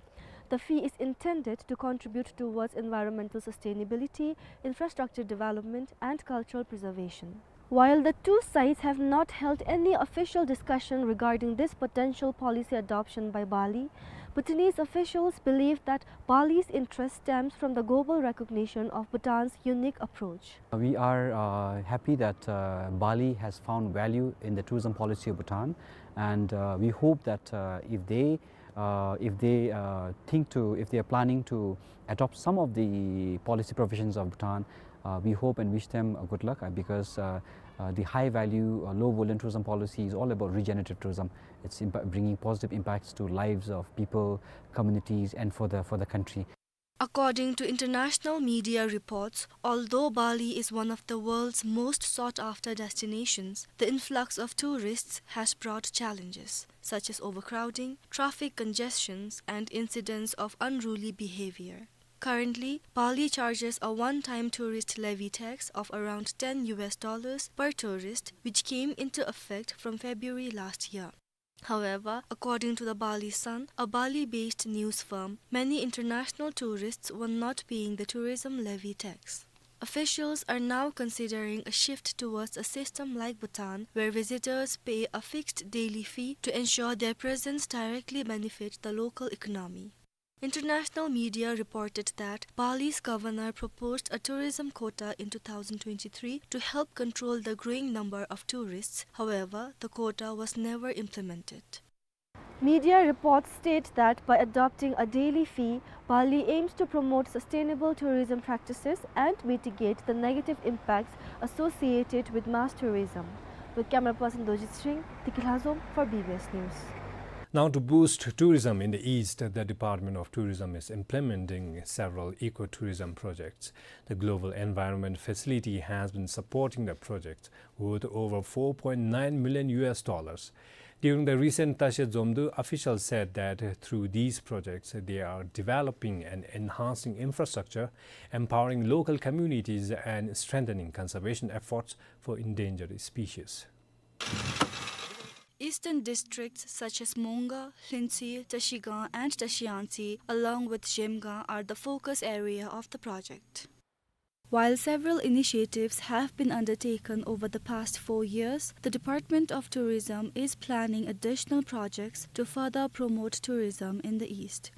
The fee is intended to contribute towards environmental sustainability, infrastructure development, and cultural preservation. While the two sides have not held any official discussion regarding this potential policy adoption by Bali, Bhutanese officials believe that Bali's interest stems from the global recognition of Bhutan's unique approach. We are, uh, happy that, uh, Bali has found value in the tourism policy of Bhutan, and, uh, we hope that, uh, if they uh, if they, uh, think to, if they are planning to adopt some of the policy provisions of Bhutan, uh, we hope and wish them, uh, good luck, uh, because, uh, uh, the high value, uh, low volume tourism policy is all about regenerative tourism. It's impa-, bringing positive impacts to lives of people, communities, and for the, for the country. According to international media reports, although Bali is one of the world's most sought-after destinations, the influx of tourists has brought challenges, such as overcrowding, traffic congestions, and incidents of unruly behavior. Currently, Bali charges a one-time tourist levy tax of around ten U S dollars per tourist, which came into effect from February last year. However, according to the Bali Sun, a Bali-based news firm, many international tourists were not paying the tourism levy tax. Officials are now considering a shift towards a system like Bhutan, where visitors pay a fixed daily fee to ensure their presence directly benefit the local economy. International media reported that Bali's governor proposed a tourism quota in two thousand twenty-three to help control the growing number of tourists. However, the quota was never implemented. Media reports state that by adopting a daily fee, Bali aims to promote sustainable tourism practices and mitigate the negative impacts associated with mass tourism. With camera person Dojit Singh, Tiki Lhazom for B B S News. Now, to boost tourism in the East, the Department of Tourism is implementing several ecotourism projects. The Global Environment Facility has been supporting the project, worth over four point nine million U S dollars. During the recent Tashi Zomdu, officials said that through these projects, they are developing and enhancing infrastructure, empowering local communities, and strengthening conservation efforts for endangered species. Eastern districts such as Monga, Lhintsey, Trashigang, and Trashiyangtse, along with Zhemgang, are the focus area of the project. While several initiatives have been undertaken over the past four years, the Department of Tourism is planning additional projects to further promote tourism in the East.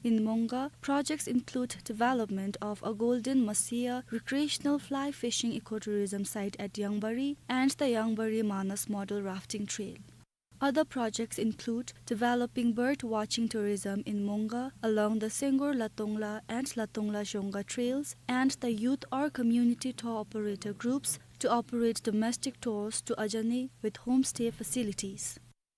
In Monga, projects include development of a golden mahseya recreational fly fishing ecotourism site at Yangbari and the Yangbari Manas Model Rafting Trail. Other projects include developing bird watching tourism in Monga along the Senggor Latongla and Latongla Zhonga trails and the youth or community tour operator groups to operate domestic tours to Ajani with homestay facilities.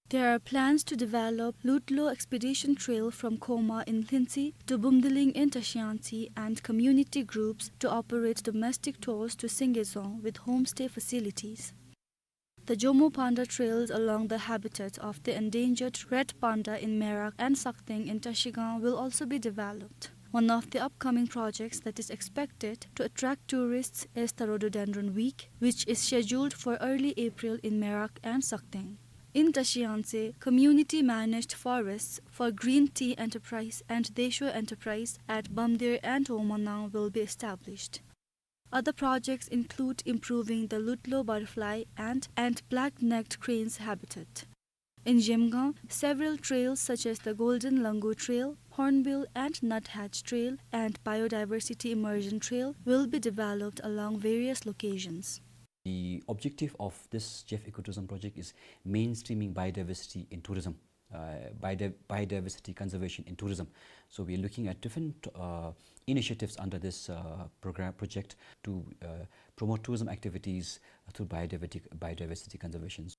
There are plans to develop Lutlo Expedition Trail from Khoma in Lhintsey to Bumdiling in Trashiyangtse and community groups to operate domestic tours to Singezong with homestay facilities. The Jomo Panda trails along the habitat of the endangered red panda in Merak and Sakteng in Trashigang will also be developed. One of the upcoming projects that is expected to attract tourists is the Rhododendron Week, which is scheduled for early April in Merak and Sakteng. In Trashiyangtse, community-managed forests for Green Tea Enterprise and Desho Enterprise at Bamdir and Omanang will be established. Other projects include improving the Lutlo butterfly and, and black-necked crane's habitat. In Zhemgang, several trails such as the Golden Langur Trail, Hornbill and Nuthatch Trail, and Biodiversity Immersion Trail will be developed along various locations. The objective of this Jeff Ecotourism project is mainstreaming biodiversity in tourism, uh, biodi-, biodiversity conservation in tourism. So we are looking at different, uh, initiatives under this, uh, program, project to, uh, promote tourism activities through biodiversity, biodiversity conservation.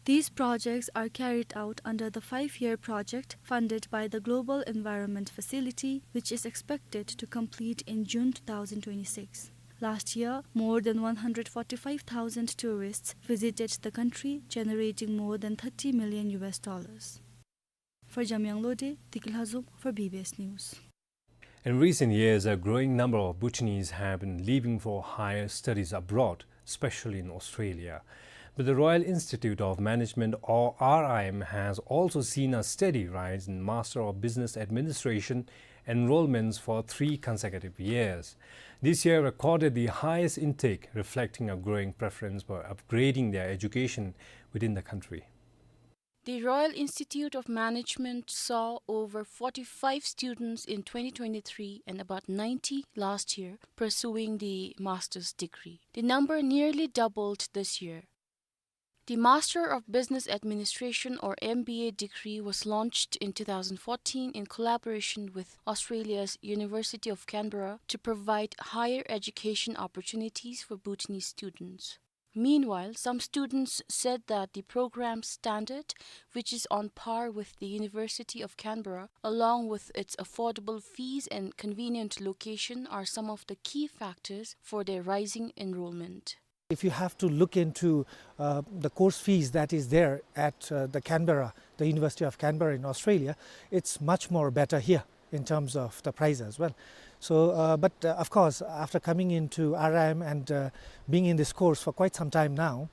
These projects are carried out under the five-year project funded by the Global Environment Facility, which is expected to complete in June two thousand twenty-six. Last year, more than one hundred forty-five thousand tourists visited the country, generating more than thirty million U S dollars. For Jamyang Lode, Diki Lhazom for B B S News. In recent years, a growing number of Bhutanese have been leaving for higher studies abroad, especially in Australia. But the Royal Institute of Management, or R I M, has also seen a steady rise in Master of Business Administration enrollments for three consecutive years. This year recorded the highest intake, reflecting a growing preference for upgrading their education within the country. The Royal Institute of Management saw over forty-five students in twenty twenty-three and about ninety last year pursuing the master's degree. The number nearly doubled this year. The Master of Business Administration, or M B A, degree was launched in two thousand fourteen in collaboration with Australia's University of Canberra to provide higher education opportunities for Bhutanese students. Meanwhile, some students said that the program standard, which is on par with the University of Canberra, along with its affordable fees and convenient location, are some of the key factors for their rising enrollment. If you have to look into, uh, the course fees that is there at, uh, the Canberra, the University of Canberra in Australia, it's much more better here in terms of the price as well. So, uh, but, uh, of course, after coming into R I M and, uh, being in this course for quite some time now,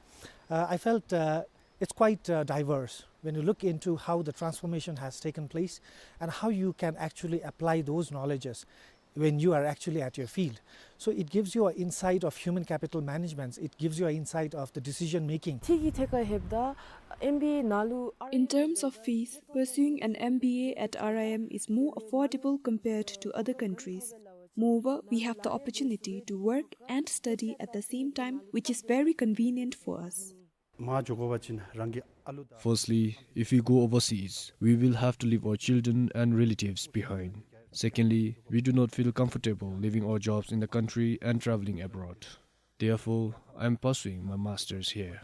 uh, I felt, uh, it's quite, uh, diverse when you look into how the transformation has taken place and how you can actually apply those knowledges when you are actually at your field. So it gives you an insight of human capital management. It gives you an insight of the decision making. ཐིག་གི་ཐད་ཁར་ལྷོདཔ་ད་M B A ནང་ལུ། In terms of fees, pursuing an M B A at R I M is more affordable compared to other countries. Moreover, we have the opportunity to work and study at the same time, which is very convenient for us. མ་འགྱོ་དགོ་པ་ཅིན་རང་གི་ཨ་ལུ་དང་། Firstly, if we go overseas, we will have to leave our children and relatives behind. Secondly, we do not feel comfortable leaving our jobs in the country and traveling abroad. Therefore, I am pursuing my master's here.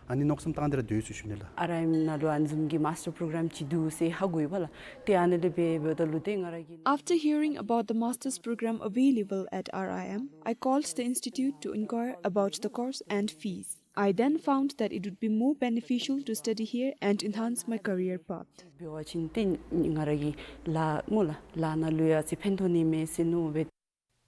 ཨ་ནི་མནོ་བསམ་བཏང་སྟེ་ར་སྡོད་ཡོད་ཟེར་ཞུ་ནི་ལགས། ཨར་ཨའི་ཨེམ་ནང་ལུ་ཨ་ནི་བཟུམ་གྱི་master program ཅིག་འདུག་ཟེར་ཧ་གོ་ཡི་བ་ལགས། ཏེ་ཨ་ནི་ལས་འབད་འབདཝ་ད་ལུ་ཏེ་ང་ར་གིས། After hearing about the master's program available at R I M, I called the institute to inquire about the course and fees. I then found that it would be more beneficial to study here and enhance my career path. འབད་བ་ཅིན་ཏེ་ང་ར་གི་ལཱ་སྨོ་ལགས་ལཱ་ནང་ལུ་ཡང་ཅིག་ཕན་ཐོགས་ནི་མས་ཟེར་མནོ་སྦེ།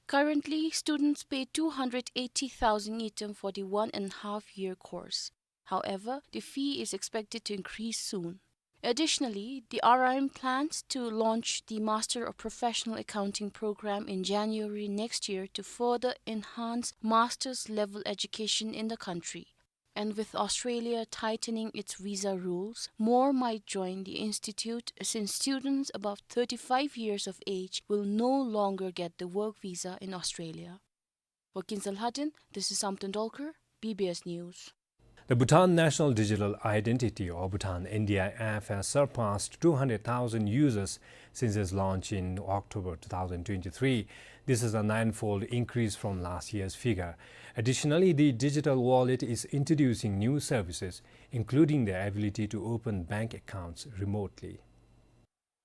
Currently, students pay two hundred eighty thousand ngultrum for the one and a half year course. However, the fee is expected to increase soon. Additionally, the R I M plans to launch the Master of Professional Accounting program in January next year to further enhance master's level education in the country. And with Australia tightening its visa rules, more might join the institute, since students above thirty-five years of age will no longer get the work visa in Australia. For Kinsel Hardin, this is Samten Dolkar, B B S News. The Bhutan National Digital Identity, or Bhutan N D I app, has surpassed two hundred thousand users since its launch in October two thousand twenty-three. This is a nine-fold increase from last year's figure. Additionally, the digital wallet is introducing new services, including the ability to open bank accounts remotely.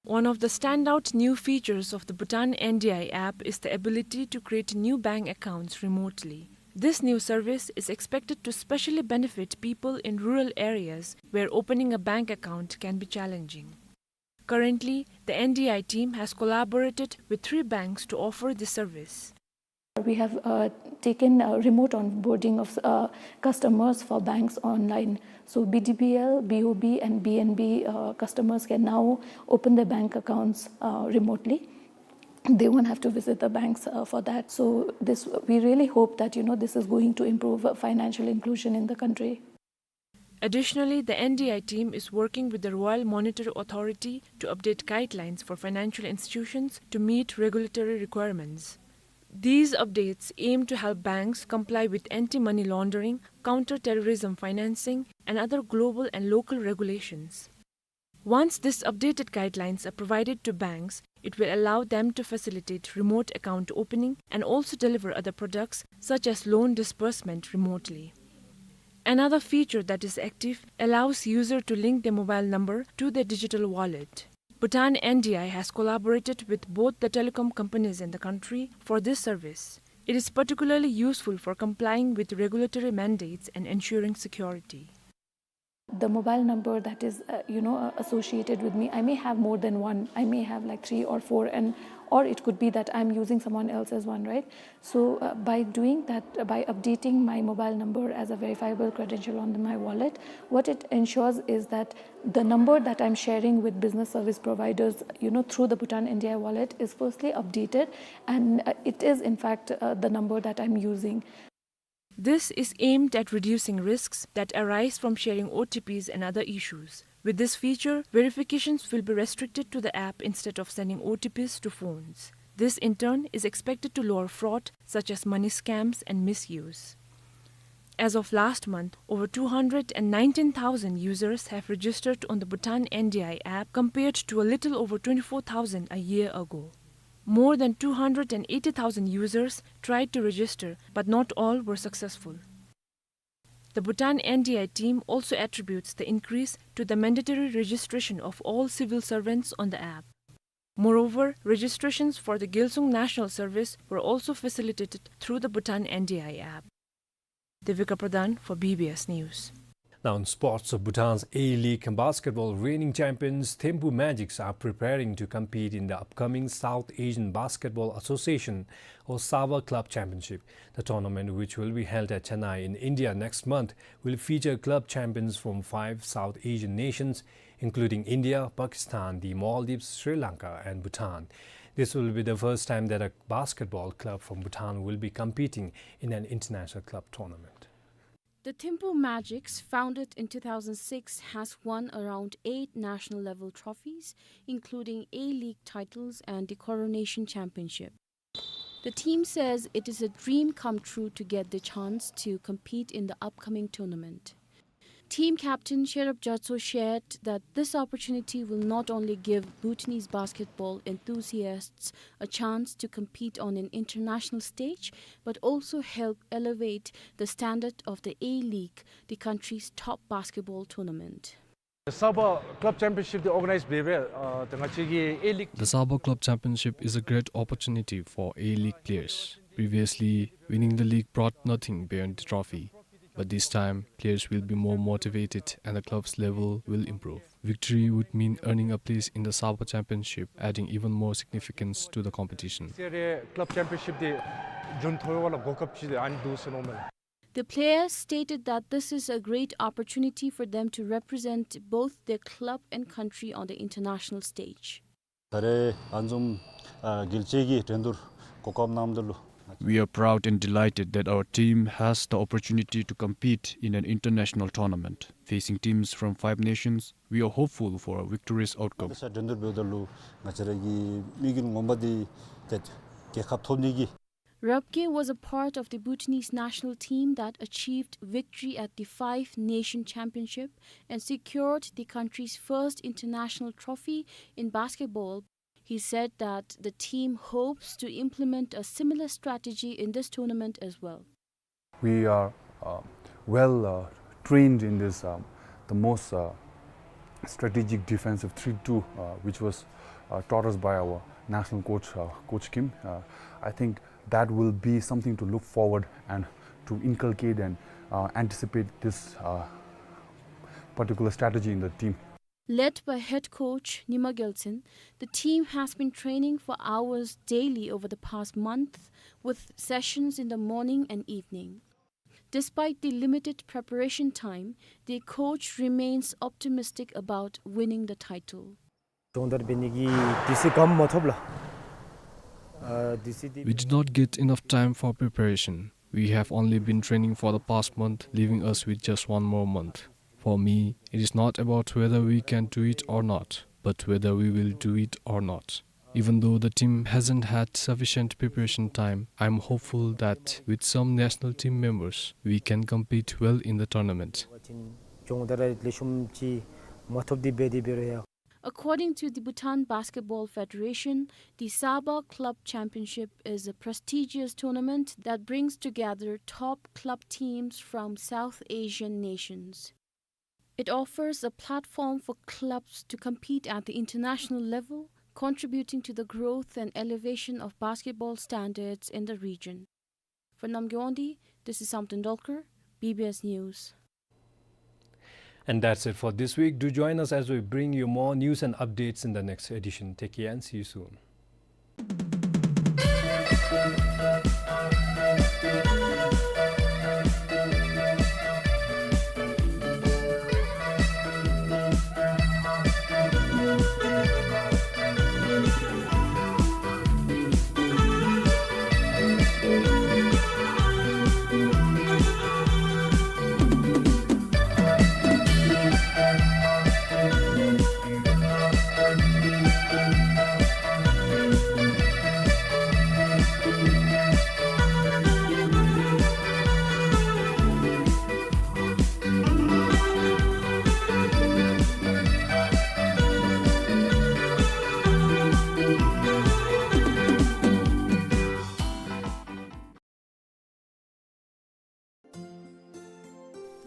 One of the standout new features of the Bhutan N D I app is the ability to create new bank accounts remotely. This new service is expected to specially benefit people in rural areas where opening a bank account can be challenging. Currently, the N D I team has collaborated with three banks to offer this service. We have, uh, taken, uh, remote onboarding of, uh, customers for banks online. So B D B L, B O B, and B N B, uh, customers can now open their bank accounts, uh, remotely. They won't have to visit the banks, uh, for that. So this, we really hope that, you know, this is going to improve, uh, financial inclusion in the country. Additionally, the N D I team is working with the Royal Monetary Authority to update guidelines for financial institutions to meet regulatory requirements. These updates aim to help banks comply with anti-money laundering, counter-terrorism financing, and other global and local regulations. Once these updated guidelines are provided to banks, it will allow them to facilitate remote account opening and also deliver other products such as loan disbursement remotely. Another feature that is active allows user to link their mobile number to their digital wallet. Bhutan N D I has collaborated with both the telecom companies in the country for this service. It is particularly useful for complying with regulatory mandates and ensuring security. The mobile number that is, uh, you know, uh, associated with me, I may have more than one. I may have, like, three or four, and, or it could be that I'm using someone else's one, right? So, uh, by doing that, uh, by updating my mobile number as a verifiable credential on my wallet, what it ensures is that the number that I'm sharing with business service providers, you know, through the Bhutan N D I wallet is firstly updated, and, uh, it is in fact, uh, the number that I'm using. This is aimed at reducing risks that arise from sharing O T Ps and other issues. With this feature, verifications will be restricted to the app instead of sending O T Ps to phones. This, in turn, is expected to lower fraud, such as money scams and misuse. As of last month, over two hundred and nineteen thousand users have registered on the Bhutan N D I app, compared to a little over twenty-four thousand a year ago. More than two hundred and eighty thousand users tried to register, but not all were successful. The Bhutan N D I team also attributes the increase to the mandatory registration of all civil servants on the app. Moreover, registrations for the Gyaltsung National Service were also facilitated through the Bhutan N D I app. Devika Pradhan for B B S News. Now in sports, Bhutan's A-League basketball reigning champions Thimphu Magics are preparing to compete in the upcoming South Asian Basketball Association, or SABA, Club Championship. The tournament, which will be held at Chennai in India next month, will feature club champions from five South Asian nations, including India, Pakistan, the Maldives, Sri Lanka, and Bhutan. This will be the first time that a basketball club from Bhutan will be competing in an international club tournament. The Thimphu Magics, founded in two thousand six, has won around eight national-level trophies, including A-League titles and the Coronation Championship. The team says it is a dream come true to get the chance to compete in the upcoming tournament. Team captain Sherab Gyatso shared that this opportunity will not only give Bhutanese basketball enthusiasts a chance to compete on an international stage, but also help elevate the standard of the A-League, the country's top basketball tournament. The SABA Club Championship འདི་organize འབད་བའི་ཨ་ད་ང་བཅས་ཀྱི་A-League The SABA Club Championship is a great opportunity for A-League players. Previously, winning the league brought nothing beyond the trophy. But this time, players will be more motivated and the club's level will improve. Victory would mean earning a place in the SABA Championship, adding even more significance to the competition. ཨེ་ཤི་ཡ་རི་Club Championship འདི་རྒྱུན་མཐོ་བའི་ལུ་གོ་སྐབས་ཅིག་ཨ་ནི་འདུག་ཟེར་མནོཝ་མས། The players stated that this is a great opportunity for them to represent both their club and country on the international stage. ད་རེས་ཨ་ནི་བཟུམ་ཨ་རྒྱལ་སྤྱི་གི་འགྲན་བསྡུར་གོ་སྐབས་གནངམ་ད་ལུ། We are proud and delighted that our team has the opportunity to compete in an international tournament, facing teams from five nations. We are hopeful for a victorious outcome. ད་ཆ་འགྲན་བསྡུར་འབདཝ་ད་ལུ་ང་བཅས་ར་གི་དམིགས་ཡུལ་ངོ་མ་འདི་ཏེ་རྒྱལ་ཁ་ཐོབ་ནི་གི། Rabgye was a part of the Bhutanese national team that achieved victory at the Five Nation Championship and secured the country's first international trophy in basketball. He said that the team hopes to implement a similar strategy in this tournament as well. We are uh, well uh, trained in this, um, the most uh, strategic defensive three two, uh, which was uh, taught us by our national coach, uh, Coach Kim. Uh, I think that will be something to look forward and to inculcate and uh, anticipate this uh, particular strategy in the team. Led by head coach Nima Gyaltshen, the team has been training for hours daily over the past month, with sessions in the morning and evening. Despite the limited preparation time, the coach remains optimistic about winning the title. སྦྱོང་བརྡར་འབད་ནི་གི་དུས་ཚོད་གནམ་མ་ཐོབ་ལགས། ཨ་དུས་ཚོད་འདི We did not get enough time for preparation. We have only been training for the past month, leaving us with just one more month. For me, it is not about whether we can do it or not, but whether we will do it or not. Even though the team hasn't had sufficient preparation time, I'm hopeful that with some national team members, we can compete well in the tournament. སྦྱོང་བརྡར་ལེགས་ཤོམ་ཅིག་མ་ཐོབ་སྟེ་འབད་དེ་འབད་རུང་ཡང་། According to the Bhutan Basketball Federation, the SABA Club Championship is a prestigious tournament that brings together top club teams from South Asian nations. It offers a platform for clubs to compete at the international level, contributing to the growth and elevation of basketball standards in the region. For Namgay Wangdi, this is Samten Dolkar, B B S News. And that's it for this week. Do join us as we bring you more news and updates in the next edition. Take care and see you soon.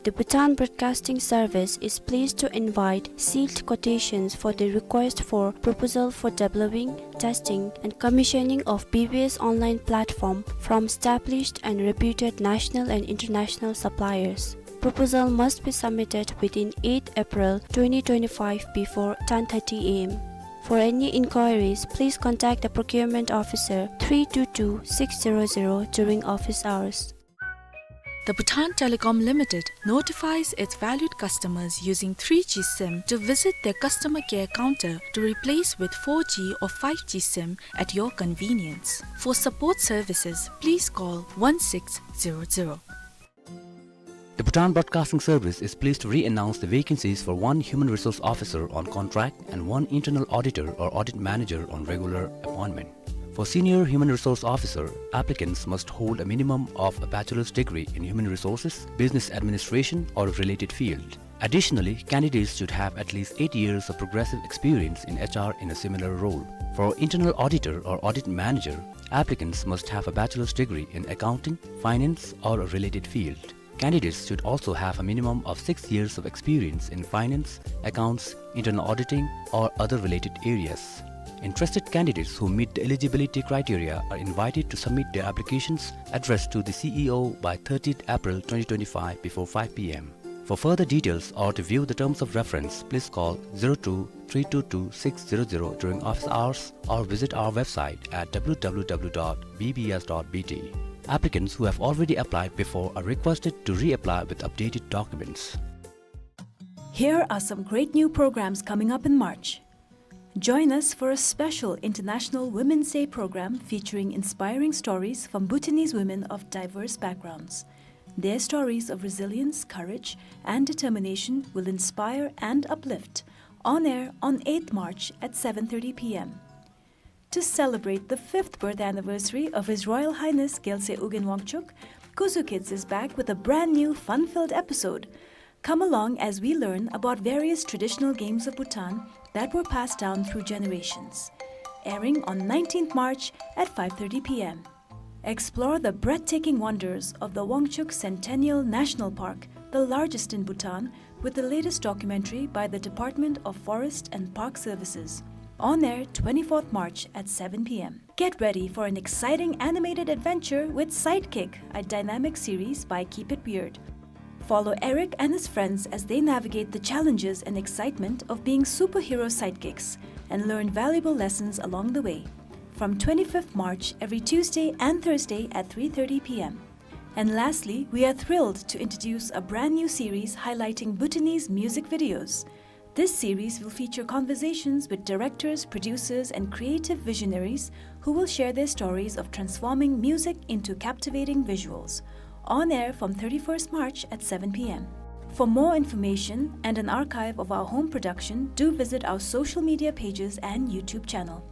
The Bhutan Broadcasting Service is pleased to invite sealed quotations for the request for proposal for developing, testing, and commissioning of B B S online platform from established and reputed national and international suppliers. Proposal must be submitted within eighth April twenty twenty-five before ten thirty A M. For any inquiries, please contact the procurement officer three two two six zero zero during office hours. The Bhutan Telecom Limited notifies its valued customers using three G sim to visit their customer care counter to replace with four G or five G sim at your convenience. For support services, please call one six zero zero. The Bhutan Broadcasting Service is pleased to re-announce the vacancies for one Human Resource Officer on contract and one Internal Auditor or Audit Manager on regular appointment. For Senior Human Resource Officer, applicants must hold a minimum of a bachelor's degree in Human Resources, Business Administration or related field, Additionally, candidates should have at least eight years of progressive experience in H R in a similar role. For internal auditor or audit manager, applicants must have a bachelor's degree in accounting, finance, or a related field. Candidates should also have a minimum of six years of experience in finance, accounts, internal auditing, or other related areas. Interested candidates who meet the eligibility criteria are invited to submit their applications addressed to the C E O by thirtieth April twenty twenty-five before five P M. For further details or to view the terms of reference, please call zero two three two two six zero zero during office hours or visit our website at W W W dot B B S dot B T. Applicants who have already applied before are requested to reapply with updated documents. Here are some great new programs coming up in March. Join us for a special International Women's Day program featuring inspiring stories from Bhutanese women of diverse backgrounds. Their stories of resilience, courage, and determination will inspire and uplift. On air on eighth March at seven thirty P M. To celebrate the fifth birth anniversary of His Royal Highness Gyaltsuen Ugyen Wangchuck, Kuzu Kids is back with a brand new fun-filled episode. Come along as we learn about various traditional games of Bhutan that were passed down through generations. Airing on nineteenth March at five thirty P M. Explore the breathtaking wonders of the Wangchuck Centennial National Park, the largest in Bhutan, with the latest documentary by the Department of Forest and Park Services. On air twenty-fourth March at seven P M. Get ready for an exciting animated adventure with Sidekick, a dynamic series by Keep It Weird. Follow Eric and his friends as they navigate the challenges and excitement of being superhero sidekicks and learn valuable lessons along the way. From twenty-fifth March, every Tuesday and Thursday at three thirty P M. And lastly, we are thrilled to introduce a brand new series highlighting Bhutanese music videos. This series will feature conversations with directors, producers, and creative visionaries who will share their stories of transforming music into captivating visuals. On air from thirty-first March at seven P M. For more information and an archive of our home production, do visit our social media pages and YouTube channel.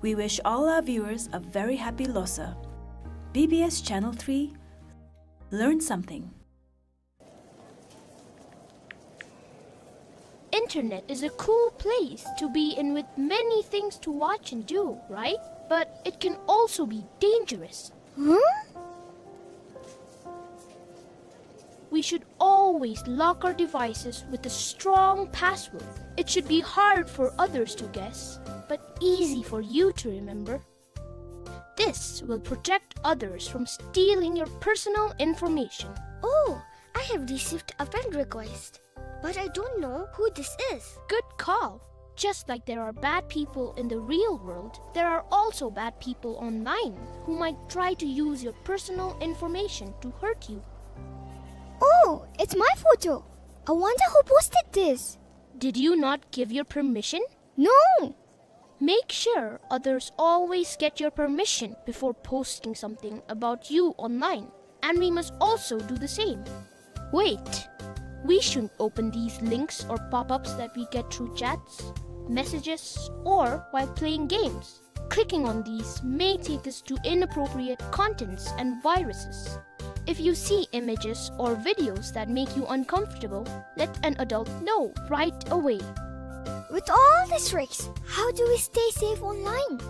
We wish all our viewers a very happy Losar. B B S Channel three, learn something. Internet is a cool place to be in with many things to watch and do, right? But it can also be dangerous. Huh? We should always lock our devices with a strong password. It should be hard for others to guess, but easy for you to remember. This will protect others from stealing your personal information. Oh, I have received a friend request, but I don't know who this is. Good call. Just like there are bad people in the real world, there are also bad people online who might try to use your personal information to hurt you. Oh, it's my photo. I wonder who posted this. Did you not give your permission? No! Make sure others always get your permission before posting something about you online, and we must also do the same. Wait, we shouldn't open these links or pop-ups that we get through chats, messages, or while playing games. Clicking on these may take us to inappropriate contents and viruses. If you see images or videos that make you uncomfortable, let an adult know right away. With all these tricks, how do we stay safe online?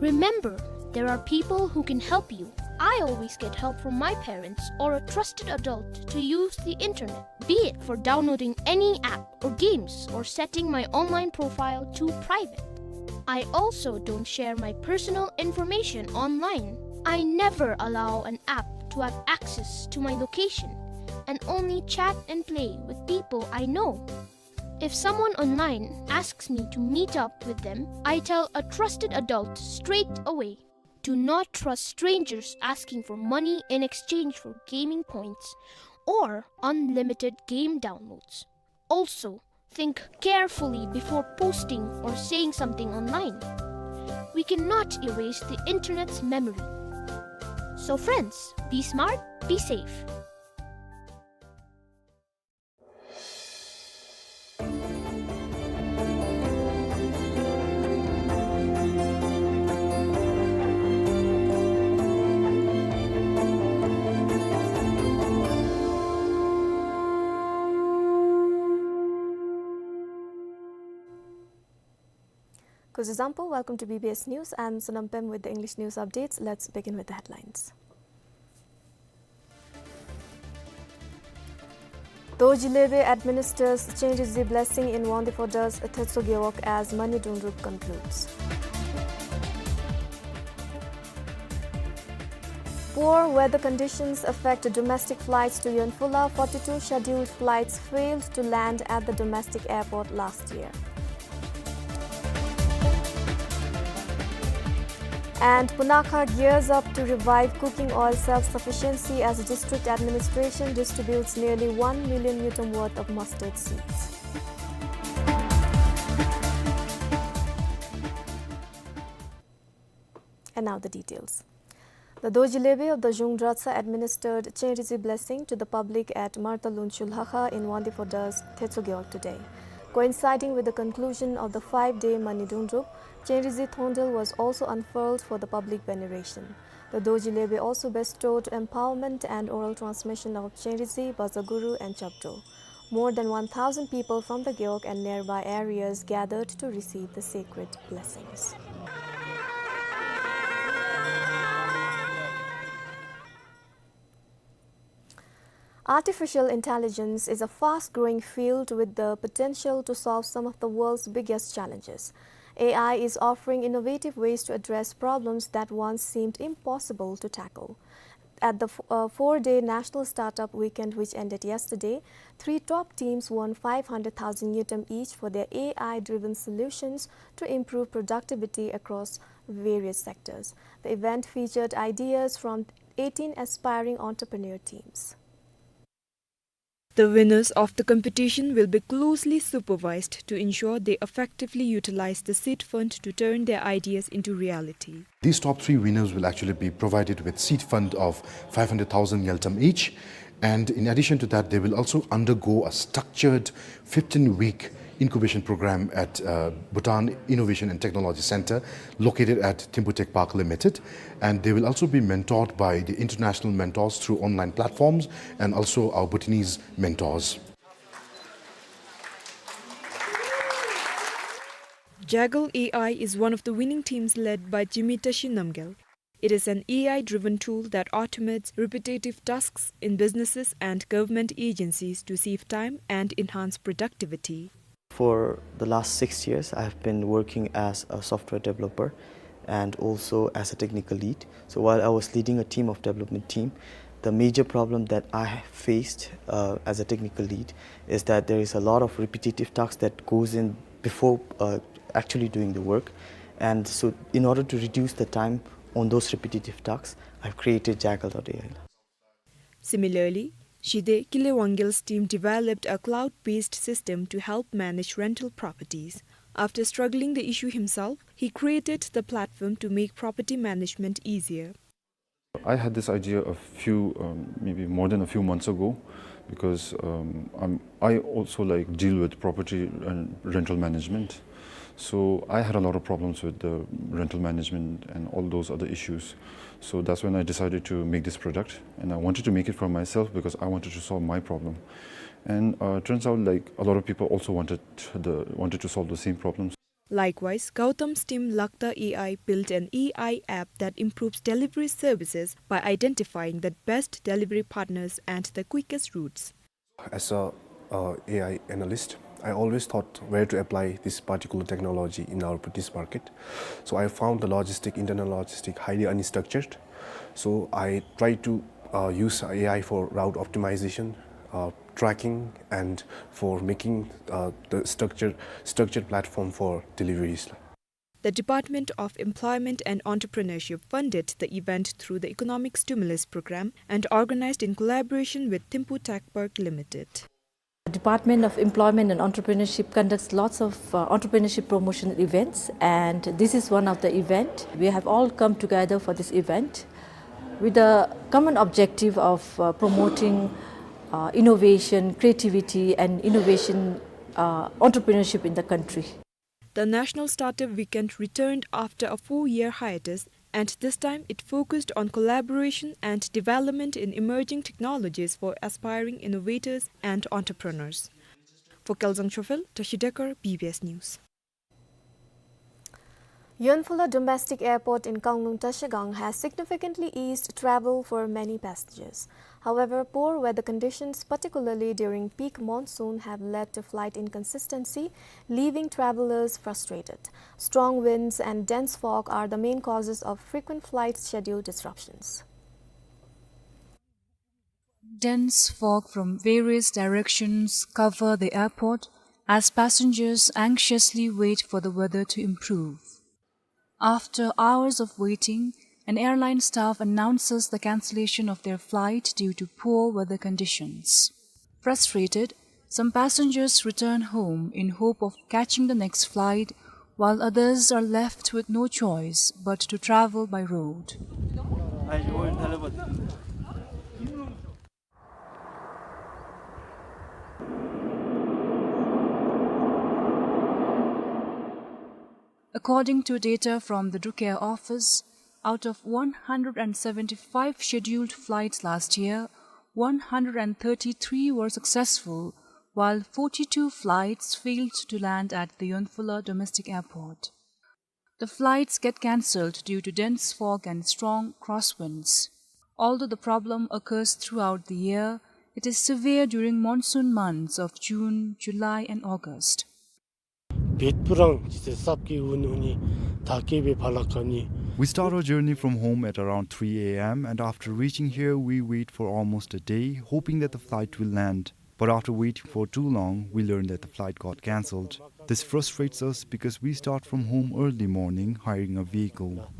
Remember, there are people who can help you. I always get help from my parents or a trusted adult to use the internet, be it for downloading any app or games or setting my online profile to private. I also don't share my personal information online. I never allow an app to have access to my location and only chat and play with people I know. If someone online asks me to meet up with them, I tell a trusted adult straight away. Do not trust strangers asking for money in exchange for gaming points or unlimited game downloads. Also, think carefully before posting or saying something online. We cannot erase the internet's memory. So friends, be smart, be safe. Kuzuzangpo, welcome to B B S News. I'm Sonam Pem with the English news updates. Let's begin with the headlines. Dorji Lebe administers Chenrizi Blessing in Wangdue Phodra's Thetso Gewog as Mani Dungdrup concludes. Poor weather conditions affect domestic flights to Yonphula. Forty-two scheduled flights failed to land at the domestic airport last year. And Punakha gears up to revive cooking oil self-sufficiency as district administration distributes nearly one million ngultrum worth of mustard seeds. And now the details. The Dorji Lebe of the Zhung Dratshang administered Chenrizi Blessing to the public at Martalun Chulhakha in Wangdue Phodra's Thetso Gewog today. Coinciding with the conclusion of the five-day Mani Dungdrup, Chenrizi Thongdel was also unfurled for the public veneration. The Dorji Lebe also bestowed empowerment and oral transmission of Chenrizi, Bazaguru and Chapdro. More than one thousand people from the Gewog and nearby areas gathered to receive the sacred blessings. Artificial intelligence is a fast-growing field with the potential to solve some of the world's biggest challenges. A I is offering innovative ways to address problems that once seemed impossible to tackle. At the f-, uh, four-day National Startup Weekend, which ended yesterday, three top teams won five hundred thousand ngultrum each for their A I-driven solutions to improve productivity across various sectors. The event featured ideas from eighteen aspiring entrepreneur teams. The winners of the competition will be closely supervised to ensure they effectively utilize the seed fund to turn their ideas into reality. These top three winners will actually be provided with seed fund of five hundred thousand ngultrum each. And in addition to that, they will also undergo a structured fifteen-week incubation program at, uh, Bhutan Innovation and Technology Center, located at Thimphu Tech Park Limited. And they will also be mentored by the international mentors through online platforms and also our Bhutanese mentors. Jaggle A I is one of the winning teams led by Jimmy Tashi Namgyal. It is an A I-driven tool that automates repetitive tasks in businesses and government agencies to save time and enhance productivity. For the last six years, I have been working as a software developer and also as a technical lead. So while I was leading a team of development team, the major problem that I have faced, uh, as a technical lead is that there is a lot of repetitive tasks that goes in before, uh, actually doing the work. And so in order to reduce the time on those repetitive tasks, I've created Jaggle dot A I. Similarly, Shide Kilewangyel's team developed a cloud-based system to help manage rental properties. After struggling the issue himself, he created the platform to make property management easier. I had this idea a few, um, maybe more than a few months ago, because, um, I'm, I also, like, deal with property and rental management. So I had a lot of problems with the rental management and all those other issues. So that's when I decided to make this product, and I wanted to make it for myself because I wanted to solve my problem. And, uh, turns out, like, a lot of people also wanted the, wanted to solve the same problems. Likewise, Gautam's team Lakta A I built an A I app that improves delivery services by identifying the best delivery partners and the quickest routes. As a, uh, A I analyst, I always thought where to apply this particular technology in our Bhutanese market. So I found the logistic, internal logistic, highly unstructured. So I tried to, uh, use A I for route optimization, uh, tracking, and for making, uh, the structure, structured platform for deliveries. The Department of Employment and Entrepreneurship funded the event through the Economic Stimulus Program and organized in collaboration with Thimphu Tech Park Limited. The Department of Employment and Entrepreneurship conducts lots of, uh, entrepreneurship promotion events, and this is one of the event. We have all come together for this event with the common objective of, uh, promoting, uh, innovation, creativity, and innovation, uh, entrepreneurship in the country. The National Startup Weekend returned after a four-year hiatus, and this time it focused on collaboration and development in emerging technologies for aspiring innovators and entrepreneurs. For Kelzang Chofel, Tashi Dekar, B B S News. Yonphula Domestic Airport in Kanglung Trashigang has significantly eased travel for many passengers. However, poor weather conditions, particularly during peak monsoon, have led to flight inconsistency, leaving travelers frustrated. Strong winds and dense fog are the main causes of frequent flight schedule disruptions. Dense fog from various directions cover the airport as passengers anxiously wait for the weather to improve. After hours of waiting, an airline staff announces the cancellation of their flight due to poor weather conditions. Frustrated, some passengers return home in hope of catching the next flight, while others are left with no choice but to travel by road. According to data from the Druk Air office, out of one hundred and seventy-five scheduled flights last year, one hundred and thirty-three were successful, while forty-two flights failed to land at the Yonphula Domestic Airport. The flights get cancelled due to dense fog and strong crosswinds. Although the problem occurs throughout the year, it is severe during monsoon months of June, July, and August. བེད་པུ་རང་ཅི་ཚེ་སབ་ཀི་ཨུན་ཨུན་ནི་ད་ཀེ་བེ་ཕ་ལ་ཀ་ནི། We start our journey from home at around three a m, and after reaching here, we wait for almost a day, hoping that the flight will land. But after waiting for too long, we learn that the flight got cancelled. This frustrates us because we start from home early morning, hiring a vehicle.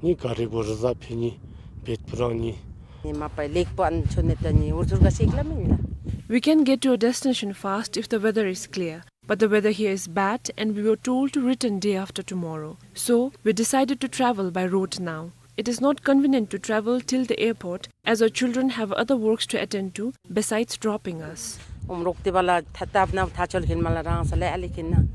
ནི་ག་རི་གོ་རི་ཟ་ཕི་ནི་བེད་པུ་རང་ནི། ནི་མ་པའི་ལེགས་པོ་ཨན་ཆོ་ནེ་ཏ་ནི་འུར་ཚུར་ག་ཤེག་ལ་མིན་ལ། We can get to our destination fast if the weather is clear, but the weather here is bad and we were told to return day after tomorrow. So, we decided to travel by road now. It is not convenient to travel till the airport as our children have other works to attend to besides dropping us. ཨོམ་རོག་ཏི་བ་ལ་ཐ་ཏབ་ན་ཐ་ཆོལ་ཁིན་མ་ལ་རང་ས་ལ་ཨ་ལི་ཁིན་ན།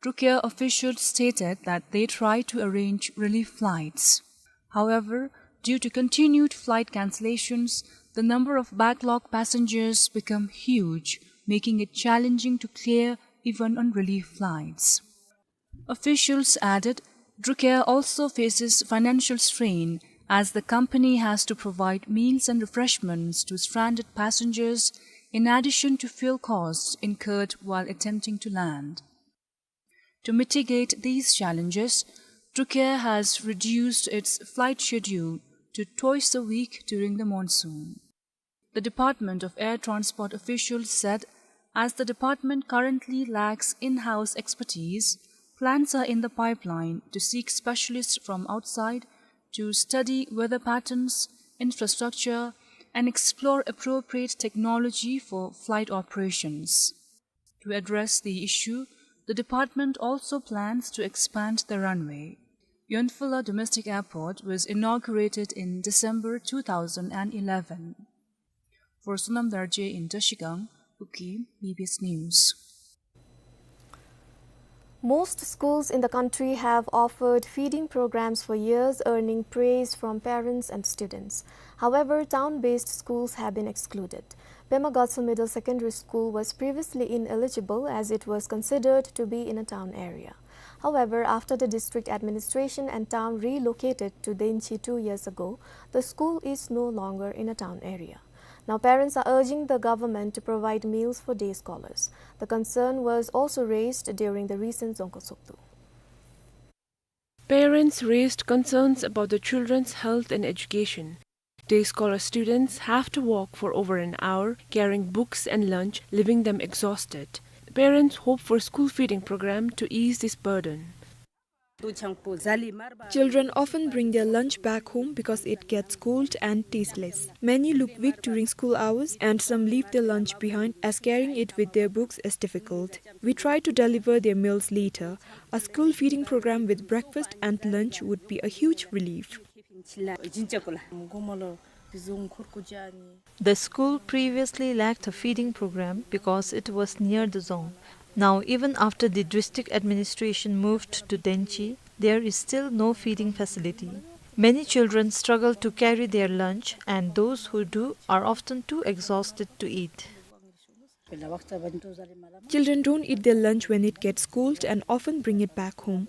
Druk Air officials stated that they try to arrange relief flights. However, due to continued flight cancellations, the number of backlog passengers become huge, making it challenging to clear even on relief flights. Officials added, Druk Air also faces financial strain as the company has to provide meals and refreshments to stranded passengers in addition to fuel costs incurred while attempting to land. To mitigate these challenges, Druk Air has reduced its flight schedule to twice a week during the monsoon. The Department of Air Transport officials said, as the department currently lacks in-house expertise, plans are in the pipeline to seek specialists from outside to study weather patterns, infrastructure, and explore appropriate technology for flight operations. To address the issue, the department also plans to expand the runway. Yonphula Domestic Airport was inaugurated in December two thousand and eleven. For Sonam Darje in Trashigang, Kuki, B B S News. Most schools in the country have offered feeding programs for years, earning praise from parents and students. However, town-based schools have been excluded. Pema Girls Middle Secondary School was previously ineligible as it was considered to be in a town area. However, after the district administration and town relocated to Denchi two years ago, the school is no longer in a town area. Now, parents are urging the government to provide meals for day scholars. The concern was also raised during the recent Dzongkha Soptu. Parents raised concerns about the children's health and education. Day scholar students have to walk for over an hour, carrying books and lunch, leaving them exhausted. Parents hope for school feeding program to ease this burden. Children often bring their lunch back home because it gets cold and tasteless. Many look weak during school hours, and some leave their lunch behind, as carrying it with their books is difficult. We try to deliver their meals later. A school feeding program with breakfast and lunch would be a huge relief. The school previously lacked a feeding program because it was near the dzong. Now, even after the district administration moved to Denchi, there is still no feeding facility. Many children struggle to carry their lunch, and those who do are often too exhausted to eat. Children don't eat their lunch when it gets cold and often bring it back home.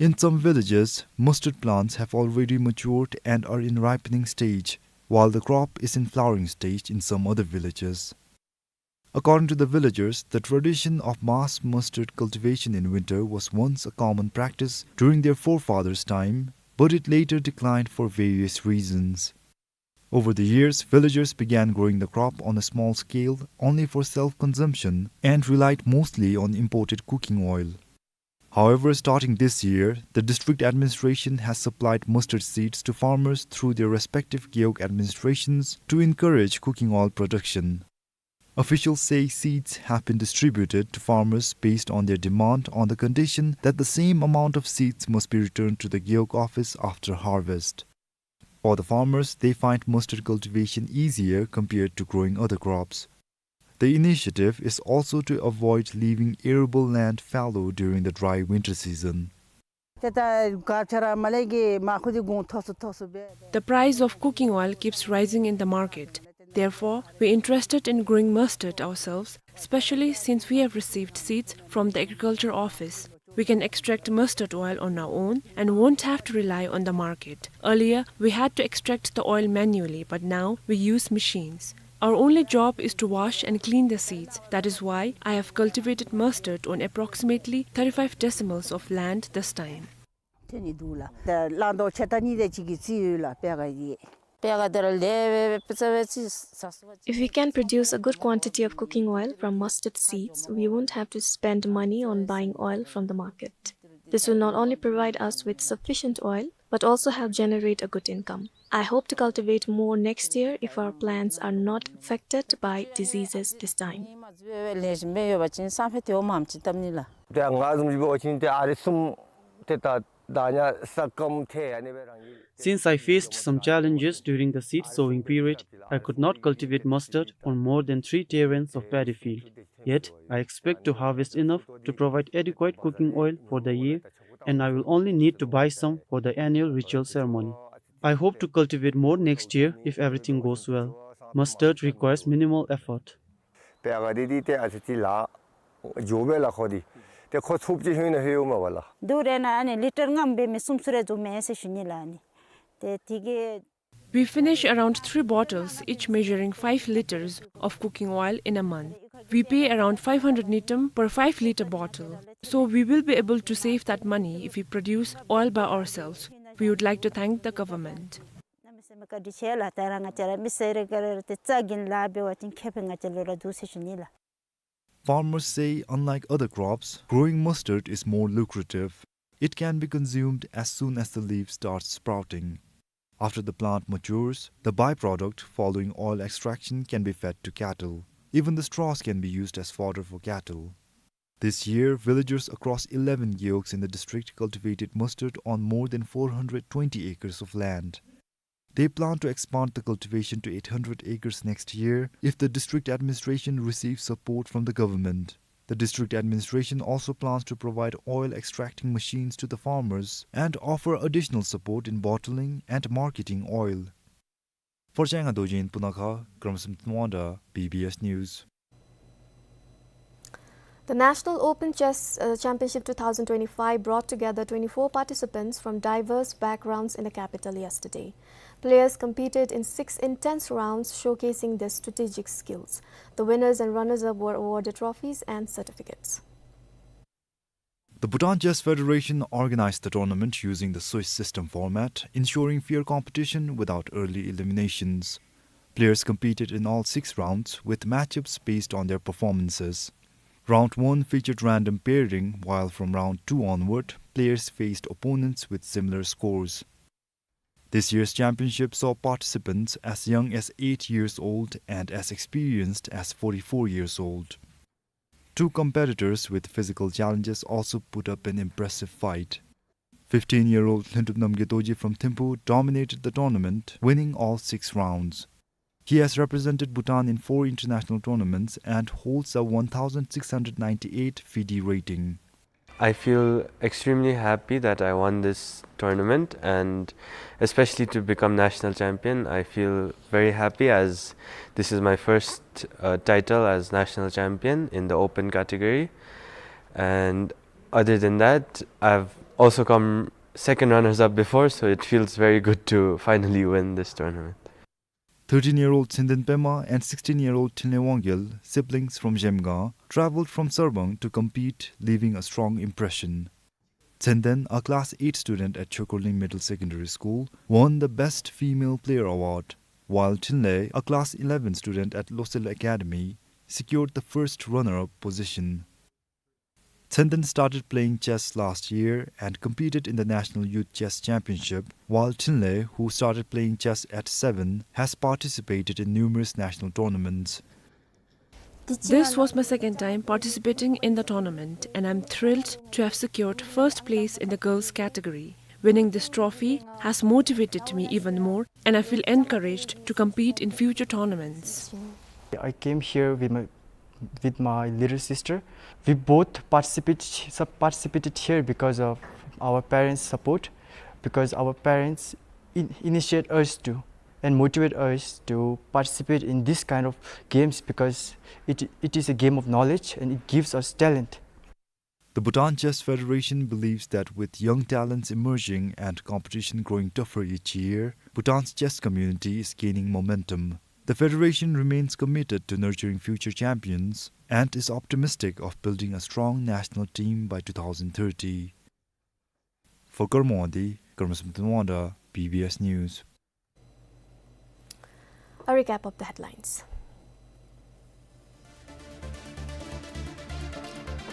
In some villages, mustard plants have already matured and are in ripening stage, while the crop is in flowering stage in some other villages. According to the villagers, the tradition of mass mustard cultivation in winter was once a common practice during their forefathers' time, but it later declined for various reasons. Over the years, villagers began growing the crop on a small scale, only for self-consumption, and relied mostly on imported cooking oil. However, starting this year, the district administration has supplied mustard seeds to farmers through their respective gewog administrations to encourage cooking oil production. Officials say seeds have been distributed to farmers based on their demand, on the condition that the same amount of seeds must be returned to the gewog office after harvest. For the farmers, they find mustard cultivation easier compared to growing other crops. The initiative is also to avoid leaving arable land fallow during the dry winter season. ཏེ་ད་ག་ཆ་ར་མ་ལེ་གི་མ་ཁུ་དི་གུང་ཐོག་སུ་ཐོག་སུ་སྦེ། The price of cooking oil keeps rising in the market. Therefore, we're interested in growing mustard ourselves, especially since we have received seeds from the agriculture office. We can extract mustard oil on our own and won't have to rely on the market. Earlier, we had to extract the oil manually, but now we use machines. Our only job is to wash and clean the seeds. That is why I have cultivated mustard on approximately thirty-five decimals of land this time. ཏེ་ནི་འདུག་ལགས། ད་བླང་དོར་ཆེ་ད་ནི་དེ་ཅིག་གི་རྩིས་ཡོད་ལགས་པེ་ག་ཡི། པེ་ག་དེ་ར་ལེ་བེ་བེ་ཙ་བེ་ཙི་ས་སུ་བ་ཅི། If we can produce a good quantity of cooking oil from mustard seeds, we won't have to spend money on buying oil from the market. This will not only provide us with sufficient oil, but also help generate a good income. I hope to cultivate more next year if our plants are not affected by diseases this time. ཏེ་ང་བཟུམ་ཅིག་འབད་བ་ཅིན་ཏེ་ཨ་རི་གསུམ་ཏེ་ད་ད་ཉ་ས་ཀམ་ཐེ་ཨ་ནི་སྦེ་རང་གི། Since I faced some challenges during the seed sowing period, I could not cultivate mustard on more than three terrains of paddy field. Yet, I expect to harvest enough to provide adequate cooking oil for the year, and I will only need to buy some for the annual ritual ceremony. I hope to cultivate more next year if everything goes well. Mustard requires minimal effort. པེ་ག་འདི་འདི་ཏེ་ཨ་ཙི་ཅིག་ལཱ་འགྱོ་བས་ལགས། ཁོ་འདི་ཏེ་ཁོ་ཚུབ་ཅིག་ཧུན་ན་ཧེ་ཡོད་མས་པ་ལགས། དུ་རེ་ན་ཨ་ནི་ལི་ཊར་ལྔ་སྦེ་མི་གསུམ་ཚུ་རེ་འཛོམས་མས་ཟེར་ཞུ་ནི་ལགས། ཨ་ནི་ཏེ་དེ་གིས། We finish around three bottles, each measuring five liters of cooking oil in a month. We pay around five hundred ngultrum per five liter bottle. So we will be able to save that money if we produce oil by ourselves. We would like to thank the government. Farmers say, unlike other crops, growing mustard is more lucrative. It can be consumed as soon as the leaf starts sprouting. After the plant matures, the byproduct following oil extraction can be fed to cattle. Even the straws can be used as fodder for cattle. This year, villagers across eleven gewogs in the district cultivated mustard on more than four hundred twenty acres of land. They plan to expand the cultivation to eight hundred acres next year if the district administration receives support from the government. The district administration also plans to provide oil extracting machines to the farmers and offer additional support in bottling and marketing oil. For Changa Dorji in Punakha, Kramsam Tmwanda, B B S News. The National Open Chess, uh, Championship two thousand twenty-five brought together twenty-four participants from diverse backgrounds in the capital yesterday. Players competed in six intense rounds, showcasing their strategic skills. The winners and runners-up were awarded trophies and certificates. The Bhutan Chess Federation organized the tournament using the Swiss system format, ensuring fair competition without early eliminations. Players competed in all six rounds, with matchups based on their performances. Round one featured random pairing, while from round two onward, players faced opponents with similar scores. This year's championship saw participants as young as eight years old and as experienced as forty-four years old. Two competitors with physical challenges also put up an impressive fight. Fifteen-year-old Lhuntup Namgay Dorji from Thimphu dominated the tournament, winning all six rounds. He has represented Bhutan in four international tournaments and holds a one thousand six hundred ninety-eight FIDE rating. I feel extremely happy that I won this tournament, and especially to become national champion. I feel very happy as this is my first, uh, title as national champion in the open category. And other than that, I've also come second runners up before, so it feels very good to finally win this tournament. Thirteen-year-old Tsenden Pema and sixteen-year-old Thinley Wangyal, siblings from Zhemgang, traveled from Sarbang to compete, leaving a strong impression. Tsenden, a class eight student at Chokorling Middle Secondary School, won the Best Female Player Award, while Thinley, a class eleven student at Losel Academy, secured the first runner-up position. Tsenden started playing chess last year and competed in the National Youth Chess Championship, while Thinley, who started playing chess at seven, has participated in numerous national tournaments. This was my second time participating in the tournament, and I'm thrilled to have secured first place in the girls category. Winning this trophy has motivated me even more, and I feel encouraged to compete in future tournaments. I came here with my, with my little sister. We both participate, sub-, participated here because of our parents' support, because our parents in-, initiate us to and motivate us to participate in this kind of games, because it, it is a game of knowledge and it gives us talent. The Bhutan Chess Federation believes that with young talents emerging and competition growing tougher each year, Bhutan's chess community is gaining momentum. The federation remains committed to nurturing future champions and is optimistic of building a strong national team by two thousand thirty. For Karma Wangdi, Karma Samten Wangda, B B S News. A recap of the headlines.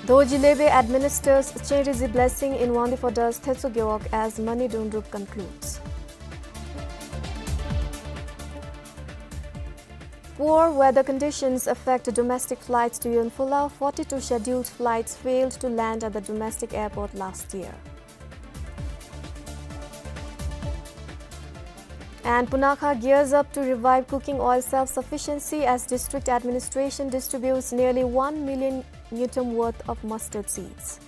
Dorji Leybey administers Chenrezig blessing in Wangdue Phodra's Thetso Gewog as Mani Dongdrup concludes. Poor weather conditions affect domestic flights to Yonphula. Forty-two scheduled flights failed to land at the domestic airport last year. And Punakha gears up to revive cooking oil self-sufficiency as district administration distributes nearly one million ngultrum worth of mustard seeds.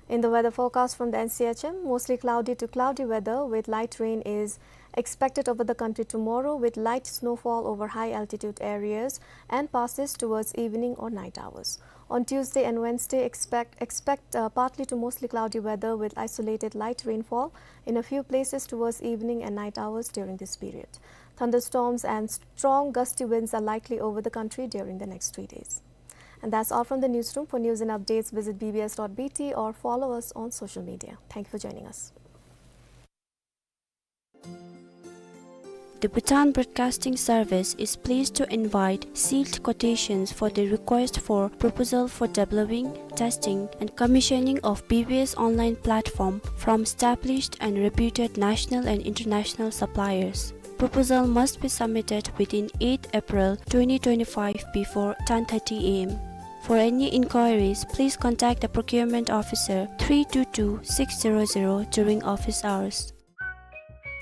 In the weather forecast from the N C H M, mostly cloudy to cloudy weather with light rain is expected over the country tomorrow, with light snowfall over high altitude areas and passes towards evening or night hours. On Tuesday and Wednesday, expect, expect, uh, partly to mostly cloudy weather with isolated light rainfall in a few places towards evening and night hours during this period. Thunderstorms and strong gusty winds are likely over the country during the next three days. And that's all from the newsroom. For news and updates, visit B B S dot B T or follow us on social media. Thank you for joining us. The Bhutan Broadcasting Service is pleased to invite sealed quotations for the request for proposal for developing, testing, and commissioning of B B S online platform from established and reputed national and international suppliers. Proposal must be submitted within eighth April twenty twenty-five before ten thirty A M. For any inquiries, please contact the procurement officer three two two six zero zero during office hours.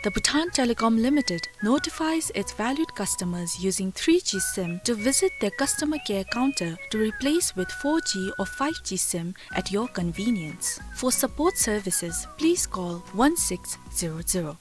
The Bhutan Telecom Limited notifies its valued customers using three G SIM to visit their customer care counter to replace with four G or five G SIM at your convenience. For support services, please call one six zero zero.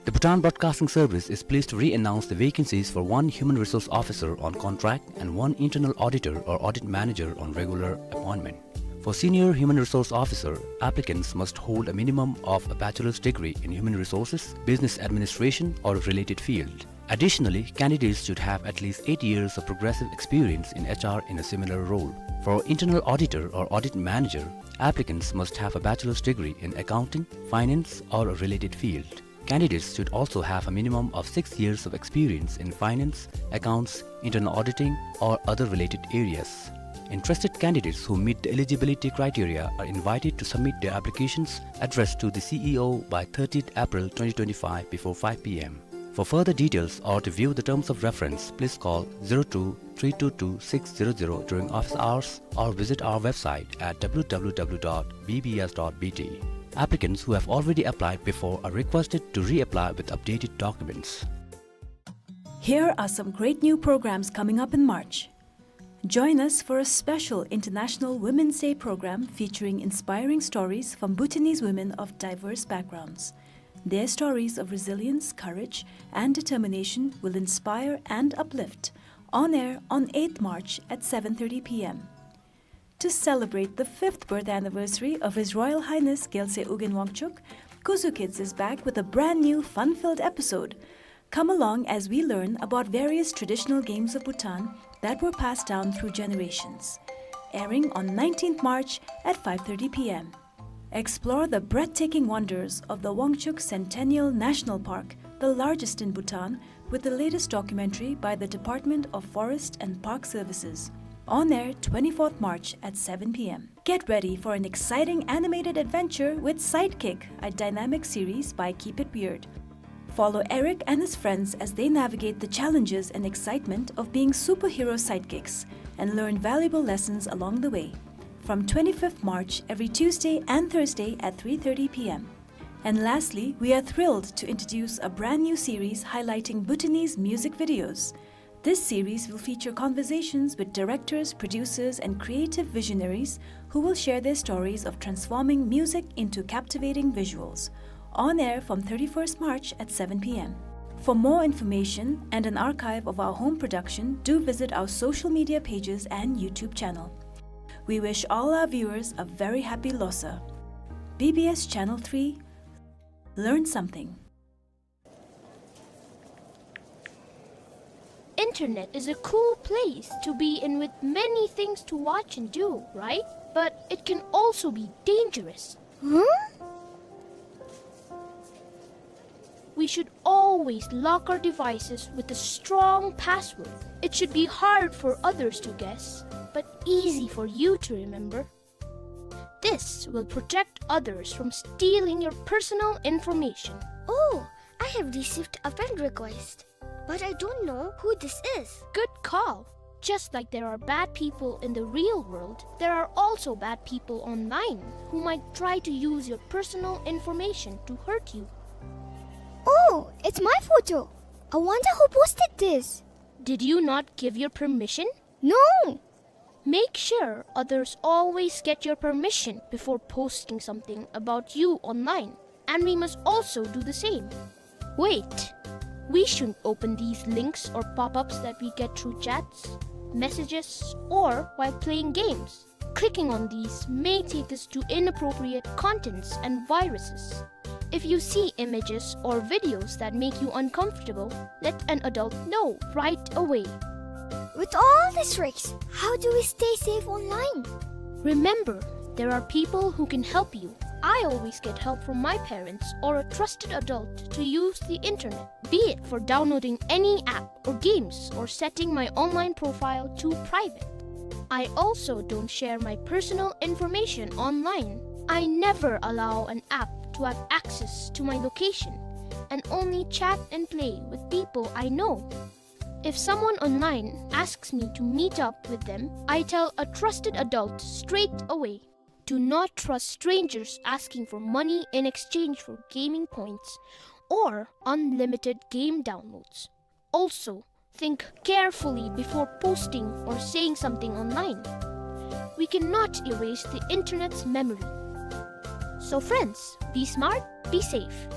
The Bhutan Broadcasting Service is pleased to re-announce the vacancies for one Human Resource Officer on contract and one Internal Auditor or Audit Manager on regular appointment. For Senior Human Resource Officer, applicants must hold a minimum of a bachelor's degree in human resources, business administration, or a related field. Additionally, candidates should have at least eight years of progressive experience in H R in a similar role. For Internal Auditor or Audit Manager, applicants must have a bachelor's degree in accounting, finance, or a related field. Candidates should also have a minimum of six years of experience in finance, accounts, internal auditing, or other related areas. Interested candidates who meet the eligibility criteria are invited to submit their applications addressed to the C E O by thirtieth April twenty twenty-five before five P M. For further details or to view the terms of reference, please call zero two three two two six zero zero during office hours or visit our website at W W W dot B B S dot B T. Applicants who have already applied before are requested to reapply with updated documents. Here are some great new programs coming up in March. Join us for a special International Women's Day program featuring inspiring stories from Bhutanese women of diverse backgrounds. Their stories of resilience, courage, and determination will inspire and uplift On air on eighth March at seven thirty p m. To celebrate the fifth birth anniversary of His Royal Highness Gyaltsey Ugyen Wangchuck, Kuzu Kids is back with a brand new fun-filled episode. Come along as we learn about various traditional games of Bhutan that were passed down through generations. Airing on nineteenth March at five thirty p m. Explore the breathtaking wonders of the Wangchuck Centennial National Park, the largest in Bhutan, with the latest documentary by the Department of Forest and Park Services. On air twenty-fourth March at seven p m. Get ready for an exciting animated adventure with Sidekick, a dynamic series by Keep It Weird. Follow Eric and his friends as they navigate the challenges and excitement of being superhero sidekicks and learn valuable lessons along the way. From twenty-fifth March, every Tuesday and Thursday at three thirty p m. And lastly, we are thrilled to introduce a brand new series highlighting Bhutanese music videos. This series will feature conversations with directors, producers, and creative visionaries who will share their stories of transforming music into captivating visuals. On air from thirty-first March at seven p m. For more information and an archive of our home production, do visit our social media pages and YouTube channel. We wish all our viewers a very happy Losar. B B S Channel three, learn something. Internet is a cool place to be in with many things to watch and do, right? But it can also be dangerous. Huh? We should always lock our devices with a strong password. It should be hard for others to guess, but easy for you to remember. This will protect others from stealing your personal information. Oh, I have received a friend request, but I don't know who this is. Good call. Just like there are bad people in the real world, there are also bad people online who might try to use your personal information to hurt you. Oh, it's my photo. I wonder who posted this. Did you not give your permission? No. Make sure others always get your permission before posting something about you online, and we must also do the same. Wait! We shouldn't open these links or pop-ups that we get through chats, messages, or while playing games. Clicking on these may take us to inappropriate contents and viruses. If you see images or videos that make you uncomfortable, let an adult know right away. With all these risks, how do we stay safe online? Remember, there are people who can help you. I always get help from my parents or a trusted adult to use the internet, be it for downloading any app or games or setting my online profile to private. I also don't share my personal information online. I never allow an app to have access to my location and only chat and play with people I know. If someone online asks me to meet up with them, I tell a trusted adult straight away. Do not trust strangers asking for money in exchange for gaming points or unlimited game downloads. Also, think carefully before posting or saying something online. We cannot erase the internet's memory. So friends, be smart, be safe.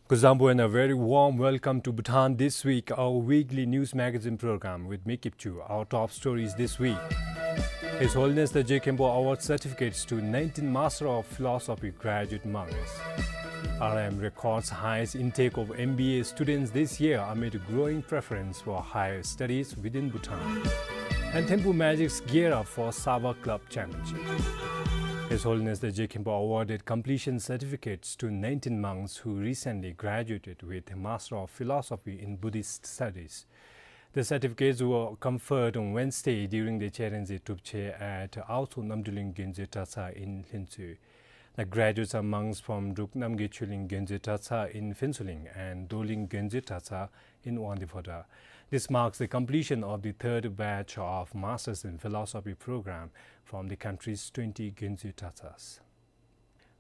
Kuzuzangpo and a very warm welcome to Bhutan This Week, our weekly news magazine program with me, Kipchu. Our top stories this week. His Holiness the Je Khenpo awards certificates to nineteen Master of Philosophy graduate monks. R I M records highest intake of M B A students this year amid growing preference for higher studies within Bhutan. And Thimphu Magics gear up for Sava Club Championship. His Holiness the Je Khenpo awarded completion certificates to nineteen monks who recently graduated with a Master of Philosophy in Buddhist Studies. The certificates were conferred on Wednesday during the Cherenze Tupche at Aoso Namdruling Gyonzwe Dratshang in Lhentsui. The graduates are monks from Druk Namgay Choling Gyonzwe Dratshang in Phuentsholing and Dorling Gyonzwe Dratshang in Wangdue Phodrang. This marks the completion of the third batch of Masters in Philosophy program from the country's twenty Gyonzwe Dratshangs.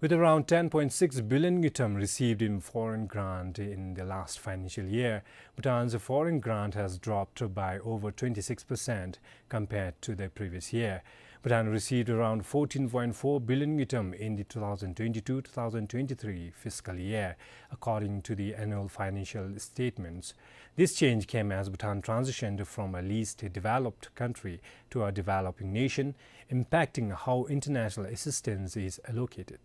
With around ten point six billion ngultrum received in foreign grant in the last financial year, Bhutan's foreign grant has dropped by over twenty-six percent compared to the previous year. Bhutan received around fourteen point four billion ngultrum in the two thousand twenty-two two thousand twenty-three fiscal year, according to the annual financial statements. This change came as Bhutan transitioned from a least developed country to a developing nation, impacting how international assistance is allocated.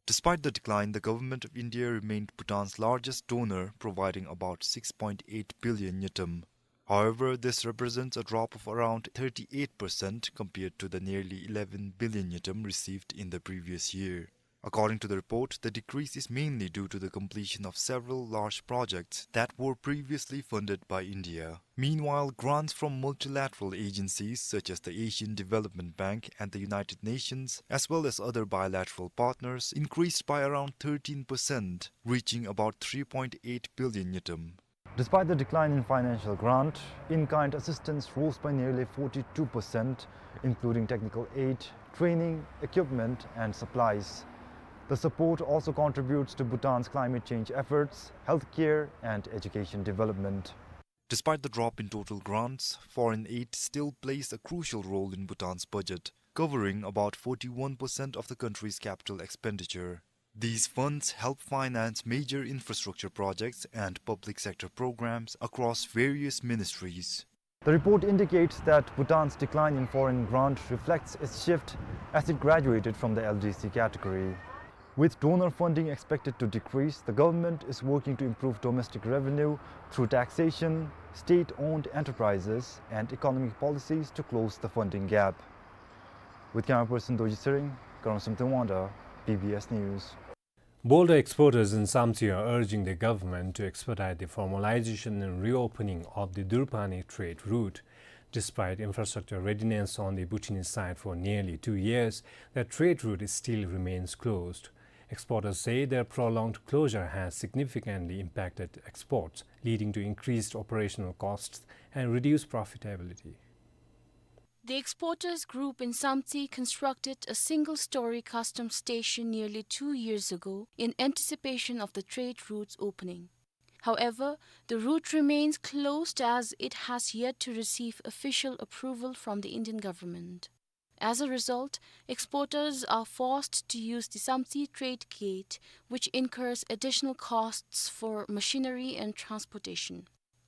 Despite the decline, the Government of India remained Bhutan's largest donor, providing about six point eight billion ngultrum. However, this represents a drop of around thirty-eight percent compared to the nearly eleven billion ngultrum received in the previous year. According to the report, the decrease is mainly due to the completion of several large projects that were previously funded by India. Meanwhile, grants from multilateral agencies such as the Asian Development Bank and the United Nations, as well as other bilateral partners, increased by around thirteen percent, reaching about three point eight billion ngultrum. Despite the decline in financial grant, in-kind assistance rose by nearly forty-two percent, including technical aid, training, equipment, and supplies. The support also contributes to Bhutan's climate change efforts, healthcare, and education development. Despite the drop in total grants, foreign aid still plays a crucial role in Bhutan's budget, covering about forty-one percent of the country's capital expenditure. These funds help finance major infrastructure projects and public sector programs across various ministries. The report indicates that Bhutan's decline in foreign grant reflects its shift as it graduated from the L D C category. With donor funding expected to decrease, the government is working to improve domestic revenue through taxation, state-owned enterprises, and economic policies to close the funding gap. With camera person Dorji Tshering, Karam Samten Wangda, B B S News. Boulder exporters in Samtse are urging the government to expedite the formalization and reopening of the Durpani trade route. Despite infrastructure readiness on the Bhutanese side for nearly two years, the trade route still remains closed. Exporters say their prolonged closure has significantly impacted exports, leading to increased operational costs and reduced profitability. The exporters group in Samtse constructed a single-story customs station nearly two years ago in anticipation of the trade route's opening. However, the route remains closed as it has yet to receive official approval from the Indian government. As a result, exporters are forced to use the Samtse trade gate, which incurs additional costs for machinery and transportation.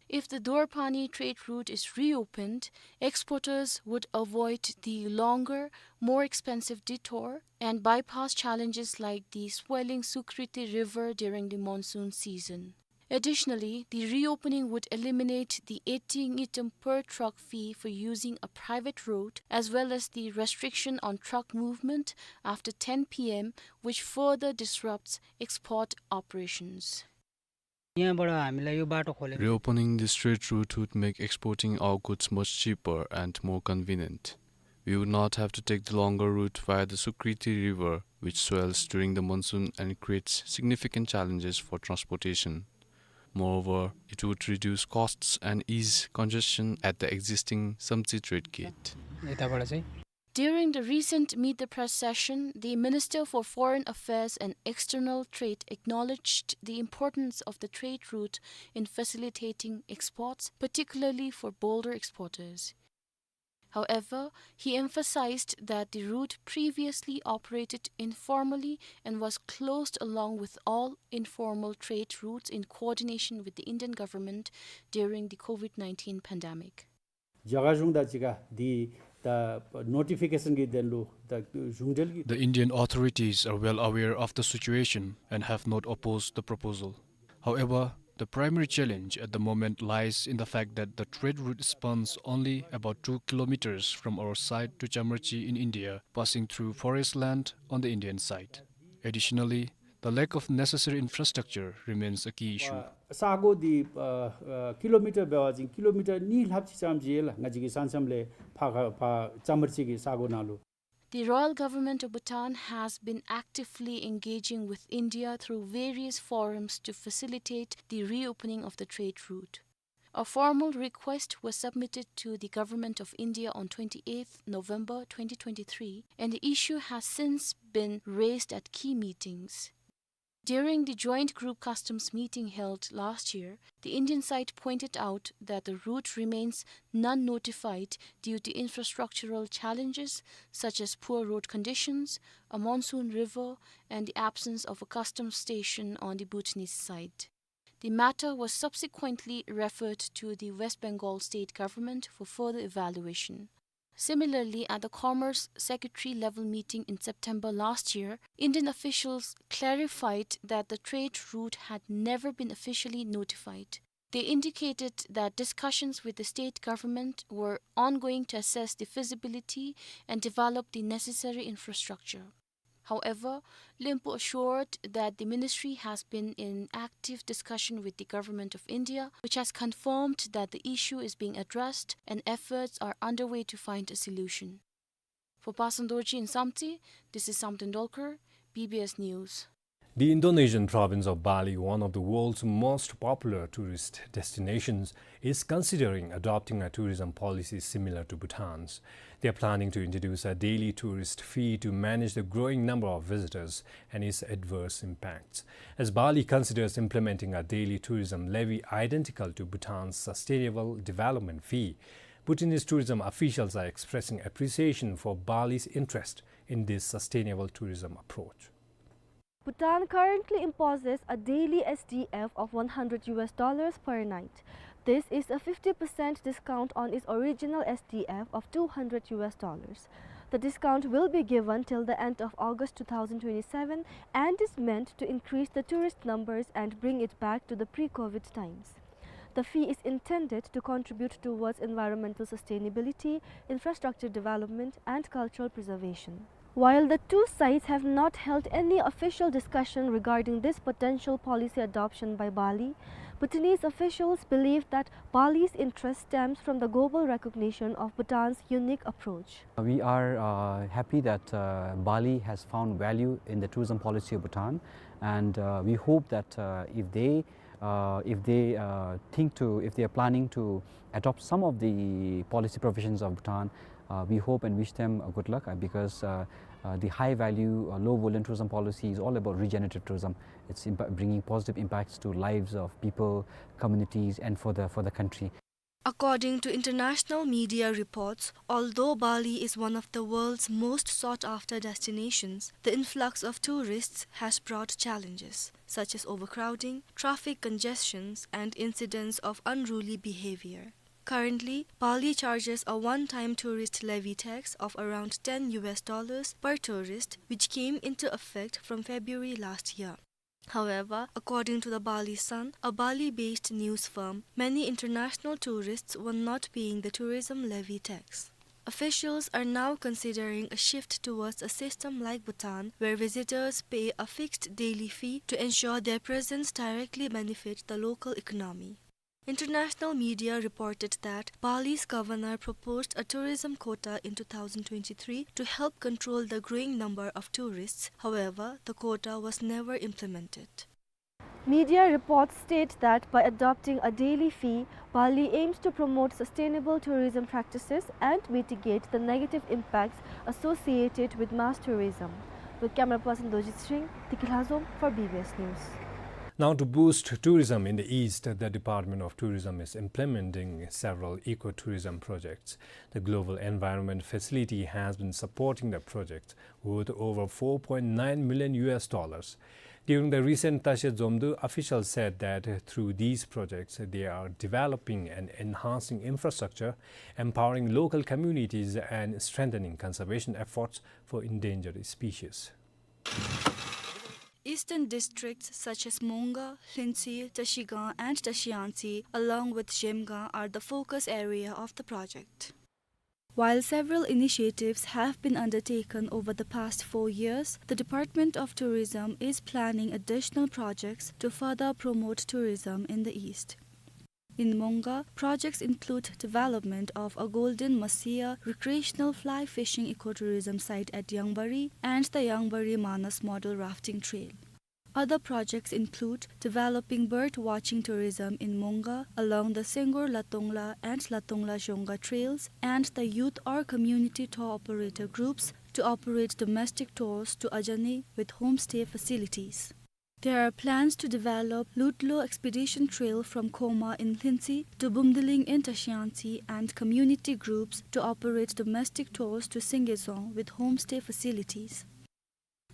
If the Durpani trade route is reopened, exporters would avoid the longer, more expensive detour and bypass challenges like the swelling Sukriti River during the monsoon season. Additionally, the reopening would eliminate the eighty ngultrum per truck fee for using a private road, as well as the restriction on truck movement after ten P M, which further disrupts export operations. यहाँबाट हामीलाई यो बाटो खोले Reopening this trade route would make exporting our goods much cheaper and more convenient. We would not have to take the longer route via the Sukriti River, which swells during the monsoon and creates significant challenges for transportation. Moreover, it would reduce costs and ease congestion at the existing Samtse trade gate. यताबाट चाहिँ During the recent Meet the Press session, the Minister for Foreign Affairs and External Trade acknowledged the importance of the trade route in facilitating exports, particularly for Boulder exporters. However, he emphasized that the route previously operated informally and was closed along with all informal trade routes in coordination with the Indian government during the COVID nineteen pandemic. རྒྱ་གར་གཞུང་དང་གཅིག་ཁར་འདི་ད་ནོ་ཊི་ཕི་ཀེ་ཤཱན་གྱི་དོན་ལུ་ད་གཞུང་འབྲེལ་གྱི The Indian authorities are well aware of the situation and have not opposed the proposal. However, The primary challenge at the moment lies in the fact that the trade route spans only about two kilometers from our site to Chamarchi in India, passing through forest land on the Indian side. Additionally, the lack of necessary infrastructure remains a key issue. ས་གོ་འདི་ཨ་ཨ་ཀི་ལོ་མི་ཊར་འབད་བ་ཅིན་ཀི་ལོ་མི་ཊར་གཉིས་ལྷགཔ་ཅིག་ཙམ་ཅིག་ཡོད་ལགས། ང་བཅས་ཀྱི་ས་མཚམས་ལས་ཕར་ཕར་ཕར་ཅ་མར་ཅི་གི་ས་གོ་ནང་ལུ། The Royal Government of Bhutan has been actively engaging with India through various forums to facilitate the reopening of the trade route. A formal request was submitted to the Government of India on twenty-eighth November twenty twenty-three, and the issue has since been raised at key meetings. During the Joint Group Customs meeting held last year, the Indian side pointed out that the route remains non-notified due to infrastructural challenges such as poor road conditions, a monsoon river, and the absence of a customs station on the Bhutanese side. The matter was subsequently referred to the West Bengal state government for further evaluation. Similarly, at the Commerce Secretary level meeting in September last year, Indian officials clarified that the trade route had never been officially notified. They indicated that discussions with the state government were ongoing to assess the feasibility and develop the necessary infrastructure. However, Limpu assured that the ministry has been in active discussion with the Government of India, which has confirmed that the issue is being addressed and efforts are underway to find a solution. For Pasan Dorji in Samtse, this is Samten Dolkar, B B S News. The Indonesian province of Bali, one of the world's most popular tourist destinations, is considering adopting a tourism policy similar to Bhutan's. They are planning to introduce a daily tourist fee to manage the growing number of visitors and its adverse impacts. As Bali considers implementing a daily tourism levy identical to Bhutan's sustainable development fee, Bhutanese tourism officials are expressing appreciation for Bali's interest in this sustainable tourism approach. Bhutan currently imposes a daily S D F of one hundred U S dollars per night. This is a fifty percent discount on its original S D F of two hundred U S dollars. The discount will be given till the end of August two thousand twenty-seven and is meant to increase the tourist numbers and bring it back to the pre-COVID times. The fee is intended to contribute towards environmental sustainability, infrastructure development, and cultural preservation. While the two sides have not held any official discussion regarding this potential policy adoption by Bali, Bhutanese officials believe that Bali's interest stems from the global recognition of Bhutan's unique approach. We are, uh, happy that, uh, Bali has found value in the tourism policy of Bhutan, and, uh, we hope that, uh, if they uh, if they, uh, think to, if they are planning to adopt some of the policy provisions of Bhutan, uh, we hope and wish them, uh, good luck, uh, because, uh, uh, the high value, uh, low volume tourism policy is all about regenerative tourism. It's impa-, bringing positive impacts to lives of people, communities, and for the, for the country. According to international media reports, although Bali is one of the world's most sought-after destinations, the influx of tourists has brought challenges, such as overcrowding, traffic congestions, and incidents of unruly behavior. Currently, Bali charges a one-time tourist levy tax of around ten U S dollars per tourist, which came into effect from February last year. However, according to the Bali Sun, a Bali-based news firm, many international tourists were not paying the tourism levy tax. Officials are now considering a shift towards a system like Bhutan, where visitors pay a fixed daily fee to ensure their presence directly benefit the local economy. International media reported that Bali's governor proposed a tourism quota in two thousand twenty-three to help control the growing number of tourists. However, the quota was never implemented. Media reports state that by adopting a daily fee, Bali aims to promote sustainable tourism practices and mitigate the negative impacts associated with mass tourism. With camera person Dojit Singh, Tiki Lhazom for B B S News. Now, to boost tourism in the East, the Department of Tourism is implementing several ecotourism projects. The Global Environment Facility has been supporting the project worth over four point nine million U S dollars. During the recent Tashe Zomdu, officials said that through these projects, they are developing and enhancing infrastructure, empowering local communities, and strengthening conservation efforts for endangered species. Eastern districts such as Monga, Hlintsui, Trashigang and Trashiyangtse, along with Zhemgang, are the focus area of the project. While several initiatives have been undertaken over the past four years, the Department of Tourism is planning additional projects to further promote tourism in the East. In Monga, projects include development of a golden mahseer recreational fly fishing ecotourism site at Yangbari and the Yangbari Manas model rafting trail. Other projects include developing bird watching tourism in Monga along the Senggor Latongla and Latongla Zhonga trails and the youth or community tour operator groups to operate domestic tours to Ajani with homestay facilities. There are plans to develop Lutlo Expedition Trail from Khoma in Hlintsui to Bumdiling in Trashiyangtse and community groups to operate domestic tours to Singezong with homestay facilities.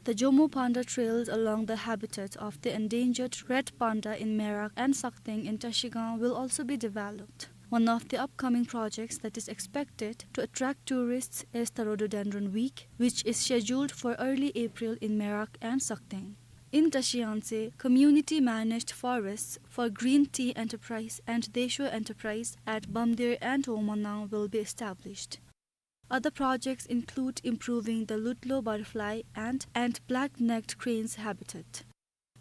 The Jomo Panda trails along the habitat of the endangered red panda in Merak and Sakteng in Trashigang will also be developed. One of the upcoming projects that is expected to attract tourists is the Rhododendron Week, which is scheduled for early April in Merak and Sakteng. In Trashiyangtse, community-managed forests for Green Tea Enterprise and Desho Enterprise at Bamdir and Omanang will be established. Other projects include improving the Lutlo butterfly and, and black-necked crane's habitat.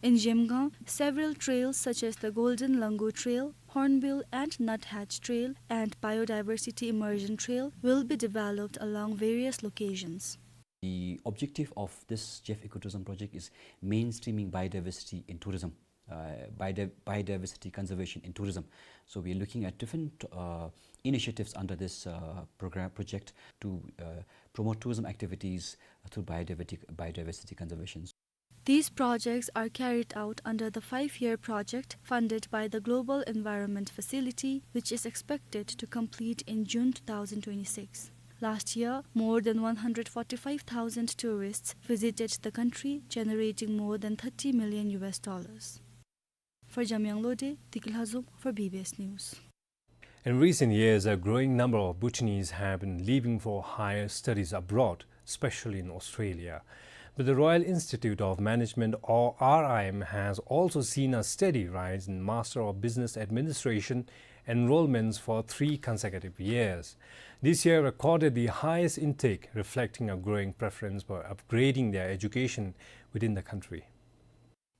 In Zhemgang, several trails such as the Golden Langur Trail, Hornbill and Nuthatch Trail, and Biodiversity Immersion Trail will be developed along various locations. The objective of this Jeff Ecotourism project is mainstreaming biodiversity in tourism, uh, biodi-, biodiversity conservation in tourism. So we are looking at different, uh, initiatives under this, uh, program, project to, uh, promote tourism activities through biodiversity, biodiversity conservation. These projects are carried out under the five-year project funded by the Global Environment Facility, which is expected to complete in June two thousand twenty-six. Last year, more than one hundred forty-five thousand tourists visited the country, generating more than thirty million U S dollars. For Jamyang Lode, Diki Lhazom for B B S News. In recent years, a growing number of Bhutanese have been leaving for higher studies abroad, especially in Australia. But the Royal Institute of Management, or R I M, has also seen a steady rise in Master of Business Administration enrollments for three consecutive years. This year recorded the highest intake, reflecting a growing preference for upgrading their education within the country.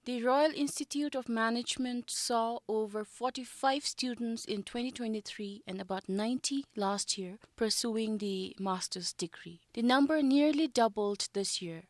The Royal Institute of Management saw over forty-five students in twenty twenty-three and about ninety last year pursuing the master's degree. The number nearly doubled this year.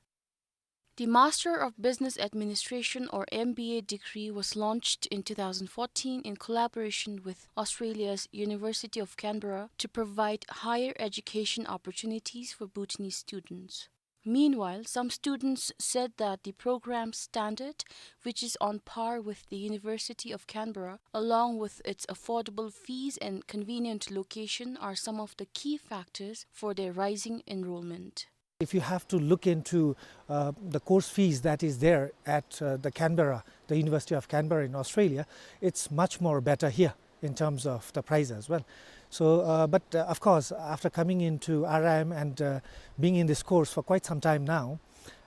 The Master of Business Administration, or M B A, degree was launched in two thousand fourteen in collaboration with Australia's University of Canberra to provide higher education opportunities for Bhutanese students. Meanwhile, some students said that the program standard, which is on par with the University of Canberra, along with its affordable fees and convenient location, are some of the key factors for their rising enrollment. If you have to look into, uh, the course fees that is there at, uh, the Canberra, the University of Canberra in Australia, it's much more better here in terms of the price as well. So, uh, but, uh, of course, after coming into R I M and, uh, being in this course for quite some time now,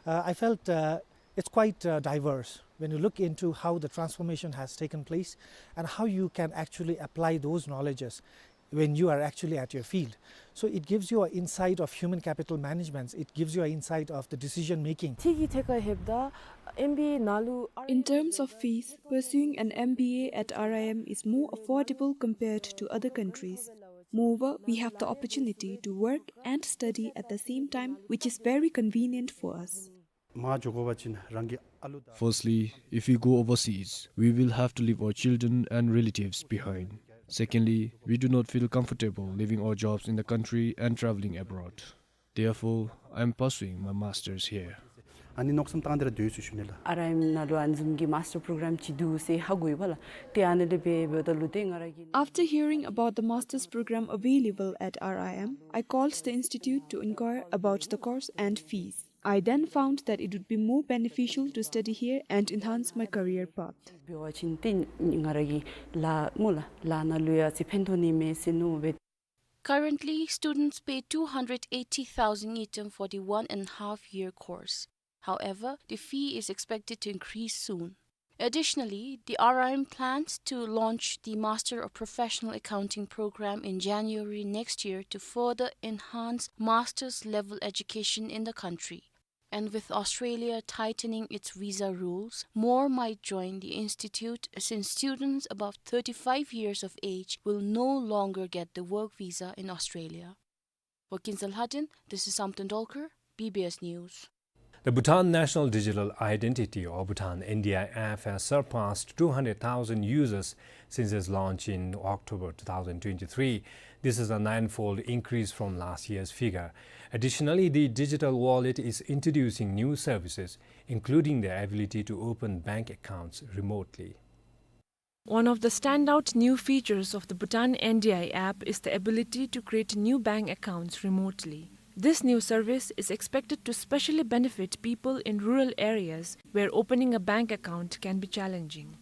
uh, I felt, uh, it's quite, uh, diverse when you look into how the transformation has taken place and how you can actually apply those knowledges when you are actually at your field. So it gives you an insight of human capital management. It gives you an insight of the decision making. ཁྱེད་ཀྱིས་ཐད་ཀར་ལྷོདཔ་ད་M B A ནང་ལུ། In terms of fees, pursuing an M B A at R I M is more affordable compared to other countries. Moreover, we have the opportunity to work and study at the same time, which is very convenient for us. མ་འགྱོ་དགོ་པ་ཅིན་རང་གི་ཨ་ལུ་དང་། Firstly, if we go overseas, we will have to leave our children and relatives behind. Secondly, we do not feel comfortable leaving our jobs in the country and traveling abroad. Therefore, I am pursuing my master's here. ཨ་ནི་མནོ་བསམ་བཏང་སྟེ་ར་སྡོད་ཡི་ཟེར་ཞུ་ནི་ལགས། R I M ནང་ལུ་ཨ་ནི་བཟུམ་གྱི་master program ཅིག་འདུག་ཟེར་ཧ་གོ་ཡི་པ་ལགས། ཏེ་ཨ་ནི་ལས་འབད་འབདཝ་ད་ལུ་ཏེ་ང་ར་གིས། After hearing about the master's program available at R I M, I called the institute to inquire about the course and fees. I then found that it would be more beneficial to study here and enhance my career path. འབད་བ་ཅིན་ཏེ་ང་ར་གི་ལཱ་སྨོ་ལགས། ལཱ་ནང་ལུ་ཡང་ཅིག་ཕན་ཐོགས་ནི་མས་ཟེར་མནོ་སྦེ། Currently, students pay two hundred eighty thousand ngultrum for the one and a half year course. However, the fee is expected to increase soon. Additionally, the R I M plans to launch the Master of Professional Accounting program in January next year to further enhance master's level education in the country. And with Australia tightening its visa rules, more might join the institute, since students above thirty-five years of age will no longer get the work visa in Australia. For Kinsel Hardin, this is Samten Dolkar, B B S News. The Bhutan National Digital Identity, or Bhutan N D I app, has surpassed two hundred thousand users since its launch in October two thousand twenty-three. This is a nine-fold increase from last year's figure. Additionally, the digital wallet is introducing new services, including the ability to open bank accounts remotely. One of the standout new features of the Bhutan N D I app is the ability to create new bank accounts remotely. This new service is expected to specially benefit people in rural areas where opening a bank account can be challenging.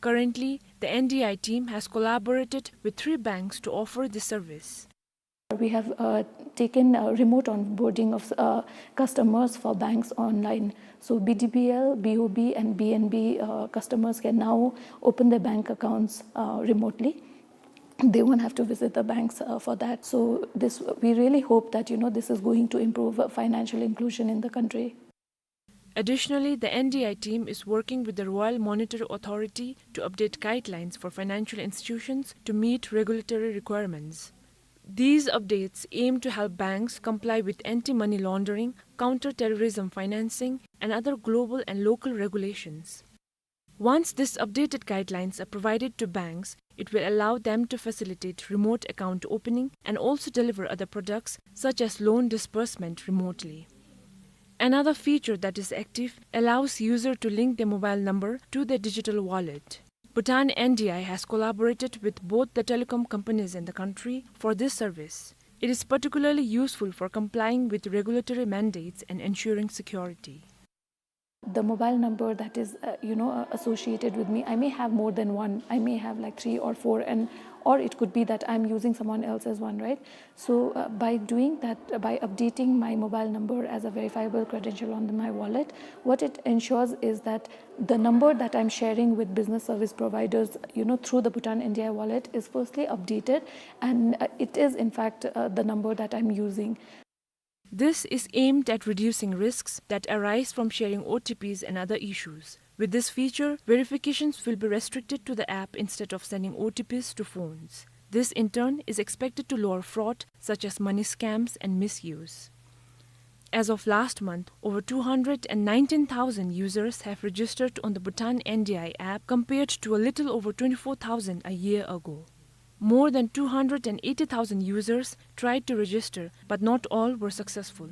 Currently, the N D I team has collaborated with three banks to offer this service. We have, uh, taken, uh, remote onboarding of, uh, customers for banks online. So B D B L, B O B, and B N B, uh, customers can now open their bank accounts, uh, remotely. They won't have to visit the banks, uh, for that. So this, we really hope that, you know, this is going to improve, uh, financial inclusion in the country. Additionally, the N D I team is working with the Royal Monetary Authority to update guidelines for financial institutions to meet regulatory requirements. These updates aim to help banks comply with anti-money laundering, counter-terrorism financing, and other global and local regulations. Once these updated guidelines are provided to banks, it will allow them to facilitate remote account opening and also deliver other products such as loan disbursement remotely. Another feature that is active allows user to link their mobile number to their digital wallet. Bhutan N D I has collaborated with both the telecom companies in the country for this service. It is particularly useful for complying with regulatory mandates and ensuring security. The mobile number that is, uh, you know, uh, associated with me, I may have more than one. I may have, like, three or four, and, or it could be that I'm using someone else's one, right? So, uh, by doing that, uh, by updating my mobile number as a verifiable credential on the, my wallet, what it ensures is that the number that I'm sharing with business service providers, you know, through the Bhutan N D I wallet is firstly updated, and, uh, it is in fact, uh, the number that I'm using. This is aimed at reducing risks that arise from sharing O T Ps and other issues. With this feature, verifications will be restricted to the app instead of sending O T Ps to phones. This, in turn, is expected to lower fraud, such as money scams and misuse. As of last month, over two hundred and nineteen thousand users have registered on the Bhutan N D I app, compared to a little over twenty-four thousand a year ago. More than two hundred and eighty thousand users tried to register, but not all were successful.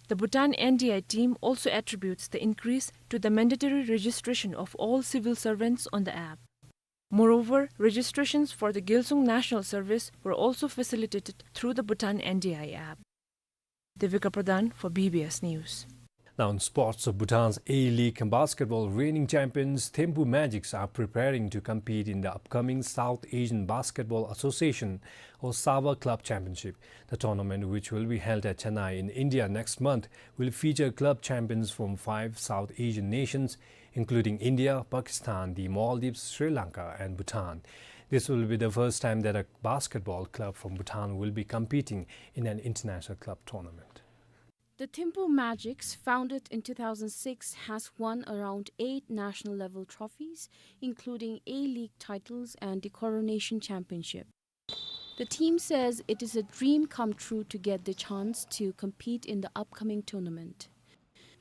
The Bhutan N D I team also attributes the increase to the mandatory registration of all civil servants on the app. Moreover, registrations for the Gyaltsung National Service were also facilitated through the Bhutan N D I app. Devika Pradhan for B B S News. Now, in sports, Bhutan's A-League basketball reigning champions Thimphu Magics are preparing to compete in the upcoming South Asian Basketball Association, or SABA, Club Championship. The tournament, which will be held at Chennai in India next month, will feature club champions from five South Asian nations, including India, Pakistan, the Maldives, Sri Lanka, and Bhutan. This will be the first time that a basketball club from Bhutan will be competing in an international club tournament. The Thimphu Magics, founded in two thousand six, has won around eight national-level trophies, including A-League titles and the Coronation Championship. The team says it is a dream come true to get the chance to compete in the upcoming tournament.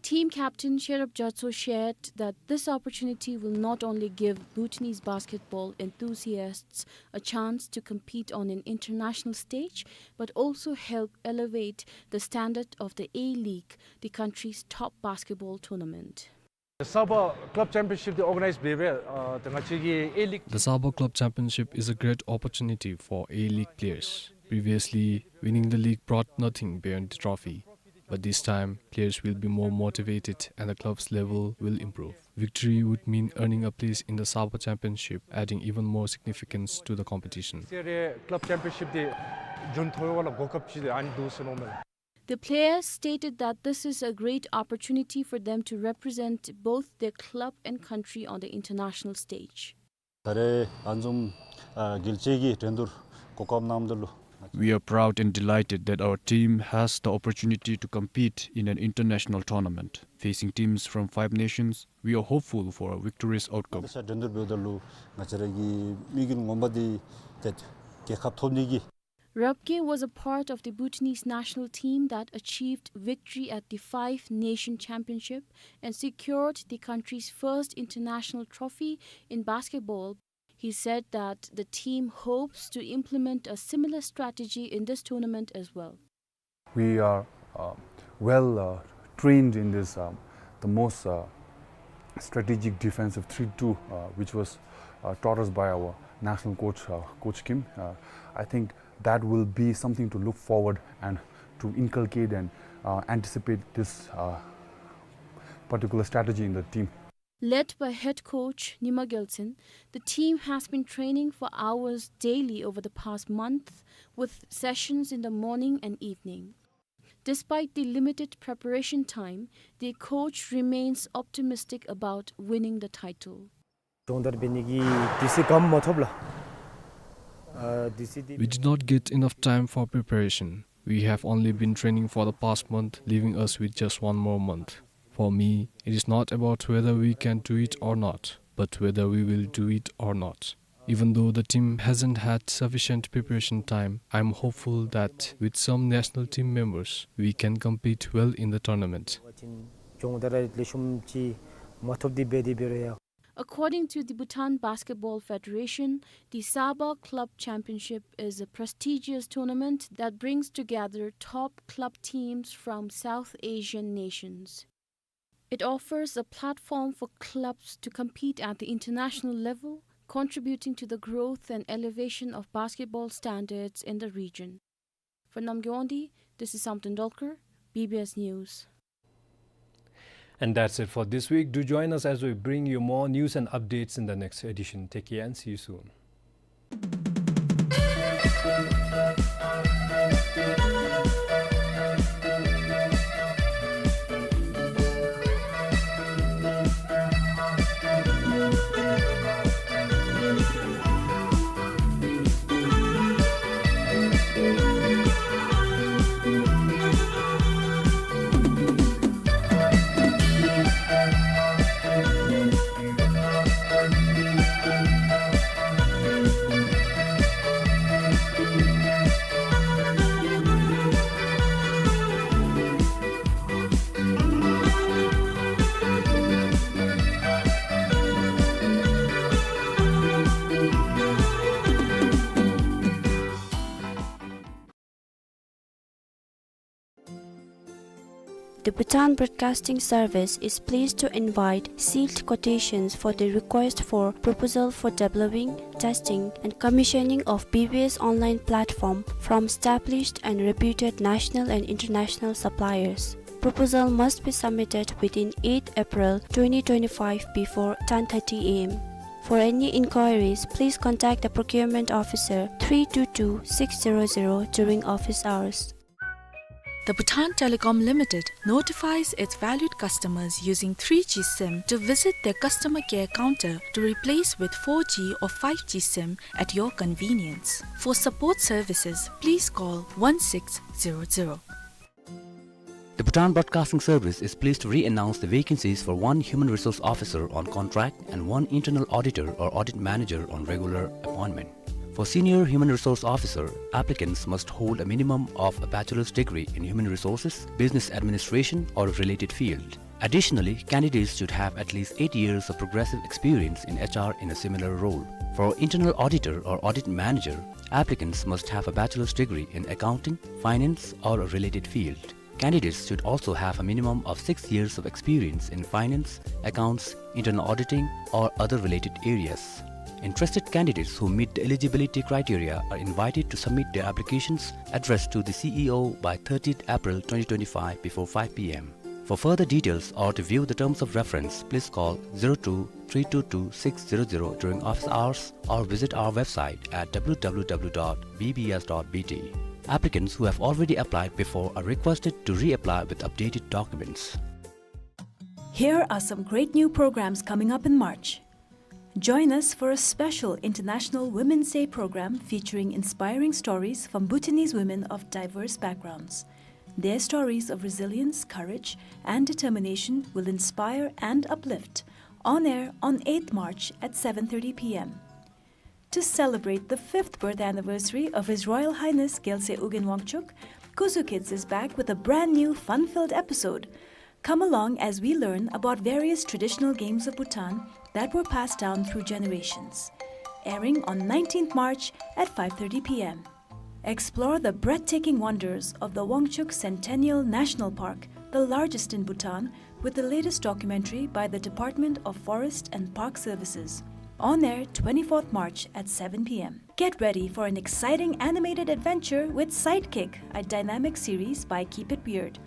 Team captain Sherab Gyatso shared that this opportunity will not only give Bhutanese basketball enthusiasts a chance to compete on an international stage, but also help elevate the standard of the A-League, the country's top basketball tournament. The SABA Club Championship they organize very well. Uh, the A-League. The SABA Club Championship is a great opportunity for A-League players. Previously, winning the league brought nothing beyond the trophy. But this time, players will be more motivated and the club's level will improve. Victory would mean earning a place in the SABA Championship, adding even more significance to the competition. Club Championship འདི་རྒྱུན་མཐོང་བ་ལ་གོ་སྐབས་ཅིག་ཨ་ནི་འདུག་ཟེར་མནོཝ་མས། The players stated that this is a great opportunity for them to represent both their club and country on the international stage. ད་རེས་ཨ་བཟུམ་ཨ་རྒྱལ་སྤྱི་གི་འགྲན་བསྡུར་གོ་སྐབས་གནང་དོ་ལུ། We are proud and delighted that our team has the opportunity to compete in an international tournament. Facing teams from five nations, we are hopeful for a victorious outcome. ད་ཆ་འགྲན་བསྡུར་འབདཝ་ད་ལུ་ང་བཅས་ར་གི་དམིགས་ཡུལ་ངོ་མ་འདི་ཏེ་རྒྱལ་ཁ་ཐོབ་ནི་གི། Rabke was a part of the Bhutanese national team that achieved victory at the Five Nation Championship and secured the country's first international trophy in basketball. He said that the team hopes to implement a similar strategy in this tournament as well. We are, uh, well, uh, trained in this, um, the most, uh, strategic defensive three two, uh, which was, uh, taught us by our national coach, uh, Coach Kim. Uh, I think that will be something to look forward and to inculcate and, uh, anticipate this, uh, particular strategy in the team. Led by head coach Nima Gyaltsen, the team has been training for hours daily over the past month, with sessions in the morning and evening. Despite the limited preparation time, the coach remains optimistic about winning the title. སྦྱོང་བརྡར་འབད་ནི་གི་དུས་ཚོད་གནམ་མ་ཐོབ་ལགས། ཨ་དུས་ཚོད་འདི། We did not get enough time for preparation. We have only been training for the past month, leaving us with just one more month. For me, it is not about whether we can do it or not, but whether we will do it or not. Even though the team hasn't had sufficient preparation time, I'm hopeful that with some national team members, we can compete well in the tournament. སྦྱོང་བརྡར་ལེགས་ཤོམ་ཅིག་མ་ཐོབ་སྟེ་འབད་དེ་འབད་རུང་ཡང་། According to the Bhutan Basketball Federation, the SABA Club Championship is a prestigious tournament that brings together top club teams from South Asian nations. It offers a platform for clubs to compete at the international level, contributing to the growth and elevation of basketball standards in the region. For Namgay Wangdi, this is Samten Dolkar, B B S News. And that's it for this week. Do join us as we bring you more news and updates in the next edition. Take care and see you soon. The Bhutan Broadcasting Service is pleased to invite sealed quotations for the request for proposal for developing, testing, and commissioning of B B S online platform from established and reputed national and international suppliers. Proposal must be submitted within eighth April twenty twenty-five before ten thirty A M. For any inquiries, please contact the procurement officer three two two six zero zero during office hours. The Bhutan Telecom Limited notifies its valued customers using three G sim to visit their customer care counter to replace with four G or five G sim at your convenience. For support services, please call one six zero zero. The Bhutan Broadcasting Service is pleased to re-announce the vacancies for one Human Resource Officer on contract and one Internal Auditor or Audit Manager on regular appointment. For Senior Human Resource Officer, applicants must hold a minimum of a bachelor's degree in Human Resources, Business Administration, or a related field. Additionally, candidates should have at least eight years of progressive experience in H R in a similar role. For Internal Auditor or Audit Manager, applicants must have a bachelor's degree in Accounting, Finance, or a related field. Candidates should also have a minimum of six years of experience in finance, accounts, internal auditing, or other related areas. Interested candidates who meet the eligibility criteria are invited to submit their applications addressed to the C E O by thirtieth April twenty twenty-five before five P M. For further details or to view the terms of reference, please call zero two three two two six zero zero during office hours or visit our website at W W W dot B B S dot B T. Applicants who have already applied before are requested to reapply with updated documents. Here are some great new programs coming up in March. Join us for a special International Women's Day program featuring inspiring stories from Bhutanese women of diverse backgrounds. Their stories of resilience, courage, and determination will inspire and uplift. On air on eighth March at seven thirty p m. To celebrate the fifth birth anniversary of His Royal Highness Gyaltsuen Ugyen Wangchuck, Kuzu Kids is back with a brand new fun-filled episode. Come along as we learn about various traditional games of Bhutan that were passed down through generations. Airing on nineteenth March at five thirty p m. Explore the breathtaking wonders of the Wangchuck Centennial National Park, the largest in Bhutan, with the latest documentary by the Department of Forest and Park Services. On air twenty-fourth March at seven p m. Get ready for an exciting animated adventure with Sidekick, a dynamic series by Keep It Weird.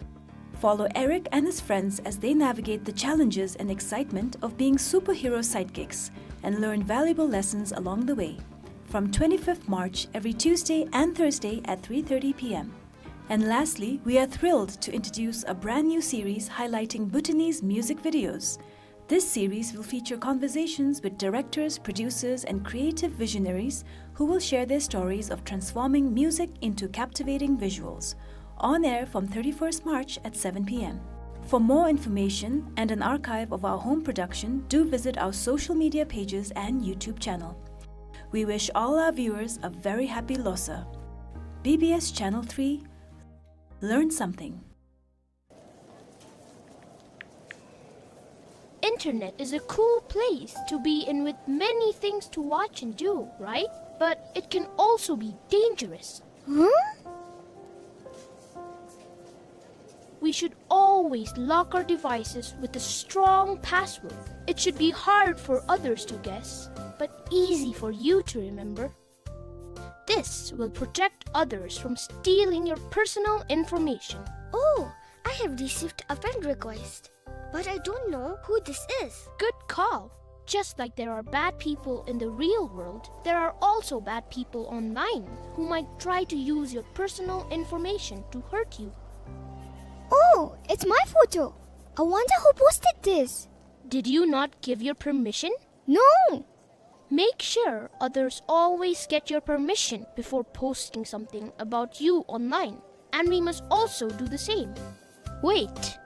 Follow Eric and his friends as they navigate the challenges and excitement of being superhero sidekicks and learn valuable lessons along the way. From twenty-fifth March, every Tuesday and Thursday at three thirty p m. And lastly, we are thrilled to introduce a brand new series highlighting Bhutanese music videos. This series will feature conversations with directors, producers, and creative visionaries who will share their stories of transforming music into captivating visuals. On air from thirty-first March at seven p m. For more information and an archive of our home production, do visit our social media pages and YouTube channel. We wish all our viewers a very happy Losar. B B S Channel three, learn something. Internet is a cool place to be in with many things to watch and do, right? But it can also be dangerous. Huh? We should always lock our devices with a strong password. It should be hard for others to guess, but easy for you to remember. This will protect others from stealing your personal information. Oh, I have received a friend request, but I don't know who this is. Good call. Just like there are bad people in the real world, there are also bad people online who might try to use your personal information to hurt you. Oh, it's my photo. I wonder who posted this. Did you not give your permission? No! Make sure others always get your permission before posting something about you online, and we must also do the same. Wait,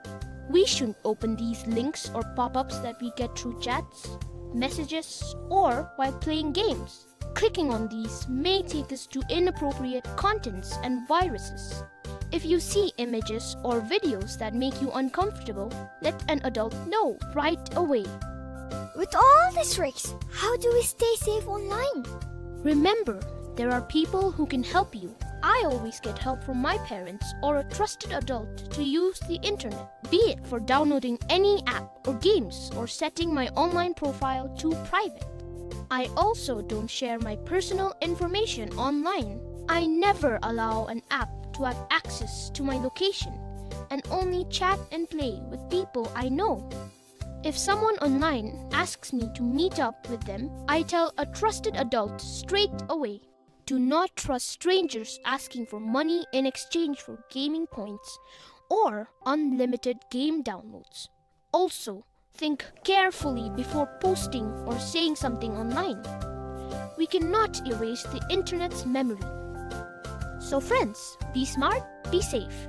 we shouldn't open these links or pop-ups that we get through chats, messages, or while playing games. Clicking on these may take us to inappropriate contents and viruses. If you see images or videos that make you uncomfortable, let an adult know right away. With all these tricks, how do we stay safe online? Remember, there are people who can help you. I always get help from my parents or a trusted adult to use the internet, be it for downloading any app or games or setting my online profile to private. I also don't share my personal information online. I never allow an app to have access to my location and only chat and play with people I know. If someone online asks me to meet up with them, I tell a trusted adult straight away. Do not trust strangers asking for money in exchange for gaming points or unlimited game downloads. Also, think carefully before posting or saying something online. We cannot erase the internet's memory. So friends, be smart, be safe.